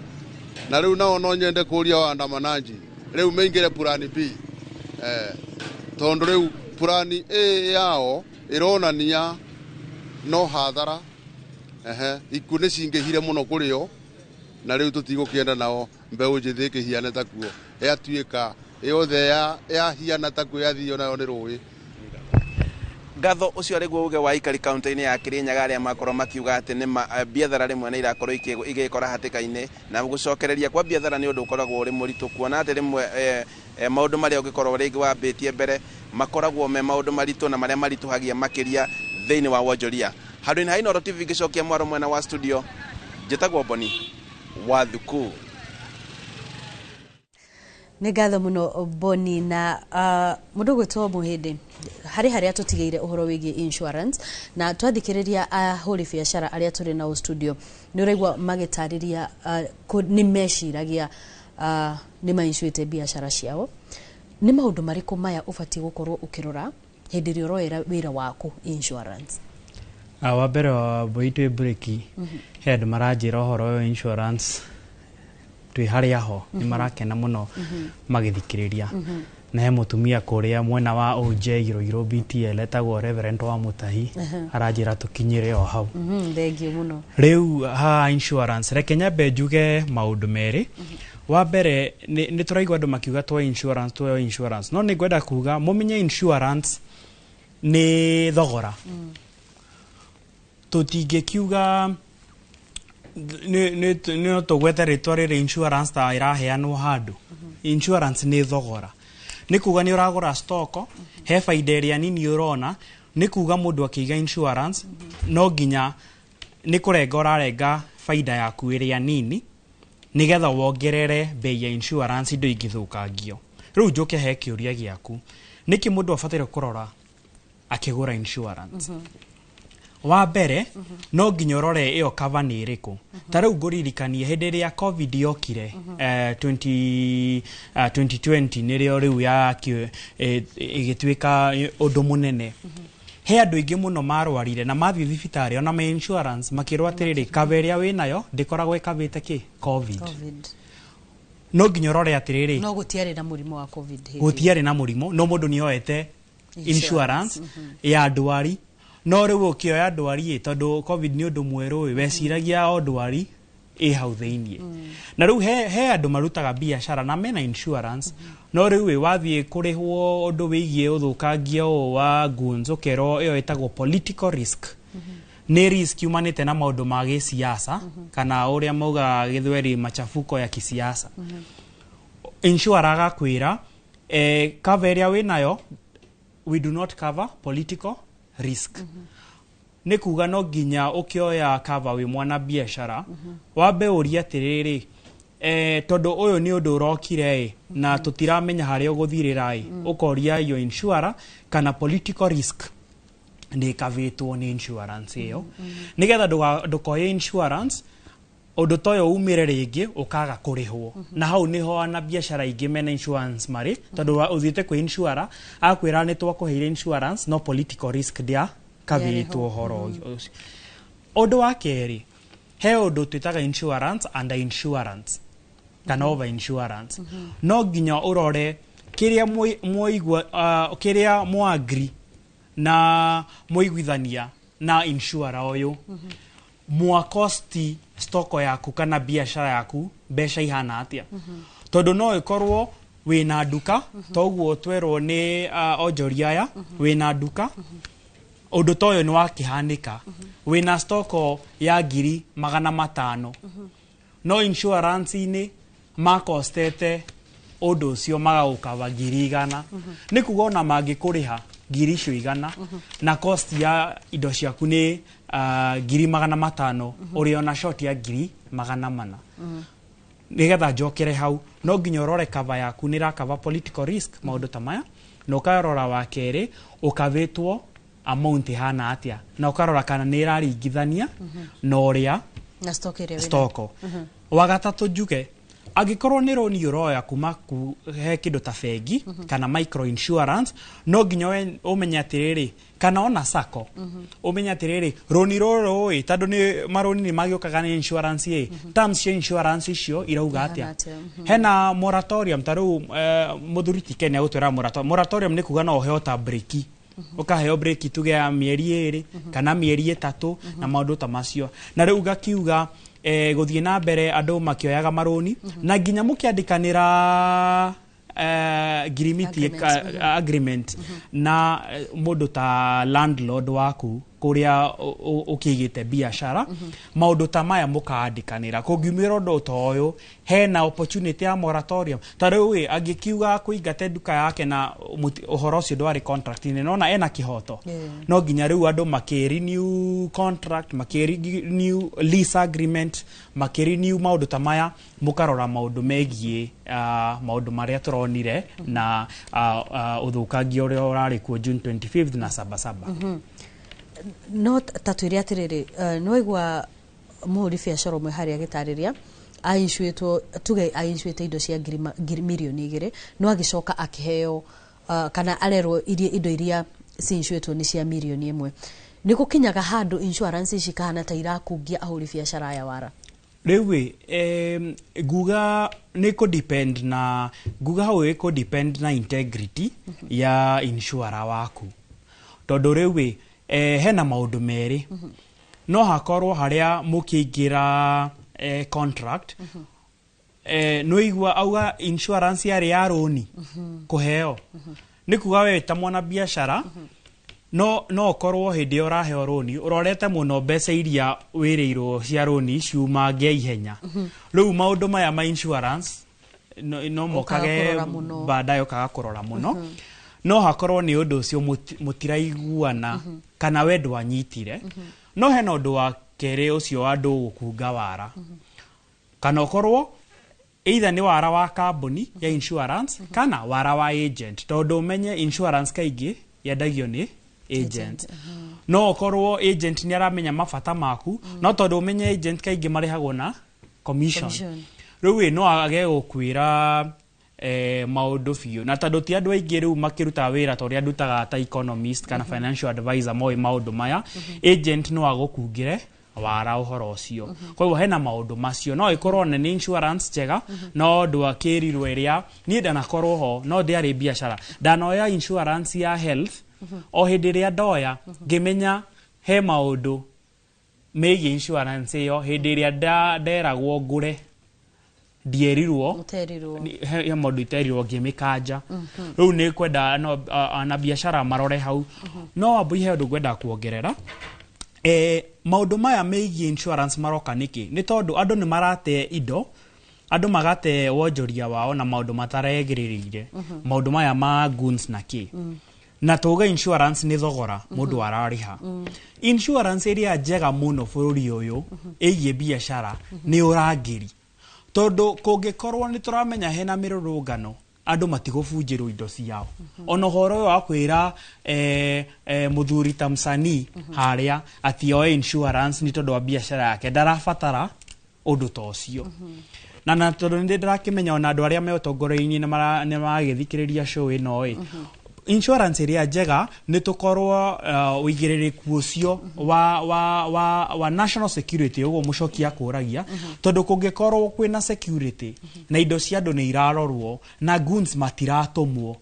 na rĩu nao no nyende kũria waandamanaji rĩu maingĩre plan B, tondũ rĩu plan A yao ĩronania no hathara. Ehe, ikuũ nĩ cingĩhire mũno kũrĩ o, na rĩu tũtigũkĩenda nao mbeũ njĩthĩ ĩkĩhiane takuo, yatuĩka yothe yahiana takuo, yathio nayo nĩ rũĩ. Ngatho. Ũcio arĩguo uge wa aikari kaunti-inĩ ya Kirinyaga arĩa makorwo makiuga atĩ nĩ biathara rĩmwe nĩ irakorwo igĩkora hatĩka-inĩ, na gũcokereria kwa biathara nĩ ũndũ ũkoragwo ũrĩ mũritũ, kuona atĩ rĩmwe maũndũ marĩa ũngĩkorwo rĩngĩ wambĩtie mbere makoragwo me maũndũ maritũ na marĩa maritũhagia makĩria thĩinĩ wa wonjoria. Handũ-inĩ ha Inooro TV, ngĩcokia mwaro mwena wa studio, njĩtagwo Boni wa Thuku. Nĩ ngatho mũno Boni. Na mũndũ gwĩtwo Mũhĩndĩ, harĩ harĩa tũtigĩire ũhoro wĩgiĩ insurance, na twathikĩrĩria ahũri biacara arĩa tũrĩ nao studio, nĩ ũraigua magĩtarĩria nĩ meciragia nĩ mainsuĩte biacara ciao. Nĩ maũndũ marĩkũ maya ũbatiĩ gũkorwo ũkĩrora hĩndĩ ĩrĩa ũroera wĩra waku insurance? Wa mbere wa mbui twĩ breki, he andũ maranjĩra ũhoro wa insurance twĩ harĩa ho, nĩ marakena mũno magĩthikĩrĩria. Na he mũtumia kũrĩa mwena wa OJ Ruiru BTL etagwo Reverend wa Mũtahi, aranjĩra tũkinyĩre o hau. Thengiũ mũno. Rĩu haha insurance, reke nyambe njuge maũndũ merĩ. Wa mbere, nĩ tũraigua andũ makiuga tuoe insurance, tuoe insurance, no nĩ ngwenda kuga mũmenye insurance nĩ thogora. Tũtingĩkiuga nĩ tũgwete rĩtwa rĩrĩ insurance ta ĩraheanwo handũ. Insurance nĩ thogora, nĩ kuga nĩ ũragũra stock, he baida ĩrĩa nini ũrona. Nĩ kuga mũndũ akĩiga insurance no nginya nĩ kũrenga ũrarenga faida yaku ĩrĩa nini nĩgetha wongerere bei ya insurance indo ingĩthũkangio. Rĩu njoke he kĩũria gĩaku, nĩkĩ mũndũ abataire kũrora akĩgũra insurance? Wa mbere, no nginya ũrore ĩyo cover nĩ ĩrĩkũ. Ta rĩu ngũririkanie hĩndĩ ĩrĩa COVID yokire, 2020 nĩrĩo rĩu ĩgĩtuĩka ũndũ mũnene. He andũ aingĩ mũno marwarire na mathiĩ thibitarĩ ona me insurance makĩrwo atĩrĩrĩ, cover ĩrĩa wĩnayo ndĩkoragwo ĩkavĩte kĩ COVID. No nginya ũrore atĩrĩrĩ, no gũtiarĩ na mũrimũ wa COVID hĩndĩ ĩyo. Gũtiarĩ na mũrimũ, no mũndũ nĩ oete insurance ya ndwari. No rĩu ũkĩoya ndwari ĩ, tondũ COVID nĩ ũndũ mwerũ ĩ, weciragia o ndwari ĩ hau thĩiniĩ. Na rĩu he andũ marutaga biacara na mena insurance, no rĩu ĩ wathiĩ kũrĩhwo ũndũ wĩgiĩ ũthũkangia ũũ wa guns, ũkerwo ĩyo ĩtagwo political risk. Nĩ risk yumanĩte na maũndũ ma gĩsiasa, kana ũrĩa maugaga gĩthweri machafuko ya kisiasa. Insurer agakwĩra, cover ĩrĩa wĩnayo, we do not cover political risk. Nĩ kuga no nginya ũkĩoya cover wĩ mwana biacara, wambe ũrie atĩrĩrĩ, tondũ ũyũ nĩ ũndũ ũrokire ĩ, na tũtiramenya harĩa ũgũthirĩra ĩ, ũkoria your insurer kana political risk nĩ ĩkavĩtwo nĩ insurance ĩyo, nĩgetha ndũkoye insurance ũndũ ta ũyũ umĩre rĩngĩ ũkaga kũrĩhwo. Na hau nĩho ana biacara ingĩ mena insurance marĩ, tondũ ũthiĩte kwĩ insurer akwĩra nĩ twakũheire insurance no political risk ndĩa kavĩtwo ũhoro ũcio. Ũndũ wa kerĩ, he ũndũ twĩtaga insurance under insurance kana over insurance. No nginya ũrore kĩrĩa mwaigua, kĩrĩa mwaagri na mwaiguithania na insurer ũyũ, mwakosti stoko yaku kana biacara yaku mbeca ihana atĩa. Tondũ no ĩkorwo wĩna nduka, toguo twerwo nĩ onjoria aya, wĩna nduka, ũndũ ta ũyũ nĩ wakĩhanĩka, wĩna stoko ya 500,000, no insurance-inĩ makostete ũndũ ũcio magagũkava 100,000. Nĩ kuga ona mangĩkũrĩha 100,000 na cost ya indo ciaku nĩ 500,000, ũrĩ ona short ya 400,000. Nĩgetha njokere hau, no nginya ũrore cover yaku nĩ ĩrakava political risk maũndũ ta maya, na ũkarora wa kerĩ ũkavĩtwo amount ĩhana atĩa, na ũkarora kana nĩ ĩraringithania na ũrĩa na stock ĩrĩa wĩnayo. Stoko. Wa gatatũ njuge, angĩkorwo nĩ rũni ũroya kuma he kĩndũ ta bengi kana micro insurance, no nginya ũmenye atĩrĩrĩ, kana ona sacco, ũmenye atĩrĩrĩ, rũni rũrũ ĩ, tondũ nĩ marũni nĩ magĩũkaga nĩ insurance ĩ, terms cia insurance icio irauga atĩa. Hena moratorium, ta rĩu mũthuri ti Kenya gũtwĩra moratorium. Moratorium nĩ kuga no ũheo ta break, ũkaheo break tuge ya mĩeri 2 kana mĩeri 3 na maũndũ ta macio. Na rĩu gakiuga gũthiĩ na mbere andũ makĩoyaga marũni na nginya mũkĩandĩkanĩra ngirimiti agreement na mũndũ ta landlord waku kũrĩa ũkĩigĩte biacara, maũndũ ta maya mũkandĩkanĩra. Kũngiumĩra ũndũ ta ũyũ, hena opportunity ya moratorium. Ta rĩu ĩ, angĩkiuga kũingate nduka yake na ũhoro ũcio ndwarĩ contract-inĩ, nona ena kĩhoto. No nginya rĩu andũ makĩ-renew contract, makĩ-renew lease agreement, makĩ-renew maũndũ ta maya, mũkarora maũndũ megiĩ maũndũ marĩa tũronire na ũthũkangia ũrĩa ũrarĩ kuo June 25th na Sabasaba. No ta twĩre atĩrĩrĩ, nĩ waigua mũhũri biacara ũmwe harĩa agĩtarĩria ainsuĩtwo, tuge ainsuĩte indo cia 2 million, no agĩcoka akĩheo, kana arerwo iria indo iria cinsuĩtwo nĩ cia 1 million. Nĩ gũkinyaga handũ insurance ici kahana ta irakungia ahũri biacara aya wara? Rĩu ĩ, nguga nĩ kũ depend na, nguga hau ĩ kũ depend na integrity ya insurer waku, tondũ rĩu ĩ, hena maũndũ merĩ. No hakorwo harĩa mũkĩingĩra contract, nĩũigua auga insurance yarĩ ya rũni kũheo, nĩ kuga we ta mwana biacara no ũkorwo hĩndĩ ĩyo ũraheo rũni ũrorete mũno mbeca iria wĩrĩirwo cia rũni ciumange ihenya. Rĩu maũndũ maya ma insurance no mokage kũrora mũno. Baadaye ũkaga kũrora mũno. No hakorwo nĩ ũndũ ũcio mũtiraiguana kana we ndwanyitire. No hena ũndũ wa kerĩ ũcio wa andũ gũkunga wara. Kana ũkorwo either nĩ wara wa kambuni ya insurance kana wara wa agent, tondũ ũmenye insurance kaingĩ yendagio nĩ agent. No ũkorwo agent nĩ aramenya mabata maku, no tondũ ũmenye agent kaingĩ marĩhagwo na commission. Rĩu ĩ no age gũkwĩra maũndũ biũ, na tondũ ti andũ aingĩ rĩu makĩrutaga wĩra ta ũrĩa ndutaga ta economist kana financial advisor moĩ maũndũ maya, agent no agũkungĩre wara ũhoro ũcio. Koguo hena maũndũ macio, no ĩkorwo nĩ insurance njega no ndwakĩrirwo ĩrĩa niĩ ndanakorwo ho, no ndĩarĩ biacara ndanoya insurance ya health. O hĩndĩ ĩrĩa ndoya ngĩmenya he maũndũ megiĩ insurance ĩyo, hĩndĩ ĩrĩa nderagwo ngũre ndierirwo, he maũndũ iterirwo ngĩmĩkanja. Rĩu nĩ kwenda no ana biacara marore hau. No Wambui he ũndũ ngwenda kuongerera. Maũndũ maya megiĩ insurance maroka nĩkĩ? Nĩ tondũ andũ nĩ marate indo, andũ magate wonjoria wao na maũndũ mataregĩrĩrĩire, maũndũ maya ma goons na kĩ. Na tuge insurance nĩ thogora mũndũ ararĩha. Insurance ĩrĩa njega mũno bũrũri ũyũ ĩgiĩ biacara nĩ ũrangĩri, tondũ kũngĩkorwo nĩ tũramenya hena mĩrũrũngano andũ matigũbunjĩrwo indo ciao. Ona ũhoro ũyũ wa kwĩra mũthuri ta msanii harĩa atĩ oe insurance nĩ tondũ wa biacara yake, ndarabatara ũndũ ta ũcio. Na tondũ nĩ ndĩrakĩmenya ona andũ arĩa me ũtongoria-inĩ nĩ maragĩthikĩrĩria show ĩno ĩ, insurance ĩrĩa njega nĩ tũkorwo ũigĩrĩrĩku ũcio wa national security, ũguo mũcoki akũragia, tondũ kũngĩkorwo kwĩna security na indo cia andũ nĩ irarorwo na goons matiratũmwo,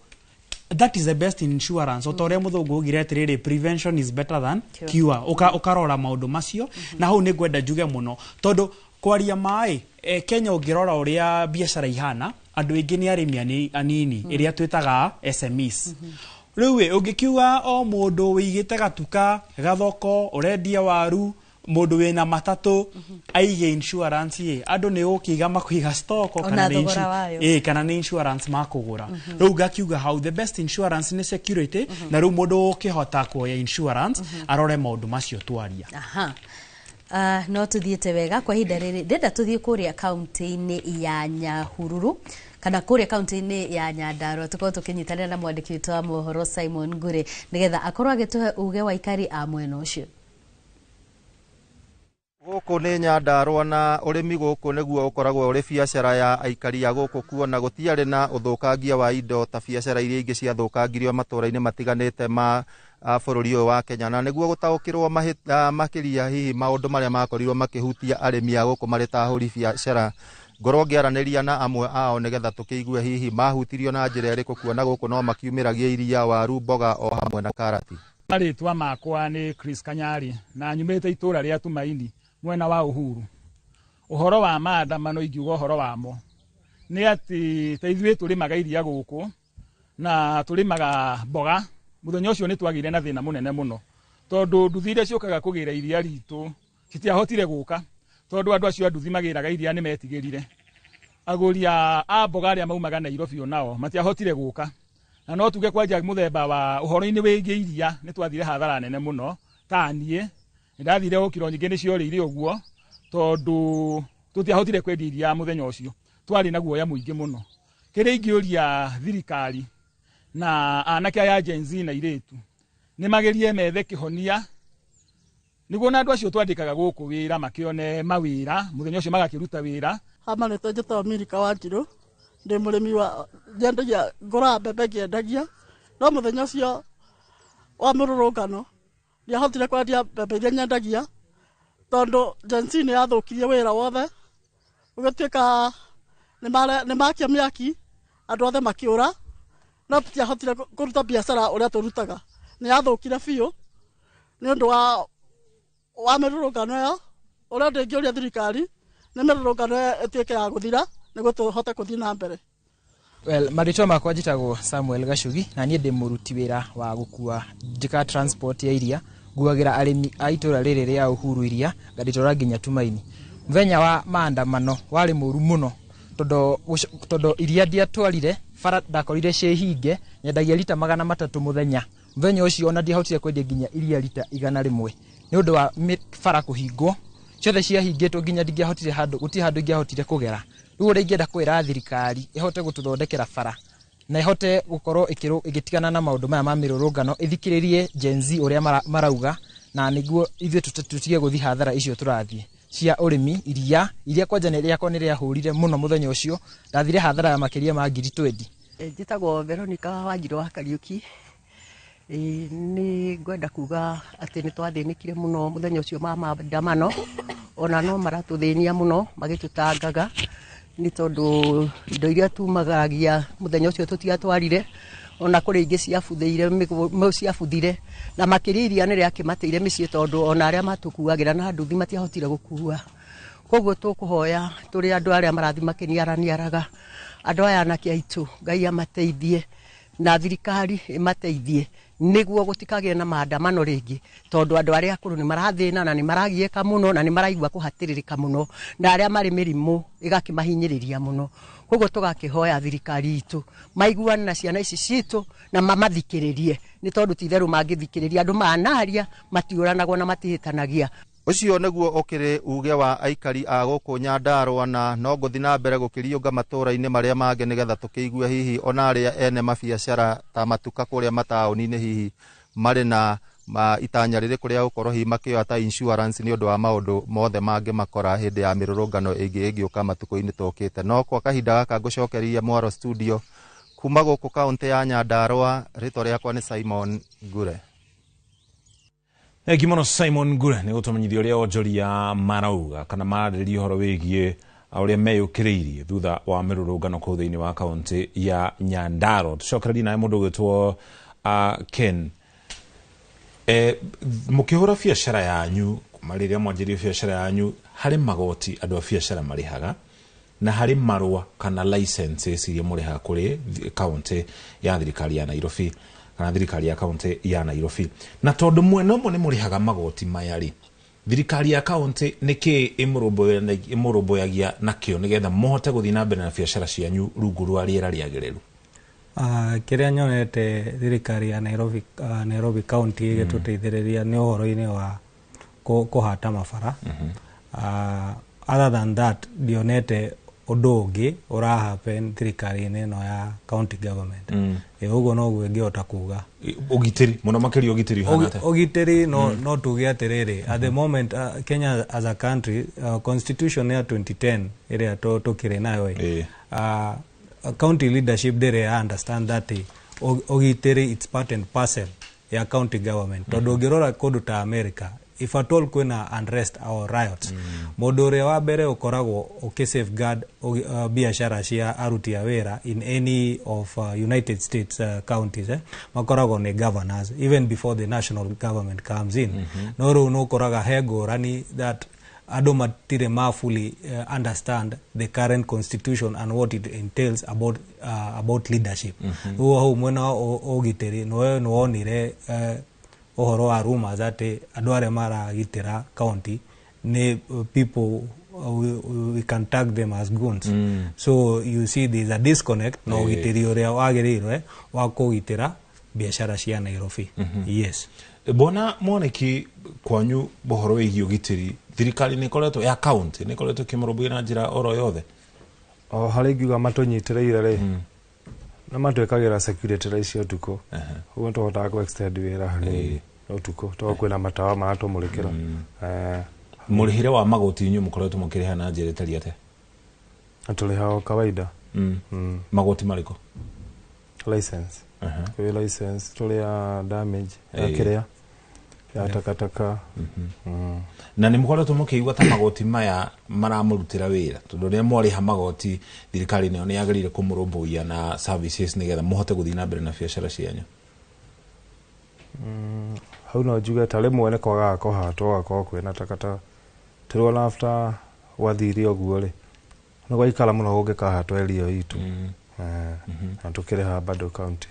that is the best insurance. O ta ũrĩa mũthũngũ augire atĩrĩrĩ, prevention is better than cure. Ũkarora maũndũ macio. Na hau nĩ ngwenda njuge mũno, tondũ kwaria maĩ Kenya ũngĩrora ũrĩa biacara ihana, andũ aingĩ nĩ arĩmi anini ĩrĩa twĩtaga SMEs. Rĩu ĩ ũngĩkiuga o mũndũ wĩigĩte gatuka gathoko ũrendia waru, mũndũ wĩna matatũ aige insurance ĩ, andũ nĩ gũkĩiga makũiga stock kana nĩ insurance makũgũra. Rĩu ngakiuga hau the best insurance nĩ security, na rĩu mũndũ ũkĩhota kuoya insurance arore maũndũ macio twaria. No tuthiĩte wega kwa ihinda rĩrĩ, ndĩrenda tũthiĩ kũrĩa kaunti-inĩ ya Nyahururu kana kũrĩa kaunti-inĩ ya Nyandarua, tũkorwo tũkĩnyitanĩra na mwandĩki witũ wa mohoro Simon Ngure nĩgetha akorwo agĩtũhe uge wa aikari a mwena ũcio. Gũkũ nĩ Nyandarua na ũrĩmi gũkũ nĩguo ũkoragwo ũrĩ biacara ya aikari a gũkũ, kuona gũtiarĩ na ũthũkangia wa indo ta biacara iria ingĩ ciathũkangirio matũũra-inĩ matiganĩte ma bũrũri ũyũ wa Kenya. Na nĩguo gũtaũkĩrwo makĩria hihi maũndũ marĩa makorirwo makĩhutia arĩmi a gũkũ marĩ ta ahũri biacara, ngorwo ngĩaranĩria na amwe ao nĩgetha tũkĩigue hihi mahutirio na njĩra ĩrĩkũ, kuona gũkũ no makiumĩragia iria, waru, mboga o hamwe na karati. Marĩtwa makwa nĩ Chris Kanyari na nyumĩte itũũra rĩa Tumaini mwena wa Uhuru. Ũhoro wa maandamano ingiuga ũhoro wamo nĩ atĩ ta ithuĩ tũrĩmaga iria gũkũ na tũrĩmaga mboga. Mũthenya ũcio nĩ twagĩire na thĩna mũnene mũno, tondũ nduthi iria ciũkaga kũgĩra iria ritũ citiahotire gũka, tondũ andũ acio a nduthi magĩraga iria nĩ metigĩrire. Agũri a mboga arĩa maumaga Nairobi onao matiahotire gũka. Na no tuge kwanja mũthemba wa ũhoro-inĩ wĩgiĩ iria nĩ twathire hathara nene mũno. Ta niĩ nĩndathire o kiro nyingĩ nĩciorĩire ũguo, tondũ tũtiahotire kwendia iria mũthenya ũcio, twarĩ na guoya mũingĩ mũno. Kĩrĩa ingĩũria thirikari na anake aya Gen Z na irĩtu nĩ magerie methe kĩhonia nĩguo na andũ acio twandĩkaga gũkũ wĩra makĩone mawĩra mũthenya ũcio magakĩruta wĩra. Hamarĩtwo njĩtagwo Milika Wanjirũ, ndĩ mũrĩmi wa nyendagia ngũraga mbembe ngĩendagia, no mũthenya ũcio wa mũrũrũngano ndiahotire kwendia mbembe iria nyendagia tondũ Gen Z nĩ yathũkirie wĩra wothe, ũgĩtuĩka nĩ makia mĩaki andũ othe makĩũra, no tũtiahotire kũruta biacara ũrĩa tũrutaga. Nĩ yathũkire biũ nĩ ũndũ wa mĩrũrũngano ĩyo. Ũrĩa ndĩngĩũria thirikari nĩ mĩrũrũngano ĩyo ĩtuĩke ya gũthira nĩguo tũhote kũthiĩ na mbere. Well, marĩtwa makwa njĩtagwo Samuel Gachugi na niĩ ndĩ mũruti wĩra wa gũkua njĩka transport ya iria, nguagĩra arĩmi a itũũra rĩrĩ rĩa Uhuru iria ngarĩtwara nginya Tumaini. Mũthenya wa maandamano warĩ mũru mũno tondũ iria ndiatwarire Bara ndakorire ciĩ hinge, nyendagia rita 300 mũthenya. Mũthenya ũcio ona ndiahotire kwendia nginya iria rita 100 nĩ ũndũ wa bara kũhingwo. Ciothe ciahingĩtwo nginya ndingĩahotire handũ, gũtirĩ handũ ingĩahotire kũgera. Rĩu ũrĩa ingĩenda kwĩra thirikari ĩhote gũtũthondekera bara na ĩhote gũkorwo ĩgĩtigana na maũndũ maya ma mĩrũrũngano, ĩthikĩrĩrie Gen Z ũrĩa marauga, na nĩguo ithuĩ tũtige gũthiĩ hathara icio tũrathiĩ cia ũrĩmi. Iria kwanja rĩakwa nĩ rĩahũrire mũno mũthenya ũcio, ndathire hathara ya makĩria ma 20,000. Njĩtagwo Veronica Wanjirũ wa Kariũki. Nĩ ngwenda kuga atĩ nĩ twathĩnĩkire mũno mũthenya ũcio ma maandamano, ona no maratũthĩnia mũno magĩtũtangaga, nĩ tondũ indo iria tumagaragia mũthenya ũcio tũtiatwarire, ona kũrĩ ingĩ ciabuthire, na makĩria iria nĩ rĩakĩmatĩire mĩciĩ, tondũ ona arĩa matũkuagĩra na nduthi matiahotire gũkua. Koguo tũkũhoya tũrĩ andũ arĩa marathiĩ makĩniaraniaraga, andũ aya anake aitũ Ngai amateithie na thirikari ĩmateithie nĩguo gũtikagĩe na maandamano rĩngĩ, tondũ andũ arĩa akũrũ nĩ marathĩna na nĩ maragiĩka mũno na nĩ maraigua kũhatĩrĩrĩka mũno, na arĩa marĩ mĩrimũ ĩgakĩmahinyĩrĩria mũno. Koguo tũgakĩhoya thirikari itũ maiguane na ciana ici citũ na mamathikĩrĩrie, nĩ tondũ ti itherũ mangĩthikĩrĩria andũ manaria matiũranagwo na matihĩtanagia. Ũcio nĩguo ũkĩrĩ uge wa aikari a gũkũ Nyandarũa, na no ngũthiĩ na mbere gũkĩriũnga matũũra-inĩ marĩa mangĩ nĩgetha tũkĩigue hihi ona arĩa ene mabiacara ta matuka kũrĩa mataũni-inĩ hihi marĩ na itanya rĩrĩkũ rĩa gũkorwo hihi makĩoya ta insurance nĩ ũndũ wa maũndũ mothe mangĩ makora hĩndĩ ya mĩrũrũngano ĩngĩ ĩngĩũka matukũ-inĩ tũkĩte. No kwa kahinda gaka ngũcokeria mwaro studio kuma gũkũ kaũntĩ ya Nyandarũa, rĩtwa rĩakwa nĩ Simon Ngure. Thengi mũno Simon Ngure nĩ gũtũmenyithia ũrĩa onjoria marauga kana mararĩrĩria ũhoro wĩgiĩ ũrĩa meyũkĩrĩirie thutha wa mĩrũrũngano kũu thĩinĩ wa kaũntĩ ya Nyandarũa. Tũcokererie nawe mũndũ ũgwĩtwo Ken. Mũkĩhũra biacara yanyu kuma rĩrĩa mwanjĩrĩirie biacara yanyu, harĩ magoti andũ a biacara marĩhaga na harĩ marũa kana licenses iria mũrĩhaga kũrĩ kaũntĩ ya thirikari ya Nairobi kana thirikari ya kaũntĩ ya Nairobi. Na tondũ mwena ũmwe nĩ mũrĩhaga magoti maya rĩ, thirikari ya kaũntĩ nĩkĩ ĩmũrũmbũyagia nakĩo nĩgetha mũhote gũthiĩ na mbere na biacara cianyu rungu rwa rĩera rĩagĩrĩru? Kĩrĩa nyonete thirikari ya Nairobi County ĩgĩtũteithĩrĩria nĩ ũhoro-inĩ wa kũhata mabara. Other than that, ndionete ũndũ ũngĩ ũra happen thirikari-inĩ ĩno ya county government. Ũguo noguo ingĩhota kuga. Ũgitĩri mũno makĩria, ũgitĩri ũhana atĩa? Ũgitĩri no tuge atĩrĩrĩ, at the moment Kenya as a country, constitution ya 2010 ĩrĩa tũkĩrĩ nayo, county leadership ndĩrĩ understand that ũgitĩri it's part and parcel ya county government. Tondũ ũngĩrora kũndũ ta America, if at all kwĩna unrest or riots, mũndũ ũrĩa wa mbere ũkoragwo ũkĩ safeguard biacara cia aruti a wĩra in any of United States counties, makoragwo nĩ governors even before the national government comes in. No rĩu nĩ ũkoraga he ngũrani that andũ matirĩ ma fully understand the current constitution and what it entails about leadership. Rĩu hau mwena wa ũgitĩri nĩ wonire ũhoro wa rumors atĩ andũ arĩa maragitĩra county nĩ people we can tag them as goons. So you see there is a disconnect na ũgitĩri ũrĩa wagĩrĩirwo wa kũgitĩra biacara cia Nairobi. Yes. Bwana Mwaniki, kwanyu ũhoro wĩgiĩ ũgitĩri, thirikari nĩ ĩkoretwo ya county nĩ ĩkoretwo ĩkĩmũrũmbũiya na njĩra oro yothe? O harĩa ingiuga matũnyitĩrĩire rĩ, na matwĩkagĩra security thaa ici ũtukũ, ũguo nĩ tũhotaga kũ extend wĩra hanini ũtukũ tondũ kwĩna matawa maratũmũrĩkĩra. Mũrĩhĩre wa magoti inyuĩ mũkoretwo mũkĩrĩha na njĩra ĩtariĩ atĩa? Tũrĩhaga o kawaida. Magoti marĩkũ? License. Kwĩ license tũrĩa damage ya kĩrĩa ya takataka. Na nĩ mũkoretwo mũkĩigua ta magoti maya maramũrutĩra wĩra, tondũ rĩrĩa mwarĩha magoti thirikari nayo nĩ yagĩrĩire kũmũrũmbũiya na services nĩgetha mũhote gũthiĩ na mbere na biacara cianyu? Hau no njuge ta rĩmwe nĩ kwagaga kũhatwo gũgakorwo kwĩna takataka. Tarĩu ona after gwathire ũguo rĩ, nĩ gwaikara mũno gũngĩkahatwo area itũ. Na tũkĩrĩha bado county.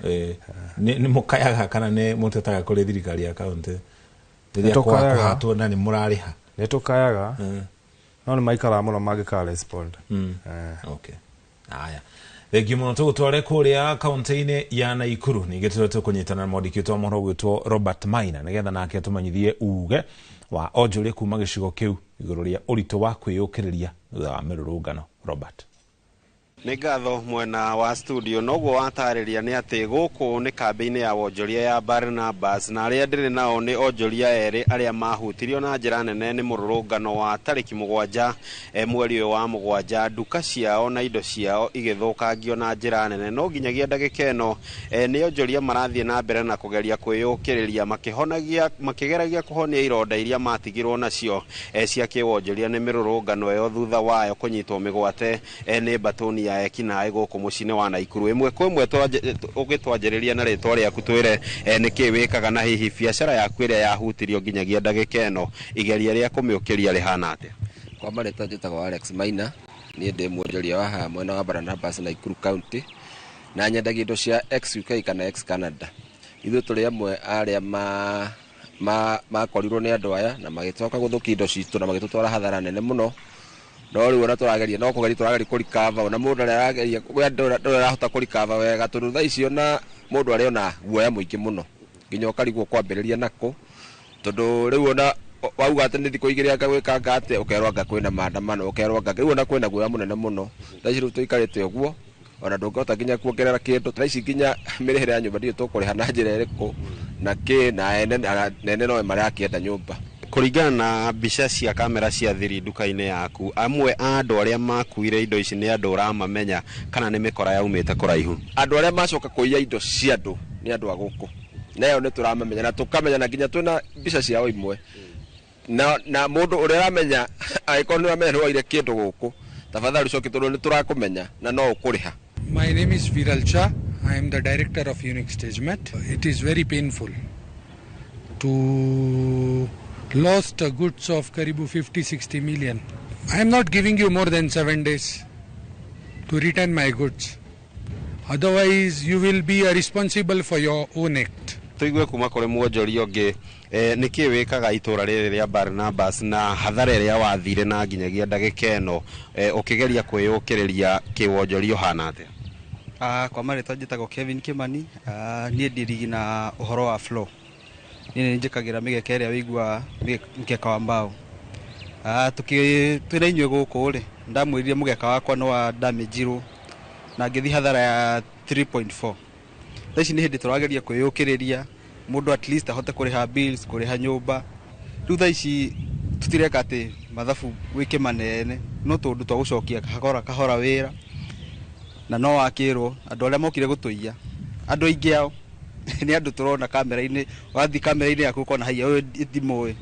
Nĩ mũkayaga kana nĩ mũtetaga kũrĩ thirikari ya county rĩrĩa kũhatwo na nĩ mũrarĩha? Nĩ tũkayaga, no nĩ maikaraga mũno mangĩka respond. Okay. Aya. Thengiũ mũno. Tũgũtware kũrĩa kaunti-inĩ ya Naikuru, ningĩ tũrĩa tũkũnyitana na mwandĩki witũ wa mohoro gwĩtwo Robert Maina, nĩgetha nake atũmenyithie uge wa onjoria kuma gĩcigo kĩu igũrũ rĩa ũritũ wa kwĩyũkĩrĩria thutha wa mĩrũrũngano. Robert. Nĩ ngatho mwena wa studio. Noguo watarĩria nĩ atĩ gũkũ nĩ kambĩ-inĩ ya wonjoria ya Barnabas, na arĩa ndĩrĩ nao nĩ onjoria erĩ arĩa mahutirio na njĩra nene nĩ mũrũrũngano wa tarĩki 7 mweri ũyũ wa 7, nduka ciao na indo ciao igĩthũkangio na njĩra nene. No nginyagia ndagĩka ĩno nĩ onjoria marathiĩ na mbere na kũgeria kwĩyũkĩrĩria, makĩhonagia, makĩgeragia kũhonia ironda iria matigirwo nacio cia kĩwonjoria nĩ mĩrũrũngano ĩyo thutha wayo kũnyitwo mĩgwate nĩ mbatũni ya ekinaĩ gũkũ mũciĩ-inĩ wa Naikuru. Ĩmwe kwa ĩmwe ũgĩtwanjĩrĩria na rĩtwa rĩaku, twĩre nĩkĩ wĩkaga na hihi biacara yaku ĩrĩa yahutirio nginyagia ndagĩka ĩno igeria rĩa kũmĩũkĩria rĩhana atĩa? Kwa marĩtwa njĩtagwo Alex Maina, niĩ ndĩ mwonjoria wa haha mwena wa Barnabas, Naikuru County, na nyendagia indo cia ex UK kana ex Canada. Ithuĩ tũrĩ amwe arĩa ma makorirwo nĩ andũ aya na magĩcoka gũthũkia indo citũ na magĩtũtwara hathara nene mũno. No rĩu ona tũrageria, no kũgeria tũrageria kũrikava, ona mũndũ arĩa arageria ndũrĩ arahota kũrikava wega, tondũ thaa ici ona mũndũ arĩ ona guoya mũingĩ mũno, nginya ũkarigwo kwambĩrĩria nakũ, tondũ rĩu ona wauga atĩ nĩ thikũ 2 anga gwĩkanga atĩa, ũkerwo anga kwĩna maandamano, ũkerwo anga rĩu ona kwĩna guoya mũnene mũno. Thaa ici rĩu tũikarĩte ũguo, ona ndũngĩhota nginya kuongerera kĩndũ. Thaa ici nginya mĩrĩhĩre ya nyũmba ndiũĩ tũkũrĩha na njĩra ĩrĩkũ na kĩ, na ene no marakĩenda nyũmba. Kũringana na mbica cia kamera cia thiri nduka-inĩ yaku, amwe a andũ arĩa makuire indo ici nĩ andũ ũramamenya kana nĩ mĩkora yaumĩte kũraihu? Andũ arĩa macoka kũiya indo cia andũ nĩ andũ a gũkũ, nayo nĩ tũramamenya na tũkamenya, na nginya twĩna mbica ciao imwe, na mũndũ ũrĩa ũramenya, angĩkorwo nĩ ũramenya nĩ woire kĩndũ gũkũ, tafadhali ũcoke, tondũ nĩ tũrakũmenya na no ũkũrĩha. My name is Viral Shah. I am the director of Unique Stagemat. It is very painful to lost goods of karibu 50-60 million. I am not giving you more than 7 days to return my goods. Otherwise, you will be responsible for your own act. Tuigue kuma kũrĩ mwonjoria ũngĩ, nĩkĩ wĩkaga itũra rĩrĩ rĩa Barnabas na hathara ĩrĩa wathire na nginyagia ndagĩka ĩno ũkĩgeria kwĩyũkĩrĩria kĩwonjoria ũhana atĩa? Kwa marĩtwa njĩtagwo Kevin Kimani. Niĩ ndirigi na ũhoro wa floor. Niĩ nĩ njĩkagĩra mĩgeka ĩrĩa wĩigua, mĩkeka wa mbao. Twĩna inyuĩ gũkũ rĩ, ndamwĩrire mũgeka wakwa nĩ wa damage-irwo na ngĩthiĩ hathara ya 3.4. Thaa ici nĩ hĩndĩ tũrageria kwĩyũkĩrĩria, mũndũ at least ahote kũrĩha bills, kũrĩha nyũmba. Rĩu thaa ici tũtireka atĩ mathabu wĩke manene, no tũndũ twa gũcokia kahora kahora wĩra, na no wakĩrwo andũ arĩa mokire gũtũiya, andũ aingĩ ao nĩ andũ tũrona kamera-inĩ, wathiĩ kamera-inĩ yaku ũkona haiya ũyũ ndimũĩ,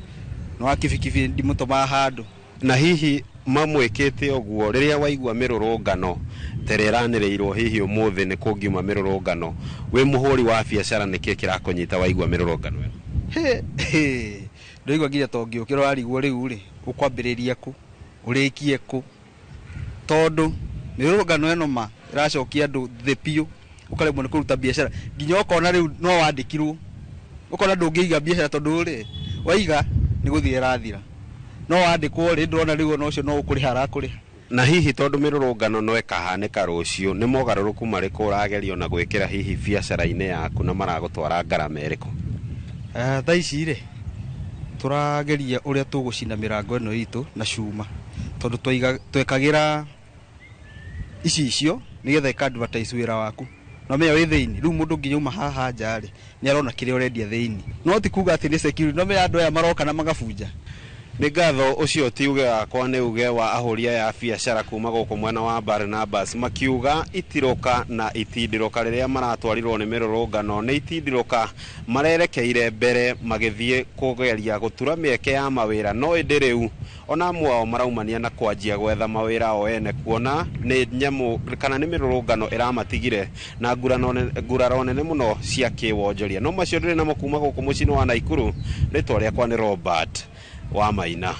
nĩ wa kibikibi ndimũtũmaga handũ. Na hihi mamwĩkĩte ũguo rĩrĩa waigua mĩrũrũngano tere ĩranĩrĩirwo, hihi ũmũthĩ nĩ kũngiuma mĩrũrũngano, wĩ mũhũri wa biacara nĩkĩ kĩrakũnyita waigua mĩrũrũngano ĩno? Ndũigua nginya to ngĩũkĩra ũrarigwo rĩu rĩ, ũkwambĩrĩria kũ, ũrĩkie kũ, tondũ mĩrũrũngano ĩno ma ĩracokia andũ thĩ biũ, ũkaremwo nĩ kũruta biacara, nginya ũkona rĩu no wandĩkirwo, ũkona ndũngĩiga biacara tondũ rĩ, waiga nĩ gũthira ĩrathira, no wandĩkwo rĩ, ndũrona rĩu ona ũcio no ũkũrĩha arakũrĩha. Na hihi tondũ mĩrũrũngano no ĩkahanĩka rũciũ, nĩ mogarũrũku marĩkũ ũragerio na gwĩkĩra hihi biacara-inĩ yaku na maragũtwara ngarama ĩrĩkũ? Thaa ici rĩ, tũrageria ũrĩa tũgũcina mĩrango ĩno itũ na cuma, tondũ twekagĩra icicio nĩgetha ĩka advertise wĩra waku, no menya wĩ thĩinĩ. Rĩu mũndũ nginya uma haha nja rĩ, nĩ arona kĩrĩa ũrendia thĩinĩ, no ti kuga atĩ nĩ security, no menya andũ aya maroka na magabunja. Nĩ ngatho. Ũcio ti uge wakwa, nĩ uge wa ahũri aya a biacara kuma gũkũ mwena wa Barnabas, makiuga itirũka na itindirũka rĩrĩa maratwarirwo nĩ mĩrũrũngano nĩ itindirũka marerekeire mbere magĩthiĩ kũgeria gũtura mĩeke ya mawĩra, no ĩndĩ rĩu ona amwe ao maraumania na kwanjia gwetha mawĩra o ene, kuona nĩ nyamũ kana nĩ mĩrũrũngano ĩramatigire na nguraro nene mũno cia kĩwonjoria. No macio ndĩrĩ namo kuma gũkũ mũciĩ-inĩ wa Naikuru. Rĩtwa rĩakwa nĩ Robert wa Maina.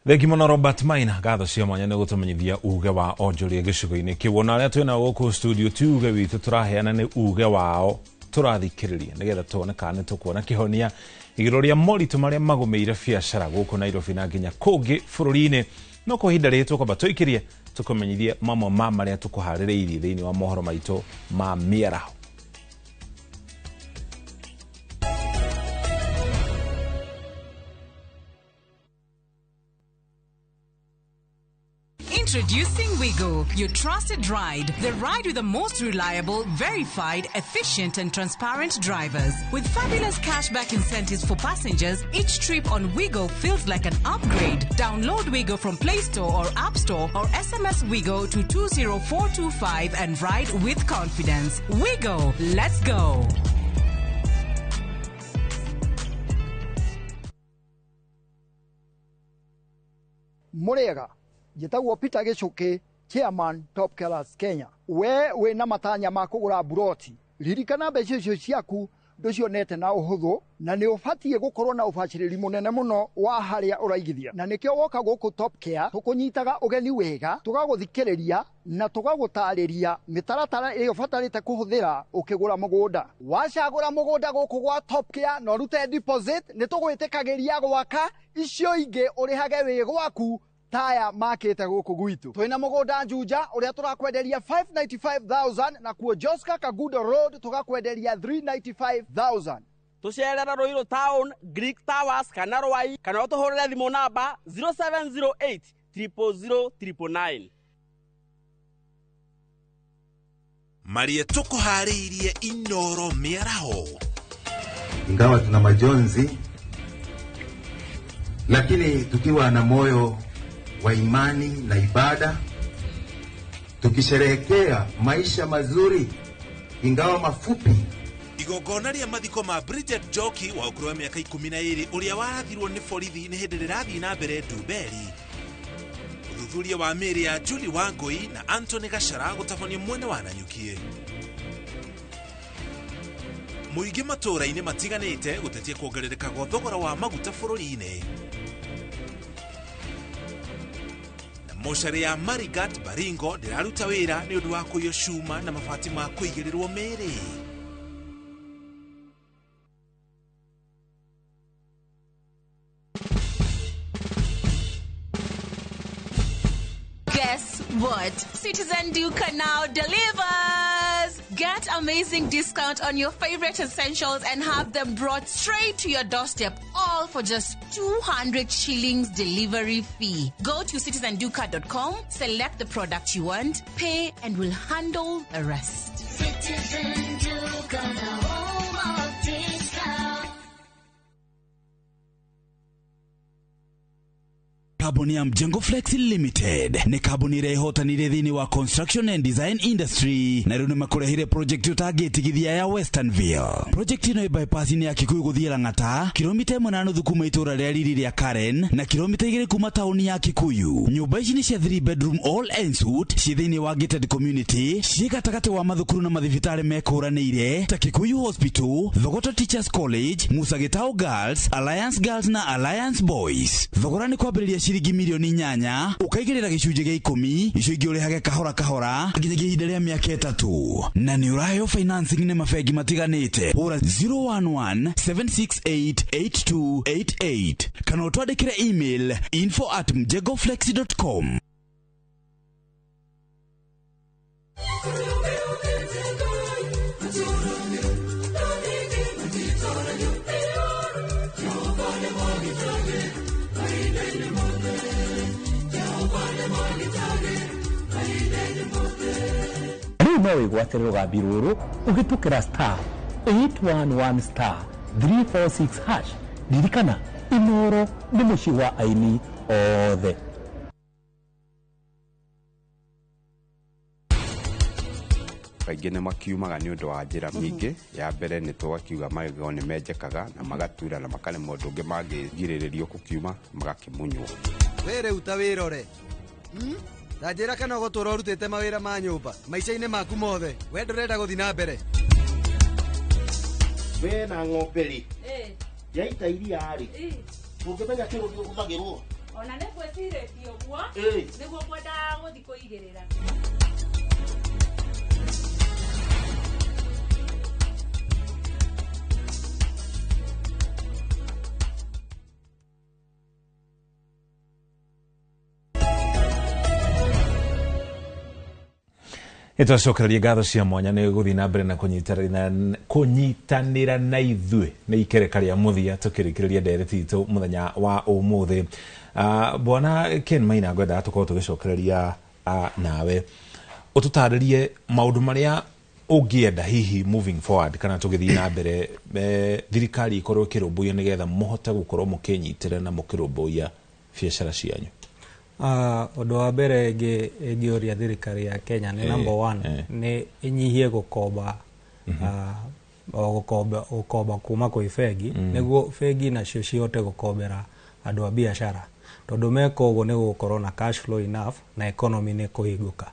Thengi mũno Robert Maina, ngatho cia mwanya nĩ gũtũmenyithia uge wa onjoria gĩcigo-inĩ kĩu. Ona arĩa twĩna gũkũ studio ti uge witũ tũraheana, nĩ uge wao tũrathikĩrĩria nĩgetha tuone kana nĩ tũkuona kĩhonia igũrũ rĩa moritũ marĩa magũmĩire biacara gũkũ Nairobi na nginya kũngĩ bũrũri-inĩ. No kwa ihinda rĩrĩ tũkwamba tũikĩrie Tũkũmenyithie mamwe ma marĩa tũkũharĩrĩirie thĩinĩ wa mohoro maitũ ma mĩaraho. Introducing Wigo, your trusted ride. The ride with the most reliable, verified, efficient, and transparent drivers. With fabulous cashback incentives for passengers, each trip on Wigo feels like an upgrade. Download Wigo from Play Store or App Store or SMS Wigo to 20425 and ride with confidence. Wigo, let's go. Murega njĩtagwo Peter Gĩcũkĩ, chairman Top Killers Kenya. We wĩna matanya ma kũgũra buroti, ririkana mbeca icio ciaku ndũcionete na ũhũthũ, na nĩ ũbatiĩ gũkorwo na ũbacĩrĩri mũnene mũno wa harĩa ũraigithia, na nĩkĩo woka gũkũ Top Care tũkũnyitaga ũgeni wega, tũgagũthikĩrĩria na tũgagũtarĩria mĩtaratara ĩrĩa ũbatarĩte kũhũthĩra ũkĩgũra mũgũnda. Wacagũra mũgũnda gũkũ gwa Top Care na ũrute deposit, nĩ tũgwĩtĩkagĩria gwaka icio ingĩ ũrĩhage wĩ gwaku taya makite guku gwitu. Twina mugunda Juja uria turakwenderia 595,000 na kuo Joska Kagudo Road tugakwenderia 395,000. Tucerera Ruiru Town, Greek Towers kana Rwai kana utuhurire thimu namba 0708 000 999. Maria tukuhariirie Inoro mĩaraho. Ingawa tuna majonzi, lakini tukiwa na moyo wa imani na ibada, tukisherehekea maisha mazuri ingawa mafupi. Igongona rĩa mathiko ma Bridget Njoki wa ũkũrũ wa mĩaka 12 ũrĩa warathirwo nĩ borithi nĩ hĩndĩ rĩrathiĩ na mbere Ndumberi. Ũthuthuria wa mĩĩrĩ ya Julie Wangui na Anthony Gachara gũtabanio mwena wa Nanyukie. Mũingĩ matũũra-inĩ matiganĩte gũtetia kuongerereka gwa thogora wa maguta bũrũri-inĩ. Mocarĩ ya Marigat Baringo ndĩraruta wĩra nĩ ũndũ wa kũiywo cuma na mabati ma kũigĩrĩrwo mĩĩrĩ. Guess what? Citizen Duka now delivers! Get amazing discount on your favorite essentials and have them brought straight to your doorstep, all for just 200 shillings delivery fee. Go to citizenduka.com, select the product you want, pay, and we'll handle the rest. Citizen Duka, the home of discount. Kambuni ya Mjengo Flex Limited nĩ kambuni ĩrĩa ĩhotanire thĩinĩ wa construction and design industry na rĩu nĩ makũrehire project ũtangĩtigithia ya Westernville. Project ĩno ĩ bypass-inĩ ya Kikuyu gũthiĩ Lang'ata, kilomita 1.5 kuma itũũra rĩa riri rĩa Karen na kilomita 2 kuma taũni ya Kikuyu. Nyũmba ici nĩ cia 3 bedroom all en suite ciĩ thĩinĩ wa gated community, ciĩ gatagatĩ wa mathukuru na mathibitarĩ mekũranĩire ta Kikuyu Hospital, Thogoto Teachers College, Musa Gitau Girls, Alliance Girls na Alliance Boys. Thogora nĩ kwambĩrĩria ciringi milioni 8 ukaigirira gĩcunjĩ gĩa 10 icio ingĩ ũrĩhage kahora kahora nginyagia ihinda rĩa mĩaka 3 na nĩ ũraheo financing nĩ mabengi matiganĩte. Hũra 011 768 8288 kana ũtwandĩkĩre email info@mjengoflex.com. Rĩu no wĩgwatĩre rũgambi rũrũ ũhĩtũkĩra star 811 star 346 hash. Ririkana, Inoro nĩ mũciĩ wa aini othe. Kaingĩ nĩ makiumaga nĩ ũndũ wa njĩra nyingĩ. Ya mbere nĩ tũgakiuga magego nĩ menjekaga na magatura na makaremwo ũndũ ũngĩ mangĩgirĩrĩrio kũkiuma magakĩmunywo. We rĩu ta wĩrore ta njĩra kana ũgũtũra ũrutĩte mawĩra ma nyũmba maica-inĩ maku mothe, we ndũrenda gũthiĩ na mbere. We na ng'ombe rĩ yaita iria rĩ ũngĩmenya kĩrũ gĩhũthagĩrwo ona nĩ ngwĩcirĩtie ũguo nĩguo ngwendaga gũthiĩ kũigĩrĩra. Nĩtwacokereria ngatho cia mwanya nĩ gũthiĩ na mbere na kũnyitanĩra na ithuĩ nĩ ikereka rĩa mũthia tũkĩrĩkĩrĩria ndereti itũ mũthenya wa ũmũthĩ. Bwana Ken Maina, ngwendaga tũkorwo tũgĩcokereria nawe ũtũtarĩrie maũndũ marĩa ũngĩenda hihi moving forward kana tũgĩthiĩ na mbere thirikari ĩkorwo ĩkĩrũmbũiya nĩgetha mũhote gũkorwo mũkĩnyitĩrĩra na mũkĩrũmbũiya biacara cianyu. Ũndũ wa mbere ĩngĩũria thirikari ya Kenya nĩ number one nĩ ĩnyihie gũkomba, gũkomba kuma kwĩ bengi, nĩguo bengi nacio cihote gũkombera andũ a biacara, tondũ meka ũguo nĩ gũgũkorwo na cash flow enough na economy nĩ kũhingũka.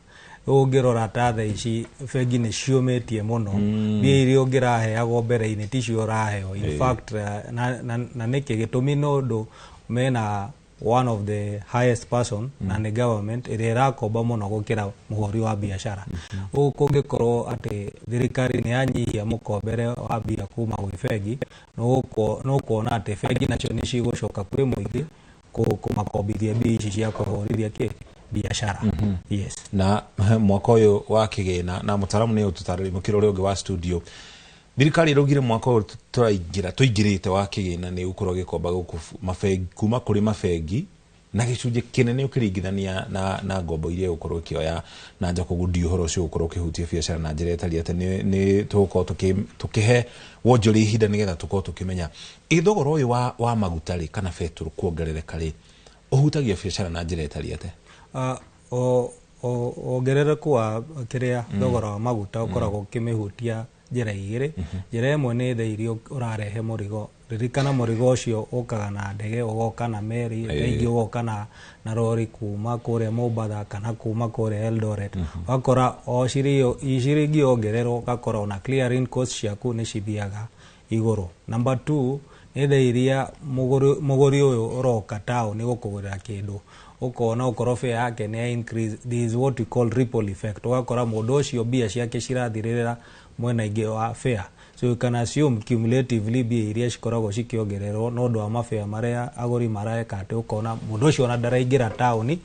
Rĩu ũngĩrora ta thaa ici bengi nĩ ciũmĩtie mũno, mbia iria ũngĩraheagwo mbere-inĩ ticio ũraheo. In fact, na nĩkĩ gĩtũmi nĩ ũndũ mena one of the highest person, na nĩ government ĩrĩa ĩrakomba mũno gũkĩra mũhũri wa biacara. Ũguo kũngĩkorwo atĩ thirikari nĩ yanyihia mũkombere wa mbia kuma gwĩ bengi, nĩ ũkuona atĩ bengi nacio nĩ cigũcoka kwĩ mũingĩ kũmakombithia mbia ici cia kũhũrithia kĩ biacara. Yes. Na mwaka ũyũ wa kĩgĩna, na mũtaaramu nĩ ũtũtarĩria mũkĩra ũrĩa ũngĩ wa studio, thirikari ĩraugire mwaka ũyũ tũraingĩra tũingĩrĩte wa kĩgĩna nĩ gũkorwo gĩkomba gũkũ mabengi kuma kũrĩ mabengi na gĩcunjĩ kĩnene ũkĩringithania na ngombo iria ĩgũkorwo ĩkĩoya na nja, koguo ndiũ ũhoro ũcio ũgũkorwo ũkĩhutia biacara na njĩra ĩtariĩ atĩ nĩ tũgũkorwo tũkĩhe wonjoria ihinda nĩgetha tũkorwo tũkĩmenya ĩ thogora ũyũ wa maguta rĩ kana betũrũ kuongerereka rĩ ũhutagia biacara na njĩra ĩtariĩ atĩa? Wongerereku wa kĩrĩa thogora wa maguta ũkoragwo ũkĩmĩhutia njĩra igĩrĩ. Njĩra ĩmwe nĩ thaa iria ũrarehe mũrigo, ririkana mũrigo ũcio ũkaga na ndege, ũgoka na meri, rĩngĩ ũgoka na rori kuma kũrĩa Mombatha kana kuma kũrĩa Eldoret. Ũgakora o ciringi yongererwo ũgakora ona clearing cost ciaku nĩ cithiaga igũrũ. Number 2 nĩ thaa iria mũgũri ũyũ ũroka taũni gũkũgũrĩra kĩndũ, ũkona okorwo fare yake nĩ increase, this is what we call ripple effect. Ũgakora mũndũ ũcio mbia ciake cirathirĩrĩra mwena ingĩ wa fare, so you can assume cumulatively mbia iria cikoragwo cikĩongererwo no ũndũ wa mabea marĩa agũri mareka, atĩ ũkona mũndũ ũcio ona ndaraingĩra taũni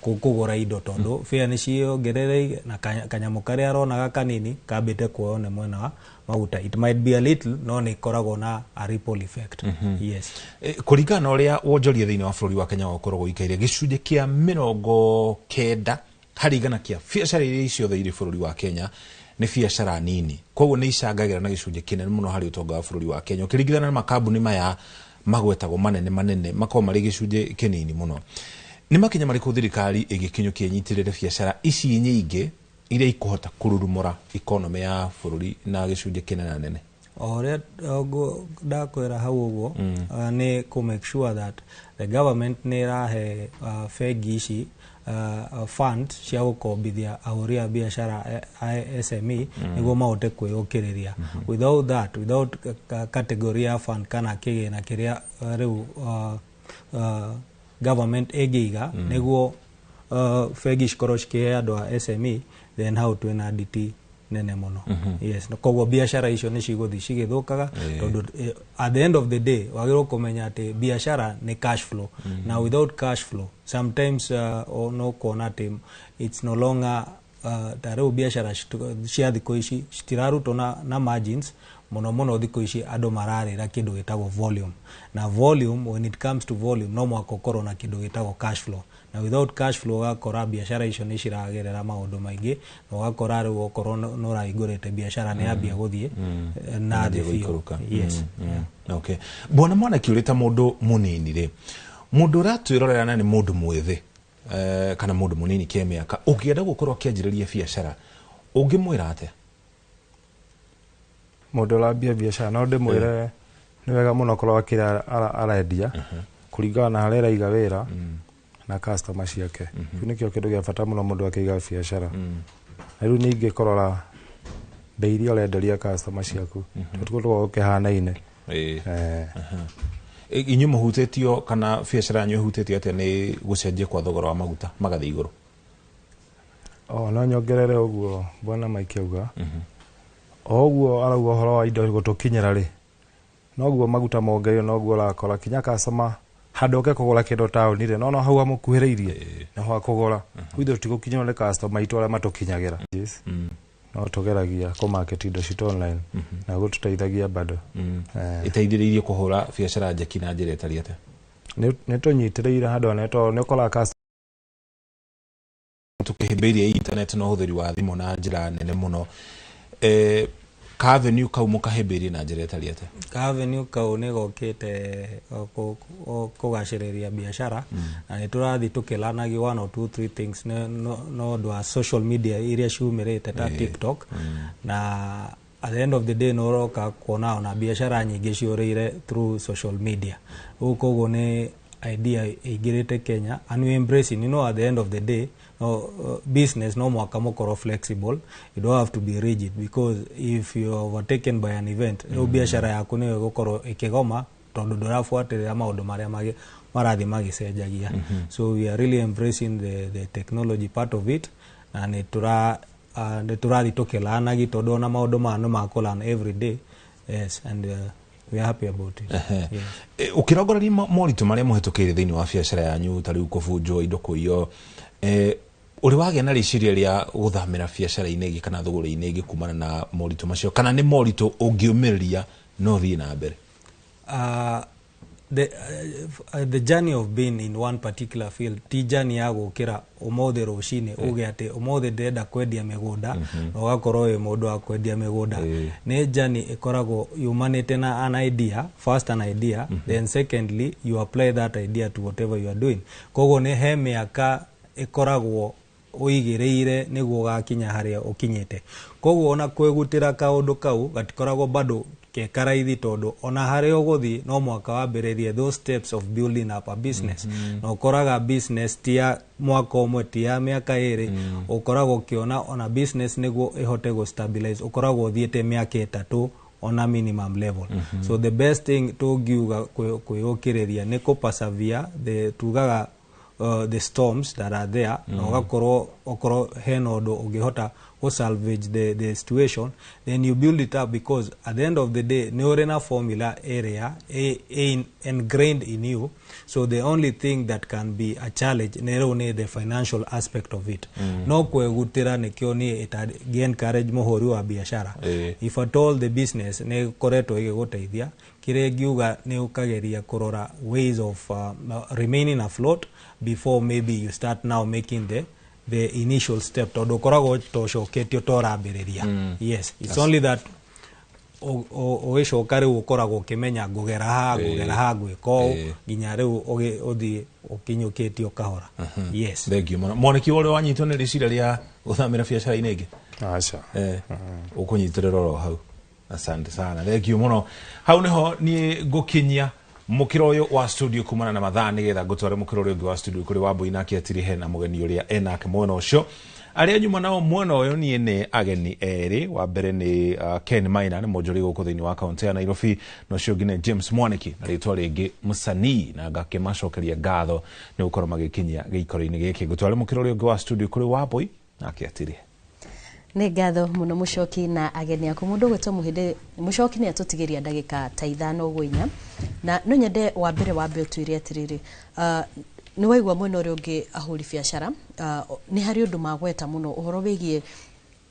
kũgũra indo tondũ fare nĩ ciongerereire na kanyamũ karĩa aronaga kanini kambĩte kuoywo nĩ mwena wa maguta. It might be a little, no nĩ ĩkoragwo na a ripple effect. Yes. Kũringana na ũrĩa wonjoria thĩinĩ wa bũrũri wa Kenya wakoragwo ũikaire gĩcunjĩ kĩa 90 harĩ igana kĩa biacara iria ciothe irĩ bũrũri wa Kenya nĩ biacara nini, koguo nĩ icangagĩra na gĩcunjĩ kĩnene mũno harĩ ũtonga wa bũrũri wa Kenya ũkĩringithania na makambuni maya magwetagwo manene manene makoragwo marĩ gĩcunjĩ kĩnini mũno. Nĩ makinya marĩkũ thirikari ĩngĩkinyũkia ĩnyitĩrĩre biacara ici nyingĩ iria ikũhota kũrurumũra economy ya bũrũri na gĩcunjĩ kĩnene nene? O ũrĩa ndakwĩra hau ũguo, nĩ kũ make sure that the government nĩ ĩrahe bengi ici fund cia gũkombithia ahũri a biacara a SME nĩguo mahote kwĩyũkĩrĩria. Without that, without category ya fund kana kĩgĩna kĩrĩa rĩu government ĩngĩiga nĩguo bengi cikorwo cikĩhe andũ a SME, then hau twĩna nditi nene mũno. Yes, koguo biacara icio nĩ cigũthiĩ cigĩthũkaga, tondũ at the end of the day wagĩrĩirwo kũmenya atĩ biacara nĩ cash flow, na without cash flow sometimes no kuona atĩ it's no longer, ta rĩu biacara cia thikũ ici citirarutwo na margins mũno mũno. Thikũ ici andũ mararĩra kĩndũ gĩtagwo volume, na volume, when it comes to volume, no mũhaka ũkorwo na kĩndũ gĩtagwo cash flow, na without cash flow ũgakora biacara icio nĩ ciragerera maũndũ maingĩ, na ũgakora rĩu okorwo nĩ ũrahingũrĩte biacara nĩ yambia gũthiĩ na thĩ biũ. Yes. Okay. Bwana Mwanaki, ũrĩ ta mũndũ mũnini rĩ, mũndũ ũratwĩrorera na nĩ mũndũ mwĩthĩ kana mũndũ mũnini kĩmĩaka ũngĩenda gũkorwo akĩanjĩrĩria biacara ũngĩmwĩra atĩa? Mũndũ ũrambia biacara no ndĩmwĩre nĩ wega mũno korwo kĩrĩa arendia kũringana na harĩa araiga wĩra na customer ciake. Kĩu nĩkĩo kĩndũ gĩa bata mũno mũndũ akĩiga biacara. Na rĩu ningĩ kũrora bei iria ũrenderia customer ciaku, tondũ tũkoragwo gũkĩhanaine. Inyuĩ mũhutĩtio kana biacara yanyu ĩhutĩtio atĩa nĩ gũcenjia kwa thogora wa maguta magathiĩ igũrũ? No nyongerere ũguo bwana Mike auga. O ũguo arauga ũhoro wa indo gũtũkinyĩra rĩ, noguo maguta mongereirwo, noguo ũrakora kinya customer Handũ oke kũgũra kĩndũ taũni rĩ, no hau amũkuhĩrĩirie nĩho akũgũra. Ithuĩ tũtigũkinyĩrwo nĩ customer aitũ arĩa matũkinyagĩra. Yes. No tũgeragia kũ market indo citũ online na gũtũteithagia bado. Ĩteithĩrĩirie kũhũra biacara njeki na njĩra ĩtariĩ atĩa? Nĩ tũnyitĩrĩire handũ hanene tondũ nĩ ũkoraga Tũkĩhĩmbĩirie internet na ũhũthĩri wa thimũ na njĩra nene mũno, ka avenue kau mũkahĩmbĩirie na njĩra ĩtariĩ atĩa? Ka avenue kau nĩ gokĩte kũgacĩrĩria biacara, na nĩ tũrathiĩ tũkĩlanagia one or two three things no ũndũ wa social media iria ciumĩrĩte ta TikTok. Na at the end of the day nĩ ũroka kuona ona biacara nyingĩ ciũrĩire through social media. Rĩu koguo nĩ idea ĩingĩrĩte Kenya and we embracing. At the end of the day, no, business no mwaka mũkorwo flexible. You don't have to be rigid, because if you are overtaken by an event, rĩu biacara yaku nĩyo ĩgũkorwo ĩkĩgoma tondũ ndũrabuatĩrĩra maũndũ marĩa marathiĩ magĩcenjagia. So we are really embracing the technology part of it, na nĩ tũrathiĩ tũkĩlanagi tondũ ona maũndũ maya nĩ makũlan every day. Yes, and we are happy about it. Yes. Ũkĩrongoreria moritũ marĩa mũhetũkĩire thĩinĩ wa biacara yanyu, ta rĩu kũbunjwo indo, kũiywo, ũrĩ wagĩa na rĩciria rĩa gũthamĩra biacara-inĩ ĩngĩ kana thũgũrĩ-inĩ ĩngĩ kumana na moritũ macio, kana nĩ moritũ ũngĩũmĩrĩria no ũthiĩ na mbere? The journey of being in one particular field ti journey ya gũkĩra ũmũthĩ rũcinĩ uge atĩ ũmũthĩ ndĩrenda kwendia mĩgũnda na ũgakorwo wĩ mũndũ wa kwendia mĩgũnda. Nĩ journey ĩkoragwo yumanĩte na an idea first, an idea, then secondly you apply that idea to whatever you are doing. Koguo nĩ he mĩaka ĩkoragwo ũigĩrĩire nĩguo ũgakinya harĩa ũkinyĩte. Koguo ona kwĩgutĩra kaũndũ kau gatikoragwo bado ke karaithi, tondũ ona harĩa ũgũthiĩ no mwaka wambĩrĩrie those steps of building up a business. Na ũkoraga business ti ya mwaka ũmwe, ti ya mĩaka 2. Ũkoragwo ũkĩona ona business nĩguo ĩhote gũ stabilize ũkoragwo ũthiĩte mĩaka 3 on a minimum level. So the best thing tũngiuga kwĩyũkĩrĩria nĩ kũ persevere the tugaga the storms that are there, na ũgakorwo okorwo hena ũndũ ũngĩhota gũ salvage the situation, then you build it up, because at the end of the day nĩ ũrĩ na formula ĩrĩa ingrained in you. So the only thing that can be a challenge nĩ rĩu nĩ the financial aspect of it. No kwĩgutĩra nĩkĩo niĩ ĩtangĩ encourage mũhũri wa biacara. If at all the business nĩ ĩkoretwo ĩgĩgũteithia, kĩrĩa ingiuga nĩ ũkageria kũrora ways of remaining afloat before maybe you start now making the initial step, tondũ ũkoragwo tocoketio torambĩrĩria. Yes, it's only that ũgĩcoka rĩu ũkoragwo ũkĩmenya ngũgera haha, ngũgera haha, ngwĩka ũũ, nginya rĩu ũthiĩ ũkinyũkĩtio kahora. Yes. Thank you mũno. Mwaniki, ũrĩa wanyitwo nĩ rĩciria rĩa gũthamĩra biacara-inĩ ĩngĩ? Aca. Ũkũnyitĩrĩra oro hau. Asante sana, thank you mũno. Hau nĩho niĩ ngũkinyia mũkĩra ũyũ wa studio kumana na mathaa, nĩgetha ngũtware mũkĩra ũrĩa ũngĩ wa studio kũrĩ Wambui nake atirihe na mũgeni ũrĩa enake mwena ũcio. Arĩa nyuma nao mwena ũyũ niĩ nĩ ageni erĩ. Wa mbere nĩ Ken Maina, nĩ mũnjũri gũkũ thĩinĩ wa kaũntĩ ya Nairobi, na ũcio ũngĩ nĩ James Mwaniki, na rĩtwa rĩngĩ mũsanii, na ngakĩmacokeria ngatho nĩ gũkorwo magĩkinyia gĩikaro-inĩ gĩkĩ. Ngũtware mũkĩra ũrĩa ũngĩ wa studio kũrĩ Wambui nake atirihe. Nĩ ngatho mũno, Mũcoki na ageni aku. Mũndũ ũgwĩtwo Mũhĩndĩ, Mũcoki nĩ atũtigĩria ndagĩka ta 5 ũguo, 4, na no nyende wa mbere wambe ũtwĩre atĩrĩrĩ, nĩ waigua mwena ũrĩa ũngĩ ahũri biacara nĩ harĩ ũndũ magweta mũno ũhoro wĩgiĩ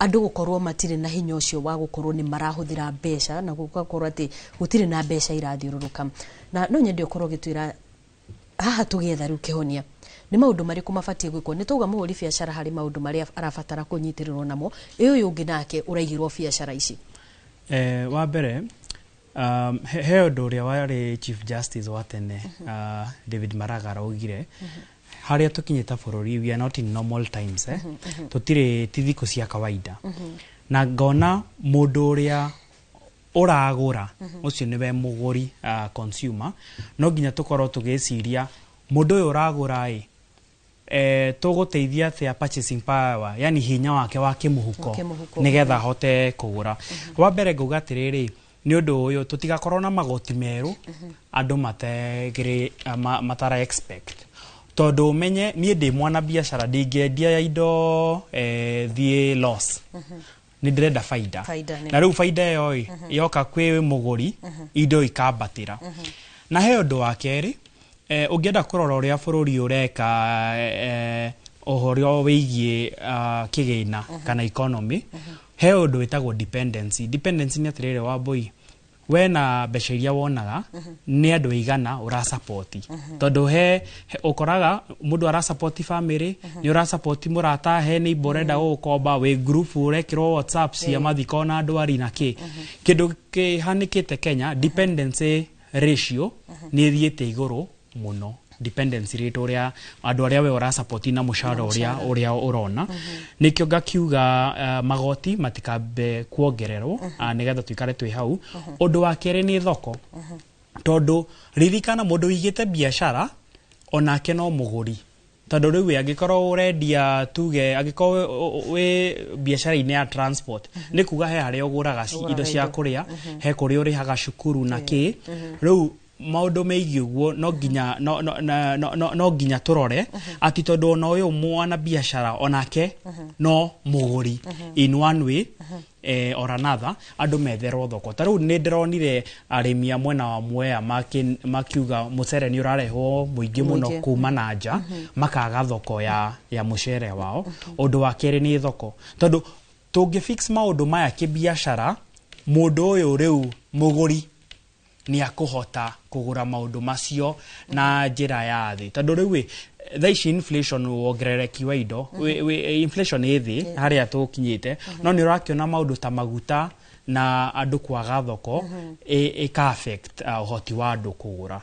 andũ gũkorwo matirĩ na hinya ũcio wa gũkorwo nĩ marahũthĩra mbeca, na gũgakorwo atĩ gũtirĩ na mbeca irathiũrũrũka. Na no nyende ũkorwo ũgĩtwĩra haha tũgĩetha rĩu kĩhonia nĩ maũndũ marĩkũ mabatiĩ gwĩkwo. Nĩ tauga mũhũri biacara harĩ maũndũ marĩa arabatara kũnyitĩrĩrwo namo, ĩ ũyũ ũngĩ nake ũraigĩrwo biacara ici? Wa mbere, he ũndũ ũrĩa warĩ Chief Justice wa tene, David Maraga, araugire harĩa tũkinyĩte bũrũri, we are not in normal times, eh? Tũtirĩ, ti thikũ cia kawaida. Na ngona mũndũ ũrĩa ũragũra, ũcio nĩwe mũgũri, consumer, no nginya tũkorwo tũgĩciria mũndũ ũyũ ũragũra ĩ, tũgũteithia atĩa purchasing power, yani hinya wake wa kĩmũhuko, Wa kĩmũhuko. nĩgetha ahote kũgũra. Wa mbere ngauga atĩrĩrĩ, nĩ ũndũ ũyũ tũtigakorwo na magoti merũ andũ mategĩrĩ matara expect, tondũ ũmenye niĩ ndĩ mwana biacara ndingĩendia indo thiĩ loss, nĩ ndĩrenda baida. Baida, nĩ. Na rĩu baida ĩyo ĩ yoka kwĩ mũgũri, indo ikambatĩra. Na he ũndũ wa kerĩ, Ũngĩenda kũrora ũrĩa bũrũri ũreka ũhoro wĩgiĩ kĩgĩna kana economy, he ũndũ wĩtagwo dependency. Dependency nĩ atĩrĩrĩ, Wambũi, we na mbeca iria wonaga nĩ andũ aigana ũrasapoti, tondũ he ũkoraga mũndũ arasapoti family, nĩ ũrasapoti mũrata, he neighbor ũrenda gũgũkomba, wĩ group ũrekĩrwo WhatsApp cia mathiko na ndwari na kĩ. Kĩndũ kĩhanĩkĩte Kenya, dependency ratio nĩ ĩthiĩte igũrũ mũno, dependency rate, ũrĩa andũ arĩa we ũrasapoti na mũcara ũrĩa ũrona. Nĩkĩo ngakiuga magoti matikambe kuongererwo, nĩgetha tũikare twĩ hau. Ũndũ wa kerĩ nĩ thoko, tondũ ririkana mũndũ wĩigĩte biacara onake no mũgũri, tondũ rĩu angĩkorwo ũrendia, tuge angĩkorwo wĩ biacara-inĩ ya transport, nĩ kuga he harĩa ũgũraga indo cia indo. kũrĩa, he kũrĩa ũrĩhaga cukuru na kĩ. Rĩu maũndũ megiĩ ũguo no nginya no, no, no, no, no, no nginya tũrore atĩ tondũ ona ũyũ mwana biacara onake no mũgũri in one way or another, andũ metherwo thoko. Ta rĩu nĩ ndĩronire arĩmi a mwena wa Mwea makiuga mũcere nĩ ũrarehwo mũingĩ mũno Mũingĩ. kuma na nja, makaga thoko ya mũcere wao. Ũndũ wa kerĩ nĩ thoko, tondũ tũngĩ fix maũndũ maya kĩbiacara, mũndũ ũyũ rĩu mũgũri nĩ akũhota kũgũra maũndũ macio na njĩra ya thĩ, tondũ rĩu ĩ, thaa ici inflation, wongerereki wa indo, inflation ĩ thĩ harĩa tũkinyĩte, no nĩ ũrakĩona maũndũ ta maguta na andũ kwaga thoko ĩka affect ũhoti wa andũ kũgũra.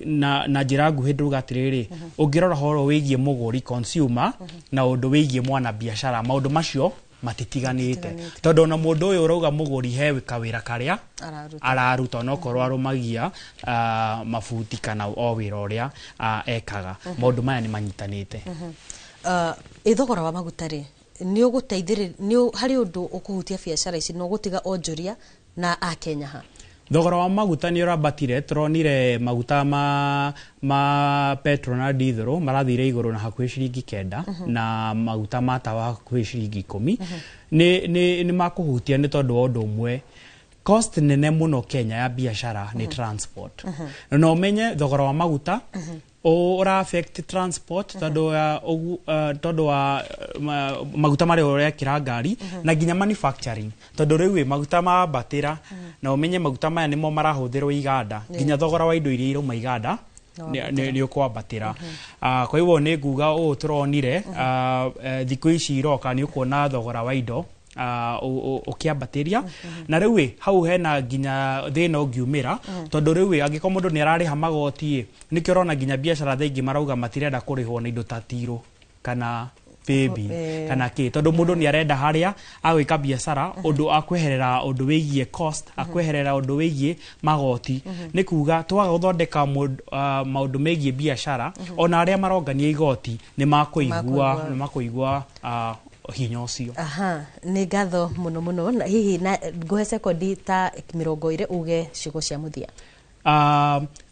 Na njĩra nguhĩ ndauga atĩrĩrĩ, ũngĩrora ũhoro wĩgiĩ mũgũri, consumer, na ũndũ wĩgiĩ mwana biacara, maũndũ macio matitiganĩte, tondũ ona mũndũ ũyũ ũrauga mũgũri he kawĩra karĩa araruta, araruta, onokorwo arũmagia mabuti kana o wĩra ũrĩa ekaga, maũndũ maya nĩ manyitanĩte. Ĩ thogora wa maguta rĩ, nĩ ũgũteithĩrĩria nĩ harĩ ũndũ ũkũhutia biacara ici na ũgũtiga onjoria na akenya ha? Thogora wa maguta nĩ ũrambatire. Tũronire maguta ma petrol na diesel marathire igũrũ na hakuhĩ ciringi 9, na maguta ma tawa hakuhĩ ciringi 10. Nĩ makũhutia nĩ tondũ wa ũndũ ũmwe, cost nene mũno Kenya ya biacara nĩ transport, na ũmenye thogora wa maguta ũra affect transport tondũ wa maguta marĩa ũrekĩra ngari, na nginya manufacturing, tondũ rĩu ĩ maguta mambatĩra, na ũmenye maguta maya nĩmo marahũthĩrwo iganda, nginya thogora wa indo iria irauma iganda nĩ ũkwambatĩra. Kwa hivyo nĩ nguga ũũ tũronire thikũ ici iroka nĩ ũkuona thogora wa indo ũkĩambatĩria, na rĩu ĩ hau hena nginya thĩna ũngiumĩra, tondũ rĩu ĩ angĩkorwo mũndũ nĩ ararĩha magoti ĩ, nĩkĩo ũrona nginya biacara thaa ingĩ marauga matirenda kũrĩhwo na indo ta tirũ kana baby kana kĩ, tondũ mũndũ nĩ arenda harĩa agwĩka biacara ũndũ akweherera ũndũ wĩgiĩ cost, akweherera ũndũ wĩgiĩ magoti. Nĩ kuga twaga gũthondeka maũndũ megiĩ biacara, ona arĩa marongania igoti nĩ makũigua Makũigua. nĩ makũigua hinya ũcio. Aha, nĩ ngatho mũno mũno, na hihi na ngũhe sekondi ta 20 uge ciugo cia mũthia.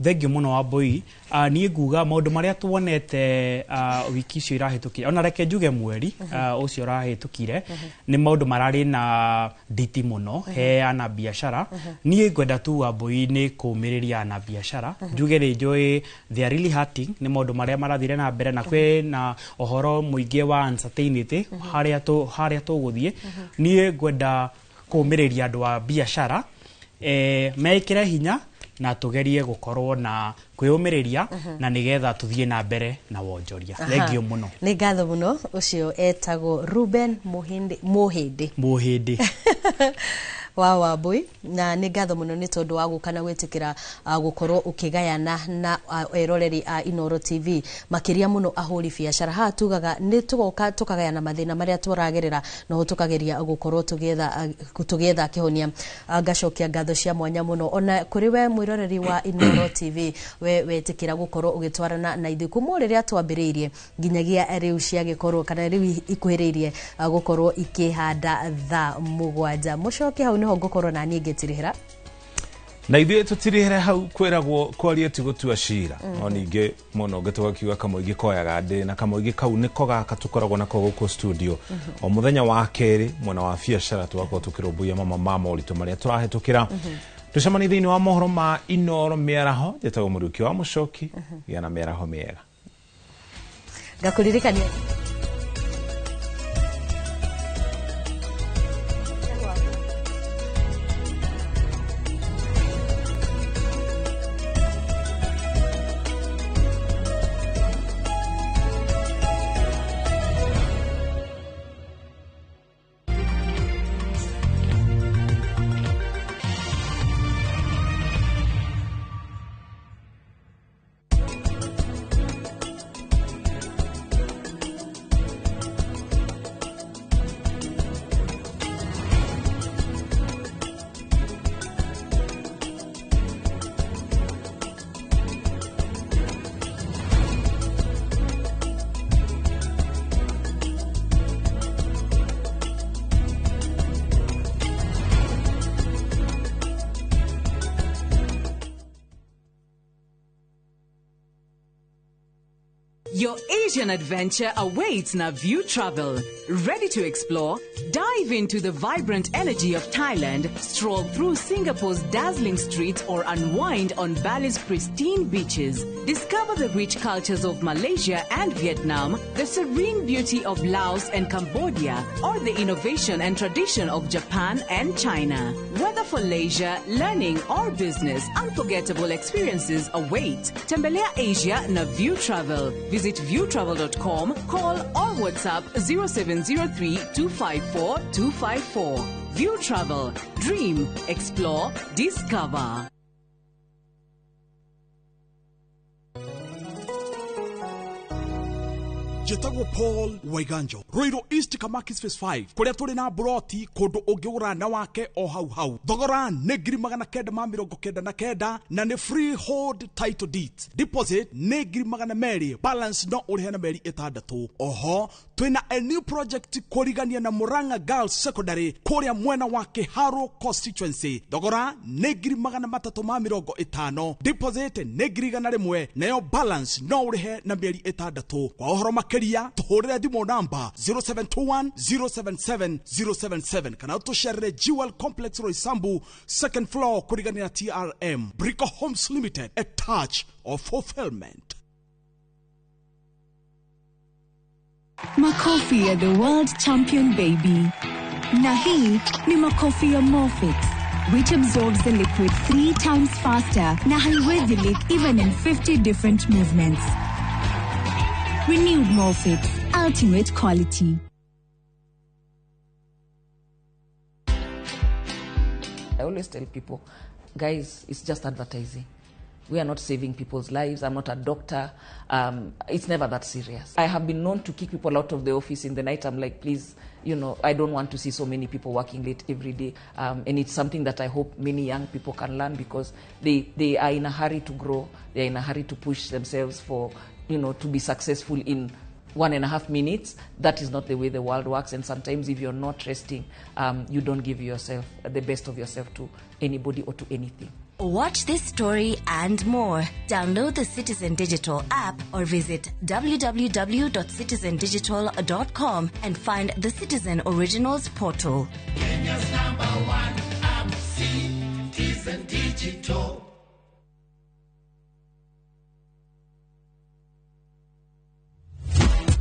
Thengiũ mũno Wambũi. Niĩ nguga maũndũ marĩa tuonete wiki icio irahĩtũkire, ona reke njuge mweri ũcio ũrahĩtũkire, nĩ maũndũ mararĩ na nditi mũno he ana biacara. Niĩ ngwenda tu, Wambũi, nĩ kũmĩrĩria ana biacara, njuge nĩ njũĩ they are really hurting nĩ maũndũ marĩa marathire na mbere, na kwĩ na ũhoro mũingĩ wa uncertainty harĩa tũgũthiĩ. Niĩ ngwenda kũmĩrĩria andũ a biacara mekĩre hinya na tugerie gũkorwo na kwĩyũmĩrĩria na nĩgetha tũthiĩ na mbere na wonjoria. Thengiũ mũno. Nĩ ngatho mũno. Ũcio etagwo Ruben Muhindi Muhindi. Mũhĩndĩ. Wa Wambui, na nĩ ngatho mũno nĩ tondũ wa gũka na gwĩtĩkĩra gũkorwo ũkĩgayana na eroreri a Inoro TV, makĩria mũno ahũri biacara. Haha tugaga nĩ tũgoka tũkagayana mathĩna marĩa tũragerera, noho tũkageria gũkorwo tũgĩetha kĩhonia. Ngacokia ngatho cia mwanya mũno ona kũrĩ we mwĩroreri wa Inoro TV, we wetĩkĩra gũkorwo ũgĩtwarana na ithuĩ kuma o rĩrĩa twambĩrĩirie nginyagia rĩu ciagĩkorwo kana rĩu ikuhĩrĩirie gũkorwo ikĩhanda thaa 7. Mũcoke hau nĩho ngũkorwo na niĩ ngĩtirihĩra. Na ithuĩ tũtirĩhere hau, kwĩragwo kwaria ti gũtua cira. No ningĩ mũno ũngĩ tũgakiuga kamũingĩ koyaga ndĩ na kamũingĩ kau nĩko gaka tũkoragwo nako gũkũ studio o mũthenya wa kerĩ mwena wa biacara, tũgakorwo tũkĩrũmbũiya mama ma moritũ marĩa tũrahĩtũkĩra. Tucemanie thĩinĩ wa mohoro ma Inoro mĩaraho. Njĩtagwo Mũriũki wa Mũcoki. Gĩa na mĩaraho mĩega. Ngakuririkania Your Asian adventure awaits na View Travel. Ready to explore? Dive into the vibrant energy of Thailand, stroll through Singapore's dazzling streets, or unwind on Bali's pristine beaches. Discover the rich cultures of Malaysia and Vietnam, the serene beauty of Laos and Cambodia, or the innovation and tradition of Japan and China. Whether for leisure, learning, or business, unforgettable experiences await. Tembelea Asia na View Travel. Visit viewtravel.com, call or WhatsApp 0703 254 254. View Travel. Dream, explore, discover. Njĩtagwo Paul Waiganjo, Ruiru East Kamakis Phase 5, kũrĩa tũrĩ na mburoti kũndũ ũngĩgũra na wake o hau hau. Thogora nĩ 999 na nĩ freehold title deeds. Deposit nĩ 200,000, balance no ũrĩhe na mĩeri 6. Oho twĩna a new project kũrigania na Murang'a Girls Secondary kũrĩa mwena wa Kiharu constituency. Thogora nĩ 350,000, deposit nĩ 100,000, nayo balance no ũrĩhe na mĩeri 6. Kwa ũhoro makĩria tũhũrĩre thimũ namba 0721 077 077 kana tũcerere Jewel Complex Roysambu, second floor, kũrigania na TRM. Brico Homes Limited, a touch of fulfillment. Makofi ya the world champion baby. Na hii ni makofi ya Morfix, which absorbs the liquid 3 times faster na haiwezi leak even in 50 different movements. Renewed Morfix, ultimate quality. I always tell people, guys, it's just advertising. We are not saving people's lives. I'm not a doctor. It's never that serious. I have been known to kick people out of the office in the night. I'm like, please, you know, I don't want to see so many people working late every day. And it's something that I hope many young people can learn, because they are in a hurry to grow. They are in a hurry to push themselves for, you know, to be successful in 1.5 minutes. That is not the way the world works. And sometimes if you're not resting, you don't give yourself the best of yourself to anybody or to anything. Watch this story and more. Download the Citizen Digital app or visit www.citizendigital.com and find the Citizen Originals portal. Kenya's number one app, Citizen Digital.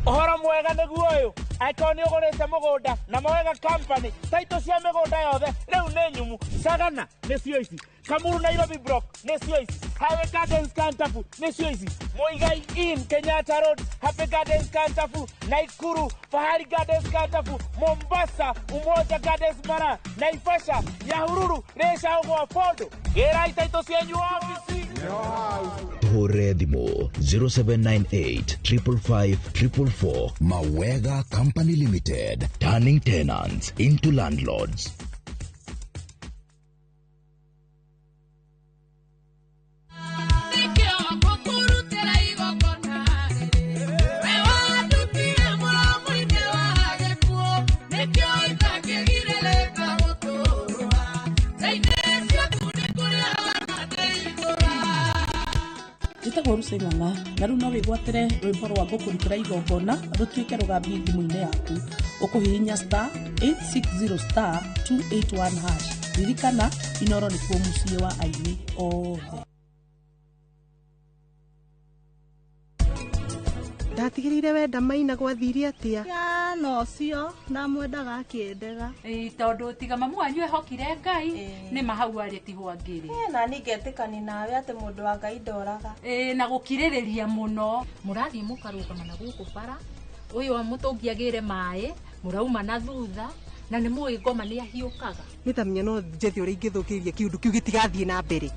Ũhoro mwega nĩguo ũyũ, angĩkorwo nĩ ũgũrĩte mũgũnda na Mawega Company, taitũ cia mĩgũnda yothe rĩu nĩ nyumu. Sagana nĩcio ici, Kamuru Nairobi Block nĩcio ici, Highway Gardens Kantafu nĩcio ici, Muigai Inn Kenyatta Road, Happy Gardens Kantafu, Naikuru Fahari Gardens Kantafu, Mombasa Umoja Gardens Mara, Naivasha Nyahururu Rĩcagwo Bondo. Gĩrai taitũ cianyu ofici. Hũre thimũ 0798 555 444. Mawega Company Limited, turning tenants into landlords. Njĩtagwo Rucaing'ang'a na rĩu no wĩgwatĩre rwĩmbo rwa ngũkũrutĩra igongona rũtuĩke rũgambi thimũ-inĩ yaku. Ũkũhihinya star 860 star 281 hash. Ririkana Inoro nĩkuo mũciĩ wa aini othe. Ndatigĩrĩire wenda Maina gwathire atĩa? Ya no cio ndamwendaga akĩendega. Ĩĩ tondũ tiga mamu wanyu ehokire Ngai nĩ ma hau arĩ tiho angĩrĩ. Na niĩ ngetĩkani nawe atĩ mũndũ wa Ngai ndoraga. Ĩĩ na gũkirĩrĩria mũno. Mũrathiĩ mũkarũgama na gũkũ bara ũyũ wa mũtũngi agĩre maĩ mũrauma na thutha na nĩ mũĩ ngoma nĩ ahiũkaga. Nĩ tamenya no njethe ũrĩa ingĩthũkĩria kĩũndũ kĩu gĩtigathiĩ na mbere.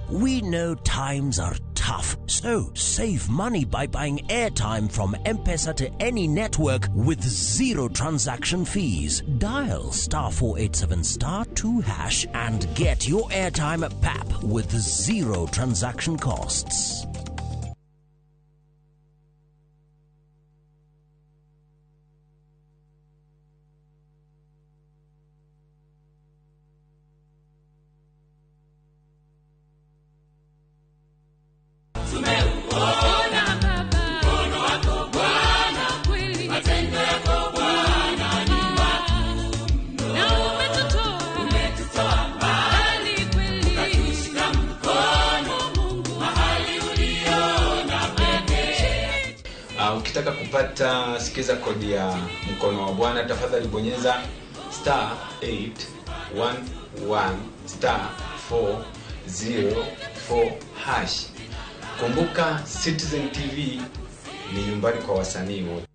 We know times are tough, so save money by buying airtime from M-Pesa to any network with zero transaction fees. Dial *487*2# and get your airtime at PAP with zero transaction costs. Ukitaka kupata sikiza kodi ya mkono wa Bwana, tafadhali bonyeza *811*404#. Kumbuka Citizen TV ni nyumbani kwa wasanii wote.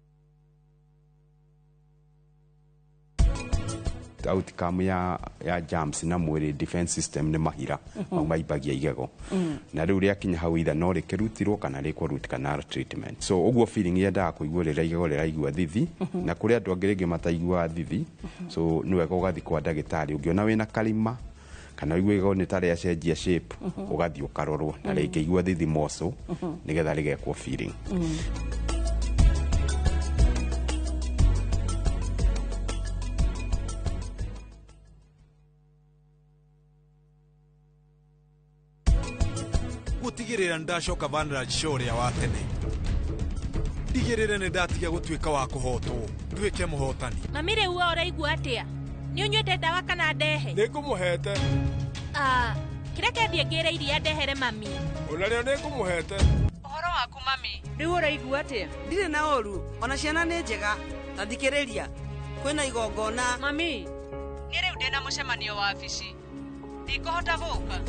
Outcome ya germs na mwiri defense system ni mahira maimbagia igego na riu riakinya hau itha no rikirutirwo kana rikwo root canal treatment. So uguo feeling yendaga kuigua rĩrĩa igego rĩraigua thithi, na kũrĩ andũ angĩ rĩngĩ mataiguaga thithi, so nĩ wega ũgathiĩ kwa ndagĩtarĩ ũngĩona wĩna karima kana ũigue igego nĩ ta rĩacenjia shape, ũgathiĩ ũkarorwo na rĩngĩigua thithi moco nĩgetha rĩgekwo feeling. Gutigirira ndacoka Vanraj show ria wa tene ndigirire ni ndatiga gutuika wa kuhotwo nduike muhotani. Mami riu we uraigua atia? Ni unyuite ndawa kana ndehe? Ni ngumuhete. Kireke thie ngire iria ndehere mami. Onario ni ngumuhete. Uhoro waku mami? Riu uraigua atia? Ndirĩ na ũru, ona ciana nĩ njega. Ta thikĩrĩria, kwĩna igongona. Mami, niĩ rĩu ndĩna mũcemanio wa wabici, ndikũhota gũka.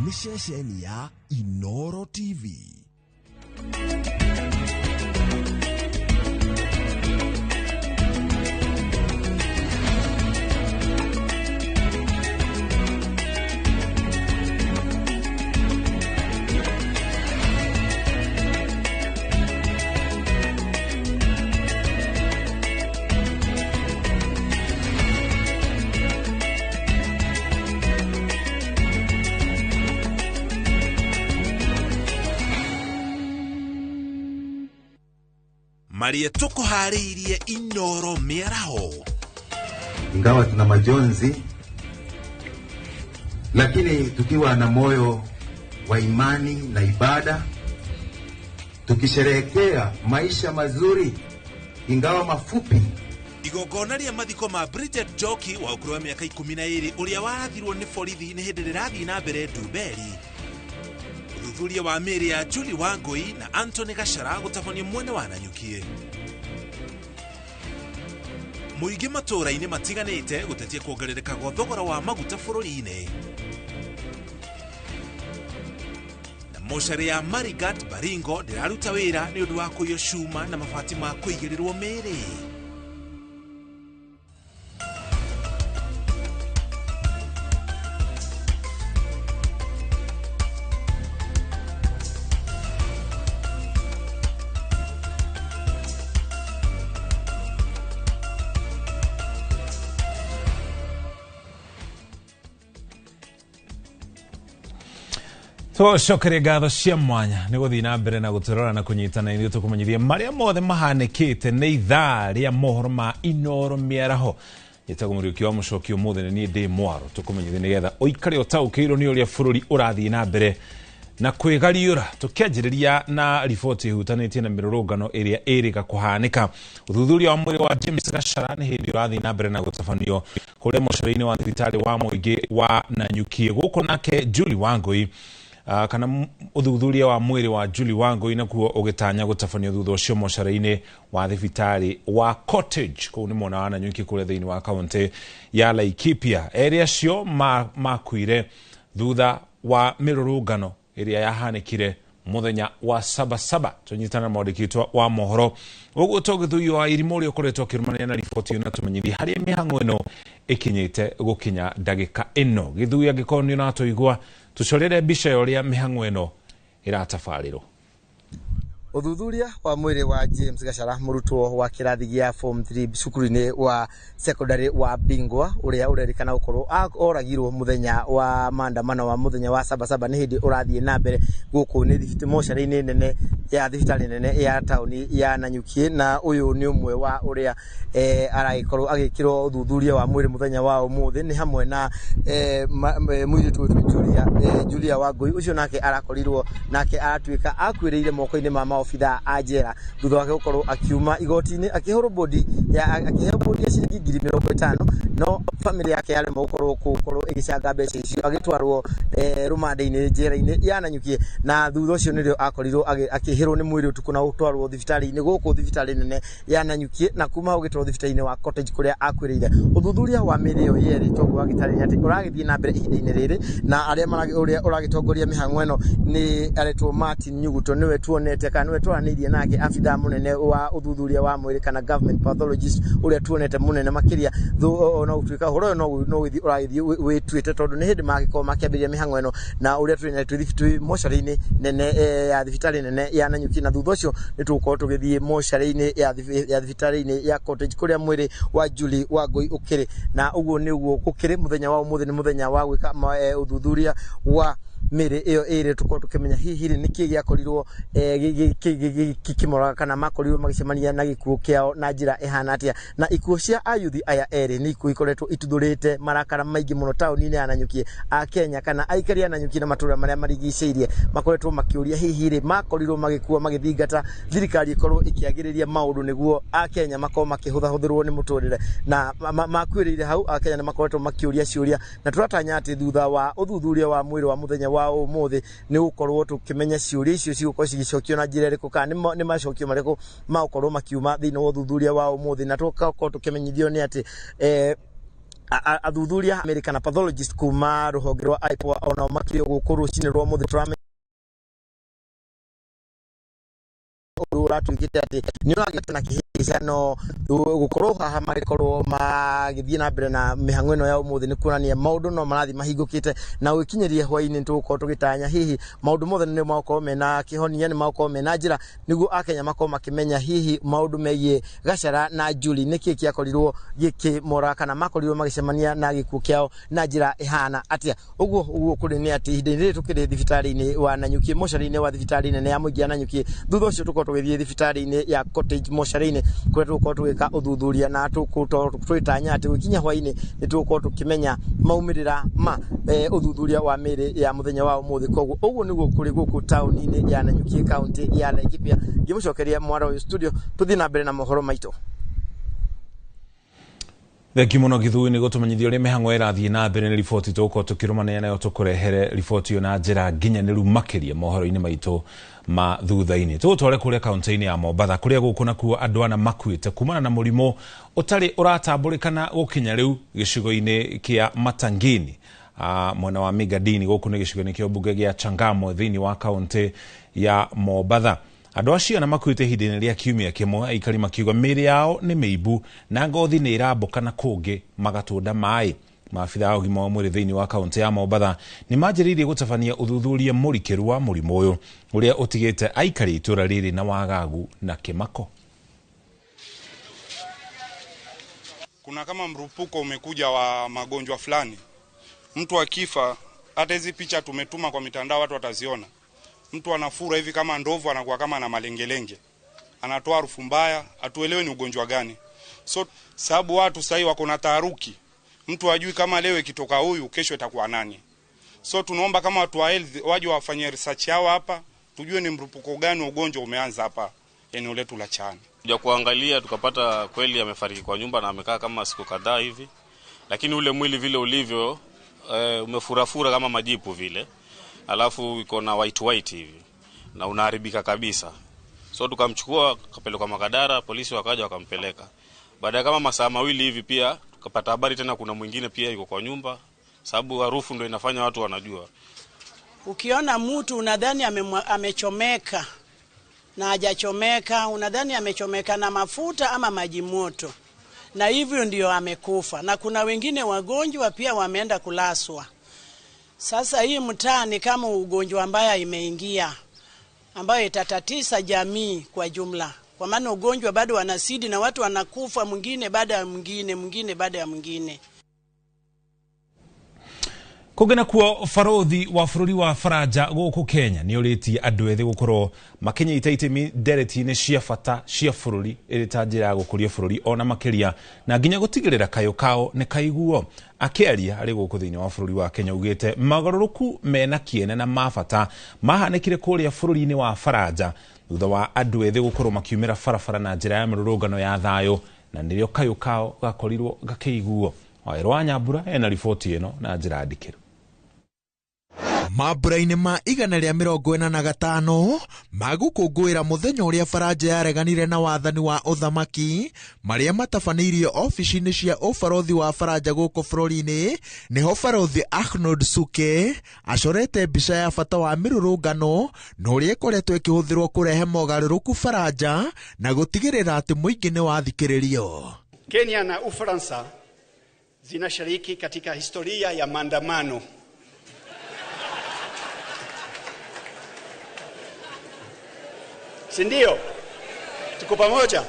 Nĩ ceceni ya Inoro TV. Maria tukuhariirie Inoro miaraho. Ingawa tuna majonzi, lakini tukiwa na moyo wa imani na ibada, tukisherehekea maisha mazuri ingawa mafupi. Igongona rĩa mathiko ma Bridget Njoki wa ũkũrũ wa mĩaka 12 ũrĩa warathirwo nĩ borithi nĩ hĩndĩ rĩrathiĩ na mbere Ndumberi. Ũthuthuria wa mĩĩrĩ ya Julie Wangui na Anthony Gachara gũtabania mwena wa Nanyukie. Mũingĩ matũũra-inĩ matiganĩte gũtetia kuongerereka gwa thogora wa maguta bũrũri-inĩ. Na mocarĩ ya Marigat Baringo ndĩraruta wĩra nĩ ũndũ wa kũiywo cuma na mabati ma kũigĩrĩrwo mĩĩrĩ. Tũcokerie ngatho cia mwanya nĩ gũthiĩ na mbere na gũtũrora na kũnyitana ithuĩ tũkũmenyithia marĩa mothe mahanĩkĩte nĩ ithaa rĩa mohoro ma Inoro mĩaraho. Njĩtagwo Mũriũki wa Mũcoki, ũmũthĩ nĩ niĩ ndĩ mwaro tũkũmenyithia nĩgetha ũikare ũtaũkĩirwo nĩ ũrĩa bũrũri ũrathiĩ na mbere na kwĩgariũra. Tũkĩanjĩrĩria na riboti ĩhutanĩtie na mĩrũrũngano ĩrĩa ĩrĩga kũhanĩka. Ũthuthuria wa mwĩrĩ wa James Gachara nĩ hĩndĩ ũrathiĩ na mbere na gũtabanio kũrĩa mocarĩ-inĩ wa thibitarĩ wa mũingĩ wa Nanyuki. Gũkũ nake Julie Wangui kana ũthuthuria wa mwĩrĩ wa Julie Wangui nakuo ũgĩtanya gũtabanio thutha ũcio mocarĩ-inĩ wa thibitarĩ wa Cottage kũu nĩ mwena wa Nanyuki kũrĩa thĩinĩ wa kaũntĩ ya Laikipia. Erĩ acio makuire thutha wa mĩrũrũngano ĩrĩa yahanĩkire mũthenya wa Sabasaba. Tũnyitana na mwandĩki wa mohoro ũguo tũgĩthuio wa irimũ ũrĩa ũkoretwo ũkĩrũmanĩra na riboti ĩno na tũmenyithie harĩa mĩhang'o ĩno ĩkinyĩte gũkinya ndagĩka ĩno. Gĩthuĩ angĩkorwo nĩ ũratũigua tũcorere mbica ya ũrĩa mĩhang'o ĩno ĩratabarĩrwo. Ũthuthuria wa mwĩrĩ wa James Gachara, mũrutwo wa kĩrathi gĩa form 3 cukuru-inĩ wa secondary wa Bingwa, ũrĩa ũrerĩkana gũkorwo oragirwo mũthenya wa maandamano wa mũthenya wa Sabasaba, nĩ hĩndĩ ũrathiĩ na mbere gũkũ nĩ mocarĩ-inĩ nene ya thibitarĩ nene ya taũni ya Nanyuki. Na ũyũ nĩ ũmwe wa ũrĩa aragĩkorwo agĩkĩrwo ũthuthuria wa mwĩrĩ mũthenya wa ũmũthĩ, nĩ hamwe na mũirĩtu wĩtwo Julia Wangui, ũcio nake arakorirwo nake aratuĩka akuĩrĩire moko-inĩ ma maobitha a njera thutha wake gũkorwo akiuma igoti-inĩ akĩhũrwo bodi ya akĩheo bodi ya ciringi 50,000, no family yake yaremwo gũkorwo ĩgĩcanga mbeca icio, agĩtwarwo rũmande-inĩ njera-inĩ ya Nanyuki, na thutha ũcio nĩrĩo akorirwo akĩhĩrwo nĩ mwĩrĩ ũtukũ na gũtwarwo thibitarĩ-inĩ gũkũ thibitarĩ nene ya Nanyuki, na kuma hau gĩtwarwo thibitarĩ-inĩ wa Cottage kũrĩa akuĩrĩire. Ũthuthuria wa mĩrĩ ĩyo yerĩ toguo wagĩtarĩria atĩ ũragĩthiĩ na mbere ihinda-inĩ rĩrĩ, na arĩa ũrĩa ũragĩtongoria mĩhang'o ĩno nĩ aretwo Martin Nyuguto, nĩwe tuonete kana nĩwe twaranĩirie nake abithaa mũnene wa ũthuthuria wa mwĩrĩ kana government pathologist ũrĩa tuonete mũnene makĩria, ona gũtuĩka ũhoro ũyũ no ũgĩthiĩ ũragĩthiĩ wĩtuĩte tondũ nĩ hĩndĩ magĩkorwo makĩambĩrĩria mĩhang'o ĩno, na ũrĩa twĩ mocarĩ-inĩ nene ya thibitarĩ nene ya Nanyuki, na thutha ũcio nĩ tũgũkorwo tũgĩthiĩ mocarĩ-inĩ ya thibitarĩ-inĩ ya Cottage kũrĩa mwĩrĩ wa Julie Wangui ũkĩrĩ. Na ũguo nĩguo gũkĩrĩ mũthenya wa ũmũthĩ, nĩ mũthenya wa gwĩka ũthuthuria wa mĩrĩ ĩyo ĩrĩ, tũkorwo tũkĩmenya hihi rĩ nĩkĩ gĩakorirwo gĩkĩmoraga kana makorirwo magĩcemania na gĩkuũ kĩao na njĩra ĩhana atĩa. Na ikuũ cia ayuthi aya erĩ nĩ ikuũ ikoretwo ituthũrĩte marakara maingĩ mũno taũni-inĩ ya Nanyuki. A Kenya kana aikari a Nanyuki na matũũra marĩa marigicĩirie makoretwo makĩũria hihi rĩ makorirwo magĩkua magĩthingata thirikari ĩkorwo ĩkĩagĩrĩria maũndũ nĩguo a Kenya makorwo makĩhũthahũthĩrwo nĩ mũtũrĩre, na makuĩrĩire hau. A Kenya nĩ makoretwo makĩũria ciũria, na tũratanya atĩ thutha wa ũthuthuria wa mwĩrĩ wa mũthenya wa ũmũthĩ nĩ gũkorwo tũkĩmenya ciũria icio cigũkorwo cigĩcokio na njĩra ĩrĩkũ, kana nĩ macokio marĩkũ magũkorwo makiuma thĩinĩ wa ũthuthuria wa ũmũthĩ. Na tũgakorwo tũkĩmenyithio nĩ atĩ athuthuria America na pathologist kuma rũhonge rwa IPOA onao makĩrĩ gũkũ rũcinĩ rwa ũmũthĩ. Tũramenya ũndũ ũratuĩkĩte atĩ nĩ ũragĩte na kĩhĩtahĩtano gũkorwo haha magĩkorwo magĩthiĩ na mbere na mĩhang'o ĩno ya ũmũthĩ nĩ kuonania maũndũ no marathiĩ mahingũkĩte, na gũgĩkinyĩria hwaĩ-inĩ tũgũkorwo tũgĩtanya hihi maũndũ mothe nĩ magũkorwo mena kĩhonia, nĩ magũkorwo mena njĩra nĩguo akenya makorwo makĩmenya hihi maũndũ megiĩ Gachara na Julie nĩkĩ gĩakorirwo gĩkĩmoraga kana makorirwo magĩcemania na gĩkuũ kĩao na njĩra ĩhana atĩa. Ũguo ũguo kũrĩ nĩ atĩ ihinda-inĩ rĩrĩ tũkĩrĩ thibitarĩ-inĩ wa Nanyuki, mocarĩ-inĩ wa thibitarĩ nene ya mũingĩ ya Nanyuki, thutha ũcio tũkorwo tũgĩthiĩ thibitarĩ-inĩ ya Cottage mocarĩ-inĩ kũrĩa tũgũkorwo tũgĩka ũthuthuria, na tũgĩtanya atĩ gũkinya hwaĩ-inĩ nĩ tũgũkorwo tũkĩmenya maumĩrĩra ma ũthuthuria wa mĩrĩ ya mũthenya wa ũmũthĩ. Koguo ũguo nĩguo kũrĩ gũkũ taũni-inĩ ya Nanyuki, kaũntĩ ya Laikipia. Ngĩmũcokeria mwaro ũyũ studio, tũthiĩ na mbere na mohoro maitũ. Thengiũ mũno Gĩthuĩ nĩ gũtũmenyithia ũrĩa mĩhang'o ĩrathiĩ na mbere. Nĩ riboti tũgũkorwo tũkĩrũmanĩra nayo, tũkũrehere riboti ĩyo na njĩra nginyanĩru makĩria mohoro-inĩ maitũ ma thutha-inĩ. Tũgũtware kũrĩa kaũntĩ-inĩ ya Mombatha kũrĩa gũkũ nakuo andũ ana makuĩte kumana na mũrimũ ũtarĩ ũratambũrĩkana gũkinya rĩu gĩcigo-inĩ kĩa Matangini mwena wa Migadini. Gũkũ nĩ gĩcigo-inĩ kĩa mbunge gĩa Changamwe thĩinĩ wa kaũntĩ ya Mombatha. Andũ acio ana makuĩte ihinda-inĩ rĩa kiumia kĩmwe, aikari makiuga mĩĩrĩ yao nĩ mĩimbu na ngothi nĩ ĩrambũka na kũngĩ magatũnda maĩ. Maabitha a ũgima wa mwĩrĩ thĩinĩ wa kaũntĩ ya Mombatha nĩ manjĩrĩirie gũtabania ũthuthuria mũrikĩru wa mũrimũ ũyũ ũrĩa ũtigĩte aikari itũũra rĩrĩ na wagagu na kĩmako. Kuna kama mrupuko umekuja wa magonjwa fulani, mtu akifa Hata hizi picha tumetuma kwa mitandao watu wataziona. Mtu anafura hivi kama ndovu, anakuwa kama na malengelenge, anatoa harufu mbaya, hatuelewi ni ugonjwa gani. So sababu watu sasa wako na taharuki, mtu hajui kama leo ikitoka huyu kesho itakuwa nani. So tunaomba kama watu wa health waje wafanye research yao hapa, tujue ni mrupuko gani wa ugonjwa umeanza hapa eneo letu la Chaani. Kuja kuangalia tukapata kweli amefariki kwa nyumba na amekaa kama siku kadhaa hivi, lakini ule mwili vile ulivyo umefurafura kama majipu vile, alafu iko na white white hivi na unaharibika kabisa. So tukamchukua kapelekwa Makadara, polisi wakaja wakampeleka. Baada ya kama masaa mawili hivi pia tukapata habari tena kuna mwingine pia yuko kwa nyumba, sababu harufu ndio inafanya watu wanajua. Ukiona mtu unadhani amechomeka na hajachomeka, unadhani amechomeka na mafuta ama maji moto, na hivyo ndio amekufa. Na kuna wengine wagonjwa pia wameenda kulaswa. Sasa hii mtaa ni kama ugonjwa mbaya imeingia, ambayo itatatisa jamii kwa jumla, kwa maana ugonjwa bado wanasidi na watu wanakufa, mwingine baada ya mwingine, mwingine baada ya mwingine. Kũngĩ nakuo barothi wa bũrũri wa Faranja gũkũ Kenya nĩ ũrĩtie andũ ethĩ gũkorwo makĩnyita itemi ndereti-inĩ cia bata cia bũrũri ĩrĩ ta njĩra ya gũkũria bũrũri ona makĩria na nginya gũtigĩrĩra kayũ kao nĩ kaiguo. Akĩaria arĩ gũkũ thĩinĩ wa bũrũri wa Kenya augĩte magarũrũku mena kĩene na ma bata mahanĩkire kũrĩa bũrũri-inĩ wa Faranja thutha wa andũ ethĩ gũkorwo makiumĩra barabara na njĩra ya mĩrũrũngano ya thayũ, na nĩrĩo kayũ kao gakorirwo gakĩiguo. Waĩrũ wa Nyambura ena riboti ĩno na njĩra ndikĩru. Mambura-inĩ ma 145 magũkũngũĩra mũthenya ũrĩa Faranja yareganire na wathani wa ũthamaki marĩa matabanĩirio ofici-inĩ cia ũbarothi wa Faranja gũkũ bũrũri-inĩ, nĩho barothi Arnaud Suke acorete mbica ya bata wa mĩrũrũngano na ũrĩa ĩkoretwo ĩkĩhũthĩrwo kũrehe mogarũrũku Faranja na gũtigĩrĩra atĩ mũingĩ nĩ wathikĩrĩrio. Kenya na Ufaransa zinashiriki katika historia ya maandamano. Si ndio? Tuko pamoja.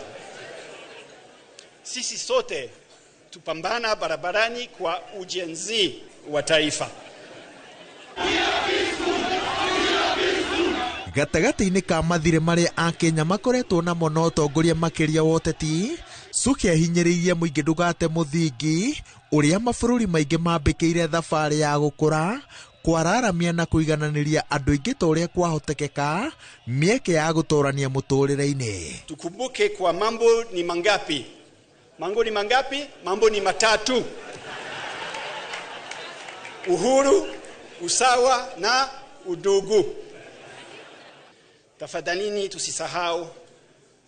Sisi sote tupambana barabarani kwa ujenzi wa taifa. Gatagatĩ-inĩ ka mathirĩ marĩa Akenya makoretwo namo na ũtongoria makĩria wa ũteti, Suke ahinyĩrĩirie mũingĩ ndũgate mũthingi ũrĩa mabũrũri maingĩ mambĩkĩire thabarĩ ya gũkũra, kwararamia na kũigananĩria andũ aingĩ ta ũrĩa kwahotekeka mĩeke ya gũtũrania mũtũrĩre-inĩ. Tukumbuke kwa mambo ni mangapi? Mambo ni mangapi? Mambo ni matatu: uhuru, usawa na udugu. Tafadhalini tusisahau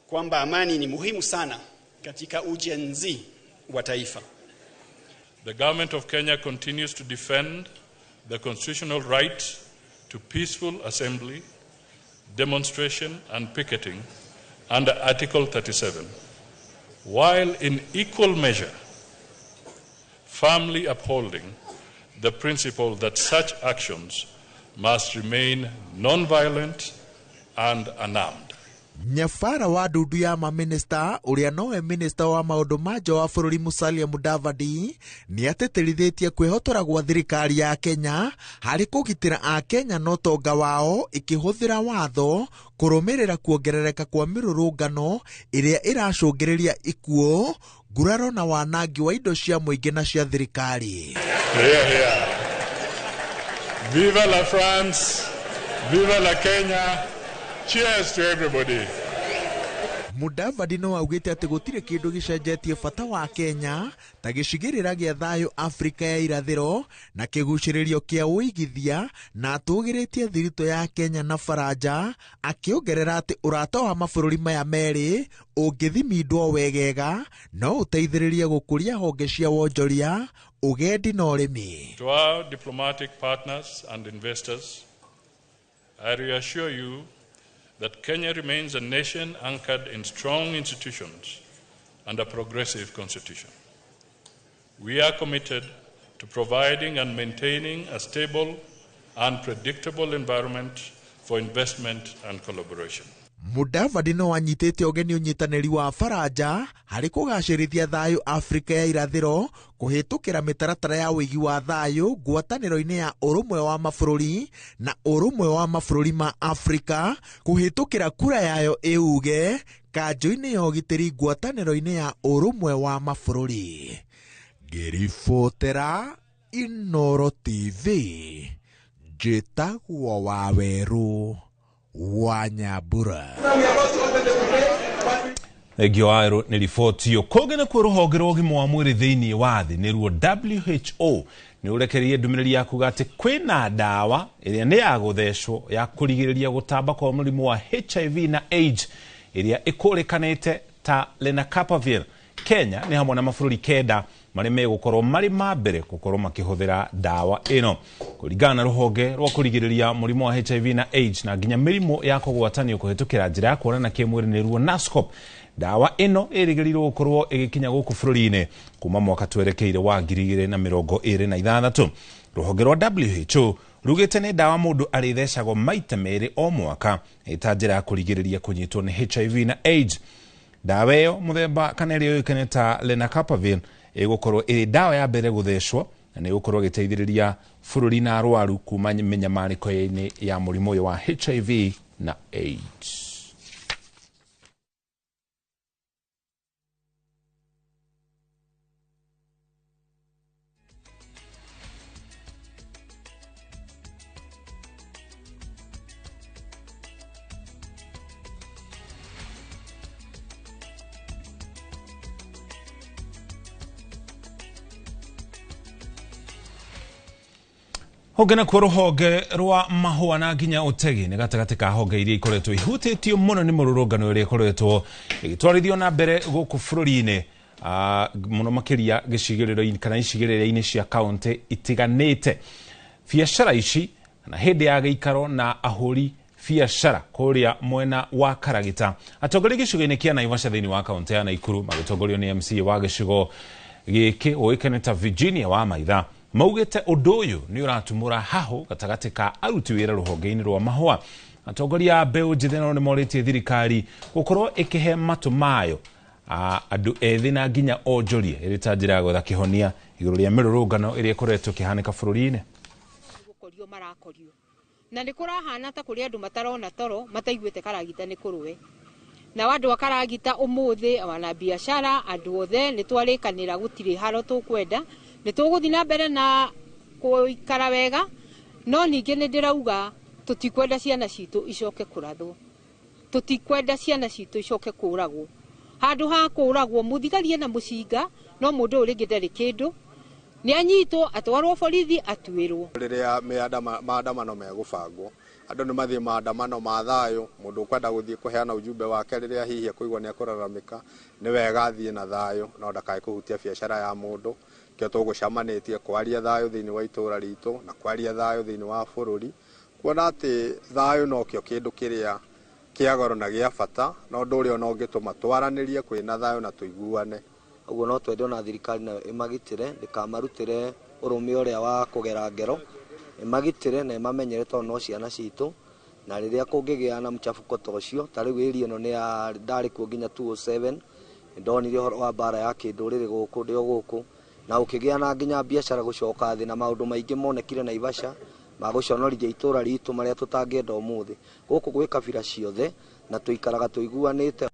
kwamba amani ni muhimu sana katika ujenzi wa taifa. The government of Kenya continues to defend the constitutional right to peaceful assembly, demonstration and picketing under Article 37, while in equal measure firmly upholding the principle that such actions must remain non-violent and unarmed. Nyabara wa ndundu ya maminista ũrĩa nowe minista wa maũndũ ma nja wa bũrũri Musalia Mudavadi nĩ atĩtĩrithĩtie kwĩhotora gwa thirikari ya Kenya harĩ kũgitĩra Akenya na ũtonga wao ĩkĩhũthĩra watho kũrũmĩrĩra kuongerereka kwa mĩrũrũngano ĩrĩa ĩracũngĩrĩria ikuũ, nguraro na wanangi wa indo cia mũingĩ na cia thirikari. Yeah, yeah. Viva la France, viva la Kenya. Cheers to everybody. Mudavadi no augĩte atĩ gũtirĩ kĩndũ gĩcenjetie bata wa Kenya ta gĩcigĩrĩra gĩa thayũ Afrika ya irathĩro na kĩgucĩrĩrio kĩa ũigithia, na atũgĩrĩtie thiritũ ya Kenya na Faranja, akĩongerera atĩ ũrata wa mabũrũri maya merĩ ũngĩthimindwo wegega no ũteithĩrĩrie gũkũria honge cia wonjoria, ũgendi na ũrĩmi. To our diplomatic partners and investors, I reassure you that Kenya remains a nation anchored in strong institutions and a progressive constitution. We are committed to providing and maintaining a stable and predictable environment for investment and collaboration. Mudavadi no anyitĩte ũgeni ũnyitanĩri wa Faranja harĩ kũgacĩrithia thayũ Afrika ya irathĩro kũhĩtũkĩra mĩtaratara ya ũigi wa thayũ ngwatanĩro-inĩ ya ũrũmwe wa mabũrũri na ũrũmwe wa mabũrũri ma Afrika kũhĩtũkĩra kura yayo ĩuge kanjũ-inĩ ya ũgitĩri ngwatanĩro-inĩ ya ũrũmwe wa mabũrũri. Ngĩribotera Inooro TV, njĩtagwo Wawerũ wa Nyambura. Thengio Wawerũ nĩ riboti ĩyo. Kũngĩ nakuo rũhonge rwa ũgima wa mwĩrĩ thĩinĩ wa thĩ nĩruo WHO nĩ ũrekereirie ndũmĩrĩri ya kuga atĩ kwĩna ndawa ĩrĩa nĩ ya gũthecwo ya kũrigĩrĩria gũtamba kwa mũrimũ wa HIV na AIDS ĩrĩa ĩkũrĩkanĩte ta Lenacapavir. Kenya nĩ hamwe na mabũrũri 9 marĩa megũkorwo marĩ ma mbere gũkorwo makĩhũthĩra ndawa ĩno. Kũringana na rũhonge rwa kũrigĩrĩria mũrimũ wa HIV na AIDS na nginya mĩrimũ ya kũgwatanio kũhĩtũkĩra njĩra ya kuonana kĩmwĩrĩ nĩruo NASCOP, ndawa ĩno ĩrĩgĩrĩirwo gũkorwo ĩgĩkinya gũkũ bũrũri-inĩ kuma mwaka twerekeire wa 2026. Rũhonge rwa WHO rugĩte nĩ ndawa mũndũ arĩthecagwo maita 2 o mwaka ĩta njĩra ya kũrigĩrĩria kũnyitwo nĩ HIV na AIDS. Ndawa ĩyo mũthemba kana ĩrĩa yũĩkaine ta Lenacapavir ĩgũkorwo ĩrĩ ndawa ya mbere gũthecwo na nĩ ĩgũkorwo ĩgĩteithĩrĩria bũrũri na arwaru kuma mĩnyamarĩko-inĩ ya mũrimũ ũyũ wa HIV na AIDS. Honge nakuo rũhonge rwa mahũa na nginya ũtegi nĩ gatagatĩ ka honge iria ikoretwo ihutĩtio mũno nĩ mũrũrũngano ĩrĩa ĩkoretwo ĩgĩtwarithio na mbere gũkũ bũrũri-inĩ, mũno makĩria gĩcigĩrĩro-inĩ kana icigĩrĩra-inĩ cia kaũntĩ itiganĩte. Biacara ici na hĩndĩ ya gĩikaro na ahũri biacara kũrĩa mwena wa Karagita, atongoria gĩcigo-inĩ kĩa Naivasha thĩinĩ wa kaũntĩ ya Naikuru magĩtongorio nĩ MCA wa gĩcigo gĩkĩ ũĩkaine ta Virginia wa Maitha maugĩte ũndũ ũyũ nĩ ũratumũra hahũ gatagatĩ ka aruti wĩra rũhonge-inĩ rwa mahũa. Atongoria a mbeũ njĩthĩ nao nĩ morĩtie thirikari gũkorwo ĩkĩhe matũ mayo andũ ethĩ na nginya onjoria ĩrĩ ta njĩra ya gwetha kĩhonia igũrũ rĩa mĩrũrũngano ĩrĩa ĩkoretwo ĩkĩhanĩka bũrũri-inĩ. Gũkorio marakorio na nĩ kũrahana ta kũrĩ andũ matarona toro mataiguĩte Karagita nĩ kũrũe na andũ a Karagita ũmũthĩ wana biacara andũ othe nĩ twarĩkanĩra gũtirĩ haro tũkwenda nĩ tũgũthiĩ na mbere na gũikara wega no ningĩ nĩ ndĩrauga tũtikwenda ciana citũ icoke kũrathwo, tũtikwenda ciana citũ icoke kũragwo. Handũ ha kũragwo mũthigari na mũcinga no mũndũ ũyũ rĩngĩ ndarĩ kĩndũ nĩ anyitwo atwarwo borithi atuĩrwo. Rĩrĩa maandamano megũbangwo andũ nĩ mathiĩ maandamano ma thayũ, mũndũ ũkwenda gũthiĩ kũheana ujumbe wake rĩrĩa hihi ekũigua nĩ ekũraramĩka nĩ wega athiĩ na thayũ no ndakae kũhutia biacara ya mũndũ. Kĩo tũgũcamanĩtie kwaria thayũ thĩinĩ wa itũũra ritũ na kwaria thayũ thĩinĩ wa bũrũri, kuona atĩ thayũ nokĩo kĩndũ kĩrĩa kĩa goro na gĩa bata na ũndũ ũrĩa ona ũngĩtũma twaranĩrie kwĩna thayũ na tũiguane. Ũguo no twende ona thirikari nayo ĩmagitĩre ndĩkamarutĩre ũrũme ũrĩa wa kũgera ngero, ĩmagitĩre na ĩmamenyere tondũ no ciana citũ, na rĩrĩa kũngĩgĩa na mchafuko ta ũcio ta rĩu area ĩno nĩ ya ndarĩ kuo nginya 207 nĩndonire ũhoro wa mbara ya kĩndũrĩrĩ gũkũ ndĩ o gũkũ na ũkĩgĩa na nginya biacara gũcoka thĩ na maũndũ maingĩ monekire Naivasha magũconorithia itũũra ritũ marĩa tũtangĩenda ũmũthĩ. Gũkũ gwĩ kabira ciothe na tũikaraga tũiguanĩte.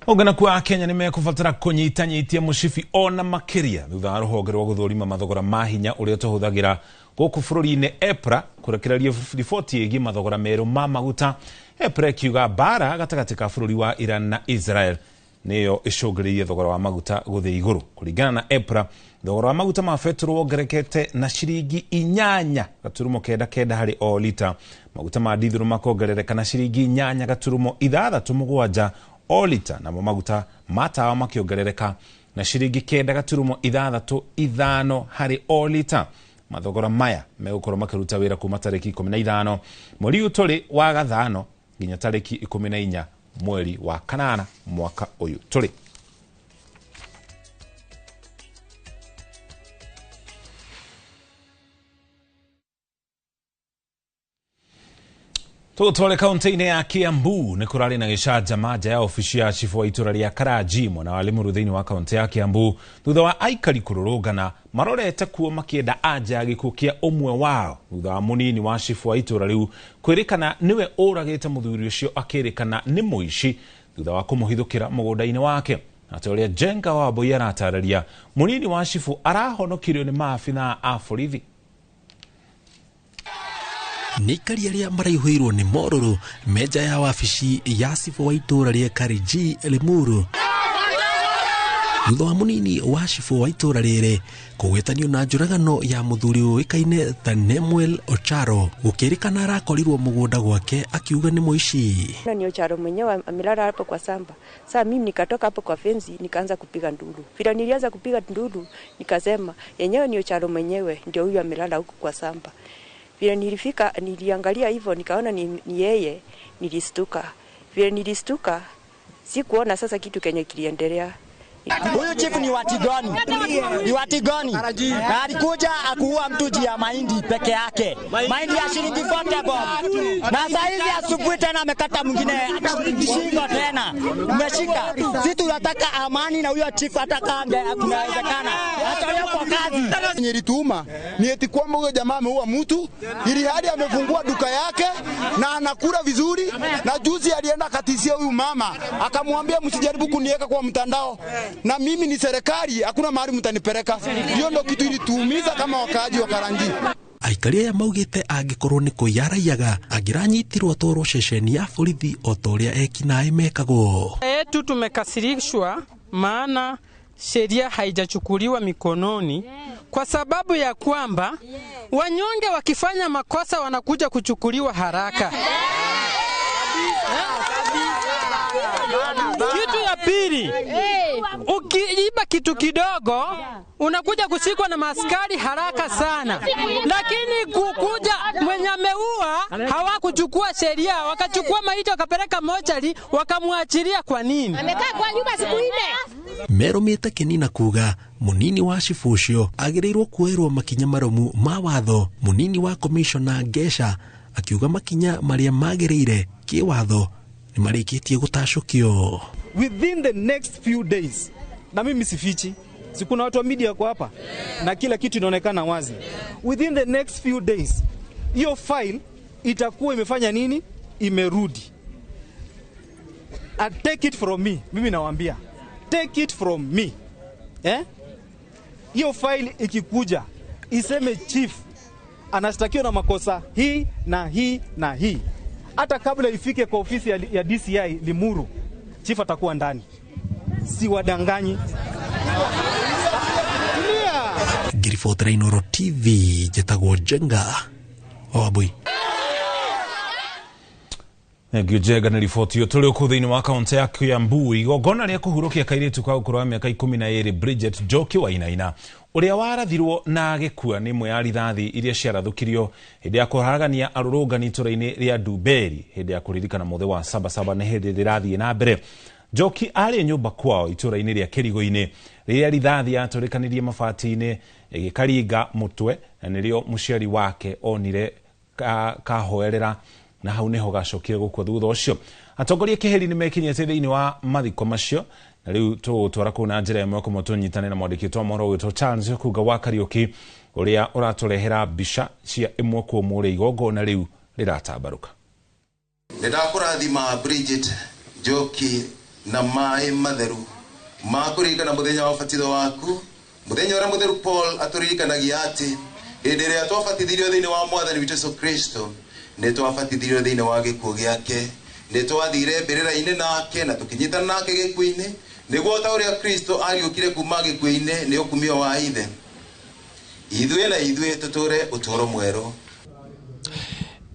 Ũngana kwa Kenya nĩ mekũbatara kũnyitanyitia mũcibi ona makĩria thutha wa rũhonge rwa gũthũrima mathogora ma hinya ũrĩa tũhũthagĩra gũkũ bũrũri-inĩ EPRA kũrekereria riboti ĩgiĩ mathogora merũ ma maguta. EPRA ĩkiuga mbara gatagatĩ ka bũrũri wa Iran na Israel nĩyo ĩcũngĩrĩirie thogora wa maguta gũthiĩ igũrũ. Kũringana na EPRA, thogora wa maguta ma betũrũ wongererekete na ciringi 8.99 harĩ o lita, maguta ma dithũrũ makongerereka na ciringi 8.67 o lita, namo maguta ma tawa makĩongerereka na ciringi 9.65 harĩ o lita. Mathogora maya megũkorwo makĩruta wĩra kuma tarĩki 15 mweri ũyũ tũrĩ wa gathano nginya tarĩki 14 mweri wa kanana mwaka ũyũ tũrĩ. Tũgũtware kaunti-inĩ ya Kiambu nĩ kũrarĩ na gĩcanjama nja ya obici ya cibũ wa itũra rĩa Karanji mwena wa Limuru thĩinĩ wa kaunti ya Kiambu thutha wa aikari kũrũrũngana marorete kuo makĩenda anja ya gĩkuũ kĩa ũmwe wao thutha wa mũnini wa cibũ wa itũra rĩu kwĩrĩkana nĩwe ũragĩte mũthuri ũcio akĩrĩkana nĩ mũici thutha wa kũmũhithũkĩra mũgũnda-inĩ wake. Na ta ũrĩa Jenga Wambui aratarĩria, mũnini wa cibũ arahonokirio nĩ maabithaa a borithi. Nĩ aikari arĩa maraihũirwo nĩ morũrũ me nja ya wabici ya cibũ wa itũra rĩa Karinji Limuru thutha wa mũnini wa cibũ wa itũra rĩrĩ kũgwetanio na njũragano ya mũthuri ũĩkaine ta Nemuel Ocharo gũkĩrĩkana arakorirwo mũgũnda gwake akiuga nĩ mũici. Ni Ocharo mwenyewe amelala hapo kwa samba. Sasa mimi nikatoka hapo kwa fenzi nikaanza kupiga nduru. Vile nilianza kupiga nduru nikasema yenyewe ni Ocharo mwenyewe ndio huyu amelala huko kwa samba. Vile nilifika niliangalia hivyo nikaona ni yeye, nilistuka. Vile nilistuka sikuona sasa kitu kenye kiliendelea. Huyu chief ni Watigoni. Ni Watigoni. Na alikuja akuua mtu juu ya mahindi peke yake. Mahindi ya shilingi 40 bob. Na saa hizi asubuhi tena amekata mwingine shingo tena. Umeshika. Sisi tunataka amani na huyo chief hata kama kunawezekana. Atolewe kwa kazi. Nilituma ni eti kwamba huyo jamaa ameua mtu ili hadi amefungua duka yake na anakula vizuri, na juzi alienda akatishia huyu mama akamwambia msijaribu kuniweka kwa mtandao na mimi ni serikali, hakuna mahali mtanipeleka. Hiyo ndo kitu ilituumiza kama wakaaji wa Karanji. Aikari aya maugĩte angĩkorwo nĩ kũiya angĩranyitirwo atwarwo ceceni ya borithi o ta ũrĩa ekinaĩ mekagwo. Yetu tumekasirishwa maana sheria haijachukuliwa mikononi kwa sababu ya kwamba wanyonge wakifanya makosa wanakuja kuchukuliwa haraka. Kitu ya pili, ukiiba kitu kidogo unakuja kushikwa na maskari haraka sana, lakini kukuja mwenye ameua hawakuchukua sheria, wakachukua maiti wakapeleka mochari wakamwachilia. Kwa nini? Amekaa kwa nyumba siku 4. Merũmĩte kĩnina kuga mũnini wa cibũ ũcio agĩrĩirwo kuoerwo makinya marũmu ma watho. Mũnini wa komishona Ngesha akiuga makinya marĩa magĩrĩire kĩwatho nĩ marĩkĩtie gũtacũkio. Within the next few days, na mimi sifichi, si kuna watu wa media kwa hapa na kila kitu inaonekana wazi. Within the next few days, hiyo file itakuwa imefanya nini? Imerudi. And take it from me, mimi nawaambia, take it from me. Hiyo file ikikuja iseme chief anashtakiwa na makosa hii na hii na hii, hata kabla ifike kwa ofisi ya DCI Limuru, chief atakuwa ndani. Si wadanganyi. Ngiribotera Inooro TV, njĩtagwo Njenga Wambui. Thengiũ Njenga nĩ riboti ĩyo. Tũrĩ kũu thĩinĩ wa kaunti ya Kiambu, igongona rĩa kũhurũkia kairĩtu ka ũkũrũ wa mĩaka 12 Bridget Njoki Wainaina ũrĩa warathirwo na agĩkua nĩ ĩmwe ya rithathi iria ciarathũkirio hĩndĩ ya kũharagania arũrũngani itũra-inĩ rĩa Ndumberi hĩndĩ ya kũririkana mũthĩ wa Sabasaba nĩ hĩndĩ rĩrathiĩ na mbere. Njoki arĩ nyũmba kwao itũra-inĩ rĩa Kĩrigo-inĩ rĩrĩa rithathi yatũrĩkanirie mabati-inĩ ĩgĩkaringa mũtwe, na nĩrĩo mũciari wake onire kahoerera na hau niho gacokire gukua thutha ũcio. Atongoria keheri nĩ mekinyĩte thĩinĩ wa mathiko macio, na rĩu tũgũtwara kũu na njĩra ĩmwe kũmwe tũnyitane na mwandĩki witũ wa mohoro witũ Charles Kuga wa Kariũki ũrĩa ũratũrehera mbica cia ĩmwe kwa ĩmwe ũrĩa igongona rĩu rĩratambarũka. Nĩndakũrathima Bridget Njoki na maĩ matheru ma kũririkana mũthenya wa ũbatitho waku, mũthenya ũrĩa mũtheru Paul atũririkanagia atĩ hĩndĩ ĩrĩa twabatithirio thĩinĩ wa Mwathani witũ Jesũ Kristo nĩ twabatithirio thĩinĩ wa gĩkuũ gĩake, nĩ twathire mbĩrĩra-inĩ nake na tũkĩnyitana nake gĩkuũ-inĩ, nĩguo ta ũrĩa Kristo ariũkire kuma gĩkuũ-inĩ nĩ ũkumio wa Ithe, ithuĩ na ithuĩ tũtũre ũtũũro mwerũ.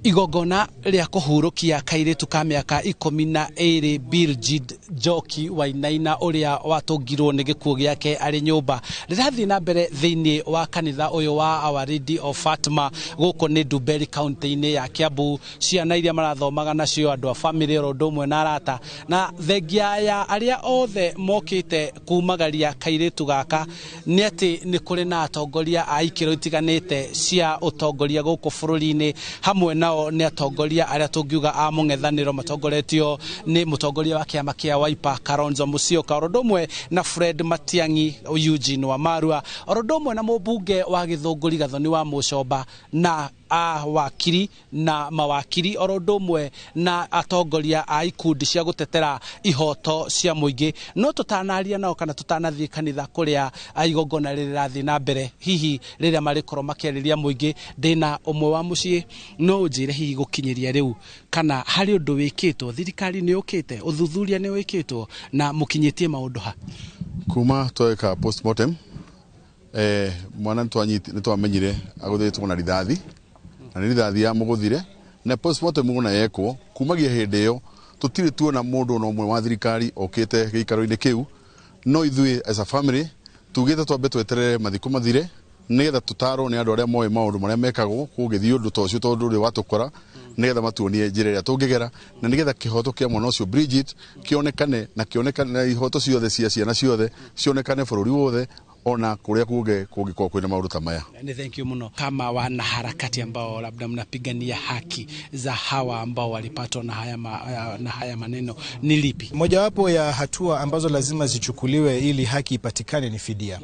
Igongona rĩa kũhurũkia kairĩtu ka mĩaka 12 Bridget Njoki Wainaina ũrĩa watũngirwo nĩ gĩkuũ gĩake arĩ nyũmba rĩrathiĩ na mbere thĩinĩ wa kanitha ũyũ wa Our Lady of Fatima gũkũ nĩ Ndumberi kaunti-inĩ ya Kiambu. Ciana iria marathomaga nacio, andũ a famĩlĩ oro ũndũ ũmwe na arata, na thengia ya arĩa othe mokĩte kumagaria kairĩtu gaka nĩ atĩ nĩ kũrĩ na atongoria a ikĩro itiganĩte cia ũtongoria gũkũ bũrũri-inĩ, hamwe na Nao nĩ atongoria arĩa tũngiuga a mũng'ethanĩro matongoretio nĩ mũtongoria wa kĩama kĩa Wiper Kalonzo Musyoka, oro ũndũ ũmwe na Fred Matiang'i, Eugene Wamalwa, oro ũndũ ũmwe na mũmbunge wa Gĩthũngũri Gathoni wa Mũcomba, na a wakiri na mawakiri, oro ũndũ ũmwe na atongoria a ikundi cia gũtetera ihoto cia mũingĩ. No tũtanaria nao kana tũtanathiĩ kanitha kũrĩa igongona rĩrĩ rĩrathiĩ na mbere, hihi rĩrĩa marĩkorwo makĩarĩria mũingĩ, ndĩna ũmwe wa mũciĩ. No ũnjĩre hihi gũkinyĩria rĩu kana harĩ ũndũ wĩkĩtwo, thirikari nĩ yũkĩte, ũthuthuria nĩ wĩkĩtwo, na mũkinyĩtie maũndũ ha? Kuma tweka postmortem, mwana nĩtwamenyire agũthĩtwo na rithathi, na nĩ rithathi ya mũgũthire, na postmortem ona yekwo kumagia hĩndĩ ĩyo tũtirĩ tuona mũndũ ona ũmwe wa thirikari okĩte gĩikaro-inĩ kĩu. No ithuĩ as a family tugĩte twambe tweterere mathiko mathire nĩgetha tũtarwo nĩ andũ arĩa moĩ maũndũ marĩa mekagwo kũngĩthiĩ ũndũ ta ũcio, tondũ ndũrĩ watũkora, nĩgetha matuonie njĩra ĩrĩa tũngĩgera na nĩgetha kĩhoto kĩa mwana ũcio Bridget kĩonekane, na kĩonekane na ihoto ciothe cia ciana ciothe cionekane bũrũri wothe ona kũrĩa kũngĩkorwo kwĩna maũndũ ta maya. Ni thank you muno. Kama wanaharakati ambao labda mnapigania haki za hawa ambao walipatwa na haya maneno ni lipi? Mojawapo ya hatua ambazo lazima zichukuliwe ili haki ipatikane ni fidia.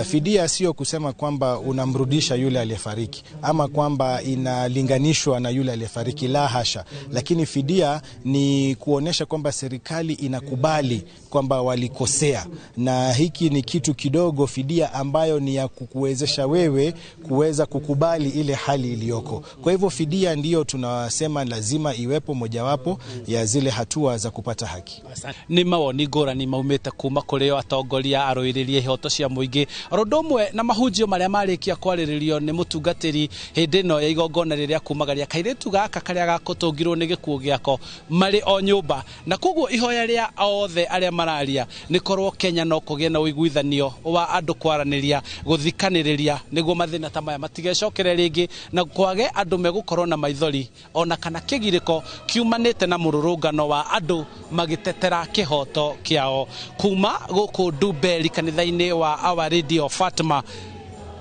Fidia sio kusema kwamba unamrudisha yule aliyefariki ama kwamba inalinganishwa na yule aliyefariki, la hasha. Lakini fidia ni kuonesha kwamba serikali inakubali kwamba walikosea, na hiki ni kitu kidogo, fidia ambayo ni ya kukuwezesha wewe kuweza kukubali ile hali iliyoko. Kwa hivyo fidia ndiyo tunasema lazima iwepo mojawapo ya zile hatua za kupata haki. Nĩ mawoni ngũrani maumĩte kuma kũrĩ atongoria arũĩrĩri ihoto cia mũingĩ, oro ũndũ ũmwe na mahunjio marĩa marĩkia kwarĩrĩrio nĩ mũtungatĩri hĩndĩ ĩno ya igongona rĩrĩa kumagaria kairĩtu gaka karĩa gakũtũngirwo nĩ gĩkuũ gĩako marĩ o nyũmba. Na koguo ihoya rĩa othe arĩa mararia nĩ korwo Kenya no kũgĩe na ũiguithanio wa andũ kwaranĩria, gũthikanĩrĩria, nĩguo mathĩna ta maya matigecokere rĩngĩ na kwage andũ megũkorwo na maithori ona kana kĩgirĩko kiumanĩte na mũrũrũngano wa andũ magĩtetera kĩhoto kĩao. Kuma gũkũ Ndumberi kanitha-inĩ wa Our Lady of Fatima,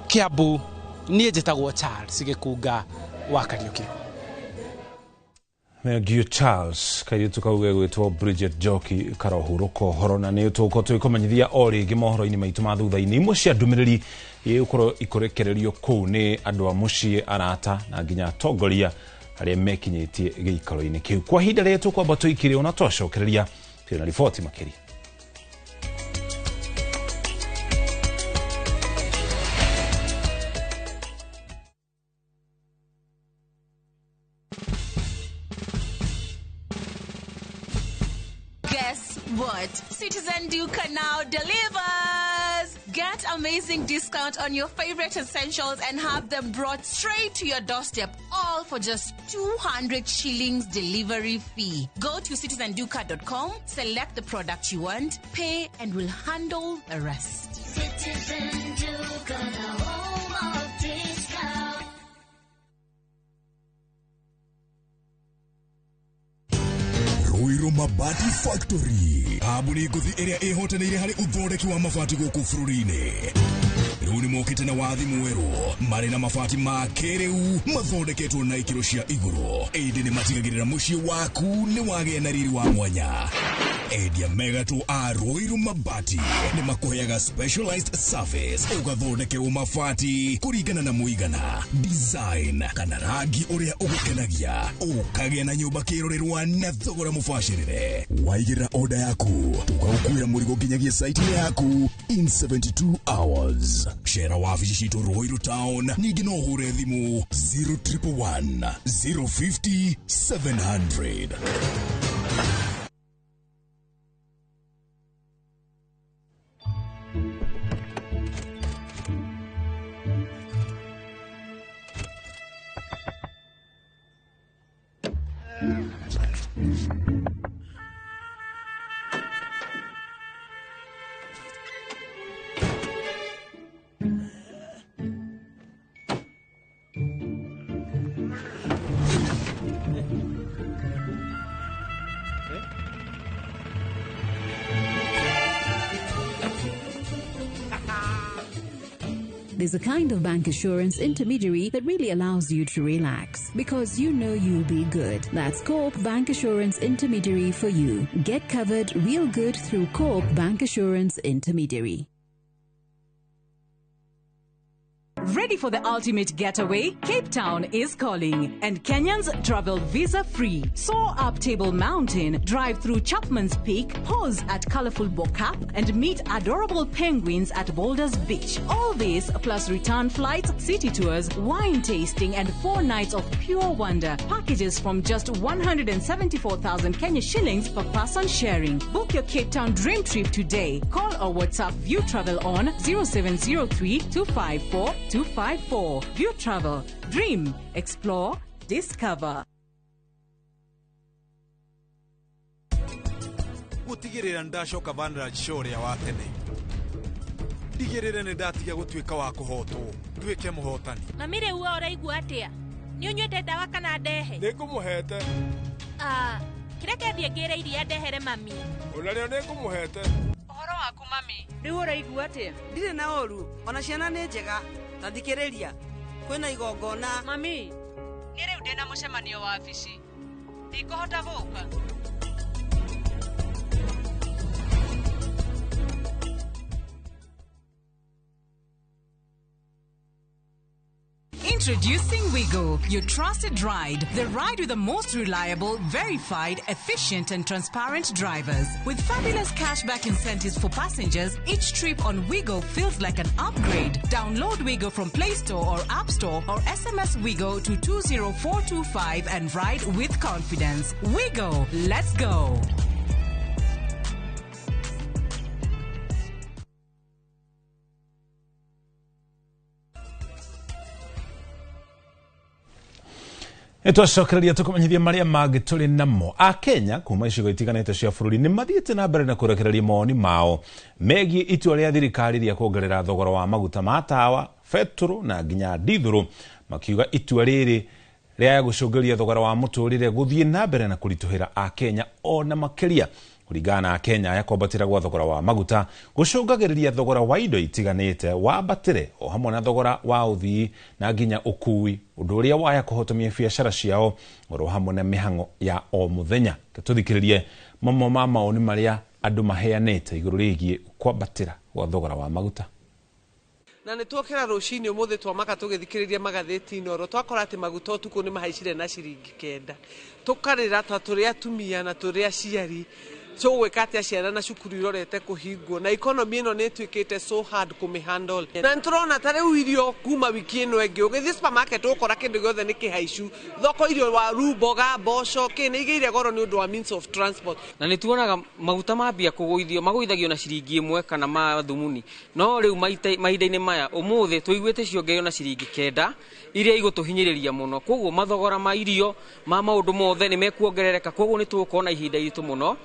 Kiambu, niĩ njĩtagwo Charles Gĩkunga wa Kariũki. Thank you Charles. Kairĩtu kau gegwĩtwo Bridget Njoki karohurũka ũhoro, na nĩ tũgũkorwo tũgĩkũmenyithia o rĩngĩ mohoro-inĩ maitũ ma thutha-inĩ. Imwe cia ndũmĩrĩri igũkorwo ikũrekererio kũu nĩ andũ a mũciĩ, arata na nginya atongoria arĩa mekinyĩtie gĩikaro-inĩ kĩu. Kwa ihinda rĩrĩ tũkwamba tũikire ona twacokereria twĩna riboti makĩria. Guess what? Citizen Duka now delivers! Get amazing discount on your favorite essentials and have them brought straight to your doorstep, all for just 200 shillings delivery fee. Go to citizenduka.com, select the product you want, pay, and we'll handle the rest. Citizen Duka, the home of discount. Ruiru Mabati Factory, kambuni ngũthi ĩrĩa ĩhotanĩire harĩ ũthondeki wa mabati gũkũ bũrũri-inĩ. Rĩu nĩmokĩte na wathi mwerũ marĩ na mabati ma kĩrĩu mathondeketwo na ikĩro cia igũrũ, ĩndĩ nĩmatigagĩrĩra mũciĩ waku nĩ wagĩa na riri wa mwanya. Endia megatũ a Ruiru Mabati nĩmakũheaga specialized service ũgathondekerwo mabati kũringana na mũigana, design kana rangi ũrĩa ũgũkenagia, ũkagĩa na nyũmba kĩrorerwa na thogora mũbacĩrĩre. Waigĩrĩra order yaku tũgagũkuĩra mũrigo nginyagia site yaku in 72 hours. Cera wabici citũ Ruiru Town, ningĩ no ũhũre thimũ 0111 050 700. There's a kind of bank assurance intermediary that really allows you to relax because you know you'll be good. That's Co-op Bank Assurance Intermediary for you. Get covered real good through Co-op Bank Assurance Intermediary. Ready for the ultimate getaway? Cape Town is calling, and Kenyans travel visa-free. Soar up Table Mountain, drive through Chapman's Peak, pause at colorful Bo-Kaap, and meet adorable penguins at Boulders Beach. All this plus return flights, city tours, wine tasting, and 4 nights of pure wonder. Packages from just 174,000 Kenya shillings per person sharing. Book your Cape Town dream trip today. Call or WhatsApp View Travel on 0703 254 254. View Travel. Dream, explore, discover. Gutigirira ndacoka Vanraj show ria wa tene. Ndigirire ni ndatiga gutuika wa kuhotwo, nduike muhotani. Mami riu we uraigua atia? Ni unyuite ndawa kana ndehe? Ningumuhete. Ah, kireke thie ngire iria ndehere mami. Onario ningumuhete. Uhoro waku mami? Riu uraigua atia? Ndirĩ na ũru, ona ciana nĩ njega. Ta thikĩrĩria, kwĩna igongona. Mami, niĩ rĩu ndĩna mũcemanio wa wabici. Ndikũhota gũka. Introducing Wigo, your trusted ride. The ride with the most reliable, verified, efficient and transparent drivers. With fabulous cashback incentives for passengers, each trip on Wigo feels like an upgrade. Download Wigo from Play Store or App Store or SMS Wigo to 20425 and ride with confidence. Wigo, let's go. Nitwacokereria tukumenyithia maria mangi turi namo. Akenya kuma icigo itiganite cia bururi ni mathiite na mbere na kurekereria mawoni mao megie itua ria thirikari ria kuongerera thogora wa maguta ma tawa, betũrũ na nginya ndithũrũ, makiuga itua riri ria gucungiria thogora wa muturire guthie na mbere na kurituhira Akenya ona makiria. Kuringana na Akenya aya, kwambatĩra gwa thogora wa maguta gucungagĩrĩria thogora wa indo itiganĩte wambatĩre o hamwe na thogora wa ũthii na nginya ũkui, ũndũ ũrĩa waya kũhotomia biacara ciao oro hamwe na mĩhang'o ya o mũthenya. Tũthikĩrĩrie mamwe ma maoni marĩa andũ maheanĩte igũrũ rĩgiĩ kwambatĩra gwa thogora wa maguta. Na nä tuokera rũcinĩ ũmũthĩ twamaka tũgĩthikĩrĩria magathĩti Inooro twakora atĩ maguta ũtukũ nĩ mahaicire na ciringi 9. Tũkarĩra ta tũrĩ atumia na tũrĩ aciari tũgwĩka atĩa ciana na cukuru irorete kũhingwo na economy ĩno nĩ ĩtuĩkĩte so hard kũmĩhandle. Na nĩ tũrona ta rĩu irio kuma wiki ĩno ĩngĩ ũgĩthiĩ supermarket ũgũkora kĩndũ gĩothe nĩ kĩhaicu, thoko irio waru, mboga, mboco kĩ nĩ igĩire goro nĩ ũndũ wa means of transport. Na nĩ tuonaga maguta mambia kũgũithio magũithagio na ciringi 1 kana ma thumuni, no rĩu mahinda-inĩ maya ũmũthĩ tũiguĩte ciongereirwo na ciringi 9 iria igũtũhinyĩrĩria mũno. Koguo mathogora ma irio ma maũndũ mothe nĩ mekuongerereka, koguo nĩ tũgũkorwo na ihinda iritũ mũno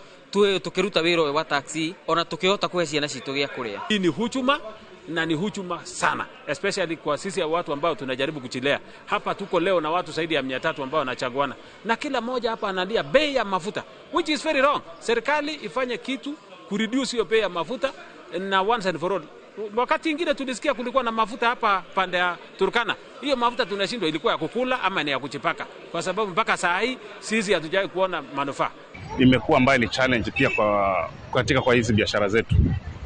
tukiruta wĩra ũyũ wa taxi ona tukihota kuhe ciana citũ gĩa kũrĩa. Hii ni hujuma na ni hujuma sana, especially kwa sisi ya watu ambao tunajaribu kuchilea. Hapa tuko leo na watu zaidi ya 300 ambao wanachaguana na kila mmoja hapa analia bei ya mafuta, which is very wrong. Serikali ifanye kitu kureduce hiyo bei ya mafuta na once and for all. Wakati ingine tulisikia kulikuwa na mafuta hapa pande ya Turkana. Hiyo mafuta tunashindwa ilikuwa ya kukula ama ni ya kuchipaka, kwa sababu mpaka saa hii sisi hatujawahi kuona manufaa. Imekuwa ambayo ni challenge pia kwa katika kwa hizi biashara zetu.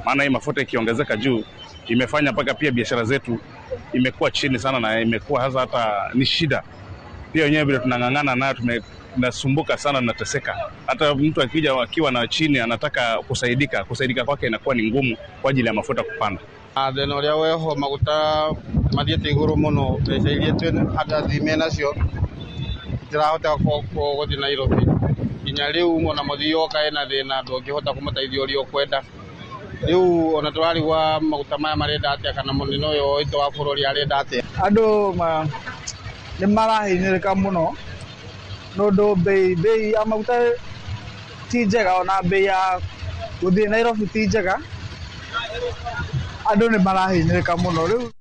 Maana hii mafuta ikiongezeka juu imefanya mpaka pia biashara zetu imekuwa chini sana, na imekuwa hasa hata ni shida. Pia wenyewe vile tunang'ang'ana nayo tunasumbuka sana, tunateseka. Hata mtu akija akiwa na chini anataka kusaidika, kusaidika kwake inakuwa ni ngumu kwa ajili ya mafuta kupanda. Thĩna ũrĩa weho maguta mathiĩte igũrũ mũno, mbeca iria twĩ athime nacio itirahota gũthiĩ Nairobi. Nginya rĩu ona mũthii oka ena thĩna ndũngĩhota kũmũteithia ũrĩa ũkwenda. Rĩu ona tũrarigwa maguta maya marenda atĩa, kana mũnene ũyũ witũ wa bũrũri arenda atĩa. Andũ nĩ marahinyĩrĩka mũno nĩ ũndũ bei ya maguta ti njega, ona bei ya gũthiĩ Nairobi ti njega. Andũ nĩ marahinyĩrĩka mũno rĩu.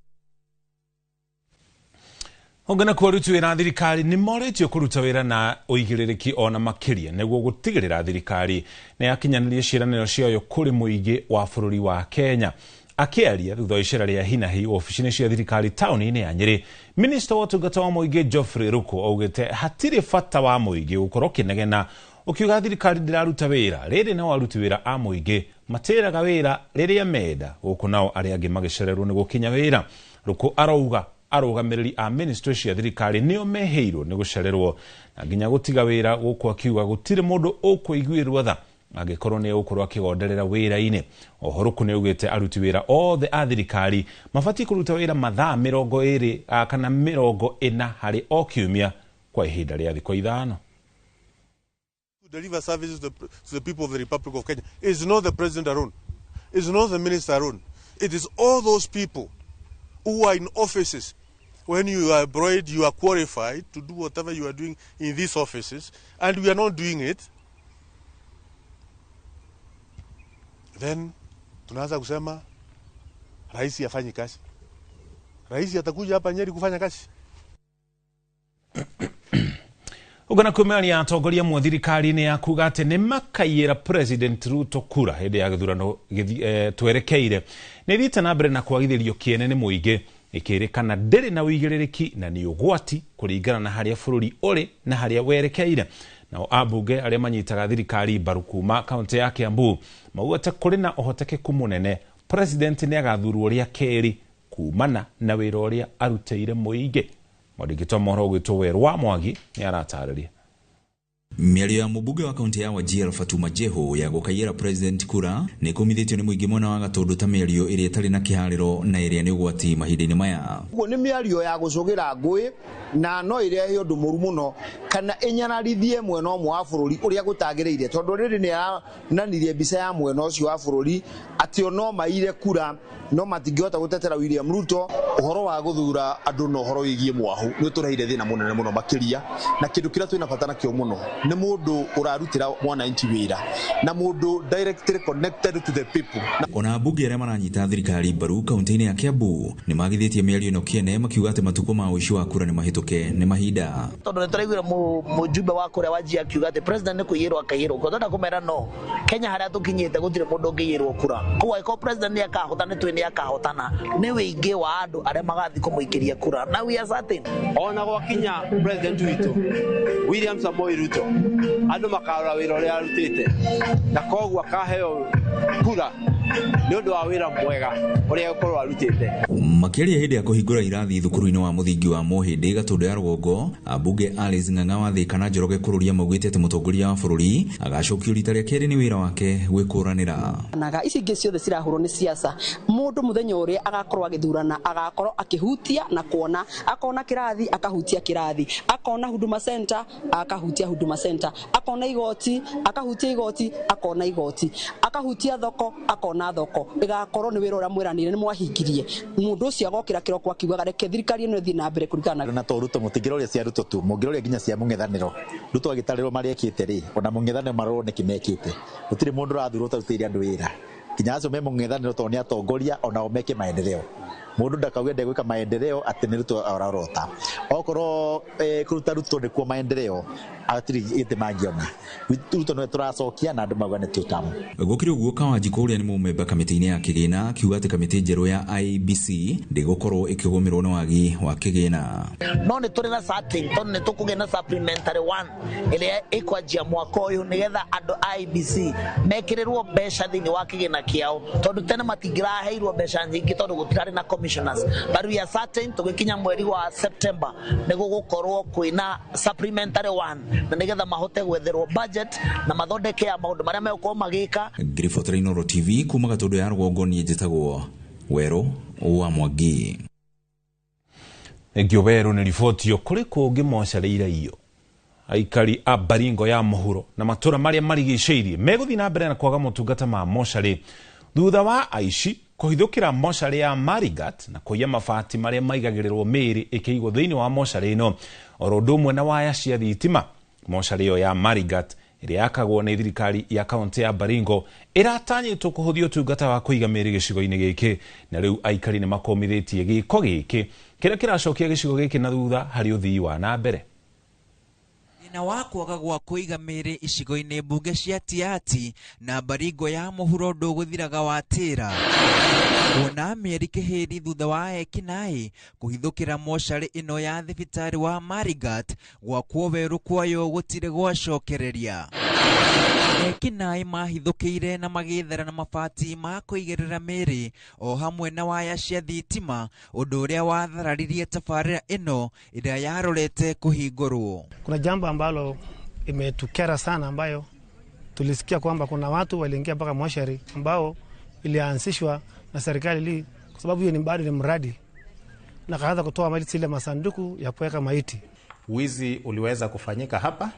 Ongana kwa aruti wĩra thirikari nĩ morĩtio kũruta wĩra na ũigĩrĩrĩki ona makĩria nĩguo gũtigĩrĩra thirikari nĩ yakinyanĩria ciĩranĩro ciayo kũrĩ mũingĩ wa bũrũri wa Kenya. Akĩaria thutha wa icera rĩa hinahi wabici-inĩ cia thirikari taũni-inĩ ya Nyĩrĩ, minista wa ũtungata wa mũingĩ Geoffrey Ruku augĩte hatirĩ bata wa mũingĩ gũkorwo ũkĩnegena ũkiuga thirikari ndĩraruta wĩra rĩrĩ nao aruti wĩra a mũingĩ matĩraga wĩra rĩrĩa menda gũkũ nao arĩa angĩ magĩcererwo nĩ gũkinya wĩra. Ruku arauga arũgamĩrĩri a ministry cia thirikari nĩo mehĩirwo nĩ gũcererwo na nginya gũtiga wĩra gũkũ akiuga gũtirĩ mũndũ ũkũiguĩrwo tha angĩkorwo nĩ egũkorwo akĩgonderera wĩra-inĩ. Oho Ruku nĩ augĩte aruti wĩra othe a thirikari mabatiĩ kũruta wĩra mathaa 20 kana 40 harĩ o kiumia kwa ihinda rĩa thikũ 5. To deliver services to the people of the Republic of Kenya is not the president alone, it's not the minister alone. It is all those people who are in offices. When you are employed, you are qualified to do whatever you are doing in these offices, and we are not doing it. Then tunaanza kusema rais hafanyi kazi. Rais atakuja hapa Nyeri kufanya kazi? Ugana kumearia atongoria mwe thirikari-inĩ ya kuga atĩ nĩ makaiyĩra President Ruto kura hĩndĩ ya gĩthurano twerekeire nĩ ĩthiĩte na mbere na kwagithĩrio kĩene nĩ mũingĩ ĩkĩrĩkana ndĩrĩ na ũigĩrĩrĩki na nĩ ũgwati kũringana na harĩa bũrũri ũrĩ na harĩa werekeire. Nao ambunge arĩa manyitaga thirikari mbaru kuma kaunti ya Kiambu maugĩte kũrĩ na ũhotekeku mũnene President nĩ agathurwo rĩa kerĩ kumana na wĩra ũrĩa arutĩire mũingĩ. Mwandĩki wa mohoro ũgwĩtwo Werũ wa Mwangi nĩ aratarĩria. Mĩario ya mũmbunge wa kaunti ya Wajir Fatuma Jeho ya gũkaiyĩra President kura nĩ kũmithĩtio nĩ mũingĩ mwena wa Gatũndũ ta mĩario ĩrĩa ĩtarĩ na kĩharĩro na ĩrĩa nĩ ũgwati mahinda-inĩ maya. Ũguo nĩ mĩario ya gũcũgĩra ngũĩ na no ĩrehe ũndũ mũru mũno kana ĩnyararithie mwena ũmwe wa bũrũri ũrĩa gũtagĩrĩire, tondũ rĩrĩ nĩ arananirie mbica ya mwena ũcio wa bũrũri atĩ o no maire kura no matingĩhota gũtetera William Ruto. Ũhoro wa gũthura andũ na ũhoro wĩgiĩ mwahu nĩ ũtũreheire thĩna mũnene mũno makĩria, na kĩndũ kĩrĩa twĩna bata nakĩo mũno nĩ mũndũ ũrarutĩra mwananchi wĩra na mũndũ directly connected to the people. Ona ambunge arĩa maranyita thirikari mbaru kaunti-inĩ ya Kiambu nĩ magithĩtie mĩario ĩno kĩene makiuga atĩ matukũ ma ũici wa kura nĩ mahĩtũke nĩ mahinda. Tondũ nĩ tũraiguire mũjumbe wa kũrĩa Wajir akiuga atĩ president nĩ kũiyĩrwo akaiyĩrwo kura. Twenda kũmera no Kenya harĩa tũkinyĩte gũtirĩ mũndũ ũngĩiyĩrwo kura. Koguo angĩkorwo president nĩ akahotana nĩ twĩ nĩ akahotana nĩ wĩingĩ wa andũ arĩa magathiĩ kũmũikĩria kura na we are certain. Ona gwakinya president witũ William Samoei Ruto andũ makarora wĩra ũrĩa arutĩte na koguo akaheo kura nĩ ũndũ wa wĩra mwega ũrĩa egũkorwo arutĩte. Makĩaria hĩndĩ ya kũhingũra irathi thukuru-inĩ wa mũthingi wa Mũhĩndĩ Gatũndũ ya Rũgongo, ambunge Alice Ng'ang'a wa Thika na Njoroge Kũrũria maugĩte atĩ mũtongoria wa bũrũri agacokio rita rĩa kerĩ nĩ wĩra wake gwĩkũranĩra. Naga ici ingĩ ciothe cirahũrwo nĩ siasa, mũndũ mũthenya ũrĩa agakorwo agĩthurana agakorwo akĩhutia na kuona, akona kĩrathi akahutia kĩrathi, akona Huduma Center akahutia Huduma Center, akona igoti akahutia igoti, akona igoti, akahutia thoko akona thoko. Ĩgakorwo nĩ wĩra ũrĩa mwĩranire nĩ mwahingirie. Mũndũ ũcio agokĩra kĩroko akiugaga reke thirikari ĩno ĩthiĩ na mbere kũringana na to Ruto mũtingĩroria cia Ruto tu, mũngĩroria nginya cia mũng'ethanĩro. Ruto agĩtarĩrwo marĩa ekĩte rĩ, ona mũng'ethanĩro marorwo nĩkĩ mekĩte. Gũtirĩ mũndũ ũrathurwo ũtarutĩire andũ wĩra. Nginya acio me mũng'ethanĩro tondũ nĩ atongoria onao meke maendeleo. Mũndũ ndakauge ndegwĩka maendeleo atĩ nĩ Ruto ararota. Okorwo kũruta Ruto nĩkuo maendeleo hatirĩ gĩtĩ mangĩona. Ruto nĩwe tũracokia na andũ mauga nĩ tũtamu. Gũkĩrĩ ũguo Kawanjikũ ũrĩa nĩ mũmemba kamĩtĩ-inĩ ya kĩgĩna akiuga atĩ kamĩtĩ njerũ ya IEBC ndĩgũkorwo ĩkĩgũmĩrwo nĩ wagi wa kĩgĩna. No nĩ tũrĩ na certain tondũ nĩ tũkũgĩa na supplementary one ĩrĩa ĩkwanjia mwaka ũyũ nĩgetha andũ a IEBC mekĩrĩrwo mbeca thĩinĩ wa kĩgĩna kĩao, tondũ tene matingĩraheirwo mbeca nyingĩ tondũ gũtirarĩ na commissioners. But we are certain tũgĩkinya mweri wa September nĩ gũgũkorwo kwĩna supplementary one na nĩgetha mahote gwetherwo budget na mathondeke ya maũndũ marĩa megũkorwo magĩka. Ngĩribotera Inooro TV kuma Gatũndũ ya Rũgongo, niĩ njĩtagwo Werũ wa Mwangi. Ngio Werũ nĩ riboti kũrĩ kũngĩ mocarĩ irio aikari a Baringo ya mũhuro na matũra marĩa marigicĩirie megũthiĩ na mbere na kwaga motungata ma mocarĩ thutha wa aici kũhithũkĩra mocarĩ ya Marigat na kũiya mabati marĩa maigagĩrĩrwo mĩĩrĩ ĩkĩigwo thĩinĩ wa mocarĩ ĩno oro ũndũ ũmwe na waya cia thitima. Mocarĩ ĩyo ya Marigat ĩrĩa yakagwo nĩ thirikari ya kaunti ya Baringo ĩratanyĩtwo kũhũthia ũtungata wa kũiga mĩĩrĩ gĩcigo-inĩ gĩkĩ, na rĩu aikari nĩ makomithĩtie gĩko gĩkĩ kĩrĩa kĩracokia gĩcigo gĩkĩ na thutha harĩ ũthii wa na mbere. Thĩna wa kwaga gwa kũiga mĩĩrĩ icigo-inĩ mbunge cia Tiaty na Baringo ya mũhuro ndũgũthiraga watĩra. Kuona mĩeri kĩhĩri thutha wa ekinaĩ kũhithũkĩra mocarĩ ĩno ya thibitarĩ wa Marigat gwakwo werũ kwayo gũtirĩ gwacokereria. Ekinaĩ mahithũkĩire na magĩthera na mabati ma kũigĩrĩra mĩĩrĩ o hamwe na waya cia thitima, ũndũ ũrĩa wathararirie tabarĩra ĩno ĩrĩa yarorete kũhingũrwo. Kuna jambo ambalo imetukera sana, ambayo tulisikia kwamba kuna watu waliingia mpaka moshari ambao ilianzishwa na serikali li, kwa sababu hiyo ni bado ni mradi, na kaanza kutoa maiti ile masanduku ya kuweka maiti. Wizi uliweza kufanyika hapa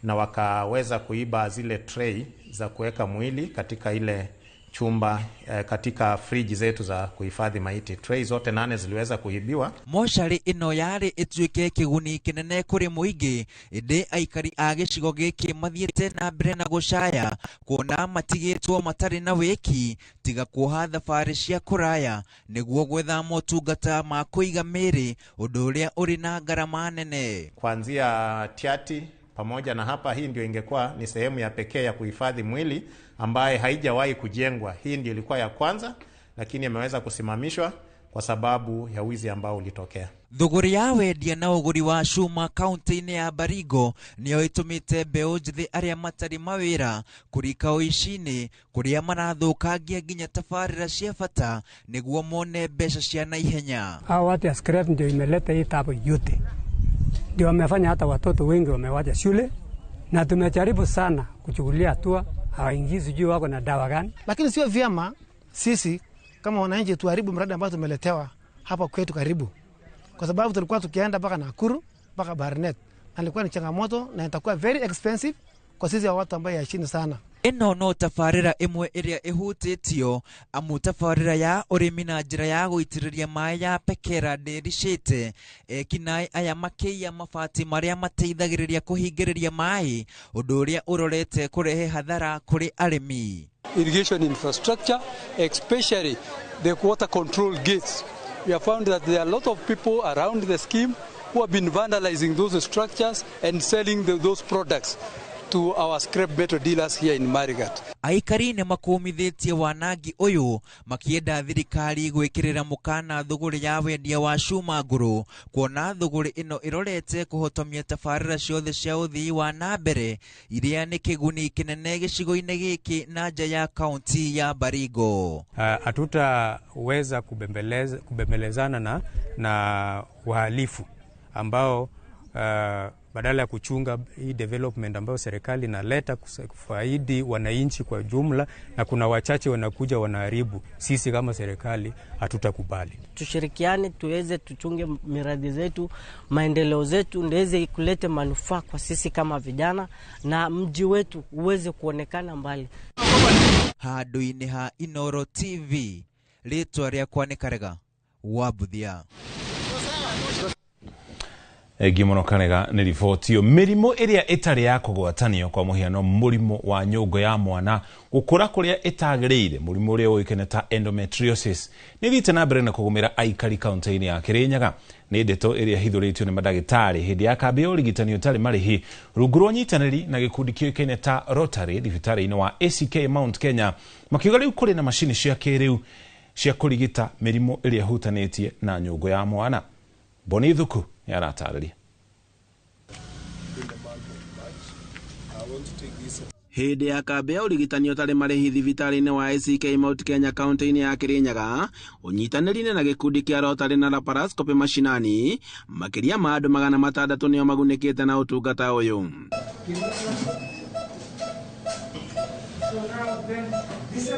na wakaweza kuiba zile tray za kuweka mwili katika ile chumba, katika friji zetu za kuhifadhi maiti. Tray zote 8 ziliweza kuibiwa. Mocarĩ ĩno yarĩ ĩtuĩke kĩguni kĩnene kũrĩ mũingĩ, ĩndĩ aikari a gĩcigo gĩkĩ mathiĩte na mbere na gũcaya kuona matigĩtwo matarĩ na wĩki tiga kuoha thabarĩ cia kũraya nĩguo gwetha motungata ma kũiga mĩĩrĩ, ũndũ ũrĩa ũrĩ na ngarama nene. Kuanzia Tiaty pamoja na hapa, hii ndio ingekuwa ni sehemu ya pekee ya kuhifadhi mwili ambaye haijawahi kujengwa. Hii ndio ilikuwa ya kwanza, lakini imeweza kusimamishwa kwa sababu ya wizi ambao ulitokea. Thũgũrĩ ya wendia na ũgũri wa cuma kaunti-inĩ ya Baringo nĩyo ĩtũmĩte mbeũ njĩthĩ arĩa matarĩ mawĩra kũrika ũici-inĩ kũrĩa marathũkangia nginya tabarĩra cia bata nĩguo mone mbeca cia naihenya. Hao watu ya scrap ndio imeleta hii tabu yote, ndio wamefanya hata watoto wengi wamewacha shule, na tumejaribu sana kuchukulia hatua, hawaingii sijui wako na dawa gani. Lakini sio vyema sisi kama wananchi tuharibu mradi ambao tumeletewa hapa kwetu karibu, kwa sababu tulikuwa tukienda mpaka Nakuru mpaka Barnet, na ilikuwa ni changamoto na itakuwa very expensive kwa sisi watu ambao ya chini sana. Ĩno no tabarĩra ĩmwe ĩrĩa ĩhutĩtio, amu tabarĩra ya ũrĩmi na njĩra ya gũitĩrĩria maĩ ya Pekera ndĩricĩte. Ekinaĩ aya makĩiya mabati marĩa mateithagĩrĩria kũhingĩrĩria maĩ, ũndũ ũrĩa ũrorete kũrehe hathara kũrĩ arĩmi. Irrigation infrastructure, especially the water control gates. We have found that there are a lot of people around the scheme who have been vandalizing those structures and selling those products to our scrap metal dealers here in Marigat. Aikari nĩ makũmithĩtie wanangi ũyũ makĩenda thirikari gwĩkĩrĩra mũkana thũgũrĩ ya wendia wa cuma ngũrũ, kuona thũgũrĩ ĩno ĩrorete kũhotomia tabarĩra ciothe cia ũthii wa na mbere iria nĩ kĩguni kĩnene gĩcigo-inĩ gĩkĩ na nja ya kaunti ya Baringo. Hatutaweza kubembelezana na wahalifu ambao badala ya kuchunga hii development ambayo serikali inaleta kufaidi wananchi kwa jumla, na kuna wachache wanakuja wanaharibu. Sisi kama serikali hatutakubali. Tushirikiane tuweze tuchunge miradi zetu, maendeleo zetu, ndiweze kulete manufaa kwa sisi kama vijana na mji wetu uweze kuonekana mbali. Handũ-inĩ ha Inooro TV, rĩtwa rĩakwa nĩ Karega wa Mbuthia. Egi mũno Karega nĩ riboti ĩyo. Mĩrimũ ĩrĩa ĩtarĩ ya kũgwatanio, kwa mũhiano mũrimũ wa nyũngũ ya mwana gũkũra kũrĩa ĩtagĩrĩire, mũrimũ ũrĩa ũĩkaine ta endometriosis, nĩ ĩthiĩte na mbere na kũgũmĩra aikari kaunti-inĩ ya Kĩrĩnyaga. Nĩ ndeto ĩrĩa ĩhithũrĩtio nĩ mandagĩtarĩ hĩndĩ ya kambĩ ya ũrigitani ũtarĩ marĩhi rungu rwa ũnyitanĩri na gĩkundi kĩũĩkaine ta Rotary thibitarĩ-inĩ wa ACK Mount Kenya, makiuga rĩu kũrĩ na macini cia kĩrĩu cia kũrigita mĩrimũ ĩrĩa ĩhutanĩtie na nyũngũ ya mwana. Boni Thuku yaratarĩria. Hĩndĩ ya kambĩ ya ũrigitani ũtarĩ marĩhi thibitarĩ-inĩ wa ACK Mount Kenya kaunti-inĩ ya Kĩrĩnyaga, ũnyitanĩri-inĩ na gĩkundi kĩa Rotary na laparoscopy mashinani, makĩria ma andũ 600 nĩo magunĩkĩte na ũtungata ũyũ.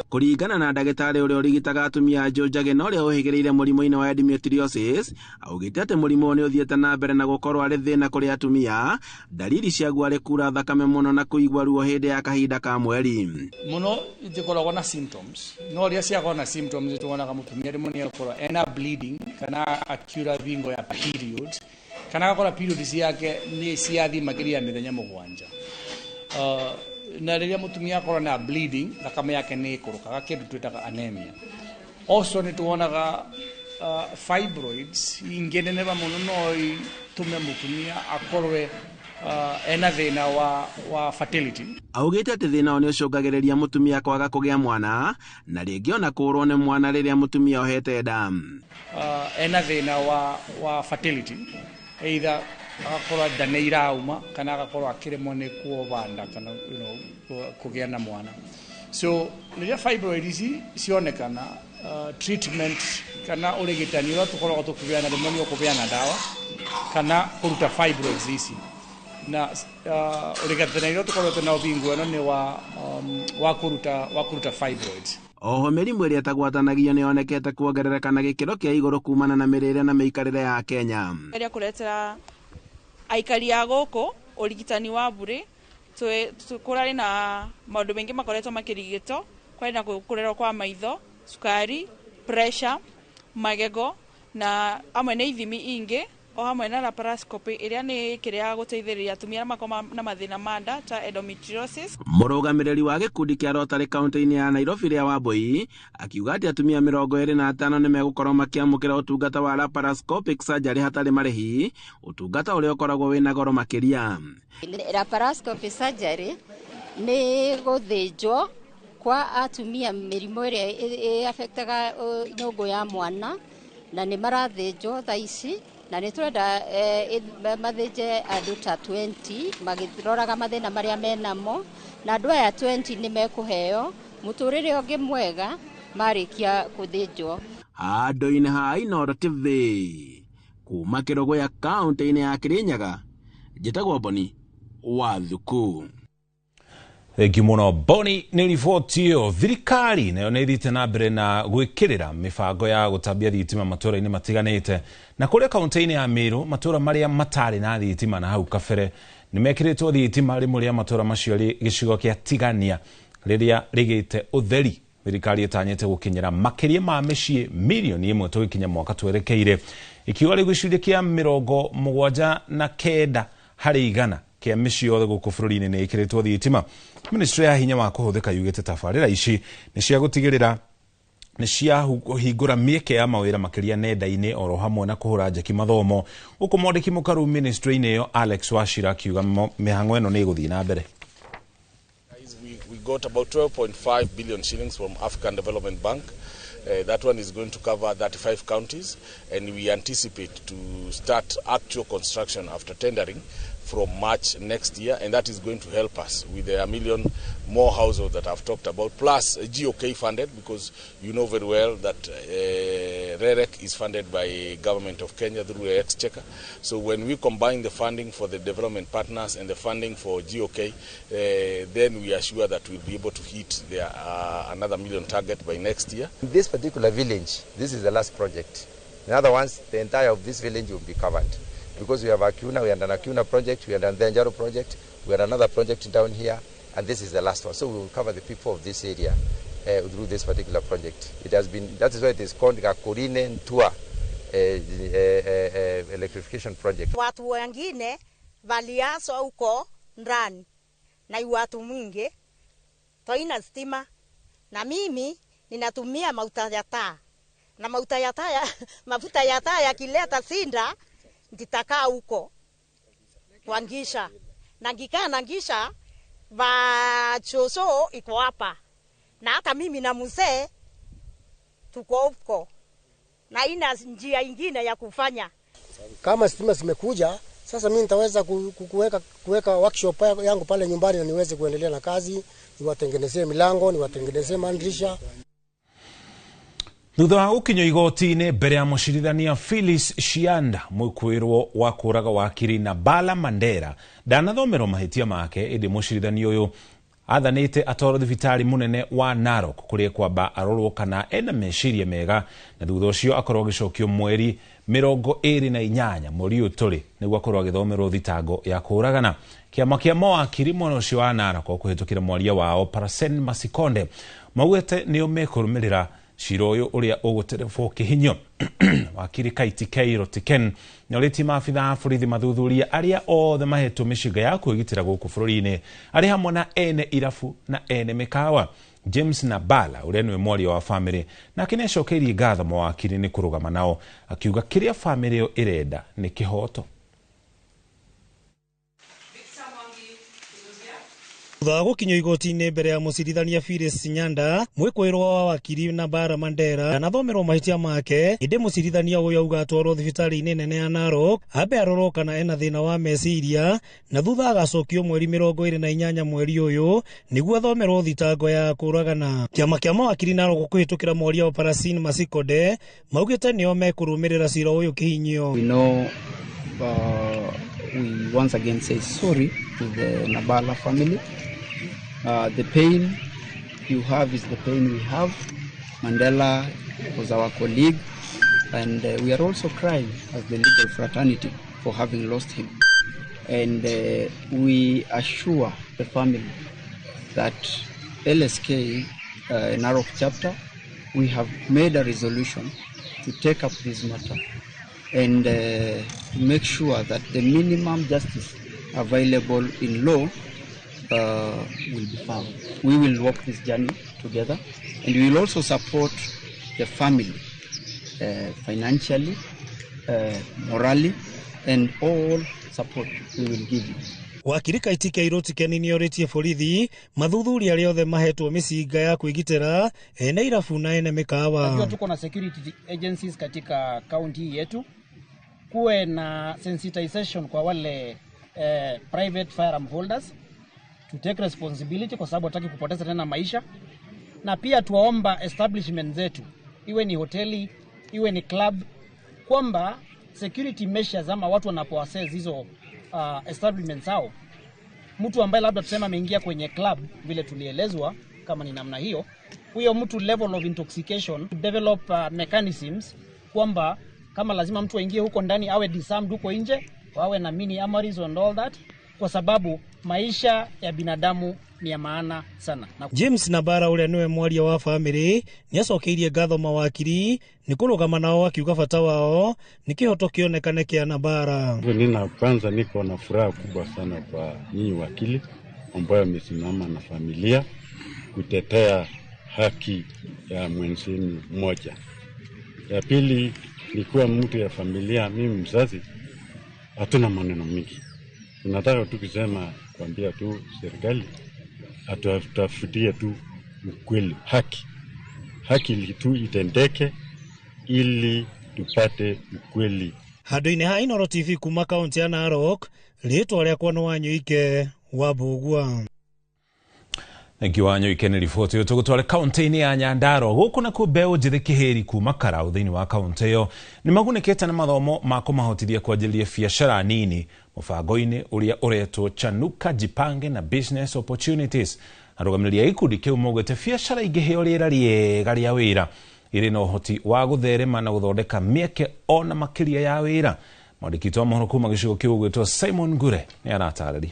Kũringana na ndagĩtarĩ ũrĩa ũrigitaga atumia Njũnjage na ũrĩa ũhĩgĩrĩire mũrimũ-inĩ wa endometriosis, augĩte atĩ mũrimũ ũyũ nĩ ũthiĩte na mbere na gũkorwo arĩ thĩna kũrĩ atumia, dalili ciaguo arĩ kura thakame mũno na kũigua ruo hĩndĩ ya kahinda ka mweri. Mũno itikoragwo na symptoms, no rĩrĩa ciakorwo na symptoms tuonaga mũtumia rĩmwe nĩ akorwo ena bleeding kana akiura thingo ya period, kana agakora period ciake nĩ ciathiĩ makĩria ya mĩthenya 7. Na rĩrĩa mũtumia akorwo na bleeding, thakame yake nĩ ĩkũrũkaga, kĩndũ twĩtaga anemia. Also nĩ tuonaga fibroids ingĩneneva mũno no itũme mũtumia akorwe ena thĩna wa fertility. Augĩte atĩ thĩna ũyũ nĩ ũcũngagĩrĩria mũtumia kwaga kũgĩa mwana na rĩngĩ ona kũũrwo nĩ mwana rĩrĩa mũtumia ohete nda. Ena thĩna wa fertility, either agakorwo nda nĩ irauma kana agakorwo akĩremwo nĩ kuoba nda kana kũgĩa na mwana. So rĩrĩa fibroid ici cionekana, treatment kana ũrigitani ũrĩa tũkoragwo tũkĩheana rĩmwe nĩ ũkũheana ndawa kana kũruta fibroids ici. Na ũrigitani ũrĩa tũkoretwo na ũbingo ĩno nĩ wa kũruta fibroids. Oho mĩrimũ ĩrĩa ĩtagwatanagio nĩ yonekete kuongerereka na gĩkĩro kĩa igũrũ kumana na mĩrĩre na mĩikarĩre ya Kenya. Geria kũretera aikari a gũkũ ũrigitani wa bure, kũrarĩ na maũndũ maingĩ makoretwo makĩrigitwo, kwarĩ na kũrerwo kwa maitho, cukari, pressure, magego na amwe na ithimi ingĩ, o hamwe na laparoscopy ĩrĩa nĩ kĩrĩa ya gũteithĩrĩria atumia arĩa makoragwo na mathĩna ma nda ta endometriosis. Mũrũgamĩrĩri wa gĩkundi kĩa Rotary kaunti-inĩ ya Nairobi rĩa Wambui akiuga atĩ atumia 25 nĩ megũkorwo makĩamũkĩra ũtungata wa laparoscopic surgery hatarĩ marĩhi, ũtungata ũrĩa ũkoragwo wĩna goro makĩria. Laparoscopy surgery nĩ gũthĩnjwo kwa atumia mĩrimũ ĩrĩa ĩafektaga nyũngũ ya mwana, na nĩ marathĩnjwo thaa ici, na nĩ tũrenda mathĩnje andũ ta 20 magĩroraga mathĩna marĩa menamo, na andũ aya 20 nĩ mekũheo mũtũrĩre ũngĩ mwega marĩkia gũthĩnjwo. Handũ-inĩ ha Inooro TV kuma Kĩrũgũya kaunti-inĩ ya Kĩrĩnyaga, njĩtagwo Boni wa Thuku. Thengiũ mũno Boni nĩ riboti ĩyo. Thirikari nayo nĩ ĩthiĩte na mbere na gwĩkĩrĩra mĩbango ya gũtambia thitima matũra-inĩ matiganĩte, na kũrĩa kaunti-inĩ ya Meru matũra marĩa matarĩ na thitima na hau kabere nĩ mekĩrĩtwo thitima, rĩmwe rĩa matũra macio rĩ gĩcigo kĩa Tigania rĩrĩa rĩgĩte ũtheri. Thirikari ĩtanyĩte gũkinyĩra makĩria ma mĩciĩ 1 million tũgĩkinya mwaka twerekeire, ikiuga rĩu gĩcunjĩ kĩa 79% kĩa mĩciĩ yothe gũkũ bũrũri-inĩ nĩ ĩkĩrĩtwo thitima. Ministry ya hinya wa kũhũthĩka yugĩte tabarĩra ici nĩ cia gũtigĩrĩra nĩ cia kũhingũra mĩeke ya mawĩra makĩria nenda-inĩ oro hamwe na kũhũra njeki mathomo. Gũkũ mwandĩki mũkaru ministry-inĩ ĩyo Alex Wachira akiuga mĩhang'o ĩno nĩ ĩgũthiĩ na mbere. We got about 12.5 billion shillings from African Development Bank. That one is going to cover 35 counties, and we anticipate to start actual construction after tendering from March next year, and that is going to help us with a million more households that I've talked about, plus GOK funded, because you know very well that REREC is funded by government of Kenya through the Exchequer. So when we combine the funding for the development partners and the funding for GOK, then we are sure that we'll be able to hit the another million target by next year. In this particular village, this is the last project. In other words, the entire of this village will be covered. Because we have Akuna, we have an Akuna project, we have an Njanjaro project, we have another project down here, and this is the last one. So we will cover the people of this area through this particular project. It has been, that is why it is called Gakorine Ntua electrification project. Watu wengine waliaswa huko ndani na watu mwingi toina stima, na mimi ninatumia mafuta ya taa, na mafuta ya taa mafuta ya taa yakileta sinda nitakaa huko kwa ngisha, na ngikaa na ngisha vachoso iko hapa, na hata mimi na mzee tuko huko, na ina njia ingine ya kufanya. Kama stima zimekuja sasa, mimi nitaweza kuweka workshop yangu pale nyumbani na niweze kuendelea na kazi, niwatengenezee milango, niwatengenezee madirisha. Thutha wa gũkinyio igoti-inĩ mbere ya mũcirithania Phyllis Shianda, mwĩkũĩrwo wa kũraga wakiri Nabala Mandera ndanathomerwo mahĩtia make, ĩndĩ mũcirithania ũyũ athanĩte atwarwo thibitarĩ mũnene wa Narok kũrĩa kwamba arorwo kana ena meciria mega, na thutha ũcio akorwo agĩcokio mweri 28 mweri ũyũ tũrĩ nĩguo akorwo agĩthomerwo thitango ya kũũragana. Kĩama kĩa mawakiri mwena ũcio wa Narok kũhĩtũkĩra mwaria wao Parasen Masikonde maugĩte nĩo mekũrũmĩrĩra cira ũyũ ũrĩa ũgũterebwo kĩhinyo. Wakiri Kaiti Keiro Tiken nĩorĩtie maabitha a borithi mathuthurie arĩa othe mahetwo mĩcinga ya kwĩgitĩra gũkũ bũrũri-inĩ, arĩ hamwe na ene irabu na ene mĩkawa. James Nabala ũrĩa nĩwe mwaria wa bamĩrĩ nake nĩacokeirie ngatho mawakiri nĩ kũrũgama nao, akiuga kĩrĩa bamĩrĩ ĩyo ĩrenda nĩ kĩhoto. Thutha wa gũkinyio igoti-inĩ mbere ya mũcirithania Phyllis Nyanda, mwĩkũĩrwo wa wakiri Nabara Mandera ndanathomerwo mahĩtia make, ĩndĩ mũcirithania ũyũ auga atwarwo thibitarĩ-inĩ nene ya Narok ambe arorwo kana ena thĩna wa meciria, na thutha agacokio mweri 28 mweri ũyũ nĩguo athomerwo thitango ya kũragana. Kĩama kĩa mawakiri Narok kũhĩtũkĩra mwaria wa Parasin Masikode maugĩte nĩo mekũrũmĩrĩra cira ũyũ kĩhinyio. We know, we once again say sorry to the Nabala family. The pain you have is the pain we have. Mandela was our colleague, and we are also crying as the legal fraternity for having lost him. And we assure the family that LSK, Narok chapter, we have made a resolution to take up this matter and to make sure that the minimum justice available in law will be found. We will walk this journey together, and we will also support the family financially, morally, and all support we will give you. Wakiri Kaitike Iroti Keni nĩorĩtie borithi mathuthuria arĩa othe mahetwo mĩcinga ya kwĩgitĩra ene irabu na ene mĩkawa. Najua tuko na security agencies katika kaunti yetu, kuwe na sensitization kwa wale private firearm holders to take responsibility, kwa sababu hataki kupoteza tena maisha. Na pia tuwaomba establishment zetu, iwe ni hoteli, iwe ni club, kwamba security measures ama watu wanapoassess hizo establishments zao, mtu ambaye labda tuseme ameingia kwenye club vile tulielezwa kama ni namna hiyo, huyo mtu level of intoxication, develop mechanisms kwamba kama lazima mtu aingie huko ndani awe disarmed huko nje, wawe na mini armories and all that, kwa sababu maisha ya binadamu ni ya maana sana. Na James Nabara ũrĩa nĩwe mwaria wa famĩlĩ nĩacokeirie ngatho mawakiri nĩ kũrũgama nao akiuga bata wao nĩ kĩhoto kĩonekane kĩa Nabara. Nina kwanza niko na furaha kubwa sana kwa nyinyi wakili ambayo amesimama na familia kutetea haki ya mwenzenu mmoja. Ya pili ni kuwa mtu ya familia, mimi mzazi, hatuna maneno mingi. Tunataka tu kusema, kuambia tu serikali atutafutie tu ukweli, haki. Haki tu itendeke ili tupate ukweli. Handũ-inĩ ha Inooro TV kuma kaunti ya Narok, rĩtwa rĩakwa nĩ Wanyũike wa Mbũgua. Thank you Wanyũike nĩ riboti ĩyo. Tũgũtware kaunti-inĩ ya Nyandarua gũkũ nakuo mbeũ njĩthĩ kĩhĩri kuma Karau thĩinĩ wa kaunti ĩyo nĩ magunĩkĩte na mathomo ma kũmahotithia kwanjĩrĩria biacara nini mũbango-inĩ ũrĩa ũretwo Chanuka Jipange na Business Opportunities. Arũgamĩrĩri a gĩkundi kĩu maugĩte biacara ingĩheo rĩera rĩega rĩa wĩra irĩ na ũhoti wa gũtherema na gũthondeka mĩeke ona makĩria ya wĩra. Mwandĩki witũ wa mohoro kuma gĩcigo kĩu ũgwĩtwo Simon Ngure nĩ aratarĩria.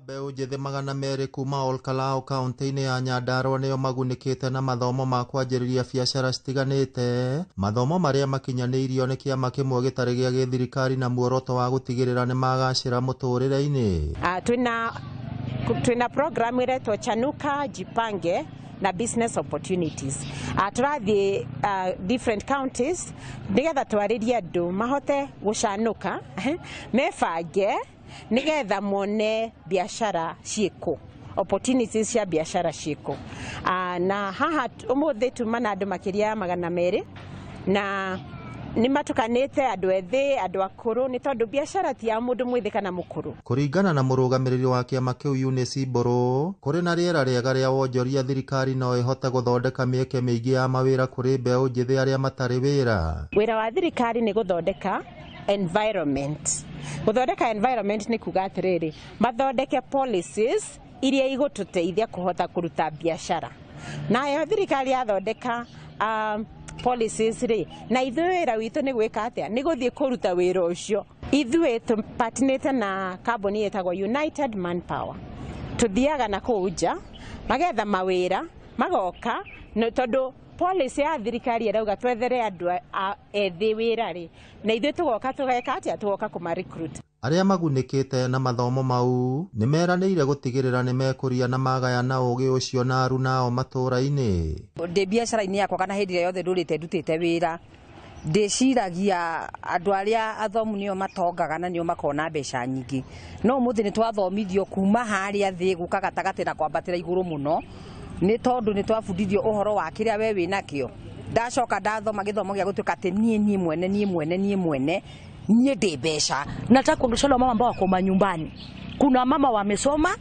Mbeũ njĩthĩ 200 kuma Olkalou kaunti-inĩ ya Nyandarua nĩo magunĩkĩte na mathomo ma kwanjĩrĩria biacara citiganĩte, mathomo marĩa makinyanĩirio nĩ kĩama kĩmwe gĩtarĩ gĩa gĩthirikari na muoroto wa gũtigĩrĩra nĩ magacĩra mũtũrĩre-inĩ. Twina program iretwo Chanuka Jipange na Business Opportunities. Tũrathiĩ different counties nĩgetha twarĩrie andũ mahote gũcanũka, mebange nĩgetha mone biacara ciĩkũ, opportunities cia biacara ciĩkũ. Na haha ũmũthĩ tuma na andũ makĩria ya 200 na nĩ matukanĩte andũ ethĩ, andũ akũrũ, nĩ tondũ biacara ti ya mũndũ mwĩthĩ kana mũkũrũ. Kũringana na mũrũgamĩrĩri wa kĩama kĩu Eunice Mbũrũ, kũrĩ na rĩera rĩega rĩa wonjoria thirikari no ĩhote gũthondeka mĩeke mĩingĩ ya mawĩra kũrĩ mbeũ njĩthĩ arĩa matarĩ wĩra. Wĩra wa thirikari nĩ gũthondeka environment. Gũthondeka environment nĩ kuga atĩrĩrĩ, mathondeke policies iria igũtũteithia kũhota kũruta biacara. Nayo thirikari yathondeka policies rĩ, na ithuĩ wĩra witũ nĩ gwĩka atĩa? Nĩ gũthiĩ kũruta wĩra ũcio. Ithuĩ tũpatinĩte na kambuni ĩtagwo United Manpower. Tũthiaga na kũu nja, magetha mawĩra, magoka, tondũ policy ya thirikari ĩrauga twethere andũ ethĩ wĩra rĩ, na ithuĩ tũgoka tũgeka atĩa? Tũgoka kũma recruit. Arĩa magunĩkĩte na mathomo mau nĩ meranĩire gũtigĩrĩra nĩ mekũria na magayana ũgĩ ũcio na aruna ao matũũra-inĩ. Ndĩ biacara-inĩ yakwa kana hĩndĩ ĩrĩa yothe ndũrĩte ndutĩte wĩra, Ndĩciragia andũ arĩa athomu nĩo matongaga na nĩo makona mbeca nyingĩ, no ũmũthĩ nĩ twathomithio kuma harĩa thĩ gũka gatagatĩ na kwambatĩra igũrũ mũno, nĩ tondũ nĩ twabundithio ũhoro wa kĩrĩa we wĩ nakĩo. Ndacoka ndathoma gĩthomo gĩa gũtuĩka atĩ niĩ mwene niĩ mwene niĩ mwene niĩ ndĩ mbeca. Nataka kuongelesha wale mama ambao wako manyumbani. Kuna mama wamesoma,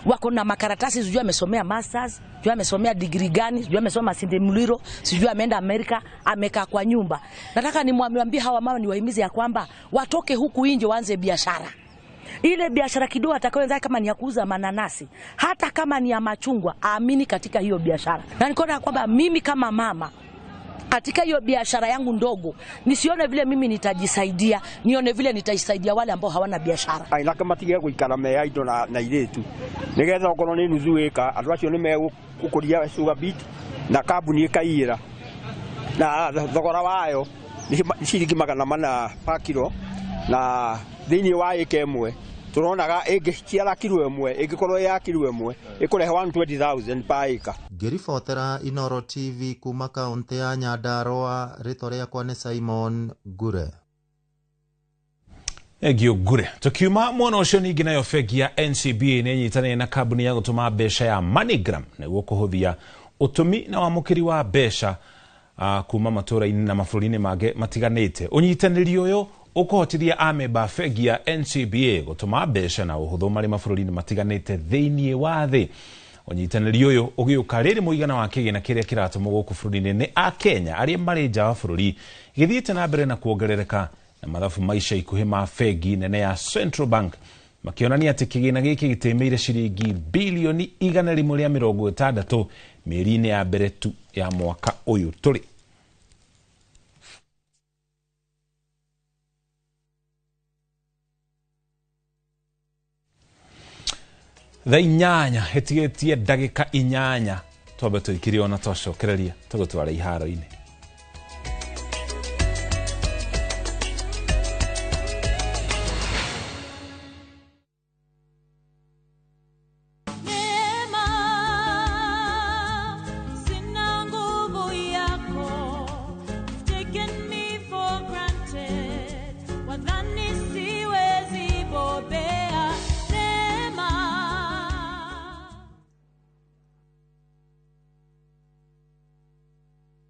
wako na makaratasi, sijui amesomea masters, sijui amesomea degree gani, sijui amesoma Sinde Muliro, sijui ameenda Amerika, amekaa kwa nyumba. Nataka nimwambie hawa mama, niwahimize ya kwamba watoke huku nje waanze biashara. Ile biashara kidogo atakayoanza, kama ni ya kuuza mananasi, hata kama ni ya machungwa, aamini katika hiyo biashara. Na nikaona kwamba mimi kama mama katika hiyo biashara yangu ndogo, nisione vile mimi nitajisaidia, nione vile nitaisaidia wale ambao hawana biashara. Ainake matige guikara me aindo na iritu nigetha okorwo ni nuthu ika andu acio ni megukuria sugar beet na kambuni ikaiyira na thogora wayo ni ciringi 400 pa kilo, na thiini wa ika imwe turonaga ĩngĩciara kilo ĩmwe, ĩngĩkorwo ya kilo ĩmwe ĩkũrehe 120,000 pa ĩka. Ngĩribotera Inoro TV kuma kaunti ya Nyandarua, rĩtwa rĩakwa nĩ Simon Ngure. Egio Ngure. Tukiuma mwena ũcio ningĩ nayo bengi ya NCBA nĩ ĩnyitanĩire na kambuni ya gũtũma mbeca ya MoneyGram nĩguo kũhũthia ũtũmi na wamũkĩri wa mbeca kuma matũra-inĩ na mabũrũri-inĩ mangĩ matiganĩte. Ũnyitanĩri ũyũ ũkũhotithia amemba bengi ya NCBA gũtũma mbeca na ũhũthũ marĩ mabũrũri-inĩ matiganĩte thĩinĩ wa thĩ. Ũnyitanĩri ũyũ ũgĩũka rĩrĩ mũigana wa kĩgĩna kĩrĩa kĩratũmwo gũkũ bũrũri-inĩ nĩ Akenya arĩa marĩ nja wa bũrũri gĩthiĩte na mbere na kuongerereka, na mathabu ma ica ikuhĩ ma bengi nene ya Central Bank makĩonania atĩ kĩgĩna gĩkĩ gĩtĩmĩire ciringi bilioni 160 mĩeri-inĩ ya mbere tu ya mwaka ũyũ tũrĩ. Thaa 8 ĩtigĩtie ndagĩka 8 twambe tũikire ona twacokereria tũgũtwara iharo-inĩ.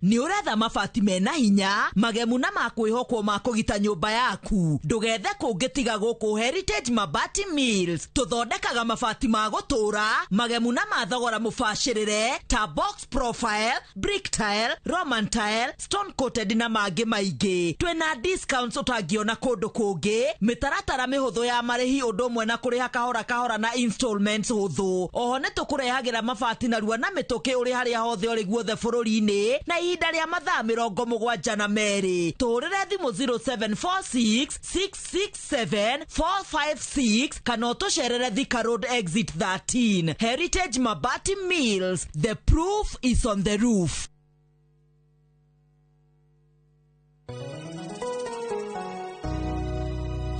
Nĩ ũretha mabati mena hinya magemu na makwĩhokwo ma kũgita nyũmba yaku, ndũgethe kũngĩ tiga gũkũ Heritage Mabati Mills. Tũthondekaga mabati ma gũtũra magemu na ma thogora mũbacĩrĩre ta box profile, brick tile, roman tile, stone coated na mangĩ maingĩ. Twĩna discounts ũtangĩona kũndũ kũngĩ, mĩtaratara mĩhũthũ ya marĩhi ũndũ ũmwe na kũrĩha kahora kahora na installments hũthũ. Oho nĩ tũkũrehagĩra mabati narua na mĩtũkĩ ũrĩ harĩa hothe ũrĩ guothe bũrũri-inĩ na ihinda rĩa mathaa 72. Tũhũrĩre thimũ 0746 667 456 kana ũtũcerere Thika Road Exit 13. Heritage Mabati Mills, the proof is on the roof.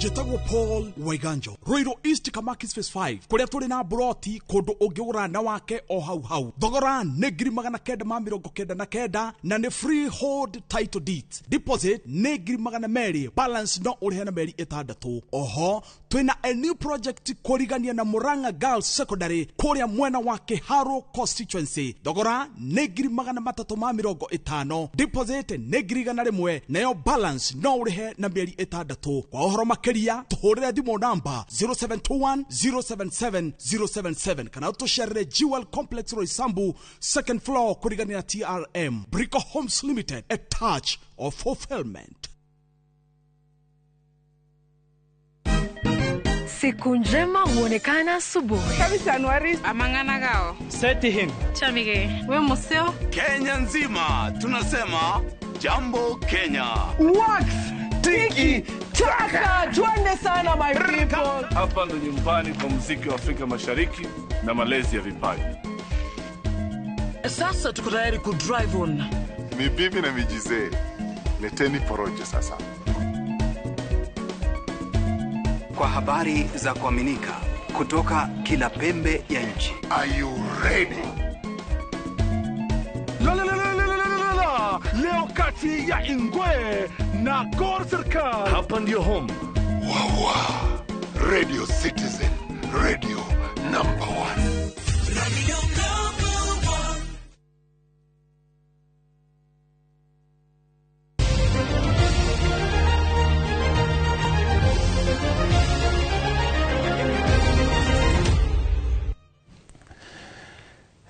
Njĩtagwo Paul Waiganjo, Ruiru East Kamakis Phase 5, kũrĩa tũrĩ na broti kũndũ ũngĩgũra na wake o hau hau. Thogora nĩ 999 na nĩ freehold title deed. Deposit nĩ 200,000, balance no ũrĩhe na mĩeri 6. Oho twĩna a new project kũrigania na Murang'a Girls Secondary kũrĩa mwena wa Kĩharũ constituency. Thogora nĩ 350,000, deposit nĩ 100,000, nayo balance no ũrĩhe na mĩeri 6. Kwa ũhoro makĩria tũhũrĩre thimũ namba 0721 077 077 kana ũtũcerere Jewel Complex Roysambu second floor kũrigania na TRM. Brico Homes Limited, a touch of fulfillment. Siku njema huonekana asubuhi. Kabisa Anuari amangana gao. Seti him. Chamige. We museo. Kenya nzima tunasema jambo Kenya. Wax tiki taka, tuende sana my people. Hapa ndo nyumbani kwa muziki wa Afrika Mashariki na malezi ya vipaji. Sasa tuko tayari ku drive on. Mibibi na mijizee, leteni porojo sasa. Kwa habari za kuaminika kutoka kila pembe ya nchi. Are you ready? La la la la la la la la. Leo kati kati ya Ingwe na Gor Serikal. Hapa ndio home. Wawa Radio Citizen, radio number 1. Radio number 1.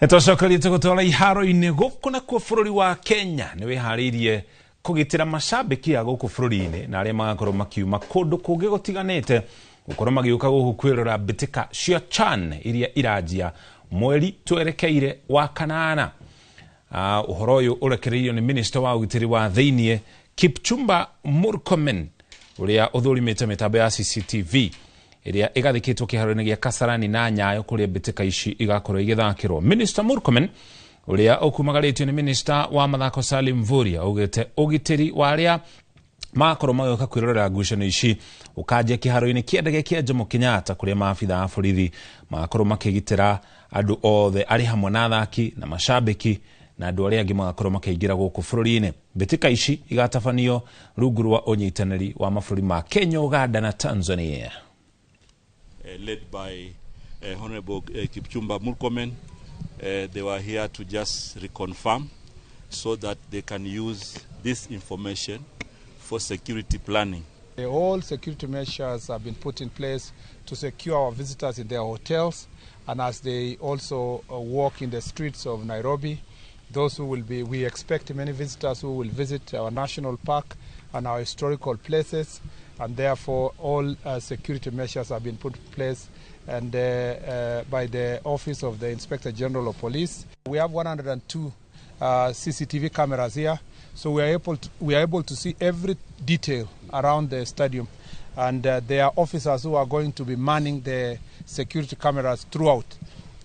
Nĩtwacokeria tũgũtwara iharo-inĩ gũkũ nakuo bũrũri wa Kenya nĩ wĩharĩirie kũgitĩra macambĩki a gũkũ bũrũri-inĩ na arĩa magakorwo makiuma kũndũ kũngĩ gũtiganĩte gũkorwo magĩũka gũkũ kwĩrora mbĩtĩka cia CHAN iria iranjia mweri twerekeire wa kanana. Ũhoro ũyũ ũrekereirio nĩ minista wa ũgitĩri wa thĩiniĩ Kipchumba Murkomen ũrĩa ũthũrimĩte mĩtambo ya CCTV ĩrĩa ĩgathĩkĩtwo kĩharo-inĩ gĩa Kasarani na Nyayo kũrĩa mbĩtĩka ici igakorwo igĩthakĩrwo. Minister Murkomen ũrĩa ũkumagarĩtio nĩ minista wa mathako Salim Mvurya augĩte ũgitĩri wa arĩa magakorwo magĩũka kwĩrorera ngucanio ici ũkanjia kĩharo-inĩ kĩa ndege kĩa Jomo Kenyatta kũrĩa maabitha a borithi magakorwo makĩgitĩra andũ othe arĩ hamwe na athaki na macambĩki na andũ arĩa angĩ magakorwo makĩingĩra gũkũ bũrũri-inĩ. Mbĩtĩka ici igatabanio rungu rwa ũnyitanĩri wa mabũrũri ma Kenya, Uganda na Tanzania. Led by Honorable Kipchumba Murkomen. They were here to just reconfirm so that they can use this information for security planning. All security measures have been put in place to secure our visitors in their hotels and as they also walk in the streets of Nairobi. Those who will be, we expect many visitors who will visit our national park and our historical places, and therefore all security measures have been put in place and by the Office of the Inspector General of Police. We have 102 CCTV cameras here, so we are able to see every detail around the stadium, and there are officers who are going to be manning the security cameras throughout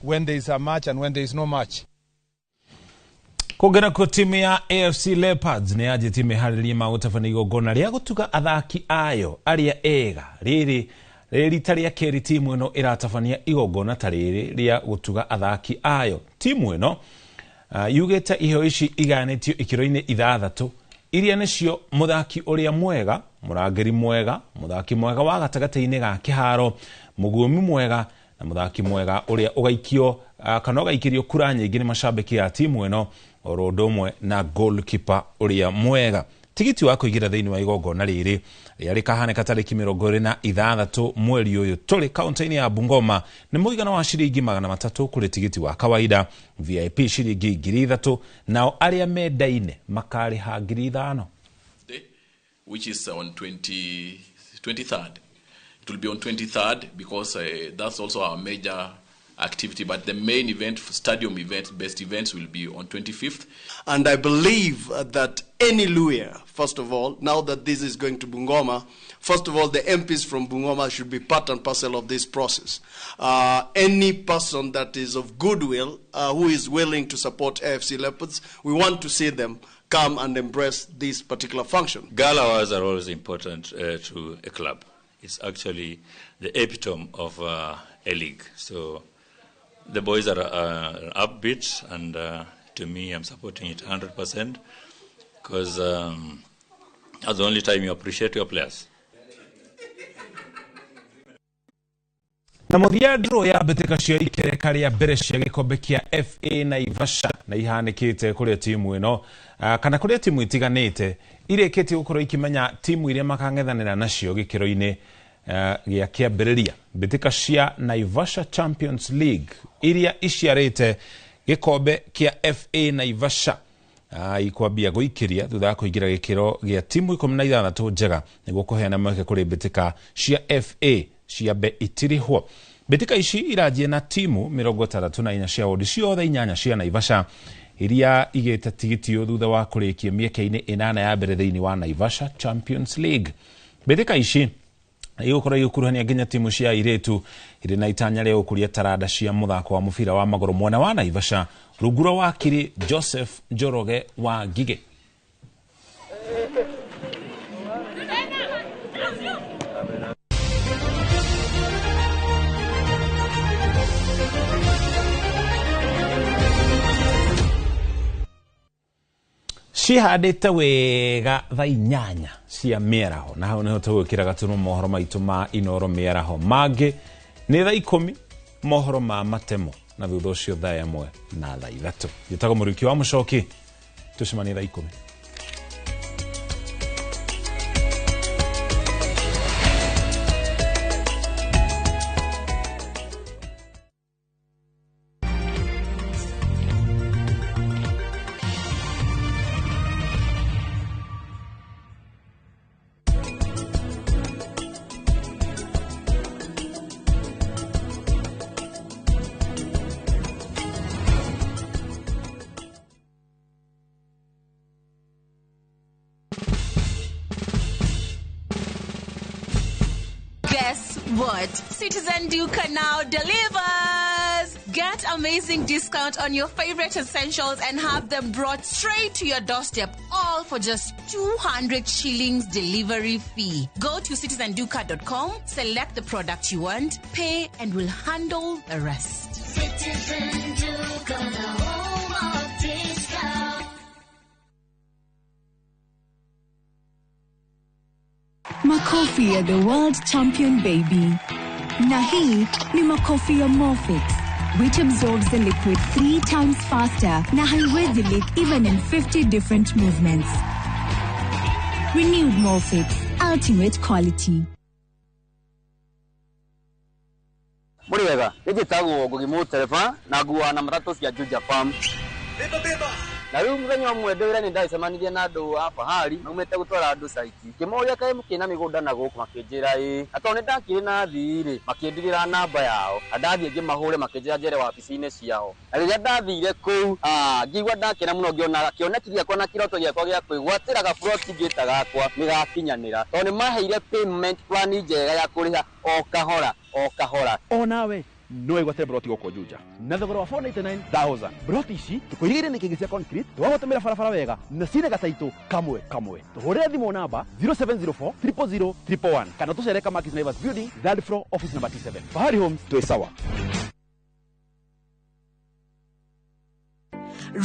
when there is a match and when there is no match. Kũngĩ nakuo timu ya AFC Leopards nĩ yanjĩtie mĩharĩrĩria ma gũtabania igongona rĩa gũtuga athaki ayo arĩa ega. Rĩrĩ rĩ rita rĩa kerĩ timu ĩno ĩratabania igongona ta rĩrĩ rĩa gũtuga athaki ayo. Timu ĩno yugĩte iheo ici igayanĩtio ikĩro-inĩ ithathatũ iria nĩcio mũthaki ũrĩa mwega, mũrangĩri mwega, mũthaki mwega wa gatagatĩ-inĩ ga kĩharo, mũguĩmi mwega na mũthaki mwega ũrĩa ũgaikio kana ũgaikĩrio kura nyingĩ nĩ macambĩki a timu ĩno oro ũndũ ũmwe na goalkeeper ũrĩa mwega. Tigiti wa kũingĩra thĩinĩ wa igongona rĩrĩ rĩrĩa rĩkahanĩka tarĩki 26 mweri ũyũ tũrĩ kaunti-inĩ ya Bungoma nĩ mũigana wa ciringi 300 kũrĩ tigiti wa kawaida, VIP ciringi 3,000 nao arĩa mendaine makarĩha 5,000. Which is on 23rd. It will be on 23rd because that's also our major activity, but the main event, stadium event, best events will be on 25th. And I believe that any Luhya, first of all, now that this is going to Bungoma, first of all, the MPs from Bungoma should be part and parcel of this process. Any person that is of goodwill, who is willing to support AFC Leopards, we want to see them come and embrace this particular function. Gala awards are always important to a club. It's actually the epitome of a league. So the boys are upbeat, and to me, I'm supporting it 100% because that's the only time you appreciate your players. Na mũthia draw ya mbĩtĩka cia ikereka rĩa mbere cia gĩkombe kĩa FA Naivasha na ihanĩkĩte kũrĩa timu ĩno kana kũrĩa timu itiganĩte irĩkĩtie gũkorwo ikĩmenya timu iria makang'ethanĩra nacio gĩkĩro-inĩ gĩa kĩambĩrĩria. Mbĩtĩka cia Naivasha Champions League iria iciarĩte gĩkombe kĩa FA Naivasha ikwambia gũikĩria thutha wa kũingĩra gĩkĩro gĩa timu 16 njega nĩguo kũheana mweke kũrĩ mbĩtĩka cia FA ciambe itirihwo. Mbĩtĩka ici iranjia na timu 64 cia wodi ciothe 8 cia Naivasha iria igĩte tigiti thutha wa kũrĩkia mĩeke-inĩ 8 ya mbere thĩinĩ wa Naivasha Champions League. Mbĩtĩka ici igũkorwo igĩkuruhania nginya timu cia airĩtu irĩ na itanya rĩa gũkũria taranda cia mũthako wa mũbira wa magũrũ mwena wa Naivasha rungu rwa wakiri Joseph Njoroge wa Ngigĩ. Cihandĩte wega thaa 8 cia mĩaraho, na hau nĩho tũgwĩkĩra gaturumo mohoro maitũ ma Inoro mĩaraho. Mangĩ nĩ thaa 10 mohoro ma matemo, na thutha ũcio thaa 1 na thaa 3. Njĩtagwo Mũriũki wa Mũcoki, tũcemanie thaa 10. Guess what? Citizen Duka now delivers! Get amazing discount on your favorite essentials and have them brought straight to your doorstep, all for just 200 shillings delivery fee. Go to citizenduka.com, select the product you want, pay, and we'll handle the rest. Citizen Duka, the home of discount. Makofi ya the world champion baby. Na hii ni makofi ya Morfix, which absorbs the liquid 3 times faster na haiwezi leak even in 50 different movements. Renewed Morfix, ultimate quality. Muri wega, njĩtagwo Ngugi Mũtereba na nguaga na matatũ cia Juja Farm. Beba beba. Na rĩu mũthenya ũmwe ndĩ wĩra nĩ ndacemanirie na andũ a Fahari maumĩte gũtwara andũ caiti. Ngĩmoria kaĩ mũkĩna mĩgũnda na gũkũ, makĩnjĩra ĩĩ. Na tondũ nĩ ndakĩrĩ na thii rĩ, makĩndigĩra namba yao. Na ndathiĩ ngĩmahũre makĩnjĩra njere wabici-inĩ ciao. Na rĩrĩa ndathire kũu, ngĩigua ndakena mũno ngĩona kĩoneki gĩakwa na kĩroto gĩakwa gĩa kwĩgwatĩra gaburoti ngĩta gakwa nĩ gakinyanĩra. Tondũ nĩ maheire payment plan njega ya kũrĩha o kahora o kahora. Onawe no wĩgwatĩre broti gũkũ Juja na thogora wa 499,000. Broti ici tũkũirigĩire nĩ kĩngĩ cia concrete, twagũtũmĩra barabara wega na cina gataitũ kamwe kamwe. Tũhũrĩre thimũ namba 0704 000 111 kana tũcere Kamakis Naivas Building, 3rd floor, office number T7. Fahari Homes, twĩ sawa.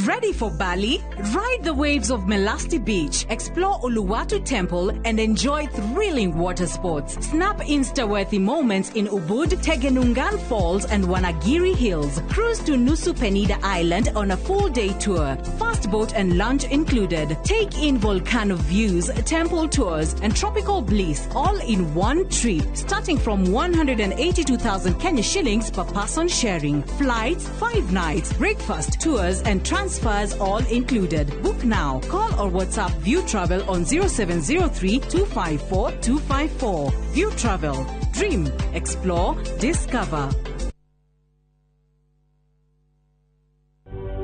Ready for Bali? Ride the waves of Melasti Beach, explore Uluwatu Temple, and enjoy thrilling water sports. Snap Insta-worthy moments in Ubud, Tegenungan Falls, and Wanagiri Hills. Cruise to Nusa Penida Island on a full-day tour. Fast boat and lunch included. Take in volcano views, temple tours, and tropical bliss all in one trip, starting from 182,000 Kenya shillings per person sharing. Flights, 5 nights, breakfast, tours, and transfers all included. Book now. Call or WhatsApp View Travel on 0703 254 254. View Travel. Dream, explore, discover.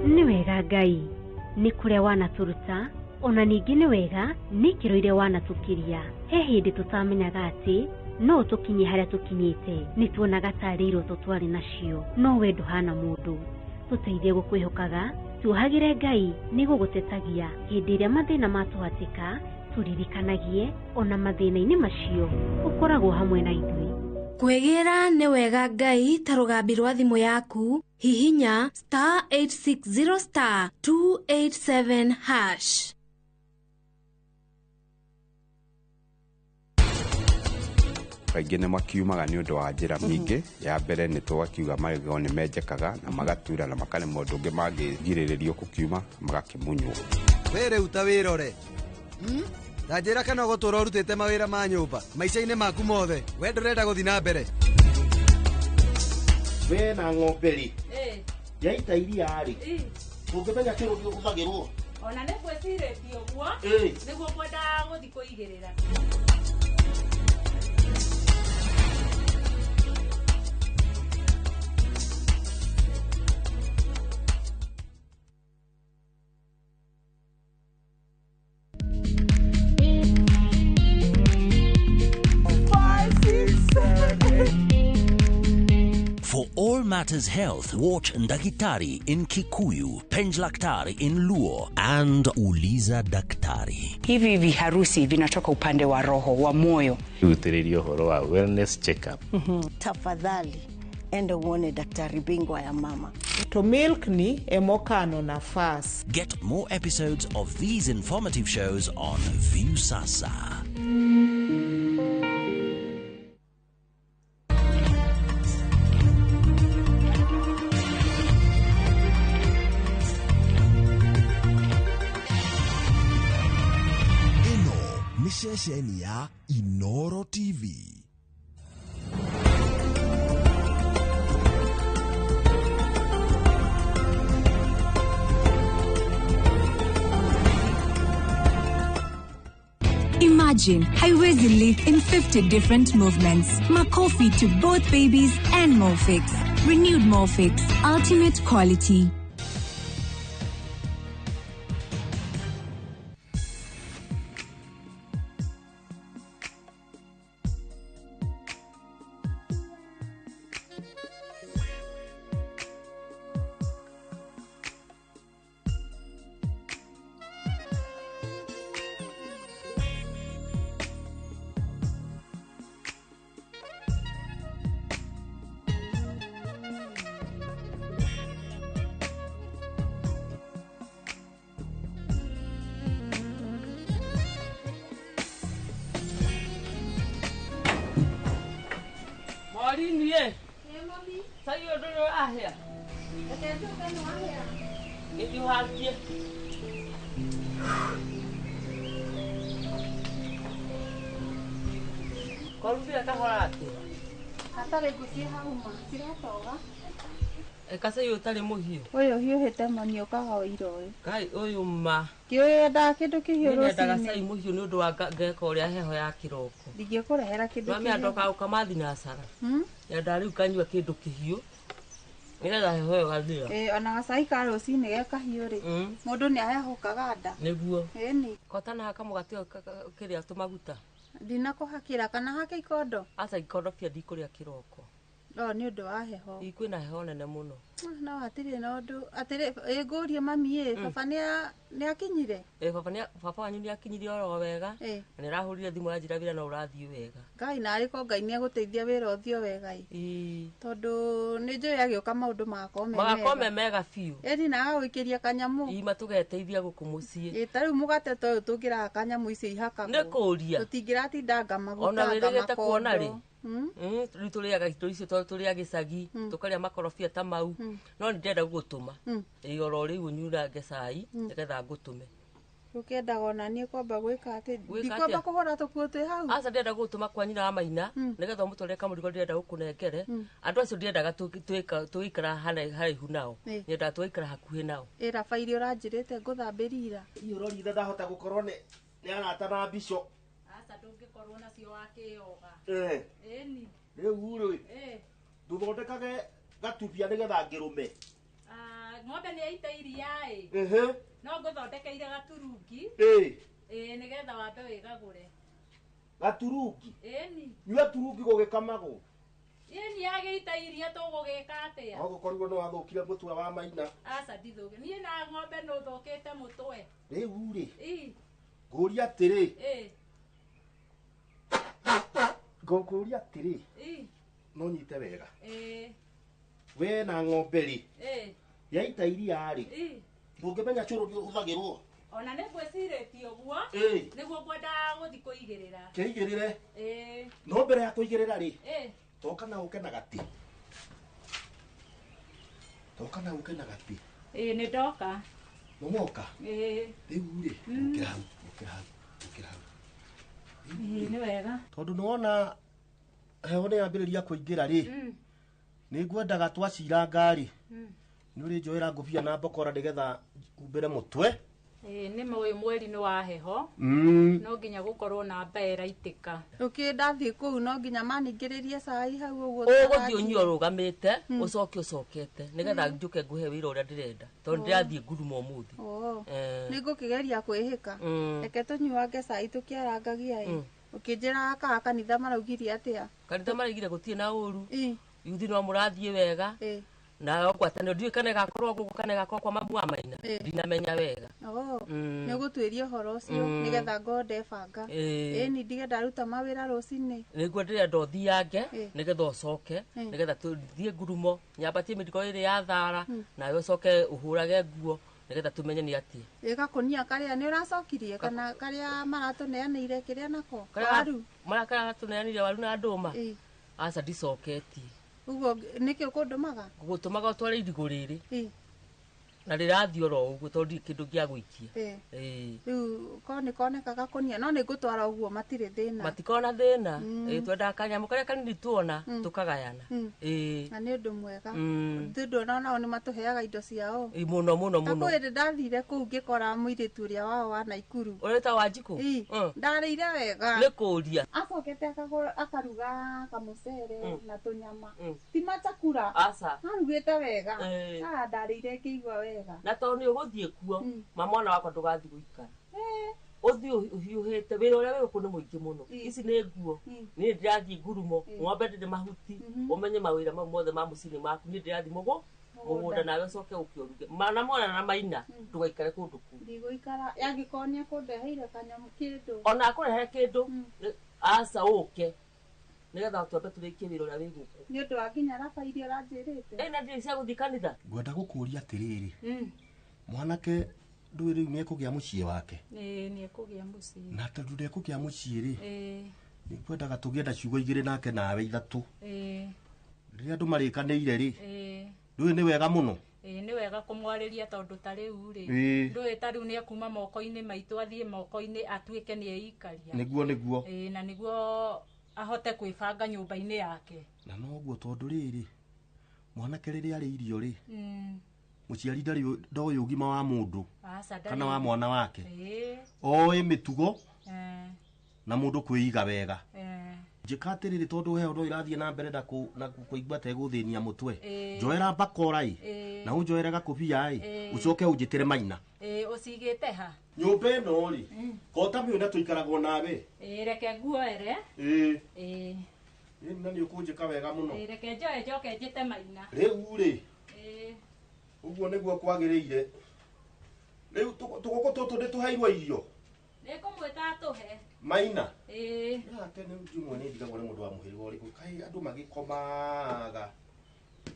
Nĩ wega Ngai, nĩ kũrĩa wanatũruta, ona ningĩ nĩ wega nĩ ikĩro iria wanatũkiria. He hĩndĩ tũtamenyaga atĩ no tũkinye harĩa tũkinyĩte, nĩ tuonaga tarĩ iroto twarĩ nacio, no we ndũhana mũndũ. Tũteithie gũkwĩhokaga, tuohagĩre Ngai nĩ gũgũtetagia hĩndĩ ĩrĩa mathĩna matũhatĩka, tũririkanagie ona mathĩna-inĩ macio ũkoragwo hamwe na ithuĩ. Kwĩgĩra nĩ wega Ngai ta rũgambi rwa thimũ yaku, hihinya star 860 star 287 hash. Kaingĩ nĩ makiumaga nĩ ũndũ wa njĩra nyingĩ. Ya mbere nĩ tũgakiuga magego nĩ menjekaga na magatura na makaremwo ũndũ ũngĩ mangĩgirĩrĩrio kũkiuma magakĩmunywo. We rĩu ta wĩrore, ta njĩra kana ũgũtũra ũrutĩte mawĩra ma nyũmba maica-inĩ maku mothe, we ndũrenda gũthiĩ na mbere. We na ng'ombe rĩ, yaita iria rĩ, ũngĩmenya kĩrũ gĩhũthagĩrwo. Ona nĩ ngwĩcirĩtie ũguo, nĩguo ngwendaga gũthiĩ kũigĩrĩra. For all matters health, watch Ndakitari in Kikuyu, Penjlaktari in Luo, and Uliza Daktari. Hivi viharusi vinatoka upande wa roho, wa moyo. Utiririo horo wa wellness check-up. Tafadhali, enda uone daktari bingwa ya mama. To milk ni emokano nafas. Get more episodes of these informative shows on Viusasa. Ĩno nĩ ceceni ya Inoro TV. Imagine haiwezi leak in 50 different movements. Makofi to both babies and Molfix. Renewed Molfix. Ultimate quality. Maureen ye. Sayo ndå ahĩa. Gĩthiĩ ũhakie. Korubira kahora atĩa? Hatarĩ ngũciĩ hauma, ciratoga. Eka cai ũtarĩ mũhiũ. Ũyũ ũhiũhĩte mami ũkaga ũira ũyũ. Ngai ũyũ ma. Kĩũĩ wendaga kĩndũ kĩhiũ Niĩ nendaga rũcinĩ. cai mũhiũ nĩ ũndũ wa ngeka ũrĩa heho ya kĩroko. Ndingĩkũrehera kĩndũ Mami kĩhiũ. andoka gũkama thinacara. Nyendaga rĩu kanyua kĩndũ kĩhiũ. Nĩgetha heho ĩyo gathira. Ĩĩ ona gacai ka rũcinĩ ge kahiũ rĩ. Mũndũ nĩ ahehũkaga nda. Nĩguo. Ĩni. Kotana haka mũgate ũyũ kĩrĩa tũmaguta. Ndinakũhakĩra kana hake ikondo. Aca ikondobia ndikũrĩa kĩroko. No nĩ ũndũ wa heho. Ĩ kwĩna heho nene mũno. No hatirĩ na ũndũ atĩrĩ ĩ ngũrie mami ĩ baba nĩ akinyire. Ĩ baba nĩ baba wanyu nĩ akinyirie oro wega. Ĩ. Na nĩ arahũrire thimũ anjĩra wĩra no ũrathiĩ wega. Ngai narĩ ko Ngai nĩ egũteithia wĩra ũthiĩ wega ĩ. Ĩ. Tondũ nĩ njũĩ agĩũka maũndũ magakorwo me mega. Magakorwo me mega biũ. Ĩni na agagũikĩria kanyamũ. Ĩ matũgeteithia gũkũ mũciĩ. Ĩ ta rĩu mũgate ta ũyũ tũngĩraga kanyamũ icio ihakagwo. Nĩ kũria. Tũtingĩratindanga maguta Ona wĩrĩgĩte kuona rĩ. makondo. Rĩu tũrĩaga indo icio tondũ tũrĩ a gĩcagi tũkarĩa makorobia ta mau no nĩ ndĩrenda gũgũtũma. Ĩ oro rĩu ũnyurange cai nĩgetha ngũtũme. Ũkĩendaga ona niĩ kwamba gwĩka atĩ Gwĩka ndikwamba atĩa? kũhũra tũkuo twĩ hau. Aca ndĩrenda gũgũtũma kwa nyina wa Maina nĩgetha ũmũtwarĩre kamũrigo ndĩrenda gũkũnengere. Andũ acio ndiendaga tũgĩikara haraihu nao. Nyendaga tũgaikara hakuhĩ nao. Ĩ Rabairi ũranjĩrĩte ngũthambĩrie ira. Hihi ũrorire ndahota gũkorwo nĩ arata na mbico. Aca ndũngĩkorwo nacio wakĩyoga. Ĩni. Rĩu rĩ Ĩ. ndũthondekage gatubia nĩgetha ngĩrũme. Ng'ombe nĩ yaita iria ĩ. No ngũthondekeire gaturungi. Ĩ. Ĩ nĩgetha wambe wĩgagũre. Gaturungi? Ĩni. Nyua turungi gũgĩkamagwo. Ĩni yagĩita iria tũgũgĩka atĩa? No gũkorirwo nĩ wathũkire mũtwe wa Maina. Aca ndithũke. Niĩ na ng'ombe nĩ ũthũkĩte mũtwe. Rĩu rĩ Ĩ. ngũria atĩrĩ. Ĩ. Ngũkũria atĩrĩ. Ĩ. No nyite wega. Ĩ. We na ng'ombe rĩ. Ĩ. Yaita iria rĩ. Ĩ. Ndũngĩmenya cũrũ nĩ ũhũthagĩrwo. Ona nĩ ngwĩcirĩtie ũguo. Ĩ. Nĩguo ngwendaga gũthiĩ kũigĩrĩra. Kĩigĩrĩre. Ĩ. No mbere ya kũigĩrĩra rĩ. Ĩ. Toka na ũke na gatĩ. Toka na ũke na gatĩ. Ĩ nĩ ndoka. Nĩ woka? Ĩ. Rĩu rĩ, ũkĩra hau, ũkĩra hau, ũkĩra hau. Ĩ nĩ wega. Tondũ nĩ wona heho nĩ yambĩrĩria kũingĩra rĩ. Nĩ ngwendaga twaciranga rĩ. Nĩ ũrĩnjoera ngũbia na mbokora nĩgetha humbĩre mũtwe. Ĩ nĩ ũyũ mweri nĩ wa heho. No nginya gũkorwo na mbaa ĩraitĩka. Ũkĩ ndathiĩ kũu no nginya maningĩrĩrie cai hau ũguo. Ũgũthiĩ ũnyue ũrũgamĩte ũcoke ũcokete nĩgetha njũke ngũhe wĩra ũrĩa ndĩrenda tondũ ndĩrathiĩ ngurumo ũmũthĩ. Nĩ ngũkĩgeria kwĩhĩka. Reke tũnyuange cai tũkĩarangagia ĩ. Ũkĩnjĩraga kaga kanitha maraugirie atĩa? Kanitha maraugire gũtirĩ na ũru. Yuthi no mũrathiĩ wega. Nayo ngwatanĩro ndiũĩ kana ĩgakorwo gũkũ kana ĩgakorwo kwa mamu wa Maina. Ndinamenya wega. Nĩ ũgũtuĩria ũhoro ũcio nĩgetha ngorwo ndebanga. Ĩni ndige ndaruta mawĩra rũcinĩ. Nĩguo ndĩrenda ũthiange nĩgetha ũcoke nĩgetha tũthiĩ ngurumo nyambatie mĩrigo ĩrĩ ya thara nawe ũcoke ũhũrage nguo nĩgetha tũmenye nĩ atĩa. Ĩ gakunia karĩa nĩ ũracokirie kana karĩa maratũneanĩire kĩrĩa nako? Waru. Marĩa karatũneanĩire waru na ndũma? Aca ndicoketie. Ũguo nĩkĩ ũkũndũmaga? Ngũgũtũmaga ũtware irigũ rĩrĩ. Na rĩrathiĩ oro ũguo tondũ ndirĩ kĩndũ gĩa gũikia. Rĩu korwo nĩ koneka gakunia no nĩ ngũtwara ũguo matirĩ thĩna. Matikona thĩna. Twendaga kanyamũ karĩa kanini tuona tũkagayana. Na nĩ ũndũ mwega. Tondũ onao nĩ matũheaga indo ciao. Mũno mũno mũno. Ta kwĩ hĩndĩ ndathire kũu ngĩkora mũirĩtu ũrĩa wao wa Naikuru. Ũrĩa wĩtagwo Wanjikũ? Ndarĩire wega. Nĩ kũũria. Acokete akaruga kamũcere na tũnyama. Ti machakura. Aca. Arugĩte wega. Ndarĩire ngĩigua wega. Na tondũ nĩ ũgũthiĩ kuo ma mwana wakwa ndũgathiĩ gũikara. Ũthiĩ ũhiũhĩte wĩra ũrĩa wĩ gũkũ nĩ mũingĩ mũno. Ici nĩ nguo. Niĩ ndĩrathiĩ ngurumo ng'ombe ndĩrĩ mahuti ũmenye mawĩra mau mothe ma mũciĩ maku. Niĩ ndĩrathiĩ mũgũnda nawe ũcoke ũke ũruge. Na mwana na Maina ndũgaikare kũndũ kũu. Ndigũikara angĩkorwo nĩ ekũndeheire kanyamũ kĩndũ. Ona akũrehere kĩndũ aca ũke nĩgetha twambe tũrĩkie wĩra ũrĩa wĩ gũkũ. Nĩ ũndũ wa nginya raba iria ũranjĩrĩte. Na ndirĩ cia gũthiĩ kanitha. Ngwenda gũkũria atĩrĩrĩ. Mwanake ndũĩ rĩu nĩekũgĩa mũciĩ wake. Ĩĩ nĩekũgĩa mũciĩ. Na tondũ ndekũgĩa mũciĩ rĩ. Nĩngwendaga tũgĩe na ciugo igĩrĩ nake nawe ithatũ. Rĩrĩa andũ marĩkanĩire rĩ. Ndũĩ nĩ wega mũno. Nĩ wega kũmwarĩria tondũ ta rĩu rĩ. Ndũĩ ta rĩu nĩekuma moko-inĩ maitũ athiĩ moko-inĩ atuĩke nĩeikaria. Nĩguo nĩguo. Na nĩguo ahote kwĩbanga nyũmba-inĩ yake. Na noguo tondũ rĩrĩ mwanake rĩrĩa arĩ irio rĩ mũciari ndarĩ ndoĩ ũgima wa mũndũ kana wa mwana wake. Oĩ mĩtugo na mũndũ kwĩiga wega. Njĩka atĩrĩrĩ tondũ heho no irathiĩ na mbere na kũigua ta ĩgũthĩnia mũtwe. Njoera mbakora ĩ na ũnjoere gakũbia ĩ ũcoke ũnjĩtĩre Maina. Ũcigĩte ha? Nyũmba ĩno rĩ kota mĩona tũikaragwo nawe. Reke nguoere. Na nĩ ũkũnjĩka wega mũno. Reke njoe njoke njĩte Maina. Rĩu rĩ ũguo nĩguo kwagĩrĩire. Rĩu tũgũkũ tũtũ nĩ tũheirwo irio. Nĩngũmwĩta atũhe. Maina. Nake nĩ njumwe nĩ ndigagwo nĩ mũndũ wa mũhĩrĩga ũrĩkũ kaĩ andũ magĩkomaga.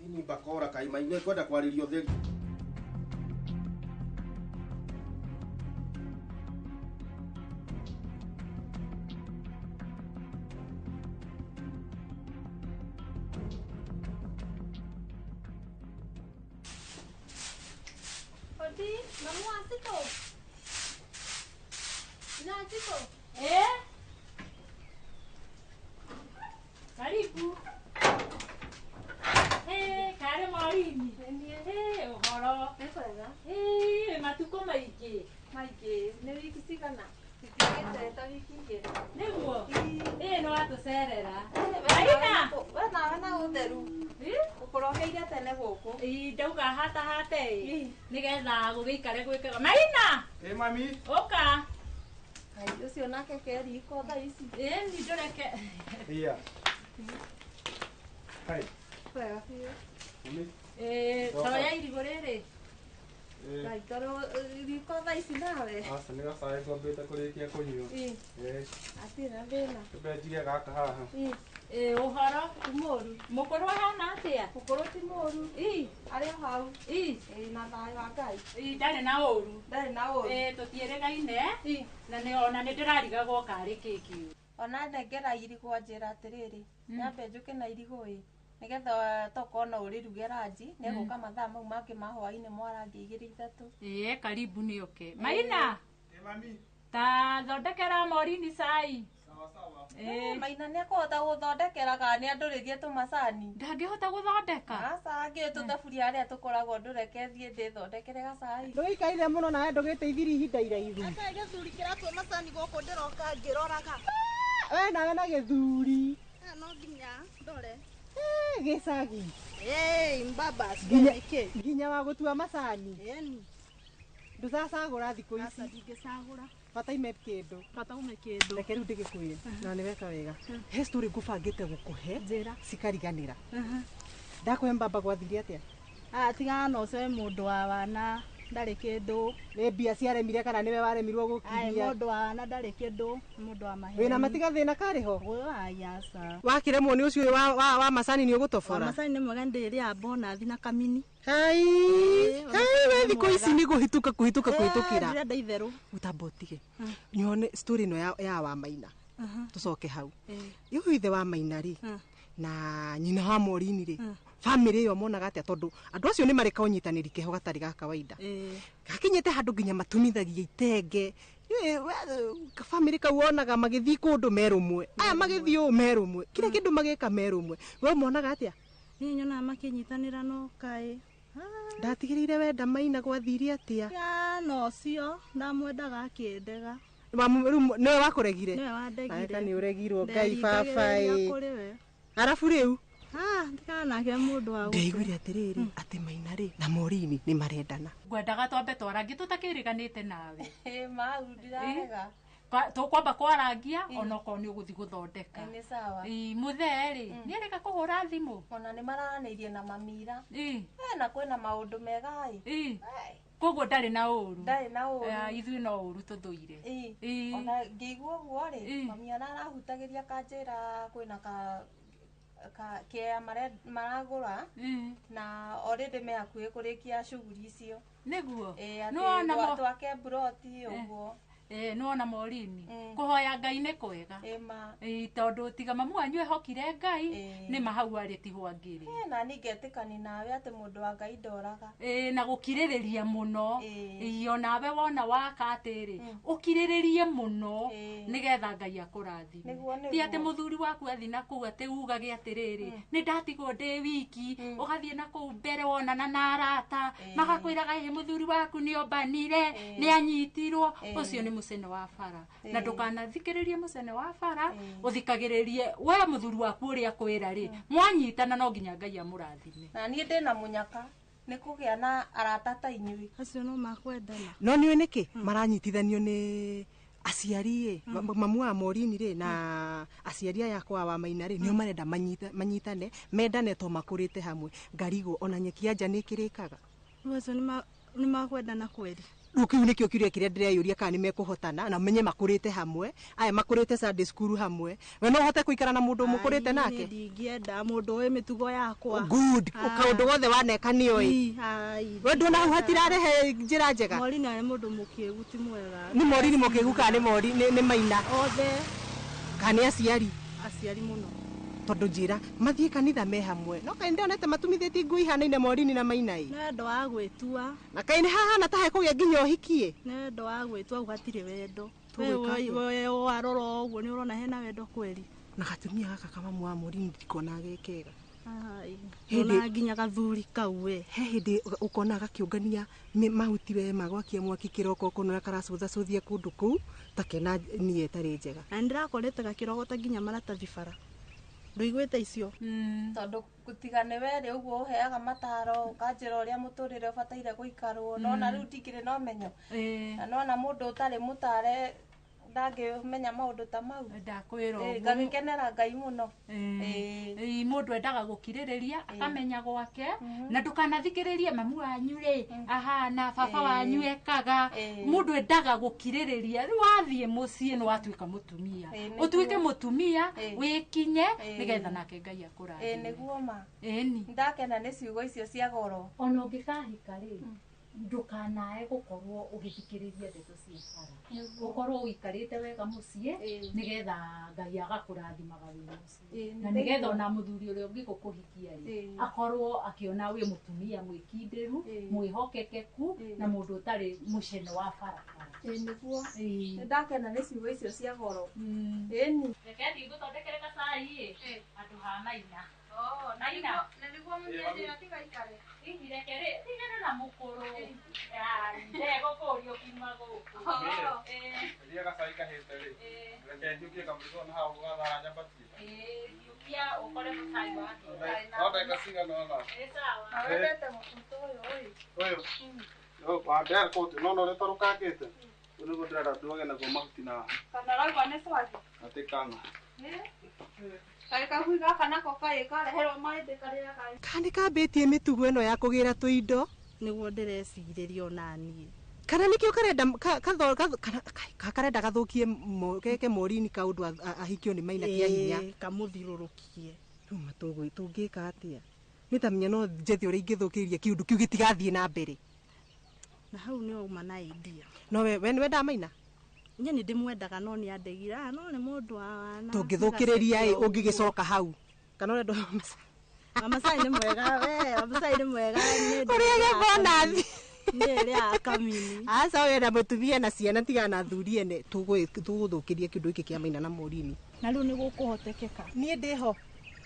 Ini mbakora kaĩ Maina kwenda kwarĩrio ũtheri. Odi, mamu asiko. Na asiko. Karibu. Kare Maureen. Ũhoro. Matukũ maingĩ. Maingĩ, nĩ wiki cigana? Citiigĩte ta wiki igĩrĩ. Nĩguo? No watũcerera. Maina. We nawe na ũtheru. Ũkũrokeire tene gũkũ. Ndauga hatahate nĩgetha gũgĩikare gwĩkaga. Maina. Mami. Ũka. Ai ũcio nake ke riko thaa ici. Ni ndũreke. Iya. Hai. Wega biũ. Toya irigũ rĩrĩ. Ngai tondũ riko thaa ici nawe. Aca nĩ gacai twambĩte kũrĩkia kũnyua. Hatirĩ na thĩna. Kĩmbe njige gaka haha. Ũhoro ti mũru. Mũkũrũ ahana atĩa? Mũkũrũ ti mũru. Arĩ o hau. Na thayũ wa Ngai. Ndarĩ na ũru. Ndarĩ na ũru. Tũtiĩrĩgaine. Na nĩ ona nĩ ndĩrarigagwo karĩ kĩ kĩu. Ona nengera irigũ anjĩra atĩrĩrĩ, nyambe njũke na irigũ ĩ nĩgetha tokorwo no ũrĩruge ranji nĩegũka mathaa mau mangĩ ma hwaĩ-inĩ mwarangi igĩrĩ ithatũ. Karibu nĩoke. Maina. Mami. Ta thondekera Maureen cai. Sawa sawa. Maina nĩekũhota gũthondekera kana nĩ andũrĩrie tũmacani. Ndangĩhota gũthondeka. Aca angĩũĩ tũthaburia harĩa tũkoragwo ndũreke thiĩ ndĩthondekere gacai. Ndũgĩikarire mũno nawe ndũgĩteithirie ihinda iraihu. Aca gĩthuri kĩratua macani gũkũ ndĩroka ngĩroraga. We nawe na gĩthuri. No nginya ndore. Gĩcagi. Mbaba nginya wa gũtua macani. Ndũcacagũra thikũ ici. Aca ndingĩcagũra. Bata ime kĩndũ. Bata ume kĩndũ. Reke rĩu ndĩgĩkwĩre. Na nĩ weka wega. He story ngũbangĩte gũkũhe. Njĩra. Cikariganĩra. Ndakũhe mbamba gwathire atĩa? Tigana na ũcio wĩ mũndũ wa wana ndarĩ kĩndũ. Nĩ mbia ciaremire kana nĩwe waremirwo gũkinyia? Mũndũ wa wana ndarĩ kĩndũ, mũndũ wa maheni. Wĩna matiga thĩna karĩ ho? Aca. Wakĩremwo nĩ ũcio wa macani nĩ ũgũtobora? Wa macani nĩ mwega ndĩrĩaga bonathi na kamini. Hai, hai we thikũ ici nĩ kũhĩtũka kũhĩtũka kũhĩtũkĩra. Ndĩrenda itherũ. Ũtamba ũtige. Nyone story ĩno ya wa Maina. Tũcoke hau. Ũyũ ithe wa Maina rĩ na nyina wa Morini rĩ family ĩyo monaga atĩa tondũ andũ acio nĩ marĩ kaũnyitanĩri keho gatarĩ ga kawaida. Gakinyĩte handũ nginya matumithagia itenge. Family kau wonaga magĩthiĩ kũndũ merũmwe. Aya magĩthiĩ ũũ merũmwe. Kila kĩndũ magĩka merũmwe. We monaga atĩa? Niĩ nyonaga makĩnyitanĩra no kaĩ. Ndatigĩrĩire wenda Maina gwathire atĩa? No ũcio ndamwendaga akĩndega. Nĩwe wakũregire? Nĩwe wandegire. Aka nĩ ũregirwo Ngai baba ĩ. Arabu rĩu? Tigana nake mũndũ wa gũkũ. Ndaiguire atĩrĩrĩ atĩ Maina rĩ na Morini nĩ marendana. Ngwendaga twambe twarangie tũtakĩrĩganĩte nawe. Mau ndirarega. Tũkwamba kwarangia onokorwo nĩ ũgũthiĩ gũthondeka. Nĩ sawa. Mũthee rĩ nĩarĩka kũhũra thimũ? Ona nĩ mararanĩirie na mamira. Na kwĩna maũndũ mega ĩ. Koguo ndarĩ na ũru. Ndarĩ na ũru. Ithuĩ no ũru tũthũire. Ona ngĩigua ũguo rĩ mami ararahutagĩria kanjĩra kwĩna ka kĩa maragũra na already me hakuhĩ kũrĩkia shughuli icio. Nĩguo. Nĩwona twake mburoti ũguo. Nĩwona Morini kũhoya Ngai nĩ kwega. Tondũ tiga mamu wanyu ehokire Ngai nĩ ma hau arĩ tiho angĩrĩ. Na niĩ ngetĩkania nawe atĩ mũndũ wa Ngai ndoraga. Na gũkirĩrĩria mũno. Onawe wona waka atĩrĩ ũkirĩrĩrie mũno nĩgetha Ngai akũrathime. Ti atĩ mũthuri waku athiĩ na kũu atĩ ugage atĩrĩrĩ nĩ ndatigwo ndĩ wiki ũgathiĩ na kũu mbere wonana na arata magakwĩraga ĩ mũthuri waku nĩ ombanire nĩ anyitirwo ũcio nĩ mũcene wa bara na ndũkanathikĩrĩrie mũcene wa bara ũthikagĩrĩrie we mũthuri waku ũrĩa akwĩra rĩ mwanyitana no nginya Ngai amũrathime. Na niĩ ndĩna mũnyaka nĩ kũgĩa na arata ta inyuĩ. Acio no makwendana. No nĩũĩ nĩkĩ maranyitithanio nĩ aciari ĩ mamu wa Morini rĩ na aciari aya kwa wa Maina rĩ nĩo marenda manyitane mendane to makũrĩte hamwe. Ngarigwo ona nyeki ya nja nĩ ĩkĩrĩkaga. Acio nĩ makwendana kweri. Rĩu kĩu nĩkĩo kĩũria kĩrĩa ndĩreyũria kana nĩ mekũhotana na menye makũrĩte hamwe aya makũrĩte Sunday school hamwe. We no ũhote kũikara na mũndũ mũkũrĩte nake? Ndingĩenda mũndũ ũĩ mĩtugo yakwa. Good. Kaũndũ gothe waneka nĩoĩ. We ndũna hau hatirarehe njĩra njega. Morini arĩ mũndũ mũkĩgu ti mwega. Nĩ Morini mũkĩgu kana nĩ Mori nĩ Maina? Othe. Kana nĩ aciari? Aciari mũno. Tondũ njĩra mathiĩ kanitha me hamwe no kaĩ ndĩonete matumithĩtie nguo ihanaine Morini na Maina ĩ. Nĩ wendo wa gwĩtua. Na kaĩ nĩ hahana ta hekũgĩa nginya ũhiki ĩ. Nĩ wendo wa gwĩtua hau hatirĩ wendo. We warora ũguo nĩ ũrona hena wendo kweri. Na gatumia gaka ka mamu wa Morini ndikona ge kega. Ona nginya gathuri kau we. He hĩndĩ ũkona gakĩũngania mahuti we magwakia mwaki kĩroko ũkona karacũthacũthia kũndũ kũu ta kena nia ĩtarĩ njega. Na nĩndĩrakorete gakĩrogota nginya maratathi bara. Ndũiguĩte icio? Tondũ gũtiga nĩ we rĩ ũguo ũheaga mataro ũkanjĩra ũrĩa mũtũrĩre ũbataire gũikarwo nona rĩu ndikĩrĩ na ũmenyo. Na nona mũndũ ũtarĩ mũtare ndangĩmenya maũndũ ta mau. Ndakwĩra ũguo. Ngagĩkenera Ngai mũno. Mũndũ endaga gũkirĩrĩria akamenya gwake na ndũkanathikĩrĩrie mamu wanyu rĩ ahana baba wanyu ekaga. Mũndũ endaga gũkirĩrĩria rĩu wathiĩ mũciĩ nĩ watuĩka mũtumia ũtuĩke mũtumia wĩkinye nĩgetha nake Ngai akũrathime. Nĩguo ma. Ĩni. Ndakena nĩ ciugo icio cia goro. Ona ũngĩkahika rĩ ndũkanae gũkorwo ũgĩthikĩrĩria ndeto cia bara ũkorwo ũikarĩte wega mũciĩ nĩgetha Ngai agakũrathimaga wĩ mũciĩ na nĩgetha ona mũthuri ũrĩa ũngĩgũkũhikia rĩ akorwo akĩona wĩ mũtumia mwĩkindĩru mwĩhokekeku na mũndũ ũtarĩ mũcene wa barabara. Nĩguo. Nĩndakena nĩ ciugo icio cia goro. Ĩni. Reke thiĩ ngũthondekere gacai ĩ handũ ha Maina. Maina. Na nĩguo mũnjĩra tigaikare. Hihi reke rĩ tigana na mũkũrũ. Ndegũkũria ũkiuma gũkũ. Rĩrĩa gacai kahĩte rĩ reke njũkie kamũrigo na hau gathara nyambatie. Njũkia ũkore mũcai wake. No ndagĩka cigana ũna. Sawa. Na wendete mũbuto ũyũ ĩ. Ũyũ. Wandea kũndũ no no ũrĩa tũrũkangĩte. Ũyũ nĩguo ndĩrenda nduage naguo mahuti na. Kana ũraigua nĩ swagi? Atĩ kang'a. Kaĩ kahui gaka nako kaĩ kareherwo maĩ karĩaga. Kana kambĩtie mĩtugo ĩno ya kũgĩra tũindo? Nĩguo ndĩrecirĩria ona niĩ. Kana nĩkĩo karenda karenda gathũkie keke Morini kaũndũ ahikio nĩ Maina kĩa hinya. Kamũthirũrũkie. Rĩu tũngĩka atĩa? Nĩ ta menya no njethe ũrĩa ingĩthũkĩria kĩũndũ kĩu gĩtigathiĩ na mbere. Na hau nĩ wauma na idea. No we nĩwendaga Maina? Niĩ nĩ ndĩmwendaga no nĩ andegire. No nĩ mũndũ wa wana. Tũngĩthũkĩrĩria ĩ ũngĩgĩcoka hau. Kana ũrenda Wamasai nĩ mwega we, Wamasai nĩ mwega. Ũrĩage bonathi. Nĩ ĩrĩa kamini. Aca wenda mũtumia na ciana tigana na athuri ene tũgũthũkĩria kĩndũ gĩkĩ kĩa Maina na Morini. Na rĩu nĩ gũkũhotekeka. Niĩ ndĩho.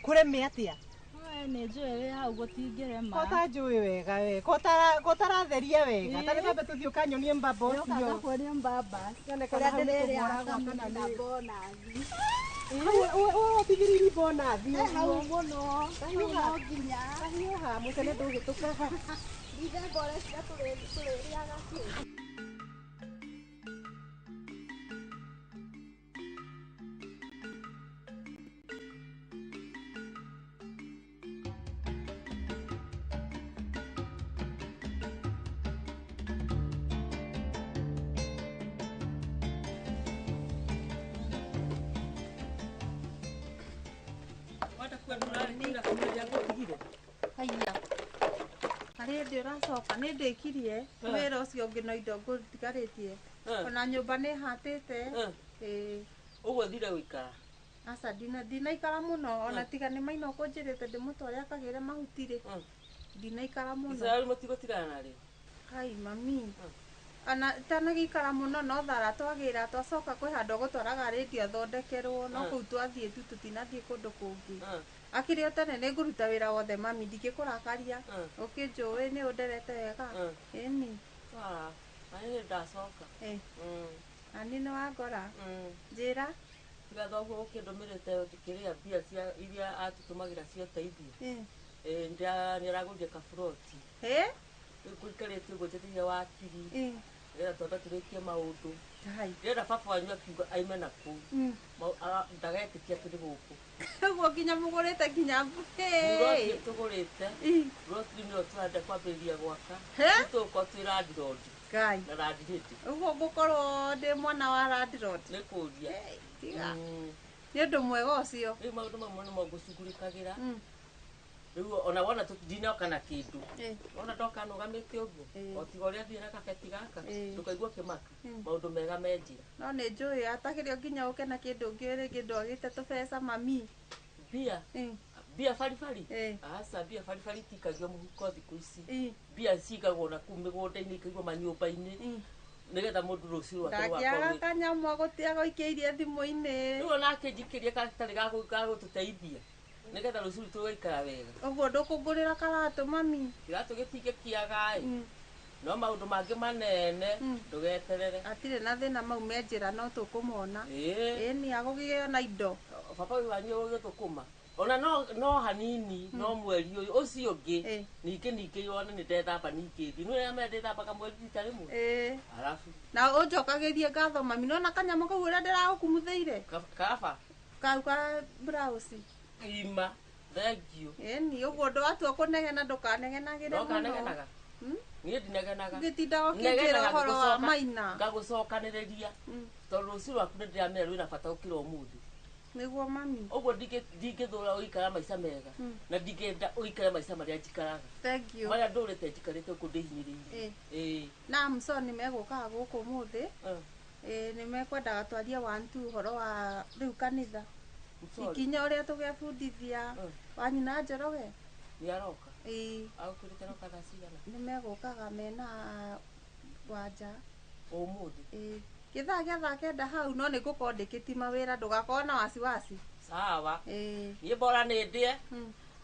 Kũreme atĩa? We nĩ njũĩ wĩ hau gũtingĩrema. Ko ta njũĩ wega we. Ko taratheria wega. Ta nĩkwambe tũthiĩ ũkanyonie mbamba ũcio. Nĩũka ngakuonie mbamba. Kũrĩa ndĩrĩrĩaga kamini na bonathi. Ũtigĩrĩri bonathi. Hau mũno. Kahiũha. No nginya. Kahiũha mũtene ndũgĩtũkaga. Ithe ngore cia tũrĩrĩaga kĩ. Haiya. Harĩ ndĩ ũracoka nĩ ndĩkirie wĩra ũcio ũngĩ no indo ngũtigarĩtie ona nyũmba nĩ hatĩte. Ũguo thire gũikara? Aca ndinaikara mũno ona tiga nĩ Maina ũkũnjĩrĩte ndĩmũtware akagĩre mahuti rĩ ndinaikara mũno. Isiraeli mũtigũtigana narĩo? Kai mami ona itanagĩikara mũno no thara twagĩra twacoka kwĩ handũ gũtwaraga rĩndio athondekerwo no kũu twathiĩ tu tũtinathiĩ kũndũ kũngĩ. Akĩrĩ o tene nĩ ngũruta wĩra wothe mami ndingĩkũrakaria ũkĩnjũĩ nĩ ũnderete wega. Ĩni. Na nĩ ndacoka. Na niĩ nĩ wangora. Njĩra. Tiga thoguo ũkĩndũmĩrĩte kĩrĩa mbia cia iria atũtũmagĩra cia ũteithio. Nĩ aragũrire kaburoti. Rĩu ngũikarĩte ũguo njetereire wakiri. Nĩgetha twambe tũrĩkie maũndũ. Ndĩrenda baba wanyu akiuga aime na kũu. Ndagetĩkia atĩ nĩ gũkũ. Ũguo nginya mũgũrĩte nginya buroti tũgũrĩte. Buroti nĩyo tũrenda kwambĩrĩria gwaka. Tũgũkorwo twĩ landlord. Ngai. Na landlady. Ũguo ngũkorwo ndĩ mwana wa landlord. Nĩ kũria. Tiga. Nĩ ũndũ mwega ũcio. Rĩu maũndũ mamwe nĩmo ngũcugurĩkagĩra. Rĩu ona wona ndinoka na kĩndũ. Wona ndoka nũgamĩte ũguo. O tiga ũrĩa thiĩ na kabeti gaka ndũkaigua kĩmaka. Maũndũ mega me njĩra. No nĩ njũĩ atakĩrĩ o nginya ũke na kĩndũ ũngĩ rĩngĩ ndwagĩte tũbeca mami. Mbia? Mbia baribari? Aca mbia baribari itikagio mũhuko thikũ ici. Mbia cigagwo na kũu mĩgũnda-inĩ ikaigwo manyũmba-inĩ. Nĩgetha mũndũ rũciũ rwake Ndakĩaga rũgakorwo. kanyamũ agũikĩirie thimũ-inĩ. Rĩu onake njikĩrie gatarĩ ga gũtũteithia. Nĩgetha rũciũ tũgaikara wega. Ũguo ndũkũngũrĩra karatũ mami? Kĩratũ gĩtingĩkĩaga ĩ. No maũndũ mangĩ manene ndũgeterere. Hatirĩ na thĩna mau me njĩra no tũkũmona. Ĩni agũgĩo na indo. Baba ũyũ wanyu ũgĩthũkũma. Ona no hanini no mweri ũyũ ũcio ũngĩ ningĩ yone nĩ ndethamba ningĩ thiĩ. Nĩ ũrĩa ndethambaga mweri rita rĩmwe. Arabu. Na ũnjokagĩrie ngatho mami nona kanyamũ kau ũrĩa ndĩragũkumuthĩire. Kaba. Kau ka blouse. Ima. Thank you. Ĩni ũguo ndwatua kũnegena ndũkanegenagĩre mũno. Ndũkanegenaga. Niĩ ndinegenaga. Ngĩtinda ũkĩnjĩra ũhoro wa Maina. Ngagũcokanĩrĩria. Tondũ rũciũ rwaku nĩ ndĩramenya rwĩna bata gũkĩra ũmũthĩ. Nĩguo mami. Ũguo ndingĩthũra ũikara maica mega. Na ndingĩenda ũikare maica marĩa njikaraga. Thank you. Marĩa ndũrĩte njikarĩte gũkũ ndĩhinyĩrĩirie. Na Amson nĩmegũkaga gũkũ ũmũthĩ. Nĩ mekwendaga twarie one two ũhoro wa rĩu kanitha. Ikinya ũrĩa tũgebundithia wanyu na Njoroge. Nĩ aroka? Ĩĩ. Agũkwĩrĩte aroka thaa cigana? Nĩ megũkaga mena Wanja. Ũmũthĩ? Ĩĩ. Gĩthaa gĩa thaa kenda hau no nĩ ngũkorwo ndĩkĩtie mawĩra ndũgakorwo na wasiwasi. Sawa. Ĩĩ. Niĩ bora nĩ ndĩe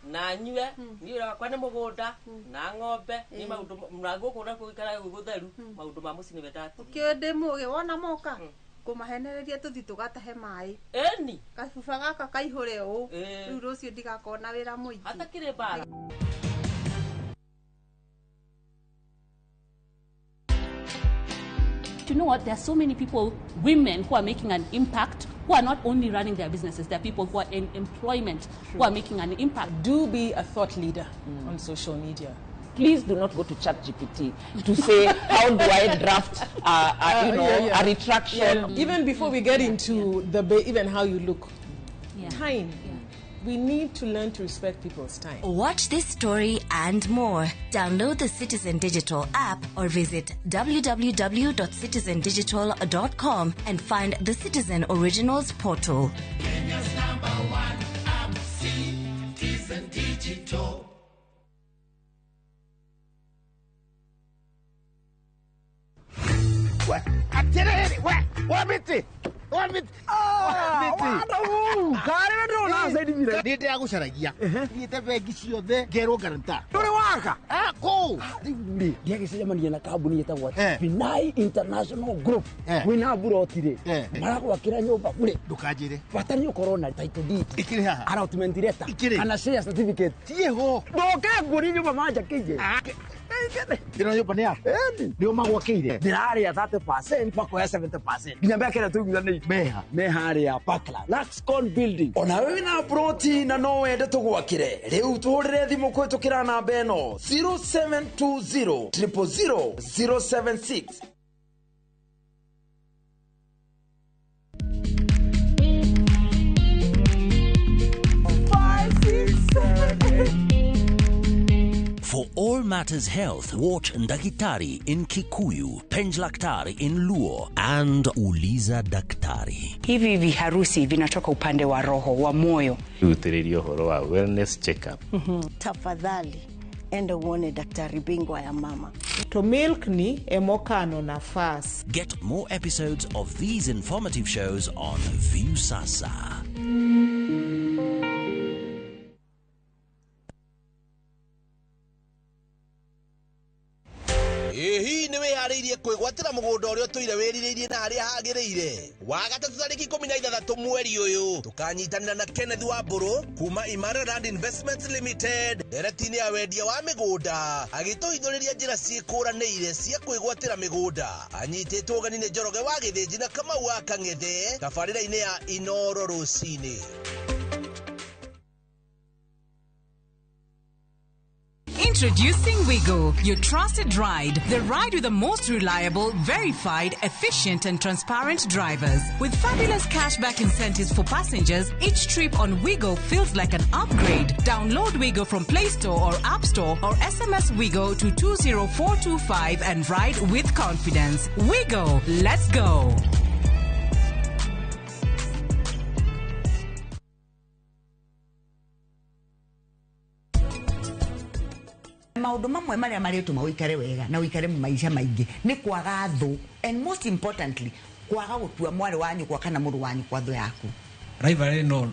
na nyue niĩ wĩra wakwa nĩ mũgũnda na ng'ombe nĩ maũndũ na gũkũ na gũikara gwĩ gũtheru maũndũ ma mũciĩ nĩwe ndatigia. Ũkĩũĩ ndĩ mũgĩ wona moka kũmahenereria tũthiĩ tũgatahe maĩ. Ĩni. Gabuba gaka kaihũre ũũ. Rĩu rũciũ ndigakorwo na wĩra mũingĩ. Hatakĩrĩ mbara. You know what? There are so many people, women, who are making an impact, who are not only running their businesses, they're people who are in employment, who are making an impact. Do be a thought leader on social media. Please do not go to ChatGPT to say, how do I draft a retraction? Yeah. Even before we get into the even how you look, time. We need to learn to respect people's time. Watch this story and more. Download the Citizen Digital app or visit www.citizendigital.com and find the Citizen Originals portal. Kenya's number one app, Citizen Digital. Nä ndäragucaragia thiäte bengi ciothe ngerwo guarantor. Ndå rä waka kå rä u rä ndiagäcemania na kambuni ĩtagwo Binai International Group wĩna mburoti rĩ maragwakĩra nyũmba bure. Ndũkanjĩre bata nĩ ũkorwo na title deed ikĩrĩ haha allotment letter Ikĩrĩ. kana share certificate ciĩho ndoke nguonie nyũmba manjakĩire. Ĩno nyũmba nĩ yaku? Nĩo magwakĩire? Ndĩrarĩa 30% makoya 70% nginya mĩaka ĩrĩa tũiguithanĩirie. Meha? Me harĩa Parkland Luxcon building. Ona wewe wĩna ploti na no wende tũgwakĩre, rĩu tũhũrĩre thimũ kũhĩtũkĩra namba ĩno 0720 000 076. For all matters health, watch Ndakitari in Kikuyu, Penjlaktari in Luo, and Uliza Daktari. Hivi viharusi vinatoka upande wa roho wa moyo. Rutĩrĩria ũhoro wa wellness check-up. Tafadhali enda uone daktari bingwa ya mama. To milk ni emokano nafas. Get more episodes of these informative shows on Viusasa. Hihi nĩ wĩharĩirie kwĩgwatĩra mũgũnda ũrĩa ũtũire wĩrirĩirie na harĩa hagĩrĩire? Wa gatatũ tarĩki 16 mweri ũyũ tũkanyitanĩra na Kenneth Wambũrũ kuma Imara Land Investments Limited ndereti-inĩ ya wendia wa mĩgũnda agĩtũhithũrĩria njĩra ciĩkũranĩire cia kwĩgwatĩra mĩgũnda. Anyitĩtwo ũgeni nĩ Njoroge wa Gĩthĩnji na Kamau wa Kang'ethe tabarĩra-inĩ ya Inoro rũcinĩ. Introducing Wigo, your trusted ride. The ride with the most reliable, verified, efficient and transparent drivers. With fabulous cashback incentives for passengers, each trip on Wigo feels like an upgrade. Download Wigo from Play Store or App Store or SMS Wigo to 20425 and ride with confidence. Wigo, let's go. Maundu mamwe maria marituma uikare wega na uikare maica maingi ni kwaga thu, and most importantly kwaga gutua mwari wanyu kwa kana muru wanyu kwa thu yaku. Rivalry no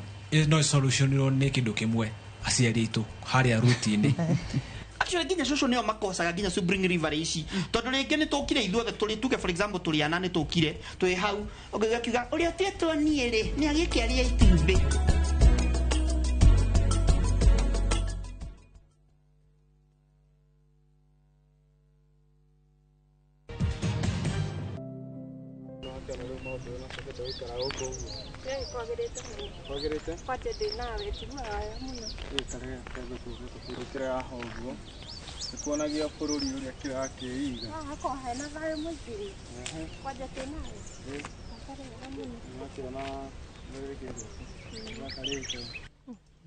solution ni kindu kimwe aciari aitu haria ruti-ini. Actually nginya cucu nio makosaga nginya su bring rivalry ici tondu ringi ni tukire ithuothe turi tuge for example turi ana ni tukire twi hau ungiuga kiuga uria tietwo nie ri ni agikiaria itumbi. Kwagĩrĩte kwanja ndĩ nawe njiguaga mũno. Gĩkarega haha ũguo nĩkuonagia bũrũri ũrĩa kĩrakĩiga. Haha hakoragwo hena thayũ mũingĩ kwanja ndĩ nawe. Nĩwakĩona nĩgĩkarĩte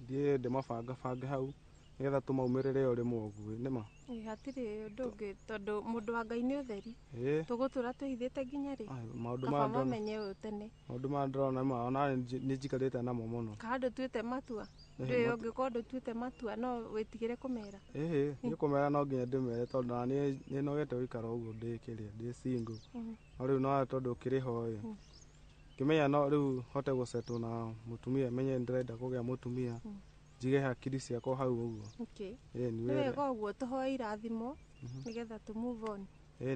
thiĩ ndĩmabangabanga hau nĩgetha tũmaumĩrĩre o rĩmwe ũguo nĩma. Hatirĩ ũndũ ũngĩ tondũ mũndũ wa Ngai nĩ ũtheri. Tũgũtũra twĩhithĩte nginya rĩ? Kaba mamenye ũũ tene. Maũndũ maya ndĩrona ma ona nĩ njikarĩte namo mũno. Kana ndũtuĩte matua? Ndũĩ ũngĩkorwo ndũtuĩte matua no wĩtigĩre kũmera. Ĩhĩ niĩ kũmera no nginya ndĩmere tondũ ona niĩ nĩnogete gũikara ũguo ndĩ kĩrĩa ndĩ single. No rĩu no tondũ ũkĩrĩ ho ĩ ngĩmenya no rĩu hote gũsettle na mũtumia menye nĩndĩrenda kũgĩa mũtumia njige hakiri ciakwa hau ũguo. Okay. Nĩ wega ũguo tũhoe irathimo nĩgetha tũ move on.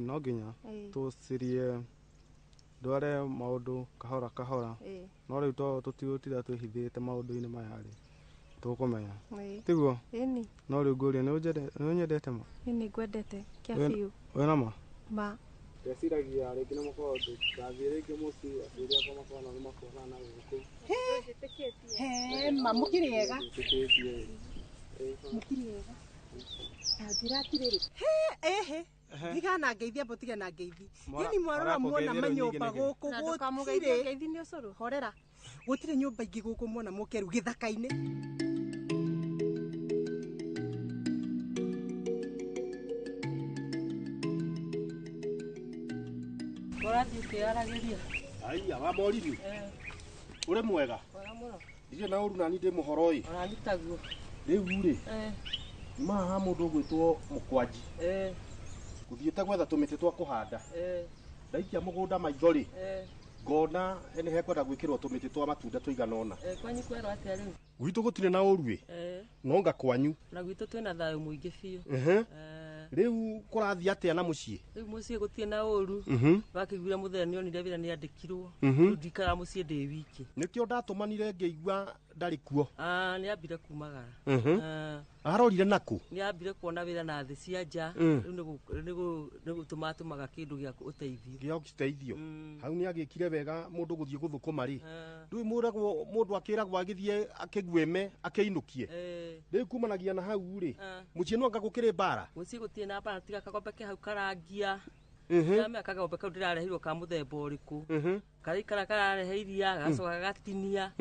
No nginya tũcirie ndware maũndũ kahora kahora no rĩu to tũtigũtinda twĩhithĩte maũndũ-inĩ maya rĩ tũkũmenya tiguo? Ĩni. No rĩu ngũrie nĩ ũnyendete ma? Niĩ nĩ ngwendete kĩa biũ. Wĩna ma? Ma. Ndeciragia rĩngĩ nĩ mũkorwo ndathiĩ rĩngĩ mũciĩ aciari akwa makorwo nao nĩmakuona na gũkũ. He ma mũkĩrĩ ega. Njĩtĩkĩtie. Mũkĩrĩ ega. Ta njĩra atĩrĩrĩ. He ehe. Tiga na ngeithi ambo tiga na ngeithi. Yani mwarora muona manyũmba gũkũ Na ndũkamũgeithie gũtirĩ. ngeithi nĩ ũcũrũ. Horera. Gũtirĩ nyũmba ingĩ gũkũ muona mũkeru gĩthaka-inĩ. Ũrathiĩ ũkĩyaragĩria. Aiya wa Morithi ũrĩ mwega? Wega mũno. Ndirĩ na ũru nani ndĩ mũhoro ĩ. Onani taguo. Rĩu rĩ, nyuma haha mũndũ ũgwĩtwo Mũkwanji. Ngũthiĩte gwetha tũmĩtĩ twa kũhanda. Ndaikia mũgũnda maitho rĩ, ngona nĩ hekwenda gwĩkĩrwo tũmĩtĩ twa matunda tũigana ũna. Kwanyu kwerwo atĩa rĩu? Gwitũ gũtirĩ na ũru ĩ, no nga kwanyu. Na gwitũ twĩna thayũ mũingĩ biũ. Rĩu kũrathiĩ atĩa na mũciĩ? Rĩu mũciĩ gũtirĩ na ũru. Wakĩiguire mũthee nĩonire wĩra nĩandĩkirwo. Rĩu ndikaraga mũciĩ ndĩ wiki. Nĩkĩo ndatũmanire ngĩigua ndarĩ kuo. Ah, nĩambire kumagara. Arorire nakũ? Nĩambire kuona wĩra na thĩ cia nja. Rĩu nĩ gũtũmatũmaga kĩndũ gĩa ũteithio. Gĩa ũteithio. Hau nĩ agĩkire wega mũndũ gũthiĩ gũthũkũma rĩ. Rĩu mũragwo mũndũ akĩragwo agĩthiĩ akĩguĩme akĩinũkie. Rĩu kumanagia na hau rĩ, mũciĩ no anga gũkĩrĩ mbara. Mũciĩ gũtirĩ na mbara tiga kagombe ke hau karangia. Ndamenya kagombe kau ndĩrareheirwo ka mũthemba ũrĩkũ. Karaikara kararehe iria gacoka gagatinia.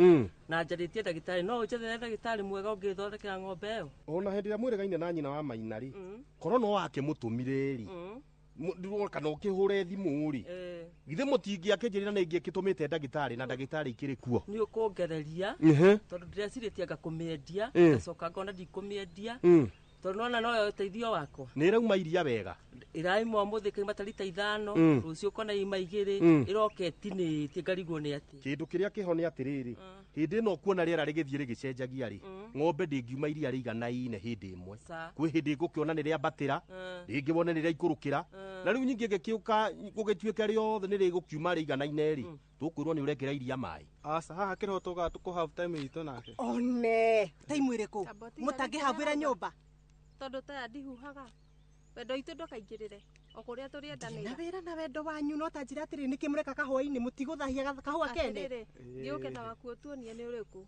Na njarĩtie ndagĩtarĩ no ũnjethere ndagĩtarĩ mwega ũngĩthondekera ng'ombe ĩyo. Ona hĩndĩ ĩrĩa mwĩrĩgaine na nyina wa Maina rĩ, korwo no wakĩmũtũmire rĩ, kana ũkĩhũre thimũ rĩ, githĩ mũtingĩakĩnjĩrĩra nĩ ingĩkĩtũmĩte ndagĩtarĩ na ndagĩtarĩ ikĩrĩ kuo. Nĩ ũkũngereria tondũ ndĩrecirĩtie anga kũmĩendia ngacoka ngona ndikũmĩendia tondũ nona noyo ũteithio wakwa. Nĩ ĩrauma iria wega. Ĩraima ũmũthĩ ĩkauma ta rita 5, rũciũ ũkona ima 2, ĩroka ĩtinĩtie ngarigwo nĩ atĩa. Kĩndũ kĩrĩa kĩho nĩ atĩrĩrĩ, hĩndĩ ĩno ũkuona rĩera rĩgĩthiĩ rĩgĩcenjagia rĩ, ng'ombe ndĩngiuma iria rĩiganaine hĩndĩ ĩmwe. Kwĩ hĩndĩ ĩgũkĩona nĩ rĩambatĩra, rĩngĩ wone nĩ rĩaikũrũkĩra, na rĩu nyingĩ ĩgĩkĩũka gũgĩtuĩka rĩothe nĩ rĩgũkiuma rĩiganaine rĩ, tũkwĩrwo nĩ ũrekĩra iria maĩ. Aca haha kĩrĩho tũkaga tũkũ have time itũ nake. One, time ĩrĩkũ? Mũtangĩhavĩra nyũmba? Tondũ taya ndihuhaga. Wendo witũ ndũkaingĩrĩre. O kũrĩa tũrĩendanĩra. Na wĩra na wendo wanyu no ta njĩra atĩrĩ nĩkĩ mũreka kahũa-inĩ mũtigũthahia kahũa kene. Atĩrĩrĩ, thiĩ ũke na waku ũtuonie nĩ ũrĩkũ.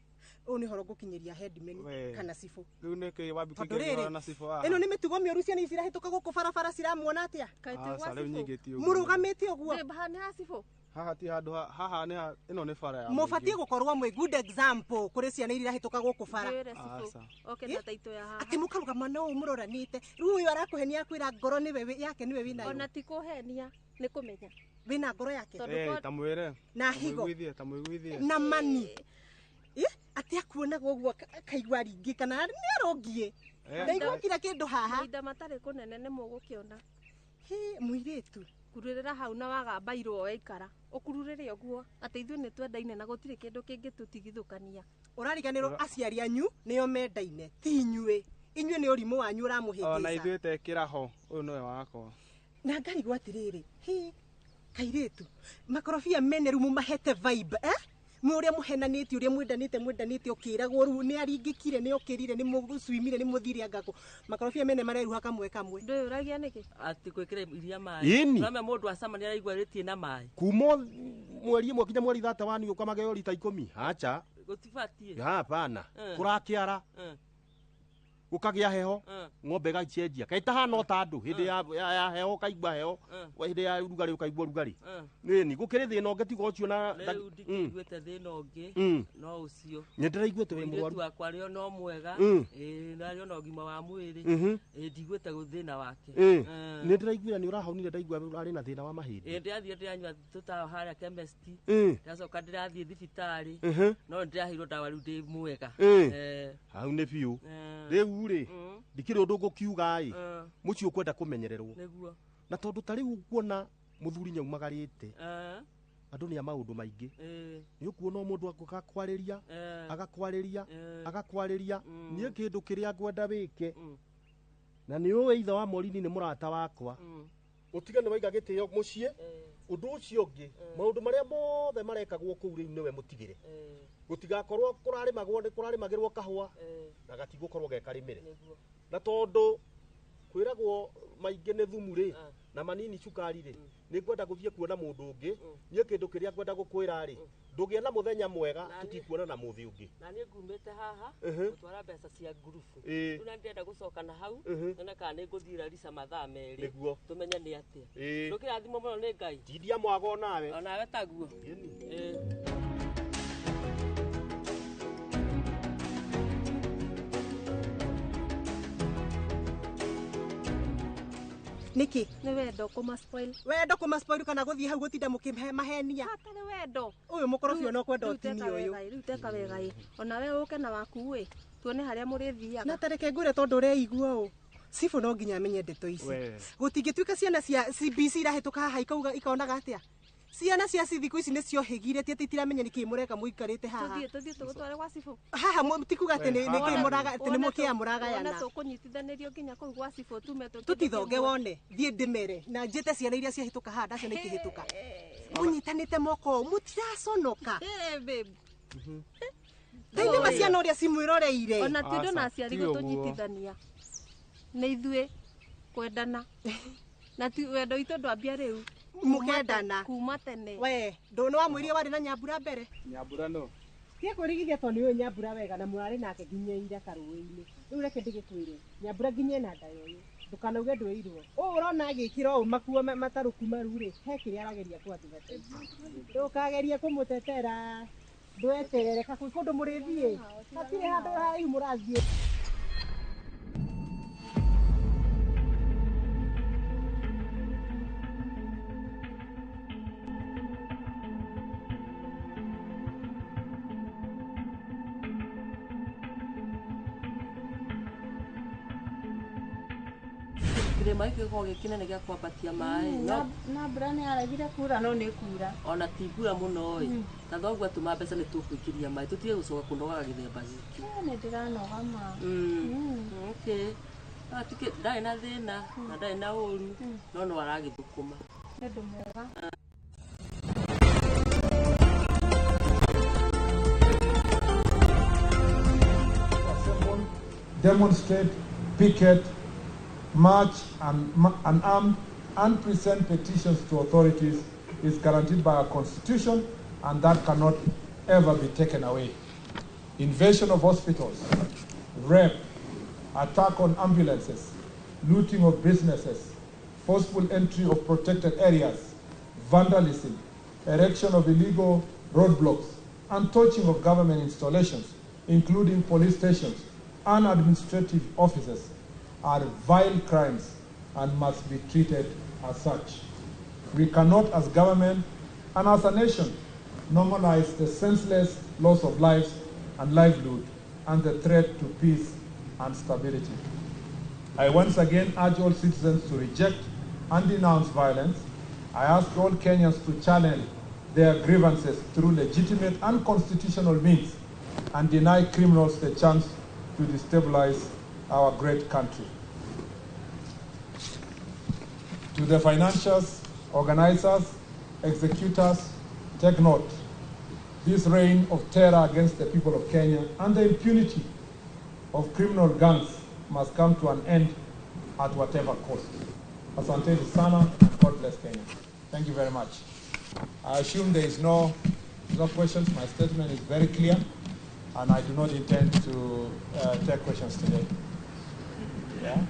Ũyũ nĩ ũhoro ngũkinyĩria headman kana cibũ. Rĩu nĩkĩ wambi Tondũ kũingĩria rĩrĩ, ũhoro na cibũ haha? ĩno nĩ mĩtugo mĩũru ciana ici irahĩtũka gũkũ barabara ciramuona atĩa? Aca rĩu nyingĩ ti ũguo. Mũrũgamĩte ũguo. Nĩ ha cibũ? Haha ti handũ haha nĩ ĩno nĩ bara ya Mũbatiĩ gũkorwo mwĩ good example kũrĩ ciana iria irahĩtũka gũkũ bara. Wĩre cibũ. Oke na taitũ ya haha. Atĩ mũkarũgama no ũũ mũroranĩte. Rĩu ũyũ arakũhenia akwĩra ngoro nĩwe yake nĩwe wĩnayo. Ona ti kũhenia, nĩ kũmenya. Wĩna ngoro yake. Ta mwĩre. Na higo. Ta mũiguithie. Na mani. Atĩ akuonaga ũguo akaigua ringĩ kana nĩ arongie. Ndaigua kira kĩndũ haha. Mahinda matarĩ kũnene nĩ mũgũkĩona. Hĩ, mũirĩtu. Kururĩra hau na wagambairwo waikara. Ũkururĩre ũguo atĩ ithuĩ nĩ twendaine na gũtirĩ kĩndũ kĩngĩtũtigithũkania. Ũrariganĩrwo aciari anyu nĩo mendaine ti inyuĩ. Inyuĩ nĩ ũrimũ wanyu ũramũhĩngĩca. Ona ithuĩ tekĩra ho, ũyũ nĩwe wakwa. Na ngarigwo atĩrĩrĩ, hĩ, kairĩtu, makorobia mene rĩu mũmahete vibe, eh? Mwe ũrĩa mũhenanĩte ũrĩa mwendanĩte mwendanĩte ũkĩragwo rĩu nĩ aringĩkire nĩ okĩrire nĩ mũcuimire nĩ mũthire angakũ. Makorobia mene mareruha kamwe kamwe. Ndwĩyũragia nĩkĩ? Atĩ gwĩkĩra iria maĩ. Ĩni. Nĩwamenya mũndũ acama nĩ araigua rĩtirĩ na maĩ. Kuma mweri ĩmwe kinya mweri 31 ũka mageo rita 10. Acha. Gũtibatiĩ. Hapana. Kũrakĩara. Gũkagĩa heho, ng'ombe ĩgacenjia. Kaĩ ĩtahana o ta andũ hĩndĩ ya heho ũkaigua heho, hĩndĩ ya ũrugarĩ ũkaigua ũrugarĩ. Ĩni, gũkĩrĩ thĩna ũngĩ tiga ũcio na Rĩu ndikĩiguĩte thĩna ũngĩ no ũcio. Nĩ ndĩraiguĩte wĩ Mũirĩtu mũrwaru. wakwa arĩ o no mwega, ĩĩ na arĩ o na ũgima wa mwĩrĩ. Ĩĩ ndiguĩte thĩna wake. Nĩ ndĩraiguire nĩ ũrahonire ndaigua ũrarĩ na thĩna wa mahĩndĩ. Ĩĩ ndĩrathiĩ ndĩranyua tũtawa harĩa chemist. Ndacoka ndĩrathiĩ thibitarĩ. No ndĩraheirwo ndawa rĩu ndĩ mwega. Hau nĩ biũ. Rĩu rĩ, ndikĩrĩ ũndũ ngũkiuga ĩ, mũciĩ ũkwenda kũmenyererwo. Nĩguo. Na tondũ ta rĩu nguona mũthuri nĩaumagarĩte, andũ nĩ a maũndũ maingĩ. Nĩ ũkuona mũndũ agakwarĩria, agakwarĩria, agakwarĩria. Niĩ kĩndũ kĩrĩa ngwenda wĩke, na nĩ ũĩ ithe wa Morini nĩ mũrata wakwa. Ũtige nĩ waiga gĩtĩo mũciĩ, ũndũ ũcio ũngĩ, maũndũ marĩa mothe marekagwo kũu rĩu nĩwe mũtigĩre. Gũtigakorwo kũrarĩmagwo nĩ kũrarĩmagĩrwo kahũa, na gatigũkorwo ge karĩmĩre. Na tondũ kwĩragwo maingĩ nĩ thumu rĩ, Na manini cukari rĩ, nĩ ngwenda gũthiĩ kuona mũndũ ũngĩ. Niĩ kĩndũ kĩrĩa ngwenda gũkwĩra rĩ, ndũgĩe na mũthenya mwega, tũtikuonana mũthĩ ũngĩ. Na niĩ ngumĩte haha gũtwara mbeca cia ngurubu. Rĩu na ndĩrenda gũcoka na hau nyone kana nĩ ngũthiĩ Larisa mathaa 2. Nĩguo. Tũmenye nĩ atĩa. Ĩĩ. Ndũkĩrathimwo mũno nĩ Ngai. Tindia mwago onawe. Onawe taguo. Ĩĩ. Niki? Nĩ wendo kũma spoil. Wendo kũma spoil kana gũthiĩ hau gũtinda mũkĩmahenia. Hatarĩ wendo. Ũyũ mũkorobia no kwenda Rĩu ũtinio teka ũyũ. wega ĩ, rĩu teka wega ĩ. Ona we ũke na waku ĩ, tuone harĩa mũrĩthiaga. Na tareke ngwĩre tondũ ũreigua ũũ. Cibũ no nginya amenye ndeto ici. We. Gũtingĩtuĩka ciana cia CBC irahĩtũka haha ikauga ikonaga atĩa? Ciana cia thikũ ici nĩciohĩgire ti atĩ itiramenya nĩkĩĩ mũreka mũikarĩte haha. Tũthiĩ tũgũtware gwa cibũ. Haha ti kuga atĩ nĩkĩĩ mũraga atĩ nĩ mũkĩa mũragayana. Wone tũkũnyitithanĩrio nginya kũu gwa cibũ tume tũkĩndũ Tũtithonge kĩmwe. wone thiĩ ndĩmere na njĩte ciana iria ciahĩtũka haha ndaciona ikĩhĩtũka. Mũnyitanĩte moko ũũ, mũtiraconoka. Hey, babe. Thaithĩ ma ciana ũrĩa cimwĩroreire. Ona ti ũndũ na aciari ti ũguo. gũtũnyitithania. Nĩ ithuĩ kwendana. Na ti wendo witũ ndwambia rĩu. Mũkendana. Kuma tene. We, ndũ wamwĩrire warĩ na Nyambura mbere? Nyambura no. Tiga kwĩrigithia tondũ nĩ ũĩ Nyambura wega na mũrarĩ nake nginya ira karũĩ-inĩ. Rĩu reke ndĩgĩkwĩre, Nyambura nginya ena nda ya ũyũ. Ndũkanauge ndwĩirwo. Ũũ ũrona agĩkĩra ũũ makuo matarũku maru rĩ, he kĩrĩa arageria kwa advertise. Ndũkagerie kũmũtetera. Ndweterere ka kwĩ kũndũ mũrĩthiĩ. Hatirĩ handũ haraihu mũrathiĩ. Kĩrĩma gĩkĩ gĩkoragwo gĩ kĩnene gĩa kwambatia maĩ. No Na mbura nĩ yaregire kura no nĩ kura. ona ti mbura mũno ĩ. Ta thoguo atũma mbeca nĩ tũkũingĩria maĩ tũtige gũcoka kũnogaga gĩthemba gĩkĩ. Nĩ ndĩranoga ma. Okay. Atikĩ ndarĩ na thĩna na ndarĩ na ũru no no aragĩthũkũma. Nĩ ũndũ mwega. Assemble, demonstrate, picket, march and unarmed and present petitions to authorities is guaranteed by our constitution, and that cannot ever be taken away. Invasion of hospitals, rape, attack on ambulances, looting of businesses, forceful entry of protected areas, vandalism, erection of illegal roadblocks, and torching of government installations, including police stations and administrative offices, are vile crimes and must be treated as such. We cannot, as government and as a nation, normalize the senseless loss of lives and livelihood and the threat to peace and stability. I once again urge all citizens to reject and denounce violence. I ask all Kenyans to channel their grievances through legitimate and constitutional means and deny criminals the chance to destabilize our great country. To the financiers, organizers, executors, take note. This reign of terror against the people of Kenya and the impunity of criminal gangs must come to an end at whatever cost. Asante sana, and God bless Kenya. Thank you very much. I assume there is no questions. My statement is very clear, and I do not intend to take questions today. Yeah?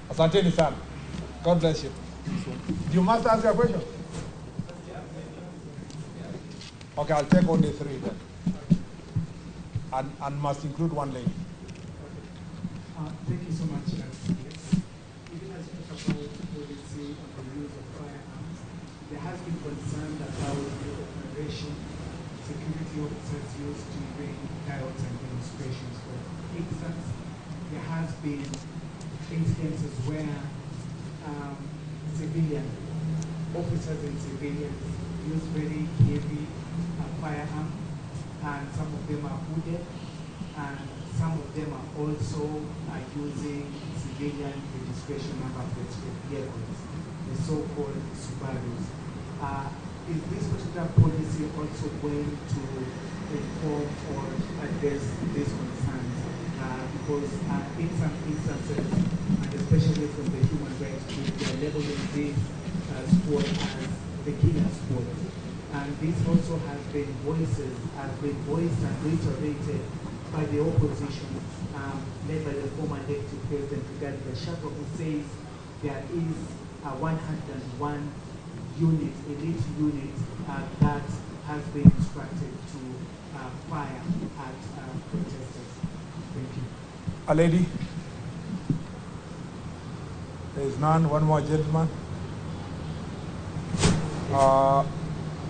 Asante sana. God bless you. You must ask your question. Okay, I'll take only three then. And must include one lady. Thank you so much, CS. Even as you talk about policy on the use of firearms, there has been concern about the operation security officers used during riots and demonstrations. For instance, there has been instances where civilian officers and civilians use very heavy firearms, and some of them are hooded, and some of them are also using civilian registration number plates for vehicles, the so-called Subarus. Is this particular policy also going to inform or address these concerns? Because in some instances, and especially from the human rights group, they are labeling this squad as the killer squad. And this also has been voiced and reiterated by the opposition, led by the former Deputy President Rigathi Gachagua, who says there is a 101 unit, elite unit, that has been instructed to fire at protesters. Thank you. A lady? There is none. One more gentleman.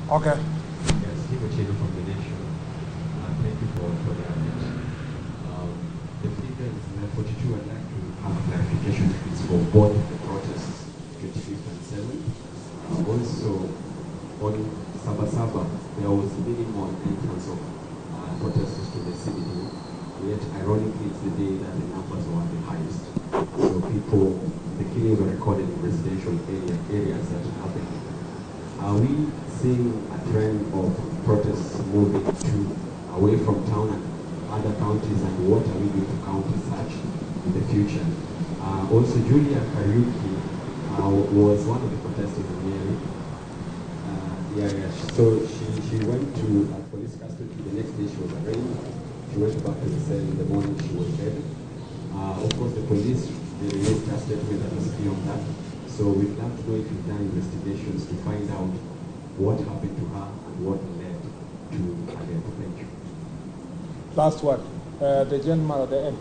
Okay. Yes, Steve Otieno from The Nation. Thank you for the update. The figures 42, I'd like to have clarification if it's for both the protests, 25th and 7th. Also, on Sabasaba, there was minimal entrance of protesters to the CBD, yet ironically it's the day that the numbers were the highest. So people, the killings were recorded in residential areas that happened. Are we seeing a trend of protests moving to away from town and other counties, and what are we doing to counter such in the future? Also, Julia Kariuki was one of the protesters in Nyeri. So she went to police custody. The next day she was arraigned. She went back to the cell in the morning. She was dead. Of course, the police, they released a statement that was beyond that. So we'd love to know if you've done investigations to find out what happened to her and what led to her death. Thank you. Last one, the gentleman at the end.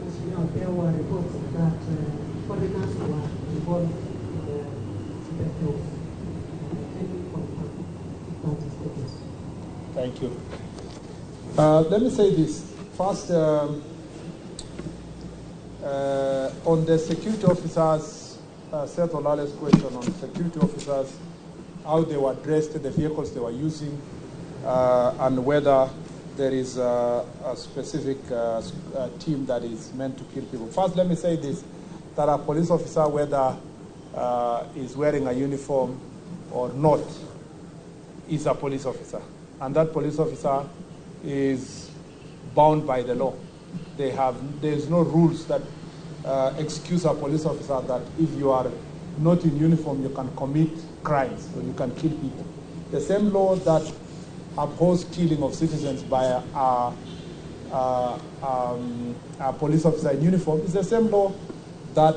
As you know, there were reports that foreigners were involved in the death of. Can you confirm if that is the case? Thank you. Let me say this. First, on the security officers, Seth Olale's question on security officers, how they were dressed, the vehicles they were using, and whether there is a specific team that is meant to kill people. First, let me say this, that a police officer, whether is wearing a uniform or not, is a police officer. And that police officer is bound by the law. There's no rules that excuse a police officer that if you are not in uniform, you can commit crimes or you can kill people. The same law that upholds killing of citizens by a police officer in uniform is the same law that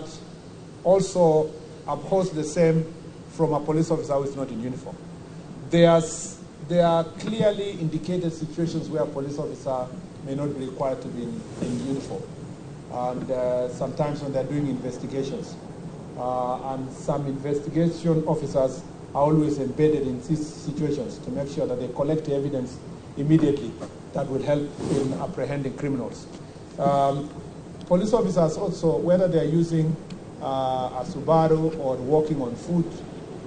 also upholds the same from a police officer who is not in uniform. There are clearly indicated situations where a police officer may not be required to be in uniform. And sometimes when they're doing investigations. And some investigation officers are always embedded in these situations to make sure that they collect the evidence immediately that will help in apprehending criminals. Police officers also, whether they're using a Subaru or walking on foot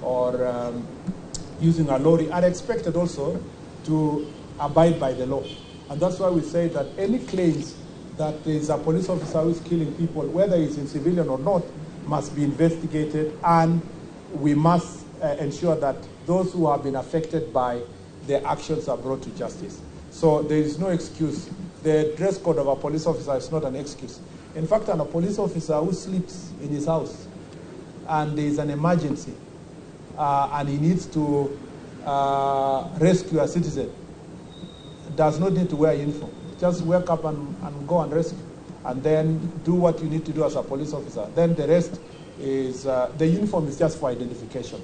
or using a lorry, are expected also to abide by the law. And that's why we say that any claims that there is a police officer who is killing people, whether he's in civilian or not, must be investigated, and we must ensure that those who have been affected by their actions are brought to justice. So there is no excuse. The dress code of a police officer is not an excuse. In fact, a police officer who sleeps in his house and there is an emergency and he needs to rescue a citizen, does not need to wear a uniform. Just wake up and go and rescue, and then do what you need to do as a police officer. Then the rest is, the uniform is just for identification,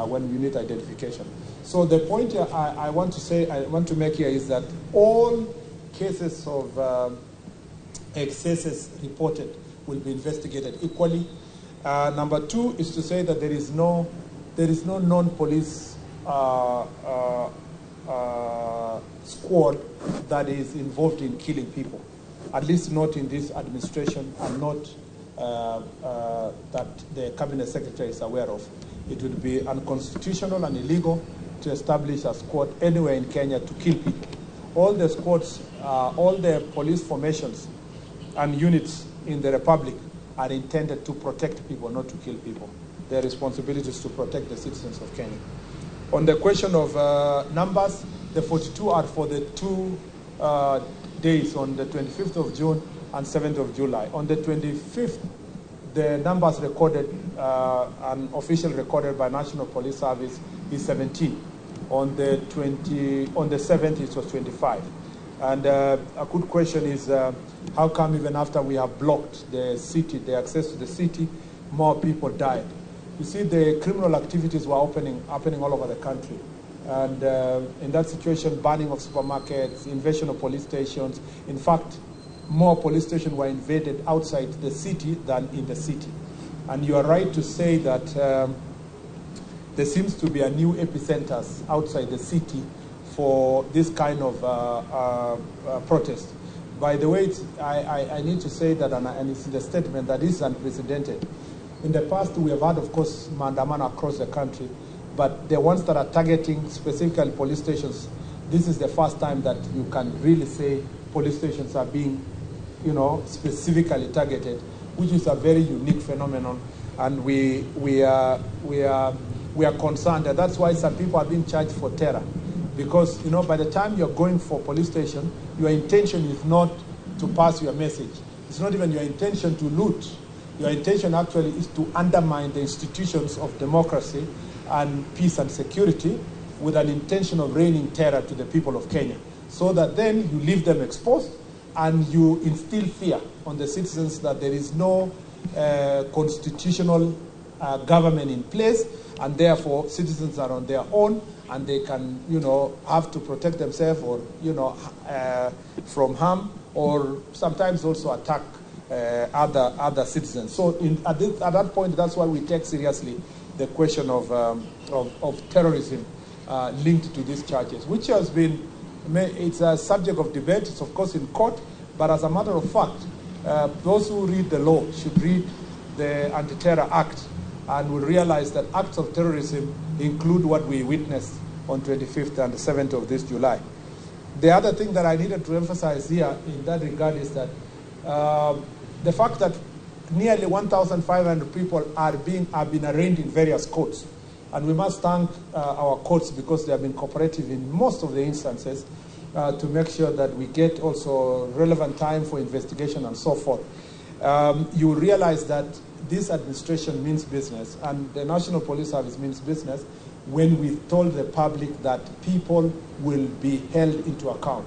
when you need identification. So the point I want to say, I want to make here is that all cases of excesses reported will be investigated equally. Number two is to say that there is no non-police squad that is involved in killing people, at least not in this administration, and not that the cabinet secretary is aware of. It would be unconstitutional and illegal to establish a squad anywhere in Kenya to kill people. All the squads, all the police formations and units in the Republic are intended to protect people, not to kill people. their responsibilities to protect the citizens of Kenya. On the question of numbers, the 42 are for the 2 days, on the 25th of June and 7th of July. On the 25th, the numbers recorded and official recorded by National Police Service is 17. On the 7th, it was 25. And a good question is, how come even after we have blocked the city, the access to the city, more people died? You see, the criminal activities were happening all over the country. And in that situation, banning of supermarkets, invasion of police stations. In fact, more police stations were invaded outside the city than in the city. And you are right to say that there seems to be a new epicenters outside the city for this kind of protest. By the way, I need to say that, and it's in the statement, that is unprecedented. In the past, we have had, of course, maandamano across the country, but the ones that are targeting specifically police stations, this is the first time that you can really say police stations are being, you know, specifically targeted, which is a very unique phenomenon, and we are concerned, and that's why some people are being charged for terror, because, you know, by the time you're going for police station, your intention is not to pass your message. It's not even your intention to loot. Your intention actually is to undermine the institutions of democracy and peace and security with an intention of raining terror to the people of Kenya, so that then you leave them exposed and you instill fear on the citizens that there is no constitutional government in place, and therefore citizens are on their own and they can, you know, have to protect themselves or, you know, from harm, or sometimes also attack other citizens. So at that point, that's why we take seriously the question of terrorism linked to these charges, which has been, it's a subject of debate. It's of course in court, but as a matter of fact, those who read the law should read the Anti-Terror Act and will realize that acts of terrorism include what we witnessed on 25th and the 7th of this July. The other thing that I needed to emphasize here in that regard is that the fact that nearly 1,500 people have been arraigned in various courts. And we must thank our courts, because they have been cooperative in most of the instances to make sure that we get also relevant time for investigation and so forth. You realize that this administration means business, and the National Police Service means business when we told the public that people will be held into account.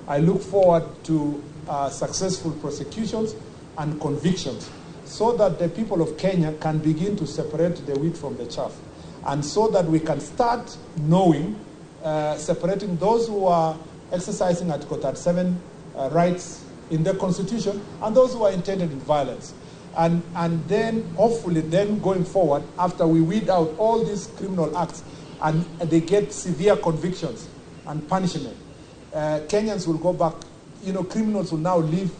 I look forward to successful prosecutions and convictions, so that the people of Kenya can begin to separate the wheat from the chaff, and so that we can start knowing, separating those who are exercising Article 37 rights in the Constitution and those who are intended in violence. And then, hopefully, then going forward, after we weed out all these criminal acts and they get severe convictions and punishment, Kenyans will go back. You know, criminals will now leave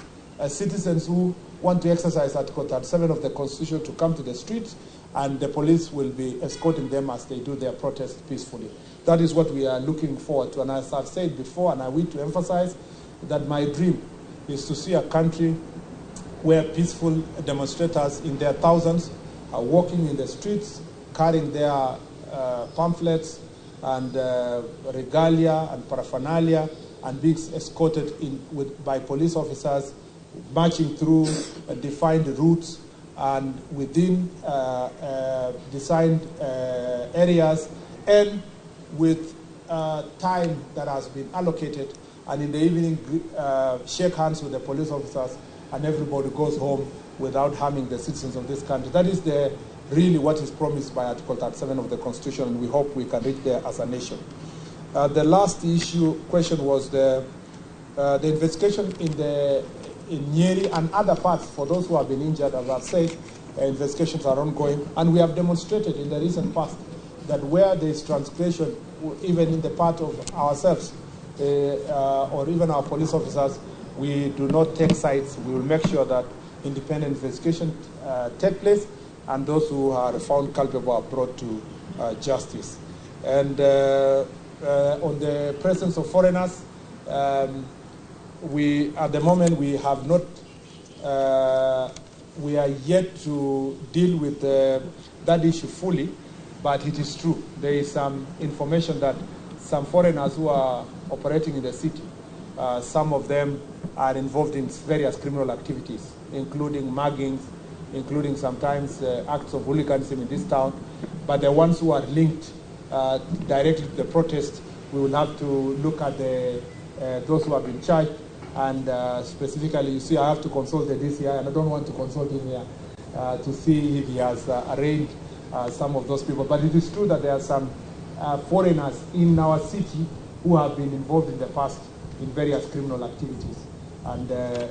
citizens who want to exercise Article 37 of the Constitution to come to the streets, and the police will be escorting them as they do their protest peacefully. That is what we are looking forward to. And as I've said before, and I wish to emphasize, that my dream is to see a country where peaceful demonstrators in their thousands are walking in the streets, carrying their pamphlets and regalia and paraphernalia, and being escorted by police officers, marching through defined routes and within designed areas, and with time that has been allocated, and in the evening shake hands with the police officers, and everybody goes home without harming the citizens of this country. That is really what is promised by Article 37 of the Constitution, and we hope we can reach there as a nation. The last question was the investigation in Nyeri and other parts for those who have been injured. As I've said, investigations are ongoing, and we have demonstrated in the recent past that where there is transgression, even in the part of ourselves or even our police officers, we do not take sides. We will make sure that independent investigation take place, and those who are found culpable are brought to justice. And on the presence of foreigners, we at the moment we have not We are yet to deal with that issue fully, but it is true. There is some information that some foreigners who are operating in the city, some of them are involved in various criminal activities, including muggings, including sometimes acts of hooliganism in this town. But the ones who are linked directly to the protest, we will have to look at those who have been charged. And specifically, you see, I have to consult the DCI, and I don't want to consult him here to see if he has arraigned some of those people. But it is true that there are some foreigners in our city who have been involved in the past in various criminal activities. And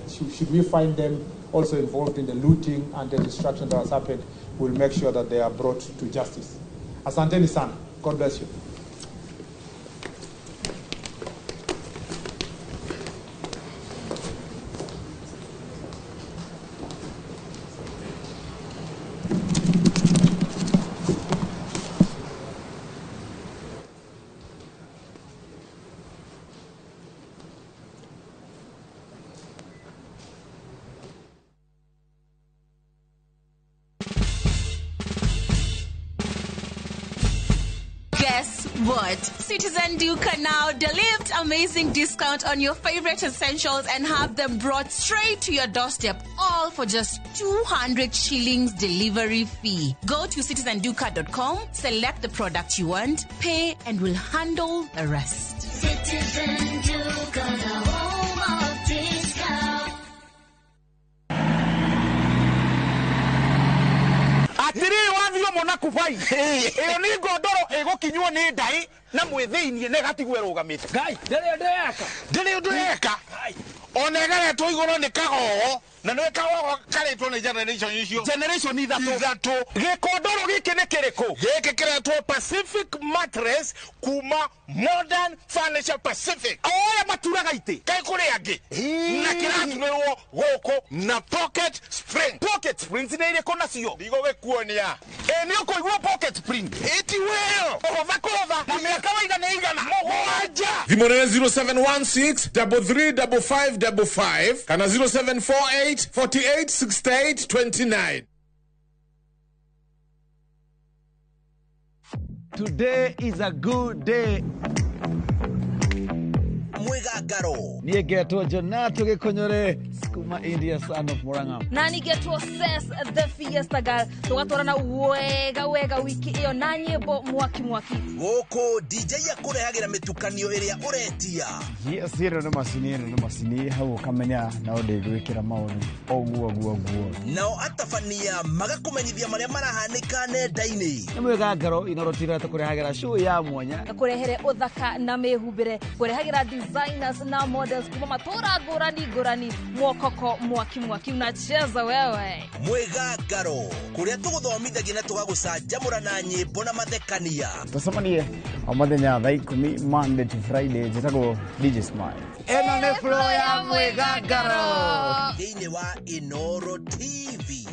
should we find them also involved in the looting and the destruction that has happened, we'll make sure that they are brought to justice. Asanteni sana. God bless you. Guess what? Citizen Duka now delivered amazing discount on your favorite essentials and have them brought straight to your doorstep, all for just 200 shillings delivery fee. Go to citizenduka.com, select the product you want, pay, and we'll handle the rest. Citizen Duka, the home of discount. Atiri wathio mona kubai iyo ni ngondoro igukinywo ni ndai na mwithiinie na gatigwe rugamite ngai ndiri undu eka ona egaretwo iguru ni kagogo na nĩ kagogo karetwo nĩ generation icio generation ithatu gikondoro giki nĩ kĩrĩkũ gĩkĩ kĩretwo Pacific mattress kuma Modern Furniture Pacific oya maturaga itĩ kai kũrĩ angĩ na kĩraturĩrwo gũkũ na pocket spring. Pocket springs nĩ irĩkũ nacio ndigũgĩkuonia ĩ nĩ ũkũigua pocket spring ĩti wĩyo kũhũtha kũhũtha na mĩaka waiga nĩ igana mũgwanja. Thimũ nĩ 0716 335555 kana 0748 48 68 29. Today is a good day. Mwigagaro. Niĩ ngetwo Jonato Gĩkũnyũre, Skuma India, son of Murang'a. Na nĩngetwo Ses the Fiesta Girl. Tũgatwarana wega wega wiki ĩyo na nyĩmbo mwaki mwaki. Gũkũ DJ akũrehagĩra mĩtukanio ĩrĩa ũretia. Yes, ĩno nĩ macini, ĩno nĩ macini, hau ũkamenya no ndĩgwĩkĩra maũndũ ũguo ũguo ũguo. Nao atabania magakũmenyithia marĩa marahanĩka nenda-inĩ. Nĩ mwĩgangaro inorotira tũkũrehagĩra show ya mwanya. Kũrehere ũthaka na mĩhumbĩre, kũrehagĩra designers na models kuma matura ngũrani ngũrani, mwokoko mwaki mwaki unacheza wewe. Mwĩgangaro kũrĩa tũgũthomithagia na tũgagũcanjamũra na nyĩmbo na mathekania. Tũcemanie o mũthenya thaa 10 Monday to Friday. Njĩtagwo DJ Smile. Ĩno nĩ flow ya mwĩgangaro thĩinĩ wa Inoro TV.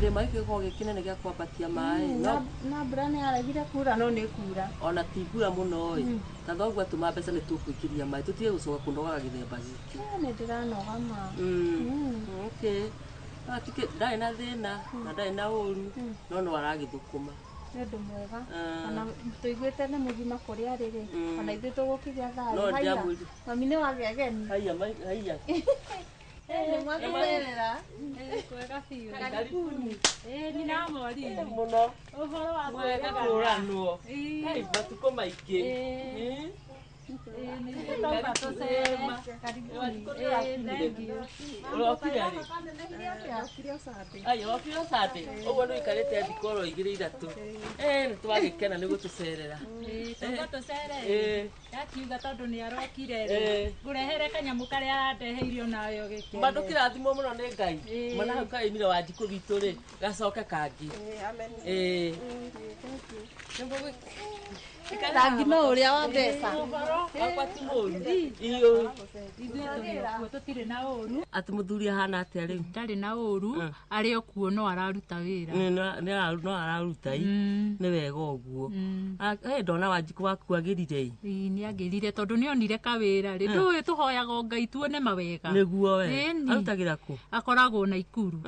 Kĩrĩma gĩkĩ gĩkoragwo gĩ kĩnene gĩa kwambatia maĩ na mbura nĩ yaregire kura no nĩ kura ona ti mbura mũno ĩ ta thoguo atũma mbeca nĩ tũkũingĩria maĩ tũtige gũcoka kũnogaga gĩthemba gĩkĩ. Nĩ ndĩranoga ma. Okay. Ndarĩ na thĩna na ndarĩ na ũru no no aragĩthũkũma. Nĩ ũndũ mwega ona tũiguĩte nĩ mũgima kũrĩa rĩrĩ ona ithuĩ tũgũkĩgĩa thayũ. Haiya mami nĩ wagĩa ageni. Haiya haiya. Nĩ mwatũcerera. Kwega biũ. Karibuni. Nĩ namori. Mũno. Ũhoro wa mwega kũranwo. Kai matukũ maingĩ. Ũrokire Sunday. Ũguo nĩ ũikarĩte thikũ oro igĩrĩ ithatũ. Nĩ twagĩkena nĩ gũtũcerera. Tũgũtũcerera. Ndakiuga tondũ nĩ arokire rĩ, ngũrehere kanyamũ karĩa arandeheire onawe ũgĩkene. Ma ndũkĩrathimwo mũno nĩ Ngai. Mana hau kaimire wa njikũ witũ rĩ, gacoke kangĩ. Rangi no ũrĩa wa mbeca. Wakwa ti mũru. Iyo. Ithuĩ tũrĩ o kuo tũtirĩ na ũru. Atĩ mũthuri ahana atĩa rĩu? Ndarĩ na ũru, arĩ o kuo no araruta wĩra. No araruta i. Nĩ wega ũguo. Ndona Wanjikũ waku agĩrire i. Ii nĩ agĩrire tondũ nĩ onire kawĩra rĩ. Ndũĩ tũhoyaga o Ngai tuone mawega. Nĩguo we. Arutagĩra kũ? Akoragwo Naikuru.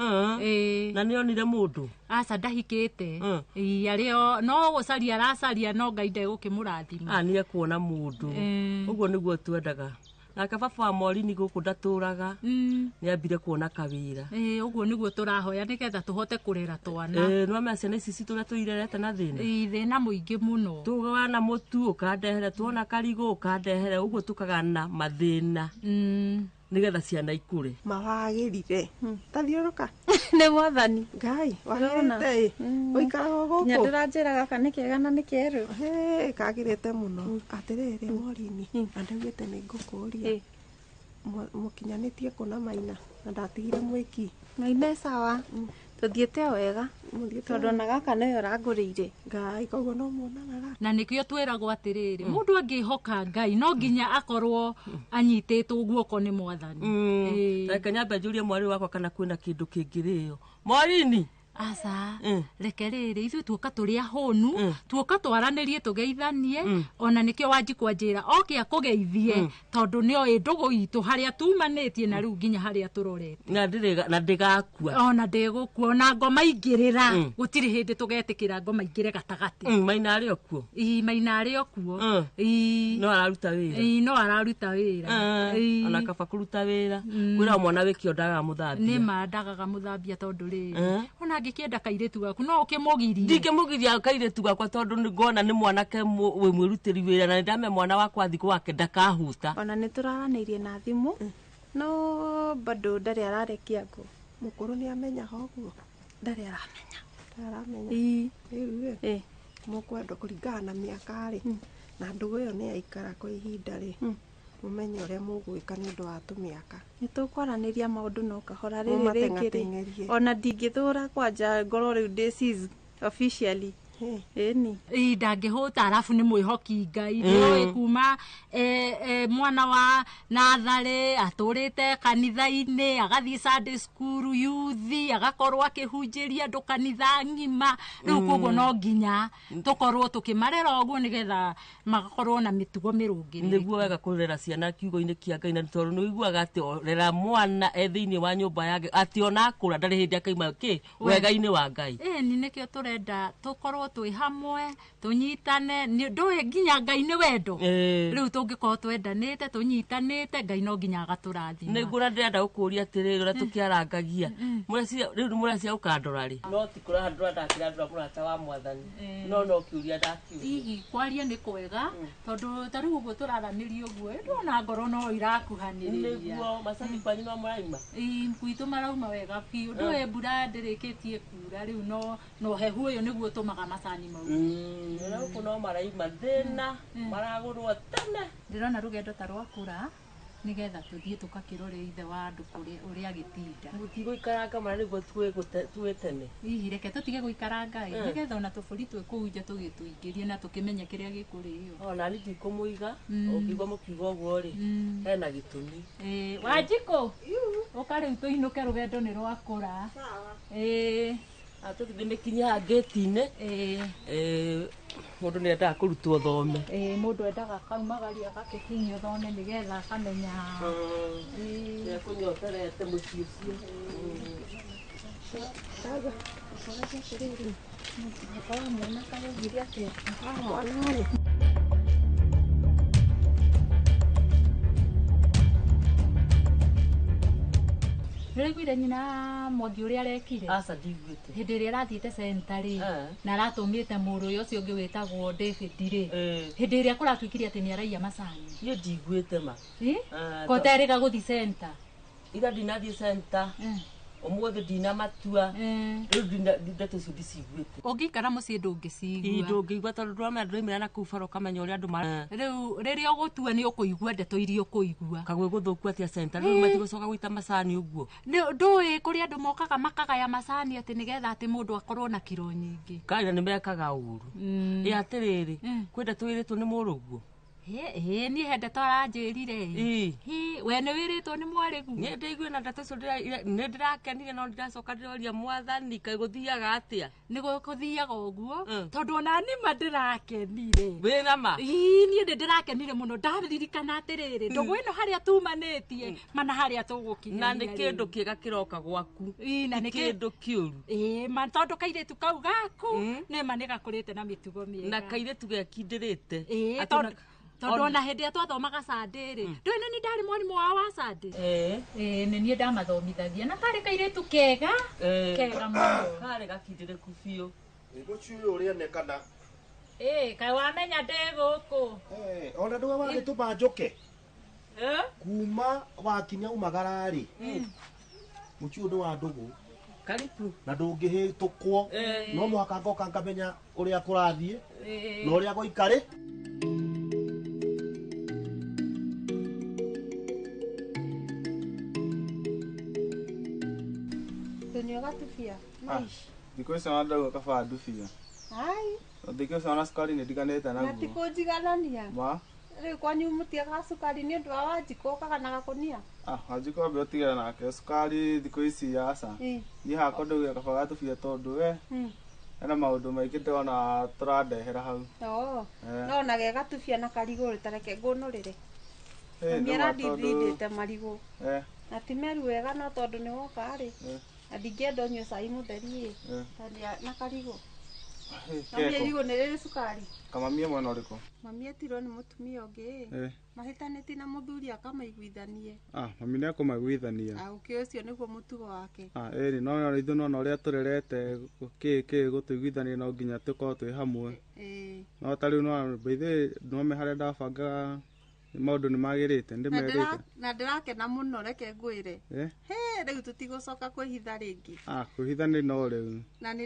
Na nĩ onire mũndũ? Aca ndahikĩte. Ii arĩ o no gũcaria aracaria no Ngai ndegũkĩmũrathima. Nĩ ekuona mũndũ. Ũguo nĩguo twendaga. Nake baba wa Morini gũkũ ndatũraga. Nĩ ambire kuona kawĩra. Ũguo nĩguo tũrahoya nĩgetha tũhote kũrera twana. Nĩwamenya ciana ici citũ ũrĩa tũirerete na thĩna? Thĩna mũingĩ mũno. Tũgana mũtu ũkandehere, tuona karigũ ũkandehere, ũguo tũkagana mathĩna. Nĩgetha ciana ikũre. Mawagĩrire. Tathiũrũka. Nĩ mwathani. Ngai, wagĩrĩte ĩ. Ũikaraga gũkũ. Nginya ndĩranjĩra gaka nĩ kega na nĩ kerũ. Kagĩrĩte mũno. Atĩrĩrĩ Morini, na ndaugĩte nĩ ngũkũũria. Mũkinyanĩtie kũ na Maina na ndatigire mwĩki. Maina sawa. Tũthiĩte o wega. Tondũ ona gaka nĩwe ũrangũrĩire. Ngai, koguo no muonanaga. Na nĩkĩo twĩragwo atĩrĩrĩ, mũndũ angĩhoka Ngai no nginya akorwo anyitĩtwo guoko nĩ mwathani. Reke nyambe njũrie mwarĩ wakwa kana kwĩna kĩndũ kĩngĩrĩo. Morini! Aca, reke rĩrĩ, ithuĩ tuoka tũrĩ ahũnu, tuoka twaranĩrie tũgeithanie, ona nĩkĩo Wanjikũ anjĩra oke akũgeithie, tondũ nĩoĩ ndũgũ itũ harĩa tumanĩtie na rĩu nginya harĩa tũrorete. Na ndĩgakua. Ona ndĩgũkua, ona ngoma ingĩrĩra, gũtirĩ hĩndĩ tũgetĩkĩra ngoma ingĩre gatagatĩ. Maina arĩ o kuo? Ii, Maina arĩ o kuo. No araruta wĩra? Ii, no araruta wĩra. Ona kaba kũruta wĩra. Kwĩra mwana wĩke ndagaga mũthambia. Nĩ ma ndagaga mũthambia tondũ rĩrĩ, ona angĩkĩenda kairĩtu gaku no ũkĩmũgirie. Ndingĩmũgiria kairĩtu gakwa tondũ nĩngona nĩ mwanake wĩ mwĩrutĩri wĩra na nĩndame mwana wakwa athiĩ gwake ndakahuta. Ona nĩtũraranĩirie na thimũ no bado ndarĩ ararekia ngũ. Mũkũrũ nĩ amenyaga ũguo? Ndarĩ aramenya. Aramenya. Rĩu rĩ, mũkwendwo kũringana na mĩaka rĩ, na ndũgũ ĩyo nĩ yaikara kwa ihinda rĩ, mũmenye ũrĩa mũgwĩka nĩ ũndũ wa tũmĩaka. Nĩ tũkwaranĩria maũndũ no kahora rĩrĩ rĩngĩ rĩ, ona ndingĩthũra kwanja ngorwo rĩu ndĩ sis officially. Ĩni. Ii ndangĩhũta arabu nĩ mwĩhoki Ngai. Nĩũĩ kuma mwana wa natharĩ atũrĩte kanitha-inĩ, agathiĩ Sunday school youth, agakorwo akĩhunjĩria andũ kanitha ng'ima. Rĩu koguo no nginya tũkorwo tũkĩmarera ũguo nĩgetha magakorwo na mĩtugo mĩrũngĩrĩru. Nĩguo wega kũrera ciana kiugo-inĩ kĩa Ngai, na tondũ nĩ ũiguaga atĩ rera mwana e thĩinĩ wa nyũmba yake atĩ ona akũra ndarĩ hĩndĩ akaima kĩ wega-inĩ wa Ngai. Ĩni nĩkĩo tũrenda tũkorwo twĩ hamwe, tũnyitane, ndũĩ nginya Ngai nĩ wendo. Rĩu tũngĩkorwo twendanĩte, tũnyitanĩte, Ngai no nginya agatũrathima. Nĩguo na ndĩrenda gũkũria atĩrĩrĩ, ũrĩa tũkĩarangagia. Rĩu mũrecia gũkandora rĩ? No ti kũrandora ndakĩrandora mũrata wa mwathani. No kĩũria ndakiũria. Hihi kwaria nĩ kwega, tondũ ta rĩu ũguo tũraranĩria ũguo, ndona ngoro no irakuhanĩrĩria. Nĩguo macani kwanyu no mũraima? Ii, gwitũ marauma wega biũ. Ndũĩ mbura ndĩrĩkĩtie kura rĩu no ũhehu ũyũ nĩguo ũtũmaga macani mau. Ona gũkũ no maraima thĩna, maragũrwo tene. Ndĩrona rũgendo ta rwakũra nĩgetha tũthiĩ tũgakĩrore ithe wa andũ kũrĩa ũrĩa agĩtinda. Mũtigũikaranga mara nĩguo tuĩ tene. Hihi reke tũtige gũikaranga ĩ, nĩgetha ona tũbũri twĩ kũu nja tũgĩtũingĩrie na tũkĩmenye kĩrĩa gĩkũrĩo. Ona niĩ ndikũmũiga, ũngĩigua mũkiuga ũguo rĩ, hena gĩtũmi. Wanjikũ, ũka rĩu tũinũke rũgendo nĩ rwakũra. Tũthiĩ mĩkinya ngĩti-inĩ. Mũndũ nĩ endaga kũrutwo thome. Mũndũ endaga akaumagaria agakĩkinyio thome nĩgetha akamenya. Nĩekũnyoterete mũciĩ ũcio. Mwana kaugire atĩa? Mwana rĩ. Nĩũraiguire nyina Mwangi ũrĩa arekire? Aca ndiguĩte. Hĩndĩ ĩrĩa arathiĩte center rĩ, na aratũmĩte mũrũ ũyũ ũcio ũngĩ wĩtagwo David rĩ, hĩndĩ ĩrĩa kũratuĩkire atĩ nĩaraiya macani. Niĩ ndiguĩte ma. Ko terĩga gũthiĩ center? Ira ndinathiĩ center. Ũmũthĩ ndinamatua. Rĩu ndeto icio ndiciguĩte. Ũngĩikara mũciĩ ndũngĩcigua. Ii ndũngĩigua tondũ ndũramenya ndũraimĩra na kũu bara ũkamenya ũrĩa andũ mara. Rĩu rĩrĩa ũgũtua nĩ ũkũigua ndeto iria ũkũigua. Kagwĩ gũthũku atĩa center? Rĩu matigũcoka gũita macani ũguo. Ndũĩ kũrĩ andũ mokaga makagaya macani atĩ nĩgetha atĩ mũndũ akorwo na kiro nyingĩ. Kaina nĩ mekaga ũru. Ĩ atĩrĩrĩ, kwĩ ndeto ĩrĩtwo nĩ mũrũguo. Ĩ niĩ he ndeto aranjĩrire. Hi, we nĩ wĩrĩtwo nĩ mwarĩgu. Niĩ ndĩigue na ndeto icio nĩ ndĩrakenire no ndĩracoka ndĩroria mwathani kaĩ gũthiaga atĩa. Nĩ gũthiaga ũguo tondũ ona nĩma ndĩrakenire. Wĩ ma? Ĩ niĩ nĩ ndĩrakenire mũno ndaririkana atĩrĩrĩ ndũgũ ĩno harĩa tumanĩtie mana harĩa tũgũkinya. Na nĩ kĩndũ kĩega kĩroka gwaku. Ĩ na nĩ kĩndũ kĩũru. Ĩ ma tondũ kairĩtu kau gaku nĩ ma nĩ gakũrĩte na mĩtugo mĩega. Na kairĩtu gekindĩrĩte. Ĩ tondũ ona hĩndĩ ĩrĩa twathomaga Sunday rĩ ndũĩ nĩ niĩ ndarĩ mwarimũ wao wa Sunday. Ĩ nĩ niĩ ndamathomithagia na karĩ kairĩtu kega kega mũno. Karĩ gakindĩrĩku biũ. Mũciĩ ũyũ ũrĩa ne kana Ĩ kaĩ wamenya ndĩ gũkũ. Ona ndũwe wagĩtũma njũke kuma wakinya umagara rĩ mũciĩ ũyũ nĩ wa ndũgũ. Karibu. Na ndũngĩhĩtũkwo no mũhaka ngoka ngamenya ũrĩa kũrathiĩ na ũrĩa gũikarĩ. Gatubia. Thikũ icio ona ndauga kaba ndubia. Ai. Thikũ icio ona cukari nĩ ndiganĩte naguo. Na ti kũnjiganania. Ma? Rĩu kwanyu mũtiagaga cukari nĩ ũndũ wa Wanjikũ ũkaga na gakũnia? Ah, Wanjikũ ambe ũtigane nake cukari thikũ ici aca. Niĩ hakwa ndauga kaba gatubia tondũ we ena maũndũ maingĩ ndĩrona tũrandehera hau. Oo. No ona ge gatubia na karigũ ta reke ngũnũrĩre. Mami arandindindĩte marigũ. Na ti meru wega no tondũ nĩ woka rĩ. Na ndingĩenda ũnyue cai mũtheri ĩ na karigũ. Mami irigũ nĩ rĩrĩ cukari. Kamamia mwena ũrĩkũ? Mami etirwo nĩ mũtumia ũngĩ ĩ. Mahĩtanĩtie na mũthuri akamaiguithanie. Ah, mami nĩ akũmaiguithania. Ah, ũkĩ ũcio nĩguo mũtugo wake. Ah, ĩni no ithuĩ no ũrĩa tũrerete kĩ gũtũiguithania no nginya tũkorwo twĩ hamwe. No ta rĩu no by no me harĩa ndabangaga maũndũ nĩ magĩrĩte ndĩmerĩte. Na ndĩrakena mũno reke ngwĩre. He rĩu tũtigũcoka kwĩhitha rĩngĩ. Ah, kwĩhitha nĩ no rĩu. Na nĩ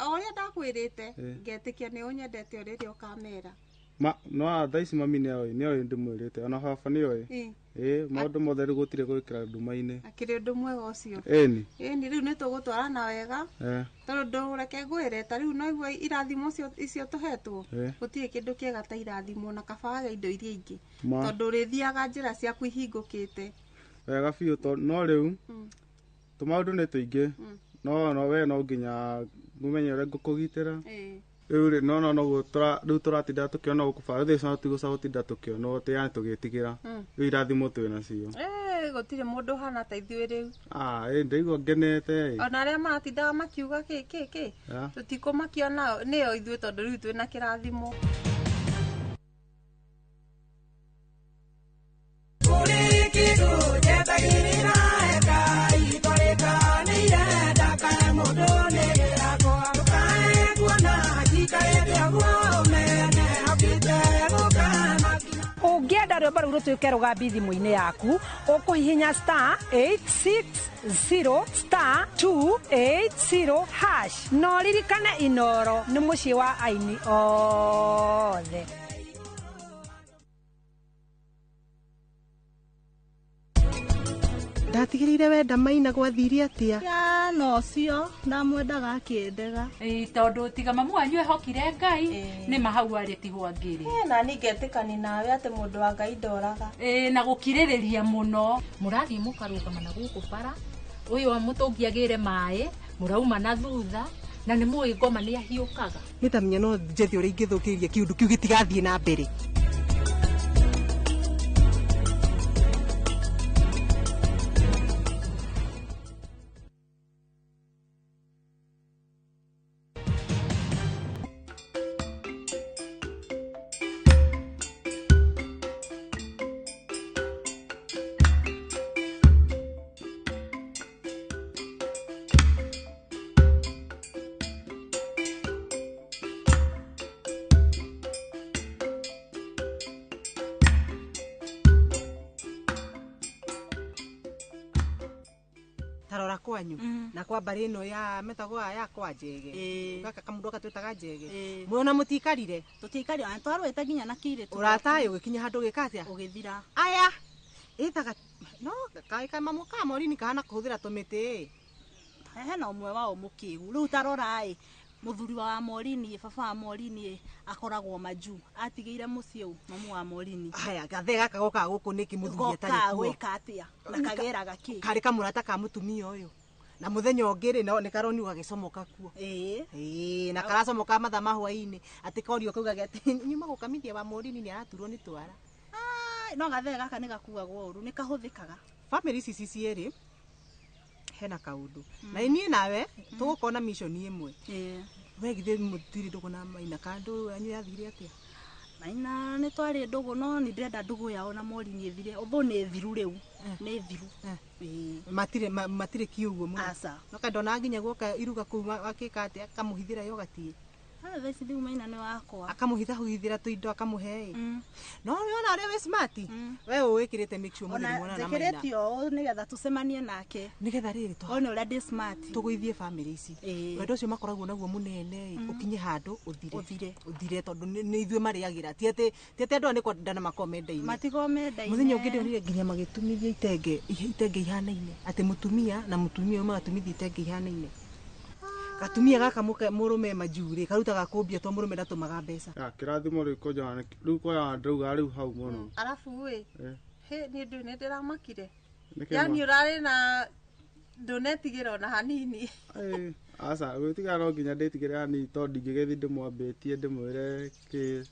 o ũrĩa ndakwĩrĩte ngetĩkia nĩ ũnyendete o rĩrĩa ũkamera. Ma no thaa ici mami nĩ oĩ ndĩmwĩrĩte ona baba nĩ oĩ. Ĩ maũndũ mothe rĩu gũtirĩ gwĩkĩra nduma-inĩ. Akĩrĩ ũndũ mwega ũcio. Ĩni. Ĩni rĩu nĩ tũgũtwarana wega. Tondũ reke ngwĩre ta rĩu no igua irathimo icio tũhetwo. Gũtirĩ kĩndũ kĩega ta irathimo na kaba wage indo iria ingĩ. Tondũ ũrĩthiaga njĩra ciaku ihingũkĩte. Wega biũ no rĩu tũmaũndũ nĩ tũingĩ no we no nginya mũmenye ũrĩa ngũkũgitĩra. Rĩu rĩ no noguo rĩu tũratinda tũkĩona gũkũ bara rĩu thaa ici tũtigũtinda tũkĩonwo atĩ yani tũgĩtigĩra. Rĩu irathimo twĩ nacio. Gũtirĩ mũndũ ũhana ta ithuĩ rĩu. Ah, ĩ ndaigua ngenete. Ona arĩa maratindaga makiuga kĩ kĩ kĩ tũtikũmakio nao nĩo ithuĩ tondũ rĩu twĩna kĩrathimo. Ũngĩenda rwĩmbo rũu rũtuĩke rũgambi thimũ-inĩ yaku ũkũhihinya star 860 star 280 hash na ũririkane Inoro nĩ mũciĩ wa aini othe. Ndatigĩrĩire wenda Maina gwathire atĩa? Ya no cio ndamwendaga akĩendega. Ĩ tondũ tiga mamu wanyu ehokire Ngai nĩ ma hau arĩ tigwo angĩrĩ. Na niĩ ngetĩkania nawe atĩ mũndũ wa Ngai ndoraga. Ĩ na gũkirĩrĩria mũno. Mũrathiĩ mũkarũgama na gũkũ bara ũyũ mũtũngi agĩre maĩ mũrauma na thutha na nĩ mũĩ ngoma nĩ ahiũkaga. Nĩ ta menya no njethe ũrĩa ingĩthũkĩria kĩũndũ kĩu gĩtigathiĩ na mbere. Kwanyu na kwa mbari ino ya metagwo ya kwa Njege gaka kamundu gatwitaga Njege mwona mutikarire tutikarire ana twarwete nginya na kiire uratayo gikinya handu gikatia ugithira aya itaga no kai ka mamu ka morini kana kuhuthira tumiti hena umwe wao mukigu riu tarora i Muthuri wa Morini baba wa Morini akoragwo majuu atigĩire mũciĩ ũ mamu wa Morini. Haya gathe gaka goka gũkũ nĩkĩ mũthuri atarĩ Goka kuo? gwĩka atĩa na kageraga kĩ? Karĩ kamũrata ka mũtumia ũyũ. Na mũthenya ũngĩ rĩ no nĩ karonirwo gagĩcomoka kuo. Ĩĩ na karacomoka mathaa ma hwaĩ-inĩ atĩ korio kaugaga atĩ nyuma gũkamithia wa Morini nĩ araturwo nĩ twara. Ai, no gathe gaka nĩ gakuagwo ũru nĩ kahũthĩkaga. Family ici ci cierĩ hena kaũndũ. Na niĩ nawe tũgũkorwo na mission ĩmwe. We githĩ mũtirĩ ndũgũ na Maina kandũ yanyu yathire atĩa? Maina nĩ twarĩ ndũgũ no nĩ ndĩrenda ndũgũ yao na Morini ĩthire. Ũthũ nĩ thiru rĩu. Nĩ thiru. Matirĩ matirĩ kiũguo mũno. Aca. No kandona nginya guoka iruga kũu akĩka atĩa akamũhithĩra yogati. Thaa ici rĩu Maina nĩ wakwa. Akamũhithahithĩra tũindo akamũhe ĩ. No wona ũrĩa wĩ smart. We ũĩkĩrĩte make sure Ona mũthĩ mwana na Maina. njĩkĩrĩte ũũ nĩgetha tũcemanie nake. Nĩgetha rĩrĩ One ũrĩa ndĩ smart. Tũgũithie family ici. Wendo ũcio makoragwo naguo mũnene ĩ, ũkinye handũ ũthire. Ũthire. Ũthire tondũ nĩ ithuĩ marĩagĩra. Ti atĩ andũ aya nĩ kwendana makoragwo mendaine. Matigwo mendaine. Mũthenya ũngĩ ndĩronire nginya magĩtumithia itenge itenge ihanaine. Atĩ mũtumia na mũtumia ũyũ magatumithia itenge ihanaine. Gatumia gaka mũrũme majuu rĩ karutaga kũmbia to mũrũme ndatũmaga mbeca. Ya kĩrathimo rĩu kũnjona rĩu kwa ndauga rĩu hau mũno. Arabu ĩ he niĩ ndũ nĩ ndĩramakire. Nĩkĩ Yani ma? ũrarĩ na ndũnetigĩra ona hanini. Aca gwĩtigĩra no nginya ndĩtigĩre hanini tondũ ndingĩgĩthiĩ ndĩmwambĩtie ndĩmwĩre kĩ.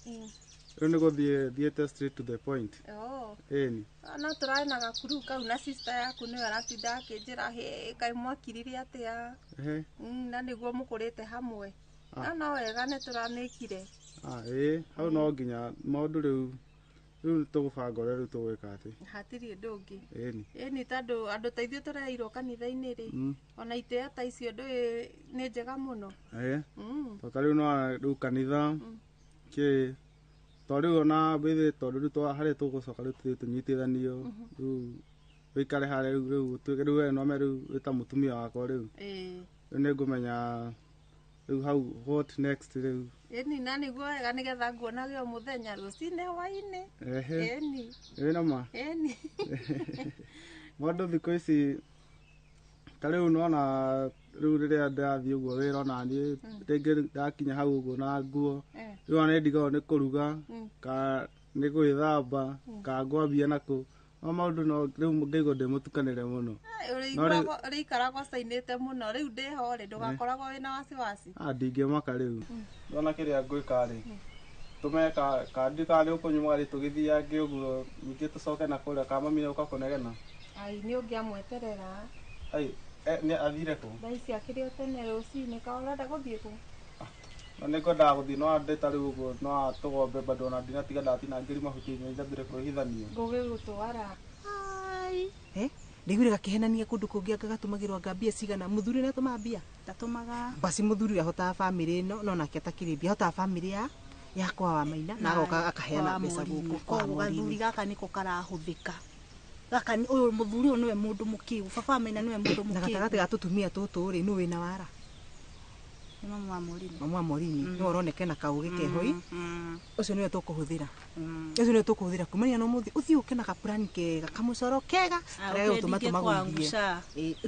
Rĩu nĩ gũthiĩ thiĩte straight to the point. Oh. Ĩni. No tũrarĩ na gakuru kau na sister yaku nĩwe aratinda akĩnjĩra hĩ kaĩ mwakirire atĩa. Ehe. Na nĩguo mũkũrĩte hamwe. No no wega nĩ tũramĩkire. Ĩĩ hau no nginya maũndũ rĩu rĩu tũgũbanga ũrĩa rĩu tũgwĩka atĩ. Hatirĩ ũndũ ũngĩ. Ĩni. Ĩni tondũ andũ ta ithuĩ tũrereirwo kanitha-inĩ rĩ ona itĩo ta icio ndũĩ nĩ njega mũno. Ĩĩ. To ta rĩu no rĩu kanitha kĩ to rĩu ona mbĩthĩ tondũ rĩu harĩa tũgũcoka rĩu tũthiĩ tũnyitithanio rĩu wĩikare harĩa rĩu rĩu ũtuĩke rĩu we nome rĩu wĩ ta mũtumia wakwa rĩu. Rĩu nĩngũmenya rĩu hau what next rĩu. Ĩni na nĩguo wega nĩgetha nguonage o mũthenya rũcinĩ hwaĩ-inĩ. Ehe. Ĩni. Ĩ nama. Ĩni. Maũndũ thikũ ici ta rĩu nĩwona rĩu rĩrĩa ndĩrathiĩ ũguo wĩra ona niĩ rĩngĩ ndakinya hau ũguo na nguo rĩu ona nĩndigagwo nĩ kũruga ka nĩ gwĩthamba ka ngwambia nakũ no maũndũ no rĩu ngaigua ndĩ mũtukanĩre mũno. Ũrĩikaragwo cainĩte mũno rĩu ndĩho rĩ ndũgakoragwo wĩna wasiwasi. Ndingĩmaka rĩu. Ndona kĩrĩa ngwĩka rĩ tũmenye kandi kana nĩ ũkũnyua rĩ tũgĩthiange ũguo ningĩ tũcoke na kũrĩa ka mami nĩũka kũnegena. Ai nĩ ũngĩamweterera. Ai nĩ athire kũ? Thaa ici akĩrĩ o tene rũcinĩ ka ũrenda gũthiĩ kũ? No nĩngwendaga gũthiĩ no ndĩ ta rĩu ũguo no tũgombe bado ona ndinatiga ndatinangĩria mahuti nyambire kwĩhithania. Ngũgĩgũtwara. Ndaiguire gakĩhenania kũndũ kũngĩ anga gatũmagĩrwo anga mbia cigana mũthuri nĩ atũmaga mbia? Ndatũmaga. Basi mũthuri ahotaga family ĩno no nake atakĩrĩ mbia ahotaga family ya kwa wa Maina na agoka akaheana mbeca gũkũ kwa Koguo Morini. gathuri gaka nĩko karahũthĩka. Gaka ũyũ mũthuri ũyũ nĩwe mũndũ mũkĩgu baba wa Maina nĩwe mũndũ Na mũkĩgu. gatagatĩ ga tũtumia tũtũ rĩ nũ wĩna wara? Nĩ mamu wa Morini. Mamu wa Morini nĩwe ũroneka na kaũgĩ kehoi. Ũcio nĩwe tũkũhũthĩra. Ũcio nĩwe tũkũhũthĩra kumania na ũmũthĩ ũthiĩ ũke na gapurani kega kamũcoro kega karĩa gagũtũma tũmagũithie.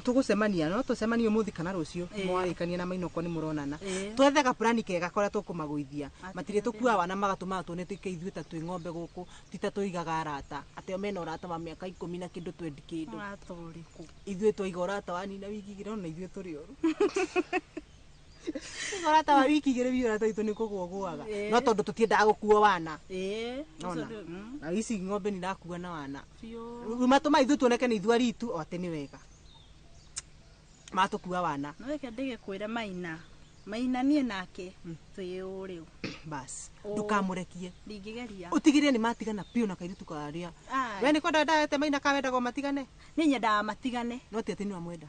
Tũgũcemania no tũcemanie ũmũthĩ kana rũciũ mwarĩkania na Maina okorwo nĩ mũronana. Twethe gapurani kega karĩa tũkũmagũithia. Matirĩ tũkuaga wana magatũmaga tuone tuĩke ithuĩ ta twĩ ng'ombe gũkũ ti ta tũigaga arata atĩ o mena ũrata wa mĩaka 10 na kĩndũ twendi kĩndũ. Ũrata ũrĩkũ? Ithuĩ twaiga ũrata wa nina wiki igĩrĩ ona ithuĩ tũrĩ oru. Ũrata wa wiki igĩrĩ biũ ũrata witũ nĩ kũgũa ũgũaga. No tondũ tũtiendaga gũkuo wana. Nona. Na ici ng'ombe nĩ irakua na wana. Rĩu matũma ithuĩ tuoneke nĩ ithuĩ aritu o atĩ nĩ wega. Matũkua wana. No reke ndĩgĩkwĩre Maina. Maina niĩ nake twĩ ũ rĩu. Bas. Ndũkamũrekie. Ndingĩgeria. Ũtigĩrĩre nĩ matigana biũ na kairĩtu karĩa. We nĩ kwenda wendete Maina ka wendagwo matigane? Niĩ nyendaga matigane. No ti atĩ nĩ wamwenda.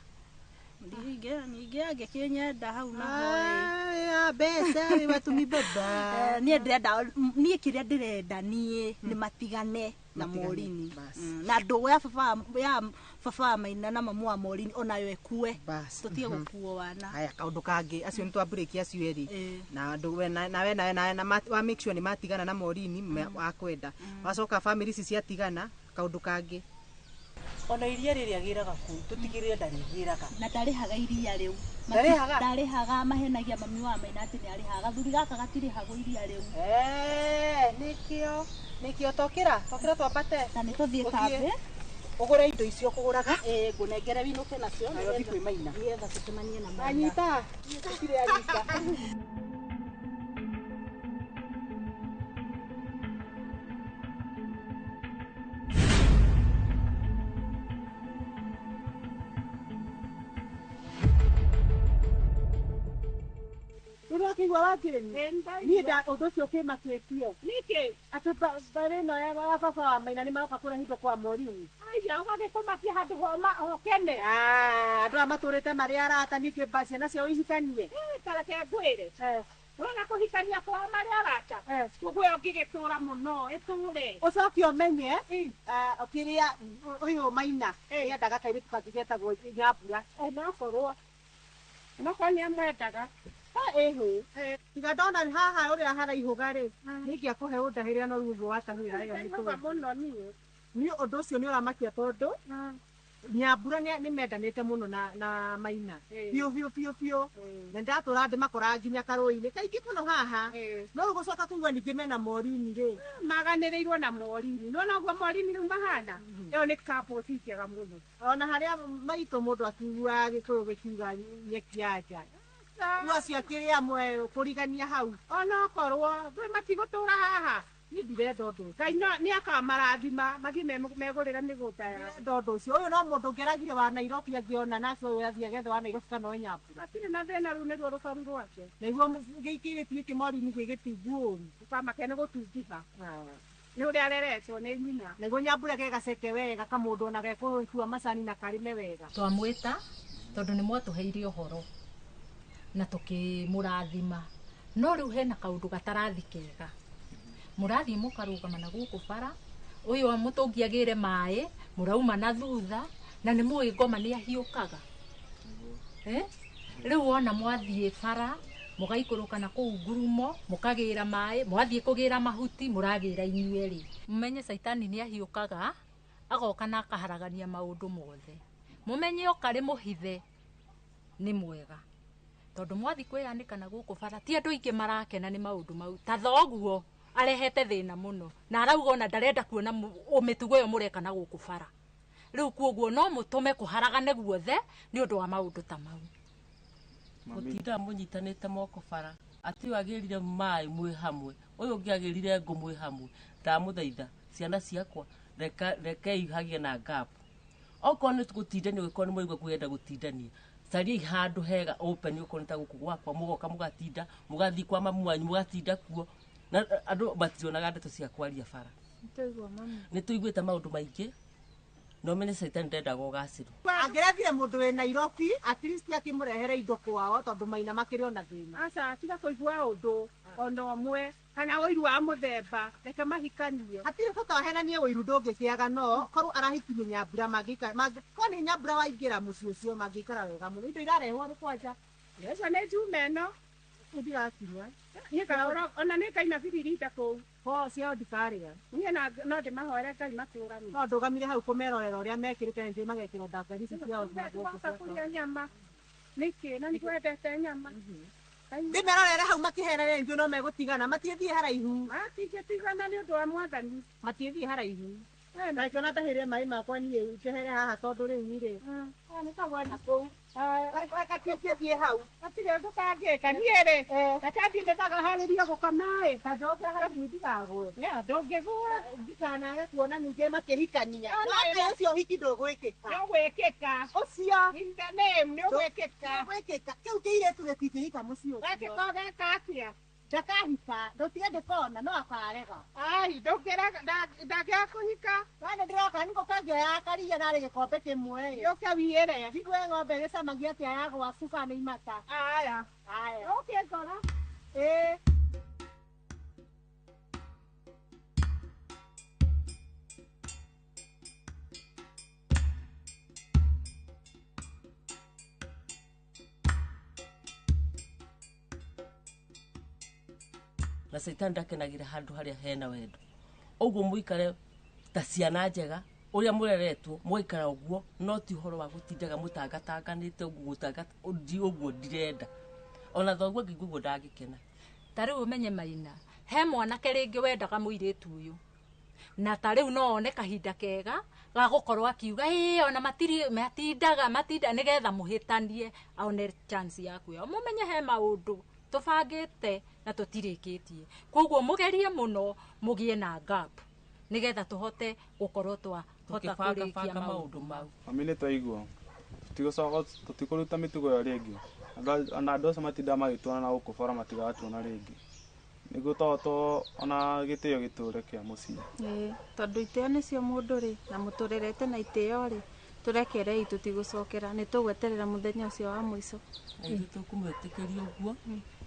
Ningĩ angĩkĩnyenda hau naho mbeca wĩ watumi baba. Niĩ ndĩrenda niĩ kĩrĩa ndĩrenda niĩ nĩ matigane na Morini. Na ndũgũ ya baba wa Maina na mamu wa Morini onayo ĩkue. Tũtige gũkuo wana. Haya kaũndũ kangĩ acio nĩ twambũrĩkia acio erĩ. Na ndũ na we na wa make sure nĩ matigana na Morini wakwenda. Wacoka family ici ciatigana kaũndũ kangĩ. Ona iria rĩrĩa agĩraga kũu tũtigĩrĩre ndarĩgĩraga. Na ndarĩhaga iria rĩu. Ndarĩhaga? Ndarĩhaga, mahenagia mami wa Maina atĩ nĩ arĩhaga. Gathuri gaka gatirĩhagwo iria rĩu. Nĩkĩo nĩkĩo tokĩra tokĩra twambate. Na nĩ tũthiĩ kambĩ. Ũgũre indo icio ũkũgũraga. Ĩĩ ngũnengere winũke nacio. Nairobi kwĩ Maina. Nĩgetha tũcemanie na Maina. Anyita. Gũtirĩ anyita. Ũrakĩigua wakĩrĩ niĩ nda ũndũ ũcio ũkĩmakĩtie. Nĩkĩ? Atĩ mbarĩ ĩno ya baba wa Maina nĩ maroka kũrehe indo kwa Morini. Aya ũgagĩkũmakia handũ hokene. Andũ aya matũrĩte marĩ arata ningĩ mba ciana ciao ihikanie. Ta reke ngwĩre. Wona kũhikania kwao marĩ arata. Ũguo ũngĩgĩtũra mũno ĩtũre. Ũcoke ũmenye kĩrĩa ũyũ Maina nĩendaga kairĩtu kangĩ getagwo Nyambura. Onokorwo onokorwo nĩamwendaga. Ĩhĩ tiga ndona haha ũrĩa haraihũga rĩ nĩingĩakũhe ũndahĩre no rĩu ũguo watahĩra wega nĩ Ndaihũga mũno niĩ. Niĩ ũndũ ũcio nĩ ũramakia tondũ Nyambura nĩ mendanĩte mũno na Maina biũ biũ biũ biũ na ndatũra ndĩmakora nginya karũĩ-inĩ kaingĩ mũno haha no rĩu gũcoka kũigua ningĩ mena Morini rĩ maganĩrĩirwo na Morini nĩwona ũguo Morini rĩu mahana ĩyo nĩ couples njega mũno. Ona harĩa maitũ mũndũ akiugaga gĩkũyũ gĩkiuga nyeki ya nja rĩu acio akĩrĩ amwe kũrigania hau. Onokorwo ndũĩ matigũtũra haha. Niĩ ndirenda ũndũ ũcio. Ngai nĩ akamarathima mathiĩ megũrĩre mĩgũnda yao. Ndirenda ũndũ ũcio. Ũyũ no mũndũ ũngĩaragire wa Nairobi angĩona nacio ũyũ athiĩ agethe wa Nairobi kana o Nyambura. Hatirĩ na thĩna rĩu nĩruo rũbaru rwake. Nĩguo gĩikĩrĩtu gĩkĩ Morini gĩgĩtungu ũru. Ndũkamake nĩ gũtungĩha. Nĩ ũrĩa areretwo nĩ nyina. Nĩguo Nyambura ke gaceke wega kamũndũ ona gekũtua macani na karĩme wega. Twamwĩta tondũ nĩ mwatũheire ũhoro na tũkĩmũrathima no rĩu hena kaũndũ gatarathi kega. Mũrathiĩ mũkarũgama na gũkũ bara ũyũ mũtũngi agĩre maĩ mũrauma na thutha na nĩ mũĩ ngoma nĩ ahiũkaga. Rĩu wona mwathiĩ bara mũgaikũrũka na kũu ngurumo mũkagĩra maĩ mwathiĩ kũgĩra mahuti mũragĩra inyuerĩ. Mũmenye caitani nĩ ahiũkaga agoka na akaharagania maũndũ mothe. Mũmenye oka rĩ mũhithe nĩ mwega tondũ mwathi kwĩyanĩka na gũkũ bara ti andũ aingĩ marakena nĩ maũndũ mau ta thoguo arehete thĩna mũno na arauga ona ndarenda kuona mĩtugo ĩyo mũreka na gũkũ bara. Rĩu kuoguo no mũtũme kũharagane guothe nĩ ũndũ wa maũndũ ta mau. Mũtindaga mũnyitanĩte moko bara atĩ ũyũ agĩrire maĩ mwĩ hamwe ũyũ ũngĩ agĩrire ngũ mwĩ hamwe. Ndamũthaitha ciana ciakwa rekei hagĩe na gap. Okorwo nĩ gũtindania ũngĩkorwo nĩ mũraigua kwenda gũtindania cariai handũ hega open okorwo nĩ ta gũkũ gwakwa mũgoka mũgatinda mũgathiĩ kwa mamu wanyu mũgatinda kuo na andũ mationaga ndeto cia kwaria bara. Nĩ tũiguĩte maũndũ maingĩ no menye caitani ndendaga ũgacĩru. Angĩrethire mũndũ wĩ Nairobi at least akĩmũrehere indo kwao tondũ Maina makĩrĩ ona thĩna. Aca tiga kũigua ũndũ ona ũmwe kana ũiru wa mũthemba reke mahikanie. Hatirĩ bata wahenanie ũiru ndũngĩkĩaga no korwo arahikirie Nyambura mangĩikara korwo nĩ Nyambura waingĩra mũciĩ ũcio mangĩikara wega mũno. Indo irarehwo nĩ kwanja. Ũcio nĩ Juma ĩno. Ndirakinyua. Ona nĩ ngaina biririta kũu. Ho ciao ndikarĩa. Niĩ no ndĩmahoere Ngai matũranie. No ndũgamire hau kũmerorera ũrĩa mekĩrĩte nĩ magekĩrwo ndangari ici ciao cia gũkũ. Kũrĩa nyama. Nĩkĩ na nĩkwendete nyama. Ndĩmerorere hau makĩhenereria ithuĩ no megũtigana matiĩthiĩ haraihu. Matingĩtigana nĩ ũndũ wa Mwathani. Matiĩthiĩ haraihu. Na kĩona ndahĩre maĩ makwa niĩ njehere haha tondũ rĩu rĩ. Nĩ tagwena kũu. Gatiĩthiĩ hau. Hatirĩ ũndũ kangĩka niĩ rĩ. Reke thiĩ ndĩkagaharĩrie gũkoma ĩ. Ta njoke haraihu ndigagwe. Ndũngĩgũa. Ndikanage kuona ningĩ makĩhikania. No ũcio ũhiki ndũgwĩkĩka. Nĩũgwĩkĩka. Ũcio. In the name nĩũgwĩkĩka. Nĩũgwĩkĩka. Kĩu kĩirĩtu gĩtingĩhika mũciĩ ũcio. Gakĩka ũgeka atĩa? Ndakahika ndũtige ndĩkona no akarega. Ai ndũngĩrega ndangĩaga kũhika. Wana ndĩroka nĩko kangĩoya karia narĩ gĩkombe kĩmwe ĩ. Yũke wiyĩre. Njigue ng'ombe ĩgĩcamagia atĩa ya gwaku kana nĩ imata. Aya. Aya. Ũke ngora. Ĩĩ. Na caitani ndakenagĩra handũ harĩa hena wendo. Ũguo mũikare ta ciana njega Ũrĩa mũreretwo mũgaikara ũguo no ti ũhoro wa gũtindaga mũtangatanganĩte ũguo gũtangata ũguo ndirenda. Ona thoguo angĩigua ũguo ndangĩkena. Ta rĩu ũmenye Maina, he mwanake rĩngĩ wendaga mũirĩtu ũyũ. Na ta rĩu no one kahinda kega ga gũkorwo akiuga ĩĩ ona matiri matindaga matinda nĩgetha mũhĩtanie one chance yaku ĩyo. Mũmenye he maũndũ tũbangĩte na tũtirĩkĩtie. Koguo mũgerie mũno mũgĩe na gap nĩgetha tũhote gũkorwo twahota kũrĩkia maũndũ mau. Mami nĩ twaigua tũtigũcoka tũtikũruta mĩtugo ĩyo rĩngĩ. Ona andũ acio matindaga magĩtuona na gũkũ bara matigatuona rĩngĩ. Nĩguo to ona gĩtĩo gĩtũre kĩa mũciĩ. Ĩĩ, tondũ itĩo nĩcio mũndũ rĩ na mũtũrerete na itĩo rĩ tũrekerei tũtigũcokera nĩ tũgweterera mũthenya ũcio wa mũico. Na ithuĩ tũkũmwĩtĩkĩria ũguo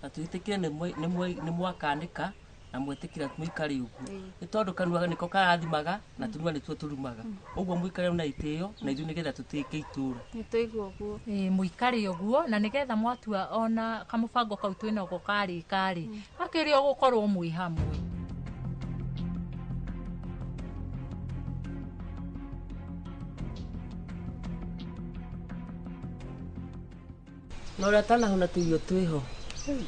na twĩtĩkĩre nĩ mwakanĩka na mwĩtĩkĩra mũikare ũguo. Nĩ tondũ kanua nĩko karathimaga na tũnua nĩtuo tũrumaga. Ũguo mũikare na itĩo na ithuĩ nĩgetha tũtĩke itũra. Nĩ twaigua ũguo. Ĩĩ mũikare ũguo na nĩgetha mwatua ona kamũbango kau twĩnako karĩka rĩ akĩrĩ o gũkorwo mwĩ hamwe. Na ũrĩa atanahũna tũirio twĩho.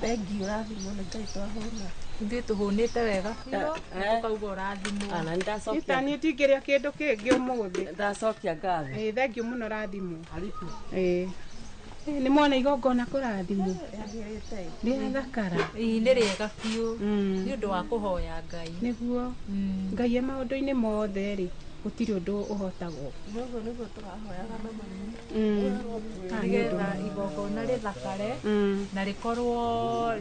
Thengiũ ũrathimwo nĩ Ngai twahũna. Ithuĩ tũhũnĩte wega biũ tũkauga ũrathimwo. Ana nĩndacokia. Ita niĩ ndingĩrĩa kĩndũ kĩngĩ ũmũthĩ. Ndacokia ngatho. Ĩĩ thengiũ mũno ũrathimwo. Ĩĩ. Nĩ mwana igongona kũrathimwo. Rĩathakara. Ĩĩ nĩ rĩega biũ. Nĩ ũndũ wa kũhoya Ngai. Nĩguo. Ngai e maũndũ-inĩ mothe rĩ gũtirĩ ũndũ ũhotagwo. Nĩguo nĩguo tũrahoyaga na mami. Nĩgetha igongona rĩthakare na rĩkorwo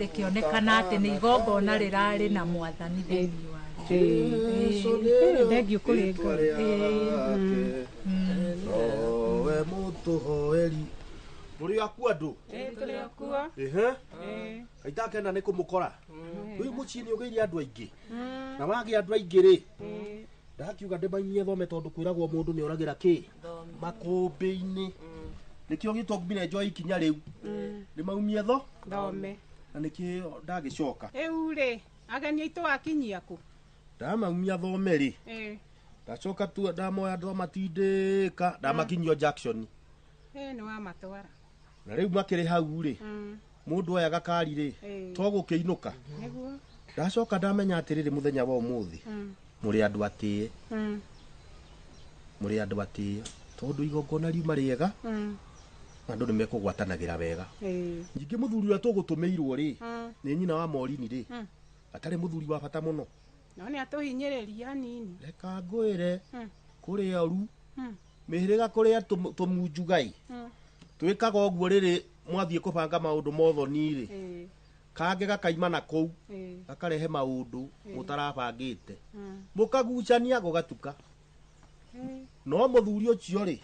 rĩkĩonekana atĩ nĩ igongona rĩrarĩ na mwathani thĩinĩ warĩo. Thengiũ kũrĩ Ngai. Nowe mũtũhoeri. Mũrĩ aku andũ? Ĩĩ tũrĩ akuo. Ĩhĩ. Ngai ndakena nĩ kũmũkora. Rĩu mũciĩ nĩ ũgĩire andũ aingĩ. Na wagĩa andũ aingĩ rĩ ndakiuga ndĩmainie thome tondũ kwĩragwo mũndũ nĩ oragĩra kĩ makũmbĩ-inĩ. Nĩkĩo gĩtũmire njoe ikinya rĩu ndĩmaumie thome na nĩkĩo ndagĩcoka. Rĩu rĩ ageni aitũ wakinyia kũ? Ndamaumia thome rĩ ndacoka tu ndamoya ndamatindĩka ndamakinyio Jackson. Ĩĩ nĩ wamatwara. Na rĩu makĩrĩ hau rĩ mũndũ oyaga kari rĩ to gũkĩinũka. Nĩguo. Ndacoka ndamenya atĩrĩrĩ mũthenya wa ũmũthĩ mũrĩ andũ atĩe. Mũrĩ andũ atĩe tondũ igongona riuma rĩega andũ nĩ mekũgwatanagĩra wega. Ningĩ mũthuri ũrĩa tũgũtũmĩirwo rĩ nĩ nyina wa Morini rĩ atarĩ mũthuri wa bata mũno. No nĩ atũhinyĩrĩria hanini. Reka ngwĩre kũrĩ oru mĩhĩrĩga kũrĩa tũmunjugai twĩkaga ũguo rĩrĩ mwathiĩ kũbanga maũndũ mothoni rĩ kangĩ gakaima na kũu gakarehe maũndũ mũtarabangĩte mũkagucania gũgatuka. No mũthuri ũcio rĩ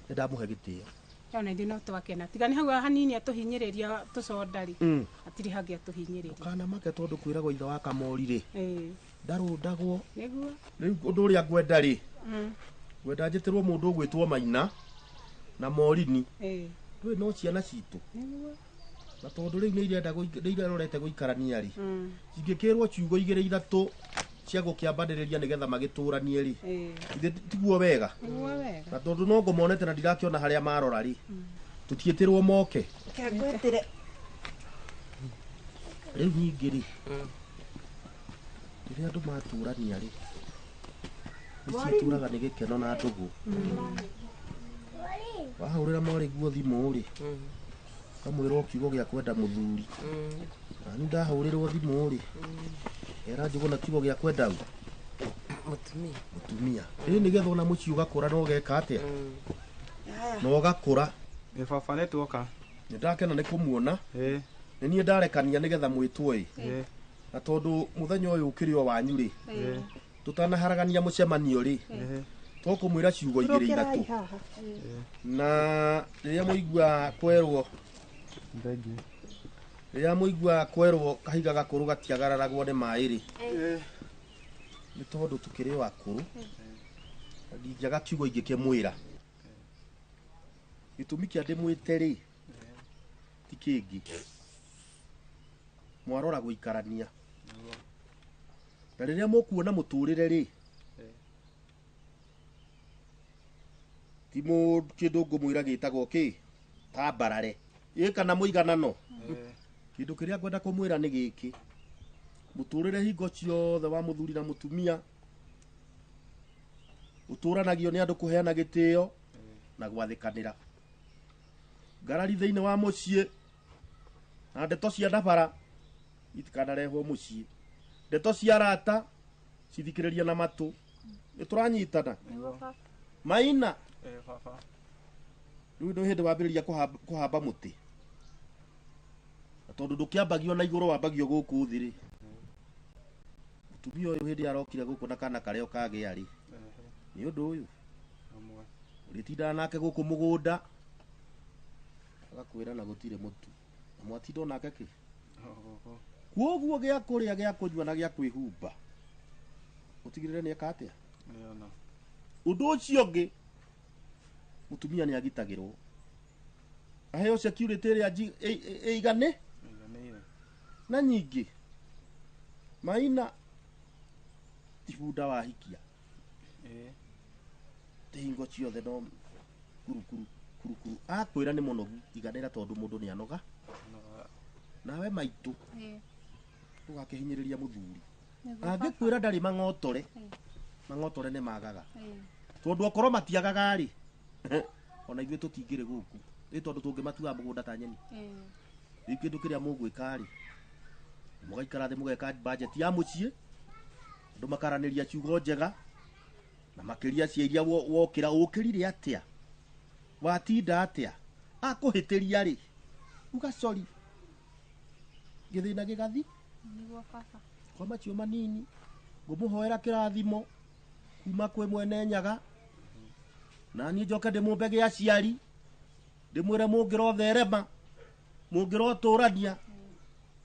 nĩ ndamũhe gĩtĩo. Ona ithuĩ no twakena tiga nĩ hau hanini atũhinyĩrĩria tũconda rĩ hatirĩ hangĩ atũhinyĩrĩria. Kana make tondũ kwĩragwo ithe wa Kamori rĩ ndarũndagwo. Nĩguo. Rĩu ũndũ ũrĩa ngwenda rĩ ngwenda njĩtĩrwo mũndũ ũgwĩtwo Maina na Morini. Ndũĩ no ciana citũ. Nĩguo. Na tondũ rĩu nĩ irarorete gũikarania rĩ cingĩkĩrwo ciugo igĩrĩ ithatũ cia gũkĩambanĩrĩria nĩgetha magĩtũranie rĩ ithe tiguo wega. Nĩguo wega. Na tondũ no ngũmonete na ndirakĩona harĩa marora rĩ tũtiĩtĩrwo moke. Reke ngwĩtĩre. Rĩu ningĩ rĩ rĩrĩa andũ matũrania rĩ nĩciatũraga nĩ gĩkeno na ndũgũ. Wahũrĩra mwarĩ guo thimũ rĩ kamwĩra kiugo gĩa kwenda mũthuri. Na nĩ ndahũrĩrwo thimũ rĩ era Njũgũna kiugo gĩa kwenda mũtumia. Mũtumia. Ĩĩ nĩgetha ona mũciĩ ũgakũra na ũgeka atĩa? Na ũgakũra. Ĩ baba nĩ tuoka. Nĩ ndakena nĩ kũmuona. Nĩ niĩ ndarekania nĩgetha mwĩtwo ĩ. Na tondũ mũthenya ũyũ ũkĩrĩ o wanyu rĩ tũtanaharagania mũcemanio rĩ tũkũmwĩra ciugo igĩrĩ ithatũ. Na rĩrĩa mũigua kwerwo rĩrĩa mũigua kwerwo kahiga gakũrũ gatiagararagwo nĩ maĩ rĩ nĩ tondũ tũkĩrĩ o akũrũ na ndingĩaga kiugo ingĩkĩmwĩra. Gĩtũmi kĩa ndĩmwĩte rĩ ti kĩngĩ mwarora gũikarania na rĩrĩa mũkuona mũtũrĩre rĩ Ti kĩndũ ngũmwĩra gĩtagwo kĩ tambarare ĩ kana mũiganano. Kĩndũ kĩrĩa ngwenda kũmwĩra nĩ gĩkĩ, mũtũrĩre hingo ciothe wa mũthuri na mũtumia ũtũranagio nĩ andũ kũheana gĩtĩo na gwathĩkanĩra. Ngarari thĩinĩ wa mũciĩ na ndeto cia ndabara itikanarehwo mũciĩ, ndeto cia arata cithikĩrĩria na matũ. Nĩ tũranyitana? Maina, rĩu nĩ hĩndĩ wambĩrĩria kũhamba mũtĩ, na tondũ ndũkĩambagio na igũrũ wambagio gũkũ thĩ rĩ, mũtumia ũyũ hĩndĩ arokire gũkũ na kana karĩa kagĩa rĩ, nĩ ũndũ ũyũ ũrĩtindaga nake gũkũ mũgũnda agakwĩra na gũtirĩ mũtu na mwatinda nake kĩ kwoguo gĩa kũrĩa gĩa kũnyua na gĩa kwĩhumba ũtigĩrĩre nĩ eka atĩa. Ũndũ ũcio ũngĩ, mũtumia nĩ agitagĩrwo aheo security ĩrĩa ĩigane na nyingĩ. Maina ti bunda wahikia ti hingo ciothe no kurukuru kurukuru akwĩra nĩ mũnogu iganĩra tondũ mũndũ nĩ anoga. Nawe maitũ ndũgakĩhinyĩrĩria mũthuri angĩkwĩra ndarĩ mang'otore, mang'otore nĩ magaga tondũ okorwo matiagaga rĩ ona ithuĩ tũtingĩrĩ gũkũ ĩ tondũ tũngĩmatuaga mũgũnda ta nyeni. Rĩu kĩndũ kĩrĩa mũgwĩka rĩ, mũgaikara thĩ mũgeka budget ya mũciĩ, andũ makaranĩria ciugo njega na makĩria cia iria wokĩra ũkĩrire atĩa, watinda atĩa, akũhĩtĩria rĩ uga sorry, gĩthĩna gĩgathi kwa macio manini. Ngũmũhoera kĩrathimo kuma kwĩ mwene Nyaga, na niĩ njoke ndĩmũmbe gĩa aciari ndĩmwĩre mũngĩrotherema, mũngĩrotũrania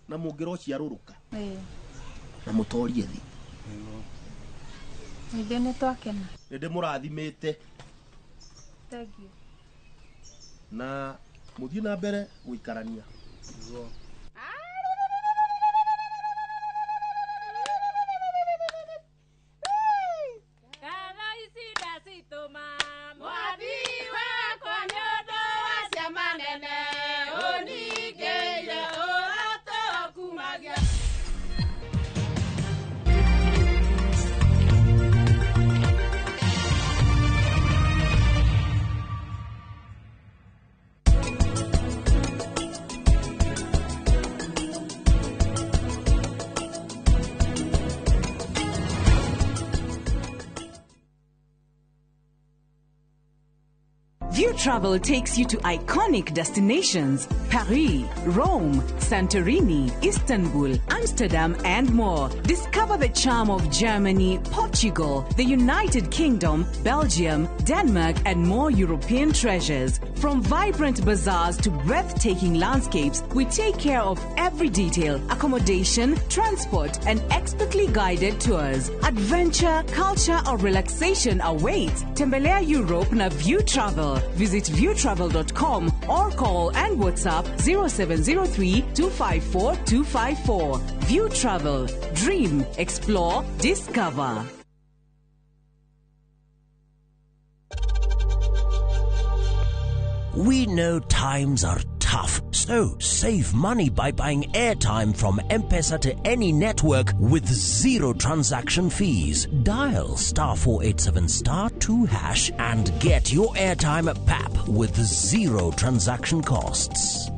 na mũngĩrociarũrũka na mũtorie thĩ. Ithuĩ nĩ twakena. Nĩ ndĩmũrathimĩte. Thank you. Na mũthiĩ na mbere gũikarania. View Travel takes you to iconic destinations: Paris, Rome, Santorini, Istanbul, Amsterdam, and more. Discover the charm of Germany, Portugal, the United Kingdom, Belgium, Denmark, and more European treasures. From vibrant bazaars to breathtaking landscapes, we take care of every detail: accommodation, transport, and expertly guided tours. Adventure, culture, or relaxation awaits. Tembelea Europe na View Travel. Visit viewtravel.com or call and WhatsApp 0703 254 254. View Travel. Dream, explore, discover. We know times are tough, so save money by buying airtime from M-Pesa to any network with zero transaction fees. Dial *487*2# and get your airtime at PAP with zero transaction costs.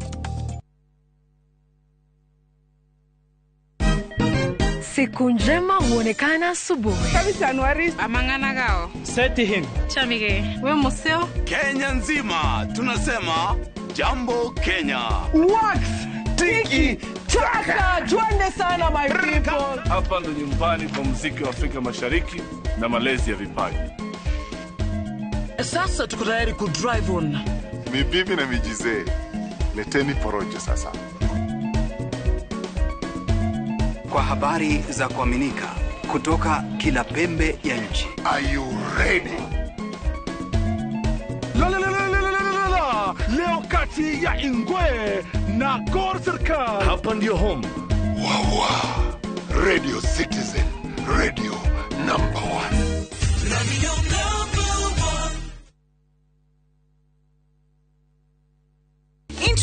Siku njema huonekana asubuhi. Amang'ana gao. Seti him. Chamige. We museo. Kenya nzima tunasema Jambo Kenya. Wax tiki taka. Twende sana my people. Hapa ndo nyumbani kwa muziki wa Afrika Mashariki na malezi ya vipaji. Sasa tuko tayari ku drive on. Mibibi na mijizee, leteni porojo sasa. Kwa habari za kuaminika kutoka kila pembe ya nchi. Are you ready? La la la la la la la. Leo kati ya Ingwe na Gor Serikal. Hapa ndio home. Wawa. Radio Citizen, radio number 1. Radio number 1.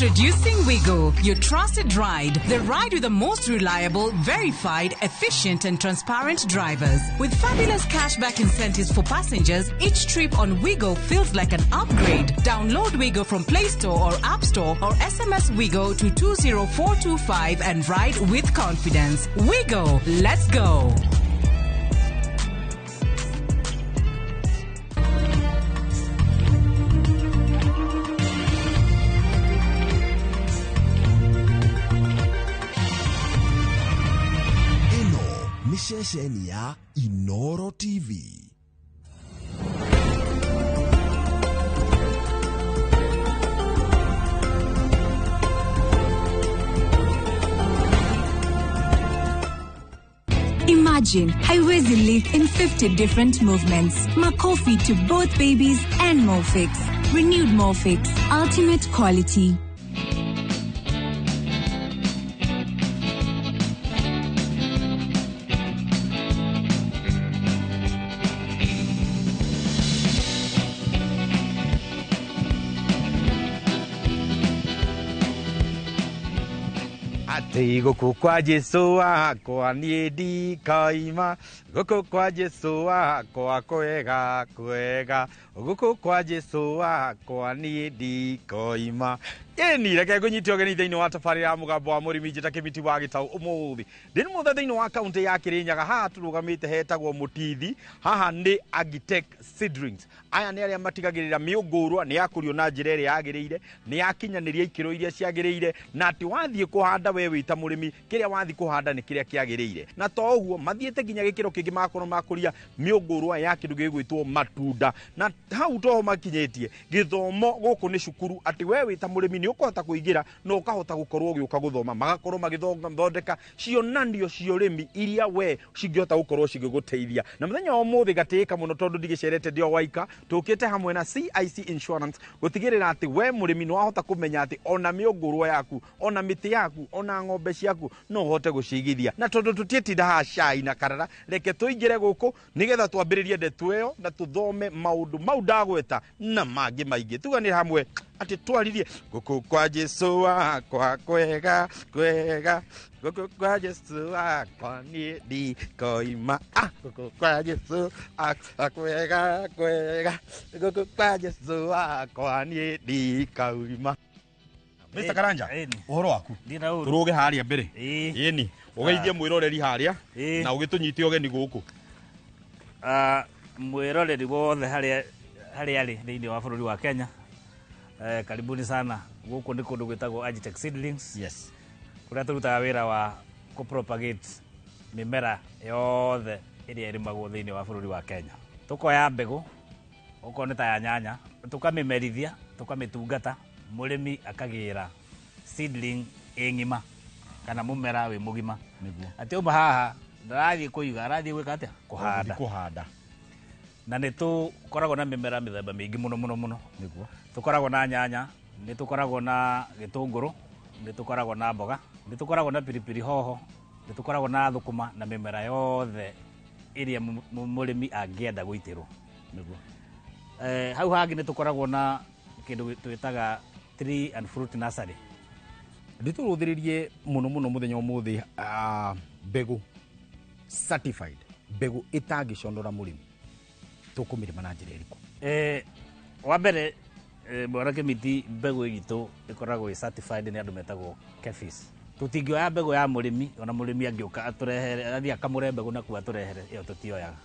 Introducing Wigo, your trusted ride. The ride with the most reliable, verified, efficient, and transparent drivers. With fabulous cashback incentives for passengers, each trip on Wigo feels like an upgrade. Download Wigo from Play Store or App Store or SMS Wigo to 20425 and ride with confidence. Wigo, let's go. Ĩno nĩ ceceni ya Inoro TV. Imagine Haiwezi live in 50 different movements. Makofi to both babies and Morphix. Renewed Morphix. Ultimate quality. Atĩ gũkũ kwa Jesũ wakwa niĩ ndikaima, gũkũ kwa Jesũ wakwa kwega kwega, gũkũ kwa Jesũ wakwa niĩ ndikoima. Ĩni reke ngũnyite ũgeni thĩinĩ wa tabarĩra ya mũgambo wa mũrĩmi njĩta Kĩmiti wa Gĩtaũ. Ũmũthĩ ndĩ mũthe thĩinĩ wa kaũntĩ ya Kĩrĩnyaga. Haha tũrũgamĩte hetagwo Mũtithi. Haha nĩ Agitech Seedlings. Aya nĩ arĩa matigagĩrĩra mĩũngũrwa nĩ yakũrio na njĩra ĩrĩa yagĩrĩire, nĩ yakinyanĩria ikĩro iria ciagĩrĩire, na atĩ wathiĩ kũhanda we wĩ ta mũrĩmi kĩrĩa wathiĩ kũhanda nĩ kĩrĩa kĩagĩrĩire. Na to ũguo mathiĩte nginya gĩkĩro kĩngĩ magakorwo makũria mĩũngũrwa ya kĩndũ gĩgwĩtwo matunda. Na hau toho makinyĩtie gĩthomo gũkũ nĩ cukuru, atĩ we wĩ ta mũrĩmi nĩ ũkũhota kũingĩra na ũkahota gũkorwo ũgĩũka gũthoma. Magakorwo magĩthondeka cionanio cia ũrĩmi iria we cingĩhota gũkorwo cigĩgũteithia. Na mũthenya wa ũmũthĩ gatĩĩka mũno tondũ ndigĩcerete ndĩ o waika, tũkĩte hamwe na CIC Insurance gũtigĩrĩra atĩ we mũrĩmi nĩ wahota kũmenya atĩ ona mĩũngũrwa yaku, ona mĩtĩ yaku, ona ng'ombe ciaku no ũhote gũcigithia. Na tondũ tũtiĩtinda haha cai na karara, reke tũingĩre gũkũ nĩgetha twambĩrĩrie ndeto ĩyo na tũthome maũndũ mau ndagweta na mangĩ maingĩ. Tuganĩre hamwe atĩ twaririe gũkũ kwa Jesũ wakwa kwega kwega, gũkũ kwa Jesũ wakwa niĩ ndikoima, gũkũ kwa Jesũ akwa kwega kwega, gũkũ kwa Jesũ wakwa niĩ ndikauma. Mr. Karanja, ũhoro waku? Tũrũge harĩa mbere. Ĩni, ũgeithie mwĩroreri harĩa na ũgĩtũnyite ũgeni gũkũ. Mwĩroreri wothe harĩa arĩ thĩinĩ wa bũrũri wa Kenya. Karibuni sana. Gũkũ nĩ kũndũ gwĩtagwo Agitech Seedlings. Yes. Kũrĩa tũrutaga wĩra wa kũ-propagate mĩmera yothe ĩrĩa ĩrĩmagwo thĩinĩ wa bũrũri wa Kenya. Tũkoya mbegũ, okorwo nĩ ta ya nyanya, tũkamĩmerithia, tũkamĩtungata, mũrĩmi akagĩra seedling ĩ ng'ima kana mũmera wĩ mũgima. Atĩ uma haha ndarathiĩ kũiga, arathiĩ gwĩka atĩa? Kũhanda. Kũhanda. Na nĩ tũkoragwo na mĩmera mĩthemba mĩingĩ mũno mũno mũno. Nĩguo. Tũkoragwo na nyanya, nĩ tũkoragwo na gĩtũngũrũ, nĩ tũkoragwo na mboga, nĩ tũkoragwo na piripiri hoho, nĩ tũkoragwo na thũkũma na mĩmera yothe ĩrĩa mũrĩmi angĩenda gũitĩrwo. Nĩguo. Hau hangĩ nĩ tũkoragwo na kĩndũ twĩtaga tree and fruit nursery. Ndĩtũrũthĩrĩrie mũno mũno mũthenya ũmũthĩ mbegũ certified, mbegũ ĩtangĩconora mũrĩmi, tũkũmĩrĩma na njĩra ĩrĩkũ? Wa mbere bwana Kĩmiti, mbegũ itũ ĩkoragwo ĩ certified nĩ andũ metagwo KEPHIS. Tũtingĩoya mbegũ ya mũrĩmi, ona mũrĩmi angĩũka atũrehere, athiĩ akamũre mbegũ nakuo atũrehere, ĩyo tũtioyaga.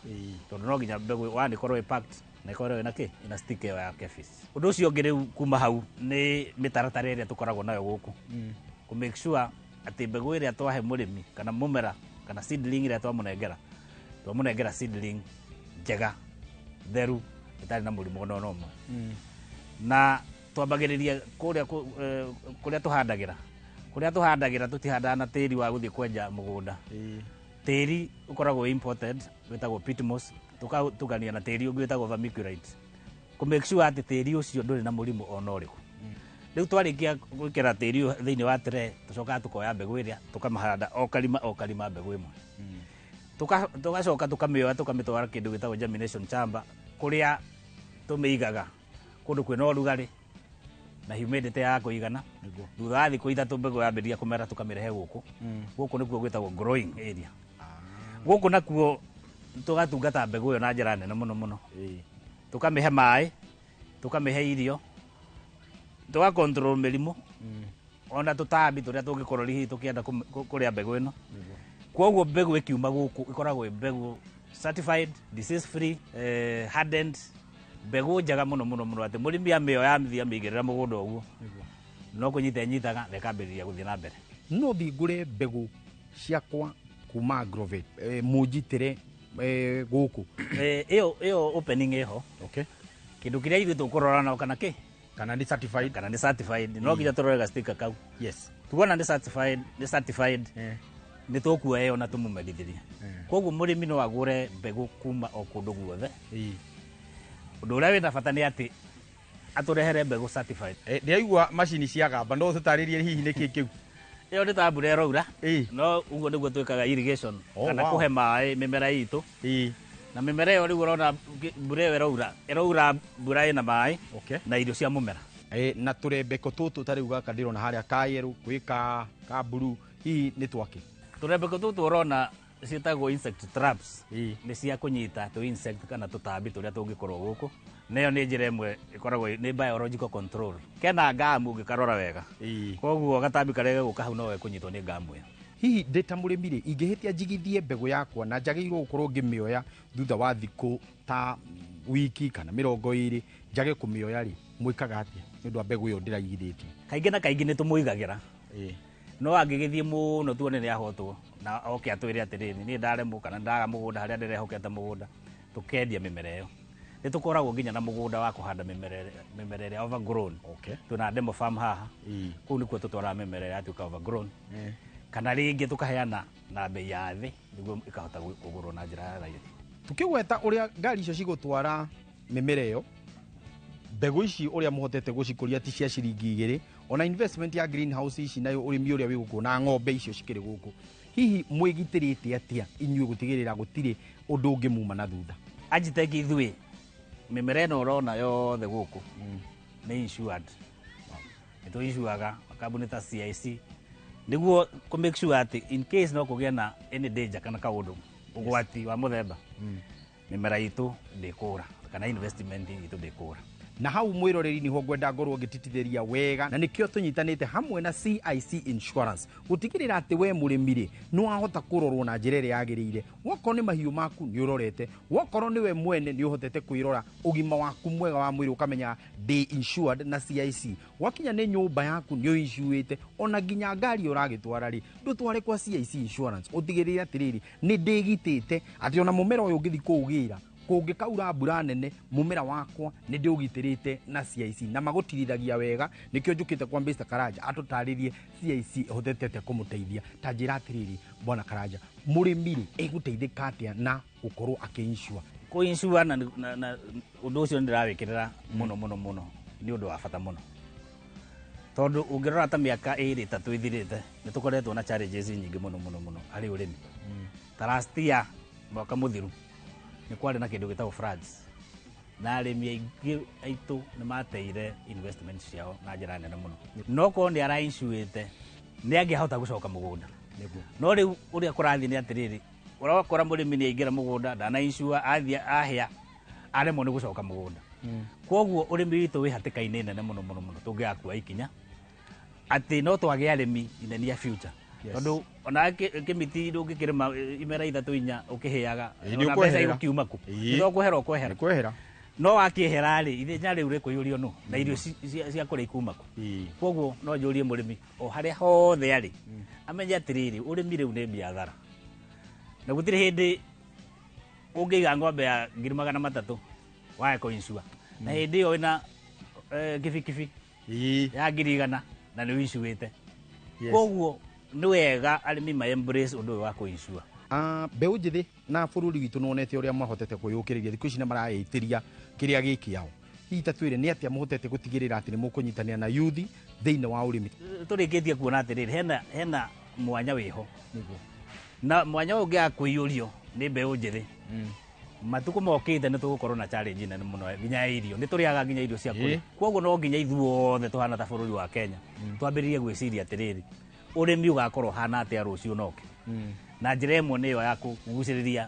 Tondũ no nginya mbegũ one ĩkorwo ĩ packed na ĩkorwo ĩna kĩ, ĩna stick ĩyo ya KEPHIS. Ũndũ ũcio ũngĩ rĩu kuma hau nĩ mĩtaratara ĩrĩa tũkoragwo nayo gũkũ. Kũ make sure atĩ mbegũ ĩrĩa twahe mũrĩmi kana mũmera kana seedling ĩrĩa twamũnengera seedling njega theru ĩtarĩ na mũrimũ ona ũmwe. Na twambagĩrĩria kũrĩa tũhandagĩra. Kũrĩa tũhandagĩra tũtihandaga na tĩri wa gũthiĩ kwenja mũgũnda. Tĩri ũkoragwo imported wĩtagwo peat moss, tũkatukania na tĩri ũngĩ wĩtagwo vermiculite. Kũ make sure atĩ tĩri ũcio ndũrĩ na mũrimũ ona ũrĩkũ. Rĩu twarĩkia gwĩkĩra tĩri thĩinĩ wa tray, tũcokaga tũkoya mbegũ ĩrĩa tũkamahanda o karima mbegũ ĩmwe. Tũgacoka tũkamĩoya tũkamĩtwara kĩndũ gĩtagwo germination chamber kũrĩa tũmĩigaga kũndũ kwĩna ũrugarĩ Na humidity ya kũigana. Thutha wa thikũ 3 mbegũ yambĩrĩria kũmera tũkamĩrehe gũkũ. Gũkũ nĩkuo gwĩtagwo growing area. Gũkũ nakuo tũgatungata mbegũ ĩyo na njĩra nene mũno mũno. Tũkamĩhe maĩ, tũkamĩhe irio, tũga control mĩrimũ, ona tũtambi tũrĩa tũngĩkorwo hihi tũkĩenda kũrĩa mbegũ ĩno. Kwoguo mbegũ ĩkiuma gũkũ ĩkoragwo ĩ mbegũ certified, disease free, hardened, mbegũ njega mũno mũno mũno atĩ mũrĩmi amĩoya amĩthiĩ amĩigĩrĩra mũgũnda ũguo no kũnyita ĩnyitaga na ĩkambĩrĩria gũthiĩ na mbere. No thiĩ ngũre mbegũ ciakwa kuma Agrovet, mũnjitĩre gũkũ? Ĩyo opening ĩho. Kĩndũ kĩrĩa ithuĩ tũkũrora nao kana kĩ? Kana nĩ certified. Kana nĩ certified. No nginya tũrore ga sticker kau. Tuona nĩ certified, nĩ certified. Nĩ tũkuoya ĩyo na tũmũmerithĩrie. Koguo mũrĩmi no agũre mbegũ kuma o kũndũ guothe. Ũndũ ũrĩa wĩna bata nĩ atĩ atũrehere mbegũ certified. Ndĩraigua macini cia gamba, no ũtũtarĩrie hihi nĩ kĩ kĩu? Ĩyo nĩ ta mbura ĩraura. No ũguo nĩguo twĩkaga irrigation, kana kũhe maĩ mĩmera itũ. Na mĩmera ĩyo rĩu ũrona mbura ĩyo ĩraura, ĩraura mbura ĩna maĩ na irio cia mũmera. Na tũrembeko tũtũ ta rĩu gaka ndĩrona harĩa ka yerũ, gwĩ ka blue, hihi nĩ twakĩ? Tũrembeko tũtũ ũrona ciĩtagwo insect traps. Nĩ cia kũnyita tũ insect kana tũtambi tũrĩa tũngĩkorwo gũkũ. Nayo nĩ njĩra ĩmwe ĩkoragwo nĩ biological control. Kena ngamu ũngĩkarora wega. Koguo gatambi karĩa gegũka hau no gekũnyitwo nĩ ngamu ĩyo. Hihi ndĩ ta mũrĩmi rĩ, ingĩhĩtia njigithie mbegũ yakwa na njagĩrĩirwo gũkorwo ngĩmĩoya thutha wa thikũ ta wiki kana 20 njage kũmĩoya rĩ, mwĩkaga atĩa nĩ ũndũ wa mbegũ ĩyo ndĩraigithĩtie? Kaingĩ na kaingĩ nĩ tũmũigagĩra. No angĩgĩthiĩ mũno tuone nĩ ahotwo na oke atwĩre atĩrĩrĩ, niĩ ndaremwo kana ndaga mũgũnda harĩa ndĩrehokete mũgũnda, tũkendia mĩmera ĩyo. Nĩ tũkoragwo nginya na mũgũnda wa kũhanda mĩmera ĩrĩa overgrown. Twĩna demo farm haha. Kũu nĩkuo tũtwaraga mĩmera ĩrĩa yatuĩka overgrown. Kana rĩngĩ tũkaheana na bei ya thĩ nĩguo ĩkahota kũgũrwo na njĩra ya raithi. Tukĩgweta ũrĩa ngari icio cigũtwara mĩmera ĩyo, mbegũ ici ũrĩa mũhotete gũcikũria ti cia ciringi 2, ona investment ya greenhouse ici nayo ũrĩmi ũrĩa wĩ gũkũ na ng'ombe icio cikĩrĩ gũkũ, hihi mwĩgitĩrĩte atĩa inyuĩ gũtigĩrĩra gũtirĩ ũndũ ũngĩ muma na thutha? Agritech ithuĩ mĩmera ĩno ũrona yothe gũkũ nĩ insured. Nĩ tũ-insuaga kambuni ta CIC nĩguo kũ make sure atĩ in case no kũgĩe na any danger kana kaũndũ ũgwati wa mũthemba, mĩmera itũ ndĩkũra kana investment itũ ndĩkũra. Na hau mwĩroreri nĩho ngwenda ngorwo ngĩtitithĩria wega, na nĩkĩo tũnyitanĩte hamwe na CIC Insurance gũtigĩrĩra atĩ we mũrĩmi rĩ nĩ wahota kũrorwo na njĩra ĩrĩa yagĩrĩire. Wokorwo nĩ mahiũ maku nĩ ũrorete, wokorwo nĩ we mwene nĩ ũhotete kwĩrora ũgima waku mwega wa mwĩrĩ ũkamenya ndĩ insured na CIC. Wakinya nĩ nyũmba yaku nĩ ũinsuĩte, ona nginya ngari ũragĩtwara rĩ ndũtware kwa CIC Insurance, ũtigĩrĩre atĩrĩrĩ nĩ ndĩgitĩte atĩ ona mũmera ũyũ ũngĩthiĩ kũũgĩra kũngĩkaura mbura nene mũmera wakwa nĩ ndĩũgitĩrĩte na CIC, na magũtirithagia wega. Nĩkĩo njũkĩte kwa Mr. Karanja atũtarĩrie CIC ĩhotete kũmũteithia. Ta njĩra atĩrĩrĩ bwana Karanja, mũrĩmi rĩ egũteithĩka atĩa na gũkorwo akĩinsure? Kũinsure na ũndũ ũcio nĩndĩrawĩkĩrĩra mũno mũno mũno, nĩ ũndũ wa bata mũno, tondũ ũngĩrora ta mĩaka 2 3 ĩthirĩte nĩ tũkoretwo na challenges nyingĩ mũno mũno mũno harĩ ũrĩmi. Ta last year mwaka mũthiru nĩ kwarĩ na kĩndũ gĩtagwo floods, na arĩmi aingĩ aitũ nĩ mateire investment ciao na njĩra nene mũno. No korwo nĩ arainsuĩte nĩ angĩahota gũcoka mũgũnda. No rĩu ũrĩa kũrathiĩ nĩ atĩrĩrĩ, ũrakora mũrĩmi nĩ aingĩra mũgũnda ndana insure, athiĩ ahĩa aremwo nĩ gũcoka mũgũnda. Koguo ũrĩmi witũ wĩ hatĩka-inĩ nene mũno mũno mũno tũngĩgakua ikinya atĩ no twage arĩmi in the near future. Tondũ ona kĩmiti ndũngĩkĩrĩma imera 3 4 ũkĩhĩaga, ona mbeca igũkiuma kũ? No kwehera ũkwehera. Kwehera. No wakĩehera rĩ, ithenya rĩu rĩkũiyũrio nũ? Na irio cia kũrĩa ikuma kũ? Koguo no njũrie mũrĩmi o harĩa hothe arĩ amenye atĩrĩrĩ, ũrĩmi rĩu nĩ biathara, na gũtirĩ hĩndĩ ũngĩiga ng'ombe ya 300,000 wae kũinsure, na hĩndĩ ĩyo wĩna kibikibi ya 100,000 na nĩ ũinsuĩte. Koguo nĩ wega arĩmi ma embrace ũndũ ũyũ wa kũinsure. Mbeũ njĩthĩ na bũrũri witũ nĩwonete ũrĩa mahotete kwĩyũkĩrĩria thikũ ici nĩ maraĩtĩria kĩrĩa gĩ kĩao. Hihi ta twĩre nĩ atĩa mũhotete gũtigĩrĩra atĩ nĩ mũkũnyitanĩra na youth thĩinĩ wa ũrĩmi? Tũrĩkĩtie kuona atĩrĩrĩ, hena mwanya wĩho, na mwanya ũyũ ũngĩaga kũiyũrio nĩ mbeũ njĩthĩ, Matukũ mokĩte nĩ tũgũkorwo na challenge nene mũno nginya ya irio. Nĩ tũrĩaga nginya irio cia kũrĩa. Koguo no nginya ithuothe tũhana ta bũrũri wa Kenya twambĩrĩrie gwĩciria atĩrĩrĩ, ũrĩmi ũgakorwo ũhana atĩa rũciũ noke. Na njĩra ĩmwe nĩyo ya kũgucĩrĩria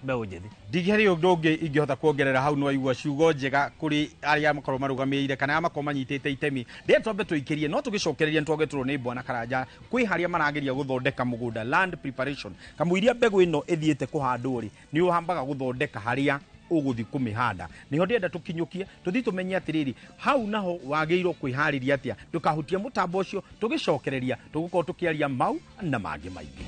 mbeũ njĩthĩ. Ndigĩharĩ ũndũ ũngĩ ingĩhota kuongerera hau. No aigua ciugo njega kũrĩ arĩa makorwo marũgamĩrĩire kana arĩa makorwo manyitĩte itemi. Ndĩrenda twambe tũikĩrie, no tũgĩcokereria nĩ twagetũrwo nĩ Bwana Karanja kwĩ harĩa marageria gũthondeka mũgũnda, land preparation. Kamũiria mbegũ ĩno ĩthiĩte kũhandwo rĩ, nĩ ũhambaga gũthondeka harĩa ũgũthiĩ kũmĩhanda. Nĩho ndĩrenda tũkinyũkie, tũthiĩ tũmenye atĩrĩrĩ, hau naho wagĩrĩirwo kwĩharĩria atĩa. Ndũkahutie mũtambo ũcio, tũgĩcokereria tũgũkorwo tũkĩaria mau na mangĩ maingĩ.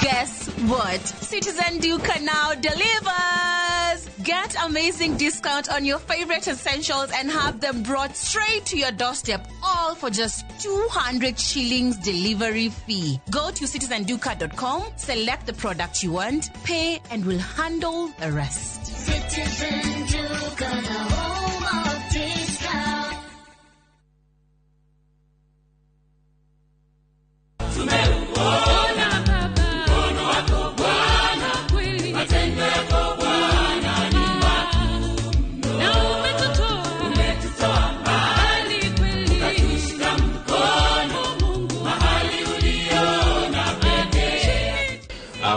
Guess what? Citizen Duka now delivers! Get amazing discount on your favorite essentials and have them brought straight to your doorstep, all for just 200 shillings delivery fee. Go to citizenduka.com, select the product you want, pay, and we'll handle the rest. Citizen Duka, the home of discount. Tumeuona mkono wako Bwana, matendo yako Bwana ni makuu mno. Umetutoa mbali kweli, ukatushika mkono mahali uliona pekee.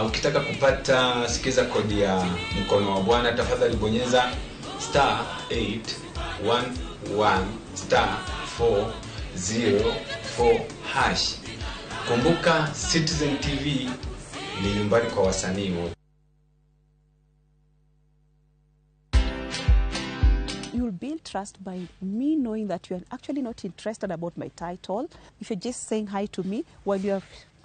Ukitaka kupata sikiza kodi ya mkono wa Bwana, tafadhali bonyeza star 811 star 404 hash. Kumbuka, Citizen TV ni nyumbani kwa wasanii wote. You'll build trust by me knowing that you are actually not interested about my title. If you're just saying hi to me while you're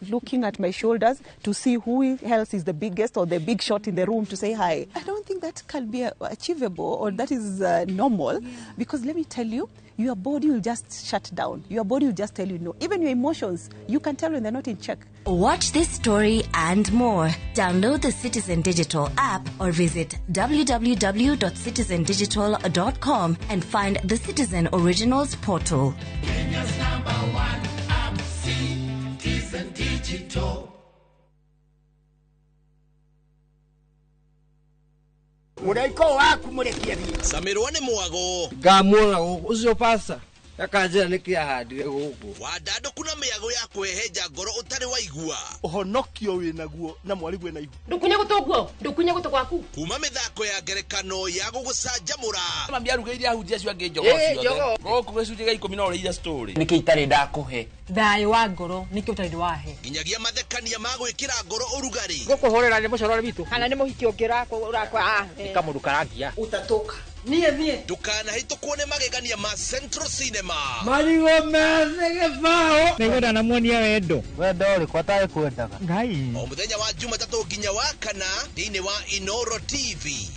looking at my shoulders to see who else is the biggest or the big shot in the room to say hi. I don't think that can be achievable or that is normal, because let me tell you, your body will just shut down. Your body will just tell you no. Even your emotions, you can tell when they're not in check. Watch this story and more. Download the Citizen Digital app or visit www.citizendigital.com and find the Citizen Originals portal. Kenya's number one app, Citizen Digital. Mũraika waku mũrekie thiĩ. Camirwo nĩ mwago. Ngamuona gũkũ ũcio pasta akanjĩra nĩkĩ ahandire gũkũ. Wandandũku na mĩago ya kwĩhenja ngoro ũtarĩ waigua. Ũhonokio wĩnaguo na mwarigwe na ihu. Ndũkunye gũtũ guo, ndũkunye gũtũ gwaku. Kuma mĩthako ya ngerekano ya gũgũcanjamũra. Mami arugĩire ahunjia acio angĩ njogoo ciothe. Gũkũ gĩcunjĩ gĩa 10 no ũrĩire story. Nĩkĩ itarĩ ndakũhe? Thayũ wa ngoro nĩkĩ ũtarĩ wahe. Nginyagia mathekania ma gwĩkĩra ngoro ũrugarĩ. Gũkũhũrĩra nĩ mũcorore witũ. Kana nĩ mũhiki ũngĩ ũrakwa. Nĩ kamũndũ karangia. Utatoka. Niĩ niĩ. Ndũkanahĩtũkwo nĩ magegania ma Central Cinema. Marigũ methĩ gĩbaũ. Nĩngwenda namuonia wendo. Wendo ũrĩkũ atarĩ kwendaga? Ngai. O mũthenya wa Jumatatũ nginya wa kana thĩinĩ wa Inoro TV.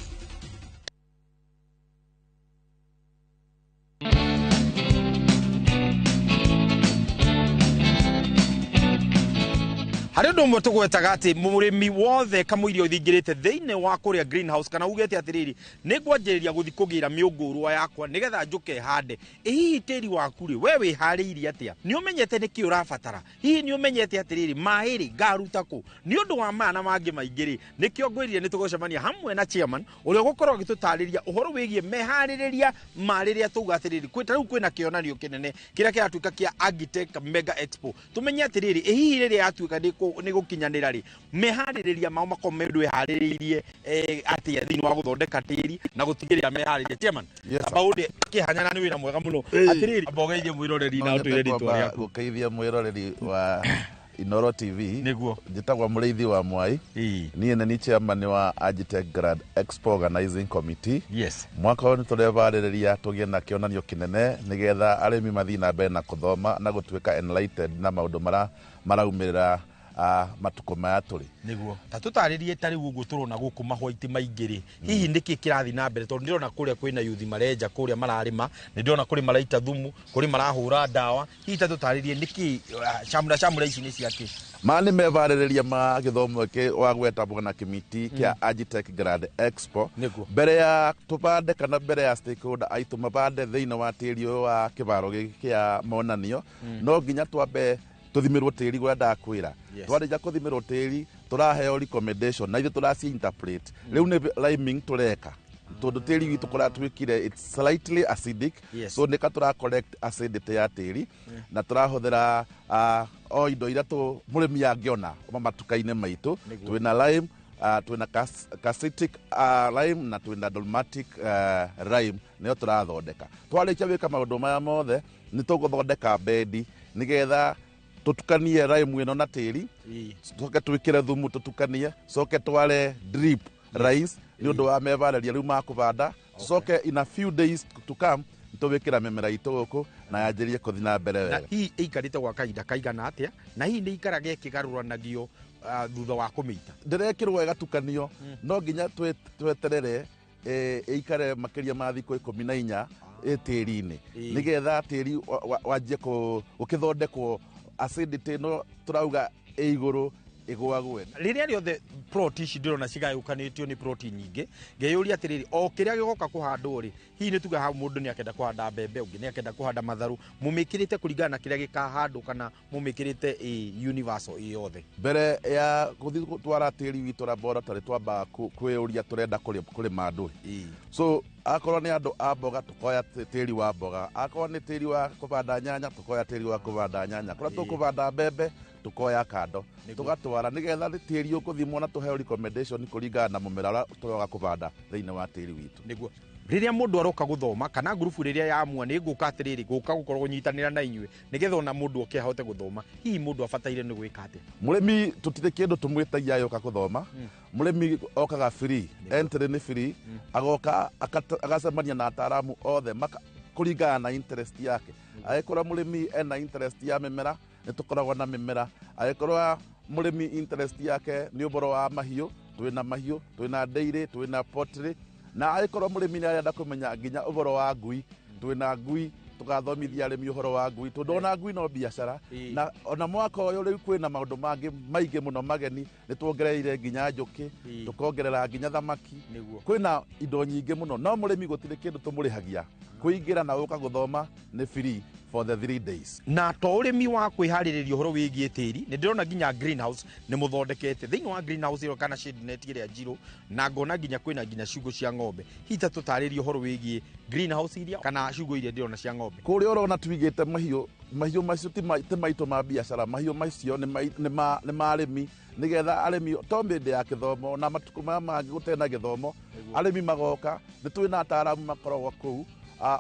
Harĩ ũndũ ũmwe tũgwetaga atĩ mũrĩmi wothe kamũiria ũthingĩrĩte thĩinĩ wa kũrĩa greenhouse kana ugĩte atĩrĩrĩ, nĩ ngwanjĩrĩria gũthiĩ kũgĩra mĩũngũrwa yakwa nĩgetha njũke hande. Ĩ hihi tĩri waku rĩ, we wĩharĩirie atĩa? Nĩ ũmenyete nĩkĩ ũrabatara? Hihi nĩ ũmenyete atĩrĩrĩ, maĩ rĩ ngaruta kũ? Nĩ ũndũ wa maya na mangĩ maingĩ rĩ, nĩkĩo ngwĩrire nĩ tũgũcemania hamwe na chairman ũrĩa ũgũkorwo agĩtũtarĩria ũhoro wĩgiĩ meharĩrĩria ma rĩrĩa tauga atĩrĩrĩ, kwĩ ta rĩu kwĩna kĩonanio kĩnene kĩrĩa kĩratuĩka kĩa Agritech Mega Expo. Tũmenye atĩrĩrĩ, ĩ hihi rĩrĩa yatuĩka nĩ gũkinyanĩra rĩ, meharĩrĩria mao makorwo me ũndũ ĩharĩrĩirie atĩa thĩinĩ wa gũthondeka tĩri na gũtigĩrĩra meharĩria. Chairman, amba ũndĩ kĩhanya na nĩ wĩra mwega mũno. Atĩrĩrĩ, amba ũgeithie mwĩroreri na ũtwĩre rĩtwa rĩaku. Gũkeithia mwĩroreri wa Inoro TV. Nĩguo. Njĩtagwo Mũrĩithi wa Mwai. Niĩ nĩ chairman wa Agritech Grand Expo Organizing Committee. Yes. Mwaka ũyũ nĩ tũrebarĩrĩria tũgĩe na kĩonanio kĩnene nĩgetha arĩmi mathiĩ na mbere na gũthoma na gũtuĩka enlightened na maũndũ maraumĩrĩra matukũ maya tũrĩ. Niguo ta tũtarĩrie ta rĩu ũguo tũrona gũkũ mahwaiti maingĩ rĩ, hihi nĩkĩ kĩrathiĩ na mbere? Tondũ ndĩrona kũrĩa kwĩna yuthi marenja, kũrĩa mararĩma, nĩ ndĩrona kũrĩ maraita thumu, kũrĩ marahũra ndawa. Hihi ta tũtarĩrie nĩkĩ camura camura ici nĩ ciakĩ? Ma nĩ mebarĩrĩria ma gĩthomo gĩkĩ wagweta bwana Kimiti kĩa Agitech Grand Expo. Mbere ya tũbande kana mbere ya stakeholder aitũ mabande thĩinĩ wa tĩri ũyũ wa kĩbaro gĩkĩ kĩa monanio, no nginya twambe tũthimĩrwo tĩri ũrĩa ndakwĩra. Twarĩkia kũthimĩrwo tĩri, tũraheo recommendation na ithuĩ tũraci interpret. Rĩu nĩ liming tũreka tondũ tĩri witũ kũrĩa twĩkire it's slightly acidic. So nĩka tũra correct acidity ya tĩri na tũrahũthĩra o indo iria tũ mũrĩmi angĩona matuka-inĩ maitũ. Twĩna lime, twĩna calcitic lime na twĩna dolomitic lime, nĩyo tũrathondeka. Twarĩkia gwĩka maũndũ maya mothe, nĩ tũgũthondeka bendi nĩgetha tũtukanie lime ĩno na tĩri, coke twĩkĩre thumu tũtukanie, coke tware drip lines nĩ ũndũ wa mebarĩria rĩu ma kũbanda. Coke in a few days to come nĩtũgwĩkĩra mĩmera itũ gũkũ na yanjĩrie kũthiĩ na mbere Na wega. Hihi ĩikarĩte gwa kahinda kaigana atĩa, na hihi nĩ ikaraga ĩkĩgarũranagio thutha wa kũmĩita? Ndĩrekĩrwo ĩgatukanio, no nginya tweterere ĩikare makĩria ma thikũ 14 ĩ tĩri-inĩ nĩgetha tĩri wanjie gũkĩthondekwo, acidity ĩno tũrauga ĩ igũrũ ĩgũagũe. Rĩrĩa rĩothe plot ici ndĩrona cigayũkanĩtio nĩ plot nyingĩ, ngeyũria atĩrĩrĩ, o kĩrĩa gĩgoka kũhandwo rĩ, hihi nĩ tuge hau mũndũ nĩ akenda kũhanda mbembe, ũngĩ nĩ akenda kũhanda matharũ, mũmĩkĩrĩte kũringana na kĩrĩa gĩkahandwo kana mũmĩkĩrĩte ĩ universal ĩ yothe? Mbere ya gũthiĩ gũtwara tĩri witũ laboratory, twambaga kwĩyũria tũrenda kũrĩma ndũĩ. So akorwo nĩ andũ a mboga, tũkoya tĩri wa mboga; akorwo nĩ tĩri wa kũbanda nyanya, tũkoya tĩri wa kũbanda nyanya; kũrĩa tũkũbanda mbembe, tũkoya kando tũgatwara nĩgetha tĩri ũkũthimwo na tũheo recommendation kũringana na mũmera ũrĩa tũroga kũbanda thĩinĩ wa tĩri witũ. Nĩguo rĩrĩa mũndũ aroka gũthoma kana ngurubu rĩrĩa yamua nĩ ngũka atĩrĩrĩ, gũka gũkorwo nyitanĩra na inyuĩ nĩgetha ona mũndũ oke ahote gũthoma, hihi mũndũ abataire nĩ gwĩka atĩa? Mũrĩmi tũtirĩ kĩndũ tũmwĩtagia yoka kũthoma. Mũrĩmi okaga free, entry nĩ free. Agoka agacemania na ataaramu othe kũringana na interest yake. Angĩkorwo mũrĩmi ena interest ya mĩmera, nĩ tũkoragwo na mĩmera. Angĩkorwo mũrĩmi interest yake nĩ ũhoro wa mahiũ, twĩna mahiũ, twĩna dairy, twĩna poultry. Na angĩkorwo mũrĩmi nĩ arenda kũmenya nginya ũhoro wa ngui, twĩna ngui, tũgathomithia arĩmi ũhoro wa ngui, tondũ ona ngui no biacara. Na ona mwaka ũyũ rĩu kwĩna maũndũ mangĩ maingĩ mũno mageni, nĩ tuongereire nginya njũkĩ, tũkongerera nginya thamaki. Kwĩna indo nyingĩ mũno, no mũrĩmi gũtirĩ kĩndũ tũmũrĩhagia kũingĩra na gũka gũthoma, nĩ free for the 3 days. Na to ũrĩmi wa kwĩharĩrĩria ũhoro wĩgiĩ tĩri, nĩ ndĩrona nginya greenhouse nĩ mũthondekete. Thĩinĩ wa greenhouse ĩyo kana shade net ĩrĩa njirũ, na ngona nginya kwĩna nginya ciugũ cia ng'ombe. Hihi ta tũtarĩrie ũhoro wĩgiĩ greenhouse iria kana ciugũ iria ndĩrona cia ng'ombe? Kũrĩa ũrona tuigĩte mahiũ, mahiũ macio ti maitũ ma biacara. Mahiũ macio nĩ ma arĩmi, nĩgetha arĩmi to mĩndĩ ya gĩthomo na matukũ maya mangĩ gũtarĩ na gĩthomo, arĩmi magoka, nĩ twĩna ataaramu makoragwo kũu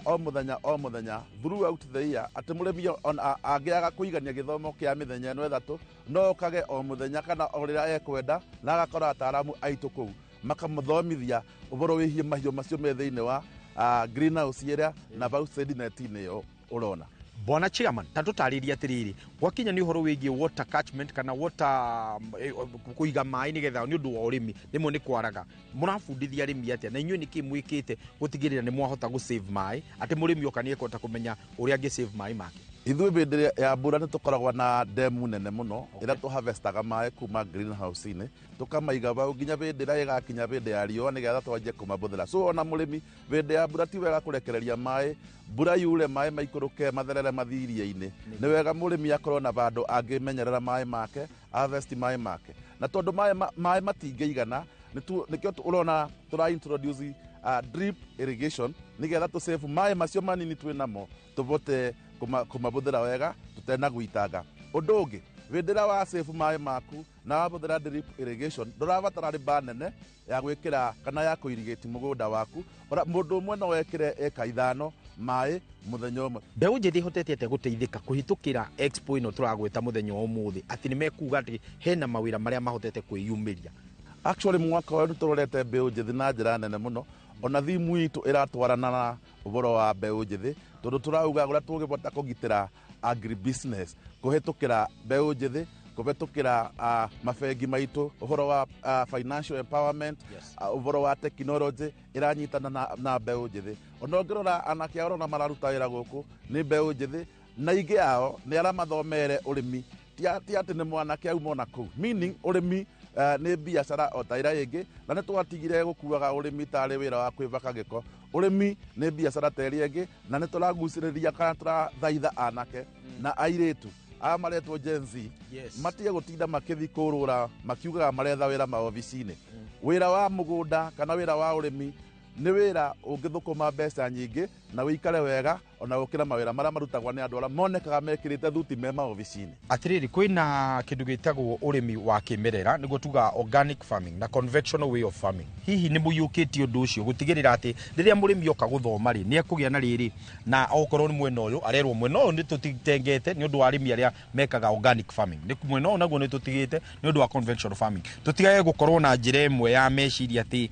o mũthenya o mũthenya throughout the year, atĩ mũrĩmi ona angĩaga kũigania gĩthomo kĩa mĩthenya ĩno 3, no okage o mũthenya kana o rĩrĩa ekwenda, na agakora ataaramu aitũ kũu makamũthomithia ũhoro wĩgiĩ mahiũ macio me thĩinĩ wa greenhouse ĩrĩa na vau shade net-inĩ ĩyo ũrona. Bwana chairman, ta tũtarĩrie atĩrĩrĩ, gwakinya nĩ ũhoro wĩgiĩ water catchment kana water kũiga maĩ nĩgetha nĩ ũndũ wa ũrĩmi, rĩmwe nĩ kwaraga, mũrabundithia arĩmi atĩa, na inyuĩ nĩkĩ mwĩkĩte gũtigĩrĩra nĩ mwahota gũ save maĩ, atĩ mũrĩmi oka nĩ ekũhota kũmenya ũrĩa angĩ save maĩ make? Ithuĩ hĩndĩ ĩrĩa ya mbura nĩ tũkoragwo na demu nene mũno ĩrĩa tũharvestaga maĩ kuma greenhouse-inĩ, tũkamaiga vau nginya hĩndĩ ĩrĩa ĩgakinya hĩndĩ ya riũa nĩgetha twanjie kũmabũthĩra. So ona mũrĩmi hĩndĩ ya mbura ti wega kũrekereria maĩ, mbura yure maĩ maikũrũke matherere mathiĩ iria-inĩ. Nĩ wega mũrĩmi akorwo na vandũ angĩmenyerera maĩ make, harvest maĩ make, na tondũ maĩ matingĩigana, nĩkĩo ũrona tũra introduce drip irrigation nĩgetha tũ save maĩ macio manini twĩ namo, tũvote kũmabũthĩra wega tũtena gwitanga. Ũndũ ũngĩ, hĩndĩ ĩrĩa wa save maĩ maku na wabũthĩra drip irrigation, ndũrabatara rĩmba nene ya gwĩkĩra kana ya kũirigĩti mũgũnda waku. Mũndũ ũmwe no ekĩre ĩka 5 maĩ mũthenya ũmwe. Mbeũ njĩthĩ ihotete atĩa gũteithĩka kũhĩtũkĩra expo ĩno tũragwĩta mũthenya wa ũmũthĩ, atĩ nĩ mekuga atĩ hena mawĩra marĩa mahotete kwĩyumĩria? Actually mwaka ũyũ nĩ tũrorete mbeũ njĩthĩ na njĩra nene mũno. Ona thimu itũ ĩratwarana na ũhoro wa mbeũ njĩthĩ, tondũ tũrauga ũrĩa tũngĩbota kũgitĩra agribusiness kũhĩtũkĩra mbeũ njĩthĩ. kũhetũkĩra mabengi maitũ ũhoro wa financial empowerment. Yes. Ũhoro wa technology ĩranyitana na mbeũ njĩthĩ. Ona ũngĩrora anake arĩa ũrona mararuta wĩra gũkũ nĩ mbeũ njĩthĩ, na aingĩ ao nĩ arĩa mathomere ũrĩmi, ti atĩ nĩ mwanake auma ona kũu, meaning ũrĩmi nĩ biacara o ta ĩrĩa ĩngĩ, na nĩ twatigire gũkuaga ũrĩmi tarĩ wĩra wa kwĩbaka gĩko. Ũrĩmi nĩ biacara ta ĩrĩa ĩngĩ, na nĩ tũragucĩrĩria kana tũrathaitha anake na airĩtu aya maretwo Gen Z matige gũtinda makĩthi kũrũra makiugaga maretha wĩra maobici-inĩ. Wĩra wa mũgũnda kana wĩra wa ũrĩmi nĩ wĩra ũngĩthũkũma mbeca nyingĩ na wĩikare wega ona gũkĩra mawĩra marĩa marutagwo nĩ andũ arĩa monekaga mekĩrĩte thuti me maobici-inĩ. Atiriri, kwina kindu gitagwo urimi wa kimerera, niguo tuga organic farming na conventional way of farming. Hihi ni muyukitie undu ucio gutigirira ati riria murimi oka guthoma ri ni ekugia na riri, na okorwo ni mwena uyu arerwo mwena uyu ni tutitengete ni undu wa arimi aria mekaga organic farming, ni mwena uyu naguo ni tutigite ni undu wa conventional farming, tutigage gukorwo na njira imwe ya meciria ati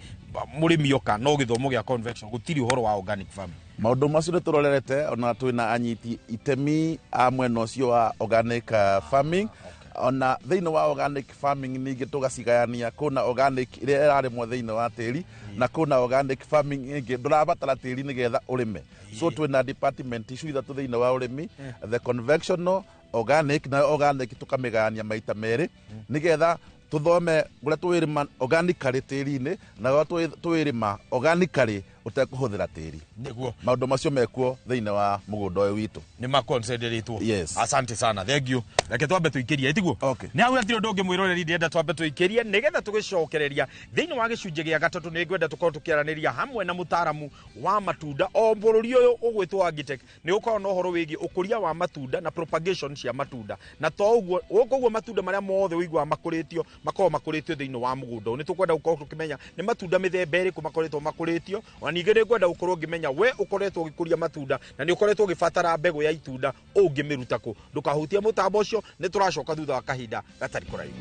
murimi oka no githomo gia conventional, gutiri uhoro wa organic farming. Maũndũ macio nĩ tũrorerete, ona twĩna anyiti itemi a mwena ũcio wa organic farming. Ona thĩinĩ wa organic farming ningĩ tũgacigayania, kũna organic ĩrĩa ĩrarĩmwo thĩinĩ wa tĩri na kũna organic farming ĩngĩ ndũrabatara tĩri nĩgetha ũrĩme. So twĩna department icio ithatũ thĩinĩ wa ũrĩmi, the conventional, organic na organic tũkamĩgayania maita merĩ nĩgetha tuthome ũrĩa twĩrĩma organically tĩri-inĩ na ũrĩa twĩrĩma organically ũtekũhũthĩra tĩri. Nĩguo maũndũ macio mekuo thĩinĩ wa mũgũnda ũyũ witũ nĩ maconsideretwo. Yes. Asante sana, thank you. Reke twambe tũikĩrie, tiguo? Okay. Nĩ hau hatirĩ ũndũ ũngĩ mwĩroreri ndĩrenda twambe tũikĩrie nĩgetha tũgĩcokereria thĩinĩ wa gĩcunjĩ gĩa gatatũ. Nĩ ngwenda tũkorwo tũkĩaranĩria hamwe na mũtaaramu wa matunda o bũrũri ũyũ ũgwĩtwo Agitech. Nĩ ũkorwo na ũhoro wĩgiĩ ũkũria wa matunda na propagation cia matunda, na to ũguo koguo matunda marĩa mothe ũiguaga makũrĩtio makoragwo makũrĩtio thĩinĩ wa mũgũnda ũyũ. Nĩ tũkwenda gũkorwo tũkĩmenya nĩ matunda mĩthemba ĩrĩkũ makoretwo makũrĩtio, ona ningĩ nĩ ngwenda gũkorwo ngĩmenya we ũkoretwo ũgĩkũria matunda na nĩ ũkoretwo ũgĩbatara mbegũ ya itunda ũngĩmĩruta kũ. Ndũkahutie mũtambo ũcio, nĩ tũracoka thutha wa kahinda gatarĩ kũraihu.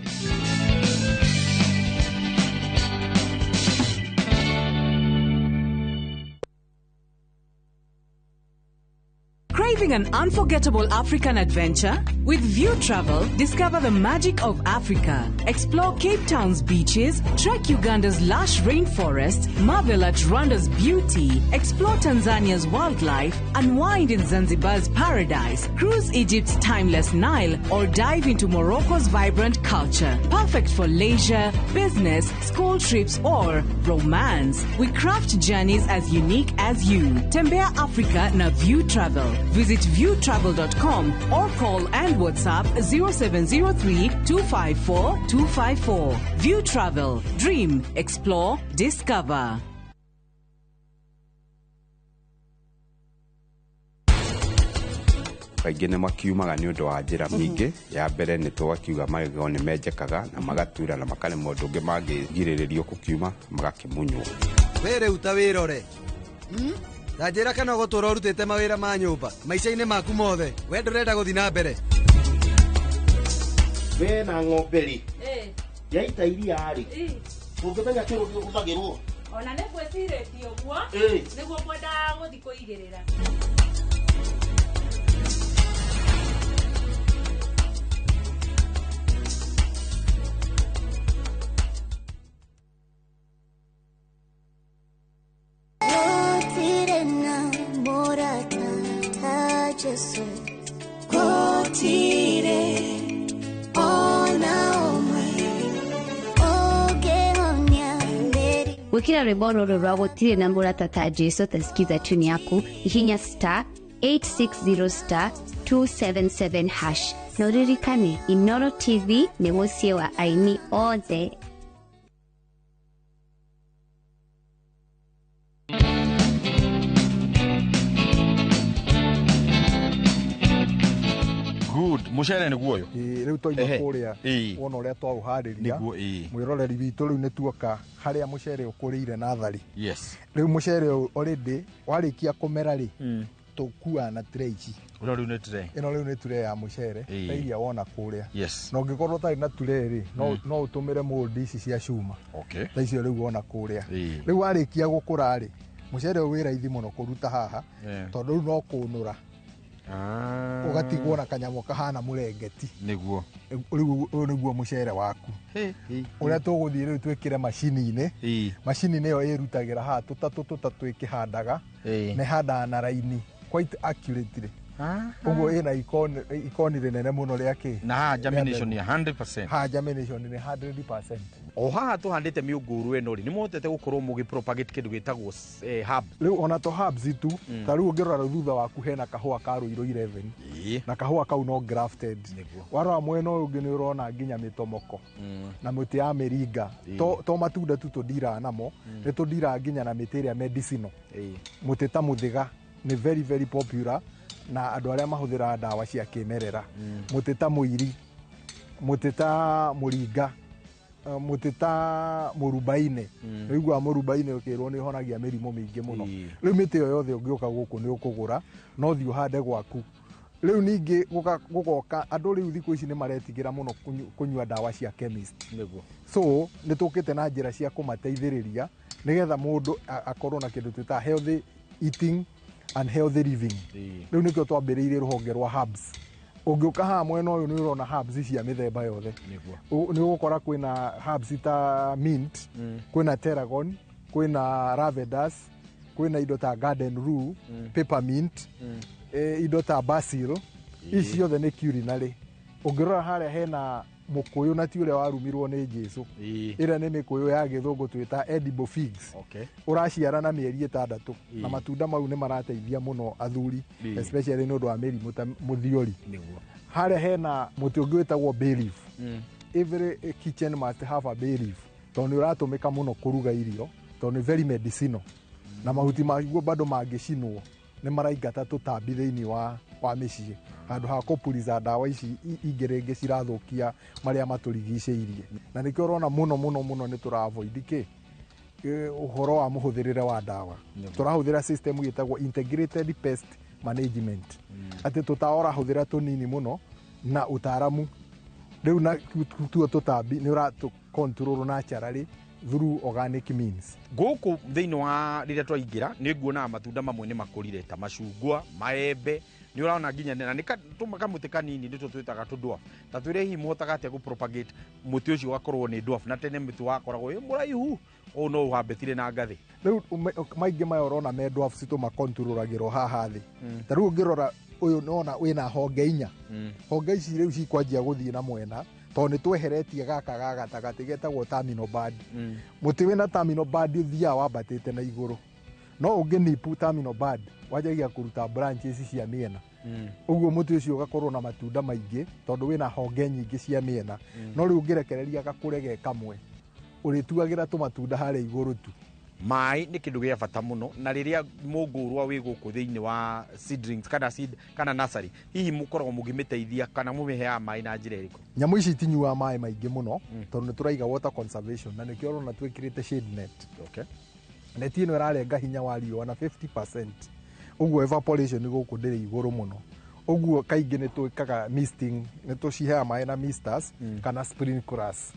Craving an unforgettable African adventure? With View Travel, discover the magic of Africa. Explore Cape Town's beaches, trek Uganda's lush rainforest, marvel at Rwanda's beauty, explore Tanzania's wildlife, unwind in Zanzibar's paradise, cruise Egypt's timeless Nile, or dive into Morocco's vibrant culture. Perfect for leisure, business, school trips, or romance. We craft journeys as unique as you. Tembea Africa na View Travel. Visit viewtravel.com or call and WhatsApp 0703 254 254. View Travel. Dream, explore, discover. Kaingĩ nĩ makiumaga nĩ ũndũ wa njĩra nyingĩ. Ya mbere nĩ tũgakiuga magego nĩ menjekaga na magatura na makaremwo ũndũ ũngĩ mangĩgirĩrĩrio kũkiuma magakĩmunywo. We rĩu ta wĩrore na njĩra kana ũgũtũra ũrutĩte mawĩra ma nyũmba maica-inĩ maku mothe, we ndũrenda gũthiĩ na mbere. We na ng'ombe rĩ yaita iria rĩ ũngĩmenya kĩrũ ũhũthagĩrwo ona nĩ ngwĩcirĩtie ũguo nĩguo ngwendaga gũthiĩ kũigĩrĩra. Jesu kotire ona omwe ogeonya mbere. Wikira rwimbo rũrũ rwa gũtirĩ na mũrata ta Jesu tasikiza tune yaku hihinya star 860 star 277 hash na ũririkane Inoro TV nĩ mũciĩ wa aini othe. Mucere nĩguo ũyũ. Rĩu twaima kũrĩa wona ũrĩa twaũharĩria mwĩroreri witũ, rĩu nĩ tuoka harĩa mũcere ũkũrĩire nathari. Yes. Rĩu mũcere ũyũ already warĩkia kũmera rĩ, tũkuaga na tray ici. Ĩno rĩu nĩ tray. Ĩno rĩu nĩ tray ya mũcere ta iria wona kũrĩa. Yes. Na ũngĩkorwo ũtarĩ na tray rĩ, no ũtũmĩre mold ici cia cuma. Okay. Ta icio rĩu wona kũrĩa. Rĩu warĩkia gũkũra rĩ, mũcere ũyũ wĩ raithi mũno kũruta haha tondũ rĩu no kũnũra. Ũgatigwo na kanyamũ kahana mũrengeti. Nĩguo. Rĩu ũyũ nĩguo mũcere waku ũrĩa tũgũthiĩ rĩu twĩkĩre macini-inĩ. Macini ĩyo ĩrutagĩra haha tũtatũ tũtatũ ĩkĩhandaga, na ĩhandaga na raini quite accurately. Ũguo ĩna ikoni rĩnene mũno rĩa kĩ. Na haha germination nĩ 100%. Haha germination nĩ 100%. O haha tũhandĩte mĩũngũrwa ĩno rĩ, nĩ mũhotete gũkorwo mũgĩ propagate kĩndũ gĩtagwo herb? Rĩu ona to herbs tu, ta rĩu ũngĩrora thutha waku hena kahũa ka Rũirũ 11, na kahũa kau no grafted. Warora mwena ũyũ ũngĩ nĩ ũrona nginya mĩtomoko na mĩtĩ ya mĩringa. To matunda tu tũndiraga namo, nĩ tũndiraga nginya na mĩtĩ ĩrĩa medicinal. Mũtĩ ta mũthĩga nĩ very very popular na andũ arĩa mahũthĩraga ndawa cia kĩmerera. Mũtĩ ta mũiri, mũtĩ ta mũringa, mũtĩ ta mũrubaine. Ũiguaga mũrubaine ũkĩrwo nĩ ũhonagia mĩrimũ mĩingĩ mũno. Rĩu mĩtĩ ĩyo yothe ũngĩũka gũkũ nĩ ũkũgũra, no thiĩ ũhande gwaku. Rĩu ningĩ gũgoka andũ rĩu thikũ ici nĩ maretigĩra mũno kũnyua ndawa cia chemist. So nĩ tũkĩte na njĩra cia kũmateithĩrĩria nĩgetha mũndũ akorwo na kĩndũ twĩtaga healthy eating and healthy living. Rĩu nĩkĩo twambĩrĩirie rũhonge rwa herbs. Ũngĩũka haha mwena ũyũ nĩ ũrona herbs cia mĩthemba yothe. Nĩ ũgũkora kwĩna herbs ta mint, kwĩna tarragon, kwĩna lavenders, kwĩna indo ta garden rue, peppermint, indo ta basil. Ici ciothe nĩ culinary. Ũngĩrora harĩa hena mũkũyũ, na ti ũrĩa warumirwo nĩ Jesu, ĩrĩa nĩ mĩkũyũ ya gĩthũngũ twĩta edible figs. Ũraciara na mĩeri 6, na matunda mau nĩ marateithia mũno athuri, especially nĩ ũndũ wa mĩrimũ ta mũthiori. Harĩa hena mũtĩ ũngĩ wĩtagwo bay leaf. Every kitchen must have a bay leaf, tondũ nĩ ũratũmĩka mũno kũruga irio, tondũ nĩ very medicinal, na mahuti maguo bado mangĩcinwo nĩ maraingata tũtambi thĩinĩ wa mĩciĩ, handũ ha kũpuriza ndawa ici ingĩ rĩngĩ cirathũkia marĩa matũrigicĩirie. Na nĩkĩo ũrona mũno mũno mũno nĩ tũra avoid kĩ ũhoro wa mũhũthĩrĩre wa ndawa. Tũrahũthĩra system ĩtagwo integrated pest management, atĩ tũtawa ũrahũthĩra tũnini mũno na ũtaaramu rĩu na tuo tũtambi nĩ ũratũ control naturally through organic means. Gũkũ thĩinĩ wa rĩrĩa twaingĩra nĩ nguonaga matunda mamwe nĩ makũrire ta macungwa, maembe, nĩ ũrona nginya na nĩ kamũtĩ kanini nĩtwo twĩtaga tũ dwarf. Ta twĩre hihi mũhotaga atĩa gũ propagate mũtĩ ũcio ũgakorwo nĩ dwarf, na tene mũtĩ wakoragwo wĩ mũraihu ũũ no ũhambĩtire na ngathĩ? Rĩu maingĩ maya ũrona me dwarfs tũmakontrolagĩrwo haha thĩ. Ta rĩu ũngĩrora ũyũ nĩwona wĩna honge inya. Honge ici rĩu cikwanjia gũthiĩ na mwena tondũ nĩ tweheretie gaka ga gatagatĩ getagwo terminal bud. Mũtĩ wĩna terminal bud ũthiaga wambatĩte na igũrũ, no ũngĩ nipu terminal bud wanjagia kũruta branches cia mĩena. Ũguo mũtĩ ũcio ũgakorwo na matunda maingĩ tondũ wĩna honge nyingĩ cia mĩena. No rĩu ũngĩrekereria gakũre ge kamwe, ũrĩtuagĩra tũmatunda harĩa igũrũ tu. Maĩ nĩ kĩndũ gĩa bata mũno, na rĩrĩa mũngũrwa wĩ gũkũ thĩinĩ wa seedlings kana seed kana nursery, hihi mũkoragwo mũgĩmĩteithia kana mũmĩheaga maĩ na njĩra ĩrĩkũ? Nyamũ ici itinyuaga maĩ maingĩ mũno, tondũ nĩ tũraiga water conservation, na nĩkĩo ũrona twĩkĩrĩte shade net. Net ĩno ĩrarenga hinya wa riũa na 50%. Ũguo evaporation gũkũ ndĩrĩ igũrũ mũno. Ũguo kaingĩ nĩ twĩkaga misting, nĩ tũciheaga maĩ na misters kana sprinklers.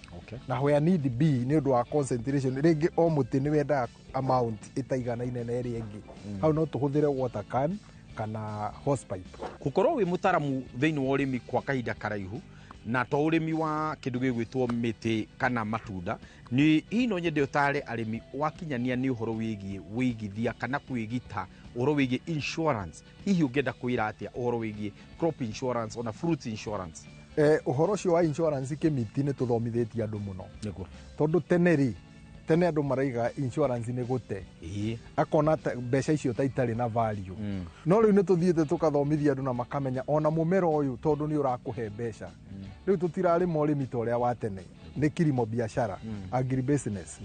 Na where need be, nĩ ũndũ wa concentration, rĩngĩ o mũtĩ nĩ wendaga amount ĩtaiganaine na ĩrĩa ĩngĩ, hau no tũhũthĩre water can kana hosepipe. Gũkorwo wĩ mũtaramu thĩinĩ wa ũrĩmi kwa kahinda karaihu, na to ũrĩmi wa kĩndũ gĩgwĩtwo mĩtĩ kana matunda, nĩ hihi no nyende ũtare arĩmi wakinyania nĩ ũhoro wĩgiĩ wĩigithia kana kwĩgita, ũhoro wĩgiĩ insurance. Hihi ũngĩenda kwĩra atĩa ũhoro wĩgiĩ crop insurance ona fruit insurance? Ũhoro ũcio wa insurance, kĩmiti, nĩ tũthomithĩtie andũ mũno. Tondũ tene rĩ, tene andũ maraiga insurance nĩ gũte, akona mbeca icio ta itarĩ na value. No rĩu nĩ tũthiĩte tũkathomithia andũ na makamenya ona mũmera ũyũ tondũ nĩ ũrakũhe mbeca. Rĩu tũtirarĩma ũrĩmi ta ũrĩa wa tene, nĩ kilimo biashara, agribusiness.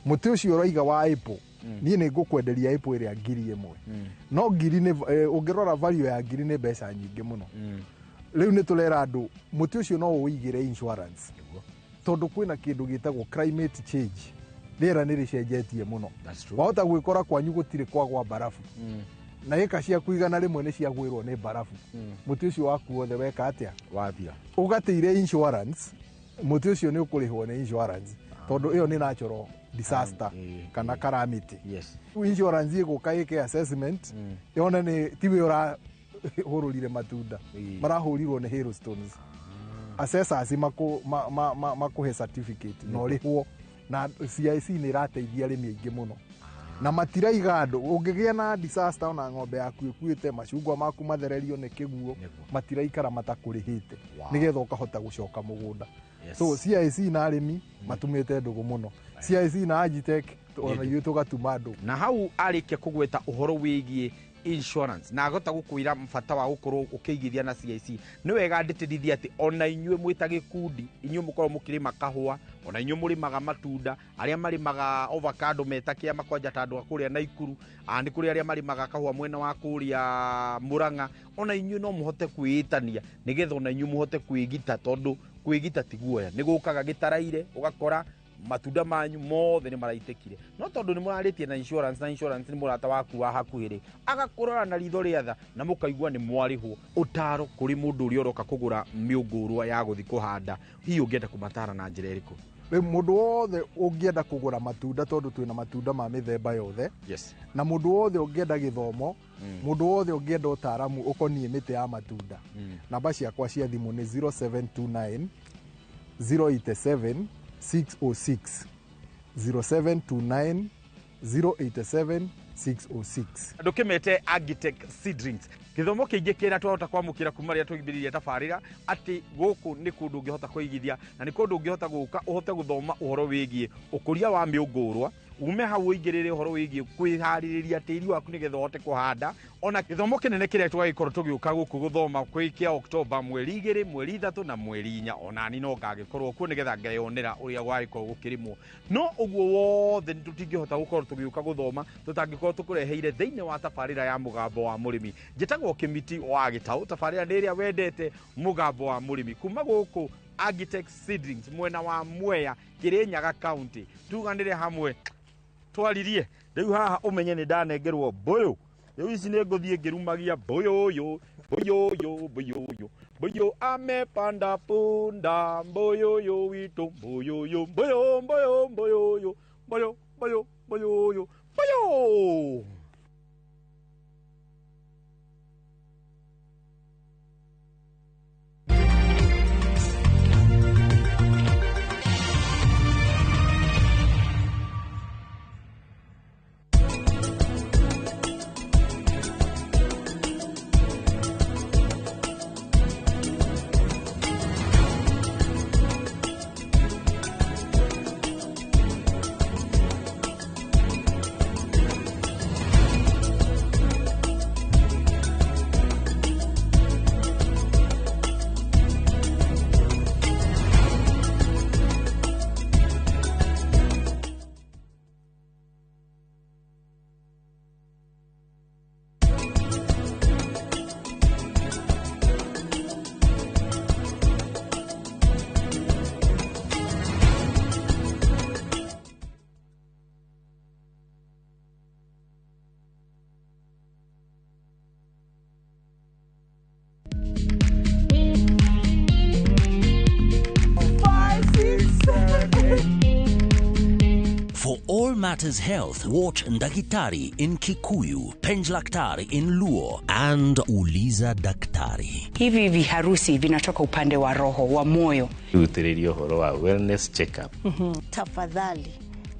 Mũtĩ ũcio ũraiga wa apple, niĩ nĩ ngũkwenderia apple ĩrĩa 1000, no ngiri nĩ ũngĩrora value ya ngiri nĩ mbeca nyingĩ mũno. Rĩu nĩ tũrera andũ mũtĩ ũcio no ũigĩre insurance, tondũ kwĩna kĩndũ gĩtagwo climate change, rĩera nĩ rĩcenjetie mũno. Wahota gwĩkora kwanyu gũtirĩ kwagwa mbarabu, na ĩka ciaku 100 nĩ ciagwĩrwo nĩ mbarabu. Mũtĩ ũcio waku wothe weka atĩa? Wathira. Ũgatĩire insurance, mũtĩ ũcio nĩ ũkũrĩhwo nĩ insurance, tondũ ĩyo nĩ natural disaster kana calamity. Insurance ĩgũka ĩke assessment, yone nĩ tiwe ũra marahũrũrire matunda marahũrirwo nĩ hailstones. Assessors makũhe certificate na ũrĩhwo, na CIC nĩ ĩrateithia arĩmi aingĩ mũno na matiraiga andũ. Ũngĩgĩa na disaster ona ng'ombe yaku ĩkuĩte, macungwa maku mathererio nĩ kĩguo, matiraikara matakũrĩhĩte nĩgetha ũkahota gũcoka mũgũnda. So CIC na arĩmi matumĩte ndũgũ mũno. CIC na Agitech ona ithuĩ tũgatuma ndũgũ. Na hau arĩkia kũgweta ũhoro wĩgiĩ insurance na agota gũkwĩra bata wa gũkorwo ũkĩigithia na CIC, nĩ wega ndĩtĩrithie atĩ ona inyuĩ mwĩ ta gĩkundi, inyuĩ mũkorwo mũkĩrĩma kahũa, ona inyuĩ mũrĩmaga matunda, arĩa marĩmaga avocado meta kĩama kwanja ta andũ a kũrĩa Naikuru, nĩ kũrĩ arĩa marĩmaga kahũa mwena wa kũrĩa Murang'a, ona inyuĩ no mũhote kwĩĩtania nĩgetha ona inyuĩ mũhote kwĩgita, tondũ kwĩgita ti guoya, nĩ gũkaga gĩtaraire ũgakora matunda manyu mothe nĩ maraitĩkire, no tondũ nĩ mũrarĩtie na insurance, na insurance nĩ mũrata waku wa hakuhĩ rĩ, agakũrora na ritho rĩa tha na mũkaigua nĩ mwarĩhwo. Ũtaro kũrĩ mũndũ ũrĩa ũroka kũgũra mĩũngũrwa ya gũthiĩ kũhanda, hihi ũngĩenda kũmatara na njĩra ĩrĩkũ? Rĩu mũndũ wothe ũngĩenda kũgũra matunda, tondũ twĩna matunda ma mĩthemba yothe, na mũndũ wothe ũngĩenda gĩthomo, mũndũ wothe ũngĩenda ũtaaramu ũkoniĩ mĩtĩ ya matunda, namba ciakwa cia thimũ nĩ 0729 087 606, 0729 087 606. Ndũkĩmete Agitech Seedlings. Gĩthomo kĩingĩ kĩrĩa twahota kwamũkĩra kuma rĩrĩa tũambĩrĩirie tabarĩra, atĩ gũkũ nĩ kũndũ ũngĩhota kũigithia na nĩ kũndũ ũngĩhota gũka ũhote gũthoma ũhoro wĩgiĩ ũkũria wa mĩũngũrwa, ume hau ũingĩrĩre ũhoro wĩgiĩ kwĩharĩrĩria tĩri waku nĩgetha ũhote kũhanda. Ona gĩthomo kĩnene kĩrĩa twagĩkorwo tũgĩũka gũkũ gũthoma kwĩ kĩa Oktoba mweri 2, mweri 3 na mweri 4, onani no ngagĩkorwo kuo nĩgetha ngeyonera ũrĩa gwagĩkorwo gũkĩrĩmwo. No ũguo wothe tũtingĩhota gũkorwo tũgĩũka gũthoma tũtangĩkorwo tũkũreheire thĩinĩ wa tabarĩra ya Mũgambo wa Mũrĩmi. Njĩtagwo Kĩmiti wa Gĩtaũ, tabarĩra nĩ ĩrĩa wendete, Mũgambo wa Mũrĩmi, kuma gũkũ Agitech Seedlings mwena wa Mwea, Kirinyaga County. Tuganĩre hamwe twaririe. Rĩu haha ũmenye nĩ ndanengerwo mbũyũ, rĩu ici nĩ ngũthiĩ ngĩrumagia mbũyũyũ mbũyũyũ mbũyũyũ mbũyũ amepanda punda mbũyũyũ witũ mbũyũyũ mbũyũ mbũyũ mbũyũyũ mbũyũ mbũyũ mbũyũyũ mbũyũ. For all matters health, watch Ndakitari in Kikuyu, Penjlaktari in Luo, and Uliza Daktari. Hivi viharusi vinatoka upande wa roho, wa moyo. Rutĩrĩria ũhoro wa wellness check-up. Tafadhali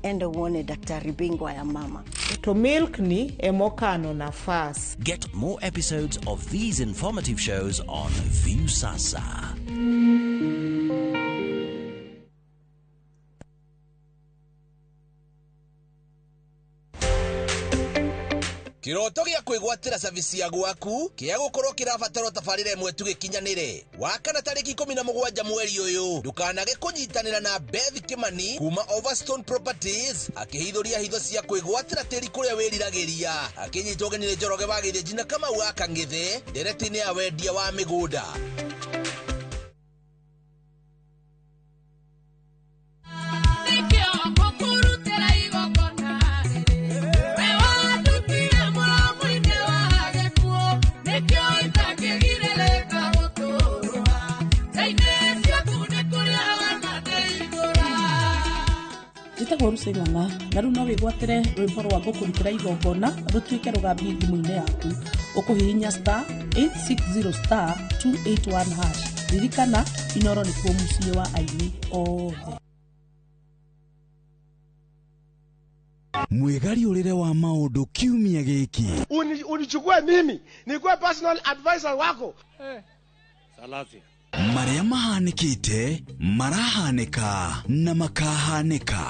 enda uone daktari bingwa ya mama. To milk ni emokano nafas. Get more episodes of these informative shows on Viusasa. Kiroto gĩa kwĩgwatĩra service ya gwaku kĩa gũkorwo kĩrabatarwo tabarĩra ĩmwe tu gĩkinyanĩre. Wakana tarĩki 17 mweri ũyũ, ndũkanage kũnyitanĩra na Beth Kimani kuma Overstone Properties akĩhithũria hitho cia kwĩgwatĩra tĩri kũrĩa wĩriragĩria. Akĩnyitwo ũgeni nĩ Njoroge wa Gĩthĩnji na Kamau wa Kang'ethe ndereti-inĩ ya wendia wa mĩgũnda. Njĩtagwo Lucy Ng'ang'a na rĩu no wĩgwatĩre rwĩmbo rwa ngũkũrutĩra igongona rũtuĩke rũgambi thimũ-inĩ yaku. Ũkũhihinya star 860 star 281 hash. Ririkana, Inoro nĩkuo mũciĩ wa aini othe. Mwĩgariũrĩre wa maũndũ kiumia gĩkĩ. Unichukue mimi nikuwe personal advisor wako. Salasia. Marĩa mahanĩkĩte, marahanĩka na makahanĩka,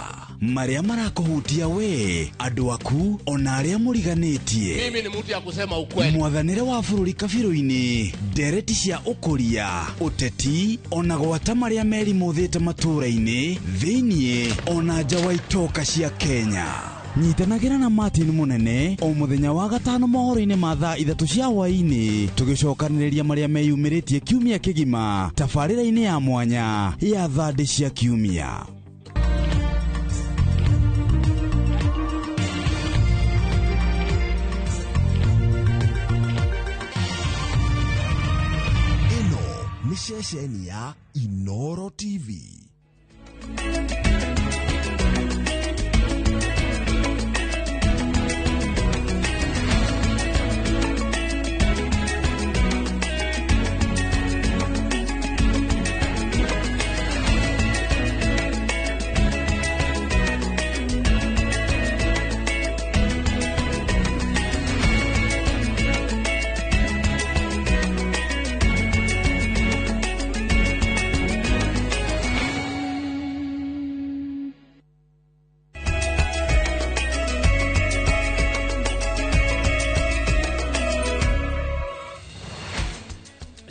marĩa marakũhutia we, andũ aku, ona arĩa mũriganĩtie. Mimi ni mtu ya kusema ukweli. Mwathanĩre wa bũrũri kabirũ-inĩ, ndereti cia ũkũria, ũteti, ona gwata marĩa merimũthĩte matũũra-inĩ, thĩiniĩ ona nja wa itoka cia Kenya. Nyitanagĩra na Martin Mũnene o mũthenya wa gatano mohoro-inĩ ma thaa 3 cia hwaĩ-inĩ, tũgĩcokanĩrĩria marĩa meyumĩrĩtie kiumia kĩgima tabarĩra-inĩ ya mwanya ya thandĩ cia kiumia. Ĩno nĩ ceceni ya Inoro TV.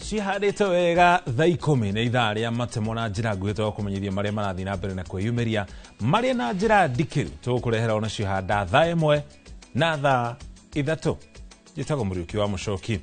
Cihandĩte wega thaa 10 nĩ ithaa rĩa matemo na njĩra nguhĩ tũgakũmenyithia marĩa marathiĩ na mbere na kwĩyumĩria marĩa na njĩra ndikĩru tũgũkũrehera ona cihanda thaa 1 na thaa 3. Njĩtagwo Mũriũki wa Mũcoki.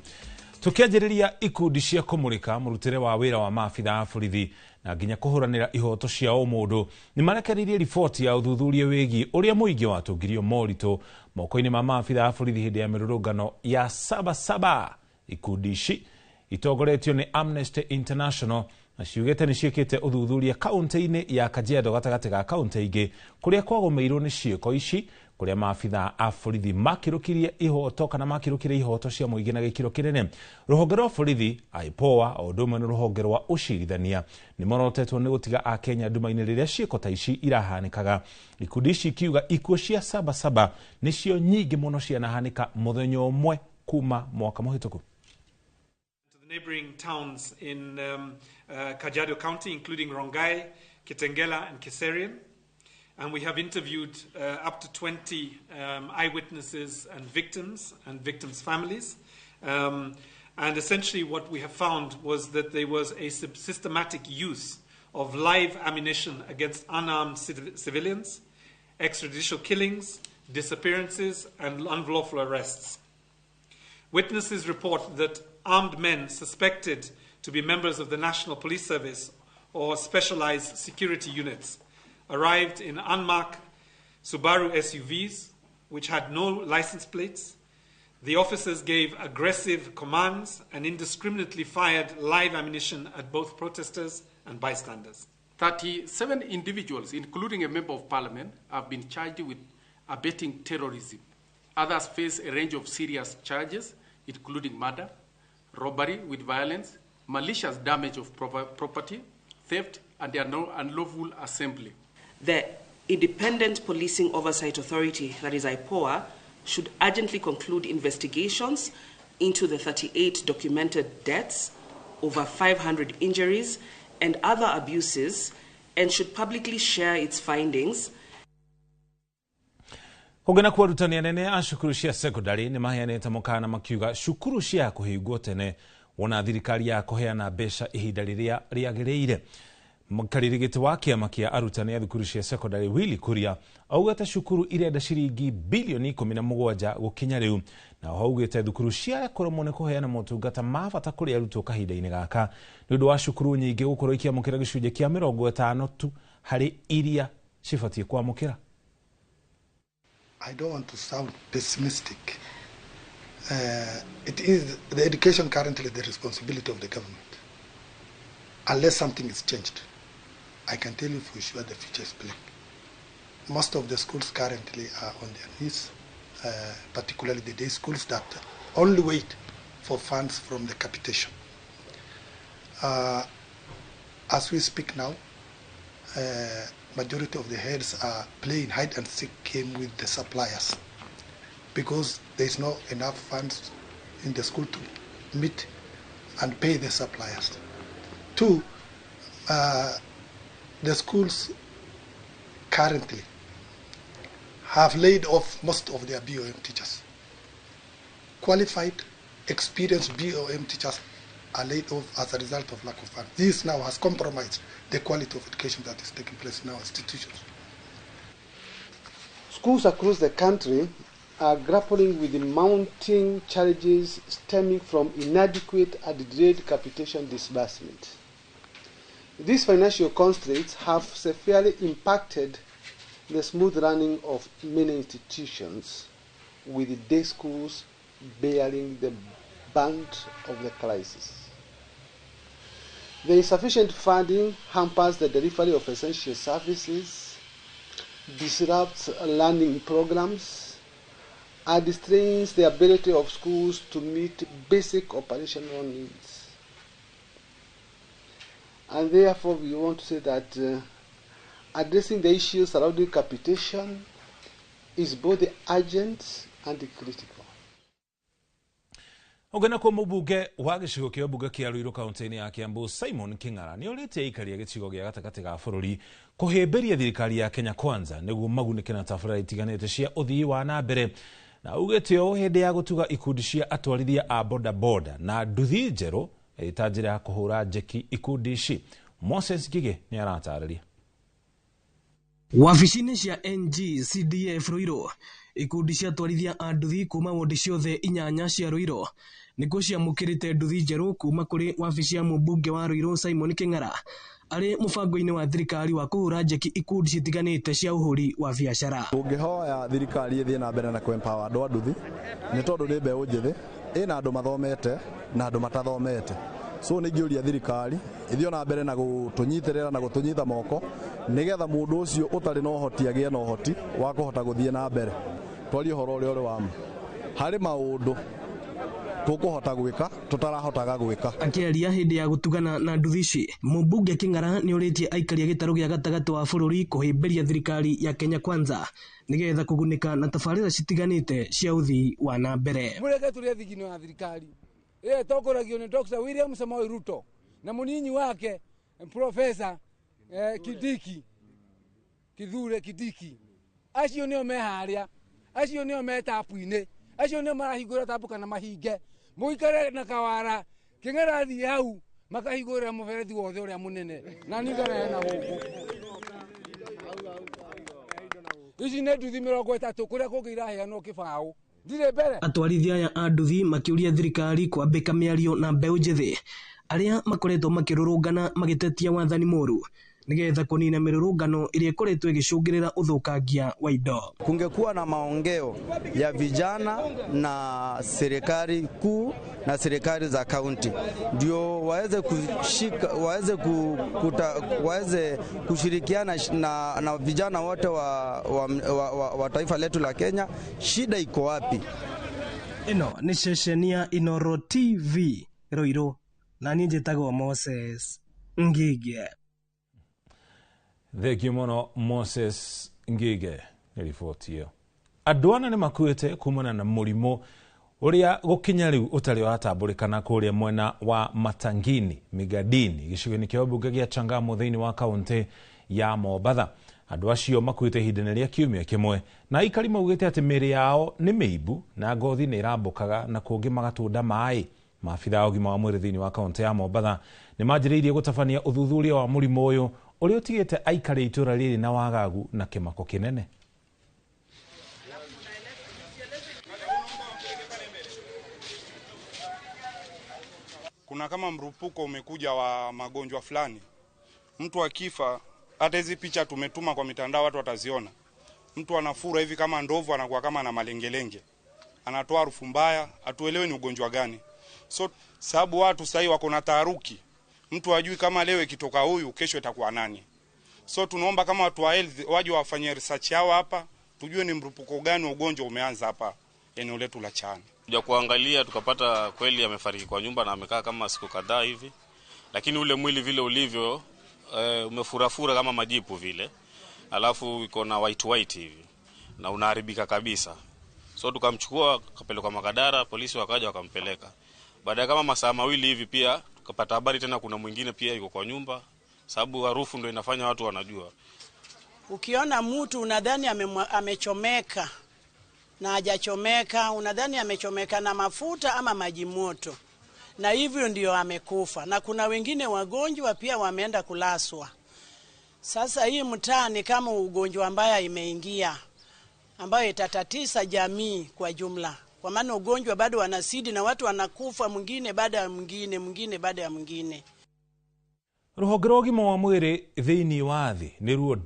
Tũkĩanjĩrĩria ikundi cia kũmũrĩka mũrutĩre wa wĩra wa maabitha a borithi na nginya kũhũranĩra ihoto cia ũmũndũ nĩ marekereirie riboti ya ũthuthuria wĩgiĩ ũrĩa mũingĩ watũngirio moritũ moko-inĩ ma maabitha a borithi hĩndĩ ya mĩrũrũngano ya Sabasaba. Ikundi ici itongoretio nĩ Amnesty International na ciugĩte nĩ ciĩkĩte ũthuthuria kaunti-inĩ ya Kajiado gatagatĩ ga kaunti ingĩ kũrĩa kwagũmĩirwo nĩ ciĩko ici, kũrĩa maabitha a borithi makĩrũkirie ihoto kana makĩrũkire ihoto cia mũingĩ na gĩkĩro kĩnene. Rũhonge rwa borithi IPOA o ũndũ ũmwe na rũhonge rwa ũcirithania nĩ morotetwo nĩ gũtiga akenya nduma-inĩ rĩrĩa ciĩko ta ici irahanĩkaga. Ikundi ici ikiuga ikuũ cia Sabasaba nĩcio nyingĩ mũno cianahanĩka mũthenya ũmwe kuma mwaka mũhĩtũku. Neighboring towns in Kajiado County, including Rongai, Kitengela, and Kiserian. And we have interviewed up to 20 eyewitnesses and victims and victims' families. And essentially what we have found was that there was a systematic use of live ammunition against unarmed civilians, extrajudicial killings, disappearances, and unlawful arrests. Witnesses report that armed men suspected to be members of the National Police Service or specialized security units arrived in unmarked Subaru SUVs, which had no license plates. The officers gave aggressive commands and indiscriminately fired live ammunition at both protesters and bystanders. 37 individuals, including a member of parliament, have been charged with abetting terrorism. Others face a range of serious charges, including murder, robbery with violence, malicious damage of property, theft, and unlawful assembly. The Independent Policing Oversight Authority, that is IPOA, should urgently conclude investigations into the 38 documented deaths, over 500 injuries, and other abuses, and should publicly share its findings. Kũngĩ kwa arutani anene a cukuru cia secondary nĩ maheanĩte mũkana makiuga cukuru cia kũhingwo tene wona thirikari ya kũheana mbeca ihinda rĩrĩa rĩagĩrĩire. Mũkarĩrĩgĩtĩ wa kĩama kĩa arutani a thukuru cia secondary Willy Kuria augĩte cukuru irenda ciringi bilioni 17 gũkinya rĩu, na oho augĩte thukuru cia kũremwo nĩ kũheana motungata ma bata kũrĩ arutwo kahinda-inĩ gaka nĩ ũndũ wa cukuru nyingĩ gũkorwo ikĩamũkĩra gĩcunjĩ kĩa 50 tu harĩ iria cibatiĩ kwamũkĩra. I don't want to sound pessimistic. It is the education currently the responsibility of the government. Unless something is changed, I can tell you for sure the future is bleak. Most of the schools currently are on their knees, particularly the day schools that only wait for funds from the capitation. As we speak now, majority of the heads are playing hide and seek game with the suppliers because there is not enough funds in the school to meet and pay the suppliers. Two, the schools currently have laid off most of their BOM teachers. Qualified, experienced BOM teachers are laid off as a result of lack of funds. This now has compromised the quality of education that is taking place in our institutions. Schools across the country are grappling with the mounting challenges stemming from inadequate and delayed capitation disbursement. These financial constraints have severely impacted the smooth running of many institutions, with the day schools bearing the brunt of the crisis. The insufficient funding hampers the delivery of essential services, disrupts learning programs, and strains the ability of schools to meet basic operational needs. And therefore, we want to say that addressing the issues surrounding capitation is both urgent and critical. Ogena kwa mũmbunge wa gĩcigo kĩa mbunge kĩa Ruiru kaunti-inĩ ya Kiambu Simon King'ara nĩ orĩtie aikari a gĩcigo gĩa gatagatĩ ga bũrũri kũhĩmbĩria thirikari ya Kenya Kwanza nĩguo magunĩke na tabarĩra itiganĩte cia ũthii wa na mbere, na augĩte ũũ hĩndĩ ya gũtuga ikundi cia atwarithia a bodaboda na nduthi njerũ ĩta njĩra ya kũhũra njeki ikundi ici. Moses Ngige nĩ aratarĩria. Wabici-inĩ cia NG CDF Ruiru, ikundi cia atwarithia a nduthi kuma wondi ciothe 8 cia Ruiru nĩkuo ciamũkĩrĩte nduthi njerũ kuma kũrĩ wabici ya mũmbunge wa Ruiru Simon King'ara arĩ mũbango-inĩ wa thirikari wa kũhũra njeki ikundi citiganĩte cia ũhũri wa biacara. Ũngĩhoya thirikari ĩthiĩ na mbere na kũ-empower andũ a nduthi nĩ tondũ nĩ mbeũ njĩthĩ ĩna andũ mathomete na andũ matathomete. So nĩ ingĩũria thirikari ĩthiĩ na mbere na gũtũnyitĩrĩra na gũtũnyita moko nĩgetha mũndũ ũcio ũtarĩ na ũhoti agĩe na ũhoti wa kũhota gũthiĩ na mbere. Twarie ũhoro ũrĩa ũrĩ wa ma. Harĩ maũndũ tũkũhota gwĩka tũtarahotaga gwĩka. Akĩaria hĩndĩ ya gũtugana na nduthi ici, mũmbunge King'ara nĩ orĩtie aikari a gĩtarũ gĩa gatagatĩ wa bũrũri kũhĩmbĩria thirikari ya Kenya Kwanza nĩgetha kũgunĩka na tabarĩra citiganĩte cia ũthii wa na mbere. Mũreke tũrĩe thigino ya thirikari ĩrĩa ĩtongoragio nĩ Dr. William Samoei Ruto na mũnyinyi wake Professor Kindiki Kithure Kindiki. Acio nĩo me harĩa, acio nĩo me tapu-inĩ, acio nĩo marahingũra tapu kana mahinge. Mũikare na kawara King'ara athiĩ hau makahingũrĩra mũberethi wothe ũrĩa mũnene na niĩ ngarehe na gũkũ. Ici nĩ nduthi 30 kũrĩa kũngĩ iraheanwo kĩbaũ. Ndirĩ mbere. Atwarithia aya a nduthi makĩũria thirikari kwambĩka mĩario na mbeũ njĩthĩ arĩa makoretwo makĩrũrũngana magĩtetia wathani mũru nĩgetha kũnina mĩrũrũngano ĩrĩa ĩkoretwo ĩgĩcũngĩrĩra ũthũkangia wa indo. Kungekuwa na maongeo ya vijana na serikali kuu na serikali za kaunti ndio waweze kushika, waweze kushirikiana na vijana wote wa taifa letu la Kenya. Shida iko wapi? Ĩno nĩ ceceni ya Inooro TV Ruiru na niĩ njĩtagwo Moses Ngige. Thengiũ mũno Moses Ngige nĩ riboti ĩyo. Andũ ana nĩ makuĩte kumana na mũrimũ ũrĩa gũkinya rĩu ũtarĩ watambũrĩkana kũrĩa mwena wa Matangini Migadini gĩcigo-inĩ kĩa mbunge gĩa Changamwe thĩinĩ wa kaũntĩ ya Mombatha. Andũ acio makuĩte ihinda-inĩ rĩa kiumia kĩmwe na aikari maugĩte atĩ mĩĩrĩ yao nĩ mĩimbu na ngothi nĩ ĩrambũkaga na kũngĩ magatunda maĩ. Maabitha a ũgima wa mwĩrĩ thĩinĩ wa kaũntĩ ya Mombatha nĩ manjĩrĩirie gũtabania ũthuthuria wa mũrimũ ũyũ ũrĩa ũtigĩte aikari itũra rĩrĩ na wagagu na kĩmako kĩnene. Kuna kama mrupuko umekuja wa magonjwa fulani. Mtu akifa, hata hizi picha tumetuma kwa mitandao watu wataziona. Mtu anafura hivi kama ndovu, anakuwa kama na malengelenge. Anatoa harufu mbaya, hatuelewi ni ugonjwa gani. So sababu watu sasa wako na taharuki. Mtu hajui kama leo ikitoka huyu kesho itakuwa nani. So tunaomba kama watu wa health waje wafanye research yao hapa, tujue ni mrupuko gani ugonjwa umeanza hapa eneo letu la Chaani. Kuja kuangalia tukapata kweli amefariki kwa nyumba na amekaa kama siku kadhaa hivi, lakini ule mwili vile ulivyo umefurafura kama majipu vile, alafu iko na white white hivi na unaharibika kabisa. So tukamchukua kapelekwa Makadara, polisi wakaja wakampeleka. Baada ya kama masaa mawili hivi pia tukapata habari tena kuna mwingine pia yuko kwa nyumba, sababu harufu ndio inafanya watu wanajua. Ukiona mtu unadhani amechomeka na hajachomeka, unadhani amechomeka na mafuta ama maji moto, na hivyo ndio amekufa. Na kuna wengine wagonjwa pia wameenda kulaswa. Sasa hii mtaa ni kama ugonjwa mbaya imeingia, ambayo itatatisa jamii kwa jumla, kwa maana ugonjwa bado wanasidi na watu wanakufa mwingine baada ya mwingine, mwingine baada ya mwingine. Rũhonge rwa ũgima wa mwĩrĩ thĩinĩ wa thĩ nĩruo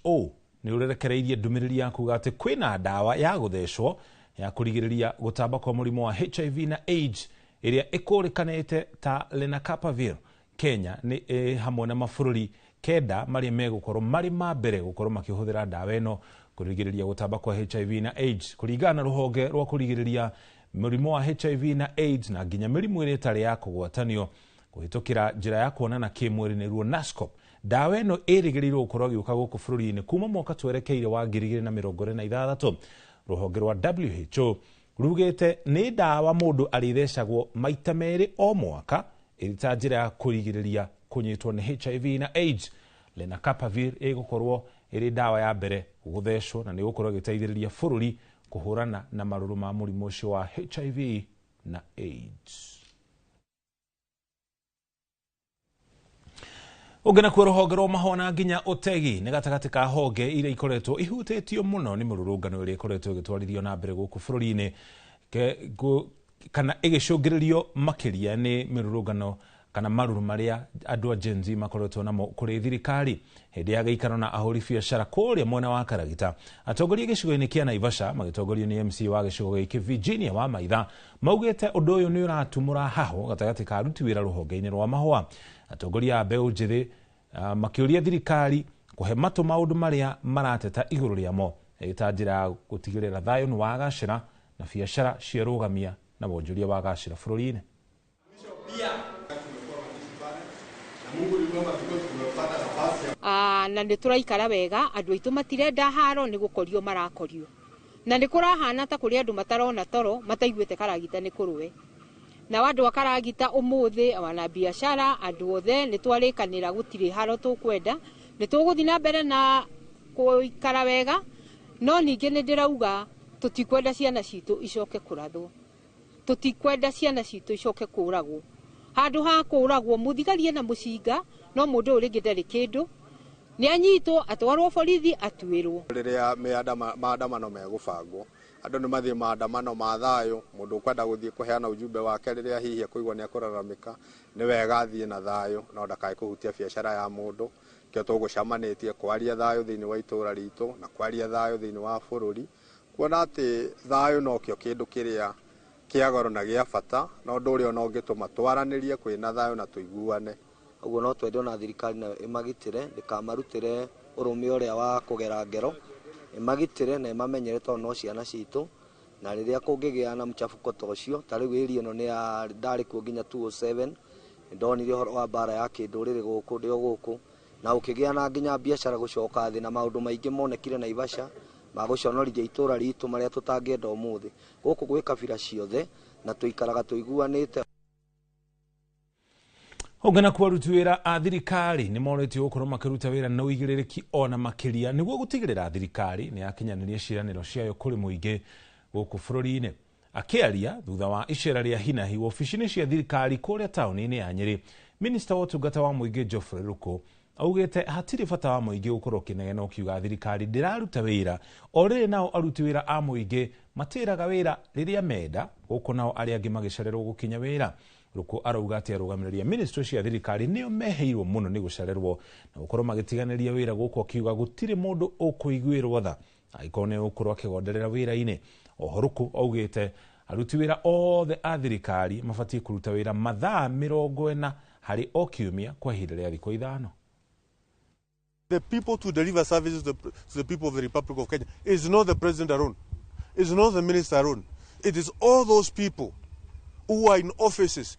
WHO nĩ rũrekereirie ndũmĩrĩri ya kuga atĩ kwĩna ndawa ya gũthecwo ya kũrigĩrĩria gũtamba kwa mũrimũ wa HIV na AIDS ĩrĩa ĩkũrĩkanĩte ta Lenacapavir. Kenya nĩ hamwe na mabũrũri 9 marĩa megũkorwo marĩ ma mbere gũkorwo makĩhũthĩra ndawa ĩno kũrigĩrĩria gũtamba kwa HIV na AIDS. Kũringana na rũhonge rwa kũrigĩrĩria mũrimũ wa HIV na AIDS na nginya mĩrimũ ĩrĩa ĩtarĩ ya kũgwatanio kũhĩtũkĩra njĩra ya kuonana kĩmwĩrĩ nĩruo NASCOP, ndawa ĩno ĩrĩgĩrĩirwo gũkorwo ĩgĩũka gũkũ bũrũri-inĩ kuma mwaka twerekeire wa 2026. Rũhonge rwa WHO rugĩte nĩ ndawa mũndũ arĩthecagwo maita 2 o mwaka ĩrĩ ta njĩra ya kũrigĩrĩria kũnyitwo nĩ HIV na AIDS. Lenacapavir ĩgũkorwo ĩrĩ ndawa ya mbere gũthecwo na nĩ ĩgũkorwo ĩgĩteithĩrĩria bũrũri kũhũrana na marũrũ ma mũrimũ ũcio wa HIV na AIDS. Ũngĩ nakuo rũhonge rwa mahũa na nginya ũtegi nĩ gatagatĩ ka honge iria ikoretwo ihutĩtio mũno nĩ mĩrũrũngano ĩrĩa ĩkoretwo ĩgĩtwarithio na mbere gũkũ bũrũri-inĩ kana ĩgĩcũngĩrĩrio makĩria nĩ mĩrũrũngano kana marũrũ marĩa andũ a Gen Z makoretwo namo kũrĩ thirikari. Hĩndĩ ya gĩikaro na ahũri biacara kũrĩa mwena wa Karagita, atongoria gĩcigo-inĩ kĩa Naivasha magĩtongorio nĩ MC wa gĩcigo gĩkĩ Virginia wa Maitha maugĩte ũndũ ũyũ nĩ ũratumũra haho gatagatĩ ka aruti wĩra rũhonge-inĩ rwa mahũa. Atongoria a mbeũ njĩthĩ makĩũria thirikari kũhe matũ maũndũ marĩa marateta igũrũ rĩamo ĩta njĩra ya gũtigĩrĩra thayũ nĩ wagacĩra na biacara ciarũgamia na wonjoria wagacĩra bũrũri-inĩ. Na nä tå raikara wega, andå aitå matirenda haro nä gå korio marakorio, na nä kå rahana ta kå rä andå matarona toro mataiguä te Karagita nä kå rwe na andå a Karagita å må thä wana biacara andå othe nä twarä kanä ra gå tirä haro tå kwenda, nä tå gå thiä na mbere na kå ikara wega, no ningä nä ndä rauga tå tikwenda ciana citå icoke kå rathwo, tå tikwenda ciana citå icoke kå ragwo handå ha kå ragwo må thigarie na må cinga no må ndå å rä ngä ndarä kä ndå nä anyitwo atwarwo borithi atuĩrwo. Rĩrĩa maandamano megũbangwo andũ nĩ mathiĩ maandamano ma thayũ, mũndũ ũkwenda gũthiĩ kũheana ujumbe wake rĩrĩa hihi akũigua nĩ akũraramĩka nĩ wega athiĩ na thayũ no ndakae kũhutia biacara ya mũndũ. Kĩo tũgũcamanĩtie kwaria thayũ thĩinĩ wa itũũra ritũ na kwaria thayũ thĩinĩ wa bũrũri, kuona atĩ thayũ nokĩo kĩndũ kĩrĩa kĩa goro na gĩa bata na ũndũ ũrĩa ona ũngĩtũma twaranĩrie kwĩna thayũ na tũiguane. Ũguo no twende ona thirikari nayo ĩmagitĩre, ndĩkamarutĩre ũrũme ũrĩa wa kũgera ngero, ĩmagitĩre na ĩmamenyere tondũ no ciana citũ, na rĩrĩa kũngĩgĩa na mchafuko ta ũcio, ta rĩu area ĩno nĩ ndarĩ kuo nginya 207, nĩndonire ũhoro wa mbara ya kĩndũrĩrĩ gũkũ ndĩ o gũkũ, na ũkĩgĩa na nginya biacara gũcoka thĩ na maũndũ maingĩ monekire Naivasha ma gũconorithia itũũra ritũ marĩa tũtangĩenda ũmũthĩ. Gũkũ gwĩ kabira ciothe na tũikaraga tũiguanĩte. Ũngĩ nakuo aruti wĩra a thirikari nĩ morĩtio gũkorwo makĩruta wĩra na ũigĩrĩrĩki ona makĩria nĩguo gũtigĩrĩra thirikari nĩ yakinyanĩria ciĩranĩro ciayo kũrĩ mũingĩ gũkũ bũrũri-inĩ. Akĩaria thutha wa icera rĩa hinahi wabici-inĩ cia thirikari kũrĩa taũni-inĩ ya Nyĩrĩ, minista wa ũtungata wa mũingĩ Geoffrey Ruku augĩte hatirĩ bata wa mũingĩ gũkorwo ũkĩnegena ũkiuga thirikari ndĩraruta wĩra, o rĩrĩ nao aruti wĩra a mũingĩ matĩraga wĩra rĩrĩa menda, gũkũ nao arĩa angĩ magĩcererwo gũkinya wĩra. Ruku arauga atĩ arũgamĩrĩri a ministry cia thirikari nĩo meheirwo mũno nĩ gũcererwo na gũkorwo magĩtiganĩria wĩra gũkũ akiuga gũtirĩ mũndũ ũkũiguĩrwo tha angĩkorwo nĩ ũgũkorwo akĩgonderera wĩra-inĩ. Oho Ruku augĩte aruti wĩra othe a thirikari mabatiĩ kũruta wĩra mathaa 40 harĩ o kiumia kwa ihinda rĩa thikũ 5. The people to deliver services to the people of the Republic of Kenya is not the president alone. It's not the minister alone. It is all those people who are in offices.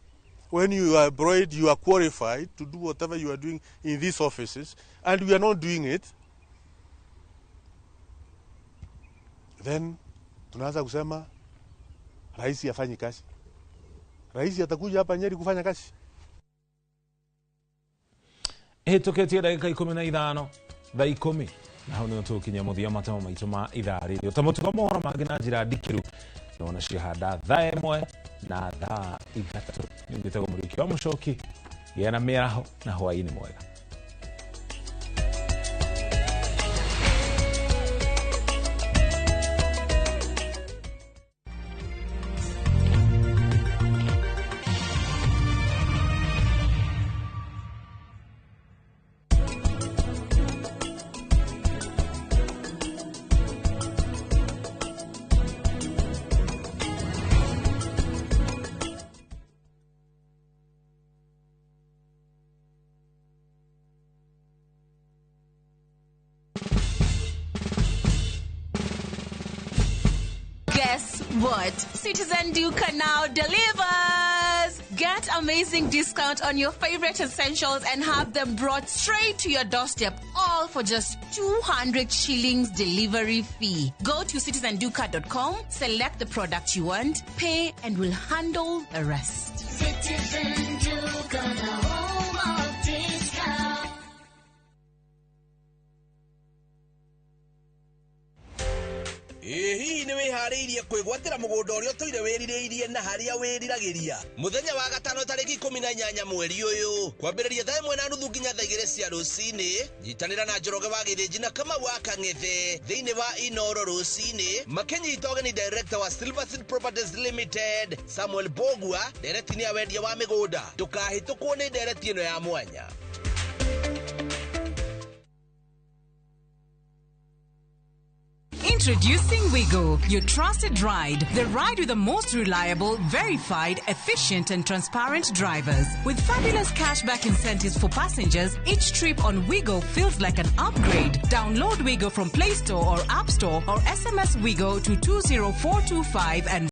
When you are employed, you are qualified to do whatever you are doing in these offices, and we are not doing it. Then tunaanza kusema rais hafanyi kazi. Rais atakuja hapa Nyeri kufanya kazi? Hĩtũkĩtie ndagĩka 15 thaa 10 na hau nĩho tũgũkinyia mũthia matemo maitũ ma ithaa rĩrĩ ta mũtugo mohoro mangĩ na njĩra ndikĩru nĩwona ciahanda thaa 1 na thaa 3. Nĩ njĩtagwo Mũriũki wa Mũcoki. Gĩa na mĩaraho na hwaĩ-inĩ mwega. Guess what? Citizen Duka now delivers! Get amazing discount on your favorite essentials and have them brought straight to your doorstep, all for just 200 shillings delivery fee. Go to citizenduka.com, select the product you want, pay, and we'll handle the rest. Citizen Duka, the home of discount. Ĩ hihi nĩ wĩharĩirie kwĩgwatĩra mũgũnda ũrĩa ũtũire wĩrirĩirie na harĩa wĩriragĩria? Mũthenya wa gatano tarĩki 18 mweri ũyũ kwambĩrĩria thaa 1:30 nginya thaa 2 cia rũcinĩ, nyitanĩra na Njoroge wa Gĩthĩnji na Kamau wa Kang'ethe thĩinĩ wa Inoro rũcinĩ makĩnyita ũgeni director wa Silver Seed Properties Limited Samuel Bogua ndereti-inĩ ya wendia wa mĩgũnda. Ndũkahĩtũkwo nĩ ndereti ĩno ya mwanya. Introducing Wigo, your trusted ride. The ride with the most reliable, verified, efficient and transparent drivers. With fabulous cashback incentives for passengers, each trip on Wigo feels like an upgrade. Download Wigo from Play Store or App Store or SMS Wigo to 20425 and